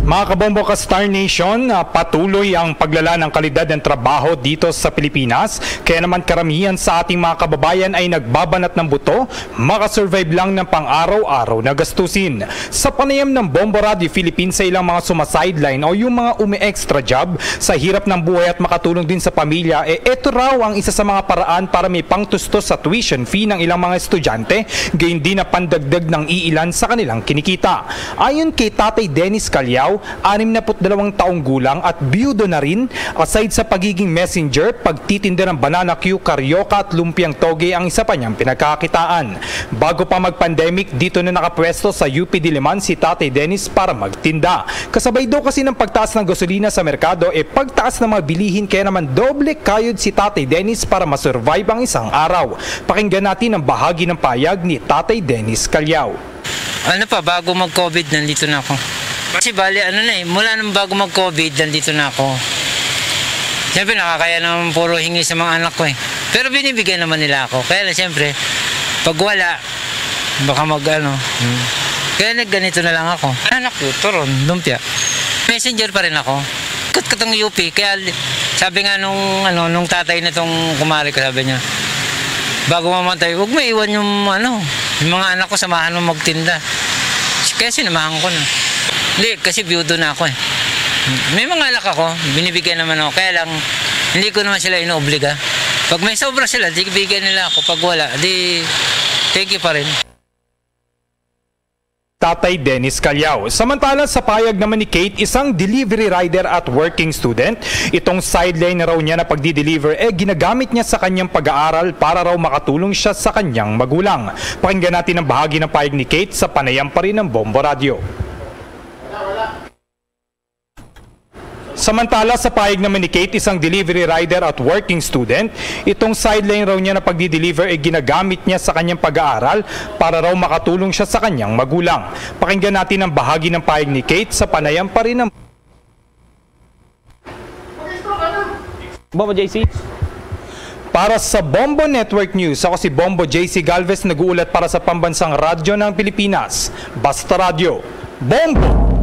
Mga kabombo ka Star Nation, ah, patuloy ang paglala ng kalidad ng trabaho dito sa Pilipinas. Kaya naman karamihan sa ating mga kababayan ay nagbabanat ng buto, makasurvive lang ng pang-araw-araw na gastusin. Sa panayam ng Bombo Radio Philippines sa ilang mga sumasideline o yung mga umi-extra job sa hirap ng buhay at makatulong din sa pamilya, eh, ito raw ang isa sa mga paraan para may pangtustos sa tuition fee ng ilang mga estudyante, gayon din na pandagdag ng iilan sa kanilang kinikita. Ayon kay Tatay Dennis Callao, anim na put dalawang taong gulang at biyudo na rin, aside sa pagiging messenger, pagtitinda ng banana cue, carioca at lumpiang toge ang isa pa niyang pinagkakakitaan. Bago pa mag-pandemic, dito na nakapwesto sa U P Diliman si Tatay Dennis para magtinda. Kasabay daw kasi ng pagtaas ng gasolina sa merkado, e pagtaas ng mga bilihin, kaya naman doble kayod si Tatay Dennis para masurvive ang isang araw. Pakinggan natin ang bahagi ng payag ni Tatay Dennis Callao. Ano pa, bago mag-covid, nandito na ako. Kasi bali, ano na eh, mula nung bago mag-covid, nandito na ako. Siyempre, nakakaya naman puro hingi sa mga anak ko eh. Pero binibigyan naman nila ako. Kaya lang, siyempre, pag wala, baka mag ano. Hmm. Kaya nagganito na lang ako. Anak ko, turon, lumpia. Messenger pa rin ako. Ikot ko tong U P, kaya li-, sabi nga nung, ano, nung tatay na tong kumare ko, sabi niya, "Bago mamatay, huwag mo iwan yung, ano, yung mga anak ko, samahan mo magtinda." Kaya sinamahan ko na. Hindi, kasi biyudo na ako eh. May mga anak ako, binibigyan naman ako. Kaya lang, hindi ko naman sila inoobliga. Pag may sobra sila, di bigyan nila ako. Pag wala, di thank you pa rin. Tatay Dennis Callao. Samantala, sa payag naman ni Kate, isang delivery rider at working student, itong sideline na raw niya na pagdi-deliver, eh, ginagamit niya sa kanyang pag-aaral para raw makatulong siya sa kanyang magulang. Pakinggan natin ang bahagi ng payag ni Kate sa panayam pa rin ng Bombo Radio. Samantala, sa pahayag naman ni Kate, isang delivery rider at working student, itong sideline raw niya na pagdi-deliver ay ginagamit niya sa kanyang pag-aaral para raw makatulong siya sa kanyang magulang. Pakinggan natin ang bahagi ng pahayag ni Kate sa panayam pa rin ng Bombo J C. Para sa Bombo Network News, ako si Bombo J C Galvez, nag-uulat para sa Pambansang Radyo ng Pilipinas, Basta Radyo, Bombo!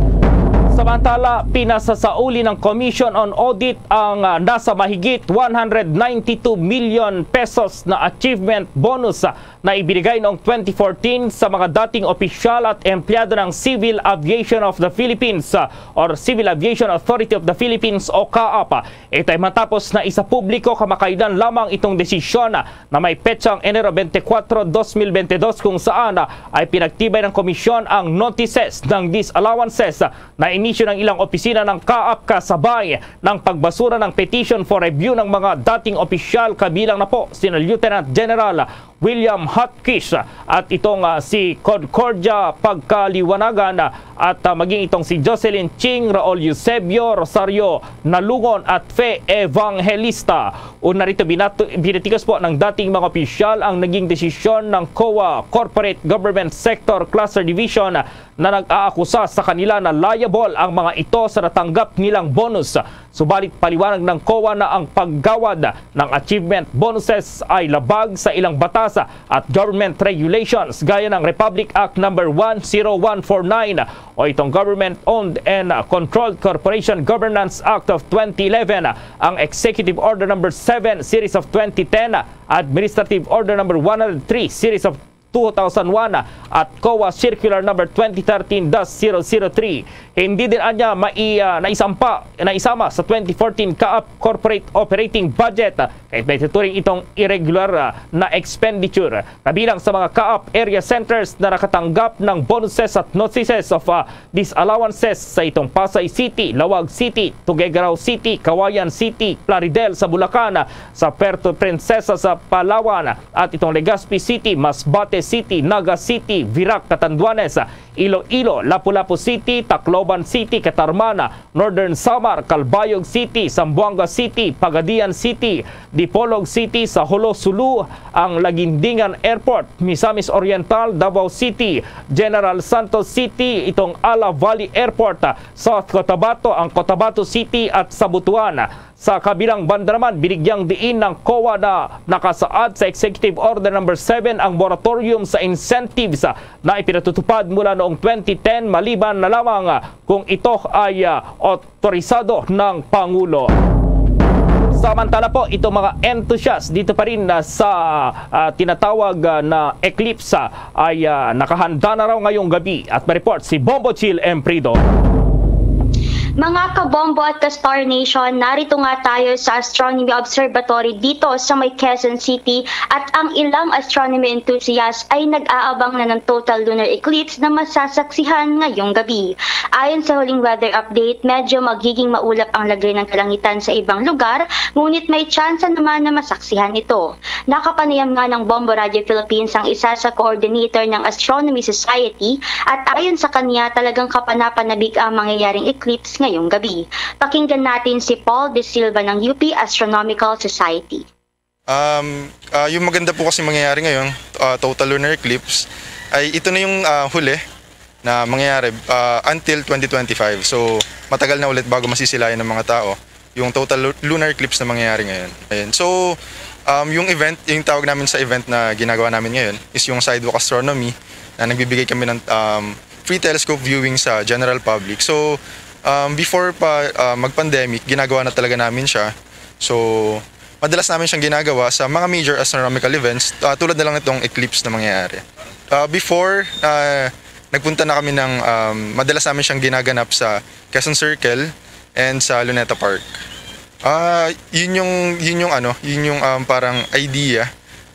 Samantala, pinasasauli ng Commission on Audit ang, ah, nasa mahigit one hundred ninety-two million pesos na achievement bonus, ah, na ibinigay noong twenty fourteen sa mga dating opisyal at empleyado ng Civil Aviation of the Philippines, ah, or Civil Aviation Authority of the Philippines o CAAP. Ito ay matapos na isapubliko kamakailan lamang itong desisyon na may petsang Enero twenty-four, twenty twenty-two, kung saan ay pinagtibay ng komisyon ang notices ng disallowances na inisyu ng ilang opisina ng CAAP kasabay ng pagbasura ng petition for review ng mga dating opisyal, kabilang na po sina Lieutenant General William Hotchkiss at itong, ah, si Concordia Pagkaliwanagan, ah, at, ah, maging itong si Jocelyn Ching, Raul Eusebio, Rosario Nalungon at Fe Evangelista. Una rito, binatu- binitikos po ng dating mga opisyal ang naging desisyon ng COA Corporate Government Sector Cluster Division na nag-aakusa sa kanila na liable ang mga ito sa natanggap nilang bonus. Subalit, paliwanag ng COA na ang paggawad ng achievement bonuses ay labag sa ilang batas at government regulations, gaya ng Republic Act Number one zero one four nine o itong Government Owned and Controlled Corporation Governance Act of twenty eleven, ang Executive Order Number seven Series of twenty ten, Administrative Order Number one hundred three Series of two thousand one at COA Circular Number twenty thirteen dash zero zero three. Hindi din anya mai-, ah, naisampa, naisama sa twenty fourteen CAAP Corporate Operating Budget, ah, kay may tuturing itong irregular, ah, na expenditure. Kabilang sa mga CAAP area centers na nakatanggap ng bonuses at notices of, ah, disallowances sa itong Pasay City, Laoag City, Tuguegarao City, Cauayan City, Plaridel sa Bulacan, sa Puerto Princesa sa Palawan, at itong Legazpi City, Masbate City, Naga City, Virac, Catanduanes, Iloilo, Lapu-Lapu City, Tacloban City, Catarman, Northern Samar, Calbayog City, Zamboanga City, Pagadian City, Dipolog City, sa Jolo, Sulu, ang Laguindingan Airport, Misamis Oriental, Davao City, General Santos City, itong Ala Valley Airport, South Cotabato, ang Cotabato City at sa Butuan. Sa kabilang banda naman, binigyang diin ng COA na nakasaad sa Executive Order Number seven ang moratorium sa incentives na ipinatutupad mula noong twenty ten, maliban na lamang kung ito ay, ah, otorisado ng Pangulo. Samantala po, itong mga enthusiast dito pa rin, ah, sa, ah, tinatawag, ah, na eclipse, ah, ay, ah, nakahanda na raw ngayong gabi. At may report si Bombo Chill Emprido. Mga kabombo at ka-Star Nation, narito nga tayo sa Astronomy Observatory dito sa may Quezon City, at ang ilang astronomy enthusiast ay nag-aabang na ng total lunar eclipse na masasaksihan ngayong gabi. Ayon sa huling weather update, medyo magiging maulap ang lagay ng kalangitan sa ibang lugar, ngunit may tsansa naman na masaksihan ito. Nakapanayam nga ng Bombo Radio Philippines ang isa sa coordinator ng Astronomy Society, at ayon sa kanya, talagang kapanapanabik ang mangyayaring eclipse ngayong gabi. Pakinggan natin si Paul De Silva ng U P Astronomical Society. Um, ah, yung maganda po kasi mangyayari ngayon, ah, total lunar eclipse, ay ito na yung, ah, huli na mangyayari, ah, until twenty twenty-five. So, matagal na ulit bago masisilayan ng mga tao yung total lu-, lunar eclipse na mangyayari ngayon. Ayan. So, um, yung event, yung tawag namin sa event na ginagawa namin ngayon is yung Sidewalk Astronomy, na nagbibigay kami ng, um, free telescope viewing sa general public. So, um, before pa, ah, mag-pandemic, ginagawa na talaga namin siya. So, madalas namin siyang ginagawa sa mga major astronomical events, ah, tulad na lang nitong eclipse na mangyayari. Ah, before, ah, nagpunta na kami ng, um, madalas namin siyang ginaganap sa Quezon Circle and sa Luneta Park. Ah, yun yung, yun yung ano, yun yung, um, parang idea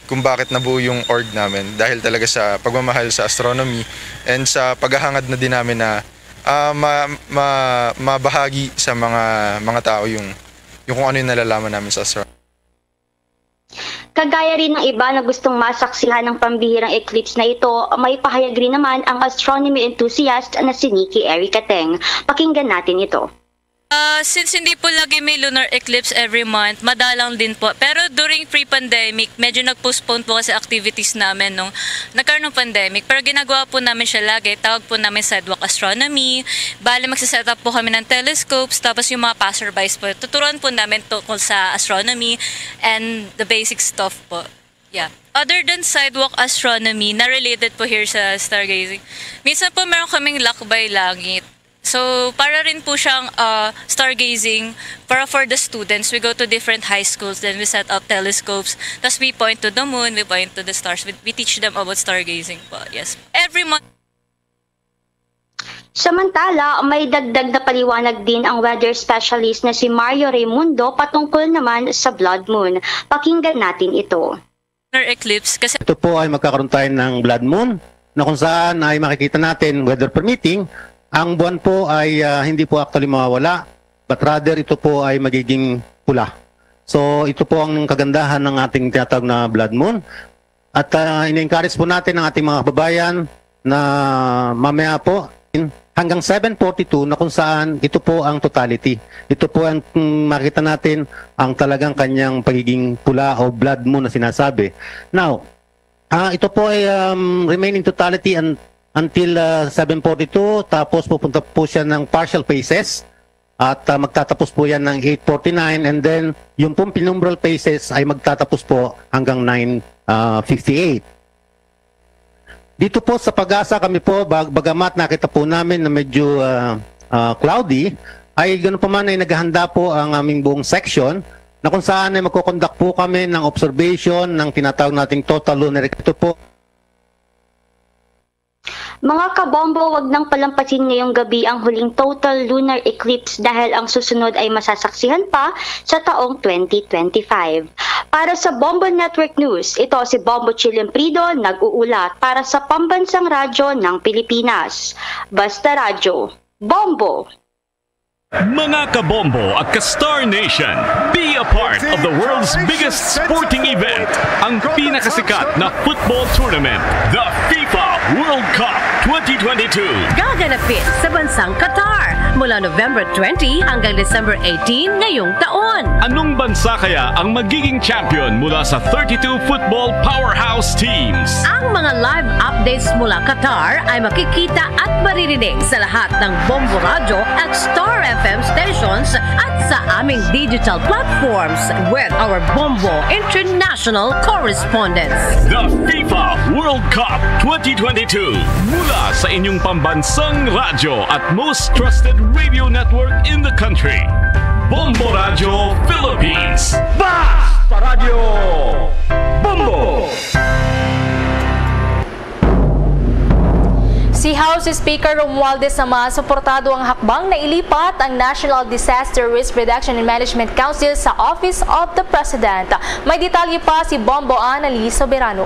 kung bakit nabuo yung org namin, dahil talaga sa pagmamahal sa astronomy and sa paghahangad na din namin na, ah, ma-, ma-, mabahagi sa mga, mga tao yung, yung kung ano yung nalalaman namin sa astronomy. Kagaya rin ng iba na gustong masaksihan ang pambihirang eclipse na ito, may pahayag rin naman ang astronomy enthusiast na si Nikki Erica Teng. Pakinggan natin ito. Ah, since hindi po lagi may lunar eclipse every month, madalang din po. Pero during pre-pandemic, medyo nag-postpone po kasi activities namin nung nagkaroon ng pandemic. Pero ginagawa po namin siya lagi. Tawag po namin sidewalk astronomy. Bale, magsa-set up po kami ng telescopes. Tapos yung mga passerbys po, tuturuan po namin tungkol sa astronomy and the basic stuff po. Yeah. Other than sidewalk astronomy, na related po here sa stargazing, minsan po meron kaming lakbay langit. So, para rin po siyang, ah, stargazing, para for the students, we go to different high schools, then we set up telescopes, tas we point to the moon, we point to the stars, we, we teach them about stargazing po. Yes. Every month. Samantala, may dagdag na paliwanag din ang weather specialist na si Mario Raimundo patungkol naman sa blood moon. Pakinggan natin ito. Lunar eclipse kasi Ito po ay magkakaroon tayo ng blood moon na kung saan ay makikita natin, weather permitting, ang buwan po ay ah, hindi po actually mawawala, but rather ito po ay magiging pula. So ito po ang kagandahan ng ating tinatawag na blood moon. At ah, ini-encourage po natin ang ating mga kababayan na mamaya po in- hanggang seven forty-two na kung saan ito po ang totality. Ito po ang mm, makita natin ang talagang kanyang pagiging pula o blood moon na sinasabi. Now, ah ito po ay um, remain in totality un- until ah, seven forty-two, tapos pupunta po siya ng partial phases at ah, magtatapos po yan ng eight forty-nine, and then yung pong penumbral phases ay magtatapos po hanggang nine fifty-eight. Dito po sa Pag-asa kami po, bag- bagamat nakita po namin na medyo ah, ah, cloudy, ay ganoon pa man ay naghahanda po ang aming buong section na kung saan ay magko-conduct po kami ng observation ng tinatawag nating total lunar eclipse. Ito po Mga kabombo, wag nang palampasin ngayong gabi ang huling total lunar eclipse dahil ang susunod ay masasaksihan pa sa taong twenty twenty-five. Para sa Bombo Network News, ito si Bombo Chilimprido, nag-uulat para sa Pambansang Radyo ng Pilipinas. Basta Radyo, Bombo! Mga kabombo at ka-Star Nation, be a part of the world's biggest sporting event, ang pinakasikat na football tournament, the FIFA World Cup twenty twenty-two. Gaganapin sa bansang Qatar mula November twenty hanggang December eighteen ngayong taon. Anong bansa kaya ang magiging champion mula sa thirty-two football powerhouse teams? Ang mga live updates mula Qatar ay makikita at maririnig sa lahat ng Bombo Radyo at Star F M stations at sa aming digital platforms with our Bombo International correspondents. The FIFA World Cup twenty twenty-two. Mula sa inyong pambansang radyo at most trusted radio network in the country. Bombo Radyo Philippines. Basta Radyo Bombo! Si House Speaker Romualdez naman suportado ang hakbang na ilipat ang National Disaster Risk Reduction and Management Council sa Office of the President. May detalye pa si Bombo Annalise Soberano.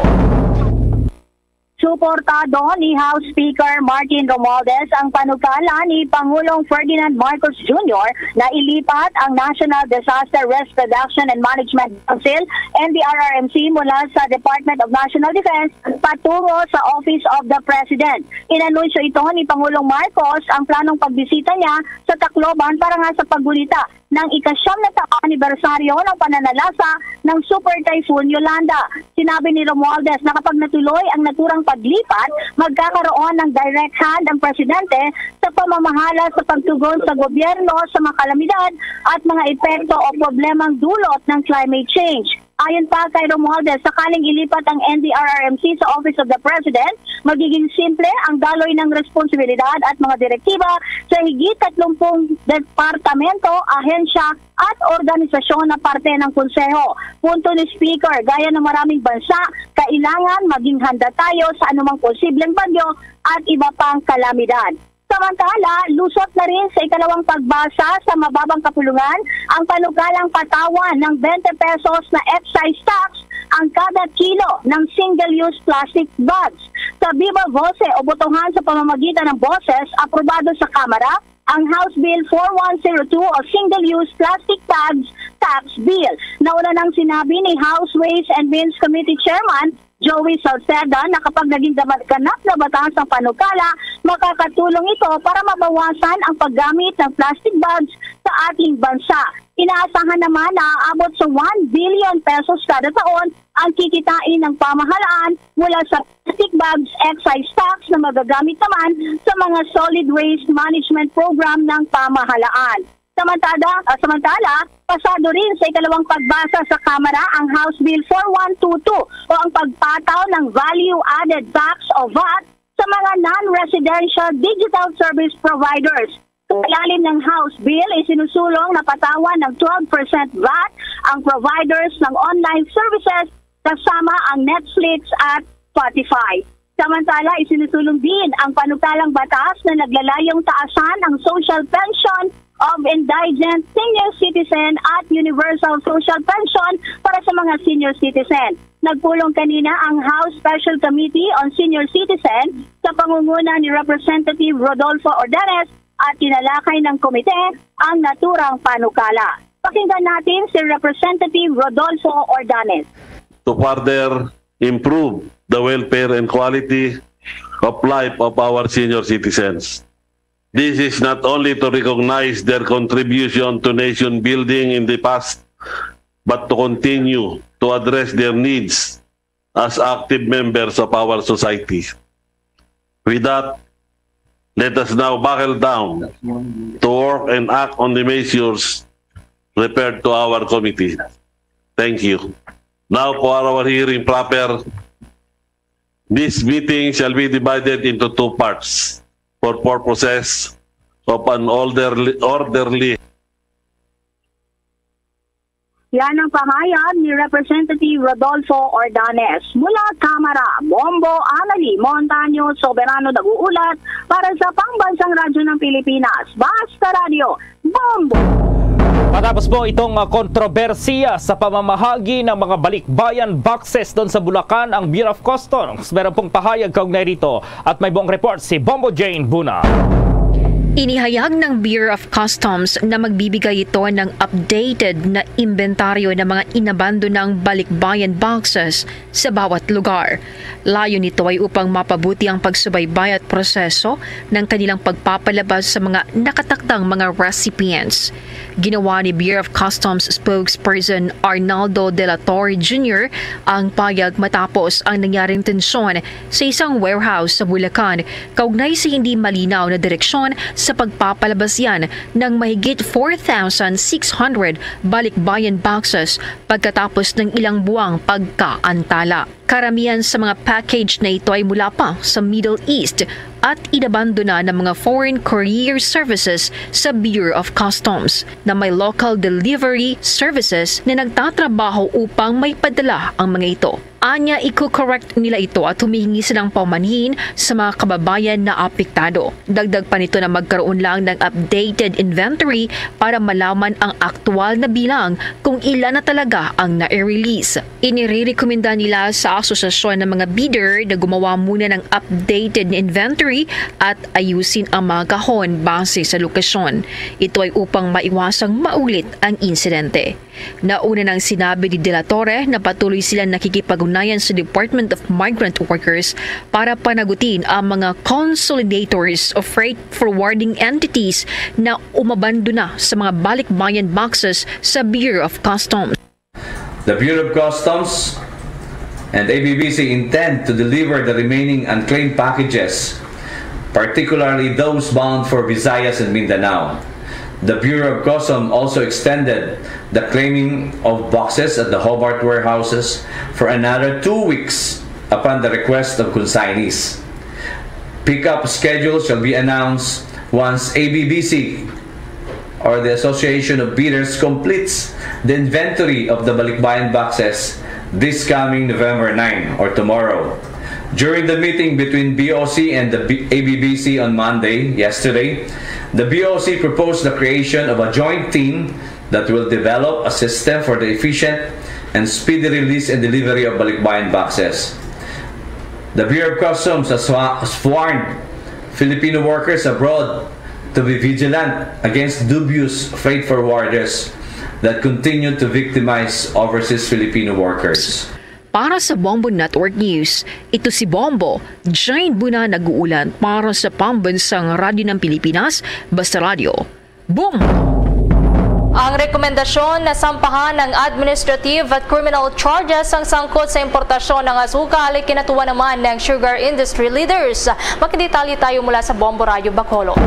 Suportado ni House Speaker Martin Romualdez ang panukala ni Pangulong Ferdinand Marcos Junior na ilipat ang National Disaster Risk Reduction and Management Council, N D R R M C, mula sa Department of National Defense patungo sa Office of the President. Inanunsyo ito ni Pangulong Marcos ang planong pagbisita niya sa Tacloban para nga sa paggunita ng ikasyam na taong anibersaryo ng pananalasa ng Super Typhoon Yolanda. Sinabi ni Romualdez na kapag natuloy ang naturang paglipat, magkakaroon ng direct hand ang presidente sa pamamahala sa pagtugon sa gobyerno sa mga kalamidad at mga epekto o problemang dulot ng climate change. Ayon pa kay Romualdez, sakaling ilipat ang N D R R M C sa Office of the President, magiging simple ang daloy ng responsibilidad at mga direktiba sa higit tatlumpung departamento, ahensya at organisasyon na parte ng Konseho. Punto ni Speaker, gaya ng maraming bansa, kailangan maging handa tayo sa anumang posibleng bagyo at iba pang kalamidad. Samantala, lusot na rin sa ikalawang pagbasa sa mababang kapulungan ang panukalang patawan ng twenty pesos na excise tax ang kada kilo ng single-use plastic bags. Sa Viva Voce o botohan sa pamamagitan ng boses aprobado sa Kamara ang House Bill four one zero two o Single-Use Plastic Bags Tax Bill. Nauna nang sinabi ni House Ways and Means Committee Chairman Joey Salceda na kapag naging damat- ganap na batas ang panukala, makakatulong ito para mabawasan ang paggamit ng plastic bags sa ating bansa. Inaasahan naman na aabot sa one billion pesos kada taon ang kikitain ng pamahalaan mula sa plastic bags excise tax na magagamit naman sa mga solid waste management program ng pamahalaan. Samantala, ah, samantala, pasado rin sa ikalawang pagbasa sa Kamara ang House Bill four one two two o ang pagpataw ng value-added tax o VAT sa mga non-residential digital service providers. Sa ilalim ng House Bill, isinusulong na patawan ng twelve percent V A T ang providers ng online services kasama ang Netflix at Spotify. Samantala, isinusulong din ang panukalang batas na naglalayong taasan ang social pension of indigent senior citizen at universal social pension para sa mga senior citizen. Nagpulong kanina ang House Special Committee on Senior Citizen sa pangunguna ni Representative Rodolfo Ordanes at tinalakay ng komite ang naturang panukala. Pakinggan natin si Representative Rodolfo Ordanes. To further improve the welfare and quality of life of our senior citizens. This is not only to recognize their contribution to nation building in the past, but to continue to address their needs as active members of our society. With that, let us now buckle down to work and act on the measures referred to our committee. Thank you. Now for our hearing proper. This meeting shall be divided into two parts for purposes of an orderly, orderly Yan ang pahayag ni Representative Rodolfo Ordanes. Mula Kamara, Bombo Anali Montaño Soberano nag-uulat para sa Pambansang Radyo ng Pilipinas, Basta Radyo, Bombo! Matapos po itong uh, kontrobersiya sa pamamahagi ng mga balikbayan boxes doon sa Bulacan, ang Bureau of Customs meron pong pahayag kaugnay rito at may buong report si Bombo Jane Buna. Inihayag ng Bureau of Customs na magbibigay ito ng updated na inventaryo ng mga inabandonang balikbayan boxes sa bawat lugar. Layo nito ay upang mapabuti ang pagsubaybay at proseso ng kanilang pagpapalabas sa mga nakatakdang mga recipients. Ginawa ni Bureau of Customs spokesperson Arnaldo de la Torre Junior ang payag matapos ang nangyaring tensyon sa isang warehouse sa Bulacan kaugnay sa hindi malinaw na direksyon sa pagpapalabas yan ng mahigit four thousand six hundred balikbayan boxes pagkatapos ng ilang buwang pagkaantala. Karamihan sa mga package na ito ay mula pa sa Middle East at inabandona ng mga foreign courier services sa Bureau of Customs na may local delivery services na nagtatrabaho upang maipadala ang mga ito. Anya, iko-correct nila ito at humihingi silang paumanhin sa mga kababayan na apektado. Dagdag pa nito na magkaroon lang ng updated inventory para malaman ang aktual na bilang kung ilan na talaga ang nai-release. Inirerekomenda nila sa asosasyon ng mga bidder na gumawa muna ng updated na inventory at ayusin ang mga kahon base sa lokasyon. Ito ay upang maiwasang maulit ang insidente. Nauna nang sinabi ni De La Torre na patuloy silang nakikipag-ugnayan sa Department of Migrant Workers para panagutin ang mga consolidators o freight forwarding entities na umabandona sa mga balikbayan boxes sa Bureau of Customs. The Bureau of Customs and A B B C intend to deliver the remaining unclaimed packages, particularly those bound for Visayas and Mindanao. The Bureau of Customs also extended the claiming of boxes at the Hobart warehouses for another two weeks upon the request of consignees. Pickup schedule shall be announced once A B B C or the Association of Bidders completes the inventory of the balikbayan boxes this coming November nine or tomorrow. During the meeting between B O C and the B- A B B C on Monday, yesterday, the B O C proposed the creation of a joint team that will develop a system for the efficient and speedy release and delivery of balikbayan boxes. The Bureau of Customs has, wa- has warned Filipino workers abroad to be vigilant against dubious freight forwarders that continue to victimize overseas Filipino workers. Para sa Bombo Network News, ito si Bombo, Jane Buna nag-uulat para sa Pambansang Radyo ng Pilipinas, Basta Radyo. Bombo! Ang rekomendasyon na sampahan ng administrative at criminal charges ang sangkot sa importasyon ng asukal ay kinatuwa naman ng sugar industry leaders. Makidetalye tayo mula sa Bombo Radyo Bacolod.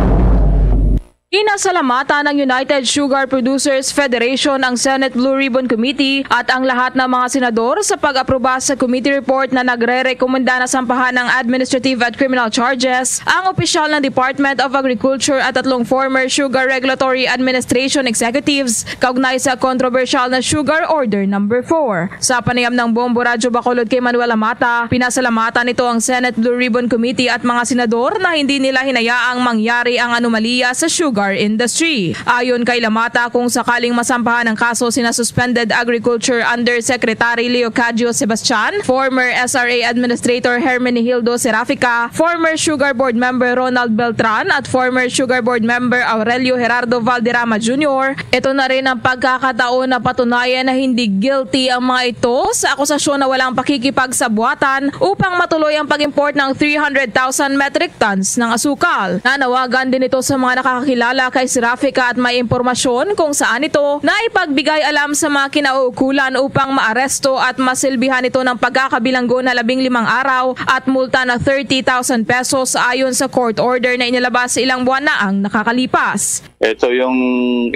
Pinasalamatan ng United Sugar Producers Federation ang Senate Blue Ribbon Committee at ang lahat ng mga senador sa pag-aproba sa committee report na nagre-rekomenda na sampahan ng administrative at criminal charges ang opisyal ng Department of Agriculture at tatlong former Sugar Regulatory Administration executives kaugnay sa kontrobersyal na Sugar Order Number four. Sa panayam ng Bombo Radyo Bacolod kay Manuel Amata, pinasalamatan nito ang Senate Blue Ribbon Committee at mga senador na hindi nila hinayaang mangyari ang anomalya sa sugar industry. Ayon kay Lamata, kung sakaling masampahan ang kaso sina suspended Agriculture Undersecretary Leocadio Sebastian, former S R A Administrator Hermenegildo Serafica, former Sugar Board member Ronald Beltran at former Sugar Board member Aurelio Gerardo Valderrama Junior, ito na rin ang pagkakataon na patunayan na hindi guilty ang mga ito sa akusasyon na walang pakikipagsabuatan upang matuloy ang pag-import ng three hundred thousand metric tons ng asukal. Nanawagan din ito sa mga nakakakilala kay Serafica at may impormasyon kung saan ito na ipagbigay alam sa mga kinauukulan upang maaresto at masilbihan ito ng pagkakabilanggo na labing limang araw at multa na thirty thousand pesos ayon sa court order na inilabas ilang buwan na ang nakakalipas. Ito yung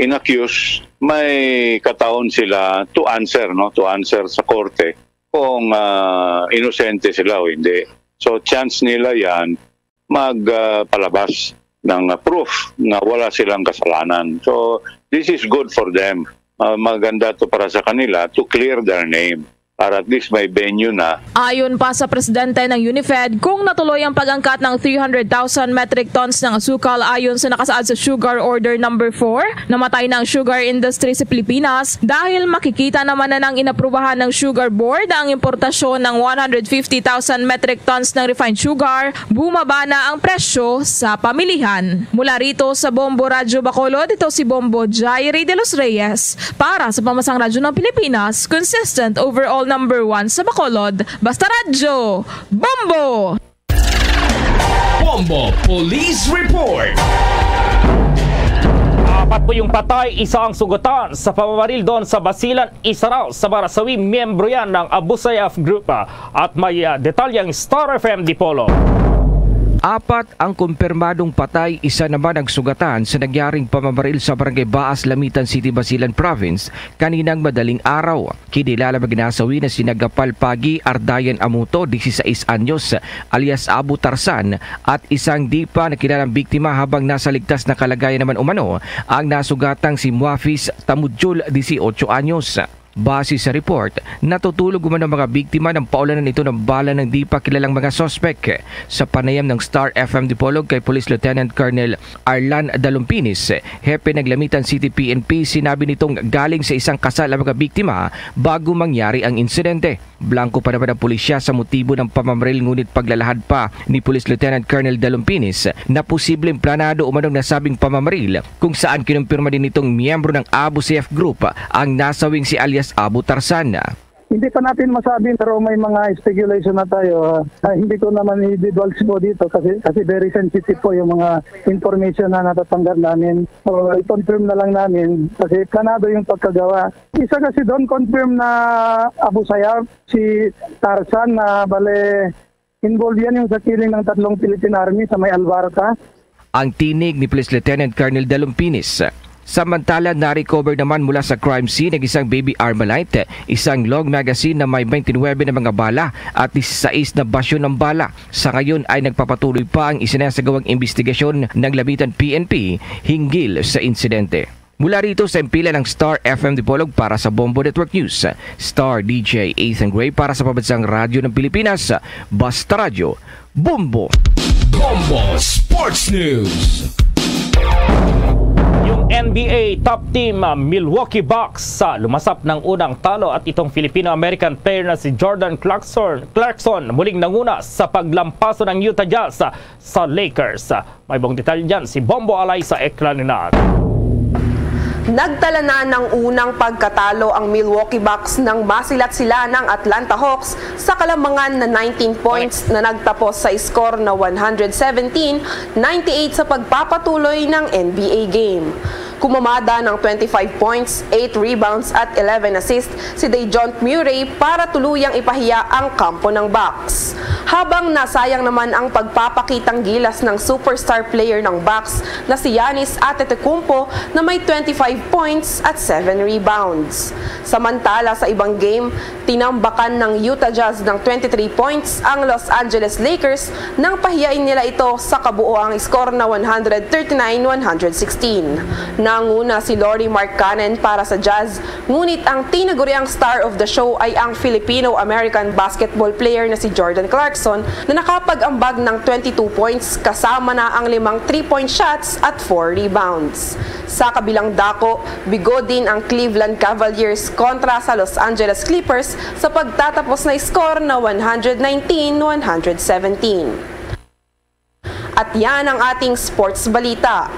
inaccuse, may kataon sila to answer, no? To answer sa korte kung, ah, inosente sila o hindi. So, chance nila yan magpalabas ng, ah, proof na wala silang kasalanan. So, this is good for them. Ah, maganda to para sa kanila to clear their name para at least may venue na. Ayon pa sa presidente ng UNIFED, kung natuloy ang pag-angkat ng three hundred thousand metric tons ng asukal ayon sa nakasaad sa Sugar Order Number four, namatay na ang sugar industry sa Pilipinas dahil makikita naman na nang inaprubahan ng Sugar Board ang importasyon ng one hundred fifty thousand metric tons ng refined sugar, bumaba na ang presyo sa pamilihan. Mula rito sa Bombo Radyo Bacolod, ito si Bombo Jairi de los Reyes para sa Pamasang Radyo ng Pilipinas, consistent overall number one sa Bacolod. Basta Radyo, Bombo! Bombo Police Report. Apat po yung patay, isa ang sugatan sa pamamaril doon sa Basilan, Isarao, sa Marasawi. Miyembro yan ng Abu Sayyaf Group, ah, at may, ah, detalye ang Star F M Dipolog. Apat ang kumpirmadong patay, isa naman ang sugatan sa nangyaring pamamaril sa Barangay Baas, Lamitan City, Basilan Province, kaninang madaling araw. Kinilala magnasawi na si Nagapal Pagi Ardayan Amuto, dieciséis anyos, alias Abu Tarzan, at isang di pa nakilalang biktima, habang nasa ligtas na kalagayan naman umano ang nasugatang si Muafis Tamudjul, dieciocho anyos. Base sa report, natutulog umano ang mga biktima nang paulanan ito ng bala ng di pa kilalang mga suspek. Sa panayam ng Star F M Dipolog kay Police Lieutenant Colonel Arlan Dalumpinis, hepe ng Lamitan City P N P, sinabi nitong galing sa isang kasal ang mga biktima bago mangyari ang insidente. Blangko pa naman ang pulisya sa motibo ng pamamaril, ngunit paglalahad pa ni Police Lieutenant Colonel Dalumpinis na posibleng planado umanong nasabing pamamaril, kung saan kinumpirma din nitong miyembro ng Abu Sayyaf Group ang nasawing si alias Abu Tarzan. Hindi pa natin masabi, pero may mga speculation na tayo. Ah, hindi ko naman i-divulge po dito kasi, kasi very sensitive po yung mga information na natatanggap namin. So, i-confirm na lang namin kasi planado yung pagkagawa. Isa kasi doon, confirm na Abu Sayyaf, si Tarzan, na bale, involved yan yung sa killing ng tatlong Philippine Army sa may Albarca. Ang tinig ni Police Lieutenant Colonel Dalumpinis. Samantala, na-recover naman mula sa crime scene ang isang baby Armalite, isang long magazine na may twenty-nine na mga bala at dieciséis na basyo ng bala. Sa ngayon ay nagpapatuloy pa ang isinasagawang investigasyon ng Lamitan P N P hinggil sa insidente. Mula rito sa impila ng Star F M Dipolog para sa Bombo Network News, Star D J Ethan Gray para sa Pambansang Radyo ng Pilipinas, Basta Radyo, Bombo! Bombo Sports News. Yung N B A top team, ah, Milwaukee Bucks, sa lumasap ng unang talo at itong Filipino-American player na si Jordan Clarkson, Clarkson muling nanguna sa paglampaso ng Utah Jazz, ah, sa Lakers. May buong detalye dyan si Bombo Alay sa Eklaninat. Nagtala na ng unang pagkatalo ang Milwaukee Bucks nang masilat sila ng Atlanta Hawks sa kalamangan na nineteen points na nagtapos sa score na one hundred seventeen ninety-eight sa pagpapatuloy ng N B A game. Kumamada ng twenty-five points, eight rebounds at eleven assists si Dejounte Murray para tuluyang ipahiya ang kampo ng Bucks. Habang nasayang naman ang pagpapakitang gilas ng superstar player ng Bucks na si Giannis Antetokounmpo na may twenty-five points at seven rebounds. Samantala sa ibang game, tinambakan ng Utah Jazz ng twenty-three points ang Los Angeles Lakers nang pahiyain nila ito sa kabuoang score na one hundred thirty-nine one hundred sixteen. Nanguna si Lauri Markkanen para sa Jazz, ngunit ang tinaguriang star of the show ay ang Filipino-American basketball player na si Jordan Clarkson na nakapag-ambag ng twenty-two points kasama na ang limang three-point shots at four rebounds. Sa kabilang dako, bigo din ang Cleveland Cavaliers kontra sa Los Angeles Clippers sa pagtatapos na score na one hundred nineteen one hundred seventeen. At yan ang ating sports balita.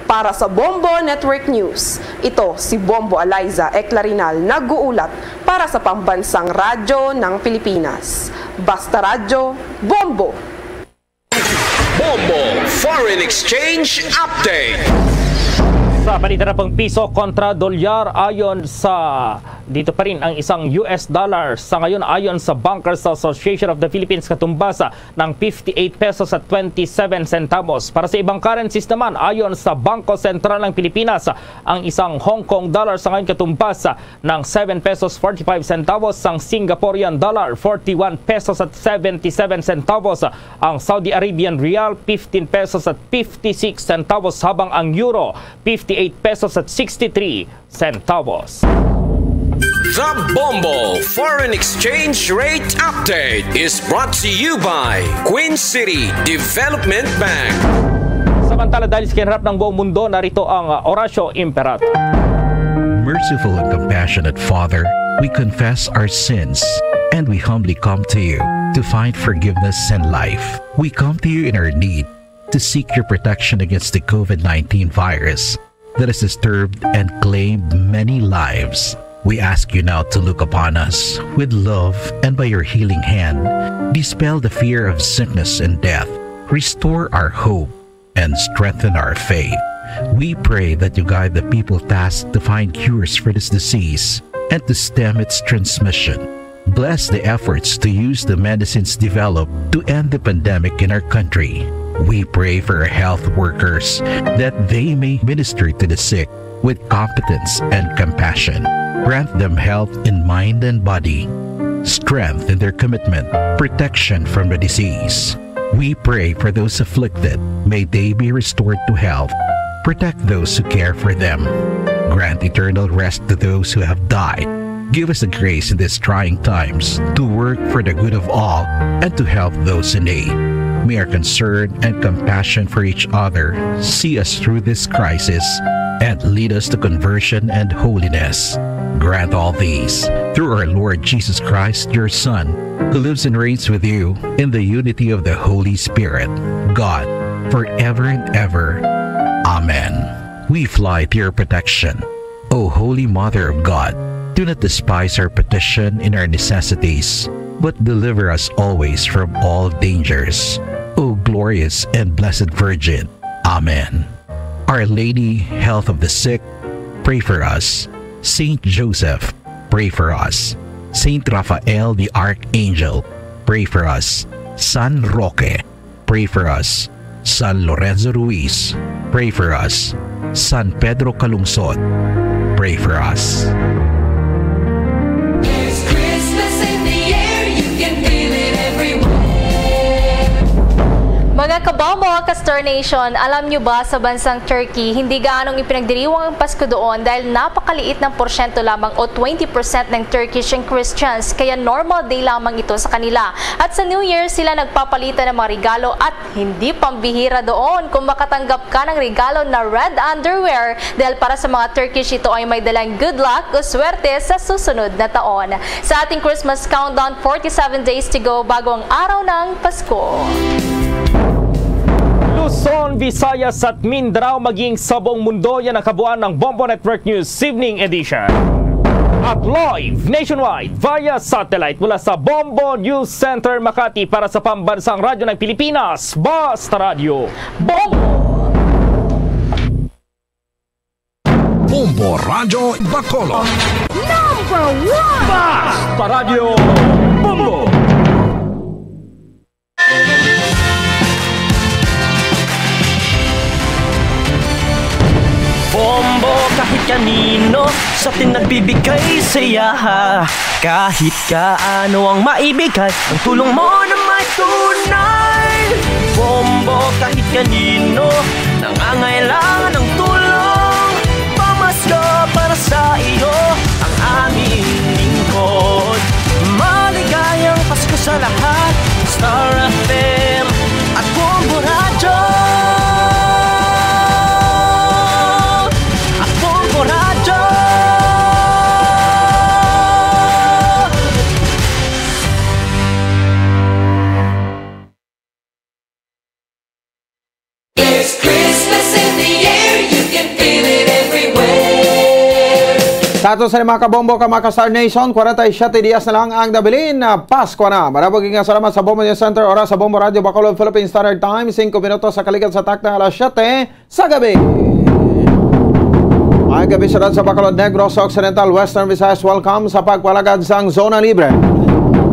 Para sa Bombo Network News, ito si Bombo Eliza Eclarinal nag-uulat para sa Pambansang Radyo ng Pilipinas. Basta Radyo, Bombo! Bombo Foreign Exchange Update. Sa balita na pang piso kontra dolyar, ayon sa dito pa rin ang isang U S dollar sa ngayon, ayon sa Bankers Association of the Philippines, katumbas ng fifty-eight pesos at twenty-seven centavos. Para sa ibang currencies naman, ayon sa Bangko Sentral ng Pilipinas, ang isang Hong Kong dollar sa ngayon katumbas ng seven pesos forty-five centavos, ang Singaporean dollar forty-one pesos at seventy-seven centavos, ang Saudi Arabian rial fifteen pesos at fifty-six centavos, habang ang euro fifty-eight pesos at sixty-three centavos. The Bombo Foreign Exchange Rate Update is brought to you by Queen City Development Bank. Samantala, dahil sa kinharap ng buong mundo, narito ang, uh, Oratio Imperator. Merciful and compassionate Father, we confess our sins and we humbly come to you to find forgiveness and life. We come to you in our need to seek your protection against the COVID nineteen virus that has disturbed and claimed many lives. We ask you now to look upon us with love and by your healing hand, dispel the fear of sickness and death, restore our hope, and strengthen our faith. We pray that you guide the people tasked to find cures for this disease and to stem its transmission. Bless the efforts to use the medicines developed to end the pandemic in our country. We pray for our health workers that they may minister to the sick with competence and compassion. Grant them health in mind and body, strength in their commitment, protection from the disease. We pray for those afflicted. May they be restored to health. Protect those who care for them. Grant eternal rest to those who have died. Give us the grace in these trying times to work for the good of all and to help those in need. May our concern and compassion for each other see us through this crisis and lead us to conversion and holiness. Grant all these through our Lord Jesus Christ, your Son, who lives and reigns with you in the unity of the Holy Spirit, God, forever and ever. Amen. We fly to your protection. O Holy Mother of God, do not despise our petition in our necessities, but deliver us always from all dangers. O glorious and blessed Virgin. Amen. Our Lady, Health of the Sick, pray for us. Saint Joseph, pray for us. Saint Raphael the Archangel, pray for us. San Roque, pray for us. San Lorenzo Ruiz, pray for us. San Pedro Calungsod, pray for us. There's Christmas in the air, you can feel it everywhere. Mga kabombo, Castor Nation, alam nyo ba sa bansang Turkey, hindi gaanong ipinagdiriwang ang Pasko doon dahil napakaliit ng porsyento lamang o twenty percent ng Turkish ang Christians, kaya normal day lamang ito sa kanila. At sa New Year, sila nagpapalitan ng mga regalo at hindi pambihira doon kung makatanggap ka ng regalo na red underwear, dahil para sa mga Turkish ito ay may dalang good luck o swerte sa susunod na taon. Sa ating Christmas countdown, forty-seven days to go bago ang araw ng Pasko. Luzon, Visayas at Mindanao, maging sa buong mundo, yan ang kabuuan ng Bombo Network News Evening Edition. At live nationwide via satellite mula sa Bombo News Center Makati para sa Pambansang Radyo ng Pilipinas, Basta Radyo, Bombo! Bombo Radyo Bacolod. Number one! Basta Radyo Bombo! Bombo kahit kanino sa atin nagbibigay saya. Kahit kaano ang maibigay, ang tulong mo na may tunay. Bombo kahit kanino nangangailangan ng tulong. Pamasko para sa iyo ang aming lingkod. Maligayang Pasko sa lahat. Star F M at Bombo Radyo. At Bombo Radyo. There's Christmas in the air, you can feel it everywhere. Sa ato sa mga kabombo ka, mga ka-Star Nation, forty-seven dias na lang ang nabilin na Pasko na. Marabog nga salamat sa Bombo News Center, oras sa Bombo Radyo Bacolod, Philippine Standard Time, singko minutos sa kaligad sa takna alas siyete sa gabi. Maayong gabi, syudad sa Bacolod, Negros Occidental, Western Visayas. Welcome sa pagpalagad sang Zona Libre.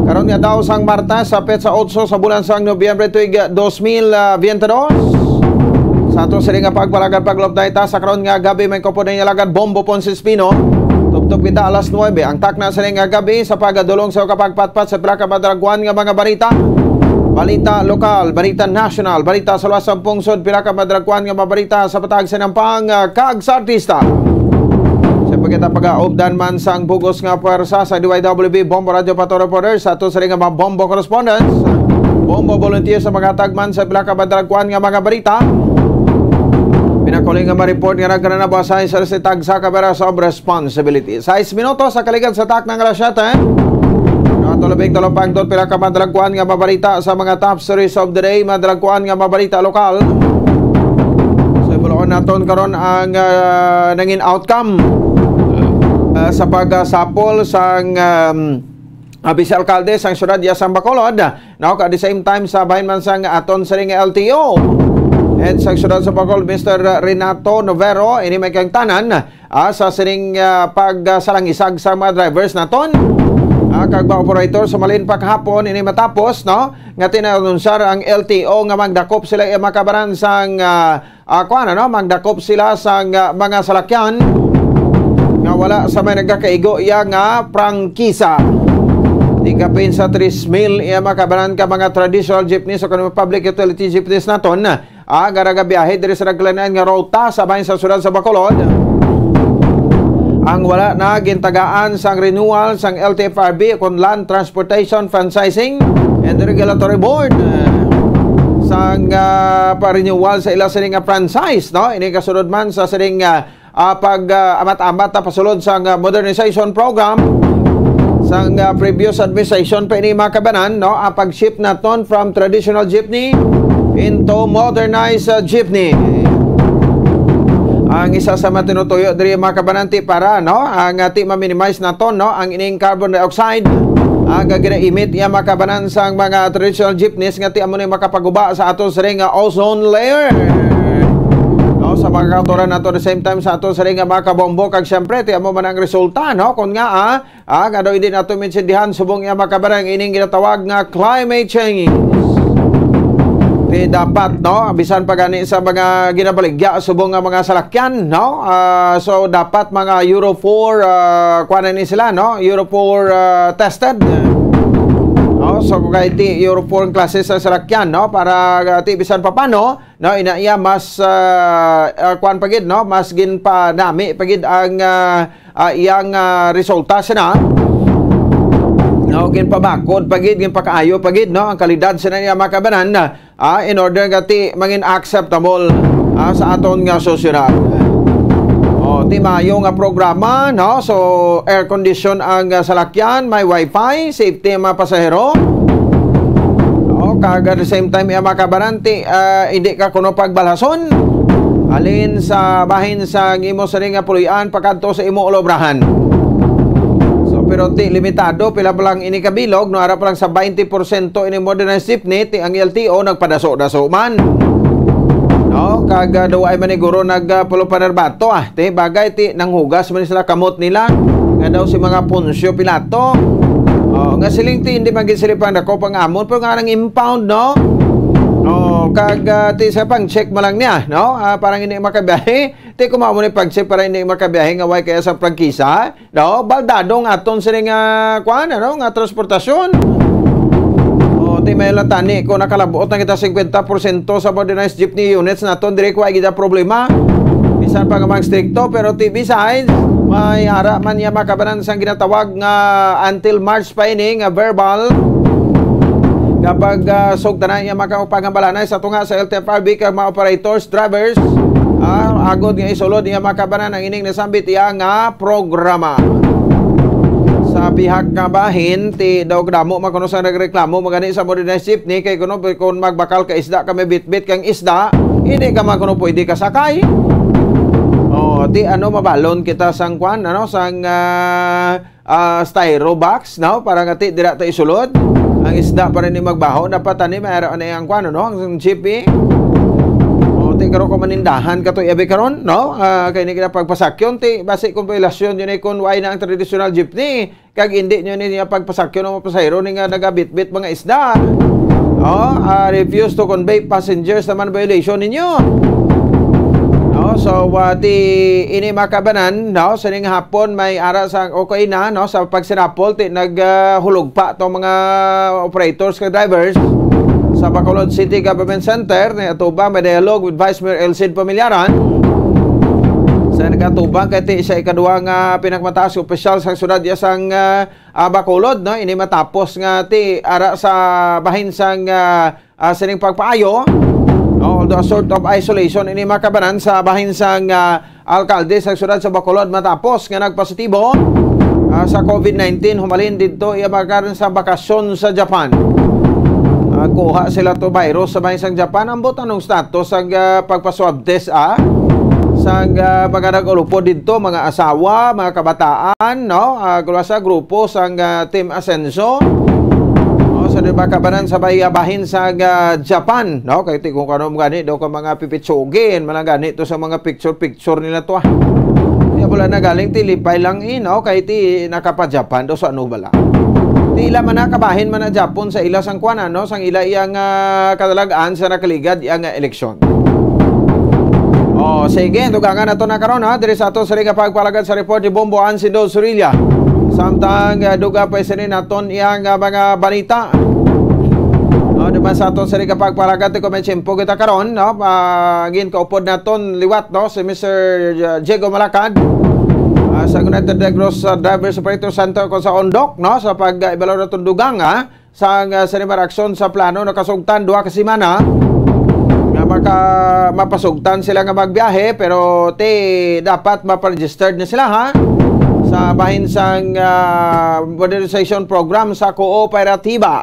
Karon nga daw sang Martes, sa petsa otso sa bulan sang Nobyembre, tuig dos mil veintidós. Sa ato sini nga pagpalagad, pag-update ta sa karon nga gabi, may kupod na inalagad Bombo Ponce Espino. Tubtob kita alas nuebe. Ang takna sini nga gabi sa pagadulong sa kapagpatpat sa pila ka madalagwan nga mga balita. Balita lokal, balita nasyonal, balita sa luwas sang pungsod, pila ka madalagwan nga mga balita sa patag sa nampang, ah, kag sa artista. Sa pagkita pag-aubdan man sang bugos nga pwersa sa D Y W B Bombo Radyo Pato Reporter, sa ato sini nga mga Bombo Correspondents, Bombo Volunteers sa mga tagman sa pila ka madalagwan nga mga balita. Pinakuli nga ma-report nga nagkanabasahin sa si tagsa ka beras of responsibility. Sais minutos sa kaligad sa takna nga alas siyete. Natulabing talupangtot pila ka madalagwan nga mabalita sa mga top stories of the day. Madalagwan nga mabalita lokal. So, ibuloon naton karon ang, ah, nangin outcome, ah, sa pagsapol sang, um, ah, Vice Alkalde sang siyudad ya sang Bacolod, no, at the same time sa bahin man sang aton siring L T O, head sang siyudad sa Bacolod, Mister Renato Novero, ini may kang tanan, ah, sa siring, ah, pagsalangisag sa mga drivers naton, ah, kag mga operator sa malin pa kahapon ini matapos, no, nga tinanunsar ang L T O nga magdakop sila, eh, makabaran sang, ah, ah, kuwan, ano, magdakop sila sang, ah, mga salakyan nga wala sa may nagakaigo iya nga prangkisa. Di kapin sa tres mil iya makabanan ka mga traditional jeepneys o kung public utility jeepneys naton, ah, nga nagabiyahe diri sa nagkalain-lain nga ruta sa bahin sa siyudad sa Bacolod. Ang wala na gintagaan sang renewal sang L T F R B kon Land Transportation Franchising and Regulatory Board, eh, sang, ah, pa-renewal sa ila sining, ah, franchise, no? Ini kasunod man sa sining, ah, ah, pag, ah, amat-amat na pasulod sang, ah, modernization program sang, ah, previous administration pa ini, mga kabanan, no? Ang pag-shift naton from traditional jeepney into modernized, ah, jeepney. Ang isa sa matinutuyo diri, mga kabanan, ti para, no, ang, ah, ti ma-minimize naton, no, ang ining carbon dioxide, ang, ah, gina-emit iya, mga kabanan, sang mga traditional jeepneys nga ti amo ni makapaguba sa ato siring nga ozone layer. No, sa mga kautoran nato, the same time sa ato siring nga mga kabombo, kag siyempre ti amo man ang resulta, no, kun nga, ah, ah, nga daw hindi nato maintindihan subong iya, mga kabanan, ining ginatawag nga climate change. Ti dapat, no, bisan pa gani sa mga ginabaligya subong nga mga salakyan, no? Ah, so dapat mga Euro four, ah, kuan na ni sila, no? Euro four, ah, tested. No? So kay ti Euro four ang klase sa salakyan, no? Para, ah, ti bisan pa paano, no, ina iya mas, ah, ah, kuan pa gid, no? Mas ginpanami pa gid ang, ah, ah, iyang, ah, resulta sina. No, ginpabakod pa gid, ginpakaayo pa gid, no, ang kalidad sina niya, mga kabanan, ah, in order nga ti mangin acceptable, ah, sa aton nga sosyedad. Oh, ti maayo nga programa, no? So, air condition ang, ah, salakyan, may wifi, safety ang mga pasahero. Oh, kag at the same time, ang mga kabanan, ti, ah, hindi ka kuno pagbalhason. Halin sa bahin sa imo siring nga puloy-an pakadto sa imo olobrahan. So, pero ti limitado, pila pa lang ini kabilog, no, ara pa lang sa twenty porsyento ini modernized jeepney, ti ang L T O nagpadaso-daso man. No, kag, ah, daw ay maniguro nag, ah, pulo pa nerbato, ah. Ti, bagay, ti, nanghugas man sila kamot nila. Nga daw si mga Poncio Pilato. Oh, nga siling ti, hindi man gid sila pang dako pang amon, pero nga nang impound, no? Oh, kag, ah, ti, sa pang check mo lang niya, no? Ah, parang hindi makabiyahe. Ti, kung mao ni pag check para hindi makabiyahe nga way kaya sa prangkisa, no? Baldado nga aton sini nga, kuan, ano, nga transportasyon. Oh, ti, may latani, kung nakalabot na kita fifty percent sa modernized jeepney units naton, diri ko ay gida problema. Bisan pa nga mga strikto, pero ti, besides, may ara man niya makabanan sang ginatawag nga until March pa ini nga verbal. Kapag, ah, sugta na iya makapangambalanay sa tunga sa L T F R B kag mga operators, drivers, ah, agod nga isulod niya makabanan ang ining nasambit iya nga programa. Sa bihag nga bahin, ti daw damo man kuno sa nagreklamo magani sa modernized jeepney kay kuno kung magbakal ka isda ka may bitbit kang isda, hindi ka man kuno pwede kasakay. Oh, ti ano mabalon kita sang kwan, ano, sang, ah, ah, styro box, no? Para nga ti dira ta isulod ang isda para ni magbaho. Dapat ani may ara na ang kwan, no? Ang jeep, eh. O, ti karon kung manindahan ka to, abi karon, no? Ah, kay ni kita pagpasakyon, ti basi kung violasyon yun, eh, kung why na ang traditional jeepney, kag hindi nyo niya pagpasakyon ang mga pasahero ni nga nagabitbit mga isda. Oh, ah, refuse to convey passengers naman violation ninyo. No, so, ah, ti ini makabanan, no, sa ning hapon may ara sa, okay na, no, sa pagsinapol, ti nag, ah, hulog pa tong mga operators kag drivers sa Bacolod City Government Center, ni atubang may dialogue with Vice Mayor Elcid Pamilyaran. Sa nagatubang kay ti siya ikaduha nga pinakamataas nga opisyal sa syudad iya sang, ah, ah, Bacolod, no, ini matapos nga ti ara sa bahin sang, ah, ah, sining pagpaayo, no, although a sort of isolation ini makabanan sa bahin sang, ah, alkalde sa syudad sa Bacolod matapos nga nagpositibo, ah, sa covid nineteen humalin didto iya makaron sa bakasyon sa Japan. Ah, kuha sila to virus sa bahin sang Japan. Ambot anong status ang, ah, pagpa-swab test, ah, sang, ah, mga nag-ulupod didto, mga asawa, mga kabataan, no? Ah, gula sa grupo sang, ah, Team Asenso. No, sa di ba kabanan sa bay-, bahin sa, ah, Japan, no? Kay ti kung ano gani daw ka mga pipitsugin, man gani to sa mga picture-picture nila to, ah. Di wala na galing, ti lipay lang, eh, no? Kay ti nakapa-Japan daw sa ano bala. Ti ila man na kabahin man na Japon sa ila sang kuan, no? Sang ila iyang, ah, kadalag-an sa nakaligad iyang, ah, eleksyon. Oh, sige, dugangan nato na karon, ha, diri sa ato sa ring nga pagpalagad sa report ni Bombo Ansindo Surilla. Samtang, ah, duga pa sini naton iyang, ah, mga balita. Oh, naman sa ato sa ring nga pagpalagad, kung may tiyempo kita karon, no, ah, gin kaupod naton liwat, no, si Mister Diego Malacad, ah, sa United Negros, ah, Drivers Operator Center ko sa Ondoc, no, sa pag, ah, ibalaw naton dugang, ah, sang, ah, sa nima aksyon sa plano nakasugtan duha ka semana nga maka-, mapasugtan sila nga magbiyahe, pero ti dapat mapa-registered na sila, ha, sa bahin sang, ah, modernization program sa kooperatiba.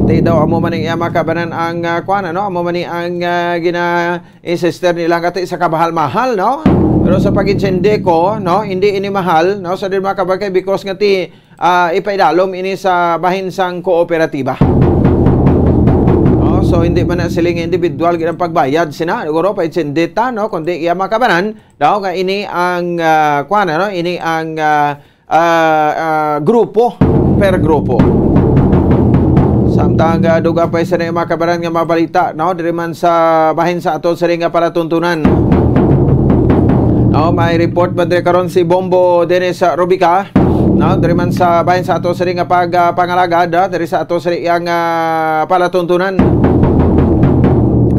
Ti daw amo man ang iya makabanan ang, ah, kuan, ano, amo man ni ang, ah, gina-, insistir nila nga ti sa kamahal-mahal, no? Pero sa pag-intindi ko, no, hindi ini mahal, no, sa di makabagay because nga ti ah, ipaidalom ini sa bahin sang kooperatiba. Oh, so hindi man na sila nga individual gid ang pagbayad sina, siguro pa itsindita, no, kundi iya makabanan daw nga ini ang, ah, kuan, ano, ini ang, ah, ah, ah, grupo, per grupo. Samtang, ah, duga pa sa mga kabanan nga mabalita, no, diri man sa bahin sa ato sa ring nga palatuntunan. No, may report ba diri karon si Bombo Dennis, ah, Rubica? No, diri man sa bahin sa ato sini nga pag, ah, pangalagad, ah, diri sa ato sini ang, ah, palatuntunan.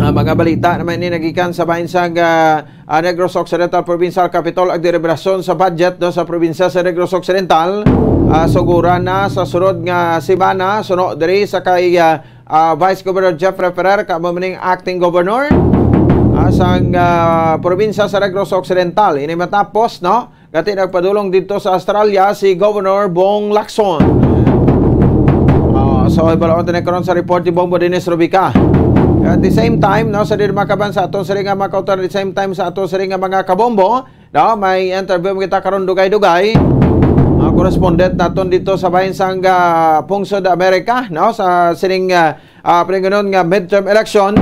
Ah, mga balita naman ni nagikan sa bahin sa, ah, ah, Negros Occidental Provincial Capitol, ang deliberasyon sa budget, no, sa probinsya sa Negros Occidental. Ah, suguran na sa sunod nga semana, suno diri sa kay, ah, ah, Vice Governor Jeffrey Ferrer, kamo maning acting governor, ah, sang, ah, probinsya sa Negros Occidental. Ini matapos, no? Gati nagpadulong dito sa Australia si Governor Bong Lacson. Ah, so, ibalaon tayo karon sa report ni Bombo Dennis Rubica. At the same time, no, sa din makaban sa ato sa ring nga mga kautan, at the same time sa ato sa ring nga mga kabombo, no, may interview kita karon dugay-dugay. Ang correspondent naton dito sa bahin sang, ah, pungsod Amerika, no, sa sining, ah, ah, pinanganon nga midterm election.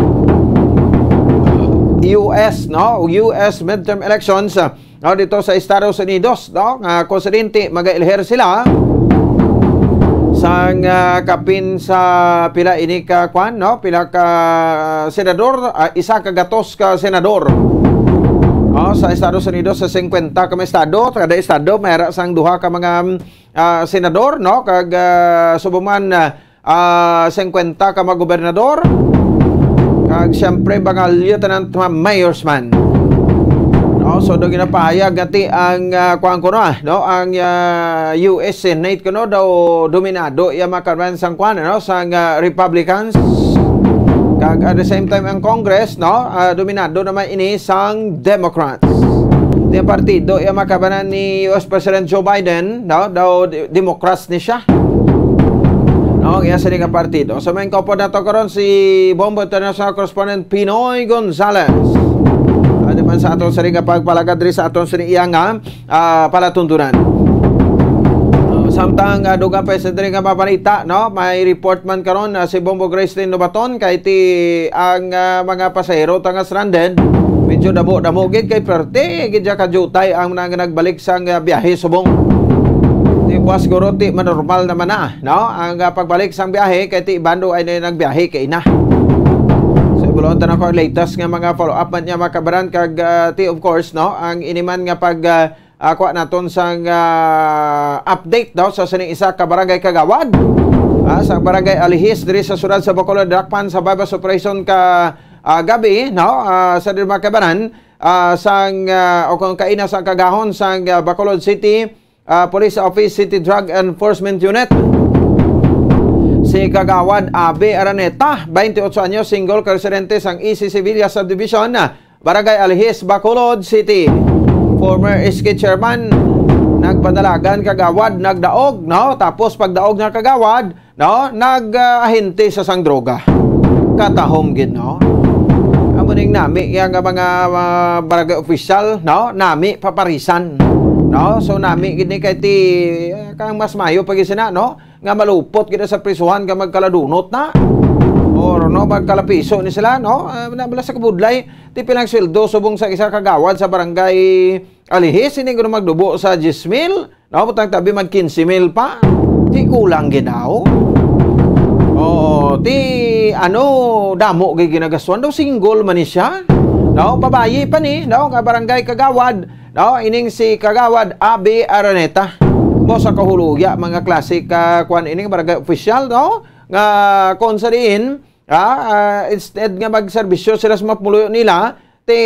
U S, no? U S midterm elections, ah, no, dito sa Estados Unidos, no? Nga konsidente mag-elher sila sang, ah, kapin sa pila ini ka kwan, no? Pila ka senador, ah, isa ka gatos ka senador. No, sa Estados Unidos, sa singkwenta ka mga estado, kada estado may ara sang duha ka mga, ah, senador, no? Kag, ah, subong man, ah, ah, singkwenta ka mga gobernador, kag siyempre mga lieutenant ma-, mayors man. No, so do ginapahayag nga ti ang, ah, kuan kuno, ah, no, ang, ah, U S Senate kuno daw dominado iya mga kabaran sang kuan, no, sang, ah, Republicans. Kag at the same time ang Congress, no, ah, dominado naman ini sang Democrats. Di ang partido iya mga kabaran ni U S President Joe Biden, no, daw de-, Democrats ni siya. No, ang iya sini nga partido. So, may kaupod nato karon si Bombo International Correspondent Pinoy Gonzalez. Ano man sa aton sini nga pagpalagad diri sa aton sini iya nga, ah, palatuntunan. Oh, samtang, ah, dugang pa sa diri nga mga balita, no? May report man karon, ah, si Bombo Gracelyn Lobaton kay ti ang, ah, mga pasahero ta nga stranded, medyo damo-damo gid kay perte gid siya kajutay ang mga nagbalik sang, ah, biyahe subong. Ti buwas guro ti manormal naman na, no? Ang, ah, pagbalik sang biyahe kay ti bando ay na nagbiyahe kay na. So, ibulon ta na ko ang latest nga mga follow-up man niya, mga kabaran, kag, ah, ti, of course, no, ang iniman nga pag, ah, ah, kuha naton sang, ah, update daw sa sining isa ka barangay kagawad, ah, sa barangay Alihis diri sa siyudad sa Bacolod, dakpan sa buy-bust operation ka, ah, gabi, no? Ah, sa diri, mga kabaran, ah, sang, ah, o kung kaina sa kagahon sang, ah, Bacolod City, ah, Police Office City Drug Enforcement Unit. Si Kagawad Abe Araneta, twenty-eight anyos, single ka residente sang E C Sevilla Subdivision, ah, Barangay Alihis, Bacolod City. Former S K chairman, nagpadalagan kagawad, nagdaog, no? Tapos pagdaog nga kagawad, no? Nag, ah, ahente sa sang droga. Katahom gid, no? Amo ning nami iya nga mga, ah, barangay official, no? Nami paparisan, no? So nami gid ni kay ti, ah, kang mas mayo pa gid sina, no? Nga malupot gid sa prisuhan nga magkaladunot na. Or, no, magkalapiso ni sila, no? Ah, na bala sa kabudlay, ti pilang sweldo subong sa isa kagawad sa barangay Alihis, ini kuno magdubo sa diyes mil, no? Butang tabi mag quince mil pa. Ti kulang gid daw. Oo, ti ano, damo gid ginagastuhan daw, single man ni siya. No, babayi pa ni, no, nga barangay kagawad, no, ining si Kagawad Abe Araneta. Mo sa kahuluya, mga klase ka, kwan, ining barangay official, no, nga kung sa diin, ah, ah, instead nga magserbisyo sila sa mga pumuluyo nila, ti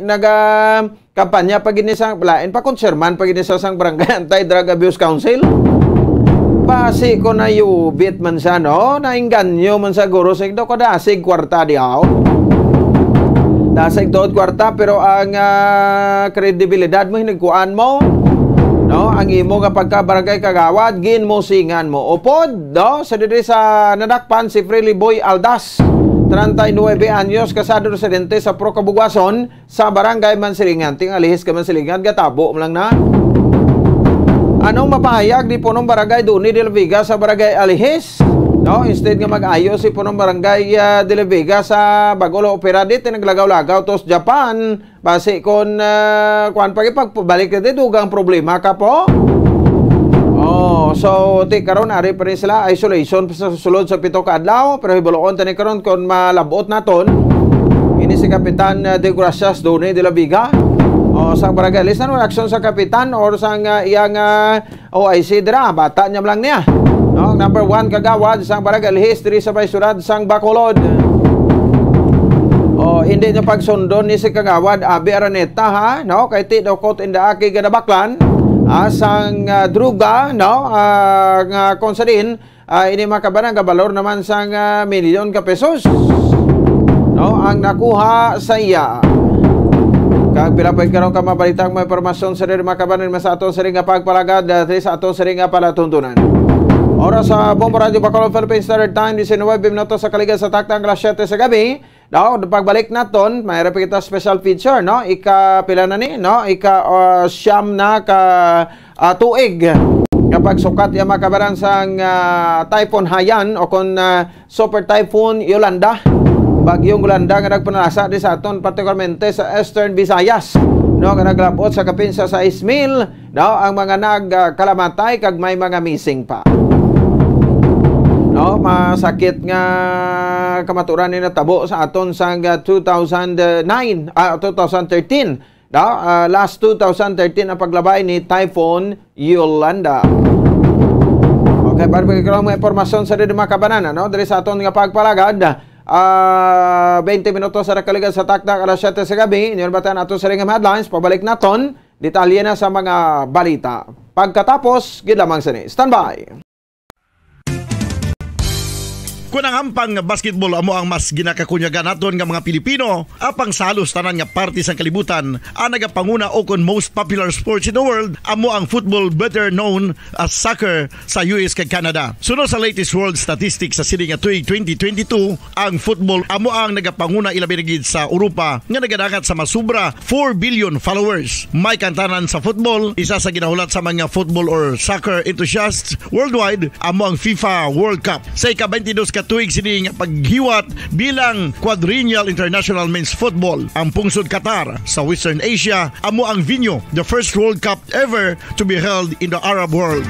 naga kampanya pa gid ni sa, lain pa kung chairman pa gid ni sa sang Barangay Anti-Drug Abuse Council. Basi ko nayubit man siya, no? Nainganyo man sa guro, sig daw kadasig kwarta di aw. Dasig tuod kwarta, pero ang, ah, kredibilidad mo, hinigkuan mo, no? Ang imo nga pagka-barangay kagawad, ginmusingan mo. Upod, no? Sa diri sa nadakpan, si Freely Boy Aldas, treinta y nueve anyos, kasado, residente sa Pro Cabugwason, sa Barangay Mansilingan. Ting Alihis ka Mansilingan, gatabo mo lang na. Anong mapahayag ni Punong Barangay Doni de la Vega sa Barangay Alihis? No, instead nga mag-ayo si Punong Barangay, ah, de la Vega sa Bagulo Opera, di tinaglagaw-lagaw to sa Japan. Basi kon, ah, kuwan pa, pagbalik na di, dugang problema ka po. Oh, so, ti karon, ari pa rin sila, isolation pa sa sulod sa pito ka adlaw, pero hibuloon tani karon kon malabot naton. Ini si Kapitan, ah, De Gracias Doni de la Vega. O, sang barangay, listen, reaction sa kapitan or sang, ah, iyang, ah, O I C dira, bata niya lang niya. No, number one kagawad sang barangay Alihis diri sa may siyudad sang Bacolod. O, hindi niya pagsundon ni si kagawad Abi Araneta, ha, no, kay ti daw caught in the act, ginabaklan, ah, sang, ah, druga, no, ah, nga kung sa diin, ah, ini, mga kabanan, nga balor naman sang, ah, milyon ka pesos, no, ang nakuha sa iya. Kag pila pa karon ka mabalitang mga impormasyon sa diri, mga kabanan, sa aton sini nga pagpalagad, ah, sa aton sini nga palatuntunan. Oras sa Bombo Radyo Bacolod, Philippine Standard Time, diecinuebe minutos sa kaligad sa takna nga alas siyete sa gabi. Daw, pagbalik naton, mayroon pa kita special feature, no? Ika, pila na ni, no? Ika, ah, siyam na ka, ah, tuig nga pagsukat ya, mga kabanan, sang, ah, Typhoon Haiyan o kon, ah, Super Typhoon Yolanda. Bagyong Yolanda nga nagpanalasa di sa aton, partikularmente sa Eastern Visayas, no, nga naglabot sa kapin sa sais mil, no, ang mga nagkalamatay kag may mga missing pa. No, masakit nga kamaturan ni natabo sa aton sang, ah, two thousand nine, ah, two thousand thirteen. No? Ah, last two thousand thirteen ang paglabay ni Typhoon Yolanda. Okay, para pagkakaroon mga impormasyon sa diri, mga kabanan, no? Diri sa aton nga pagpalagad, ah, twenty minutos sa nakaligad sa taktak alas siyete sa gabi. Inyo nabatan ato sa ring headlines. Pabalik naton, detalye na sa mga balita pagkatapos gid lamang sini. Standby. Kon ang ampang nga basketball amo ang mas ginakakunyagan naton nga mga Pilipino, apang sa halos tanan nga parte sang kalibutan, ang nagapanguna o kon most popular sports in the world amo ang football, better known as soccer, sa U S kag Canada. Suno sa latest world statistics sa sini nga tuig twenty twenty-two, ang football amo ang nagapanguna, ilabi na gid sa Europa nga nagadangat sa masobra four billion followers. May kantanan sa football, isa sa ginahulat sa mga football or soccer enthusiasts worldwide, amo ang FIFA World Cup. Sa ika-twenty-dos ka tuig sini nga paghiwat bilang Quadrennial International Men's Football, ang pungsod Qatar sa Western Asia amo ang venue, the first World Cup ever to be held in the Arab world.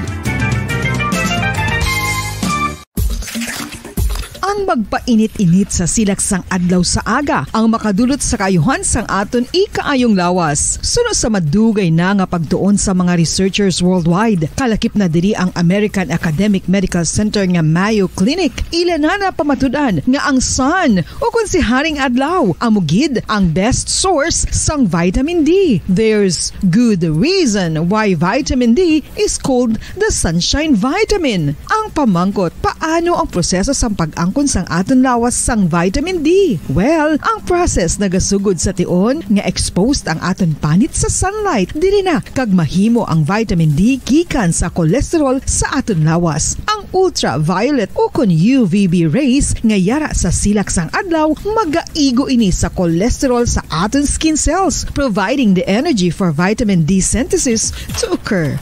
Ang magpainit-init sa silak sang adlaw sa aga ang makadulot sa kaayuhan sang aton ikaayong lawas. Suno sa madugay na nga pagtuon sa mga researchers worldwide, kalakip na diri ang American Academic Medical Center nga Mayo Clinic, ila na napamatud-an nga ang sun, o kon si Haring Adlaw, amo gid ang best source sang vitamin D. There's good reason why vitamin D is called the sunshine vitamin. Ang pamangkot, paano ang proseso sang pag-angkon sang aton lawas sang vitamin D? Well, ang process nagasugod sa tion nga exposed ang aton panit sa sunlight. Diri na kag mahimo ang vitamin D gikan sa cholesterol sa aton lawas. Ang ultraviolet o kon U V B rays nga yara sa silak sang adlaw, magaigo ini sa cholesterol sa aton skin cells, providing the energy for vitamin D synthesis to occur.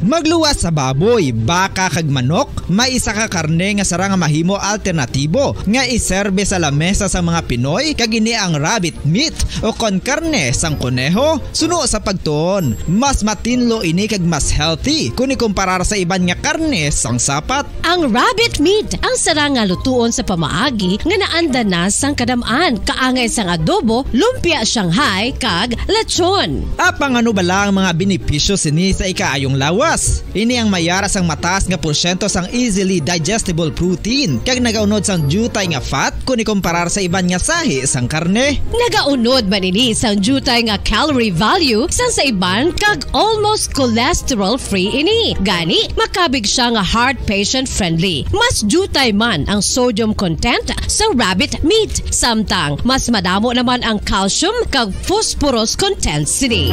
Magluwas sa baboy, baka, kag manok, may isa ka karne nga sarang nga mahimo alternatibo nga iserbe sa lamesa sa mga Pinoy, kag ini ang rabbit meat o kon karne sang koneho. Suno sa pagtuon, mas matinlo ini kag mas healthy kon ikumparar sa iban nga karne sang sapat. Ang rabbit meat ang sarang nga lutuon sa pamaagi nga naanda na sang kadam-an, kaangay sang adobo, lumpia Shanghai, kag lechon. Apang ano bala ang mga benepisyo sini sa ikaayong lawas? Ini ang mayara sang mataas nga porsyento sang easily digestible protein, kag nagaunod sang diutay nga fat kon ikumparar sa iban nga sahi sang karne. Nagaunod man ini sang diutay nga calorie value sang sa iban kag almost cholesterol-free ini. Gani, makabig sia nga heart patient-friendly. Mas diutay man ang sodium content sa rabbit meat, samtang mas madamo naman ang calcium kag phosphorus content sini.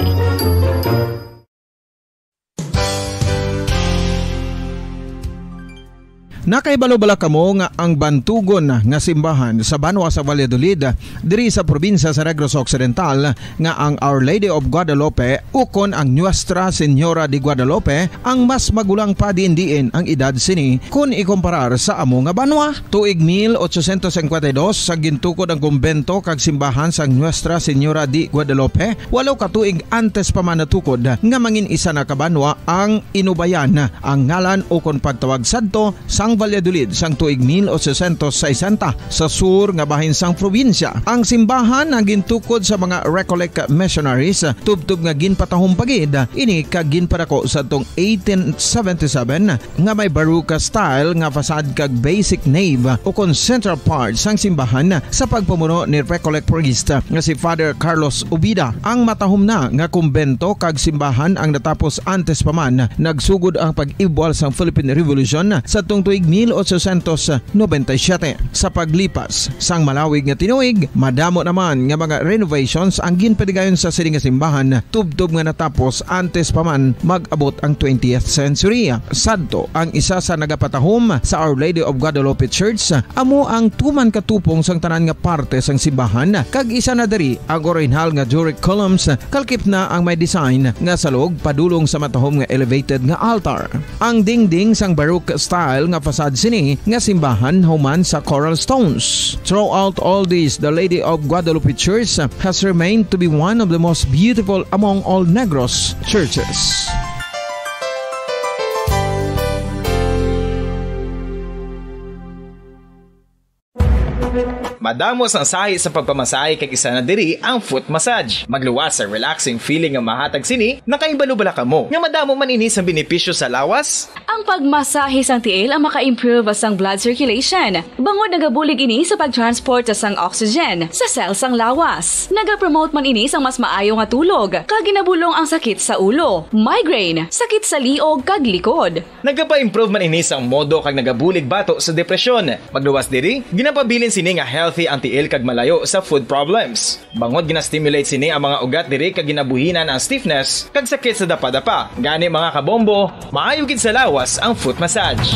Nakahibalo bala kamo nga ang bantugon nga simbahan sa banwa sa Valladolid, diri sa probinsya sa Negros Occidental, nga ang Our Lady of Guadalupe ukon ang Nuestra Señora de Guadalupe ang mas magulang pa diin-diin ang edad sini kon ikumparar sa amo nga banwa? Tuig mil ochocientos cincuenta y dos, sa gintukod ang kumbento kag simbahan sang Nuestra Señora de Guadalupe, walo ka tuig antes pa man natukod nga mangin isa na ka banwa ang Inubayan, ang ngalan ukon pagtawag sadto sang Valladolid sang tuig mil ochocientos sesenta, sa sur nga bahin sang probinsya. Ang simbahan ang gintukod sa mga Recollect missionaries, tubtob nga ginpatahom pa gid ini kag ginpadako sadtong eighteen seventy-seven, nga may Baroque style nga facade kag basic nave ukon central part sang simbahan sa pagpamuno ni Recollect priest nga si Father Carlos Ubida. Ang matahom na nga kumbento kag simbahan ang natapos antes pa man nagsugod ang pag-ibwal sang Philippine Revolution sadtong tuig mil ochocientos noventa y siete. Sa paglipas sang malawig nga tinuig, madamo naman nga mga renovations ang ginpadigayon sa sini nga simbahan, tubtob nga natapos antes pa man mag-abot ang twentieth century. Sadto, ang isa sa nagapatahom sa Our Lady of Guadalupe Church amo ang tuman ka tupong sang tanan nga parte sang simbahan, kag isa na diri ang orihinal nga Doric columns, kalakip na ang may design nga salog padulong sa matahom nga elevated nga altar. Ang dingding sang Baroque style nga sad sini nga simbahan human sa coral stones. Throughout all this, the Lady of Guadalupe Church has remained to be one of the most beautiful among all Negros churches. Madamo sang sahi sa pagpamasahe kag isa na diri ang foot massage. Magluwas sa relaxing feeling nga mahatag sini, nakahibalo bala kamo nga madamo man ini sang benepisyo sa lawas? Ang pagmasahe sang tiil ang maka-improve sang blood circulation, bangod nagabulig ini sa pag-transport sang oxygen sa cell sang lawas. Nagapromote man ini sang mas maayo nga tulog, kag ginabulong ang sakit sa ulo, migraine, sakit sa liog, kag likod. Nagapa-improve man ini sang modo kag nagabulig bato sa depresyon. Magluwas diri, ginapabilin sini nga healthy ang tiil kag malayo sa foot problems. Bangod gina-stimulate sini ang mga ugat diri kag ginabuhinan ang stiffness kag sakit sa dapadapa. Gani, mga kabombo, maayo gid sa lawas ang foot massage.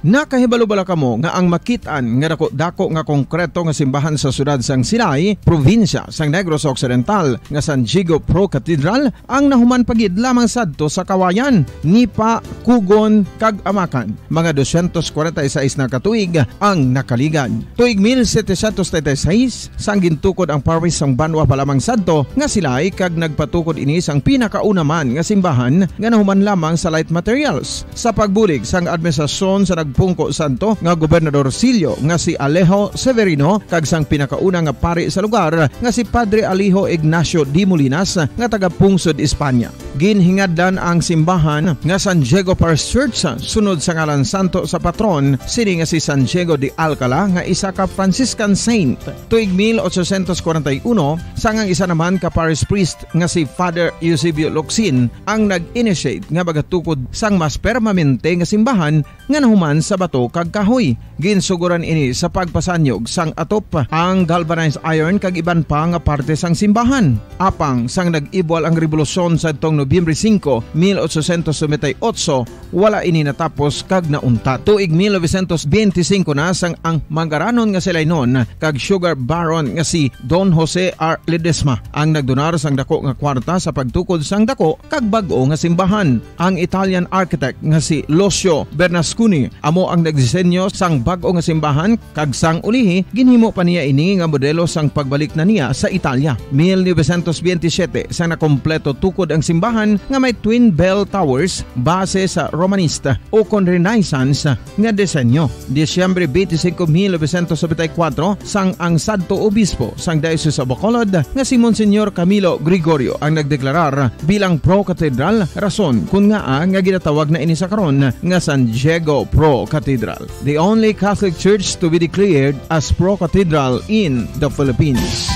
Nakahibalo bala kamo nga ang makit-an nga dako-dako nga konkreto nga simbahan sa siyudad sang Silay, probinsya sang Negros Occidental, nga San Diego Pro Cathedral, ang nahuman pa gid lamang sadto sa Kawayan, Nipa, Cogon, kag Amacan, mga dosyentos kwarenta y seis na ka tuig ang nakaligad. Tuig mil setecientos treinta y seis, sang gintukod ang parish sang banwa pa lamang sadto nga Silay, kag nagpatukod ini sang pinakauna man nga simbahan nga nahuman lamang sa light materials. Sa pagbulig sang administrasyon sa nagpungko sadto nga Gobernador Sillo nga si Alejo Severino kag sang pinakauna nga pari sa lugar nga si Padre Alejo Ignacio de Molinas nga taga-pungsod Espanya. Ginhingadlan ang simbahan nga San Diego Parish Church sunod sa ngalan santo sa patron sini nga si San Diego de Alcala, nga isa ka Franciscan saint. Tuig mil ochocientos kwarenta y uno, sang ang isa naman ka parish priest nga si Father Eusebio Locsin ang nag-initiate nga magatukod sang mas permanente nga simbahan nga nahuman sa bato kag kahoy. Ginsugoran ini sa pagpasanyog sang atop, ang galvanized iron kag iban pa nga parte sang simbahan. Apang sang nag-ibwal ang rebolusyon sadtong Nobyembre singko, mil ochocientos noventa y ocho, wala ini natapos kag nauntat. Tuig mil novecientos benti singko na, sang ang mangaranon nga si Lainon kag sugar baron nga si Don Jose R. Ledesma ang nagdonar sang dako nga kwarta sa pagtukod sang dako kag bag-o nga simbahan. Ang Italian architect nga si Lucio Bernasconi amo ang nagdisenyo sang bag-o nga simbahan, kag sang ulihi, ginhimo pa niya ini nga modelo sang pagbalik na niya sa Italia. Mil novecientos benti siyete, sang nakompleto tukod ang simbahan nga may twin bell towers, base sa Romanista o kon Renaissance nga disenyo. Disyembre twenty-five, mil novecientos noventa y cuatro, sang ang sadto obispo sang Diocese of Bacolod nga si Monsignor Camilo Gregorio ang nagdeklarar bilang pro-cathedral, rason kon ngaa nga ginatawag na ini sa karon nga San Diego Pro Cathedral, the only Catholic church to be declared as pro-cathedral in the Philippines.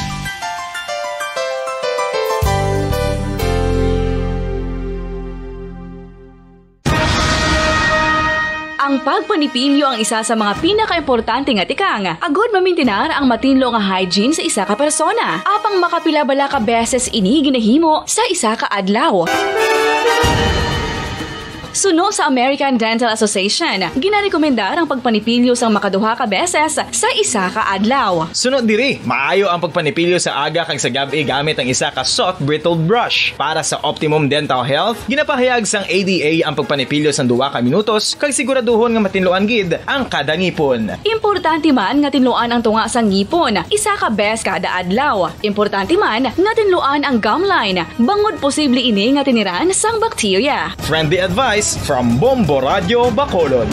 Ang pagpanipilyo ang isa sa mga pinakaimportante nga tikang agud mamintinar ang matinlo nga hygiene sa isa ka persona. Apang makapila bala ka beses ini ginahimo sa isa ka adlaw? Suno sa American Dental Association, ginarekomendar ang pagpanipilyo sang makaduha ka beses sa isa ka adlaw. Suno diri, maayo ang pagpanipilyo sa aga kag sa gab-i gamit ang isa ka soft bristled brush. Para sa optimum dental health, ginapahayag sang A D A ang pagpanipilyo sang duha ka minutos kag siguraduhon nga matinluan gid ang kada ngipon. Importante man nga tinluan ang tunga sang ngipon isa ka bes kada adlaw. Importante man nga tinluan ang gum line, bangod posible ini nga tiniran sang bakterya. Friendly advice from Bombo Radio Bacolod.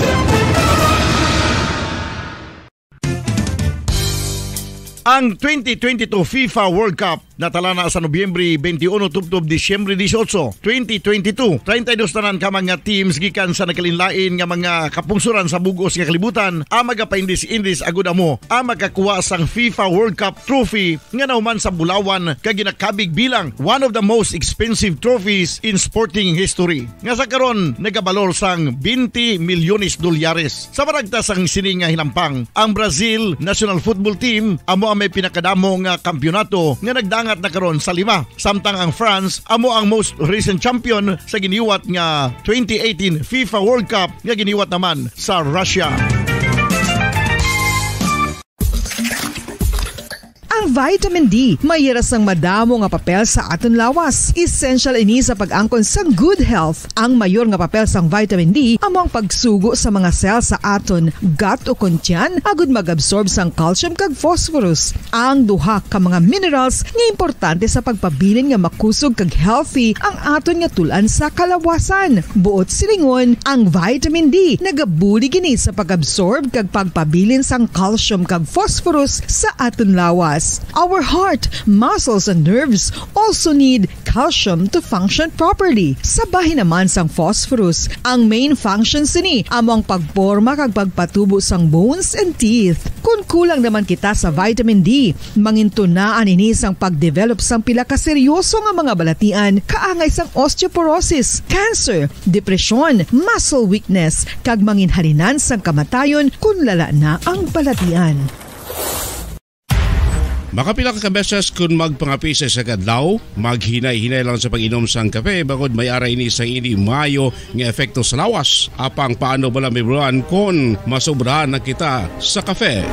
Ang twenty twenty-two FIFA World Cup natala na sa Nobyembre twenty-one tubtob Disyembre dieciocho, twenty twenty-two. Treinta y dos tanan ka mga teams gikan sa nagkalainlain nga mga kapungsoran sa bug-os nga kalibutan ang magapaindis-indis agud amo ang makakuha sang FIFA World Cup trophy nga nahuman sa bulawan kag ginakabig bilang one of the most expensive trophies in sporting history, nga sa karon nagabalor sang twenty milyones dolyares. Sa maragtas sang sini nga hinampang, ang Brazil national football team amo ang may pinakadamo nga kampiyonato nga nagdangat na karon sa lima, samtang ang France amo ang most recent champion sa giniwat nga twenty eighteen FIFA World Cup nga giniwat naman sa Russia. Ang Vitamin D may hira sang madamo nga papel sa aton lawas. Essential ini sa pag-angkon sang good health. Ang mayor nga papel sang vitamin D amo ang pagsugo sa mga cell sa aton gut o kon tiyan agud mag-absorb sang calcium kag phosphorus, ang duha ka mga minerals nga importante sa pagpabilin nga makusog kag healthy ang aton nga tul-an sa kalawasan. Buot silingon, ang vitamin D nagabulig ini sa pag-absorb kag pagpabilin sang calcium kag phosphorus sa aton lawas. Our heart, muscles, and nerves also need calcium to function properly. Sa bahin naman sang phosphorus, ang main function sini amo ang pagporma kag pagpatubo sang bones and teeth. Kon kulang naman kita sa vitamin D, mangintunaan ini sang pag-develop sang pila ka seryoso nga mga balatian kaangay sang osteoporosis, cancer, depresyon, muscle weakness, kag manginhalinan sang kamatayon kon lala na ang balatian. Makapila ka beses kon magpangapi sa isa ka adlaw, maghinay-hinay lang sa pag-inom sang kape, bangod may ara ini sang indi maayo nga epekto sa lawas. Apang paano bala, Miss Ron, kon masobrahan na kita sa kape?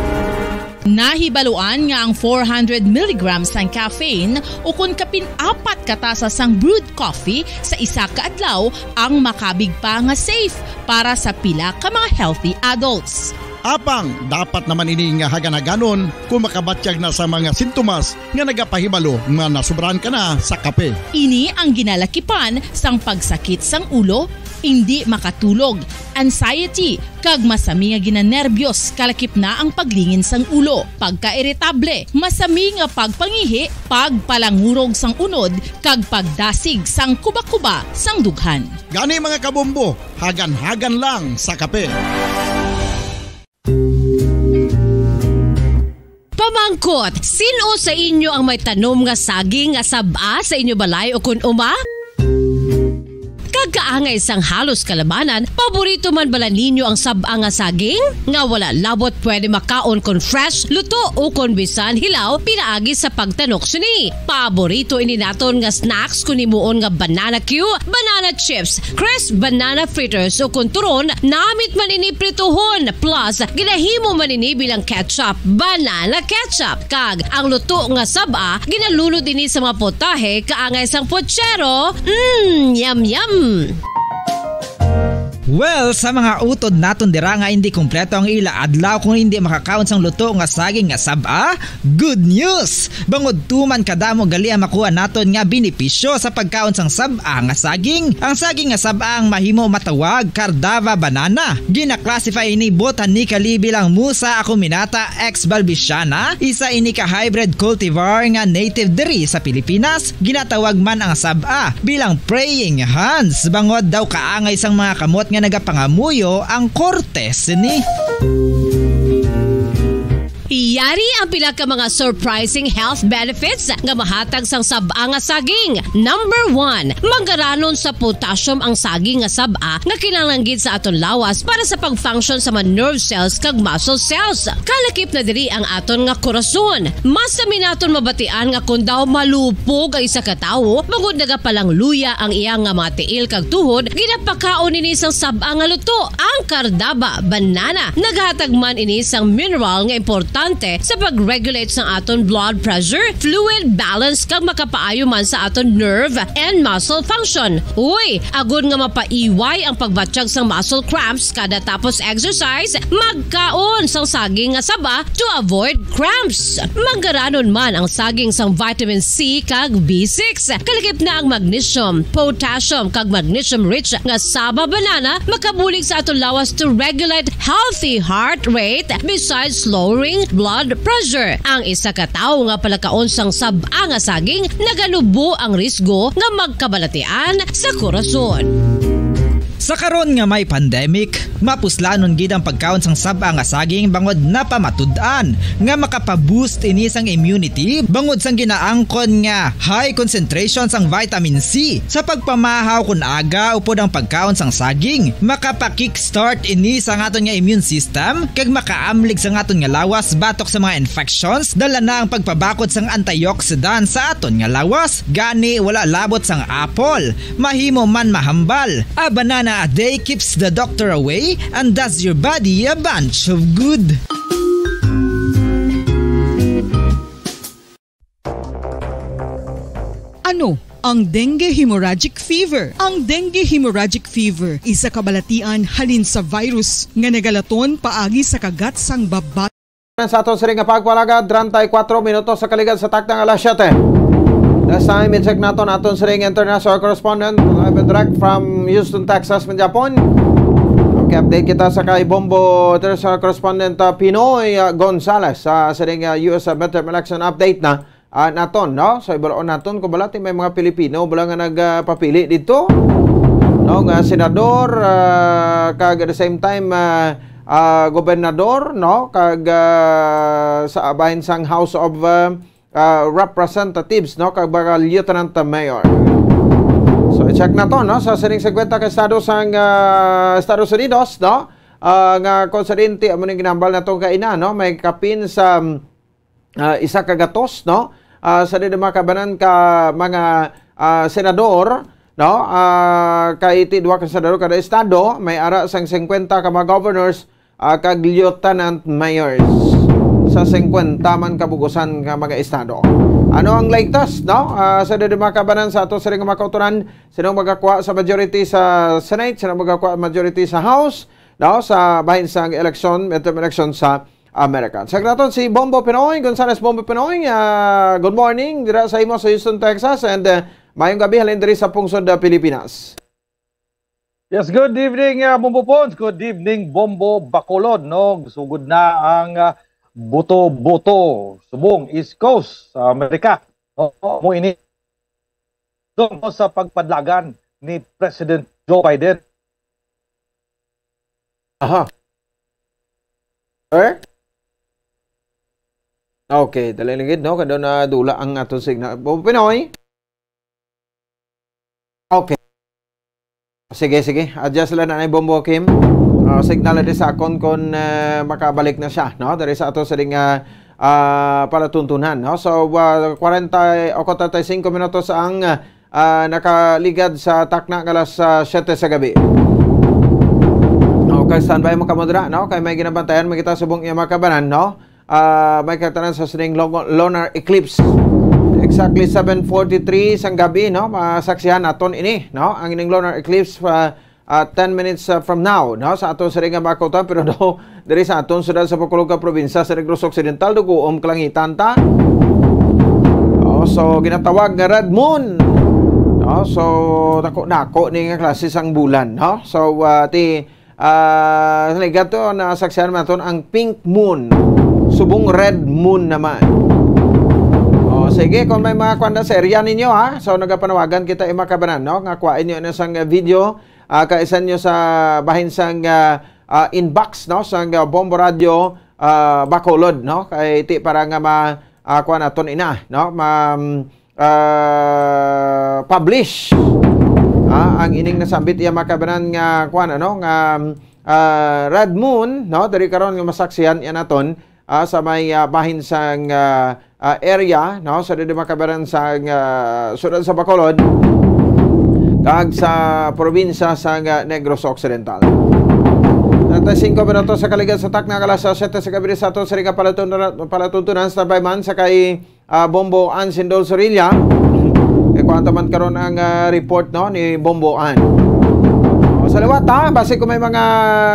Nahibaluan nga ang four hundred milligrams sang caffeine ukon kapin apat ka tasa sang brewed coffee sa isa ka adlaw ang makabig pa nga safe para sa pila ka mga healthy adults. Apang dapat naman ini nga hagan-haganon kung makabatyag na sa mga sintomas nga nagapahibalo nga nasobrahan ka na sa kape. Ini ang ginalakipan sang pagsakit sang ulo, indi makatulog, anxiety, kag masami nga ginanerbiyos, kalakip na ang paglingin sang ulo, pagkairitable, masami nga pagpangihi, pagpalangurog sang unod, kag pagdasig sang kuba-kuba sang dughan. Gani, mga kabombo, hagan-hagan lang sa kape. Pamangkot, sin-o sa inyo ang may tanom nga saging nga sab-a sa inyo balay ukon uma? Kag kaangay sang halos kalabanan, paborito man bala ninyo ang sab-a nga saging? Nga wala labot pwede makaon kon fresh, luto, ukon bisan hilaw pinaagi sa pagtanok sini. Paborito ini naton nga snacks kon himuon nga banana cue, banana chips, crisp banana fritters, ukon turon, namit man ini prituhon, plus ginahimo man ini bilang ketchup, banana ketchup. Kag ang luto nga sab-a, ginalunod ini sa mga potahe kaangay sang puchero. Mm, yum, yum. Well, sa mga utod naton dira nga indi kompleto ang ila adlaw kung indi makakaon sang luto nga saging nga sab-a, good news! Bangod tuman kadamo gali ang makuha naton nga benepisyo sa pagkaon sang sab-a nga saging. Ang saging nga sab-a ang mahimo matawag Cardava banana. Gina-classify ini botanically bilang Musa acuminata ex balbisiana, isa ini ka hybrid cultivar nga native diri sa Pilipinas. Ginatawag man ang sab-a bilang praying hands, bangod daw kaangay sang mga kamot nga nagapangamuyo ang korte sini. Yari ang pila ka mga surprising health benefits nga mahatag sang sab-a nga saging. Number one, manggaranon sa potassium ang saging nga sab-a nga kinahanglan gid sa aton lawas para sa pag-function sa mga nerve cells kag muscle cells. Kalakip na diri ang aton nga korason. Masami naton mabatian nga kon daw malupog ang isa ka tawo, bangod nagapalangluya ang iya nga mga tiil kag tuhod, ginapakaon ini sang sab-a nga luto, ang Cardava banana. Naghatag man ini sang mineral nga importante sa pag-regulate sang aton blood pressure, fluid balance, kag makapaayo man sa aton nerve and muscle function. Uy, agod nga mapaiway ang pagbatyag sang muscle cramps kada tapos exercise, magkaon sang saging nga saba to avoid cramps. Manggaranon man ang saging sang vitamin C kag B six. Kalakip na ang magnesium, potassium, kag magnesium-rich nga saba banana makabulig sa aton lawas to regulate healthy heart rate besides lowering blood pressure. Ang isa ka tawo nga palakaon sang sab-a nga saging naganubo ang risgo nga magkabalatian sa korason. Sa karon nga may pandemic, mapuslanon gid ang pagkaon sang sab-a nga saging bangod napamatud-an nga makapa-boost ini sang immunity bangod sang ginaangkon nga high concentration sang vitamin C. Sa pagpamahaw kon aga upod ang pagkaon sang saging, makapa-kickstart ini sang aton nga immune system kag makaamlig sang aton nga lawas batok sa mga infections. Dala na ang pagpabakod sang antioxidant sa aton nga lawas. Gani, wala labot sang apple. Mahimo man mahambal. A banana a day keeps the doctor away and does your body a bunch of good. Ano ang dengue hemorrhagic fever? Ang dengue hemorrhagic fever isa ka balatian halin sa virus nga nagalaton paagi sa kagat sang baba. Sa aton siring nga pagpalagad, treinta y cuatro minutos sa kaligad sa takna nga alas siyete. This time, i-check naton aton siring international correspondent, live and direct from Houston, Texas, man Japon. Okay, update kita sa kay Bombo international correspondent, uh, Pinoy, uh, Gonzales sa siring, uh, U S, uh, midterm election update na, uh, naton, no? So, ibaloon naton kung balati may mga Pilipino bala nga nagpapili dito, no, nga senador, uh, kag at the same time, uh, uh, gobernador, no, kag, uh, sa bahin sang House of, uh, uh, Representatives, no, kag mga lieutenant mayor. So, i-check naton, no, sa sining singkwenta ka estado sang, uh, Estados Unidos, no, uh, nga konsidente amo ning ginambal naton kaina, no, may kapin sa, um, ah, isa ka gatos, no? Ah, sa di mga kabanan ka mga, ah, senador, no? Ah, kay ti duha ka senador kada estado, may ara sang singkwenta ka mga governors, ah, kag lieutenant mayors sa singkwenta man kabugusan nga mga estado. Ano ang latest, no? Ah, sa di mga kabanan sa ato sa mga kautoran, sino magakuha sa majority sa Senate, sino magakuha majority sa House, no? Sa bahin sang eleksyon, midterm election sa American. Sa naton si Bombo Pinoy, Gonzales Bombo Pinoy, ah, good morning dira sa imo sa Houston, Texas, and, ah, mayong gabi halin diri sa pungsod, ah, Pilipinas. Yes, good evening, ah, Bombo Pons. Good evening, Bombo Bacolod, no? Sugod na ang, ah, buto-buto subong East Coast sa Amerika. No? Mo ini tungkol sa pagpadlagan ni President Joe Biden. Aha. Sir? Okay, dali lang gid, no? Kado na dula ang aton signal. Bombo Pinoy? Okay. Sige, sige. Adjust lang na ni Bombo Kim. Ah, signal na sa akon kung, eh, makabalik na siya, no? Dari sa ato sa ring, ah, ah, palatuntunan, no? So, ah, kwarenta o treinta y cinco minutos ang, ah, ah, nakaligad sa takna nga alas, ah, siyete sa gabi. Okay, standby mo kamo dira, no? Kay may ginabantayan man kita subong iya mga kabanan, no? Ah, may katanan sa sining lo-, lunar eclipse. Exactly seven forty-three sang gabi, no? Masaksihan naton ini, no? Ang ining lunar eclipse, ah, ah, ten minutes, ah, from now, no? Sa aton siring nga mga kautoran, pero no, diri sa aton siyudad sa Bacolod nga probinsya sa Negros Occidental, duguom kalangitan ta. Oh, so ginatawag nga red moon. No? So dako-dako ni nga klase sang bulan, no? So, ah, ti, ah, sa ligat to, nasaksihan naton ang pink moon. Subong red moon naman. Oh, sige, kung may mga kwanda sa area ninyo, ha? So nagapanawagan kita, eh, mga kabanan, no? Nga kuhain nyo na sang, eh, video, ah, kaisan nyo sa bahin sang, ah, ah, inbox, no, sang, ah, Bombo Radio, ah, Bacolod, no, kay ti para nga ma, ah, kuha naton ina, no, ma, ah, publish, ah, ang ining nasambit iya mga kabanan nga kuha, ano, nga, ah, red moon, no, diri karon nga masaksihan iya naton, ah, sa may, ah, bahin sang, ah, ah, area, no, sa dili makabaran sa, ah, siyudad sa Bacolod kag sa probinsya sa, ah, Negros Occidental. Treinta y cinco minutos sa kaligad sa takna nga alas siyete sa gabi sa ato sa ring palatuntunan, palatuntunan, standby man sa kay, ah, Bombo Ann Sindol Sorilla. E, kuwan ta man karon ang, ah, report, no, ni Bombo Ann. O, sa liwat, ha, basi kung may mga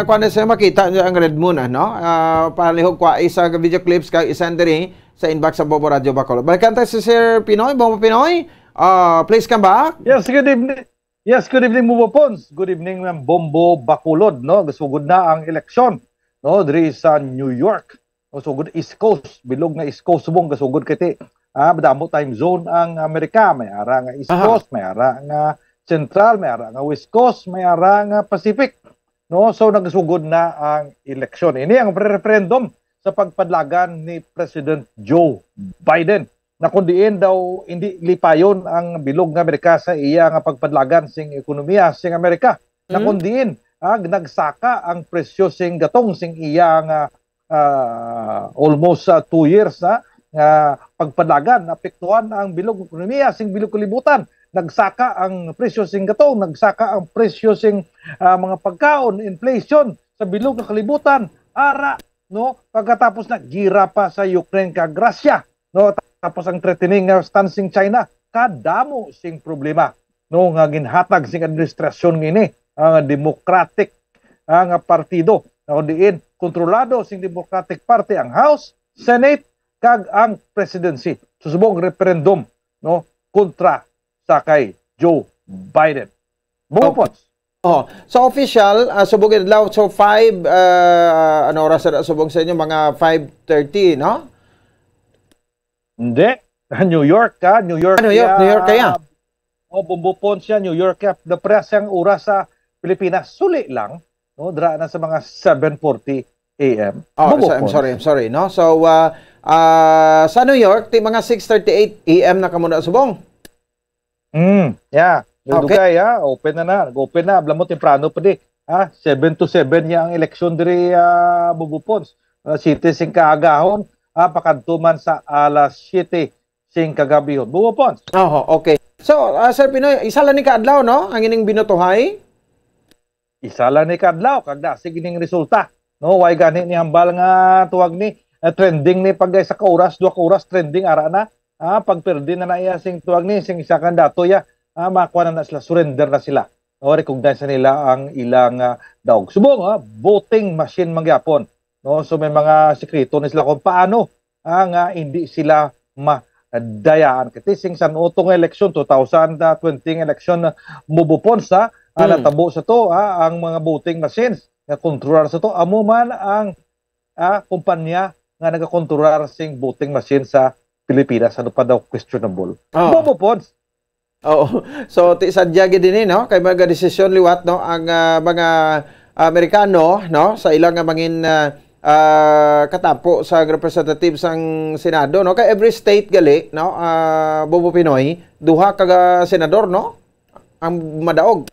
kuwan na siya makita niyo ang red moon, ano? Ah, palihog kwa isa ka video clips kag isa diri sa inbox sa Bombo Radio Bacolod. Balikan ta si Sir Pinoy, Bombo Pinoy. Ah, please come back. Yes, good evening. Yes, good evening, Bombo Pons. Good evening, ma'am Bombo Bacolod, no? Gasugod na ang eleksyon, no, diri sa New York. No, sugod East Coast, bilog nga East Coast subong gasugod kay ti, ah, madamo time zone ang Amerika. May ara nga East Aha. Coast, may ara nga Central, may ara nga West Coast, may ara nga Pacific. No, so nagsugod na ang eleksyon. Ini ang pre-referendum sa pagpadlagan ni President Joe Biden, na kung diin daw hindi lipayon ang bilog nga Amerika sa iya nga pagpadlagan sing ekonomiya sing Amerika, na Mm. kung diin, ah, nagsaka ang presyo sing gatong sing iya nga, ah, almost, ah, two years na nga pagpadlagan, naapektuhan ang bilog ekonomiya sing bilog kalibutan. Nagsaka ang presyo sing gatong, nagsaka ang presyo sing, ah, mga pagkaon, inflation sa bilog nga kalibutan. Ara, no, pagkatapos na gira pa sa Ukraine kag Russia, no, tapos ang threatening nga stance sing China, kadamo sing problema, no, nga ginhatag sing administrasyon ngini, ah, nga Democratic, ah, nga partido, na diin kontrolado sing Democratic Party ang House, Senate, kag ang presidency. Subong referendum, no, kontra sa kay Joe Biden. Buo, Opo. Pods. Oh, so official, ah, subong adlaw, so five, ah, ano oras na subong sa inyo? Mga five thirty, no? Hindi. New York, ka. New York, Ah, New York, New York kaya? O, Bombo Pods siya, New York, kaya. Napareha siyang oras sa Pilipinas. Suli lang, no? Dira na sa mga seven forty A M. Oh, Bombo so, I'm Pods. sorry, I'm sorry, no? So, ah, ah, sa New York, ti mga six thirty-eight A M na kamo na subong. Mm, yeah. Okay. Dugay, ha? Open na na. Nag-open na. Alam mo, temprano pa di. Ha? Seven to seven niya ang eleksyon diri, ah, Bombo Pods. Alas siyete sing kaagahon, ha? Pakadto man sa alas siyete sing kagabihon. Bombo Pods. Oho, okay. So, ah, Sir Pinoy, isa lang ni ka adlaw, no? Ang ining binotohay? Isa lang ni ka adlaw, kag dasig ining resulta. No, way gani ni hambal nga tuwag ni, eh, trending ni pag isa ka oras, duha ka oras, trending ara na. Ah, pag perdi na na iya sing tuwag ni, sing isa kandidato ya, ah, makuha na na sila, surrender na sila. No, recognize na nila ang ilang, ah, daog. Subong, ah, voting machine man gyapon. No, so may mga sikreto ni sila kung paano, ah, nga hindi sila madayaan. Kay ti sing san-o to nga eleksyon, two thousand twenty nga eleksyon, ah, Bombo Pods, ah, ah, Mm. natabo sa to, ah, ang mga voting machines nga kontrolar sa to, amo man ang, ah, kumpanya nga nagakontrolar sing voting machine sa Pilipinas, ano pa daw questionable. Oh. Bombo Pods. Oo. So, ti sadya gid ini, no? Kay mga desisyon liwat, no? Ang, ah, mga Amerikano, no? Sa ilang nga mangin, ah, ah, katapo sa representative sang Senado, no? Kay every state gali, no? Ah, Bombo Pinoy, duha ka senador, no? Ang madaog.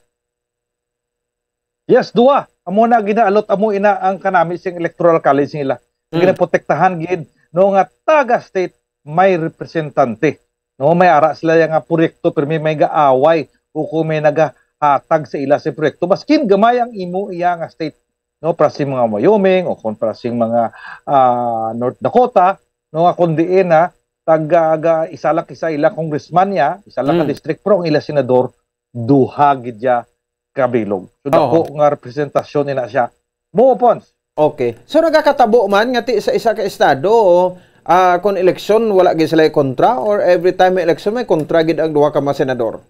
Yes, duha. Amo na ginaalot, amo ina ang kanami sing electoral college nila. Mm. Ginaprotektahan gid, no, nga taga state may representante. No, may ara sila ya nga proyekto, pero may, may gaaway o kung may nagahatag sa ila sa proyekto. Maskin gamay ang imo iya nga state, no, para sa mga Wyoming o kung para sa mga, ah, North Dakota, no, nga kung diin na taga, ga, isa lang kisa ila congressman niya, isa lang ka Mm. district, pero ang ila senador, duha gid ya kabilog. So, dako Oho. nga representasyon ina siya. Mo, Pons. Okay. So, nagakatabo man nga ti sa isa ka estado, ah, kung eleksyon, wala gid sila kontra, or every time may eleksyon, may kontra gid ang duha ka mga senador?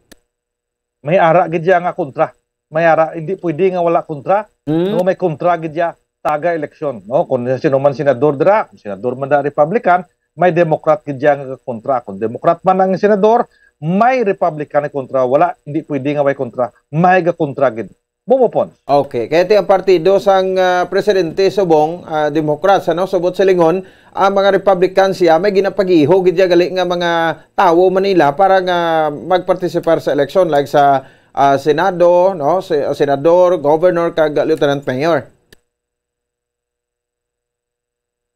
May ara gid siya nga kontra. May ara, hindi pwede nga wala kontra. Mm. No, may kontra gid siya taga eleksyon, no? Kung sino man senador dira, kung senador man da Republican, may Democrat gid siya nga kontra. Kung Democrat man ang senador, may Republican nga kontra. Wala, hindi pwede nga may kontra. May ga kontra gid. Bobo Pons. Okay. Kaya ti ang partido sang, ah, presidente subong, ah, Democrats, ano, subot silingon, ang mga Republicans siya, may ginapagiho gid siya gali nga mga tawo man nila para nga magpartisipar sa eleksyon, like sa, ah, Senado, no, se-, senador, governor, kag lieutenant mayor.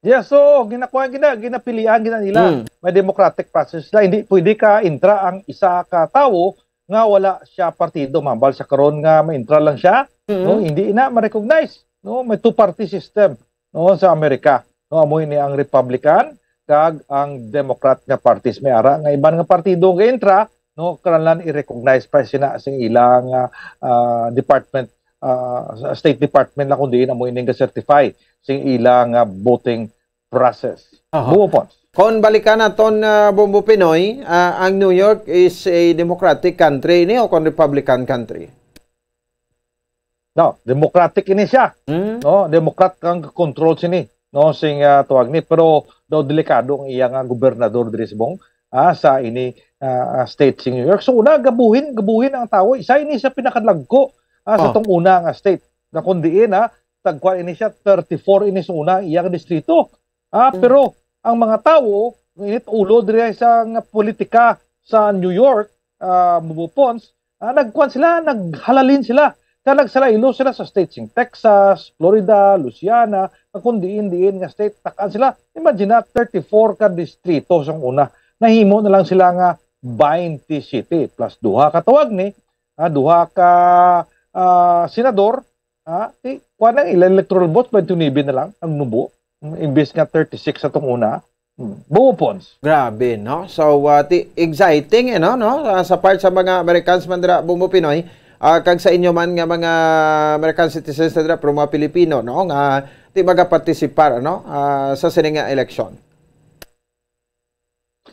Yes, so ginakuha, gina-, ginapilian gina nila. Mm. May democratic process sila. Hindi pwede ka intra ang isa ka tawo nga wala siya partido. Mambal sa karon nga ma-intra lang siya, Mm. no? Hindi na ma-recognize, no? May two-party system, no, sa Amerika. No, amo ini ang Republican kag ang Democrat nga parties. May ara nga iban nga partido nga intra, no, kinahanglan i-recognize pa sina sing ilang, ah, ah, department, ah, sa State Department lang kung diin amo ining ga-certify sing ilang, ah, voting process. Aha. Buo, Pons. Kon balikan naton, ah, Bombo Pinoy, ah, ang New York is a democratic country ni o kon Republican country? No, democratic ini siya. Mm. No, Democrat ang control sini, no, sing, ah, tuwag ni, pero daw delikado ang iya nga gobernador diri subong, ah, sa ini, ah, state sing New York. So, una, gabuhin, gabuhin ang tawo. Isa ini sa pinakadagko, ah, sa Oh. tong una nga state. Na kung diin, ah, tagkuan ini siya, thirty-four ini sa una ang iyang distrito. Ah, Mm. pero ang mga tawo, init ulo diri sa nga politika sa New York, ah, Bobo Pons, ah, nagkuan sila, naghalalin sila. Kag nagsalaylo sila sa state sing Texas, Florida, Louisiana, kag kung diin-diin nga state, tak-an sila. Imagine na, thirty-four ka distrito sang una. Nahimo na lang sila nga twenty-seven plus duha ka tuwag ni, ah, duha ka, ah, senador, ah, ti, kuwan ang ilang electoral vote, twenty-nine na lang ang nubo. Imbis nga thirty-six sa tong una. Hmm. Buo, Pons. Grabe, no? So, uh, ti-, exciting, eh, no? No? Uh, sa part sa mga Americans man dira, Bumbo Pinoy, uh, kag sa inyo man nga mga American citizens na dira, pero mga Pilipino, no? Nga ti magapartisipar, ano? Uh, sa sini nga eleksyon.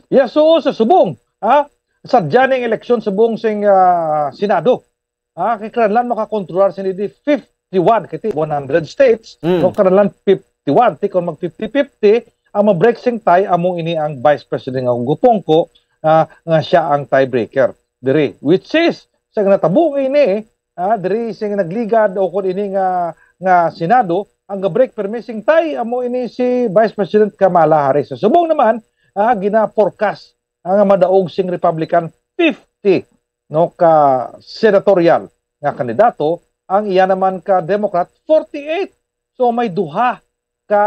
Yes, oo, sa subong, ha? Sa dyan ang eleksyon subong sing, ah, Senado. Ah, kay kinahanglan makakontrolar sini di fifty-one, kay ti one hundred states, Mm. no, kinahanglan fifty-one. Ti kung mag fifty fifty, ang ma-break sing tie, amo ini ang Vice President nga gupongko, ah, nga siya ang tiebreaker diri. Which is, sa natabo ini, ah, diri sing nagligad o kung ini nga, nga Senado, ang ga-break permi sing tie, amo ini si Vice President Kamala Harris. Sa subong naman, ah, gina-forecast, ah, nga madaog sing Republican fifty, no, ka senatorial nga kandidato, ang iya naman ka Democrat, forty-eight. So, may duha ka,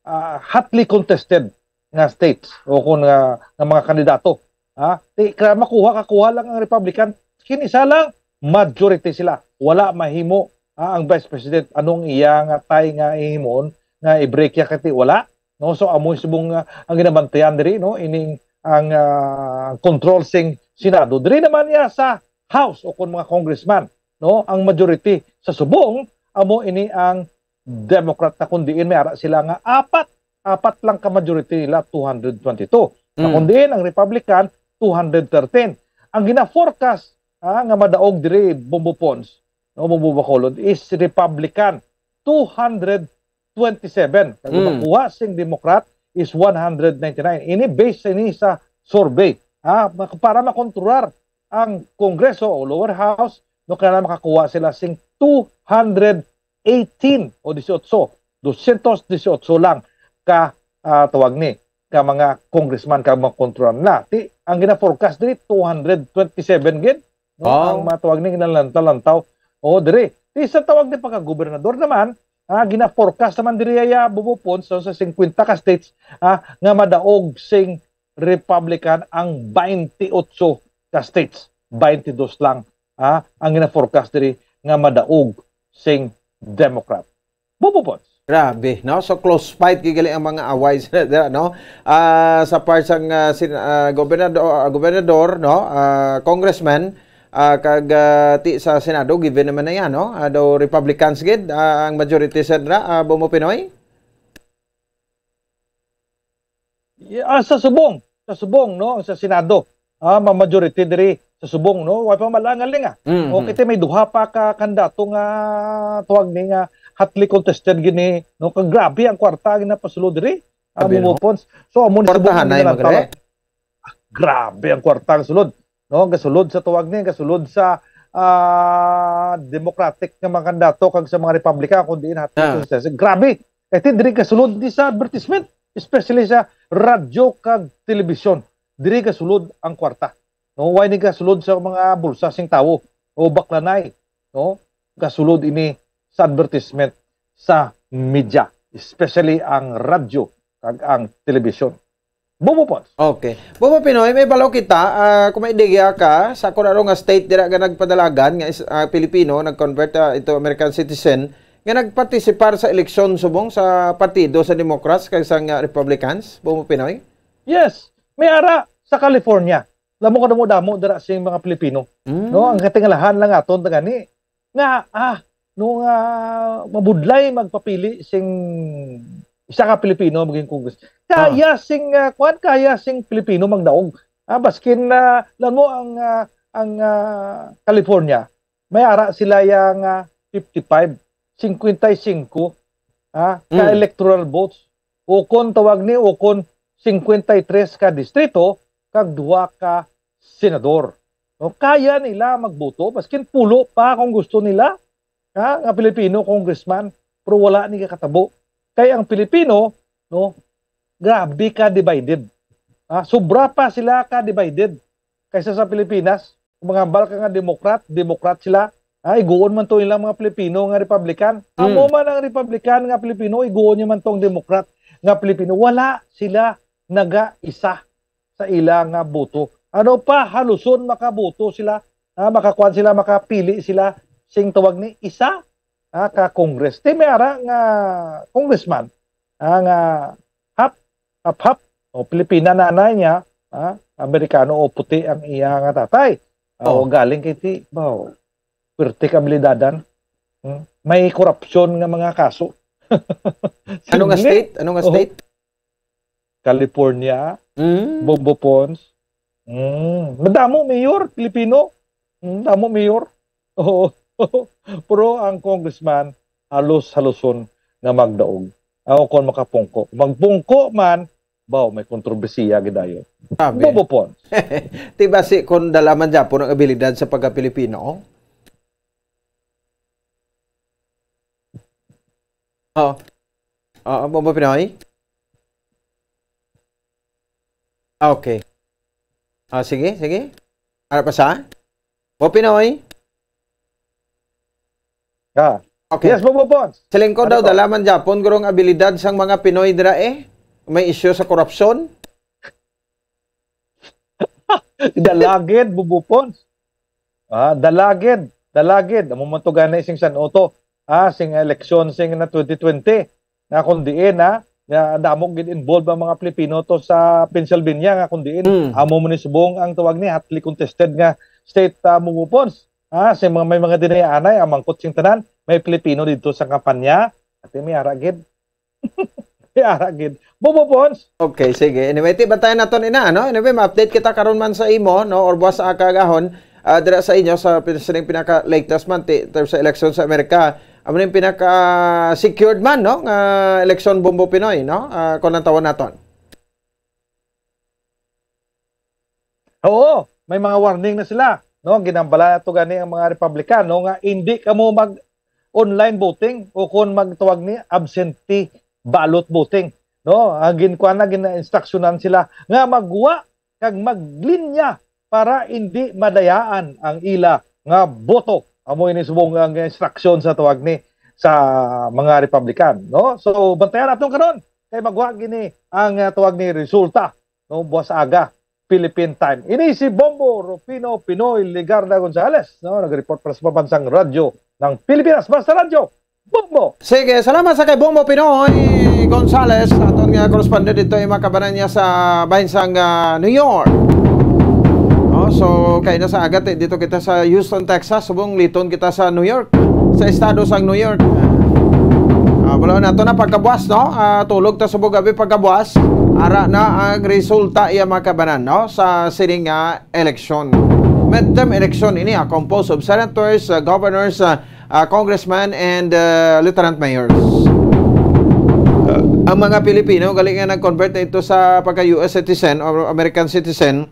ah, hotly contested nga states o kung nga, nga mga kandidato. Ha? Ti, kaya makuha, kakuha lang ang Republican, kinsa lang, majority sila. Wala mahimo, ha, ang Vice President. Anong iya nga tie nga ihimuon nga i-break ya kati? Wala. No? So, amo subong nga ang ginabantayan diri, no? Ining ang, ah, control sing Senado. Diri naman niya sa House o kung mga congressman, no? Ang majority sa subong, amo ini ang Democrat na, kun diin may ara sila nga apat, apat lang ka majority nila, two hundred twenty-two. Na Mm. kun diin ang Republican, two hundred thirteen. Ang gina-forecast, ah, nga madaog diri, Bombo Pons, no, Bombo Bacolod, is Republican, two hundred twenty-seven. Kag Mm. makuha sing Democrat is one hundred ninety-nine. Ini based ini sa survey, ha, mak-, para makontrolar ang Kongreso o lower house, no, kaya makakuha sila sing two hundred eighteen o dieciocho, dosyentos dieciocho lang ka, ah, tawag ni, ka mga congressman ka mga control na. Ti, ang gina-forecast diri, two hundred twenty-seven gid, no? Wow. Ang mga tawag ni ginalantaw-lantaw. O, diri. Ti, sa tawag ni pagkagobernador naman, ah, gina-forecast naman diri ya Bubupon, so sa fifty ka states, ah, nga madaog sing Republican ang twenty-eight ka states. Twenty-two lang, ah, ang gina-forecast diri nga madaog sing Democrat. Bubupon. Grabe, no? So, close fight kay gali ang mga away sa dira, no? Ah, sa part sang, ah, sin-, ah, gobernador, ah, gobernador, no? Ah, congressman, ah, kag, ah, ti sa Senado, given naman na yan, no? Ah, daw Republicans gid, ah, ang majority sa dira, ah, Bombo Pinoy? Yeah, ah, sa subong, sa subong, no, sa Senado, ah, ma-, majority diri sa subong, no, wa pa malangal ni nga. Mm-hmm. O, kay may duha pa ka kandidato nga tuwag ni nga hotly contested gini, no, kag grabe ang kwarta ang ginapasulod diri. Ah, Grabe, no? Bubupon. So, amo ni subong Kwartahan na ni yung Manantala. Magre? Grabe ang kwarta ang sulod, no? Gasulod sa tuwag ni, gasulod sa, ah, Democratic nga mga kandidato kag sa mga Republican, kundi in hot Ah. contest. Grabe. Kay ti diri gasulod ni sa advertisement, especially sa radyo kag telebisyon. Diri gasulod ang kwarta. No, why ni gasulod sa mga bulsa sing tawo o baklanay, no? Gasulod ini sa advertisement sa media, especially ang radyo kag ang telebisyon. Bubupon. Okay. Bubupon Pinoy, may balo kita, ah, kung may ideya ka, sa kung ano nga state dira nga nagpadalagan nga is-, ah, Pilipino, nag-convert, ah, into American citizen, nga nagpartisipar sa eleksyon subong sa partido sa Democrats kag sa nga Republicans, Bubupon Pinoy? Yes. May ara sa California. Alam mo, kadamo-damo dira sing mga Pilipino. Mm. No, ang katingalahan lang aton ta gani nga, ah, no, nga mabudlay magpapili sing isa ka Pilipino maging Congress. Kaya Ah. sing, ah, kuwan, kaya sing Pilipino magdaog. Ah, baskin, ah, alam mo, ang, ah, ang, ah, California, may ara sila yang, ah, fifty-five, cincuenta y cinco, ah, ka Mm. electoral votes. Ukon tawag ni, ukon cincuenta y tres ka distrito, kag duha ka senador. No, kaya nila magboto, maskin pulo pa kung gusto nila, ha, nga Pilipino congressman, pero wala ni kakatabo. Kay ang Pilipino, no, grabe ka divided. Ha, sobra pa sila ka divided kaysa sa Pilipinas. Kung manghambal ka nga Democrat, Democrat sila, ha, iguon man to ilang mga Pilipino nga Republican. Amo Mm. man ang Republican nga Pilipino, iguon niya man tong Democrat nga Pilipino. Wala sila nagaisa sa ila nga boto. Ano pa, haluson makaboto sila, ah, makakuan sila, makapili sila sing tawag ni isa, ah, ka Congress. Ti may ara nga congressman, ah, nga half Hap-hap. O, Pilipina nanay niya, ha? Amerikano o puti ang iya nga tatay. Ah, Oh. o galing kay ti, baw, pwerte ka abilidadan. Hmm? May korupsyon nga mga kaso. Ano nga Simple. state? Ano nga Oh. state? California, Mm. Bombo Pons. Mm. Madamo mayor, Pilipino. Mm, damo mayor. Oo. Pero ang congressman, halos-haluson nga magdaog. Ako kon makapungko. Magpungko man, baw, may kontrobersiya gidayon. Sabi. Bombo Pons. Ti basi kung dala man gyapon ang abilidad sa pagka-Pilipino? Oh. Oh, Bombo Pinoy? Okay. Ah, sige, sige. Ano pa sa? Bombo Pinoy? Ah. Okay. Yes, Bombo Pons. Sa lingkod Ano daw, to? dala man gyapon, gurong abilidad sang mga Pinoy dira eh. May isyu sa korupsyon. Dalagid, Bombo Pons. Ah, dalagid, dalagid. Amo man to gani sing san-o to. Ah, sing eleksyon sing na twenty twenty. Nga kung diin, ha, nga damo gid involved ang mga Pilipino to sa Pennsylvania, nga kung diin, Mm. amo man ni subong ang tawag ni hotly contested nga state, ah, Bombo Pons. Ah, sa mga, may mga dinay-anay, ang mangkot sing tanan, may Pilipino dito sa kampanya. Ati may ara gid. May ara gid. Bombo Pons. Okay, sige. Anyway, ti, bantayan naton ina, no? Anyway, ma-update kita karon man sa imo, no? Or buwas sa aga gahon, ah, dira sa inyo, sa pin-, sining pinaka-latest man, ti, term sa election sa Amerika. Amo ning pinaka-secured man, no? Nga election, Bombo Pinoy, no? Ah, kung ang tawag naton. Oo, may mga warning na sila, no? Ginambala nato gani ang mga Republican, no, nga hindi kamo mag online voting o kung magtawag ni absentee ballot voting, no? Ang ginkuan na, gina-instruksyonan sila nga magwa kag maglinya para hindi madayaan ang ila nga boto. Amo ini subong ang instruction sa tawag ni sa mga Republican, no? So, bantayan naton karon kay magwa gini ang, ah, tawag ni resulta, no, buwas aga, Philippine time. Ini si Bombo Rufino Pinoy Legarda Gonzales, no, nag-report para sa Pambansang Radyo ng Pilipinas. Basta Radyo, Bombo! Sige, salamat sa kay Bombo Pinoy Gonzales, aton nga correspondent dito, ay makabanan niya sa bahin sang, ah, New York. No, so, kay na sa agat, eh, dito kita sa Houston, Texas, subong liton kita sa New York, sa estado sang New York. Ah, wala na to na pagkabuas, no? Ah, tulog ta subong gabi pagkabuas. Ara na ang resulta iya makabanan, no? Sa sining nga eleksyon. Midterm election ini, ah, composed of senators, ah, governors, ah, ah, congressman, and, ah, lieutenant mayors. Ah, ang mga Pilipino, gali nga nag-convert na ito sa pagka-U S citizen or American citizen,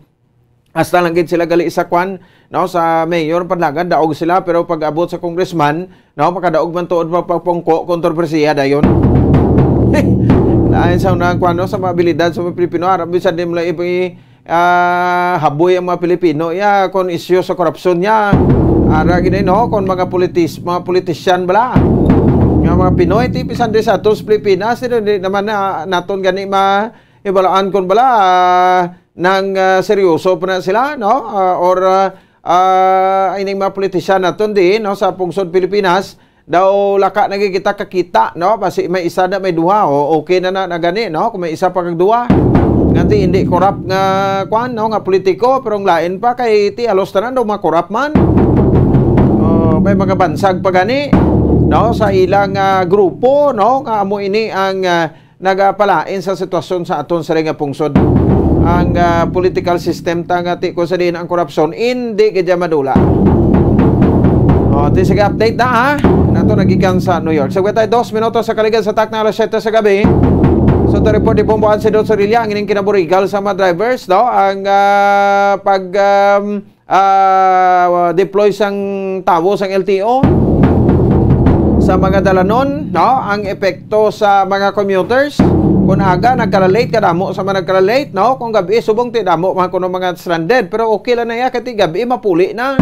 hasta lang gid sila gali sa kwan, no, sa mayor, panlagan, daog sila, pero pag abot sa congressman, no, makadaog man tuod pa pagpungko, kontrobersiya dayon. Lain sa unang kwan, no, sa mga abilidad sa mga Pilipino, ara, bisan di mo lang ipi-, ah, haboy ang mga Pilipino, ya, kung isyu sa korupsyon niya, ara gid, no, kung mga politis-, mga politisyan bala, nga mga Pinoy, ti, bisan di sa atos Pilipinas, di, di naman na, naton gani ma-, ibalaan kon bala, ah, nang, ah, seryoso pa na sila, no? Ah, or, ah, ah, ining mga politisyan naton di, no, sa pungsod Pilipinas, daw laka na gid kita kakita, no? Basi may isa na, may duha, o okay na na, na gani, no? Kung may isa pa kag duha, nga ti hindi corrupt nga, kwan, no, nga politiko, pero ang lain pa kay ti halos tanan daw mga corrupt man. Oh, may mga bansag pa gani, no, sa ilang, ah, grupo, no, nga amo ini ang, ah, nagapalain sa sitwasyon sa aton sa nga pungsod. Ang, ah, political system ta nga ti ko sa diin ang korupsyon, hindi gid madula. O, ti sige, update na, ha? Nato nagikan sa New York. Sa tayo dos minutos sa kaligan sa takna alas siyete sa gabi. So, to report ni Bombo Ansido Sorilla, ang ining kinaburigal sa mga drivers, no? Ang, ah, pag, um, ah, deploy sang tawo sang L T O sa mga dalanon, no? Ang epekto sa mga commuters, kung aga nagka-late, kadamo sa mga nagka-late, no? Kung gabi, subong ti damo man kuno mga stranded, pero okay lang na iya, kay ti gabi mapuli na.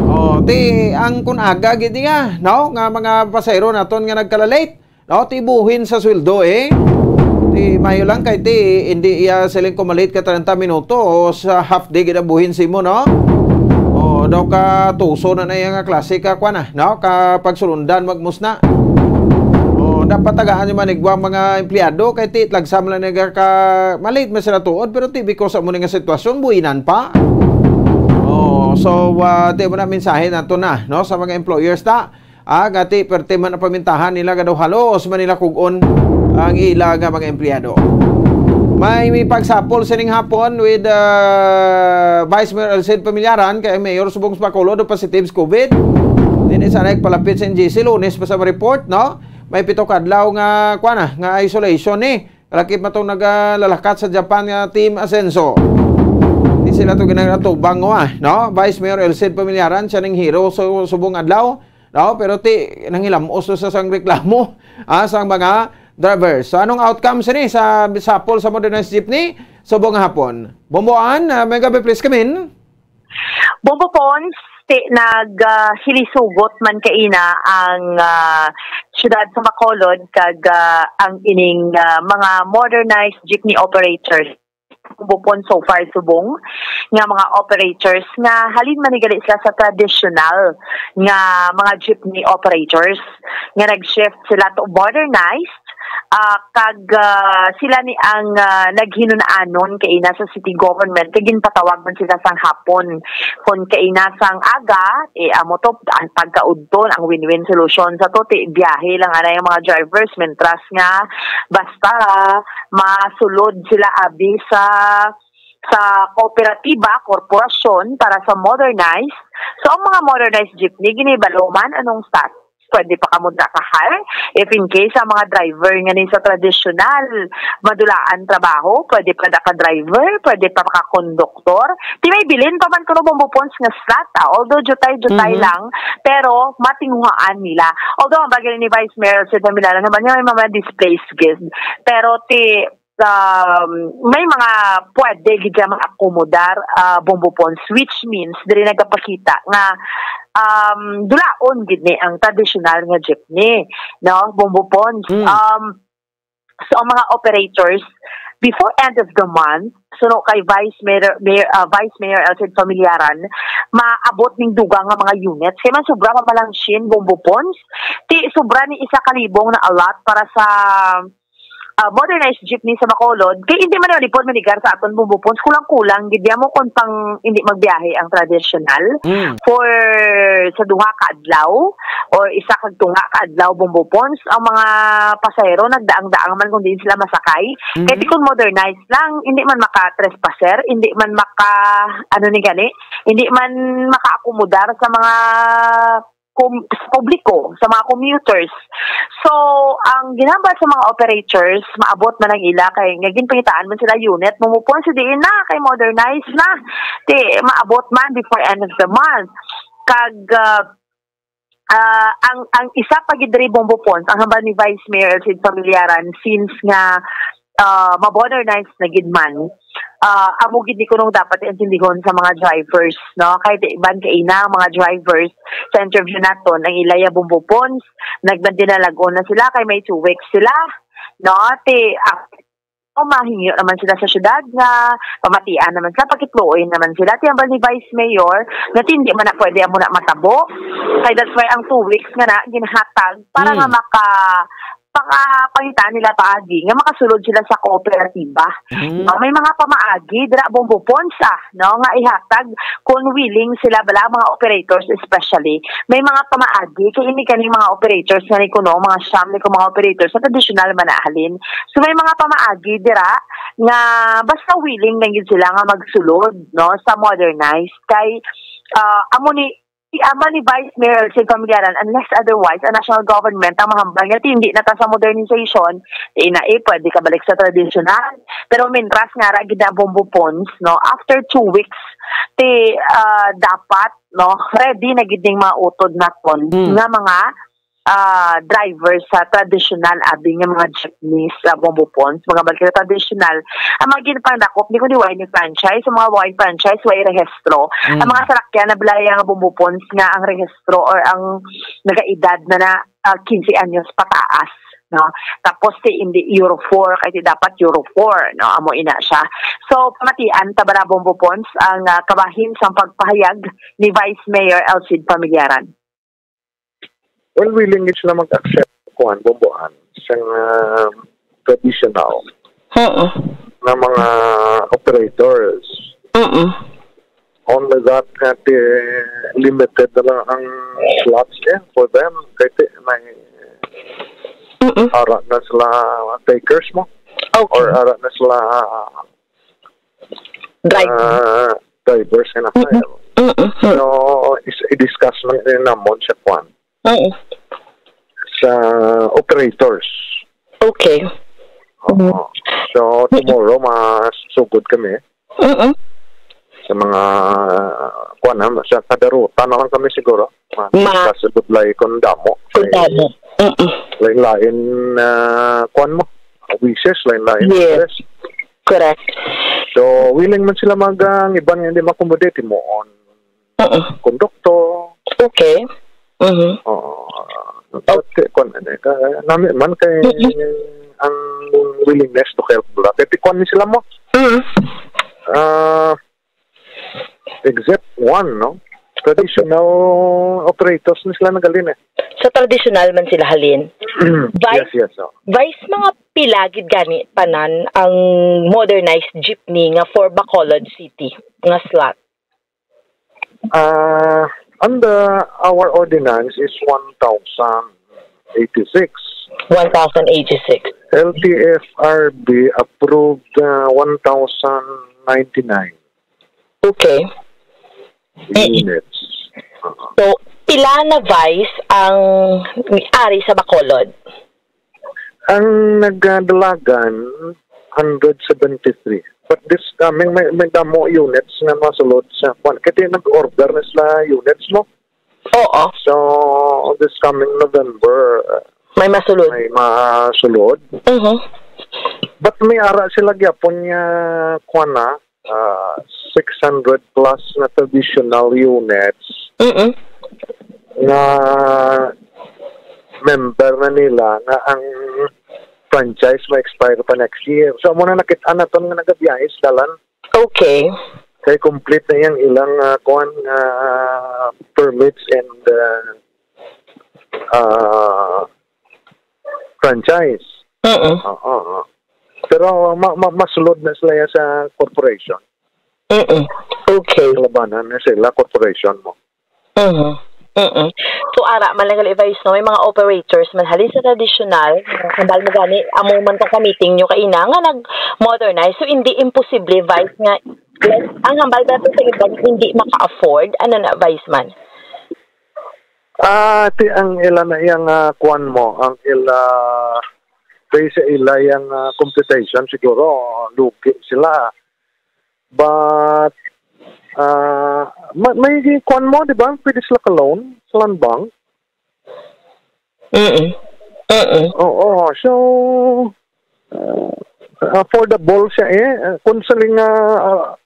Oh, ti ang kung aga gid niya, no? Nga mga pasahero naton nga nagka-late, no, ti buhin sa sweldo, eh. Ti mayo lang kay ti hindi iya siling kumalit ka treinta minuto o sa half day gid ang buhin simo, no? O daw ka tuso na na iya nga klase ka kwan na, no? Ka pagsulundan magmusna. O Dapat tagaan yung manigwa mga empleyado kay ti tlagsam lang nagaka malate man sila tuod, pero ti because sa mo nga sitwasyon buinan pa. Oh, so uh, ti mo na mensahe nato na, no, sa mga employers ta. Ah, gati perte man ang pamintahan nila, gadaw halos man nila kugon ang ila nga mga empleyado. May, may pagsapol sining hapon with uh, Vice Mayor Elcid Pamilyaran kay ang mayor subong sa Bacolod o positive sa covid. Dili sa nagpalapit sa N G C, Lunes pa sa report, no? May pito ka adlaw nga, kuwan na, nga isolation ni. Lakip matong nagalalakat sa Japan nga Team Asenso. Di sila to ginagatubang, no? Vice Mayor Elcid Pamilyaran, siya ning hero sa subong adlaw, no? Pero ti, nanghilamos to sa sang reklamo, ah, sang mga drivers. So, anong outcome sini sa sapol sa modernized jeepney subong hapon? Bomboan, uh, may gabi, please come in. Bombo Pons, ti nag ah, hilisugot man kaina ang ah, siyudad sa Bacolod kag ah, ang ining ah, mga modernized jeepney operators. Bombo Pons so far subong nga mga operators nga halin man ni gali sila sa traditional nga mga jeepney operators nga nag-shift sila to modernized. Ah, kag ah, sila ni ang ah, naghinun-anon kaina sa city government kay ginpatawag man sila sang hapon. Kon kaina sang aga, eh, amo to ang pagkaudton, ang win-win solution sa to ti biyahe lang anay ang mga drivers, mentras nga basta masulod sila abi sa sa kooperatiba, korporasyon para sa modernized. So ang mga modernized jeepney ginibalo man anong stat pwede pa kamo dira ka-hire. If in case ang mga driver nga ni sa tradisyonal, madulaan trabaho, pwede pa da ka driver, pwede pa ka konduktor. Ti may bilin pa man kuno Bombo Pons nga slot, ah. Although jutay-jutay Mhm. lang, pero matinguhaan nila. Although ang bagay ni Vice Mayor sa Daminalan naman niya may mga displaced gid. Pero ti um, may mga pwede gid siya maakomodar, ah, Bombo Pons, which means diri nagapakita nga um, dulaon gid ni ang traditional nga jeepney, no, Bombo Pons. Mm. Um, so ang mga operators before end of the month, so no kay Vice Mayor, Mayor ah, Vice Mayor Elcid Familiaran, maabot ning dugang nga mga units. Kay man sobra pa lang shin Bombo Pons, ti sobra ni isa ka libong na allot para sa ah, modernized jeepney sa Bacolod, kay hindi man naman ipon manigar sa aton Bombo Pons, kulang-kulang gid mo kung pang hindi magbiyahe ang traditional. Mm. For sa duha ka adlaw or isa kag tunga ka adlaw Bombo Pons, ang mga pasahero nagdaang-daang man kung diin sila masakay. Mm-hmm. Kay kung modernized lang, hindi man maka-trespasser, hindi man maka, ano ni gani, hindi man makaakomodar sa mga kum- sa publiko, sa mga commuters. So, ang ginhambal sa mga operators, maabot man ang ila kay nga ginpangitaan man sila unit, mumupon sa diin na kay modernized na. Ti maabot man before end of the month. Kag ah, ah, ang ang isa pa gid diri Bombo Pons, ang hambal ni Vice Mayor Elcid Familiaran, since nga ah, ma-modernize na gid man, ah, amo gid ni kunong dapat intindihon sa mga drivers, no? Kay di man kaina ang mga drivers sa interview naton ang ilaya Bombo Pons, nagmandinalagon na sila kay may two weeks sila, no? Ti ah, o mahingyo naman sila sa syudad nga pamatian naman sila, pakitluoy naman sila. Ti hambal ni Vice Mayor nga ti hindi man na pwede amo na matabo. Kay that's why ang two weeks nga na ginhatag para nga Mm. maka pakapangitaan nila paagi nga makasulod sila sa kooperatiba. Mm. No, may mga pamaagi dira Bombo Pons, ah, no, nga ihatag kung willing sila bala ang mga operators especially. May mga pamaagi kay ini kani mga operators nga ni kuno mga siyam ni ko mga operators sa tradisyonal man na halin. So may mga pamaagi dira nga basta willing lang gid sila nga magsulod, no, sa modernized kay ah, amo ni Ti amo ni Vice Mayor Elcid Familiaran, unless otherwise, ang national government ang mahambal nga ti hindi na ta sa modernization, ti na eh, pwede ka balik sa tradisyonal. Pero mintras nga ra gid na Bombo Pons, no, after two weeks, ti ah, dapat, no, ready na gid ning mga utod naton Mm. nga mga ah, driver sa tradisyonal abi nga mga jeepneys sa Bombo Pons, mga balik sa tradisyonal. Ang mga ginpangdakop ni kundi wine franchise, ang mga wine franchise, way rehistro. Mm. Ang mga sarakyan na balaya nga Bombo Pons nga ang rehistro or ang nagaedad na na ah, quince anyos pataas, no? Tapos ti hindi Euro four, kay ti dapat Euro four, no? Amo ina siya. So, pamatian ta ba na Bombo Pons ang ah, kabahin sang pagpahayag ni Vice Mayor Elcid Familiaran? Well, willing gid sila mag-accept kuan, bumbuan, sang, ah, traditional Oo. na mga operators. Oo. Only that nga ti limited na lang ang slots niya for them. Kay ti may Oo. ara na sila takers mo. Okay. Or ara na sila Drive. ah, drivers nga na-hire. Mm-mm. Mm-mm. So, is, i-discuss man ni namon sa kwan, Oo. sa operators. Okay. Oo. Mm. So, tomorrow, masugod kami Mm-mm. sa mga, kwan, ha, sa kada ruta na lang kami siguro. Ma- Ma- sa Budlay kung damo. Kung damo. Mm-mm. Lain-lain, ah, kwan mo. Wishes, lain-lain Yes. wishes. Correct. So, willing man sila mag, ah, ang iban nga hindi ma-accommodate, himuon Oo. konduktor. Okay. Mhm. Oo. But, eh, kwan, ano, eh, ka-, nami man kay Mhm. ang willingness to help bala. Kay ti kwan ni sila mo. Mhm. Ah, except one, no? Traditional operators ni sila nagalin, eh. Sa traditional man sila halin. Vice, Yes, yes, oh. Vice, mga pila gid gani tanan ang modernized jeepney nga for Bacolod City nga slot? Ah, under our ordinance is one thousand eighty-six. One thousand eighty-six. L T F R B approved, ah, one thousand ninety-nine Okay. Mm. units. Uh-huh. So, pila na Vice ang ari sa Bacolod? Ang nagdalagan, hundred seventy-three. But this coming, may, may damo units nga masulod sa kwan. Kaya nag-order na sila units, no? Oo. So, this coming November, uh, May masulod. may masulod. Mhm. But may ara sila gyapon nga, kwan na, ah, six hundred plus na traditional units Mm-mm. nga member na nila nga ang franchise ma-expire pa next year. So, amo na nakit-an naton nga nagabiyahe sa dalan. Okay. Kay complete na yang ilang, ah, kuwan, ah, permits and, ah, ah, franchise. Mm-mm. Oo, oo. Pero ma-, ma-, masulod na sila yan sa corporation. Mm-mm. Okay. Kalabanan na sila, corporation mo. Mhm. Mm-mm. So, ara man lang gali, Vice, no? May mga operators man halin sa tradisyonal, hambal mo gani, amo man tong ka-meeting nyo kaina nga nag-modernize. So, hindi imposible, Vice, nga, like, ang hambal ba to sa iban, hindi maka-afford? Ano na, Vice man? Ah, ti ang ila na iyang, ah, kuwan mo, ang ila, based sa ila yang, ah, computation, siguro, lugi sila. But, ah, ma-, may kuwan mo, di ba? Pwede sila ka-loan sa Land Bank. Mm-mm. Mm-mm. Oo, so, ah, affordable siya eh. Ah, kung sa nga, ah,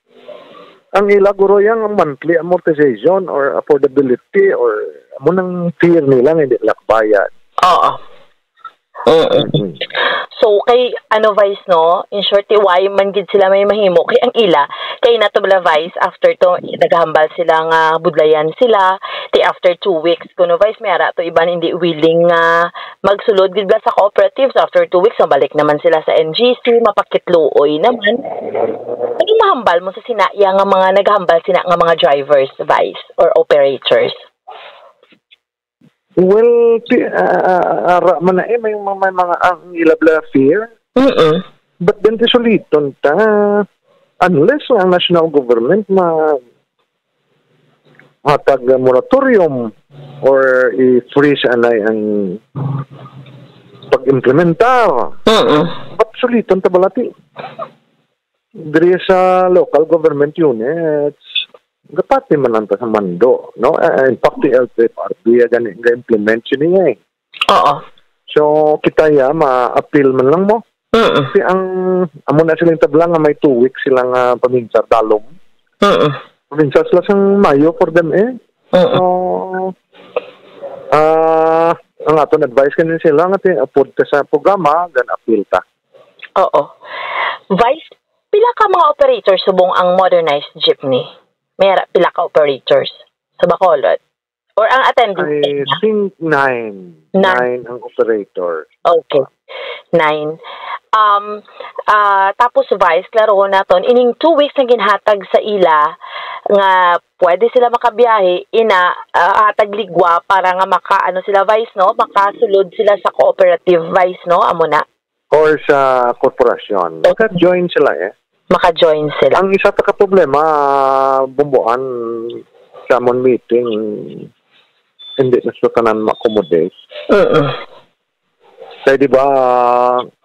ang ila guro yang monthly amortization or affordability or amo nang fear nila nga hindi nila kabayad. Oo. Mm-mm. Mm. So, kay, ano, Vice, no? In short, ti why man gid sila may mahimo? Kay ang ila, kay nato bala, Vice, after to, nagahambal sila nga budlayan sila. Ti after two weeks, kuno, Vice, may ara to iban hindi willing nga magsulod gid bala sa cooperatives. After two weeks, mabalik naman sila sa N G C, mapakitluoy naman. Ano mahambal mo sa sinaya nga mga naghambal sina nga mga drivers, Vice, or operators? Well, ti-, ah, ah, ara man na eh, may, may, may mga ang ila bala fear. Mm-mm. But then, ti suliton ta, unless nga ang national government ma-, hatag nga moratorium or i-freeze anay ang pag-implementar. Mm-mm. But suliton ta bala ti diri sa local government units, gapati man lang ta sa mando, no? Eh, in fact, ti L T F R B, ah, gani, ga-implement sini, eh. Oo. So, kita ya, ma-appeal man lang mo. Mm. Kasi ang, amo na silang tabla nga may two weeks sila nga paminsar dalom. Mm. Paminsar sila sang Mayo for them, eh. Mm. So, ah, ang aton advice kanin sila nga ti-, upod ka sa programa, then appeal ta. Oo. Vice, pila ka mga operators subong ang modernized jeepney? May ara, pila ka operators sa Bacolod? Or ang attendance I rate niya? think nine. Nine. Nine ang operator. Okay. Nine. Um, ah, tapos, Vice, klaro naton, ining two weeks nga ginhatag sa ila nga pwede sila makabiyahe, ina, ah, hatag ligwa para nga maka, ano sila, Vice, no? Makasulod sila sa cooperative, Vice, no? Amo na. Or sa korporasyon. Maka-join sila eh. Maka-join sila. Ang isa pa ka problema, bumbuan sa amon meeting, hindi na sa tanan ma-accommodate. Mm-mm. Kaya di ba,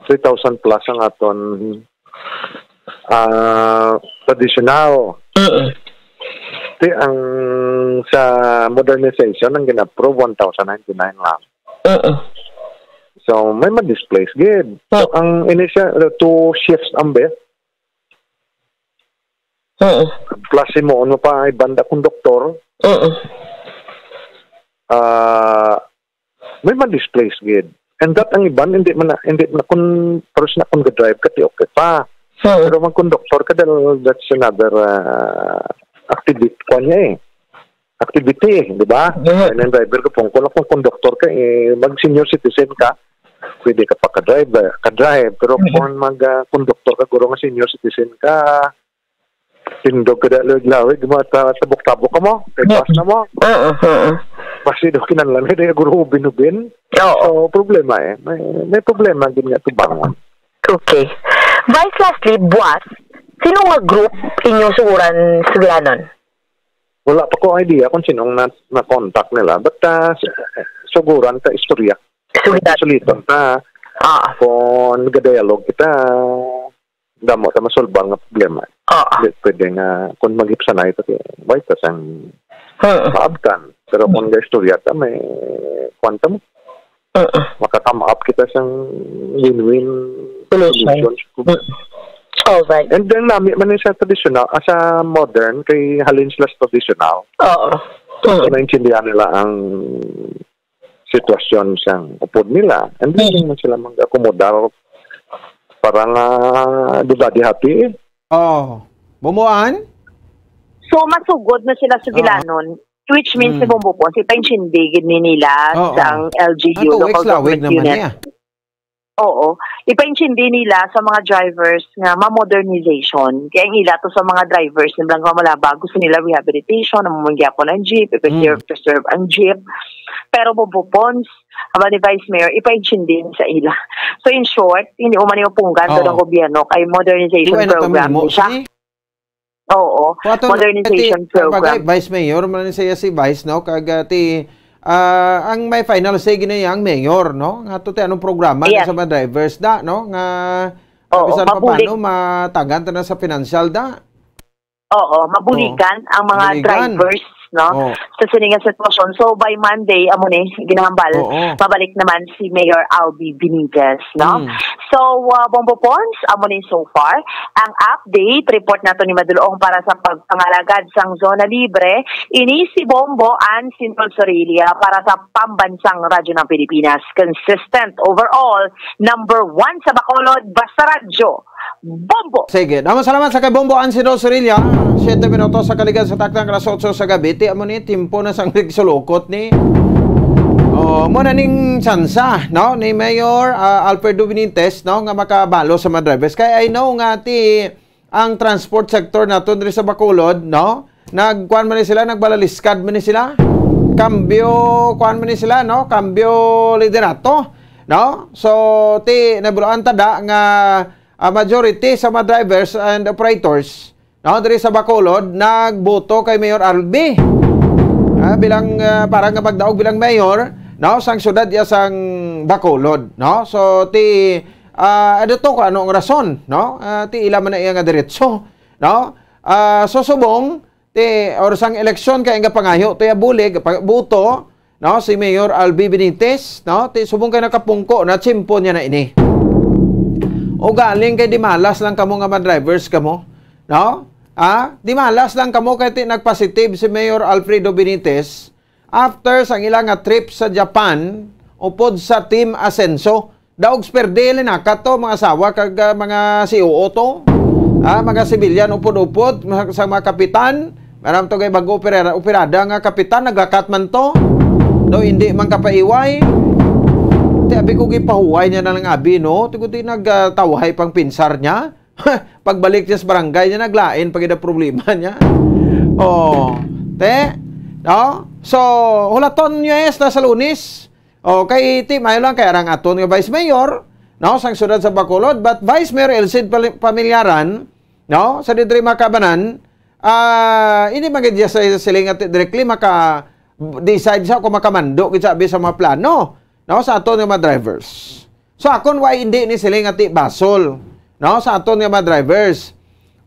three thousand plus ang aton ah, traditional. Mm-mm. Ti ang sa modernization ang gina-approve one thousand ninety-nine lang. Mm-mm. So may ma-displace gid. So, Mm. ang initial two shifts ang best. Mm-mm. Plus mo ano pa iban da konduktor. Mm-mm. Ah, may ma-displace gid. And that ang iban hindi man na, hindi man na kun pero na kun ga-drive ka ti okay pa. Mm-mm. Pero mag-conductor ka dahil that's another ah, activity kwan niya eh. Activity, di ba? Mhm. And ang driver ka pong kung kung conductor ka eh, mag senior citizen ka, pwede ka pa ka-drive, ka-drive. Pero Mhm. kung mag ah, conductor ka guro nga senior citizen ka, tindog ka dahil lawig-lawig, mga ta- tabok-tabok ka mo, kay Mhm. bus na mo. Oo, oo. Basi daw kinahanglan na dahil guro ubin-ubin. Oo. So, problema eh. May, may problema din nga tubangon. Okay. Vice, lastly, buwas, sino nga group inyo suguran sugilanon? Wala pa ko idea kung sinong na, na-contact nila. But uh, suguran ta istorya. Sugilan. Sulitan ta Ah, kung nag-dialogue kita, damo ta masolbar nga problema. ah. Di pwede nga kung maghipsanay ta, why ta sang Hmm. maabtan. Pero kung ga-istorya ta, may kwanta mo. Mm-mm. Makaka-come up kita sang win-win Solution. solutions. Mm. All right. And then nami man ni sa traditional, as a modern, kay halin sila sa traditional. Oo. So, Mm. naintindihan nila ang sitwasyon sang upod nila. And then, Mm. yung sila mag-akomodar para nga, di ba, di happy eh. Oh. Bumuan? So, masugod na sila sa Gilanon, which means Mm. si Bombo Ponce, ipaintindi gid ni nila Oo. sa ang L G U, Ah, two local weeks lawig government naman unit. Niya. Oo. Ipaintindi nila sa mga drivers nga ma-modernization. Kaya ang ila to sa mga drivers, nilang kamalaba, gusto nila rehabilitation, ang mga gyapon ang jeep, ipa-serve, Mm. preserve ang jeep. Pero Bombo Ponce, aba ni Vice Mayor, ipaintindi sa ila. So in short, hindi mo man yung punggan to Oo. ng gobyerno kay modernization Iwan na program kami mo, siya. si- Oo, Kuwato na modernization ti, ang bagay, program. Vice Mayor, man siya si Vice, no? Kag, ah, ti, ah, ang may final say gina ang mayor, no? Nga to ti anong programa Yes. sa mga drivers da, no? Nga Oo, bisan pa mabulig. Paano matagan ta na sa financial da. Oo, mabuligan ang mga Mabuligan. drivers, no? Oo. Sa sini nga sitwasyon. So by Monday, amo ni ginahambal, Oo. mabalik naman si Mayor Albi Benitez, no? Mm. So, uh, Bombo Ponce, amo ni so far ang update report nato ni Madulong para sa pagpangalagad sang zona libre. Ini si Bombo Ansin Sorilla para sa Pambansang Radyo ng Pilipinas. Consistent overall, number one sa Bacolod, basta radyo. Bombo! Sige. Damo salamat sa kay Bombo Ansin Sorilla. Siyete minutos sa kaligad sa taknang alas otso sa gabi. Ti amo ni, timpo na sang nagsulukot ni. Oh, mo na ning tsansa, no? Ni Mayor ah, Alfredo Benitez, no? Nga makabalo sa mga drivers. Kay I know nga ti ang transport sector naton diri sa Bacolod, no? Nagkuan man ni sila, nagbalaliskad man ni sila. Kambyo, kuan man ni sila, no? Kambyo liderato, no? So, ti, nabulaan ta da nga ah, majority sa mga drivers and operators, no, diri sa Bacolod, nagboto kay Mayor Albi. Ah, bilang, ah, para nga magdaog bilang mayor, no, sang syudad ya sang Bacolod, no? So, ti, ah, ano to, kung ano ang rason, no? Ah, ti ila man na iya nga diretso, no? Ah, so, subong, ti, or sang eleksyon kay nga pangayo, ti, bulig, pa- boto, no, si Mayor Albi Benitez, no, ti subong kay nakapungko na, tsimpo niya na ini. O galing kay dimalas lang kamo nga mga drivers kamo, no? Ha? Dimalas lang kamo kay ti nagpositive si Mayor Alfredo Benitez after sang ila nga trip sa Japan upod sa Team Asenso. Daog sperde, linakat to, mga asawa kag, ah, mga C O O to. Ah, mga sibilyan, upod-upod, mga, sa mga kapitan, Para to kay bago operada, operada nga kapitan, nagakat man to. Daw hindi man kapaiway. Ti abi ko gipahuway niya na lang abi, no? Ti kundi nagtawhay pang pinsar niya. Pagbalik niya sa barangay niya, naglain pa gid ang problema niya. Oh, te, no? So, hulaton niyo, yes, na sa Lunes. Oh, kay ti mayo lang kay arang aton nga Vice Mayor, no, sang siyudad sa Bacolod, but Vice Mayor Elcid Pali-, Pamilyaran, no, sa didri makabanan, ah, hindi man gid siya siling nga ti-, directly maka-decide siya kung makamando gid sa abi sa mga plano, no, sa aton nga mga drivers. So, akon wa hindi ni siling nga ti basol, no, sa aton nga mga drivers.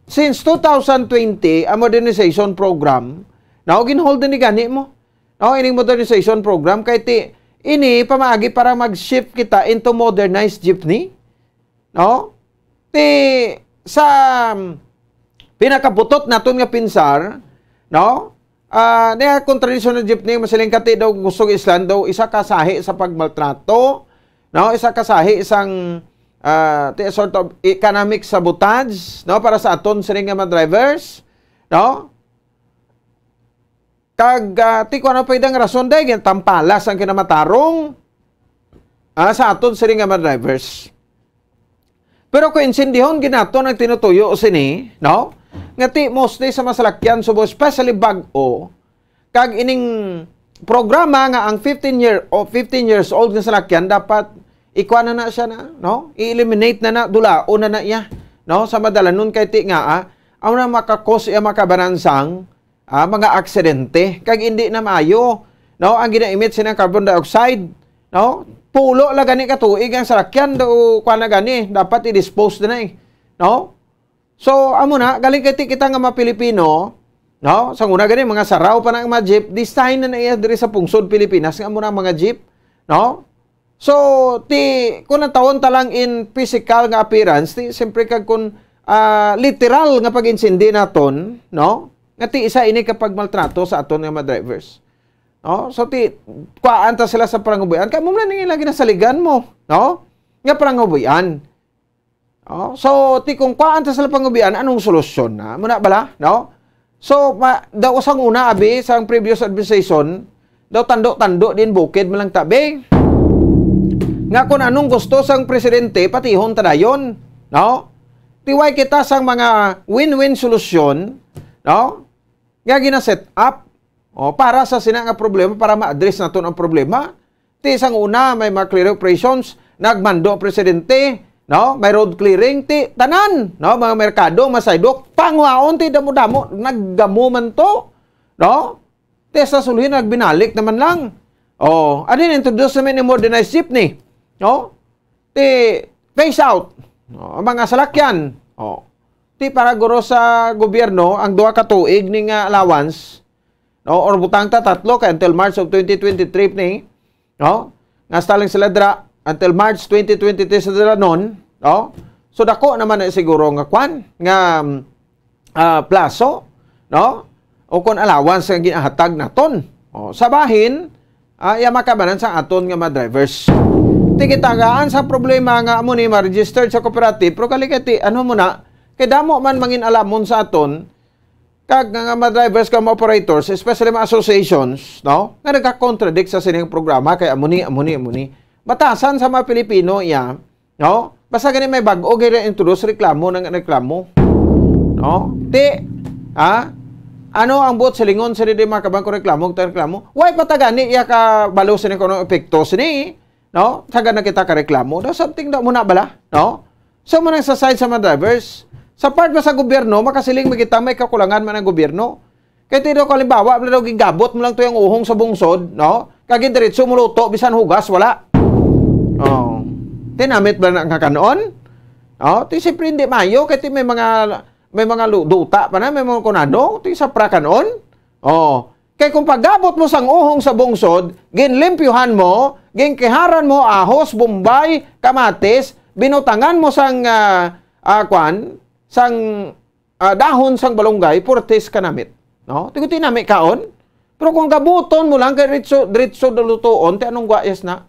Since two thousand twenty, ang modernization program, no, ginhold ni gani mo. No, ining modernization program kay ti ini pamaagi para mag-shift kita into modernized jeepney. No? Ti sa pinakabutot naton nga pinsar, no? Ah, niya kung traditional jeepney, masiling ka ti daw gusto islan daw isa ka sahi sa pagmaltrato, no? Isa ka sahi sang, ah, ti sort of economic sabotage, no? Para sa aton sining nga mga drivers, no? Kag, ah, ti kuwan ang pwedeng rason, day, ginatampalas ang kinamatarong, ah, sa aton sini nga mga drivers. Pero kung insindihon ginaton ang tinutuyo sini, no? Nga ti mostly sa masalakyan subo, especially bag-o, kag ining programa nga ang fifteen year o fifteen years old nga salakyan dapat ikuan na na siya na, no? I-eliminate na na, dulaon na na iya, no? Sa madalanon kay ti nga, ah, ang na makakos iya makabanansang ah, mga aksidente, kag hindi na maayo, no, ang ginaemit sining carbon dioxide, no? Pulo la gani ka tuig ang salakyan do, kuan na gani, dapat i-dispose na eh, no? So, amo na, galing kay ti kita nga mga Pilipino, no? Sa una gani, mga saraw pa na ang mga jeep, design na na iya diri sa pungsod Pilipinas, nga amo na ang mga jeep, no? So, ti, kung ang tawon ta lang in physical nga appearance, ti, siyempre kag kung, ah, literal nga pag-insindi naton, no? Nga ti isa ini ka pagmaltrato sa aton nga mga drivers. No? So, ti, kuhaan ta sila sa parangabuhian. Kay mo man nila ginasaligan mo, no? Nga parangabuhian. Oh, so, ti kung kuhaan ta sila pangubian, anong solusyon na? Muna bala, no? So, ma-, daw sang una, abi, sang previous administration, daw tando-tando din bukid man lang tabi. Nga kung anong gusto sang presidente, patihon ta dayon, no? Tiway kita sang mga win-win solusyon, no? Nga gina-set up, oh, para sa sina nga problema, para ma-address naton ang problema. Ti sang una, may mga clearing operations, nagmando ang presidente, no? May road clearing, ti tanan, no? Mga merkado, mga sidewalk, panguhaon, ti damo-damo, naggamo man to, no? Ti sa sulhi, nagbinalik naman lang. Oh, ano yun, introduce naman yung modernized jeepney, no? Ti phase out, no? Ang mga salakyan, oh. Ti para guro sa gobyerno, ang duha ka tuig ni nga allowance, no? Or butang ta tatlo kay until March of twenty twenty-three ni, no? Nga staling sila dira until March twenty twenty-three sa dira nun, no? So dako naman na siguro nga kwan, nga, ah, plaso, no? O kung allowance nga ginahatag naton. O, sa bahin, ah, iya makabanan sa aton nga mga drivers. Ti kita gaan sa problema nga amo ni ma-registered sa cooperative, pero kalikati, ano mo na, kay damo man mangin alamon sa aton, kag nga, nga mga drivers, kag mga operators, especially mga associations, no? Nga nagka-contradict sa sining programa, kay amo ni, amo ni, amo ni. Batasan sa mga Pilipino, iya, no? Basta gani may bag-o, gani introduce, reklamo nang reklamo. No? Ti, ha? Ano ang buot silingon sa di mga kabangko reklamo, ta reklamo? Why pa ta gani iya ka balo sini kuno epekto sini? No? Taga na kita ka reklamo. Daw something daw muna bala, no? So, mo nang sa side sa mga drivers, sa part ba sa gobyerno, makasiling mo kita may kakulangan man ang gobyerno. Kay ti daw, kalimbawa, wala daw gingabot mo lang to yung uhong sa bungsod, no? Kag diretso mo luto, bisan hugas, wala. Oh. Tinamit ba na nga kanon? Oh, ti siyempre hindi mayo, kay ti may mga, may mga lu-, duta pa na, may mga kunano, ti sa pra kanon. Oh. Kay kung pagabot mo sang uhong sa bungsod, ginlimpyuhan mo, ginkiharan mo, ahos, bombay, kamatis, binutangan mo sang, ah, ah, kwan, sang, ah, dahon sang balunggay, purtis ka namit. No? Ti ko ti nami kaon. Pero kung gabuton mo lang, kay diretso, diretso na lutoon, ti anong gwayas na?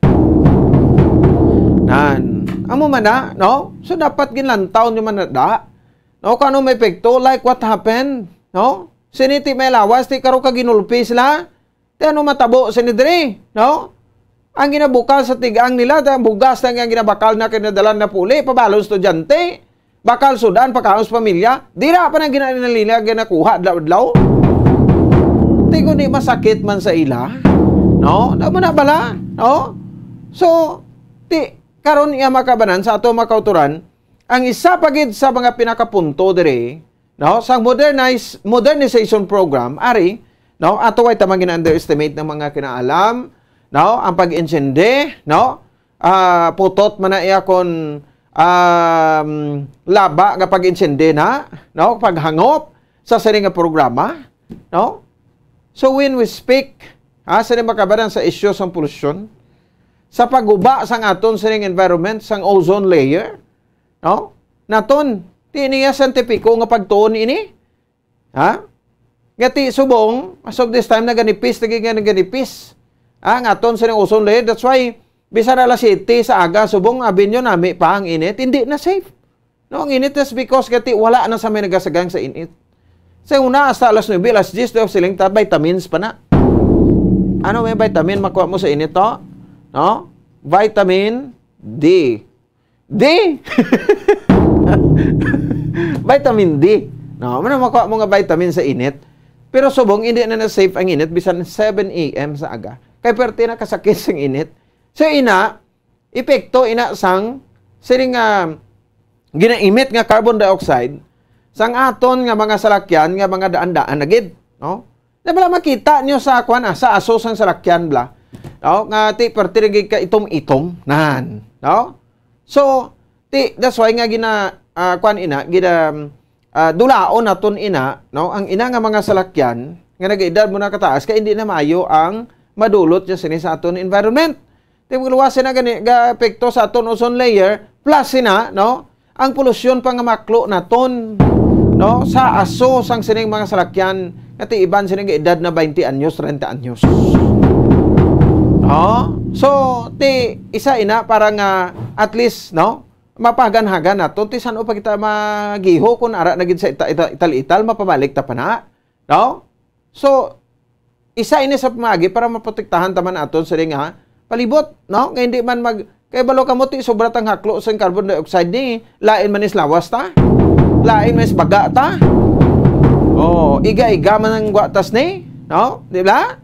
Nan. Amo man na, no? So, dapat ginlantaw nyo man na da. No? Kung ano may epekto, like what happened, no? Sini ti may lawas, ti karon ka ginulpi sila. Ti ano matabo sini diri, no? Ang ginabukal sa tigang nila, ang bugas na nga ginabakal na kinadalan na puli, pabalon estudyante, bakal sudan, pakaon sa pamilya, dira pa nang gina-, nila ginakuha adlaw-adlaw. Ti kundi masakit man sa ila, no? Daw man na bala, no? So, ti, karon iya makabanan sa ato mga kauturan, ang isa pa gid sa mga pinakapunto diri, no, sang modernize, modernization program, ari, no, ato way tamang gina-underestimate ng mga kinaalam, no, ang pag-insindi, no, ah, putot man na iya kon, um, laba nga pag-insindi na, no, paghangop sa sini nga programa, no. So when we speak, ha, sa makabaran sa isyu sang polusyon, sa pagguba sang aton sining environment, sang ozone layer, no? Naton, ti niya siyentipiko nga pagtuon ini? Ha? Nga ti subong, as of this time, naganipis, lagi nga naganipis. Ha? Ang aton sining ozone layer, that's why, bisan alas siyete sa aga, subong, abin nyo, nami pa ang init, hindi na safe. No, ang init is because nga ti wala na sa may nagasagang sa init. Sa una, hasta alas nuebe, alas diyes, daw siling ta, vitamins pa na. Ano may vitamin makuha mo sa init, to? No? Vitamin D. D? Vitamin D. No, ano makuha mo nga vitamin sa init? Pero subong, hindi na na-safe ang init, bisan seven a m sa aga. Kay perte na kasakit sang init. So, ina, epekto ina sang sining, ah, ginaimit nga carbon dioxide sang aton nga mga salakyan nga mga daan-daan na gid, no? Na bala makita niyo sa kwan, ah, sa aso sang salakyan bala, no? Nga ti parte lagi ka itom-itom nan, no? So, ti, that's why nga gina, ah, kwan ina, gina, ah, dulaon naton ina, no? Ang ina nga mga salakyan nga nagaedad mo na kataas kay hindi na maayo ang madulot niya sini sa aton environment. Ti magluwas sina gani ga epekto sa aton ozone layer, plus sina, no? Ang polusyon pa nga maklo naton, no? Sa aso sang sining mga salakyan nga ti iban sini nga edad na twenty anyos, treinta anyos. No? So, ti isa ina para nga at least, no? Mapahagan-hagan naton ti san-o pa kita magiho kun ara na gid sa ita-, ita-, ital-ital, mapabalik ta pa na, no? So, isa ini sa pamaagi para maprotektahan ta man aton sini nga palibot, no? Nga hindi man mag-, kay balo kamo ti sobra tang haklo sang carbon dioxide ni, lain man is lawas ta, lain man is baga ta. Oh, iga-iga man ang gwatas ni, no? Di ba?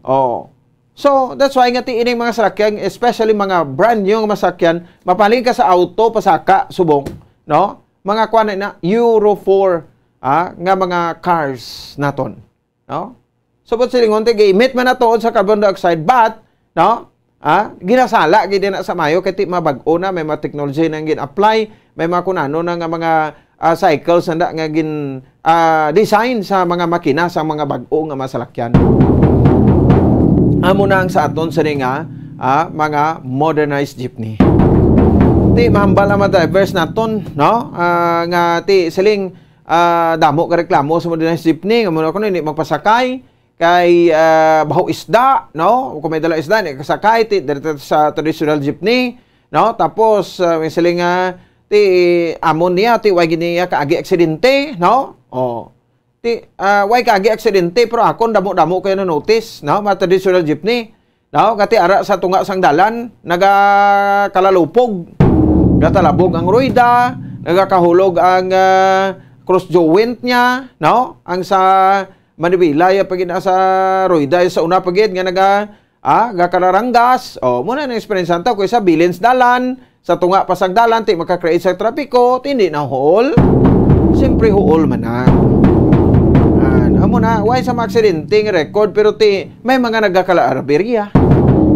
Oh. So, that's why nga ti ining mga salakyan, especially mga brand new nga mga salakyan, mapaling ka sa auto, pasaka, subong, no? Mga kuan na, Euro four, ah, nga mga cars naton, no? So, but silingon, ti, giimit man na tuod sa carbon dioxide, but, no? Ah, ginasala gid na sa mayo kay ti mabag-o na, may mga technology nang gin-apply, may mga kunano na nga mga, ah, cycles na nga gin, ah, design sa mga makina sa mga bag-o nga mga salakyan. Amo na ang sa aton sini nga, ah, mga modernized jeepney. Ti mahambal ang mga drivers naton, no? Ah, nga ti siling, ah, damo ka reklamo sa modernized jeepney, nga muna ko hindi magpasakay, kay, ah, baho isda, no? Kung may dala isda, hindi kasakay, ti, dito sa traditional jeepney, no? Tapos, ah, may siling nga, ti, amon niya, ti, way gid niya kaagi aksidente, no? Oh. Ti, ah, way kaagi aksidente, pero akon damo-damo kayo na notice, no? Mga traditional jeepney, no? Kati ara sa tunga sang dalan, nagakalalupog, gatalabog ang rueda, nagakahulog ang, ah, cross joint niya, no? Ang sa manibela, ya pagid sa rueda, sa una pagid nga naga, ah, gakararanggas. O, muna ang experience ta, kung isa bilin sa dalan, sa tunga pa sang dalan, ti maka-create sa trapiko, ti hindi na huol. Siyempre, huol man na. An, amo na, way sa mga aksidente nga record, pero ti, may mga nagakalaarabirya.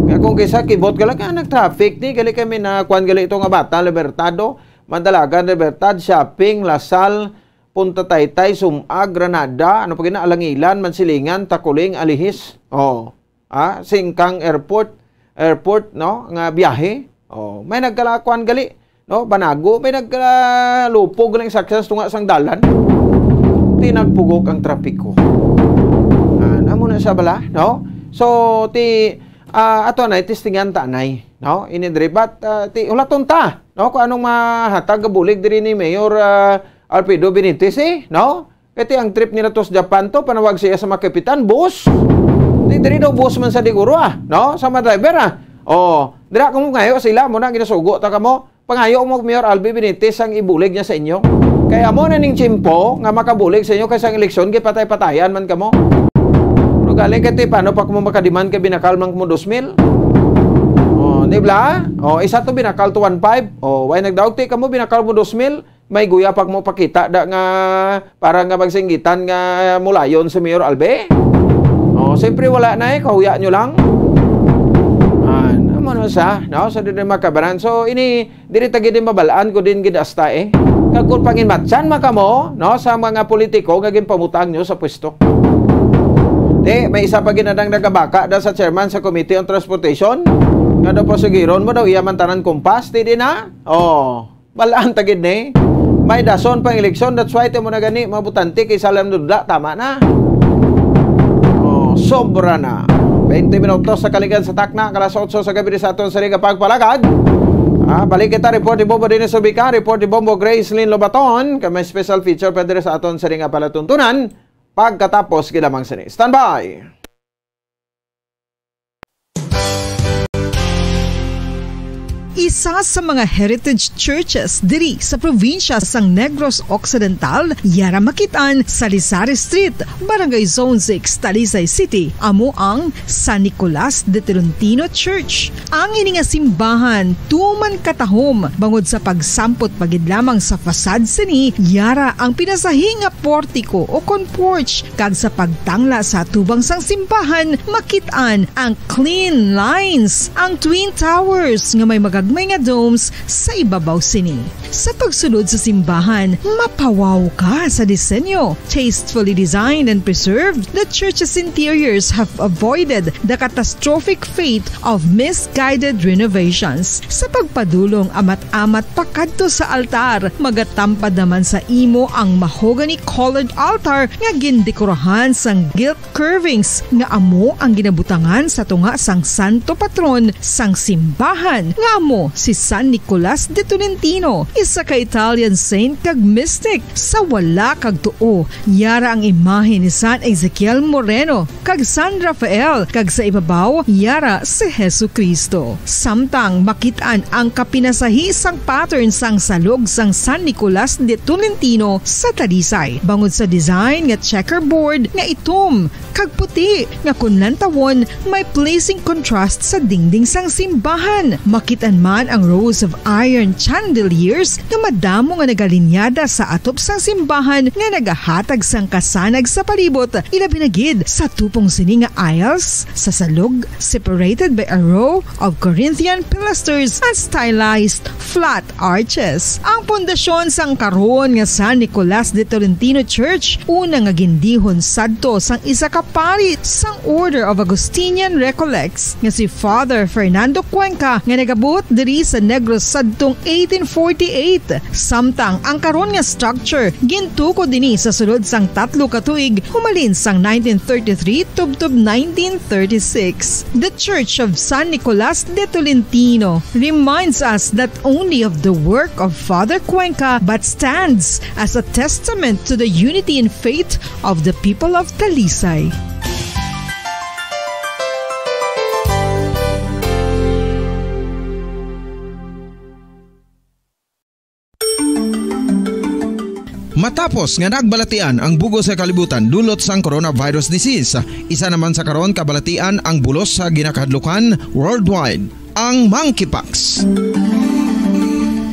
Nga kung kisa, kibot ka lang, ah, nag-traffic, ti, gali kami na, kwan gali ito nga bata, Libertado, Madalagan, Libertad, Shopping, Lasal, Punta Taytay, Sum-ag, Granada, ano pa gina, Alangilan, Mansilingan, Takuling, Alihis. Oh. Ah, Singkang Airport, airport, no, nga biyahe. Oh, may nagkalakuan gali, no, Banago, may nagkalupog lang sa sa tunga sang dalan. Ti nagpugok ang trapiko. Ah, amo na siya bala, no? So, ti, ah, ato na, testingan ta anay, no? Ini diri, but, ah, ti, hulaton ta, no? Kung anong mahatag nga bulig diri ni Mayor, ah, Alfredo Benitez, eh, no? Kay ti ang trip nila to sa Japan to, panawag siya sa mga kapitan, "Boss." Di, diri daw, boss man sa diguro, ah, no? Sa mga driver, ah. Oh, dira kamo ngayo sila, mo na ginasugo ta kamo. Pangayo mo, Mayor Albi Benitez, ang ibulig niya sa inyo. Kay amo na ning tiyempo nga makabulig sa inyo kay sang eleksyon, gipatay-patayan man kamo. Pero galing kay ti, paano pa kamo makademand kay binakal man mo dos mil? Oh, di ba? Oh, isa to binakal to one five. Oh, why nagdaog ti kamo binakal mo dos mil? May guya pa mo pakita da nga para nga magsinggitan nga mulayon si Mayor Albe? Oh, siyempre wala na eh, kahuya nyo lang. Ah, amo na sa, no? Sa dili makabaran. So, ini, diri ta gid mabalaan ko din gid asta eh. Kag kung panginmatsan man kamo, no, sa mga politiko nga ginpamutang nyo sa pwesto. Di, may isa pa ginadang nagabaka da sa chairman sa Committee on Transportation. Nga daw pasugiron mo daw iya man tanan kumpas, di din na? Oh. Balaan ta gid ni. May dason pang eleksyon, that's why ti mo na gani, mga butante, kay sa alam dudla, tama na. Oh, sobra na. Twenty minutos sa kalingan sa takna, alas otso sa gabi sa aton sa Riga Pagpalagad. Ah, balik kita, report ni Bobo Dennis Ubica, report ni Bombo Grace Lynn Lobaton, kay may special feature pa diri sa aton sa Riga Palatuntunan, pagkatapos gid lamang sini. Standby! Isa sa mga heritage churches diri sa probinsya sang Negros Occidental, yara makit-an sa Lisari Street, Barangay Zone six, Talisay City, amo ang San Nicolas de Tolentino Church. Ang ini nga simbahan tuman katahom bangod sa pagsampot pa gid lamang sa facade sini, yara ang pinasahi nga portiko o kon porch, kag sa pagtangla sa atubang sang simbahan, makit-an ang clean lines, ang twin towers nga may magagmay nga domes sa ibabaw sini. Sa pagsulod sa simbahan, mapawaw ka sa disenyo. Tastefully designed and preserved, the church's interiors have avoided the catastrophic fate of misguided renovations. Sa pagpadulong amat-amat pakadto sa altar, magatampad naman sa imo ang mahogany-colored altar nga gindekorahan sang gilt curvings nga amo ang ginabutangan sa tunga sang santo patron sang simbahan, nga amo si San Nicolas de Tolentino, isa ka Italian saint kag mystic. Sa wala kag tuo, yara ang imahe ni San Ezekiel Moreno kag San Rafael, kag sa ibabaw, yara si Jesu-Cristo. Samtang makit-an ang kapinasahi sang pattern sang salog sang San Nicolas de Tolentino sa Talisay, bangod sa design nga checkerboard nga itom kag puti nga kon lantawon may pleasing contrast sa dingding sang simbahan. Makit-an man ang rows of iron chandeliers nga madamo nga nagalinyada sa atop sang simbahan nga nagahatag sang kasanag sa palibot, ilabi na gid sa tupong sini nga aisles sa salog, separated by a row of Corinthian pilasters and stylized flat arches. Ang pundasyon sang karon nga San Nicolas de Tolentino Church, una nga gindihon sadto sang isa ka pari sang Order of Augustinian Recollects nga si Father Fernando Cuenca, nga nagabuot diri sa Negros sadtong eighteen forty-eight. Samtang ang karon nga structure gintukod dinhi sa sulod sang tatlo ka tuig, humalin sang nineteen thirty-three tubtob nineteen thirty-six. The Church of San Nicolas de Tolentino reminds us not only of the work of Father Cuenca but stands as a testament to the unity in faith of the people of Talisay. Matapos nga nagbalatian ang bug-os nga kalibutan dulot sang coronavirus disease, isa naman sa karon kabalatian ang bulos sa ginakahadlukan worldwide, ang monkeypox.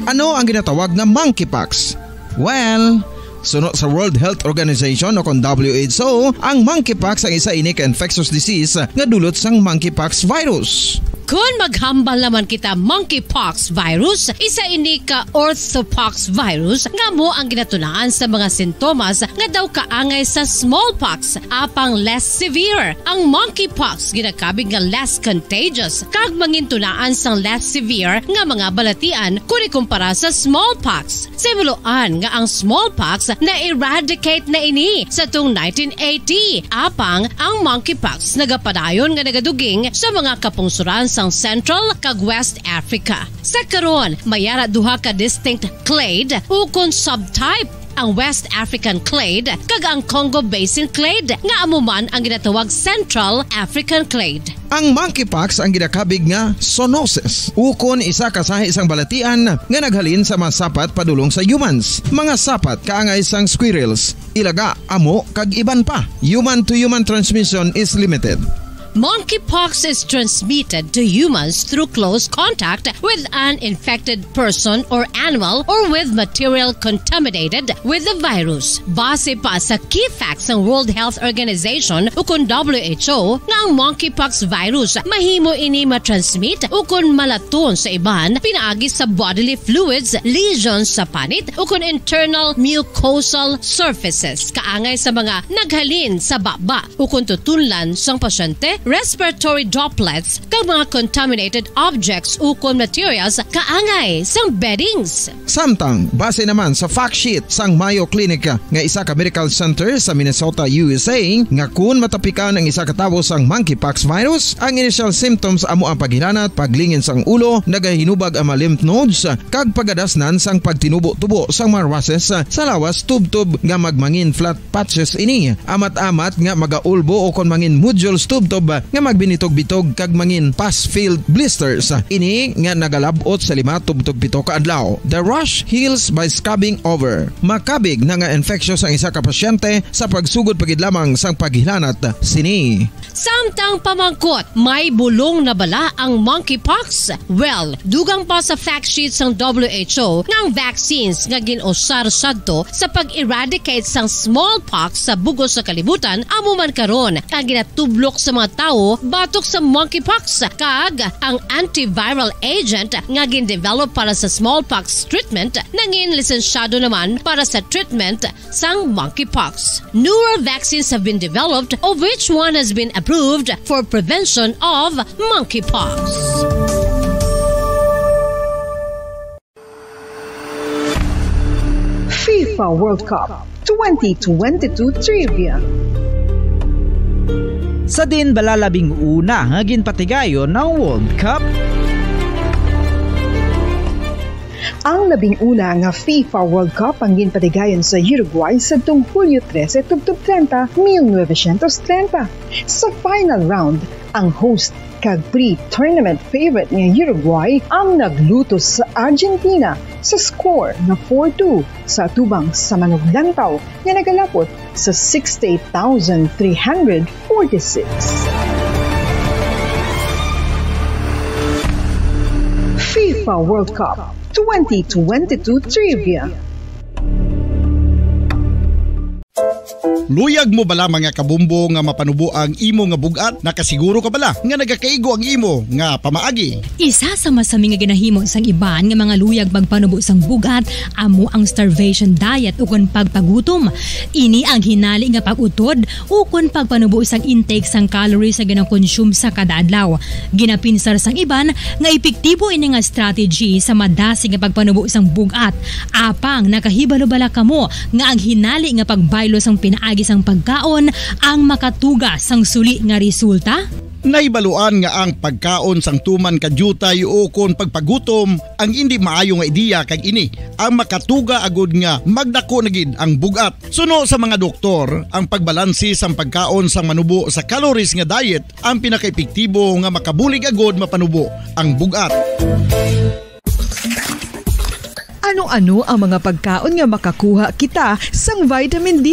Ano ang ginatawag nga monkeypox? Well, suno sa World Health Organization o kon W H O, ang monkeypox ang isa ini ka infectious disease nga dulot sang monkeypox virus. Kon maghambal naman kita monkeypox virus, isa ini ka orthopox virus nga amo ang ginatunaan sa mga sintomas nga daw kaangay sa smallpox, apang less severe. Ang monkeypox ginakabig nga less contagious kag mangintunaan sang less severe nga mga balatian kon ikumpara sa smallpox. Simuloan nga ang smallpox na-eradicate na ini sa tung nineteen eighty, apang ang monkeypox nagapadayon nga nagaduging sa mga kapungsoran sang Central kag West Africa. Sa karon, may ara duha ka distinct clade ukon subtype ang West African clade, kag ang Congo Basin clade, nga amo man ang ginatawag Central African clade. Ang monkeypox ang ginakabig nga zoonosis, ukon isa ka sahi sang balatian nga naghalin sa mga sapat padulong sa humans, mga sapat kaangay sang squirrels, ilaga, amo, kag iban pa. Human to human transmission is limited. Monkeypox is transmitted to humans through close contact with an infected person or animal or with material contaminated with the virus. Base pa sa key facts sang World Health Organization ukon W H O nga ang monkeypox virus mahimo ini matransmit ukon malaton sa iban pinaagi sa bodily fluids, lesions sa panit ukon internal mucosal surfaces kaangay sa mga naghalin sa baba ukon tutunlan sang pasyente, respiratory droplets, kag mga contaminated objects ukon materials kaangay sang beddings. Samtang, base naman sa fact sheet sang Mayo Clinic nga isa ka medical center sa Minnesota, U S A, nga kun matapikan ang isa ka tawo sang monkeypox virus, ang initial symptoms amo ang paghilanat, paglingin sang ulo, nagahinubag ang mga lymph nodes, kag pagadasnan sang pagtinubo-tubo sang mga rushes sa lawas tubtob nga magmangin flat patches ini, amat-amat nga magaulbo ukon mangin nodules tubtob nga magbinitog-bitog kag mangin pus-filled blisters. Ini nga nagalab-ot sa lima tubtob pito ka adlaw. The rash heals by scabbing over. Makabig na nga infectious ang isa ka pasyente sa pagsugod pa gid lamang sang paghilanat sini. Samtang pamangkot, may bulong na bala ang monkeypox? Well, dugang pa sa fact sheet sang W H O nga ang vaccines nga gin-usar sadto sa pag-eradicate sang smallpox sa bug-os nga kalibutan amo man karon ang ginatublok sa mga tawo batok sa monkeypox, kag ang antiviral agent nga gin-develop para sa smallpox treatment nangin lisensyado naman para sa treatment sang monkeypox. Newer vaccines have been developed, of which one has been approved for prevention of monkeypox. FIFA World Cup twenty twenty-two Trivia. Sa diin bala labing una nga ginpatigayon ang World Cup? Ang labing una nga FIFA World Cup ang ginpatigayon sa Uruguay sadtong Hulyo trese tubtob treinta, mil novecientos treinta. Sa final round, ang host kag pre-tournament favorite nga Uruguay ang naglutos sa Argentina sa score nga four two sa atubang sa manuglantaw nga nagalapot sa sixty-eight thousand three hundred forty-six. FIFA World Cup twenty twenty-two Trivia. Luyag mo bala, mga kabumbo, nga mapanubo ang imo nga bug-at? Nakasiguro ka bala nga nagakaigo ang imo nga pamaagi? Isa sa masami nga ginahimo sang iban nga mga luyag magpanubo sang bug-at amo ang starvation diet ukon pagpagutom. Ini ang hinali nga pag-utod ukon pagpanubo sang intake sang calories nga ginakonsume sa kada adlaw. Ginapinsar sang iban nga epektibo ini nga strategy sa madasig nga pagpanubo sang bug-at. Apang nakahibalo bala kamo nga ang hinali nga pagbaylo sang pinaagi sang pagkaon ang makatuga sang suli nga resulta? Nahibaluan nga ang pagkaon sang tuman ka diutay ukon pagpagutom ang indi maayo nga ideya, kag ini ang makatuga agud nga magdako na gid ang bug-at. Suno sa mga doktor, ang pagbalanse sang pagkaon sang manubo sa calories nga diet ang pinakaepektibo nga makabulig agud mapanubo ang bug-at. Ano-ano ang mga pagkaon nga makakuha kita sang vitamin D?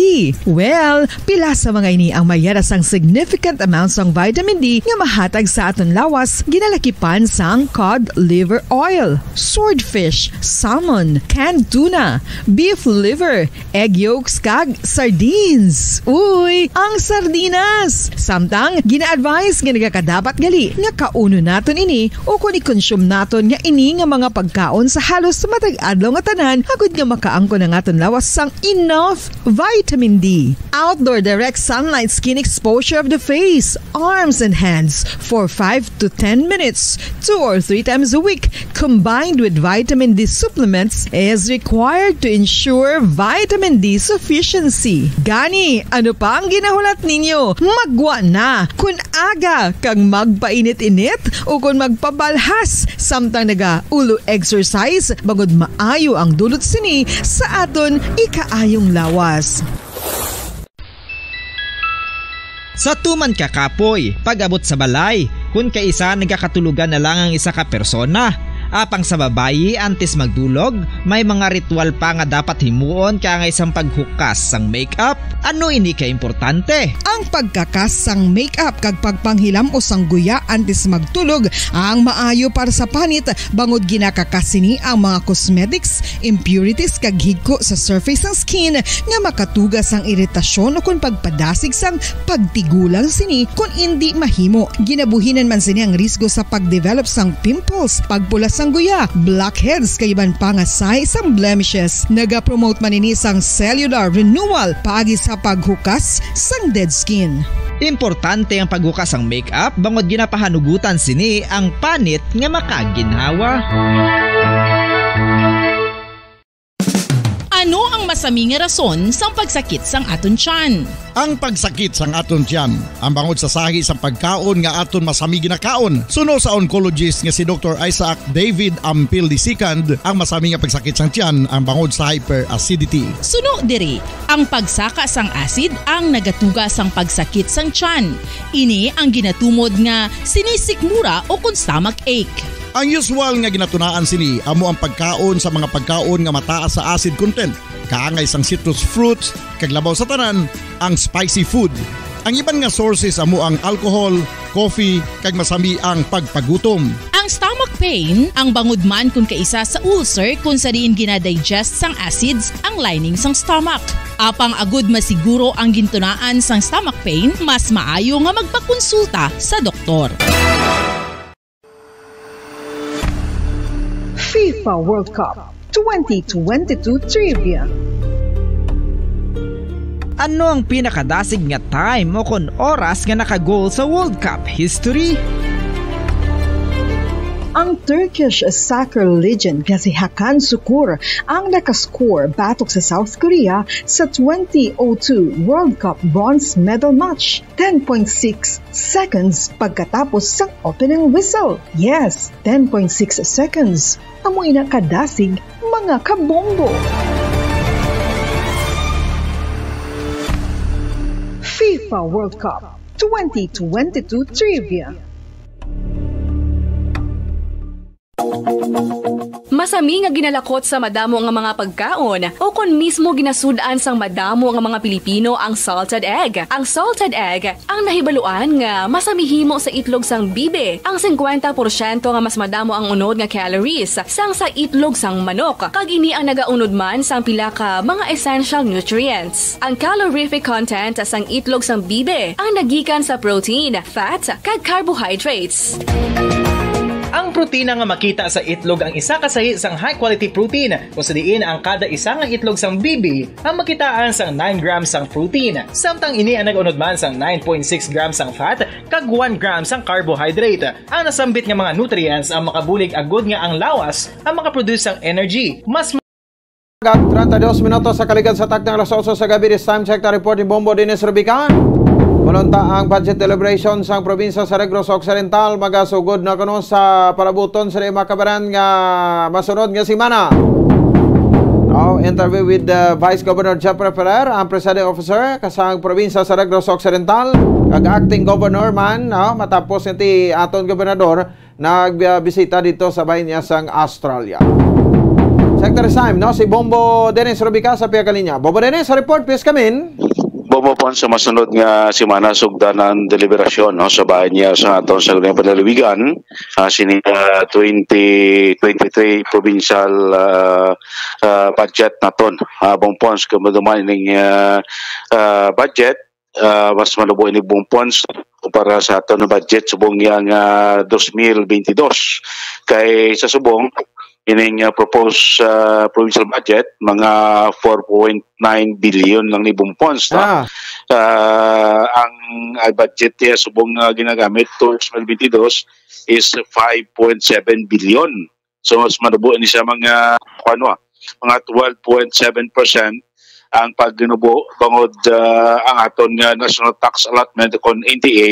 Well, pila sa mga ini ang mayara sang significant amount sang vitamin D nga mahatag sa aton lawas, ginalakipan sang cod liver oil, swordfish, salmon, canned tuna, beef liver, egg yolks, kag sardines. Uy, ang sardinas! Samtang, gina-advise nga nagakadapat gali nga kaunon naton ini ukon i-consume naton nga ini nga mga pagkaon sa halos matag adlaw nga tanan, agud nga makaangkon ang aton lawas sang enough vitamin D. Outdoor direct sunlight skin exposure of the face, arms, and hands for five to ten minutes, two or three times a week, combined with vitamin D supplements, is required to ensure vitamin D sufficiency. Gani, ano pa ang ginahulat ninyo? Maggwa na! Kun aga kag magpainit-init ukon magpabalhas samtang naga-ulo exercise, bangod maayo Iyo ang dulot sini sa aton ikaayong lawas. Sa tuman ka kapoy, pag-abot sa balay, kun kaisa nagakatulogan na lang ang isa ka persona. Apang sa babayi, antes magdulog, may mga ritual pa nga dapat himuon kaangay sang paghukas sang makeup. Ano ini ka importante? Ang pagkakas sang makeup kag pagpanghilam-os sang guya antes magtulog ang maayo para sa panit, bangod ginakakas sini ang mga cosmetics, impurities kag higko sa surface sang skin nga makatuga sang iritasyon ukon pagpadasig sang pagtigulang sini kon indi mahimo. Ginabuhinan man sini ang risgo sa pagdevelop sang pimples, pagpula sang guya, blackheads kag iban pa nga sign sang blemishes. Nagapromote man ini sang cellular renewal paagi sa paghukas sang dead skin. Importante ang paghukas sang makeup bangod ginapahanugutan sini ang panit nga makaginhawa. Ano ang masami nga rason sang pagsakit sang aton tiyan? Ang pagsakit sang aton tiyan, ang bangod sa sahi sang pagkaon nga aton masami ginakaon. Suno sa oncologist nga si Doktor Isaac David Ampil the second, ang masami nga pagsakit sang tiyan ang bangod sa hyperacidity. Suno diri, ang pagsaka sang acid ang nagatuga sang pagsakit sang tiyan. Ini ang ginatumod nga sinisikmura o kon stomach ache. Ang usual nga ginatunaan sini amo ang pagkaon sa mga pagkaon nga mataas sa acid content, kaangay sang citrus fruits, kag labaw sa tanan, ang spicy food. Ang iban nga sources amo ang alcohol, coffee, kag masami ang pagpagutom. Ang stomach pain, ang bangod man kon kaisa sa ulcer kon sa diin ginadigest sang acids ang lining sang stomach. Apang agud masiguro ang gintunaan sang stomach pain, mas maayo nga magpakonsulta sa doktor. FIFA World Cup twenty twenty-two Trivia. Ano ang pinakadasig nga time o kon oras nga naka-goal sa World Cup history? Ang Turkish soccer legend nga si Hakan Sukur ang nakascore batok sa South Korea sa twenty oh two World Cup bronze medal match, ten point six seconds pagkatapos sang opening whistle. Yes, ten point six seconds. Amo ina kadasig, mga kabombo. FIFA World Cup twenty twenty-two Trivia. Masami nga ginalakot sa madamo nga mga pagkaon, o kon mismo ginasud-an sang madamo nga mga Pilipino ang salted egg. Ang salted egg ang nahibaluan nga masami himo sa itlog sang bibi. Ang singkwenta porsyento nga mas madamo ang unod nga calories sang sa itlog sang manok, kag ini ang nagaunod man sang pila ka mga essential nutrients. Ang calorific content sang itlog sang bibi ang nagikan sa protein, fat, kag carbohydrates. Ang protina nga makita sa itlog ang isa ka sahi sang high-quality protein, kung sa diin ang kada isa nga itlog sang bibi ang makitaan sang nine grams sang protein, samtang ini ang nag-unod man sang nine point six grams sang fat kag one gram sang carbohydrate. Ang nasambit nga mga nutrients ang makabulig agud nga ang lawas ang makaproduce sang energy. Mas Kag treinta y dos minutos sa kaligad sa takna alas otso sa gabi, this time check ta report ni Bombo Dennis Rubica. Bulunta ang budget deliberation sang probinsya sa Negros Occidental magasugod na kuno sa palabuton sa mga kabaran nga masunod nga semana. Now, interview with the Vice Governor Jeffrey Ferrer, ang presiding officer kasang probinsya sa Negros Occidental, kag acting governor man, no, matapos nga ti aton gobernador nagbisita dito sa bahin niya sang Australia. Secretary Sam, no, si Bombo Dennis Rubica sa pihak linya. Bombo Dennis, report, please come in. Bombo po, sa masunod nga semana, sugdan ang deliberasyon, no, sa bahin niya sa aton sa Sangguniang Panlalawigan, ah, sini, ah, twenty twenty-three provincial, ah, ah, budget naton. Ah, Bombo, kung maduman ning, ah, ah, budget, ah, mas malubo ini, Bombo, kumpara sa aton nga budget subong yang, ah, dos mil bentidós. Kay sa subong, ining, ah, proposed, ah, provincial budget, mga four point nine billion lang ni, Bombo, no? Ah. Ah, ang, ah, budget niya subong nga ginagamit to dos mil bentidós is five point seven billion. So, mas manubo ni siya mga, ano, ah, mga twelve point seven percent ang pagnubo bangod, ah, ang aton nga national tax allotment kon N T A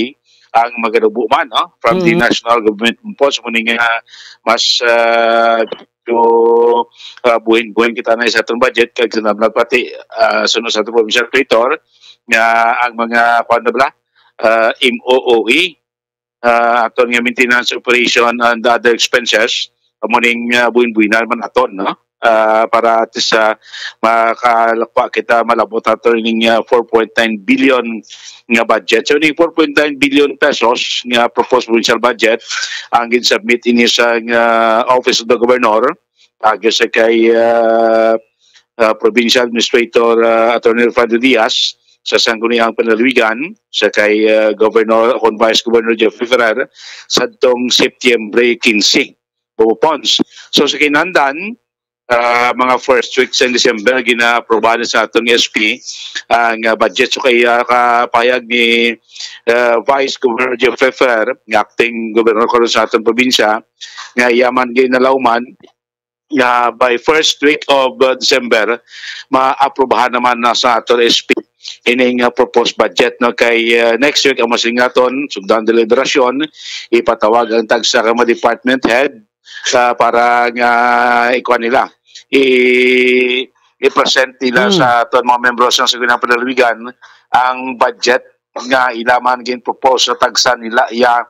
ang maganubo man, no, from the Mm. national government. Mo ni nga mas, ah, So, ah, buhin-buhin kita na sa atong budget, kag sa nabla pati, ah, suno sa atong provincial legislator, nga ang mga, kuwan na bala, ah, M O O E, ah, aton nga maintenance, operation, and other expenses, amo ning, ah, buhin-buhinan man aton, no? Ah, para at least, ah, makalakwa kita, malabot ato ning, ah, four point nine billion nga budget. So, ning four point nine billion pesos nga proposed provincial budget, ang gin-submit ini sa, ah, Office of the Governor, agyo sa kay, ah, ah, Provincial Administrator, ah, Attorney Rayfrando Diaz, sa Sangguniang Panlalawigan, sa kay, ah, Governor, kon Vice Governor Jeffrey Ferrer, sadtong Setyembre quince, Bobo Pons. So, sa kinahanglan, ah, mga first week sa December, ginaaprobahan sa atong S P ang, ah, budget. So, kay, ah, kapahayag ni, ah, Vice Governor Jeffrey Ferrer, nga acting governor karon sa atong probinsya, nga iya man ginalawman, nga by first week of, uh, December, maaprubahan naman na sa aton S P ining, uh, proposed budget, no? Kay, uh, next week, ang masingaton, sugdan deliberasyon, ipatawag ang tagsa ka mga department head, uh, para nga ikuha nila, i-, i-present nila Hmm. sa aton mga membro sa Sangguniang Panlalawigan ang budget nga ila man gin-propose sa tagsa nila iya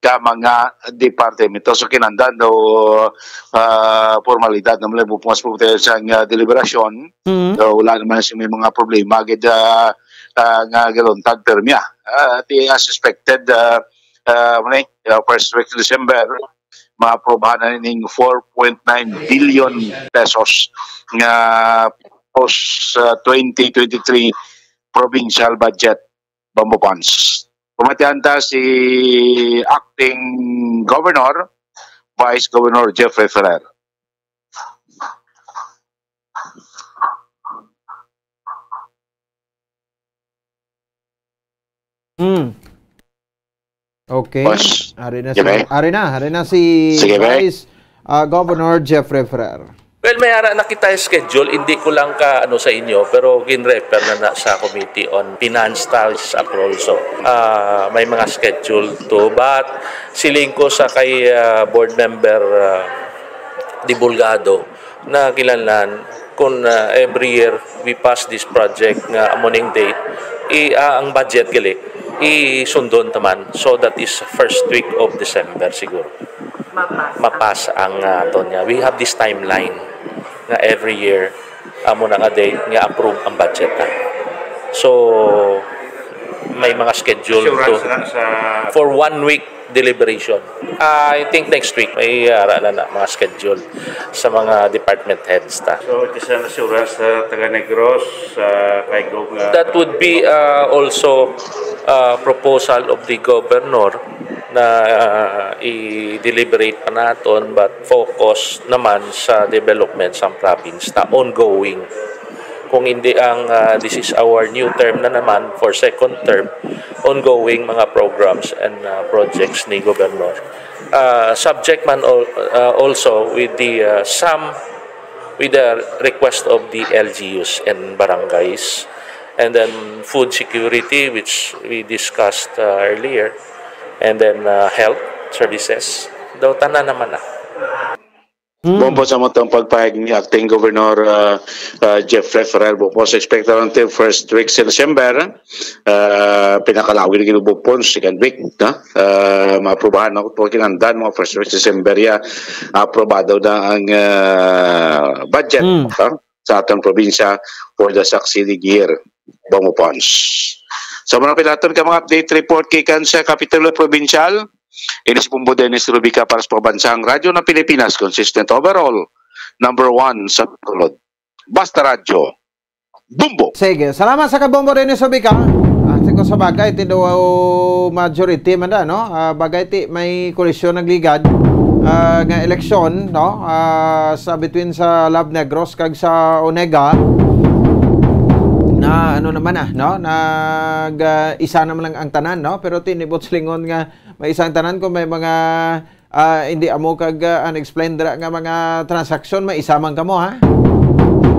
ka mga departamento. So, kinahanglan daw, ah, formalidad naman lang bukas po tayo sa, ah, deliberasyon. Mm. So, wala naman sing may mga problema gid, ah, ah, nga galuntad permi, ah. Ah, at as expected, ah, ah, ano eh, ah, first week December, maaprobahan na ning four point nine billion pesos nga post, ah, twenty twenty-three provincial budget. Bombo Pons. Pamatian ta si Acting Governor, Vice Governor Jeffrey Ferrer. Hmm. Okay. Boss. Ari na si, Jeffrey? Ari na, ari na si Sige, Vice, ah, Governor Jeffrey Ferrer. Well, may ara na kita schedule. Hindi ko lang ka, ano, sa inyo, pero gin-refer na, na sa Committee on Finance, Tax, Appraisal. Ah, may mga schedule to, but siling ko sa kay, ah, Board Member, ah, Divulgado na kinahanglan kung, ah, every year we pass this project nga amo ning date, i-, ah, ang budget gali, isundon taman. So that is first week of December siguro. Mapas. Mapas ang, ah, aton nga. We have this timeline nga every year, amo na nga date nga approve ang budget na. So, may mga schedule Assurance to na sa for one week deliberation. Ah, I think next week may ara na, na mga schedule sa mga department heads ta. So, it is an assurance sa taga Negros, sa kay Gov nga That would be, ah, also, ah, proposal of the governor na, ah, i-deliberate pa naton, but focus naman sa development sa province na ongoing. Kung hindi ang, ah, this is our new term na naman for second term, ongoing mga programs and, ah, projects ni Governor. Ah, subject man al-, ah, also with the, ah, some with the request of the L G Us and barangays, and then food security, which we discussed, ah, earlier, and then, ah, health services. Daw tanan naman na. Hmm. Bombo sa mo tong pagpahayag ni Acting Governor, ah, ah, Jeffrey Ferrer. Bombo sa expected until first week sa December. Ah, pinakalawig na ginubo po second week, no? Ah, maaprubahan ako po kinahanglan mga first week December ya, aprobado na ang, ah, budget, Hmm. no? Sa atong probinsya for the succeeding year, Bongo Pons. Sa mga pilaton ka mga update report gikan sa Kapitulo Probinsyal, ini si Bumbo Dennis Rubica para sa Pambansang Radyo ng Pilipinas, consistent overall, number one sa Bacolod. Basta Radyo, Bumbo! Sige, salamat sa Kabombo Dennis Rubica. Ah, siguro sa bagay, ti daw majority man da, no? Ah, bagay ti may koalisyon nagligad, ah, nga eleksyon, no? Ah, sa between sa Love Negros kag sa Onega, na ano naman, ah, no? Nag, ah, isa naman lang ang tanan, no? Pero tinibot silingon nga may isang tanan kung may mga, ah, hindi amo kag, ah, unexplained dira nga mga transaksyon, may isa man kamo, ha?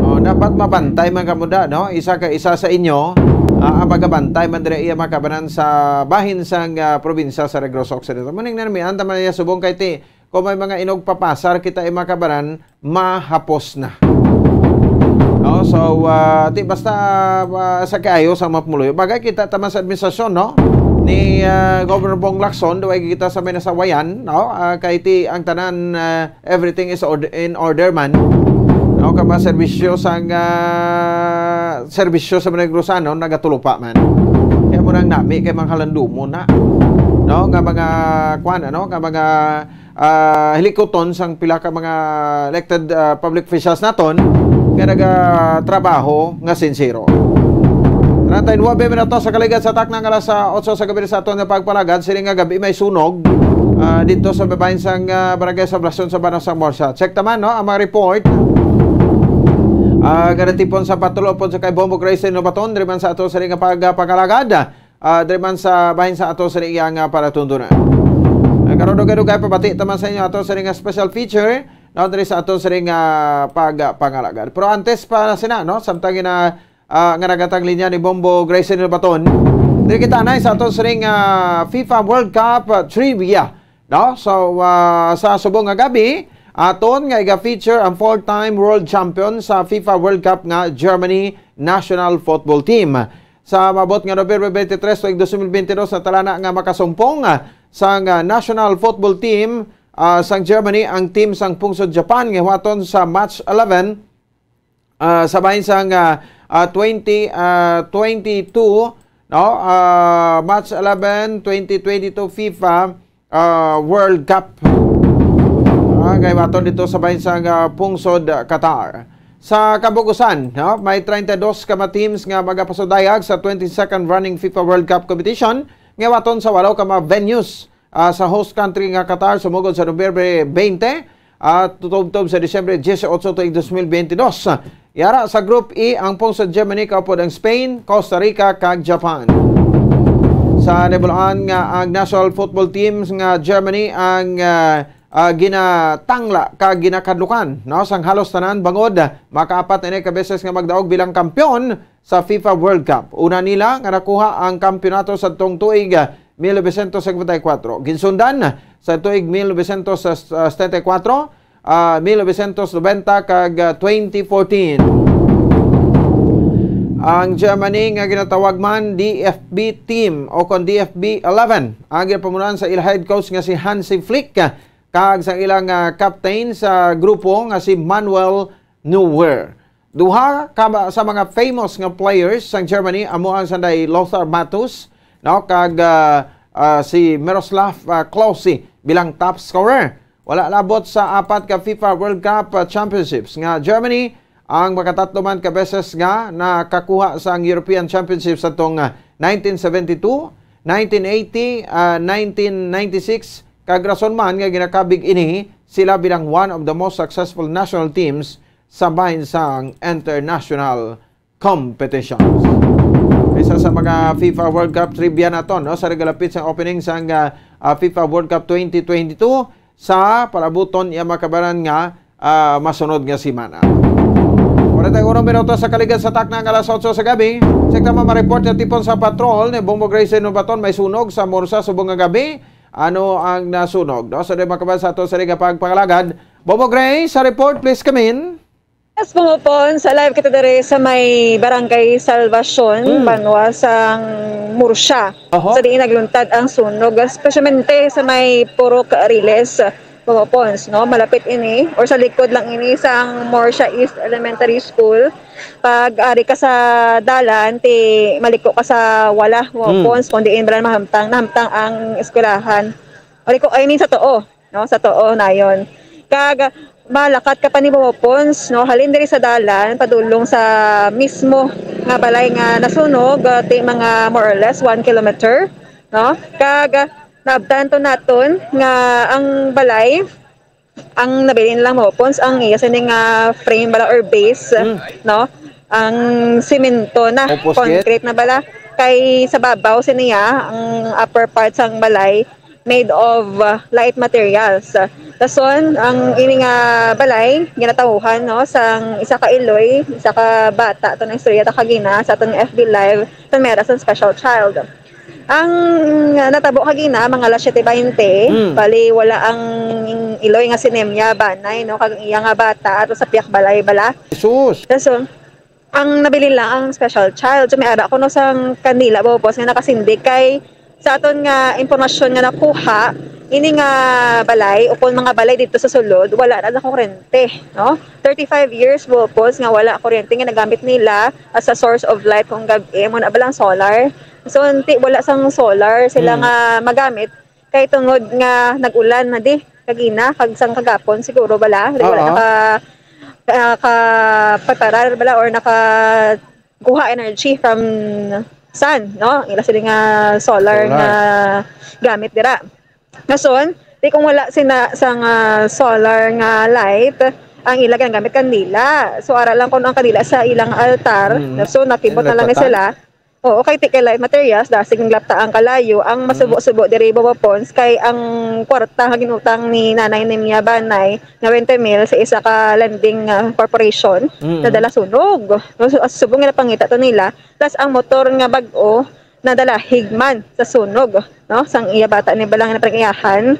Oh, dapat mabantay man kamo da, no? Isa ka isa sa inyo, ah, ang magabantay man dira iya makabanan sa bahin sang, ah, probinsya sa Negros Occidental. Muning nami, anta man iya subong kay ti, kung may mga inog papasar kita, eh, mga kabaran, mahapos na. No? So, ah, di basta, ah, sa kaayo sa mga pumuluyo. Bagay kita taman sa administrasyon, no? Ni, ah, Governor Bong Lacson, duway kita sa may nasawayan, no? Ah, kay ti ang tanan, ah, everything is ord-, in order man. No? Kay mga serbisyo sang, ah, serbisyo sa mga Negros, no? Nagatulupa man. Kaya mo nang nami kay mga kalandumo na. No? Nga mga, kwan, ano? Nga mga ah, hilikuton sang pila ka mga elected, ah, public officials naton nga nagatrabaho nga sinsero. Treinta y nueve minutos sa kaligad sa takna nga alas, ah, otso sa gabi sa aton nga pagpalagad, sini nga gabi may sunog, ah, dito sa babayin sang, ah, Barangay Salvacion sa Banwa sang Murcia. Check taman, no, ang mga report. Ah, nga natipon sa patrol upod sa kay Bombo Grace Nobaton, diri man sa ato sini nga pagpangalagad. Ah, diri man sa bahin sa ato sa iyang, ah, palatuntunan. Ah, karon dugay-dugay pabati taman sa inyo ato sa ring, ah, special feature, no, diri sa ato sa ring, ah, pagpangalagad. Pero antes pa na sina, no, samtang ina, ah, nga nagatang linya ni Bombo Grayson Baton, diri kita na sa ato sa ring, ah, FIFA World Cup, ah, trivia. No? So, ah, sa subong nga gabi, aton nga iga-feature ang four-time world champion sa FIFA World Cup nga Germany national football team. Sa maabot nga November twenty-three tuig twenty twenty-two, natala na nga makasumpong, ah, sang, ah, national football team, ah, sang Germany ang team sang pungsod Japan nga hiwaton sa match eleven ah, sa bahin sang, ah, ah, twenty, ah, twenty-two, no? Ah, March eleven, twenty twenty-two FIFA, ah, World Cup. Ah, kay baton dito sa bahin sang, ah, pungsod, ah, Qatar. Sa kabugusan, no? May treinta y dos ka mga teams nga magapasudayag sa twenty-second running FIFA World Cup competition nga waton sa walo ka mga venues ah, sa host country nga Qatar sumugod sa Nobyembre twenty, ah, tubtob sa Disyembre dieciocho tuig dos mil biyente dos. Yara sa Group E ang pungsod Germany, kaupod ang Spain, Costa Rica, kag Japan. Sa nabal-an nga ang national football teams nga Germany ang, ah, ah, ginatangla kag ginakadlukan, no, sang halos tanan bangod makaapat na ini ka beses nga magdaog bilang kampiyon sa FIFA World Cup. Una nila nga nakuha ang kampiyonato sa tong tuig, ah, mil novecientos cincuenta y cuatro. Ginsundan sa tuig mil novecientos setenta y cuatro, ah, mil novecientos noventa kag, ah, twenty fourteen. Ang Germany nga ginatawag man D F B team o kon D F B eleven ang ginapamunuan sa ila head coach nga si Hansi Flick, ah, kag sa ilang, ah, captain sa grupo nga si Manuel Neuer. Duha ka ba-, sa mga famous nga players sang Germany amo ang sanday Lothar Matthäus, no, kag, ah, ah, si Miroslav, ah, Klose bilang top scorer. Wala labot sa apat ka FIFA World Cup, ah, Championships nga Germany ang makatatlo man ka beses nga nakakuha sang European Championships atong, ah, nineteen seventy-two, nineteen eighty, ah, nineteen ninety-six, kag rason man nga ginakabig ini sila bilang one of the most successful national teams sa bahin sang international competitions. Isa sa mga FIFA World Cup trivia naton, no, sa nagalapit sa opening sang, ah, ah, FIFA World Cup twenty twenty-two sa palabuton iya makabaran nga, ah, masunod nga semana. Forty-one minutos sa kaligad sa takna nga alas otso sa gabi. Check naman ma-report nga tipon sa patrol ni Bombo Grace Nobaton may sunog sa Murcia subong nga gabi. Ano ang nasunog, no? So, di makabaran sa ato sa liga pagpangalagad. Bombo Grace, sa report, please come in. Yes, Pumupon, sa live kita diri sa may Barangay Salvacion, Mm. Banwa sang Murcia. Oho. Sa diin nagluntad ang sunog, especialmente sa may Purok Riles, Pumupon, no? Malapit ini, or sa likod lang ini sang Murcia East Elementary School. Pag ari ka sa dalan, ti maliko ka sa wala, Pumupon, Mm. kung diin bala mahamtang, nahamtang ang eskwelahan. Maliko, I mean, sa tuo. No, sa tuo nayon. Kag malakat ka pa ni Pumupon, no, halin diri sa dalan padulong sa mismo nga balay nga nasunog, uh, ti mga more or less one kilometer, no? Kag, uh, naabtan to naton nga ang balay, ang nabilin lang, Pumupon, ang iya sini nga frame bala or base, Mm. no? Ang semento na, Opposite? concrete na bala. Kay sa babaw siniya, ang upper part sang balay, made of, uh, light materials. Dason, ang ini nga balay, ginatawhan, no, sang isa ka iloy, isa ka bata, to na istorya ta kagina sa aton F B Live, sa mera sang special child. Ang natabo kagina, mga alas siyete baynte, Mm. bali wala ang iloy nga si Nemia Banay, no, kag ang iya nga bata ato sa piyak balay bala. Jesus! Kaso, ang nabilin lang ang special child. So, may ara ko, no, sang kandila, bubos nga nakasindig kay sa aton nga impormasyon nga nakuha, ini nga balay, ukon mga balay dito sa sulod, wala na ang kuryente, no? Thirty-five years, bubos nga wala kuryente nga nagamit nila as a source of light kung gab-i, mo na balang solar. So, unti, wala sang solar sila Mm. nga magamit kay tungod nga nag-ulan na di kagina, kag sang kagapon siguro bala, di wala Oo. naka, ah, kaparar bala or nakakuha energy from sun, no? Ila sila nga solar Solar. nga gamit dira. Nason, di kung wala sina sang, ah, solar nga light, ang ila ginagamit kandila. So, ara lang kuno ang kandila sa ilang altar. Mm. So, nakibot Ano na lang ni nagpata? sila. Oo, kay ti kay light materials, dasig ang lapta ang kalayo, ang Mm. masubo-subo diri, Bobo Pons, kay ang kwarta nga ginutang ni Nanay Nimia Banay nga twenty mil sa isa ka lending, ah, corporation, Mm. nadala sunog. So, as subong nga napangita to nila, plus ang motor nga bag-o, nadala higman sa sunog, no? Sang iya bata ni balang na pag-iyahan.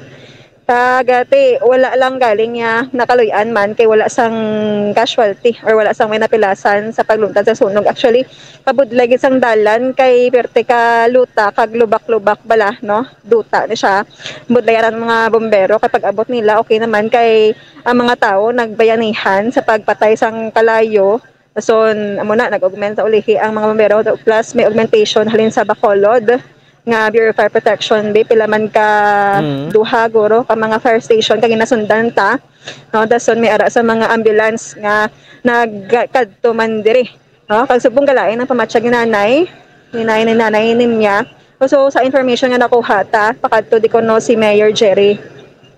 Kag, ah, ti, wala lang galing niya nakaluy-an man kay wala sang casualty or wala sang may napilasan sa pagluntad sa sunog. Actually, pabudlay gid sang dalan kay perte ka luta kag lubak-lubak bala, no? Duta ni siya. Budlayan ang mga bombero kay pag-abot nila, okay naman kay ang mga tawo nagbayanihan sa pagpatay sang kalayo. Dason, amo na, nag-augment sa ulihi ang mga bombero, plus may augmentation halin sa Bacolod nga Bureau of Fire Protection, be, pila man ka Mm. duha, guro, ka mga fire station ka ginasundan ta, no? Dason may ara sa mga ambulance nga nagkadto man diri, no? Kag subong galain ang pamatyag ni nanay, ni nanay, ni nanay Nimya. So, sa information nga nakuha ta, pakadto di ko, no, si Mayor Jerry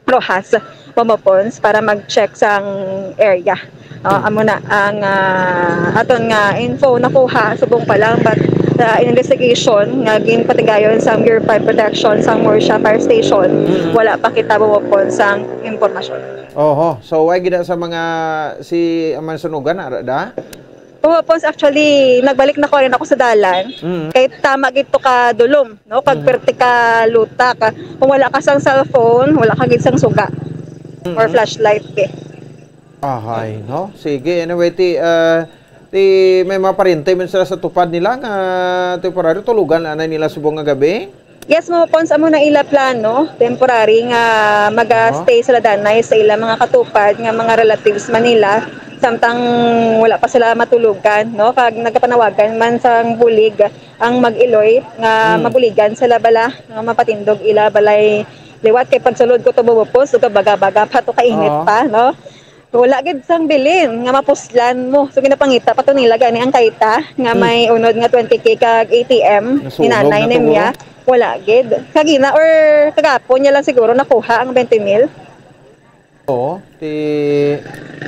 Rojas Momopons para mag-check sang area. Oh, amo na ang, ah, aton nga info nakuha subong pa lang, but, ah, in investigation nga ginpatigayon sa Bureau of Fire Protection sa Murcia Fire Station, Mm. wala pa kita Momopons sang impormasyon. Oho. So, why gid sa mga si ang mga sunugan, ara da? Oo, Pons, actually, nagbalik na ko rin ako sa dalan. Mm. Kay tama gid to ka dulom, no? Kag Mm. perte ka luta ka. Kung wala ka sang cellphone, wala ka gid sang suga. Mm. Or flashlight, eh. Ahay, no? Sige, anyway, ti, ah, ti, may mga pariente man sila sa tupad nila nga temporaryo, tulugan anay nila subong nga gabi? Yes, mo, Pons, amo na ila plano, temporary nga maga-stay Aha. sila danay sa ila mga katupad nga mga relatives man nila, samtang wala pa sila matulogan, no? Kag nagapanawagan man sang bulig ang mag-iloy nga Hmm. mabuligan sila bala, nga mapatindog ila balay liwat kay pagsulod ko to, Bobo Pons, ug kabaga-baga pa to kainit Oo. pa, no? Wala gid sang bilin nga mapuslan mo. So, ginapangita pa to nila gani ang kaita nga Hmm. may unod nga twenty K kag A T M. Nasunog Hinanay na to, ni Mia. Guro? Wala gid. Kagina or kagapon niya lang siguro nakuha ang twenty mil. Oo. Ti,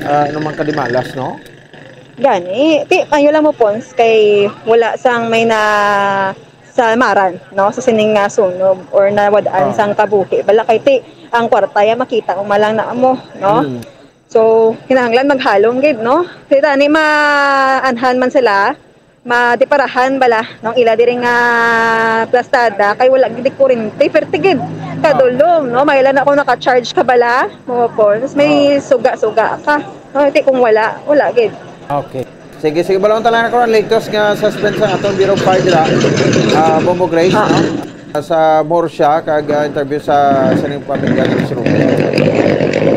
ah, ano man kadimalas, no? Gani. Ti, ayo lang mo, Pons, kay wala sang may na sa maran, no? Sa sining nga sunog or nawad-an Ah. sang kabuhi. Bala kay ti, ang kwarta ya makita mo malang na mo, no? Mm. So, kinahanglan maghalong gid, no? Kay tani maanhan man sila, madiparahan bala, nung ila diri nga plastada, kay wala gid kurinti, perte gid. Kadulom, no? May ilan ako naka-charge ka bala, mga phones, may Ah. suga-suga ka. No, ti kung wala, wala gid. Okay. Sige, sige, balon ta lang ako ang latest nga suspense sa atong Bureau of Fire dira. Ah, Bombo Grace, Ah. no? Sa Murcia, kag, ah, interview sa, sa inyong pamilya nga Miss Ruby.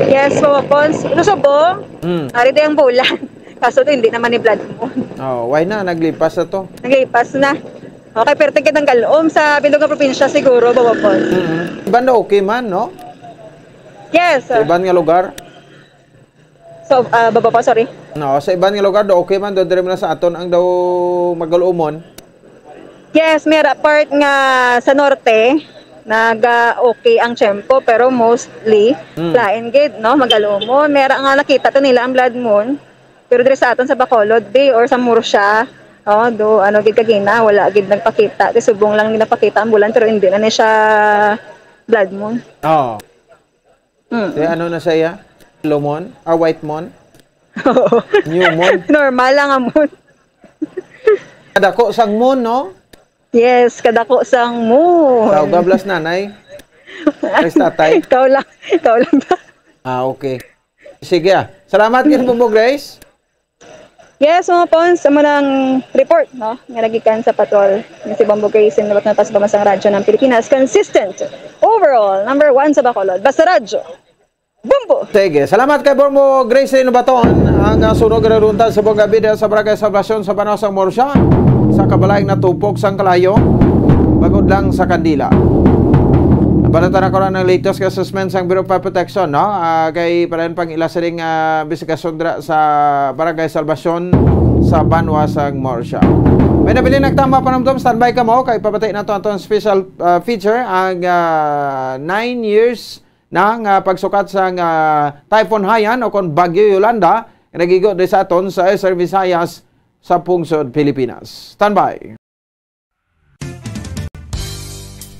Yes, po, Pons. Ito sa Bong, Hmm. ari di ang bulan. Kaso to, hindi naman ni Blood Moon. Oh, why na? Naglipas na to. Naglipas na. Okay, pero tigit ang galom sa bilog nga probinsya siguro, Bobo Pons. Mm-hmm. Iban na okay man, no? Yes. Sa iban nga lugar? So, ah, baba po, sorry. No, sa iban nga lugar do okay man, do diri man sa aton ang daw magaluomon. Yes, may ra part nga sa norte, naga okay ang tiyempo, pero mostly, Hmm. lain gid, no, magaluomon. May ra nga nakita to nila ang blood moon, pero diri sa aton sa Bacolod, be, or sa Murcia, oh, do, ano gid kagina, wala gid nagpakita. Ti subong lang gid nagpakita ang bulan, pero hindi na ni siya blood moon. Oh. Mm. Kaya ano na siya? Yellow moon? Ah, white moon? Oo. New moon? Normal lang ang moon. Kadako sang moon, no? Yes, kadako sang mo. Ikaw, God bless, nanay. Praise tatay. Ikaw lang, ikaw lang. Ah, okay. Sige, ah. Salamat, Ginoo mo, Grace. Yes, mga pons, amo nang report, no? Nga nagikan sa patrol. Nga si Bombo Grace, in Luwat ng Taas Pamansang Radyo ng Pilipinas. Consistent. Overall, number one sa Bacolod. Basta Radyo. Bombo! Sige, salamat kay Bombo Grace Inobaton. Ang, ah, sunog nga nagduntad sa buong gabi sa Barangay Salvacion sa Banwa sang Murcia. Sa kabalay natupok sang kalayo. Bangod lang sa kandila. Nabalita na ko na ng latest nga assessment sang Bureau of Fire Protection, no? Ah, kay padayon pang ila sining, ah, investigasyon dira sa Barangay Salvacion sa Banwa sang Murcia. May nabilin nagtama panumdom, standby ka mo, kay papatay na to ang special, ah, feature, ang, ah, nine years na nga pagsukat sang, ah, Typhoon Haiyan o kon Bagyo Yolanda, nga nagigo diri sa aton sa Eastern Visayas sa pungsod Pilipinas. Standby.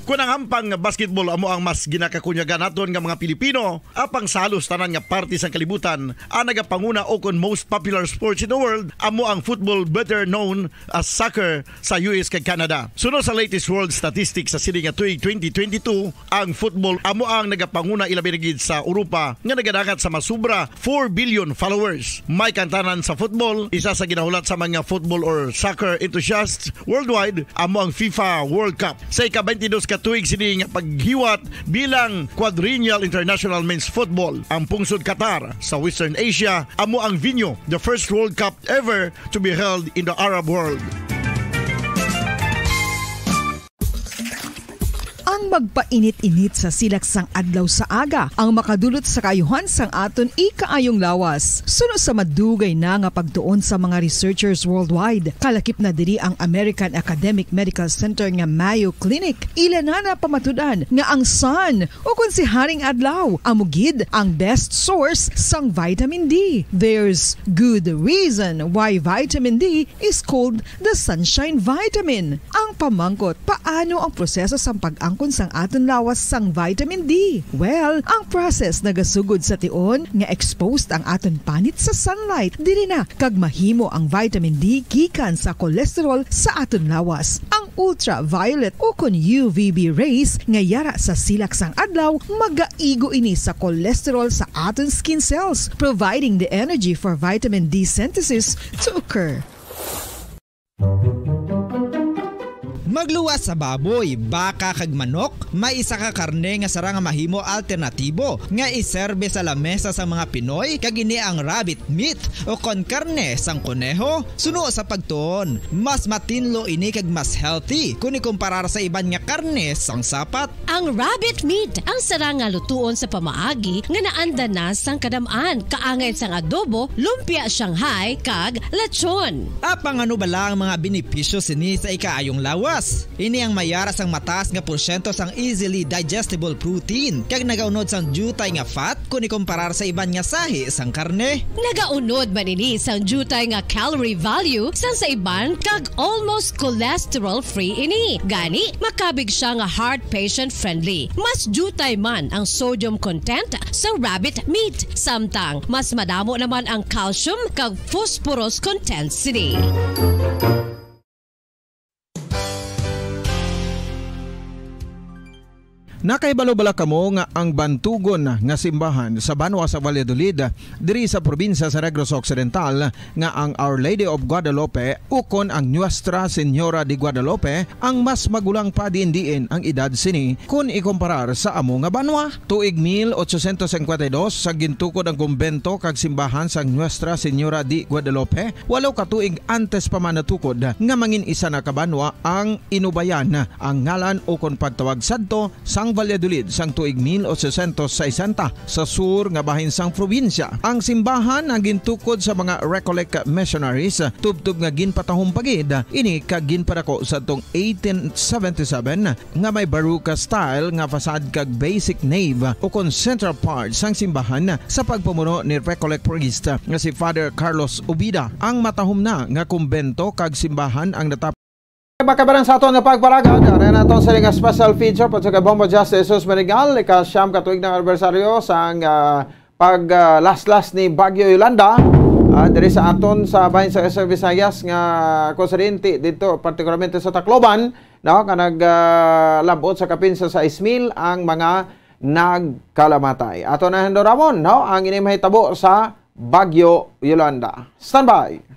Kung ang hampang nga basketball amo ang mas ginakakunyagan naton nga mga Pilipino, apang sa halos tanan nga parte sang kalibutan, ang nagapanguna o kon most popular sports in the world amo ang football, better known as soccer, sa U S kag Canada. Suno sa latest world statistics sa sini nga tuig twenty twenty-two, ang football amo ang nagapanguna, ilabi na gid sa Europa nga nagadangat sa masubra four billion followers. May kantanan sa football, isa sa ginahulat sa mga football or soccer enthusiasts worldwide amo ang FIFA World Cup. Sa ika-twenty-dos ka tuig sini nga paghiwat bilang Quadrennial International Men's Football, ang pungsod Qatar sa Western Asia amo ang venue, the first World Cup ever to be held in the Arab world. Ang magpainit-init sa silak sang adlaw sa aga ang makadulot sa kaayuhan sang aton ikaayong lawas. Suno sa madugay na nga pagtuon sa mga researchers worldwide, kalakip na diri ang American Academic Medical Center nga Mayo Clinic. Ila na napamatud-an nga ang sun, ukon si Haring Adlaw, amo gid ang best source sang vitamin D. There's good reason why vitamin D is called the sunshine vitamin. Ang pamangkot, paano ang proseso sang pag-angkon sang aton lawas sang vitamin D? Well, ang process nagasugod sa tion nga exposed ang aton panit sa sunlight. Diri na kag mahimo ang vitamin D gikan sa cholesterol sa aton lawas. Ang ultraviolet ukon U V B rays nga yara sa silak sang adlaw magaigo ini sa cholesterol sa aton skin cells, providing the energy for vitamin D synthesis to occur. Magluwas sa baboy, baka, kag manok, may isa ka karne nga sarang nga mahimo alternatibo nga iserbe sa lamesa sang mga Pinoy, kag ini ang rabbit meat, ukon karne sang koneho. Suno sa pagtuon, mas matinlo ini kag mas healthy kon ikumparar sa iban nga karne sang sapat. Ang rabbit meat ang sarang nga lutuon sa pamaagi nga naanda na sang kadam-an, kaangay sang adobo, lumpia Shanghai, kag lechon. Apang ano bala ang mga benepisyo sini sa ikaayong lawas? Ini ang mayara sang mataas nga porsyento sang easily digestible protein, kag nagaunod sang diutay nga fat kon ikumparar sa iban nga sahi sang karne. Nagaunod man ini sang diutay nga calorie value sang sa iban, kag almost cholesterol-free ini. Gani, makabig siya nga heart patient-friendly. Mas diutay man ang sodium content sa rabbit meat, samtang mas madamo naman ang calcium kag phosphorus content sini. Nakahibalo bala kamo nga ang bantugon nga simbahan sa banwa sa Valladolid, diri sa probinsya sa Negros Occidental, nga ang Our Lady of Guadalupe ukon ang Nuestra Señora de Guadalupe ang mas magulang pa diin-diin ang edad sini kon ikumparar sa amo nga banwa? Tuig mil ochocientos cincuenta y dos, sa gintukod ang kumbento kag simbahan sang Nuestra Señora de Guadalupe, walo ka tuig antes pa man natukod nga mangin isa na ka banwa ang Inubayan, ang ngalan ukon pagtawag sadto sang Valladolid sang tuig mil ochocientos sesenta sa sur nga bahin sang probinsya. Ang simbahan ang gintukod sa mga Recollect missionaries, tubtob nga ginpatahom pa gid ini kag ginpadako sadtong eighteen seventy-seven, nga may Baroque style nga facade kag basic nave ukon central part sang simbahan sa pagpamuno ni Recollect priest nga si Father Carlos Ubida. Ang matahom na nga kumbento kag simbahan ang natap Makabaran sa aton nga pagpalagad, ari na aton sini nga special feature para sa kay Bombo Justice Jesus Manigal, ika-siyam ka tuig ng anibersaryo sang, ah, pag, ah, laslas ni Bagyo Yolanda. Ah, diri sa aton sa bahin sa S R Visayas nga kusidente dito, partikularmente sa Tacloban, no, nga nag, ah, labot sa kapin sa sais mil ang mga nagkalamatay. Ato na hinduramon, no, ang ini mahitabo sa Bagyo Yolanda. Standby.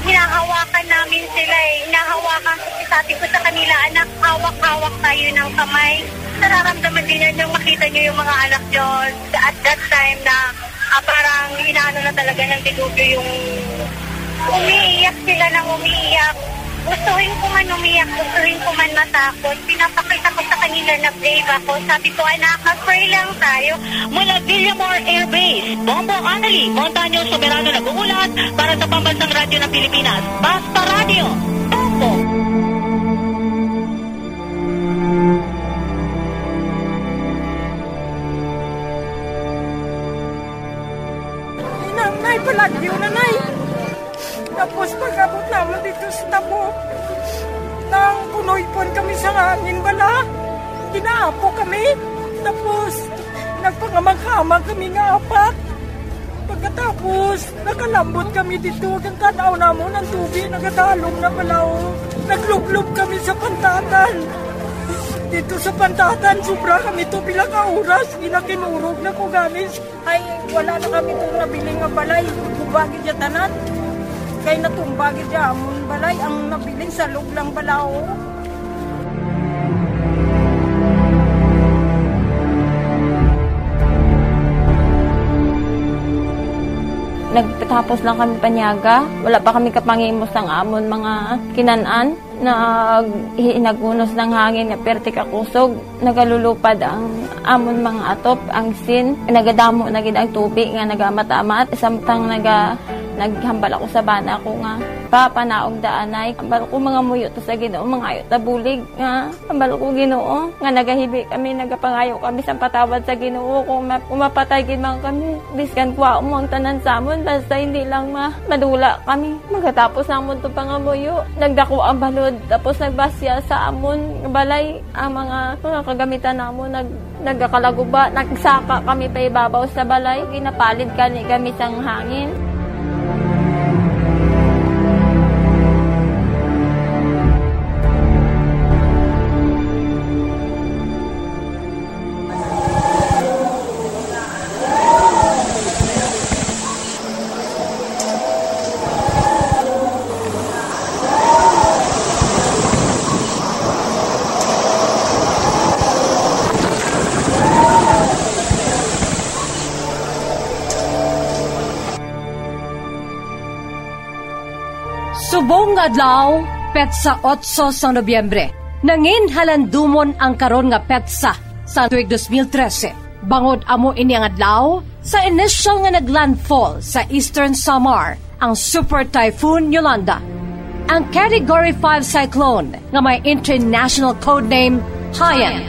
Hinahawakan namin sila eh. Hinahawakan ko, sabi ko sa kanila, "Anak, hawak-hawak tayo ng kamay." Nararamdaman din yan yung makita nyo yung mga anak nyo at that time na, ah, parang inaano na talaga ng dilubyo yung umiiyak sila ng umiiyak. Gustuhin ko man umiyak, gustuhin ko man matakot. Pinapakita ko sa kanila na brave ako. Sabi ko, "Anak, mag-pray lang tayo." Mula Villamor Air Base, Bombo Annalie Montaño Soberano nag-uulat para sa Pambansang Radyo ng Pilipinas, Basta Radyo, Bombo. Inang, nay, palagyo na, nay. Tapos pag-abot naman dito sa tabok, nang punoy-pon kami sa hangin bala. Ginaapo kami. Tapos nagpangamang-amang kami nga apat. Pagkatapos, nakalambot kami dito. Ang tanaw namon, ang tubig, nagatalom na bala, oh. Naglublob kami sa pantatan. Dito sa pantatan, sobra kami to pila ka oras. Ginakinurog na ko, ganis. Ay, wala na kami itong nabiling nga balay. Tumba gid siya tanan. Kay natumba gid siya amon balay. Ang nabiling salog lang bala, oh. Nagtapos lang kami paniaga. Wala pa kami kapangimos ng amon mga kinan-an. Nag-, hinagunos ng hangin nga perte ka kusog, nagalulupad ang amon mga atop, ang sin, nagadamo na gid ang tubig nga nagamamat-amat, samtang naga-, naghambal ako sa bana ko nga, "Pa, panaog daan, ay." Hambal ko, "Mangamuyo ta sa Ginoo, mangayo ta bulig," nga hambal ko, "Ginoo, nga nagahibi kami, nagapangayo kami sa patawad sa Ginoo, kung ma-, kung mapatay gid man kami, biskan kuha mo ang tanan sa amon, basta hindi lang ma-, madula kami." Magkatapos namon to pangamuyo, nagdako ang balod, tapos nagbasya sa amon nga balay ang mga, mga kagamitan namon. Nag-, nagakalaguba, nagsaka kami pa ibabaw sa balay. Ginapalid gani kami sang hangin. Subong nga adlaw, petsa otso sang Nobyembre, nangin halandumon ang karon nga petsa sa tuig dos mil trese. Bangod amo ini ang adlaw sa inisyal nga naglandfall sa Eastern Samar ang Super Typhoon Yolanda, ang Category five cyclone nga may international code name Haiyan.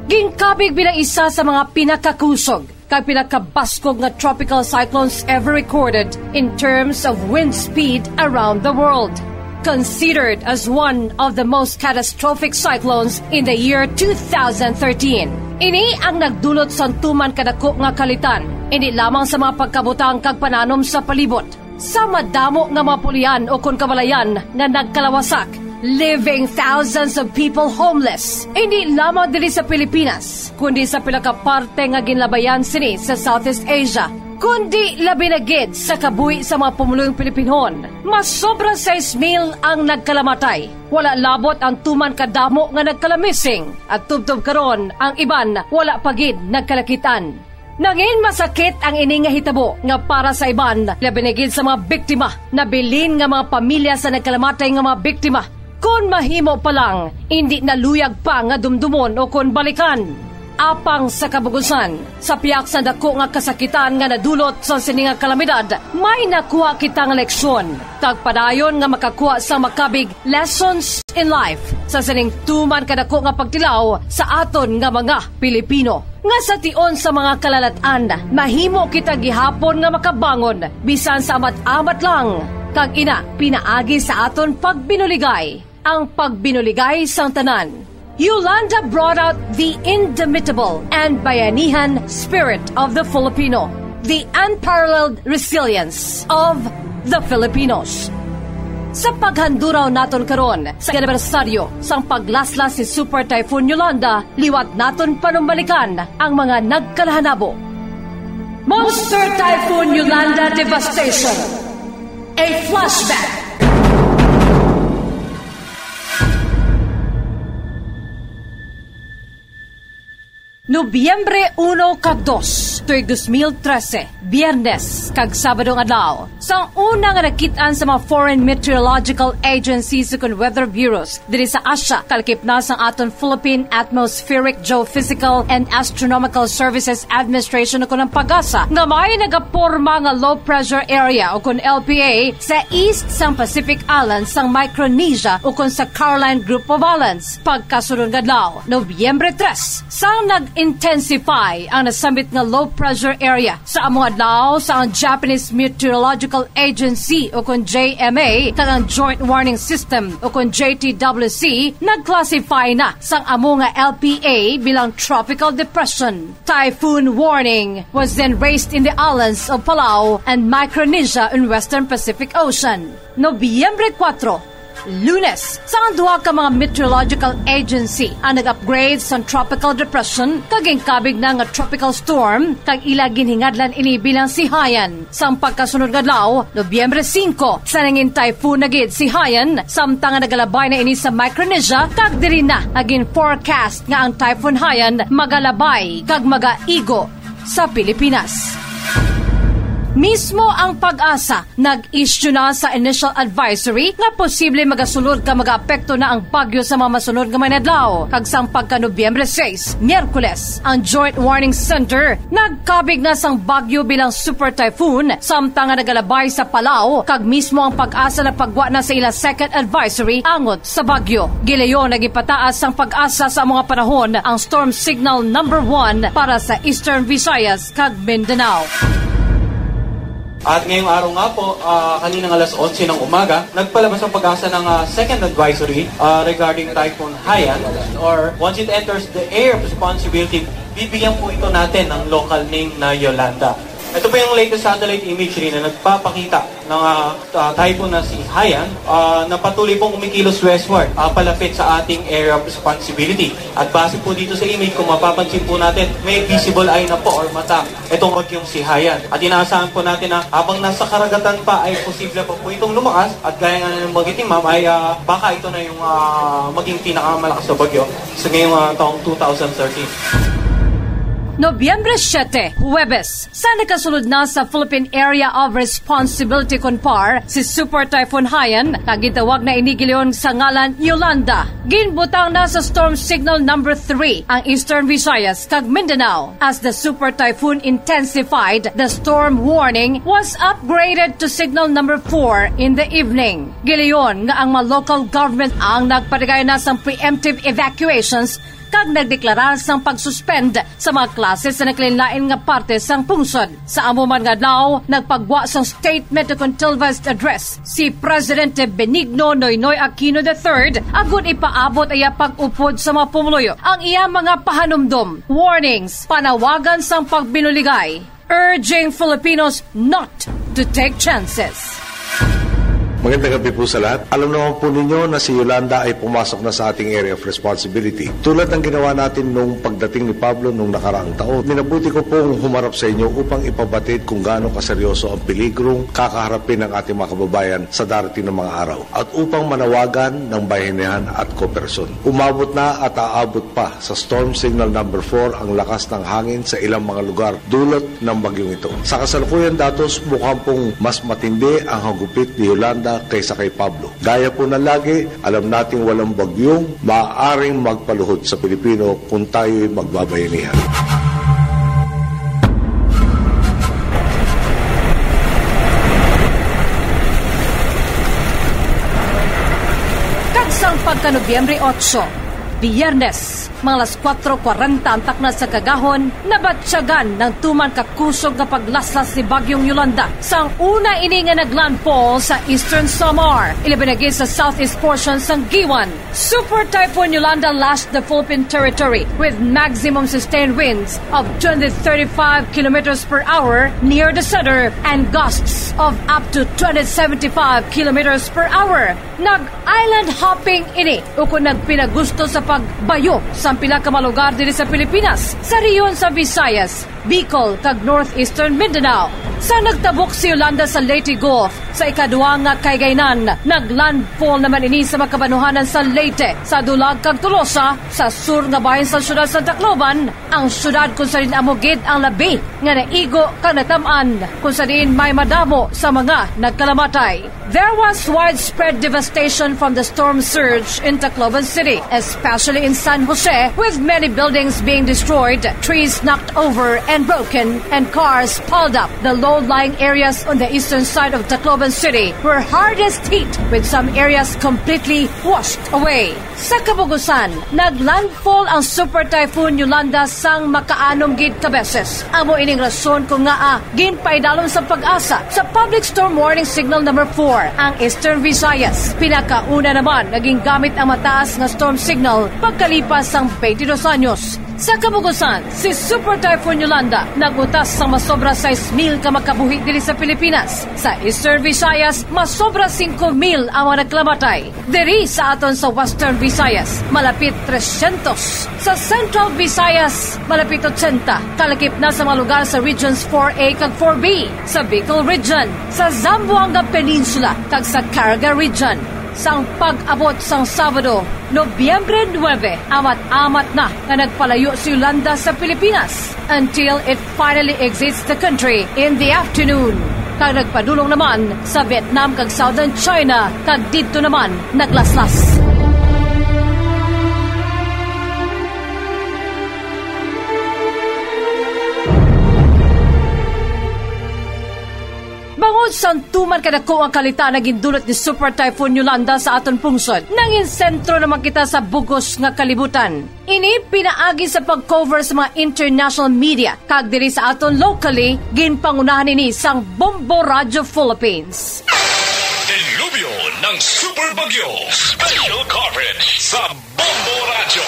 Ginkabig bilang isa sa mga pinakakusog kag pinakabaskog nga tropical cyclones ever recorded in terms of wind speed around the world. Considered as one of the most catastrophic cyclones in the year two thousand thirteen. Ini ang nagdulot sang tuman kadako nga kalitan, hindi lamang sa mga pagkabutang kag pananom sa palibot, sa madamo nga mga pulian ukon kabalayan nga nagkalawasak, leaving thousands of people homeless, hindi lamang diri sa Pilipinas, kundi sa pila ka parte nga ginlabayan sini sa Southeast Asia, kundi labi na gid sa kabuhi sa mga pumuluyong Pilipinhon. Mas sobra sais mil ang nagkalamatay. Wala labot ang tuman kadamo nga nagkalamising, at tubtob karon ang iban wala pa gid nagkalakit-an. Nangin masakit ang ini nga hitabo nga para sa iban, labi na gid sa mga biktima. Nabilin nga mga pamilya sa nagkalamatay nga mga biktima. Kon mahimo pa lang, indi na luyag pa nga dumdumon o kon balikan. Apang sa kabugusan, sa pihak sa dako nga kasakitan nga nadulot sa sini nga kalamidad, may nakuha kita nga leksyon, kag padayon nga makakuha sa makabig lessons in life sa sining tuman kadako nga pagtilaw sa aton nga mga Pilipino, nga sa tion sa mga kalalat-an, mahimo kita gihapon nga makabangon bisan sa amat-amat lang, kag ina pinaagi sa aton pagbinuligay, ang pagbinuligay sang tanan. Yolanda brought out the indomitable and bayanihan spirit of the Filipino, the unparalleled resilience of the Filipinos. Sa paghanduraw naton karon sa anibersaryo sang paglaslas ni Super Typhoon Yolanda, liwat naton panumbalikan ang mga nagkalahanabo. Monster Typhoon Yolanda Devastation, a flashback. Nobyembre uno kag dos, tuig dos mil trese, Biyernes kag Sabado nga adlaw, sang una nga nakit-an sa mga foreign meteorological agencies ukon weather bureaus diri sa Asia, kalakip na sang aton Philippine Atmospheric Geophysical and Astronomical Services Administration ukon ang PAGASA, nga may nagaporma nga low pressure area ukon L P A sa east sang Pacific Islands sang Micronesia ukon sa Caroline Group of Islands. Pagkasunod nga adlaw, Nobyembre tres, sang nag-intensify ang nasambit nga low pressure area sa amo nga adlaw, sa ang Japanese Meteorological Agency ukon J M A kag ang Joint Warning System ukon J T W C nag-classify na sang amo nga L P A bilang tropical depression. Typhoon warning was then raised in the islands of Palau and Micronesia in Western Pacific Ocean. Nobyembre kuwatro, Lunes, sa ang duha ka mga meteorological agency ang nag-upgrade sang tropical depression kag ginkabig na nga tropical storm, kag ila ginhingadlan ini bilang si Haiyan. Sang pagkasunod nga adlaw, Nobyembre singko, sa nangin typhoon na gid si Haiyan, samtang nga nagalabay na ini sa Micronesia, kag diri na nga gin-forecast nga ang Typhoon Haiyan magalabay kag magaigo sa Pilipinas. Mismo ang PAGASA nag-issue na sa initial advisory nga posible magasulod ka magaapekto na ang bagyo sa mga masunod nga mga adlaw, kag sang pagka Nobyembre sais, Miyerkules, ang Joint Warning Center nagkabig na sang bagyo bilang super typhoon, samtang nga nagalabay sa Palau, kag mismo ang PAGASA nagpagwa na sa ila second advisory angot sa bagyo. Gilayon nga ginpataas sang PAGASA sa amo nga panahon ang Storm Signal Number One para sa Eastern Visayas kag Mindanao. At ngayong araw nga po, ah, kanina ng alas onse ng umaga, nagpalabas ang PAGASA ng, ah, second advisory, ah, regarding Typhoon Haiyan, or once it enters the area of responsibility, bibigyan po ito natin ng local name na Yolanda. Ito po yung latest satellite imagery na nagpapakita ng, ah, ah, typhoon na si Haiyan, ah, na patuloy pong kumikilos westward, ah, palapit sa ating area of responsibility. At base po dito sa image, kung mapapansin po natin, may visible eye na po or mata itong bagyong si Haiyan. At inaasahan po natin na habang nasa karagatan pa ay posible pa po itong lumakas, at gaya nga ng bagay ni Ma'am ay, ah, baka ito na yung, ah, maging pinakamalakas na bagyo sa ngayong, ah, taong two thousand thirteen. Nobyembre siete, Huwebes, sa nakasulod na sa Philippine Area of Responsibility kon PAR si Super Typhoon Haiyan, kag gitawag na ini gilayon sa ngalan Yolanda. Ginbutang na sa Storm Signal Number Three ang Eastern Visayas kag Mindanao. As the super typhoon intensified, the storm warning was upgraded to Signal Number Four in the evening. Gilayon nga ang mga local government ang nagpatigay na sang preemptive evacuations kag nagdeklarar sang pag-suspend sa mga klase sa naglain-lain nga parte sang pungsod. Sa amo man nga adlaw, nagpagwa sang statement o televised address si Presidente Benigno Noynoy Aquino the third agud ipaabot iya pag-upod sa mga pumuluyo ang iya mga pahanumdom, warnings, panawagan sang pagbinuligay, urging Filipinos not to take chances. Magandang gabi po sa lahat. Alam naman po ninyo na si Yolanda ay pumasok na sa ating area of responsibility. Tulad ng ginawa natin nung pagdating ni Pablo nung nakaraang taon, minabuti ko pong humarap sa inyo upang ipabatid kung gaano kaseryoso ang peligrong kakaharapin ng ating mga kababayan sa darating na mga araw. At upang manawagan ng bayanihan at kooperasyon. Umabot na at aabot pa sa Storm Signal Number Four ang lakas ng hangin sa ilang mga lugar dulot ng bagyong ito. Sa kasalukuyan datos, mukhang pong mas matindi ang hagupit ni Yolanda kaysa kay Pablo. Gaya po na lagi, alam nating walang bagyong maaaring magpaluhod sa Pilipino kung tayo'y magbabayanihan. Kag sang pagka-Nobyembre otso, Biyernes, mga alas kuwatro kwarenta ang takna sa kagahon, nabatyagan ang tuman ka kusog nga paglaslas ni Bagyong Yolanda sang una ini nga naglandfall sa Eastern Samar, ilabi na gid sa southeast portion sang Guiuan. Super Typhoon Yolanda lashed the Philippine territory with maximum sustained winds of two hundred thirty-five kilometers per hour near the center and gusts of up to two hundred seventy-five kilometers per hour. Nag-island hopping ini, ukon nagpinagusto sa pagbayo sang pila ka mga lugar diri sa Pilipinas, sa rehiyon sa Visayas, Bicol, kag Northeastern Mindanao. Sa nagtabok si Yolanda sa Leyte Gulf, sa ikadua nga kahigayunan, naglandfall naman ini sa mga kabanuhanan sa Leyte, sa Dulag kag Tolosa, sa sur nga bahin sa siyudad sa Tacloban, ang siyudad kung sa diin amo gid ang labi nga naigo kag natam-an, kung sa diin may madamo sa mga nagkalamatay. There was widespread devastation from the storm surge in Tacloban City, especially in San Jose, with many buildings being destroyed, trees knocked over and broken, and cars piled up. The low-lying areas on the eastern side of Tacloban City were hardest hit, with some areas completely washed away. Sa kabugusan, naglandfall ang Super Typhoon Yolanda sang makaanom gid ka beses. Amo ining rason kon ngaa ginpaidalom sa PAGASA sa Public Storm Warning Signal Number Four ang Eastern Visayas. Pinakauna naman nga gingamit ang mataas nga storm signal pagkalipas sang twenty-two anyos. Sa kabugusan, si Super Typhoon Yolanda nag-utas sang masobra sais mil ka mga kabuhi diri sa Pilipinas. Sa Eastern Visayas, masobra singko mil ang mga nagkalamatay. Diri sa aton sa Western Visayas, malapit trescientos. Sa Central Visayas, malapit ochenta. Kalakip na sa mga lugar sa Regions four A kag four B, sa Bicol Region, sa Zamboanga Peninsula, kag sa Caraga Region. Sang pag-abot sang Sabado, Nobyembre nuebe, amat-amat na nga nagpalayo si Yolanda sa Pilipinas until it finally exits the country in the afternoon, kag nagpadulong naman sa Vietnam kag Southern China, kag didto naman naglaslas. Bangod sang tuman kadako nga kalita nga gindulot ni Super Typhoon Yolanda sa aton pungsod, nangin sentro naman kita sa bug-os nga kalibutan. Ini pinaagi sa pag-cover sa mga international media, kag diri sa aton locally, ginpangunahan ini sang Bombo Radyo Philippines. Dilubyo ng Super Bagyo. Special coverage sa Bombo Radyo.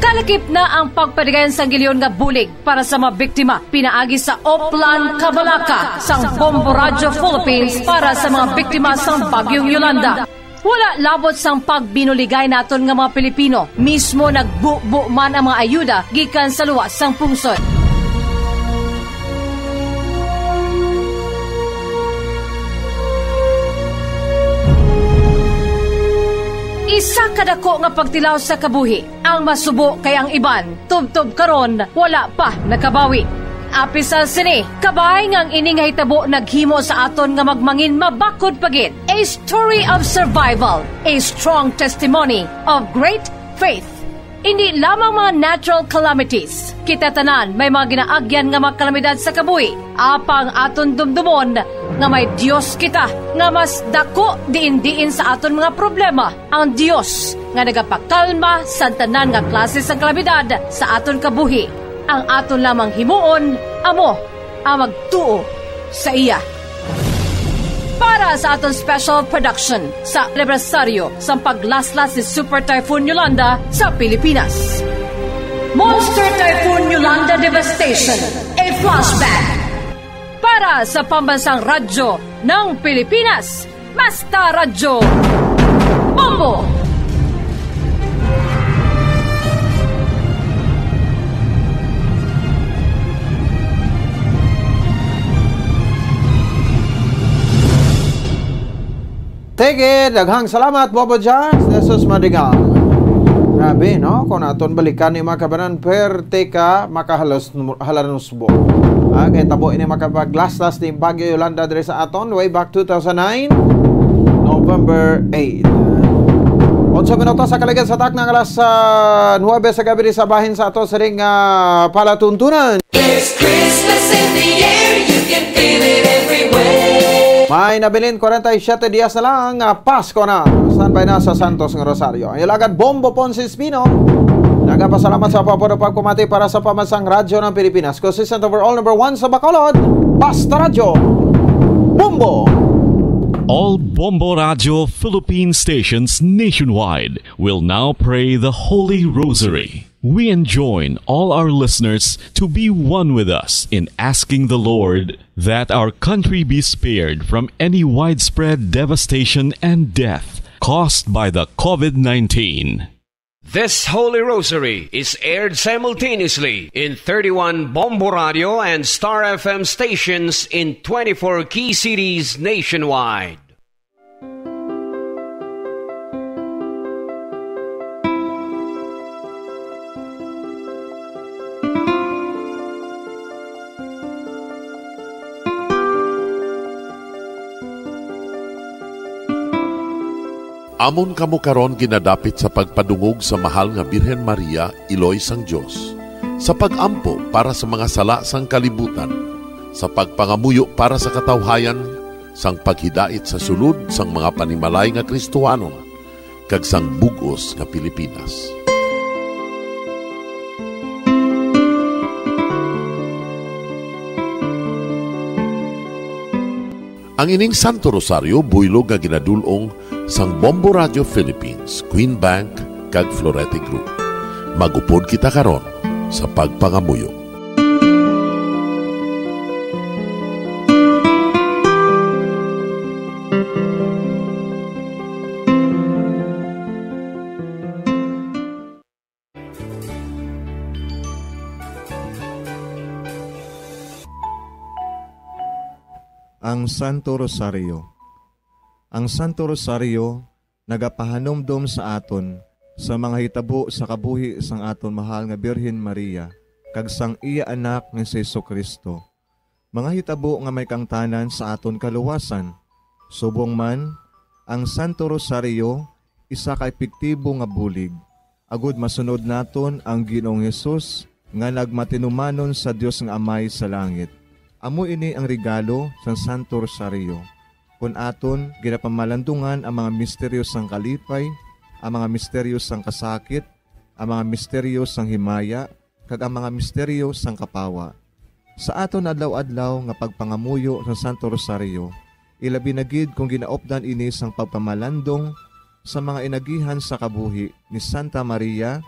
Kalakip na ang pagpadigayon sang giliyon nga bulig para sa mga biktima pinaagi sa Oplan Kabalaka sang Bombo Radyo Philippines para sa mga biktima sang Bagyong Yolanda. Wala labot sang pagbinuligay naton nga mga Pilipino, mismo nagbubo man ang mga ayuda gikan sa luwas sang pungsod. Isa ka dako nga pagtilaw sa kabuhi. Ang masubo kay ang iban, tubtob karon, wala pa nakabawi. Apisal sini, kabay nga ang ini nga hitabo naghimo sa aton nga magmangin mabakod pa gid. A story of survival, a strong testimony of great faith. Indi lamang mga natural calamities. Kita tanan may mga ginaagyan nga mga kalamidad sa kabuhi. Apang aton dumdumon nga may Dios kita nga mas dako diin-diin sa aton mga problema. Ang Dios nga nagapakalma sa tanan nga klase sang kalamidad sa aton kabuhi. Ang aton lamang himuon amo ang magtuo sa iya. Para sa aton special production sa anibersaryo sang paglaslas ni Super Typhoon Yolanda sa Pilipinas, Monster Typhoon Yolanda Devastation, a flashback. Para sa Pambansang Radyo ng Pilipinas, Basta Radyo Bombo! Sige, daghang salamat, Bobo Jars. Jesus Madrigal. Grabe, no? Kung aton balikan ni mga kabanan, perte ka makahalos-, halanusbo. Ah, kay tabo ini makapaglaslas ni Bagyo Yolanda diri sa aton way back two thousand nine, November eight. Otso minutos sa kaligid sa takna nga alas, ah, nuebe sa gabi sa bahin sa ato sining, ah, palatuntunan. There's Christmas in the air, you can feel it everywhere. May nabilin, forty-seven dias na lang, ah, Pasko na. Standby na sa Santos nga Rosario. Ang ilagad Bombo Ponce Espino. Nagapasalamat sa pagpapamati para sa pamansang radyo ng Pilipinas. Consistent overall number one sa Bacolod. Basta Radyo. Bombo! All Bombo Radio Philippine stations nationwide will now pray the Holy Rosary. We enjoin all our listeners to be one with us in asking the Lord that our country be spared from any widespread devastation and death caused by the COVID nineteen. This Holy Rosary is aired simultaneously in thirty-one Bombo Radio and Star F M stations in twenty-four key cities nationwide. Amon kamo karon ginadapit sa pagpadungog sa Mahal nga Birhen Maria, Iloy sang Dios, sa pag-ampo para sa mga sala sang kalibutan, sa pagpangamuyo para sa katawhayan, sang paghidait sa sulod sang mga panimalay nga Kristohanon, kag sang bug-os nga Pilipinas. Ang ining Santo Rosario buylog nga ginadul-ong sang Bombo Radio Philippines, Queen Bank, kag Florete Group. Mag-upod kita karon sa pagpangamuyo. Ang Santo Rosario. Ang Santo Rosario nagapahanumdom sa aton sa mga hitabo sa kabuhi sang aton mahal nga Birhen Maria kag sang iya Anak nga si Jesu-Cristo, mga hitabo nga may kaangtanan sa aton kaluwasan. Subong man, ang Santo Rosario isa ka epektibo nga bulig agod masunod naton ang Ginoong Hesus nga nagmatinumanon sa Dios nga Amay sa langit. Amo ini ang regalo sang Santo Rosario, kon aton ginapamalandungan ang mga misteryo sang kalipay, ang mga misteryo sang kasakit, ang mga misteryo sang himaya, kag ang mga misteryo sang kapawa. Sa aton adlaw-adlaw nga pagpangamuyo sa Santo Rosario, ilabi na gid kung ginaupdan ini sang pagpamalandong sa mga inagihan sa kabuhi ni Santa Maria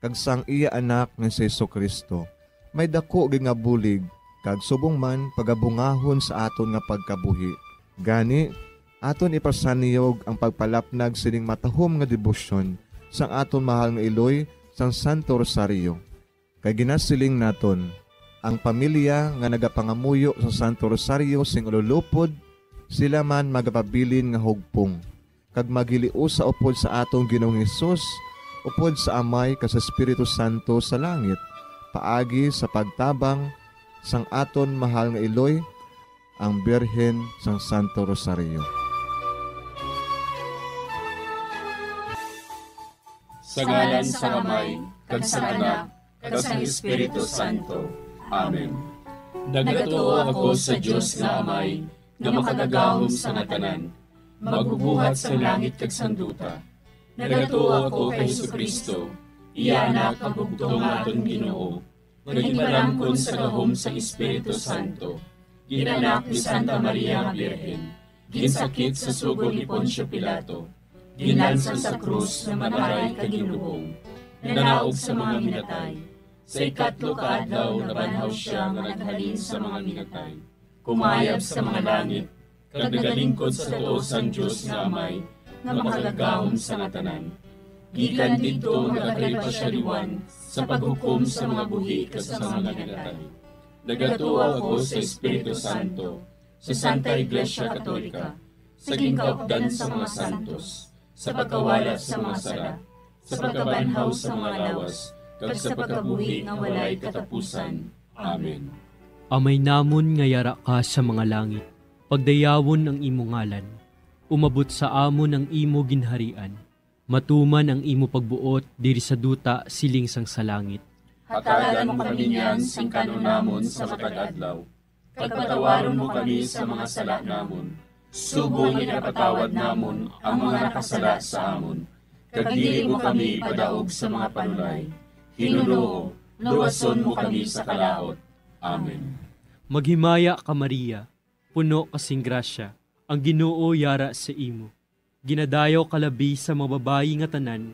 kag sang iya Anak nga si Jesu-Cristo, may daku gid nga bulig kag subong man pagabungahon sa aton nga pagkabuhi. Gani, aton ipasanyog ang pagpalapnag sining matahom nga debosyon sang aton mahal nga iloy sang Santo Rosario. Kay ginasiling naton, ang pamilya nga nagapangamuyo sa Santo Rosario sing ululupod, sila man magapabilin nga hugpong, kag maghiliusa upod sa aton Ginoong Hesus, upod sa Amay kag sa Espiritu Santo sa langit, paagi sa pagtabang sang aton mahal nga iloy, ang Birhen sang Santo Rosario. Sa ngalan sang Amay, kag sang Anak, kag sang Espiritu Santo. Amen. Nagatuo ako sa Dios nga Amay, nga Makagagahom sang tanan, Magbubuhat sang langit kag sang duta. Nagatuo ako kay Jesu-Cristo, iya Anak, ang bugtong nga aton Ginoo, nga ginpalamkon sa gahom sang Espiritu Santo, ginanak ni Santa Maria nga Birhen, ginsakit sa sugo ni Poncio Pilato, ginlansang sa krus nga mataray kag ginlubong, nanaog sa mga minatay. Sa ikatlo ka adlaw nabanhaw sia nga naghalin sa mga minatay, kumayab sa mga langit, kag nagalingkod sa tuo sang Dios nga Amay, nga Makagagahom sang tanan. Gikan didto nagakalipa sia liwan sa paghukom sa mga buhi kag sa mga minatay. Nagatuo ako sa Espiritu Santo, sa Santa Iglesia Katolika, sa ginkaupdan sa mga santos, sa pagkawala sa mga sala, sa pagkabanhaw sa mga lawas, kag sa pagkabuhi nga walay katapusan. Amen. Amay namon nga yara ka sa mga langit, pagdayawon ang imo ngalan. Umabot sa amon ang imo ginharian. Matuman ang imo pagbuot diri sa duta siling sang sa langit. Hatagan mo kami niyan sing kan-on namon sa matag adlaw, kag patawaron mo kami sa mga sala namon, subong nga ginapatawad namon ang mga nakasala sa amon, kag dili mo kami ipadaog sa mga panulay. Ginoo, luwason mo kami sa kalaut. Amen. Maghimaya ka, Maria, puno ka sing grasya, ang Ginoo yara sa imo. Ginadayaw ka labi sa mga babayi nga tanan,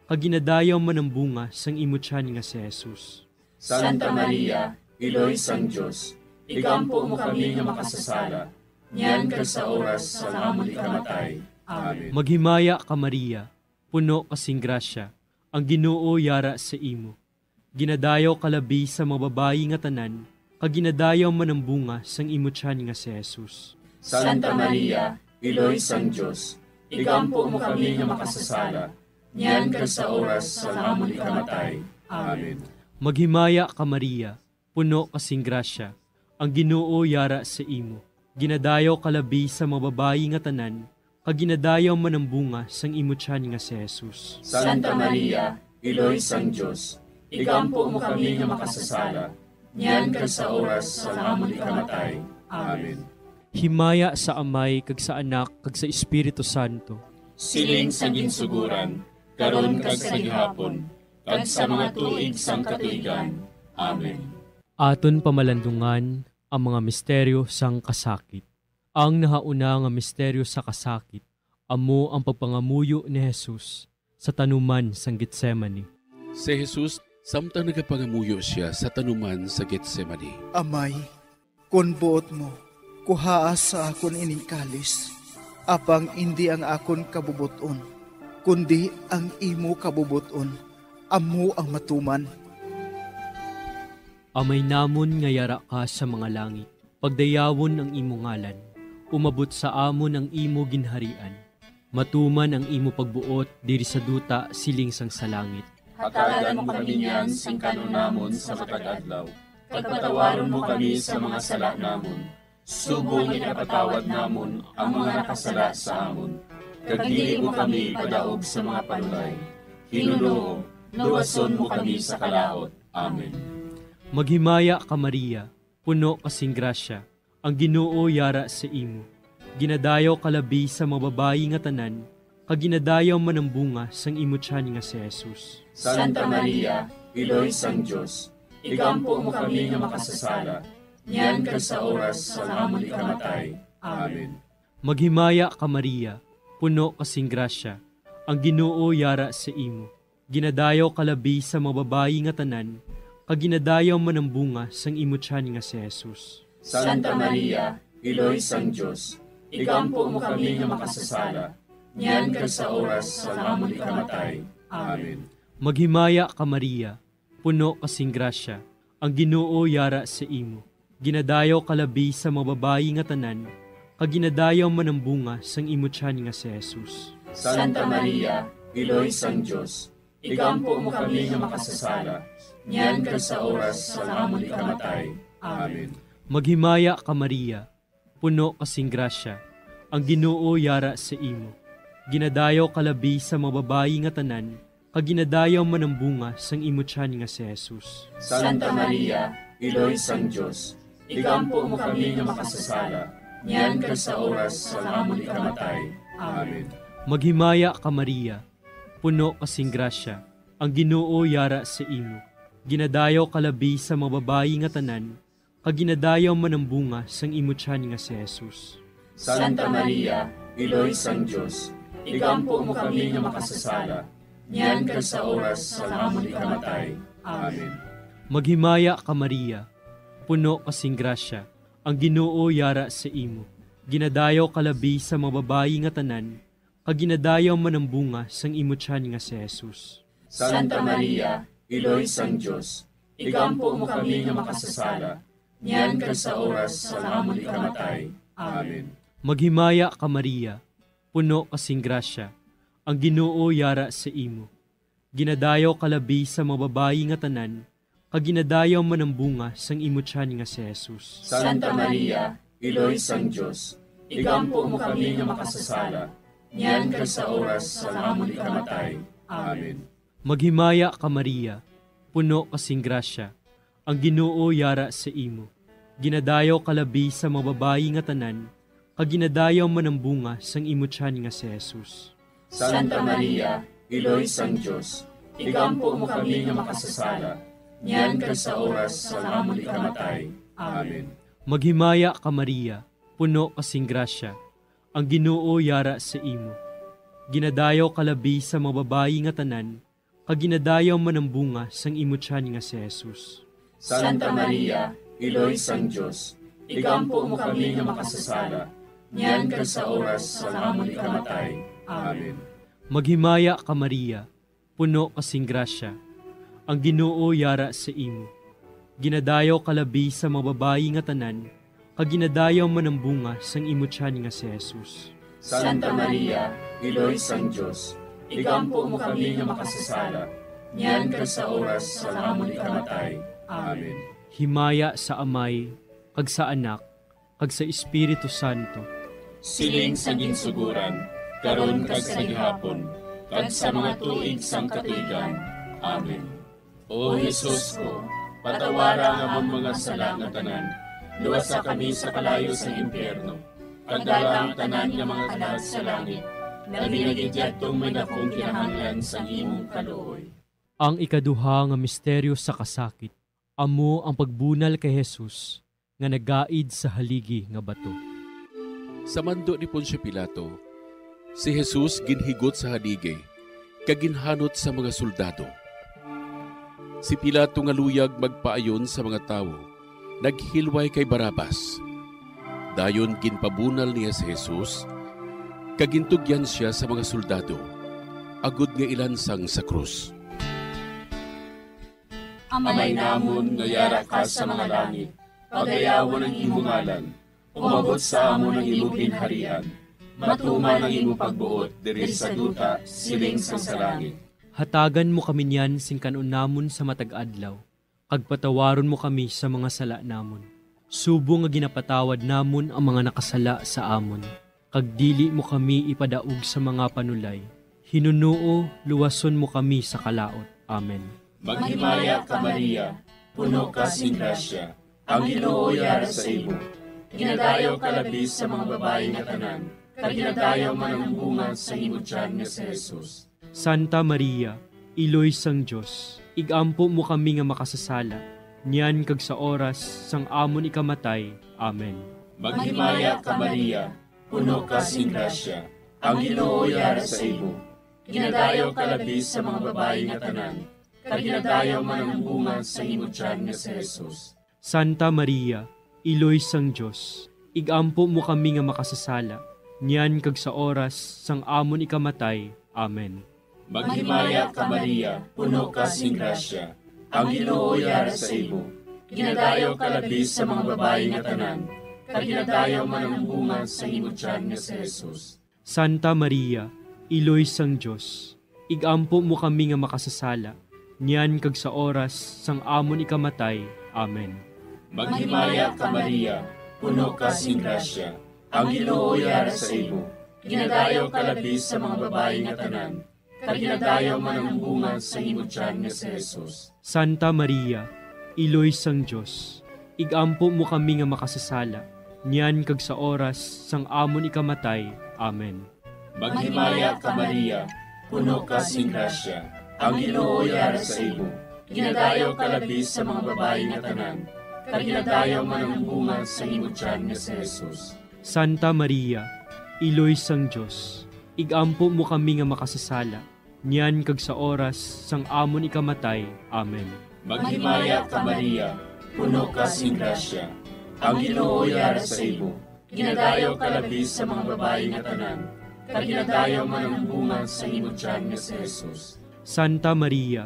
kag ginadayaw man ang bunga sang imo tiyan nga si Jesus. Santa Maria, Iloy sang Dios, igampo mo kami nga makasasala, niyan kag sa oras sang amon ikamatay. Amen. Maghimaya ka, Maria, puno ka sing grasya, ang Ginoo yara sa imo. Ginadayaw ka labi sa mga babayi nga tanan, kag ginadayaw man ang bunga sang imo tiyan nga si Jesus. Santa Maria, Iloy sang Dios, igampo mo kami nga makasasala, niyan kag sa oras sang amon ikamatay. Amen. Maghimaya ka, Maria, puno ka sing grasya, ang Ginoo yara sa imo. Ginadayaw ka labi sa mga babayi nga tanan, kag ginadayaw man ang bunga sang imo tiyan nga si Jesus. Santa Maria, Iloy sang Dios, igampo mo kami nga makasasala, niyan kag sa oras sang amon ikamatay. Amen. Himaya sa Amay, kag sa Anak, kag sa Espiritu Santo. Siling sa ginsuguran, karon kag sa gihapon, kag sa mga tuig sang katuigan. Amen. Aton pamalandungan ang mga misteryo sang kasakit. Ang nahauna nga misteryo sa kasakit amo ang pagpangamuyo ni Jesus sa tanuman sang Getsemani. Si Jesus, samtang nagapangamuyo sia sa tanuman sa Getsemani. Amay, kon buot mo, kuhaa sa akon ining kalis, apang indi ang akon kabubot-on, kundi ang imo kabubot-on amo ang matuman. Amay namon nga yara ka sa mga langit, pagdayawon ang imo ngalan. Umabot sa amon ang imo ginharian. Matuman ang imo pagbuot diri sa duta siling sang sa langit. Hatagan mo kami niyan sing kan-on namon sa matag adlaw, kag patawaron mo kami sa mga sala namon, subong nga ginapatawad namon ang mga nakasala sa amon, kag dili mo kami ipadaog sa mga panulay. Ginoo, luwason mo kami sa kalaut. Amen. Maghimaya ka, Maria, puno ka sing grasya, ang Ginoo yara sa imo. Ginadayaw ka labi sa mga babayi nga tanan, kag ginadayaw man ang bunga sang imo tiyan nga si Jesus. Santa Maria, Iloy sang Dios, igampo mo kami nga makasasala, niyan kag sa oras sang amon ikamatay. Amen. Maghimaya ka, Maria, puno ka sing grasya, ang Ginoo yara sa imo. Ginadayaw ka labi sa mga babayi nga tanan, kag ginadayaw man ang bunga sang imo tiyan nga si Jesus. Santa Maria, Iloy sang Dios, igampo mo kami nga makasasala, niyan kag sa oras sang amon ikamatay. Amen. Maghimaya ka, Maria, puno ka sing grasya, ang Ginoo yara sa imo. Ginadayaw ka labi sa mga babayi nga tanan, kag ginadayaw man ang bunga sang imo tiyan nga si Jesus. Santa Maria, Iloy sang Dios, igampo mo kami nga makasasala, niyan kag sa oras sang amon ikamatay. Amen. Maghimaya ka, Maria, puno ka sing grasya, ang Ginoo yara sa imo. Ginadayaw ka labi sa mga babayi nga tanan, kag ginadayaw man ang bunga sang imo tiyan nga si Jesus. Santa Maria, Iloy sang Dios, igampo mo kami nga makasasala, niyan kag sa oras sang amon ikamatay. Amen. Maghimaya ka, Maria, puno ka sing grasya, ang Ginoo yara sa imo. Ginadayaw ka labi sa mga babayi nga tanan, kag ginadayaw man ang bunga sang imo tiyan nga si Jesus. Santa Maria, Iloy sang Dios, igampo mo kami nga makasasala, niyan kag sa oras sang amon ikamatay. Amen. Maghimaya ka, Maria, puno ka sing grasya, ang Ginoo yara sa imo. Ginadayaw ka labi sa mga babayi nga tanan, kag ginadayaw man ang bunga sang imo tiyan nga si Jesus. Santa Maria, Iloy sang Dios, igampo mo kami nga makasasala, niyan kag sa oras sang amon ikamatay. Amen. Maghimaya ka, Maria, puno ka sing grasya, ang Ginoo yara sa imo. Ginadayaw ka labi sa mga babayi nga tanan, kag ginadayaw man ang bunga sang imo tiyan nga si Jesus. Santa Maria, Iloy sang Dios, igampo mo kami nga makasasala, niyan kag sa oras sang amon ikamatay. Amen. Maghimaya ka, Maria, puno ka sing grasya, ang Ginoo yara sa imo. Ginadayaw ka labi sa mga babayi nga tanan, kag ginadayaw man ang bunga sang imo tiyan nga si Jesus. Santa Maria, Iloy sang Dios, igampo mo kami nga makasasala, niyan kag sa oras sang amon ikamatay. Amen. Maghimaya ka, Maria, puno ka sing grasya, ang Ginoo yara sa imo. Ginadayaw ka labi sa mga babayi nga tanan, kag ginadayaw man ang bunga sang imo tiyan nga si Jesus. Santa Maria, Iloy sang Dios, igampo mo kami nga makasasala, niyan kag sa oras sang amon ikamatay. Amen. Maghimaya ka, Maria, puno ka sing grasya, ang Ginoo yara sa imo. Ginadayaw ka labi sa mga babayi nga tanan, kag ginadayaw man ang bunga sang imo tiyan nga si Jesus. Santa Maria, Iloy sang Dios, igampo mo kami nga makasasala, niyan kag sa oras sang amon ikamatay. Amen. Himaya sa Amay, kag sa Anak, kag sa Espiritu Santo. Siling sa ginsuguran, karon kag sa gihapon, kag sa mga tuig sang katuigan. Amen. O Jesus ko, patawara ang amon mga sala nga tanan, luwasa kami sa kalayo sang impyerno, kag dala ang tanan nga mga kalag sa langit, labi na gid yadtong may dakong kinahanglan sang imong kaluoy. Ang ikaduha nga misteryo sa kasakit, amo ang pagbunal kay Jesus nga nagaid sa haligi nga bato. Sa mando ni Poncio Pilato, si Jesus ginhigot sa haligi kag ginhanot sa mga soldado. Si Pilato nga luyag magpaayon sa mga tawo, naghilway kay Barrabas. Dayon ginpabunal niya si Jesus, kag gintugyan sia sa mga soldado, agod nga ilansang sa krus. Amay namon nga yara ka sa mga langit, pagayawon ang imo ngalan. Umabot sa amon ang imo ginharian. Matuman ang imo pagbuot diri sa duta, siling sang sa langit. Hatagan mo kami niyan sing kan-on namon sa matag adlaw, kag patawaron mo kami sa mga sala namon, subong nga ginapatawad namon ang mga nakasala sa amon. Kag dili mo kami ipadaog sa mga panulay. Hinunoo, luwason mo kami sa kalaut. Amen. Maghimaya ka, Maria, puno ka sing grasya, ang Ginoo yara sa imo. Ginadayaw ka labi sa mga babayi nga tanan, kag ginadayaw man ang bunga sa imo tiyan nga si Jesus. Santa Maria, Iloy sang Dios, ig-ampo mo kami nga makasasala, niyan kag sa oras sang amon ikamatay. Amen. Maghimaya ka, Maria, puno ka sing grasya, ang Ginoo yara sa imo. Ginadayaw ka labi sa mga babayi nga tanan, kag ginadayaw man ang bunga sa imo tiyan nga si Jesus. Santa Maria, Iloy sang Dios, ig-ampo mo kami nga makasasala, niyan kag sa oras sang amon ikamatay. Amen. Maghimaya ka, Maria, puno ka sing grasya, ang Ginoo yara sa imo. Ginadayaw ka labi sa mga babayi nga tanan, kag ginadayaw man ang bunga sa imo tiyan nga si Jesus. Santa Maria, Iloy sang Dios, ig-ampo mo kami nga makasasala, niyan kag sa oras sang amon ikamatay. Amen. Maghimaya ka, Maria, puno ka sing grasya, ang Ginoo yara sa imo. Ginadayaw ka labi sa mga babayi nga tanan, kag ginadayaw man ang bunga sa imo tiyan nga si Jesus. Santa Maria, Iloy sang Dios, ig-ampo mo kami nga makasasala, niyan kag sa oras sang amon ikamatay. Amen. Maghimaya ka, Maria, puno ka sing grasya, ang Ginoo yara sa imo. Ginadayaw ka labi sa mga babayi nga tanan, kag ginadayaw man ang bunga sa imo tiyan nga si Jesus. Santa Maria, Iloy sang Dios, ig-ampo mo kami nga makasasala, niyan kag sa oras sang amon ikamatay. Amen. Maghimaya ka, Maria, puno ka sing grasya, ang Ginoo yara sa imo. Ginadayaw ka labi sa mga babayi nga tanan, kag ginadayaw man ang bunga sa imo tiyan nga si Jesus. Santa Maria,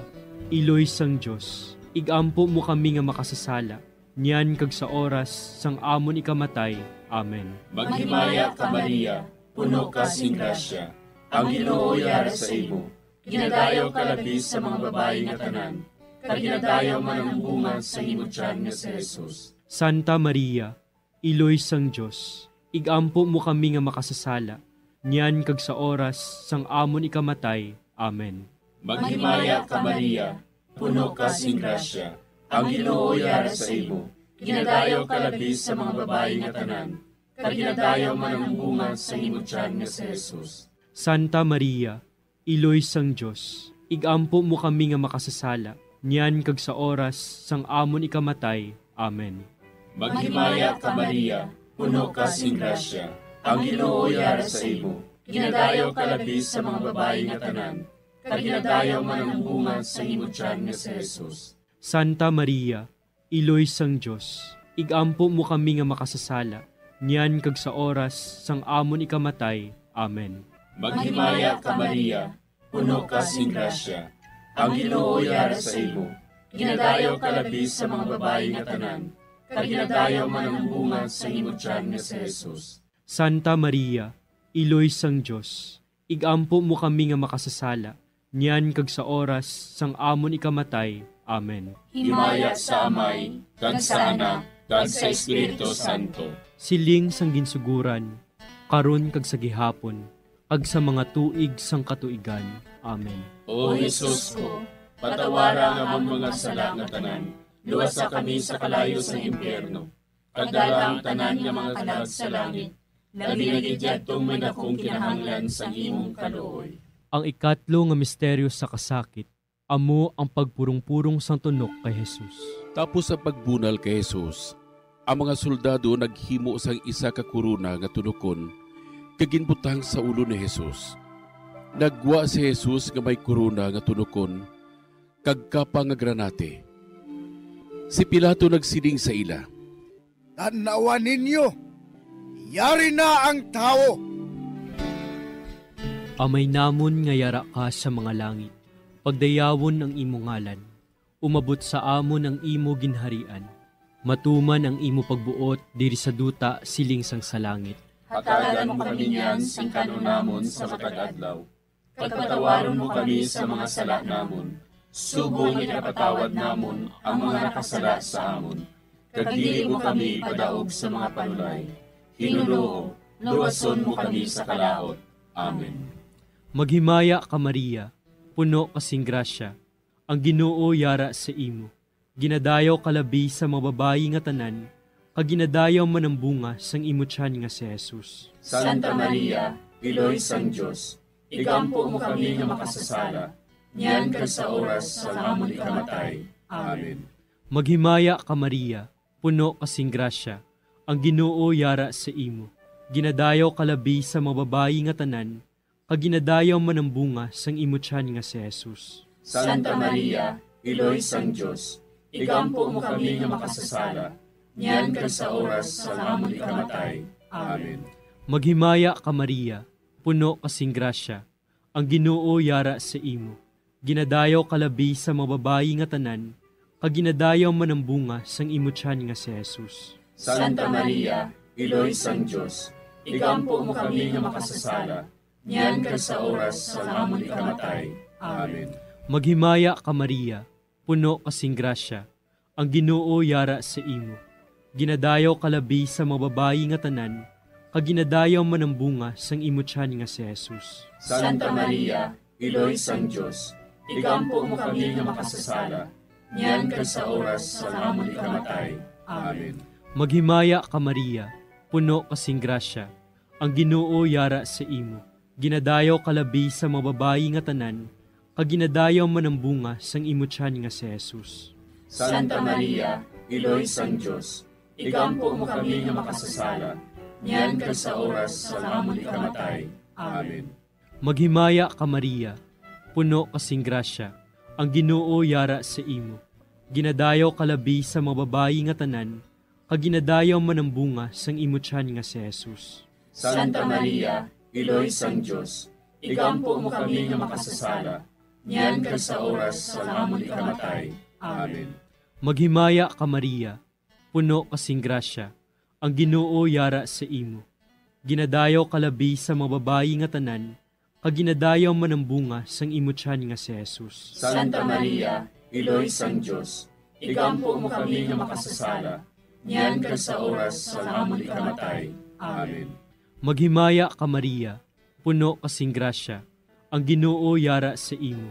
Iloy sang Dios, ig-ampo mo kami nga makasasala, niyan kag sa oras sang amon ikamatay. Amen. Maghimaya ka, Maria, puno ka sing grasya, ang Ginoo yara sa imo. Ginadayaw ka labi sa mga babayi nga tanan, kag ginadayaw man ang bunga sang imo tiyan nga si Jesus. Santa Maria, Iloy sang Dios, igampo mo kami nga makasasala, niyan kag sa oras sang amon ikamatay. Amen. Maghimaya ka, Maria, puno ka sing grasya, ang Ginoo yara sa imo. Ginadayaw ka labi sa mga babayi nga tanan, kag ginadayaw man ang bunga sang imo tiyan nga si Jesus. Santa Maria, Iloy sang Dios, igampo mo kami nga makasasala, niyan kag sa oras sang amon ikamatay. Amen. Maghimaya ka, Maria, puno ka sing grasya, ang Ginoo yara sa imo. Ginadayaw ka labi sa mga babayi nga tanan, kag ginadayaw man ang bunga sang imo tiyan nga si Jesus. Santa Maria, Iloy sang Dios, igampo mo kami nga makasasala, niyan kag sa oras sang amon ikamatay. Amen. Maghimaya ka, Maria, puno ka sing grasya, ang Ginoo yara sa imo. Ginadayaw ka labi sa mga babayi nga tanan, kag ginadayaw man ang bunga sang imo tiyan nga si Jesus. Santa Maria, Iloy sang Dios, igampo mo kami nga makasasala, niyan kag sa oras sang amon ikamatay. Amen. Himaya sa Amay, kag sa Anak, kag sa Espiritu Santo. Siling sang ginsuguran, karon kag sa gihapon, kag sa mga tuig sang katuigan. Amen. O Jesus ko, patawara ang amon mga sala nga tanan, luwasa kami sa kalayo sang impyerno, kag dala ang tanan nga mga kalag sa langit, labi na gid yadtong may dakong kinahanglan sang imong kaluoy. Ang ikatlo nga misteryo sa kasakit, amo ang pagpurong-purong sang tunok kay Jesus. Tapos sa pagbunal kay Jesus, ang mga soldado naghimo sang isa ka korona nga tunokon kag ginbutang sa ulo ni Jesus. Naggwa si Jesus nga may korona nga tunokon kag kapa nga granate. Si Pilato nagsiling sa ila, "Tan-awa ninyo, yari na ang tawo." Amay namon nga yara ka sa mga langit, pagdayawon ang imo ngalan. Umabot sa amon ang imo ginharian. Matuman ang imo pagbuot diri sa duta siling sang sa langit. Hatagan mo kami niyan sing kan-on namon sa matag adlaw. Kag patawaron mo kami sa mga sala namon, subong nga ginapatawad namon ang mga nakasala sa amon. Kag dili mo kami ipadaog sa mga panulay. Hinunoo, luwason mo kami sa kalaut. Amen. Maghimaya ka, Maria, puno ka sing grasya, ang Ginoo yara sa imo. Ginadayaw ka labi sa mga babayi nga tanan, kag ginadayaw man ang bunga sang imo tiyan nga si Jesus. Santa Maria, Iloy sang Dios, igampo mo kami nga makasasala, niyan kag sa oras sang amon ikamatay. Amen. Maghimaya ka, Maria, puno ka sing grasya, ang Ginoo yara sa imo. Ginadayaw ka labi sa mga babayi nga tanan, kag ginadayaw man ang bunga sang imo tiyan nga si Jesus. Santa Maria, Iloy sang Dios, igampo mo kami nga makasasala, niyan kag sa oras sang amon ikamatay. Amen. Maghimaya ka, Maria, puno ka sing grasya, ang Ginoo yara sa imo. Ginadayaw ka labi sa mga babayi nga tanan, kag ginadayaw man ang bunga sang imo tiyan nga si Jesus. Santa Maria, Iloy sang Dios, igampo mo kami nga makasasala, niyan kag sa oras sang amon ikamatay. Amen. Maghimaya ka, Maria, puno ka sing grasya, ang Ginoo yara sa imo. Ginadayaw ka labi sa mga babayi nga tanan, kag ginadayaw man ang bunga sang imo tiyan nga si Jesus. Santa Maria, Iloy sang Dios, igampo mo kami nga makasasala, niyan kag sa oras sang amon ikamatay. Amen. Maghimaya ka, Maria, puno ka sing grasya, ang Ginoo yara sa imo. Ginadayaw ka labi sa mga babayi nga tanan, kag ginadayaw man ang bunga sang imo tiyan nga si Jesus. Santa Maria, Iloy sang Dios, igampo mo kami nga makasasala, niyan kag sa oras sang amon ikamatay. Amen. Maghimaya ka, Maria, puno ka sing grasya, ang Ginoo yara sa imo. Ginadayaw ka labi sa mga babayi nga tanan, kag ginadayaw man ang bunga sang imo tiyan nga si Jesus. Santa Maria, Iloy sang Dios, igampo mo kami nga makasasala, niyan kag sa oras sang amon ikamatay. Amen. Maghimaya ka, Maria, puno ka sing grasya, ang Ginoo yara sa imo. Ginadayaw ka labi sa mga babayi nga tanan, kag ginadayaw man ang bunga sang imo tiyan nga si Jesus. Santa Maria, Iloy sang Dios, igampo mo kami nga makasasala, niyan kag sa oras sang amon ikamatay. Amen. Maghimaya ka, Maria, puno ka sing grasya, ang Ginoo yara sa imo.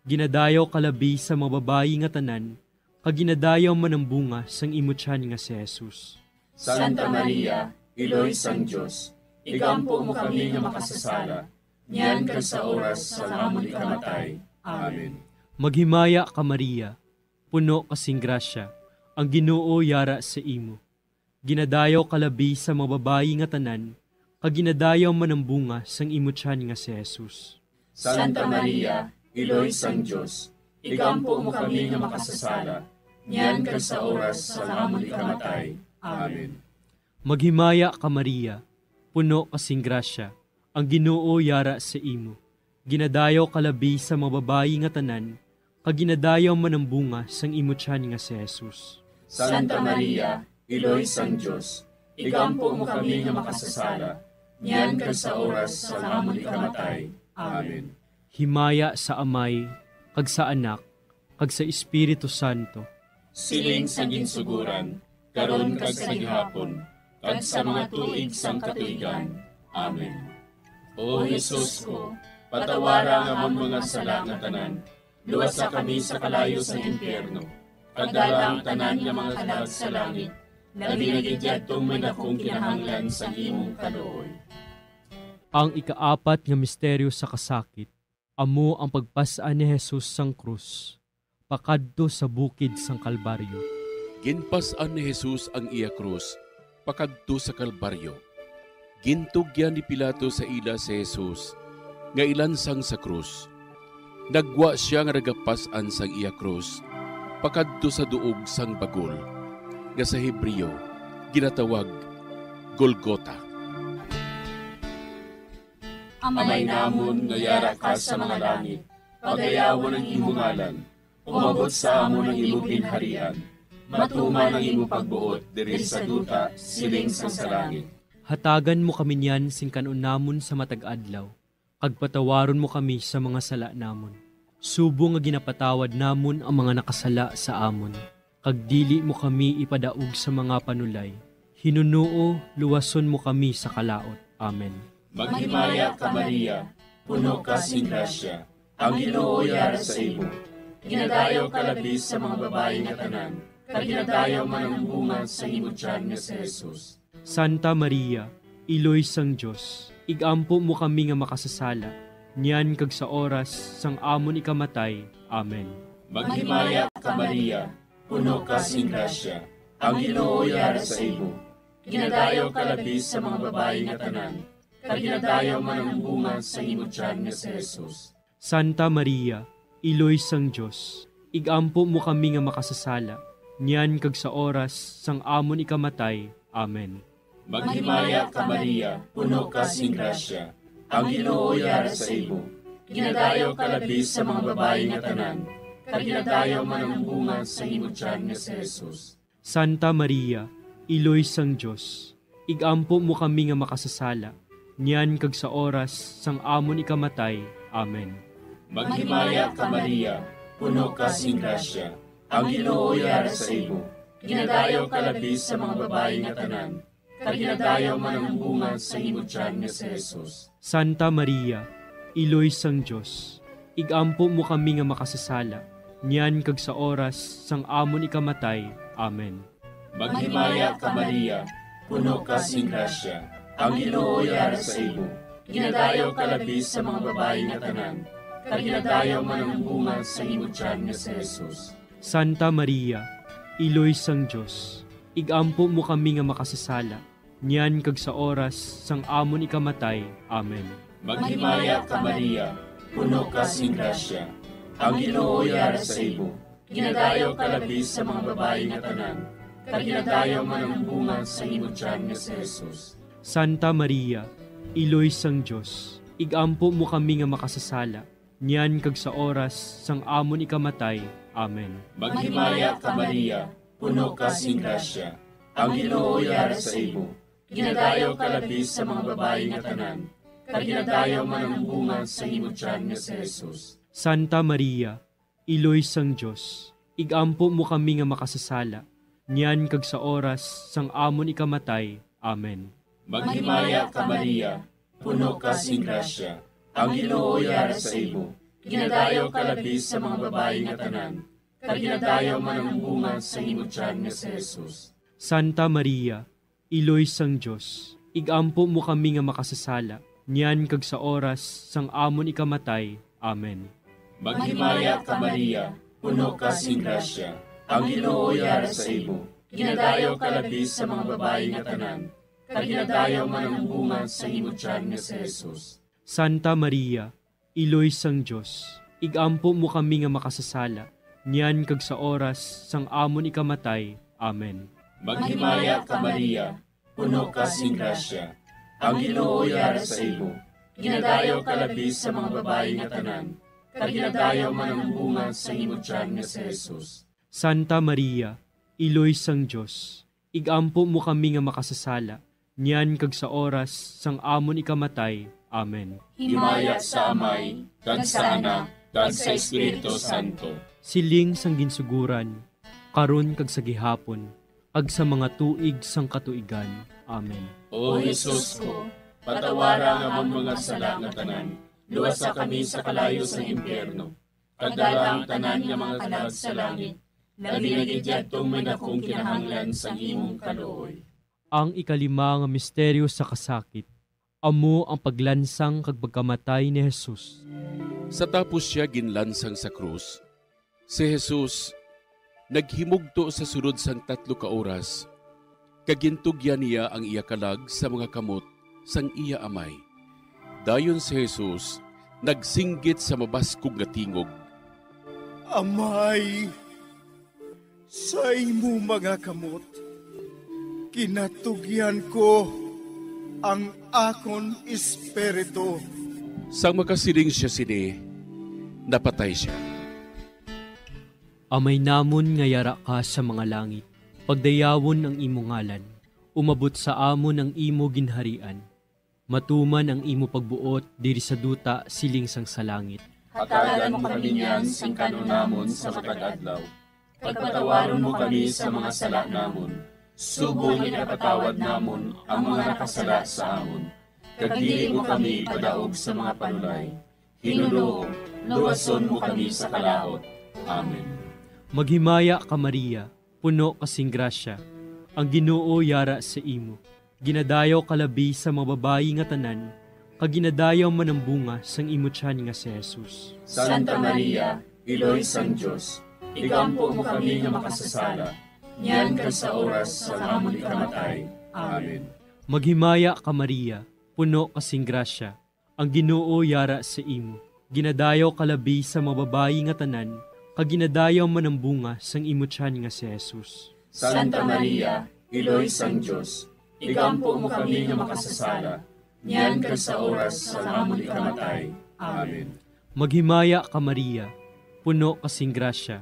Ginadayaw ka labi sa mga babayi nga tanan, kag ginadayaw man ang bunga sang imo tiyan nga si Jesus. Santa Maria, Iloy sang Dios, igampo mo kami nga makasasala, niyan kag sa oras sang amon ikamatay. Amen. Maghimaya ka, Maria, puno ka sing grasya, ang Ginoo yara sa imo. Ginadayaw ka labi sa mga babayi nga tanan, kag ginadayaw man ang bunga sang imo tiyan nga si Jesus. Santa Maria, Iloy sang Dios, igampo mo kami nga makasasala, niyan kag sa oras sang amon ikamatay. Amen. Maghimaya ka, Maria, puno ka sing grasya, ang Ginoo yara sa imo. Ginadayaw ka labi sa mga babayi nga tanan, kag ginadayaw man ang bunga sang imo tiyan nga si Jesus. Santa Maria, Iloy sang Dios, igampo mo kami nga makasasala, niyan kag sa oras sang amon ikamatay. Amen. Himaya sa Amay, kag sa Anak, kag sa Espiritu Santo. Siling sa ginsuguran, karon kag sa gihapon, kag sa mga tuig sang katuigan. Amen. O Jesus ko, patawara ang amon mga sala nga tanan, luwasa kami sa kalayo sang impyerno, kag dala ang tanan nga mga kalag sa langit, labi na gid yadtong may dakong kinahanglan sang imong kaluoy. Ang ikaapat nga misteryo sa kasakit, amo ang pagpas-an ni Jesus sang krus pakadto sa bukid sang Kalbaryo. Ginpas-an ni Jesus ang iya krus pakadto sa Kalbaryo. Gintugyan ni Pilato sa ila si Jesus nga ilansang sa krus. Nagwa sia nga nagapas-an sang iya krus pakadto sa duog sang bagol, nga sa Hebreo ginatawag Golgota. Amay namon nga yara ka sa mga langit, pagayawon ang imo ngalan. Umabot sa amon ang imo ginharian. Matuman ang imo pagbuot diri sa duta, siling sang sa langit. Hatagan mo kami niyan sing kan-on namon sa matag adlaw, kag patawaron mo kami sa mga sala namon, subong nga ginapatawad namon ang mga nakasala sa amon, kag dili mo kami ipadaog sa mga panulay. Hinunoo, luwason mo kami sa kalaut. Amen. Maghimaya ka, Maria, puno ka sing grasya, ang Ginoo yara sa imo. Ginadayaw ka labi sa mga babayi nga tanan, kag ginadayaw man ang bunga sa imo tiyan nga si Jesus. Santa Maria, Iloy sang Dios, igampo mo kami nga makasasala, niyan kag sa oras sang amon ikamatay. Amen. Maghimaya ka, Maria, puno ka sing grasya, ang Ginoo yara sa imo. Ginadayaw ka labi sa mga babayi nga tanan, kag ginadayaw man ang bunga sa imo tiyan nga si Jesus. Santa Maria, Iloy sang Dios, igampo mo kami nga makasasala, niyan kag sa oras sang amon ikamatay. Amen. Maghimaya ka, Maria, puno ka sing grasya, ang Ginoo yara sa imo. Ginadayaw ka labi sa mga babayi nga tanan, kag ginadayaw man ang bunga sa imo tiyan nga si Jesus. Santa Maria, Iloy sang Dios, igampo mo kami nga makasasala, niyan kag sa oras sang amon ikamatay. Amen. Maghimaya ka, Maria, puno ka sing grasya, ang Ginoo yara sa imo. Ginadayaw ka labi sa mga babayi nga tanan, kag ginadayaw man ang bunga sa imo tiyan nga si Jesus. Santa Maria, Iloy sang Dios, igampo mo kami nga makasasala, niyan kag sa oras sang amon ikamatay. Amen. Maghimaya ka, Maria, puno ka sing grasya, ang Ginoo yara sa imo. Ginadayaw ka labi sa mga babayi nga tanan, kag ginadayaw man ang bunga sa imo tiyan nga si Jesus. Santa Maria, Iloy sang Dios, igampo mo kami nga makasasala, niyan kag sa oras sang amon ikamatay. Amen. Maghimaya ka, Maria, puno ka sing grasya, ang Ginoo yara sa imo. Ginadayaw ka labi sa mga babayi nga tanan, kag ginadayaw man ang bunga sa imo tiyan nga si Jesus. Santa Maria, Iloy sang Dios, igampo mo kami nga makasasala, niyan kag sa oras sang amon ikamatay. Amen. Maghimaya ka, Maria, puno ka sing grasya, ang Ginoo yara sa imo. Ginadayaw ka labi sa mga babayi nga tanan, kag ginadayaw man ang bunga sang imo tiyan nga si Jesus. Santa Maria, Iloy sang Dios, ig-ampo mo kami nga makasasala, niyan kag sa oras sang amon ikamatay. Amen. Maghimaya ka, Maria, puno ka sing grasya, ang Ginoo yara sa imo. Ginadayaw ka labi sa mga babayi nga tanan, kag ginadayaw man ang bunga sang imo tiyan nga si Jesus. Santa Maria, Iloy sang Dios, ig-ampo mo kami nga makasasala, niyan kag sa oras sang amon ikamatay. Amen. Maghimaya ka, Maria, puno ka sing grasya, ang Ginoo yara sa imo. Ginadayaw ka labi sa mga babayi nga tanan, kag ginadayaw man ang bunga sang imo tiyan nga si Jesus. Santa Maria, Iloy sang Dios, ig-ampo mo kami nga makasasala, niyan kag sa oras sang amon ikamatay. Amen. Maghimaya ka, Maria, puno ka sing grasya, ang Ginoo yara sa imo. Ginadayaw ka labi sa mga babayi nga tanan, kag ginadayaw man ang bunga sang imo tiyan nga si Jesus. Santa Maria, Iloy sang Dios, ig-ampo mo kami nga makasasala, niyan kag sa oras sang amon ikamatay. Amen. Himaya sa Amay, kag sa Anak, kag sa Espiritu Santo. Siling sang ginsuguran, karon kag sa gihapon, kag sa mga tuig sang katuigan. Amen. O Jesus ko, patawara ang amon mga sala nga tanan, luwasa kami sa kalayo sang impyerno, kag dala ang tanan nga mga kalag sa langit, labi na gid yadtong may dakong kinahanglan sang imong kaluoy. Ang ikalima nga misteryo sa kasakit, amo ang paglansang kag pagkamatay ni Jesus. Sa tapos sia ginlansang sa krus, si Jesus naghimugto sa sulod sang tatlo ka oras, kag gintugyan niya ang iya kalag sa mga kamot sang iya Amay. Dayon si Jesus nagsinggit sa mabaskog nga tingog, "Amay, sa imo mga kamot ginatugyan ko ang akon espiritu." Sang makasiling sia sini, napatay sia. Amay namon nga yara ka sa mga langit, pagdayawon ang imo ngalan, umabot sa amon ang imo ginharian, matuman ang imo pagbuot diri sa duta siling sang sa langit. Hatagan mo kami niyan sing kan-on namon sa matag adlaw, kag patawaron mo kami sa mga sala namon, subong nga ginapatawad namon ang mga nakasala sa amon, kag dili mo kami ipadaog sa mga panulay. Ginoo, luwason mo kami sa kalaut. Amen. Maghimaya ka, Maria, puno ka sing grasya, ang Ginoo yara sa imo. Ginadayaw ka labi sa mga babayi nga tanan, kag ginadayaw man ang bunga sang imo tiyan nga si Jesus. Santa Maria, Iloy sang Dios, igampo mo kami nga makasasala, niyan kag sa oras sang amon ikamatay. Amen. Maghimaya ka, Maria, puno ka sing grasya, ang Ginoo yara sa imo. Ginadayaw ka labi sa mga babayi nga tanan, kag ginadayaw man ang bunga sang imo tiyan nga si Jesus. Santa Maria, Iloy sang Dios, igampo mo kami nga makasasala, niyan kag sa oras sang amon ikamatay. Amen. Maghimaya ka, Maria, puno ka sing grasya,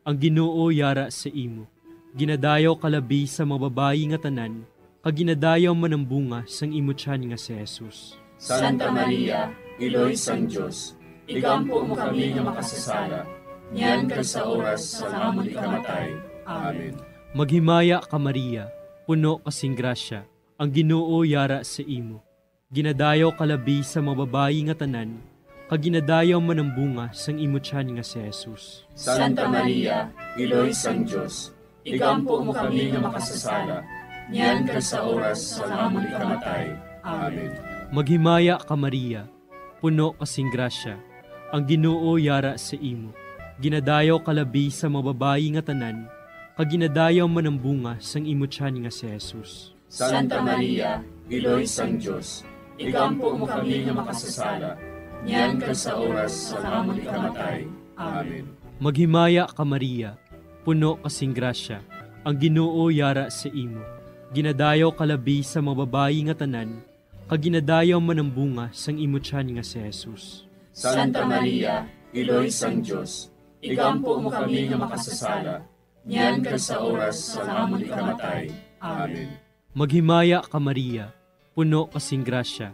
ang Ginoo yara sa imo. Ginadayaw ka labi sa mga babayi nga tanan, kag ginadayaw man ang bunga sang imo tiyan nga si Jesus. Santa Maria, Iloy sang Dios, igampo mo kami nga makasasala, niyan kag sa oras sang amon ikamatay. Amen. Maghimaya ka, Maria, puno ka sing grasya, ang Ginoo yara sa imo. Ginadayaw ka labi sa mga babayi nga tanan, kag ginadayaw man ang bunga sang imo tiyan nga si Jesus. Santa Maria, Iloy sang Dios, igampo mo kami nga makasasala, niyan kag sa oras sang amon ikamatay. Amen. Maghimaya ka, Maria, puno ka sing grasya, ang Ginoo yara sa imo. Ginadayaw ka labi sa mga babayi nga tanan, kag ginadayaw man ang bunga sang imo tiyan nga si Jesus. Santa Maria, Iloy sang Dios, igampo mo kami nga makasasala, niyan kag sa oras sang amon ikamatay. Amen. Maghimaya ka, Maria, puno ka sing grasya, ang Ginoo yara sa imo. Ginadayaw ka labi sa mga babayi nga tanan, kag ginadayaw man ang bunga sang imo tiyan nga si Jesus. Santa Maria, Iloy sang Dios, igampo mo kami nga makasasala, niyan kag sa oras sang amon ikamatay. Amen. Maghimaya ka, Maria, puno ka sing grasya,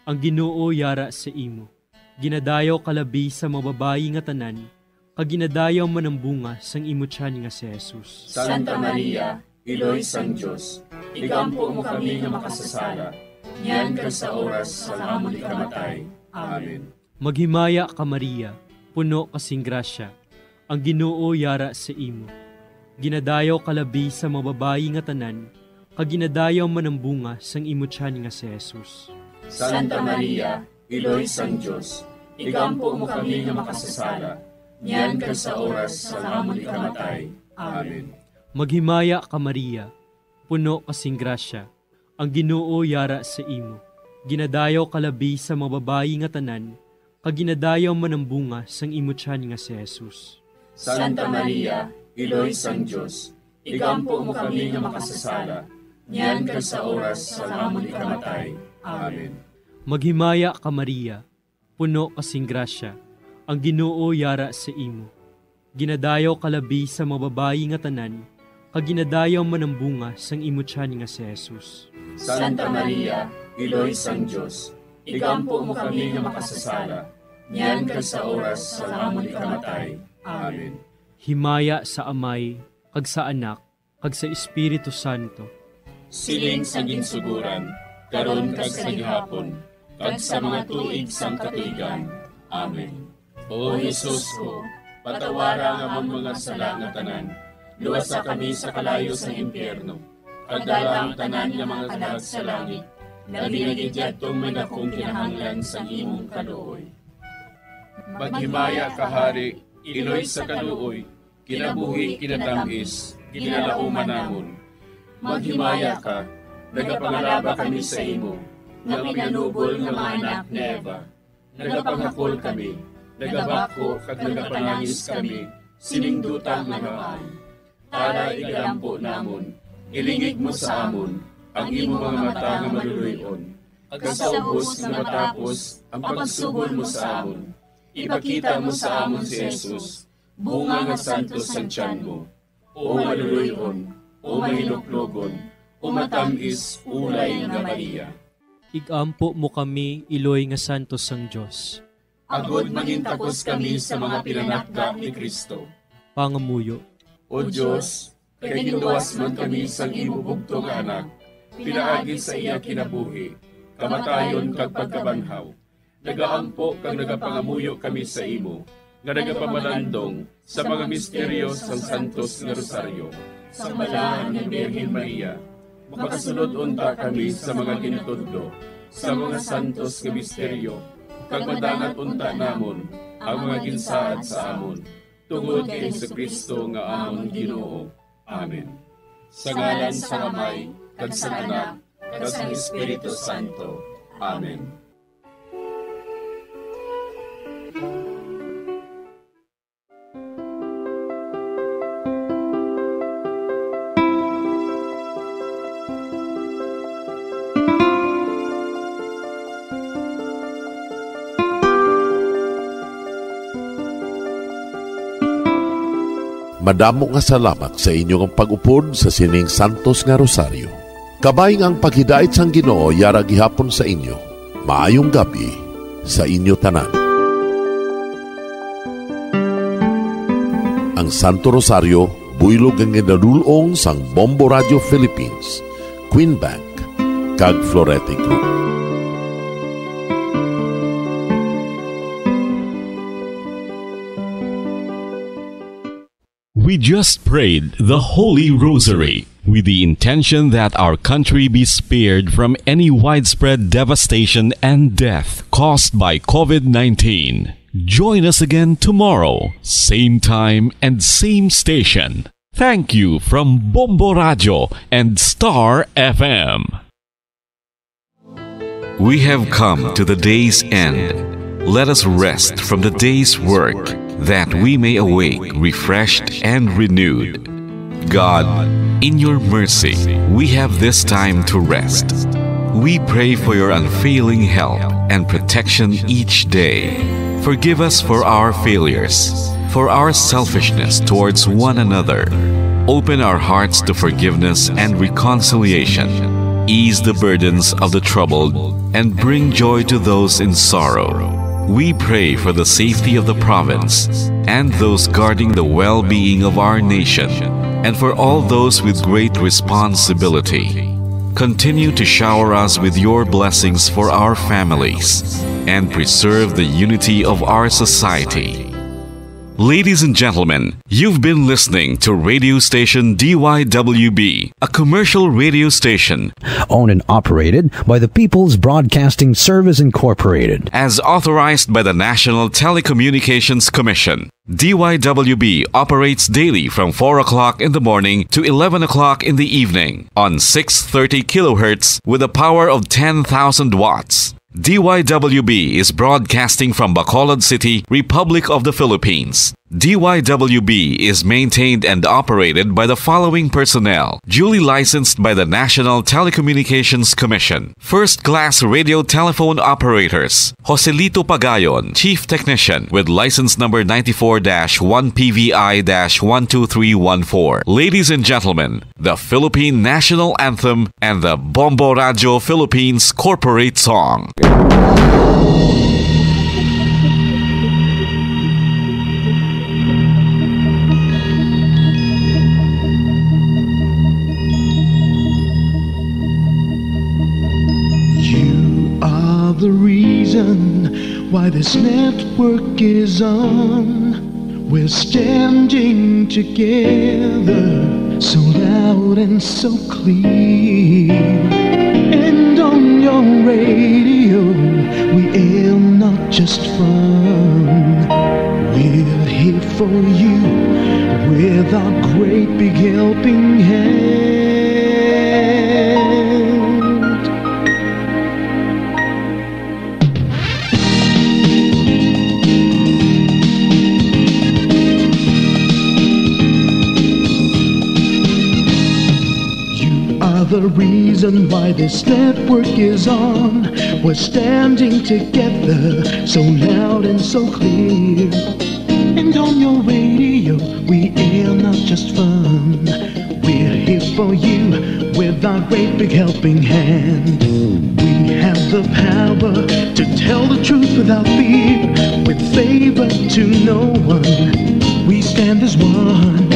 Ang Ginoo yara sa imo. Ginadayaw ka labi sa mga babayi nga tanan, kag ginadayaw man ang bunga sang imo tiyan nga si Jesus. Santa Maria, Iloy sang Dios, igampo mo kami nga makasasala, niyan kag sa oras sang amon ikamatay. Amen. Maghimaya ka, Maria, puno ka sing grasya, ang Ginoo yara sa imo. Ginadayaw ka labi sa mga babayi nga tanan, kag ginadayaw man ang bunga sang imo tiyan nga si Jesus. Santa Maria, Iloy sang Dios, igampo mo kami nga makasasala, niyan kag sa oras sang amon ikamatay. Amen. Maghimaya ka, Maria, puno ka sing grasya, ang Ginoo yara sa imo. Ginadayaw ka labi sa mga babayi nga tanan, kag ginadayaw man ang bunga sang imo tiyan nga si Jesus. Santa Maria, Iloy sang Dios, igampo mo kami nga makasasala, niyan kag sa oras sang amon ikamatay. Amen. Maghimaya ka, Maria, puno ka sing grasya, ang Ginoo yara sa imo. Ginadayaw ka labi sa mga babayi nga tanan, kag ginadayaw man ang bunga sang imo tiyan nga si Jesus. Santa Maria, Iloy sang Dios, igampo mo kami nga makasasala, niyan kag sa oras sang amon ikamatay. Amen. Himaya sa Amay, kag sa Anak, kag sa Espiritu Santo. Siling sa ginsugoran, karon kag sa gihapon, kag sa mga tuig sang katuigan. Amen. O Jesus ko, patawara ang amon mga sala nga tanan, luwasa kami sa kalayo sang impyerno, kag dala ang tanan nga mga kalag sa langit, labi na gid yadtong may dakong kinahanglan sang imong kaluoy. Maghimaya ka, Hari, Iloy sa kaluoy, kinabuhi, kinatamis, ginalauman namon. Maghimaya ka, nagapangalaba kami sa imo, nga pinanubol nga mga anak ni Eva. Nagapangakol kami, nagabakho kag nagapanangis kami sining duta nga naman. Tara, igalampo namon, ilingig mo sa amon ang imo mga mata nga maluloy-on, kag sa ubos nga matapos ang pagsubol mo sa amon, ipakita mo sa amon si Jesus, bunga nga santos sang tiyan mo, o maluloy-on, o mahinuklogon, o matamis ulay nga Maria. Igampo mo kami, Iloy nga santos sang Dios. Agod mangintakos kami sa mga pinanakda ni Cristo. Pangamuyo. O Dios, kay ginluwas man kami sang imo bugtong nga Anak, pinaagi sa iya kinabuhi, kamatayon, kag pagkabanhaw, nagaampo kag nagapangamuyo kami sa imo, nga nagapamalandong sa mga misteryo sang Santos nga Rosaryo. Sang Balaan nga Birhen Maria, makasulod unta kami sa mga ginatudlo sa mga santos nga misteryo, kag madangat unta namon ang mga ginsaad sa amon, tungod kay Jesu-Cristo nga amon Ginoo. Amen. Sa ngalan sang Amay, kag sang Anak, kag sang Espiritu Santo. Amen. Madamo nga salamat sa inyo nga pag-upod sa sining santos nga rosaryo. Kabay nga ang paghidait sang Ginoo yara gihapon sa inyo. Maayong gab-i sa inyo tanan. Ang Santo Rosario, buylog nga ginadul-ong sang Bombo Radio Philippines, Queen Bank, kag Florete Group. We just prayed the Holy Rosary with the intention that our country be spared from any widespread devastation and death caused by covid nineteen. Join us again tomorrow, same time and same station. Thank you from Bombo Radio and Star F M. We have come to the day's end. Let us rest from the day's work, that we may awake refreshed and renewed. God, in your mercy, we have this time to rest. We pray for your unfailing help and protection each day. Forgive us for our failures, for our selfishness towards one another. Open our hearts to forgiveness and reconciliation. ease the burdens of the troubled, and bring joy to those in sorrow. We pray for the safety of the province and those guarding the well-being of our nation, and for all those with great responsibility. Continue to shower us with your blessings for our families and preserve the unity of our society. Ladies and gentlemen, you've been listening to radio station D Y W B, a commercial radio station owned and operated by the People's Broadcasting Service Incorporated, as authorized by the National Telecommunications Commission. D Y W B operates daily from four o'clock in the morning to eleven o'clock in the evening on six thirty kilohertz with a power of ten thousand watts. D Y W B is broadcasting from Bacolod City, Republic of the Philippines. D Y W B is maintained and operated by the following personnel, duly licensed by the National Telecommunications Commission. First class radio telephone operators, Joselito Pagayon, Chief Technician, with license number ninety-four dash one P V I dash one two three one four. Ladies and gentlemen, the Philippine National Anthem and the Bombo Radio Philippines Corporate Song. You are the reason why this network is on. We're standing together, so loud and so clear. And on your radio, we aim not just fun. We're here for you with our great big helping hand. You are the reason why this network is on. We're standing together, so loud and so clear. And on your radio, we air not just fun. We're here for you with our great big helping hand. We have the power to tell the truth without fear, with favor to no one. We stand as one.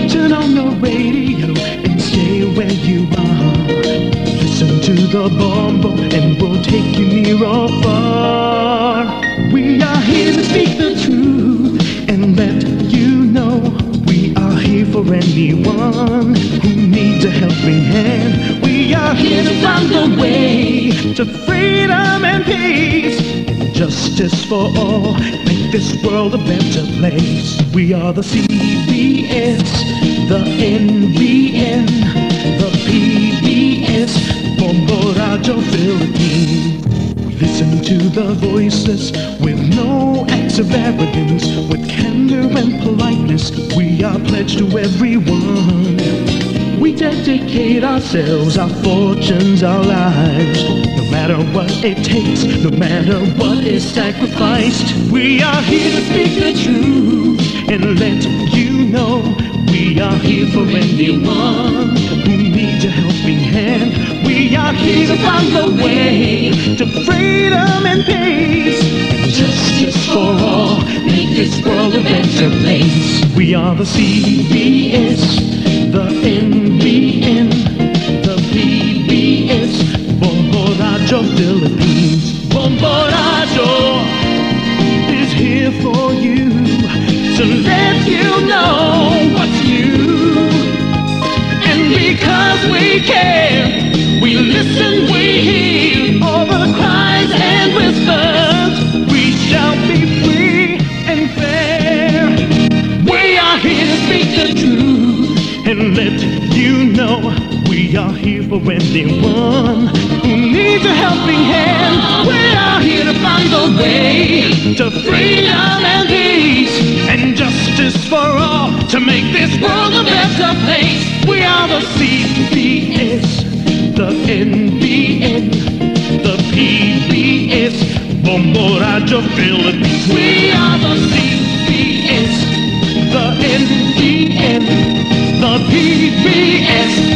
Turn on your radio and stay where you are. Listen to the Bombo and we'll take you near or far. We are here to speak the truth and let you know we are here for anyone who needs a helping hand. We are here to find the way to freedom and peace and justice for all. Make this world a better place. We are the C B S, the N B N, the P B S, Bombo Radio Philippines. We listen to the voiceless with no acts of arrogance, with candor and politeness. We are pledged to everyone. We dedicate ourselves, our fortunes, our lives. No matter what it takes, no matter what is sacrificed, we are here to speak the truth and let you know we are here for anyone who needs a helping hand. We are here to find the way to freedom and peace and justice for all. Make this world a better place. We are the C B S, the N B N, the P B S, Bombo Radio Philippines. Bombo Radio is here for you to let you know what's new. And because we care, we listen, we hear all the cries and whispers. We shall be free and fair. We are here to speak the truth and let you know we are here for anyone who needs a helping hand. We are here to find the way to freedom and peace and justice for all, to make this world a better place. We are the C B S, the N B N, the P B S, Bombo Radio Philippines. We are the C B S, the N B N, the P B S,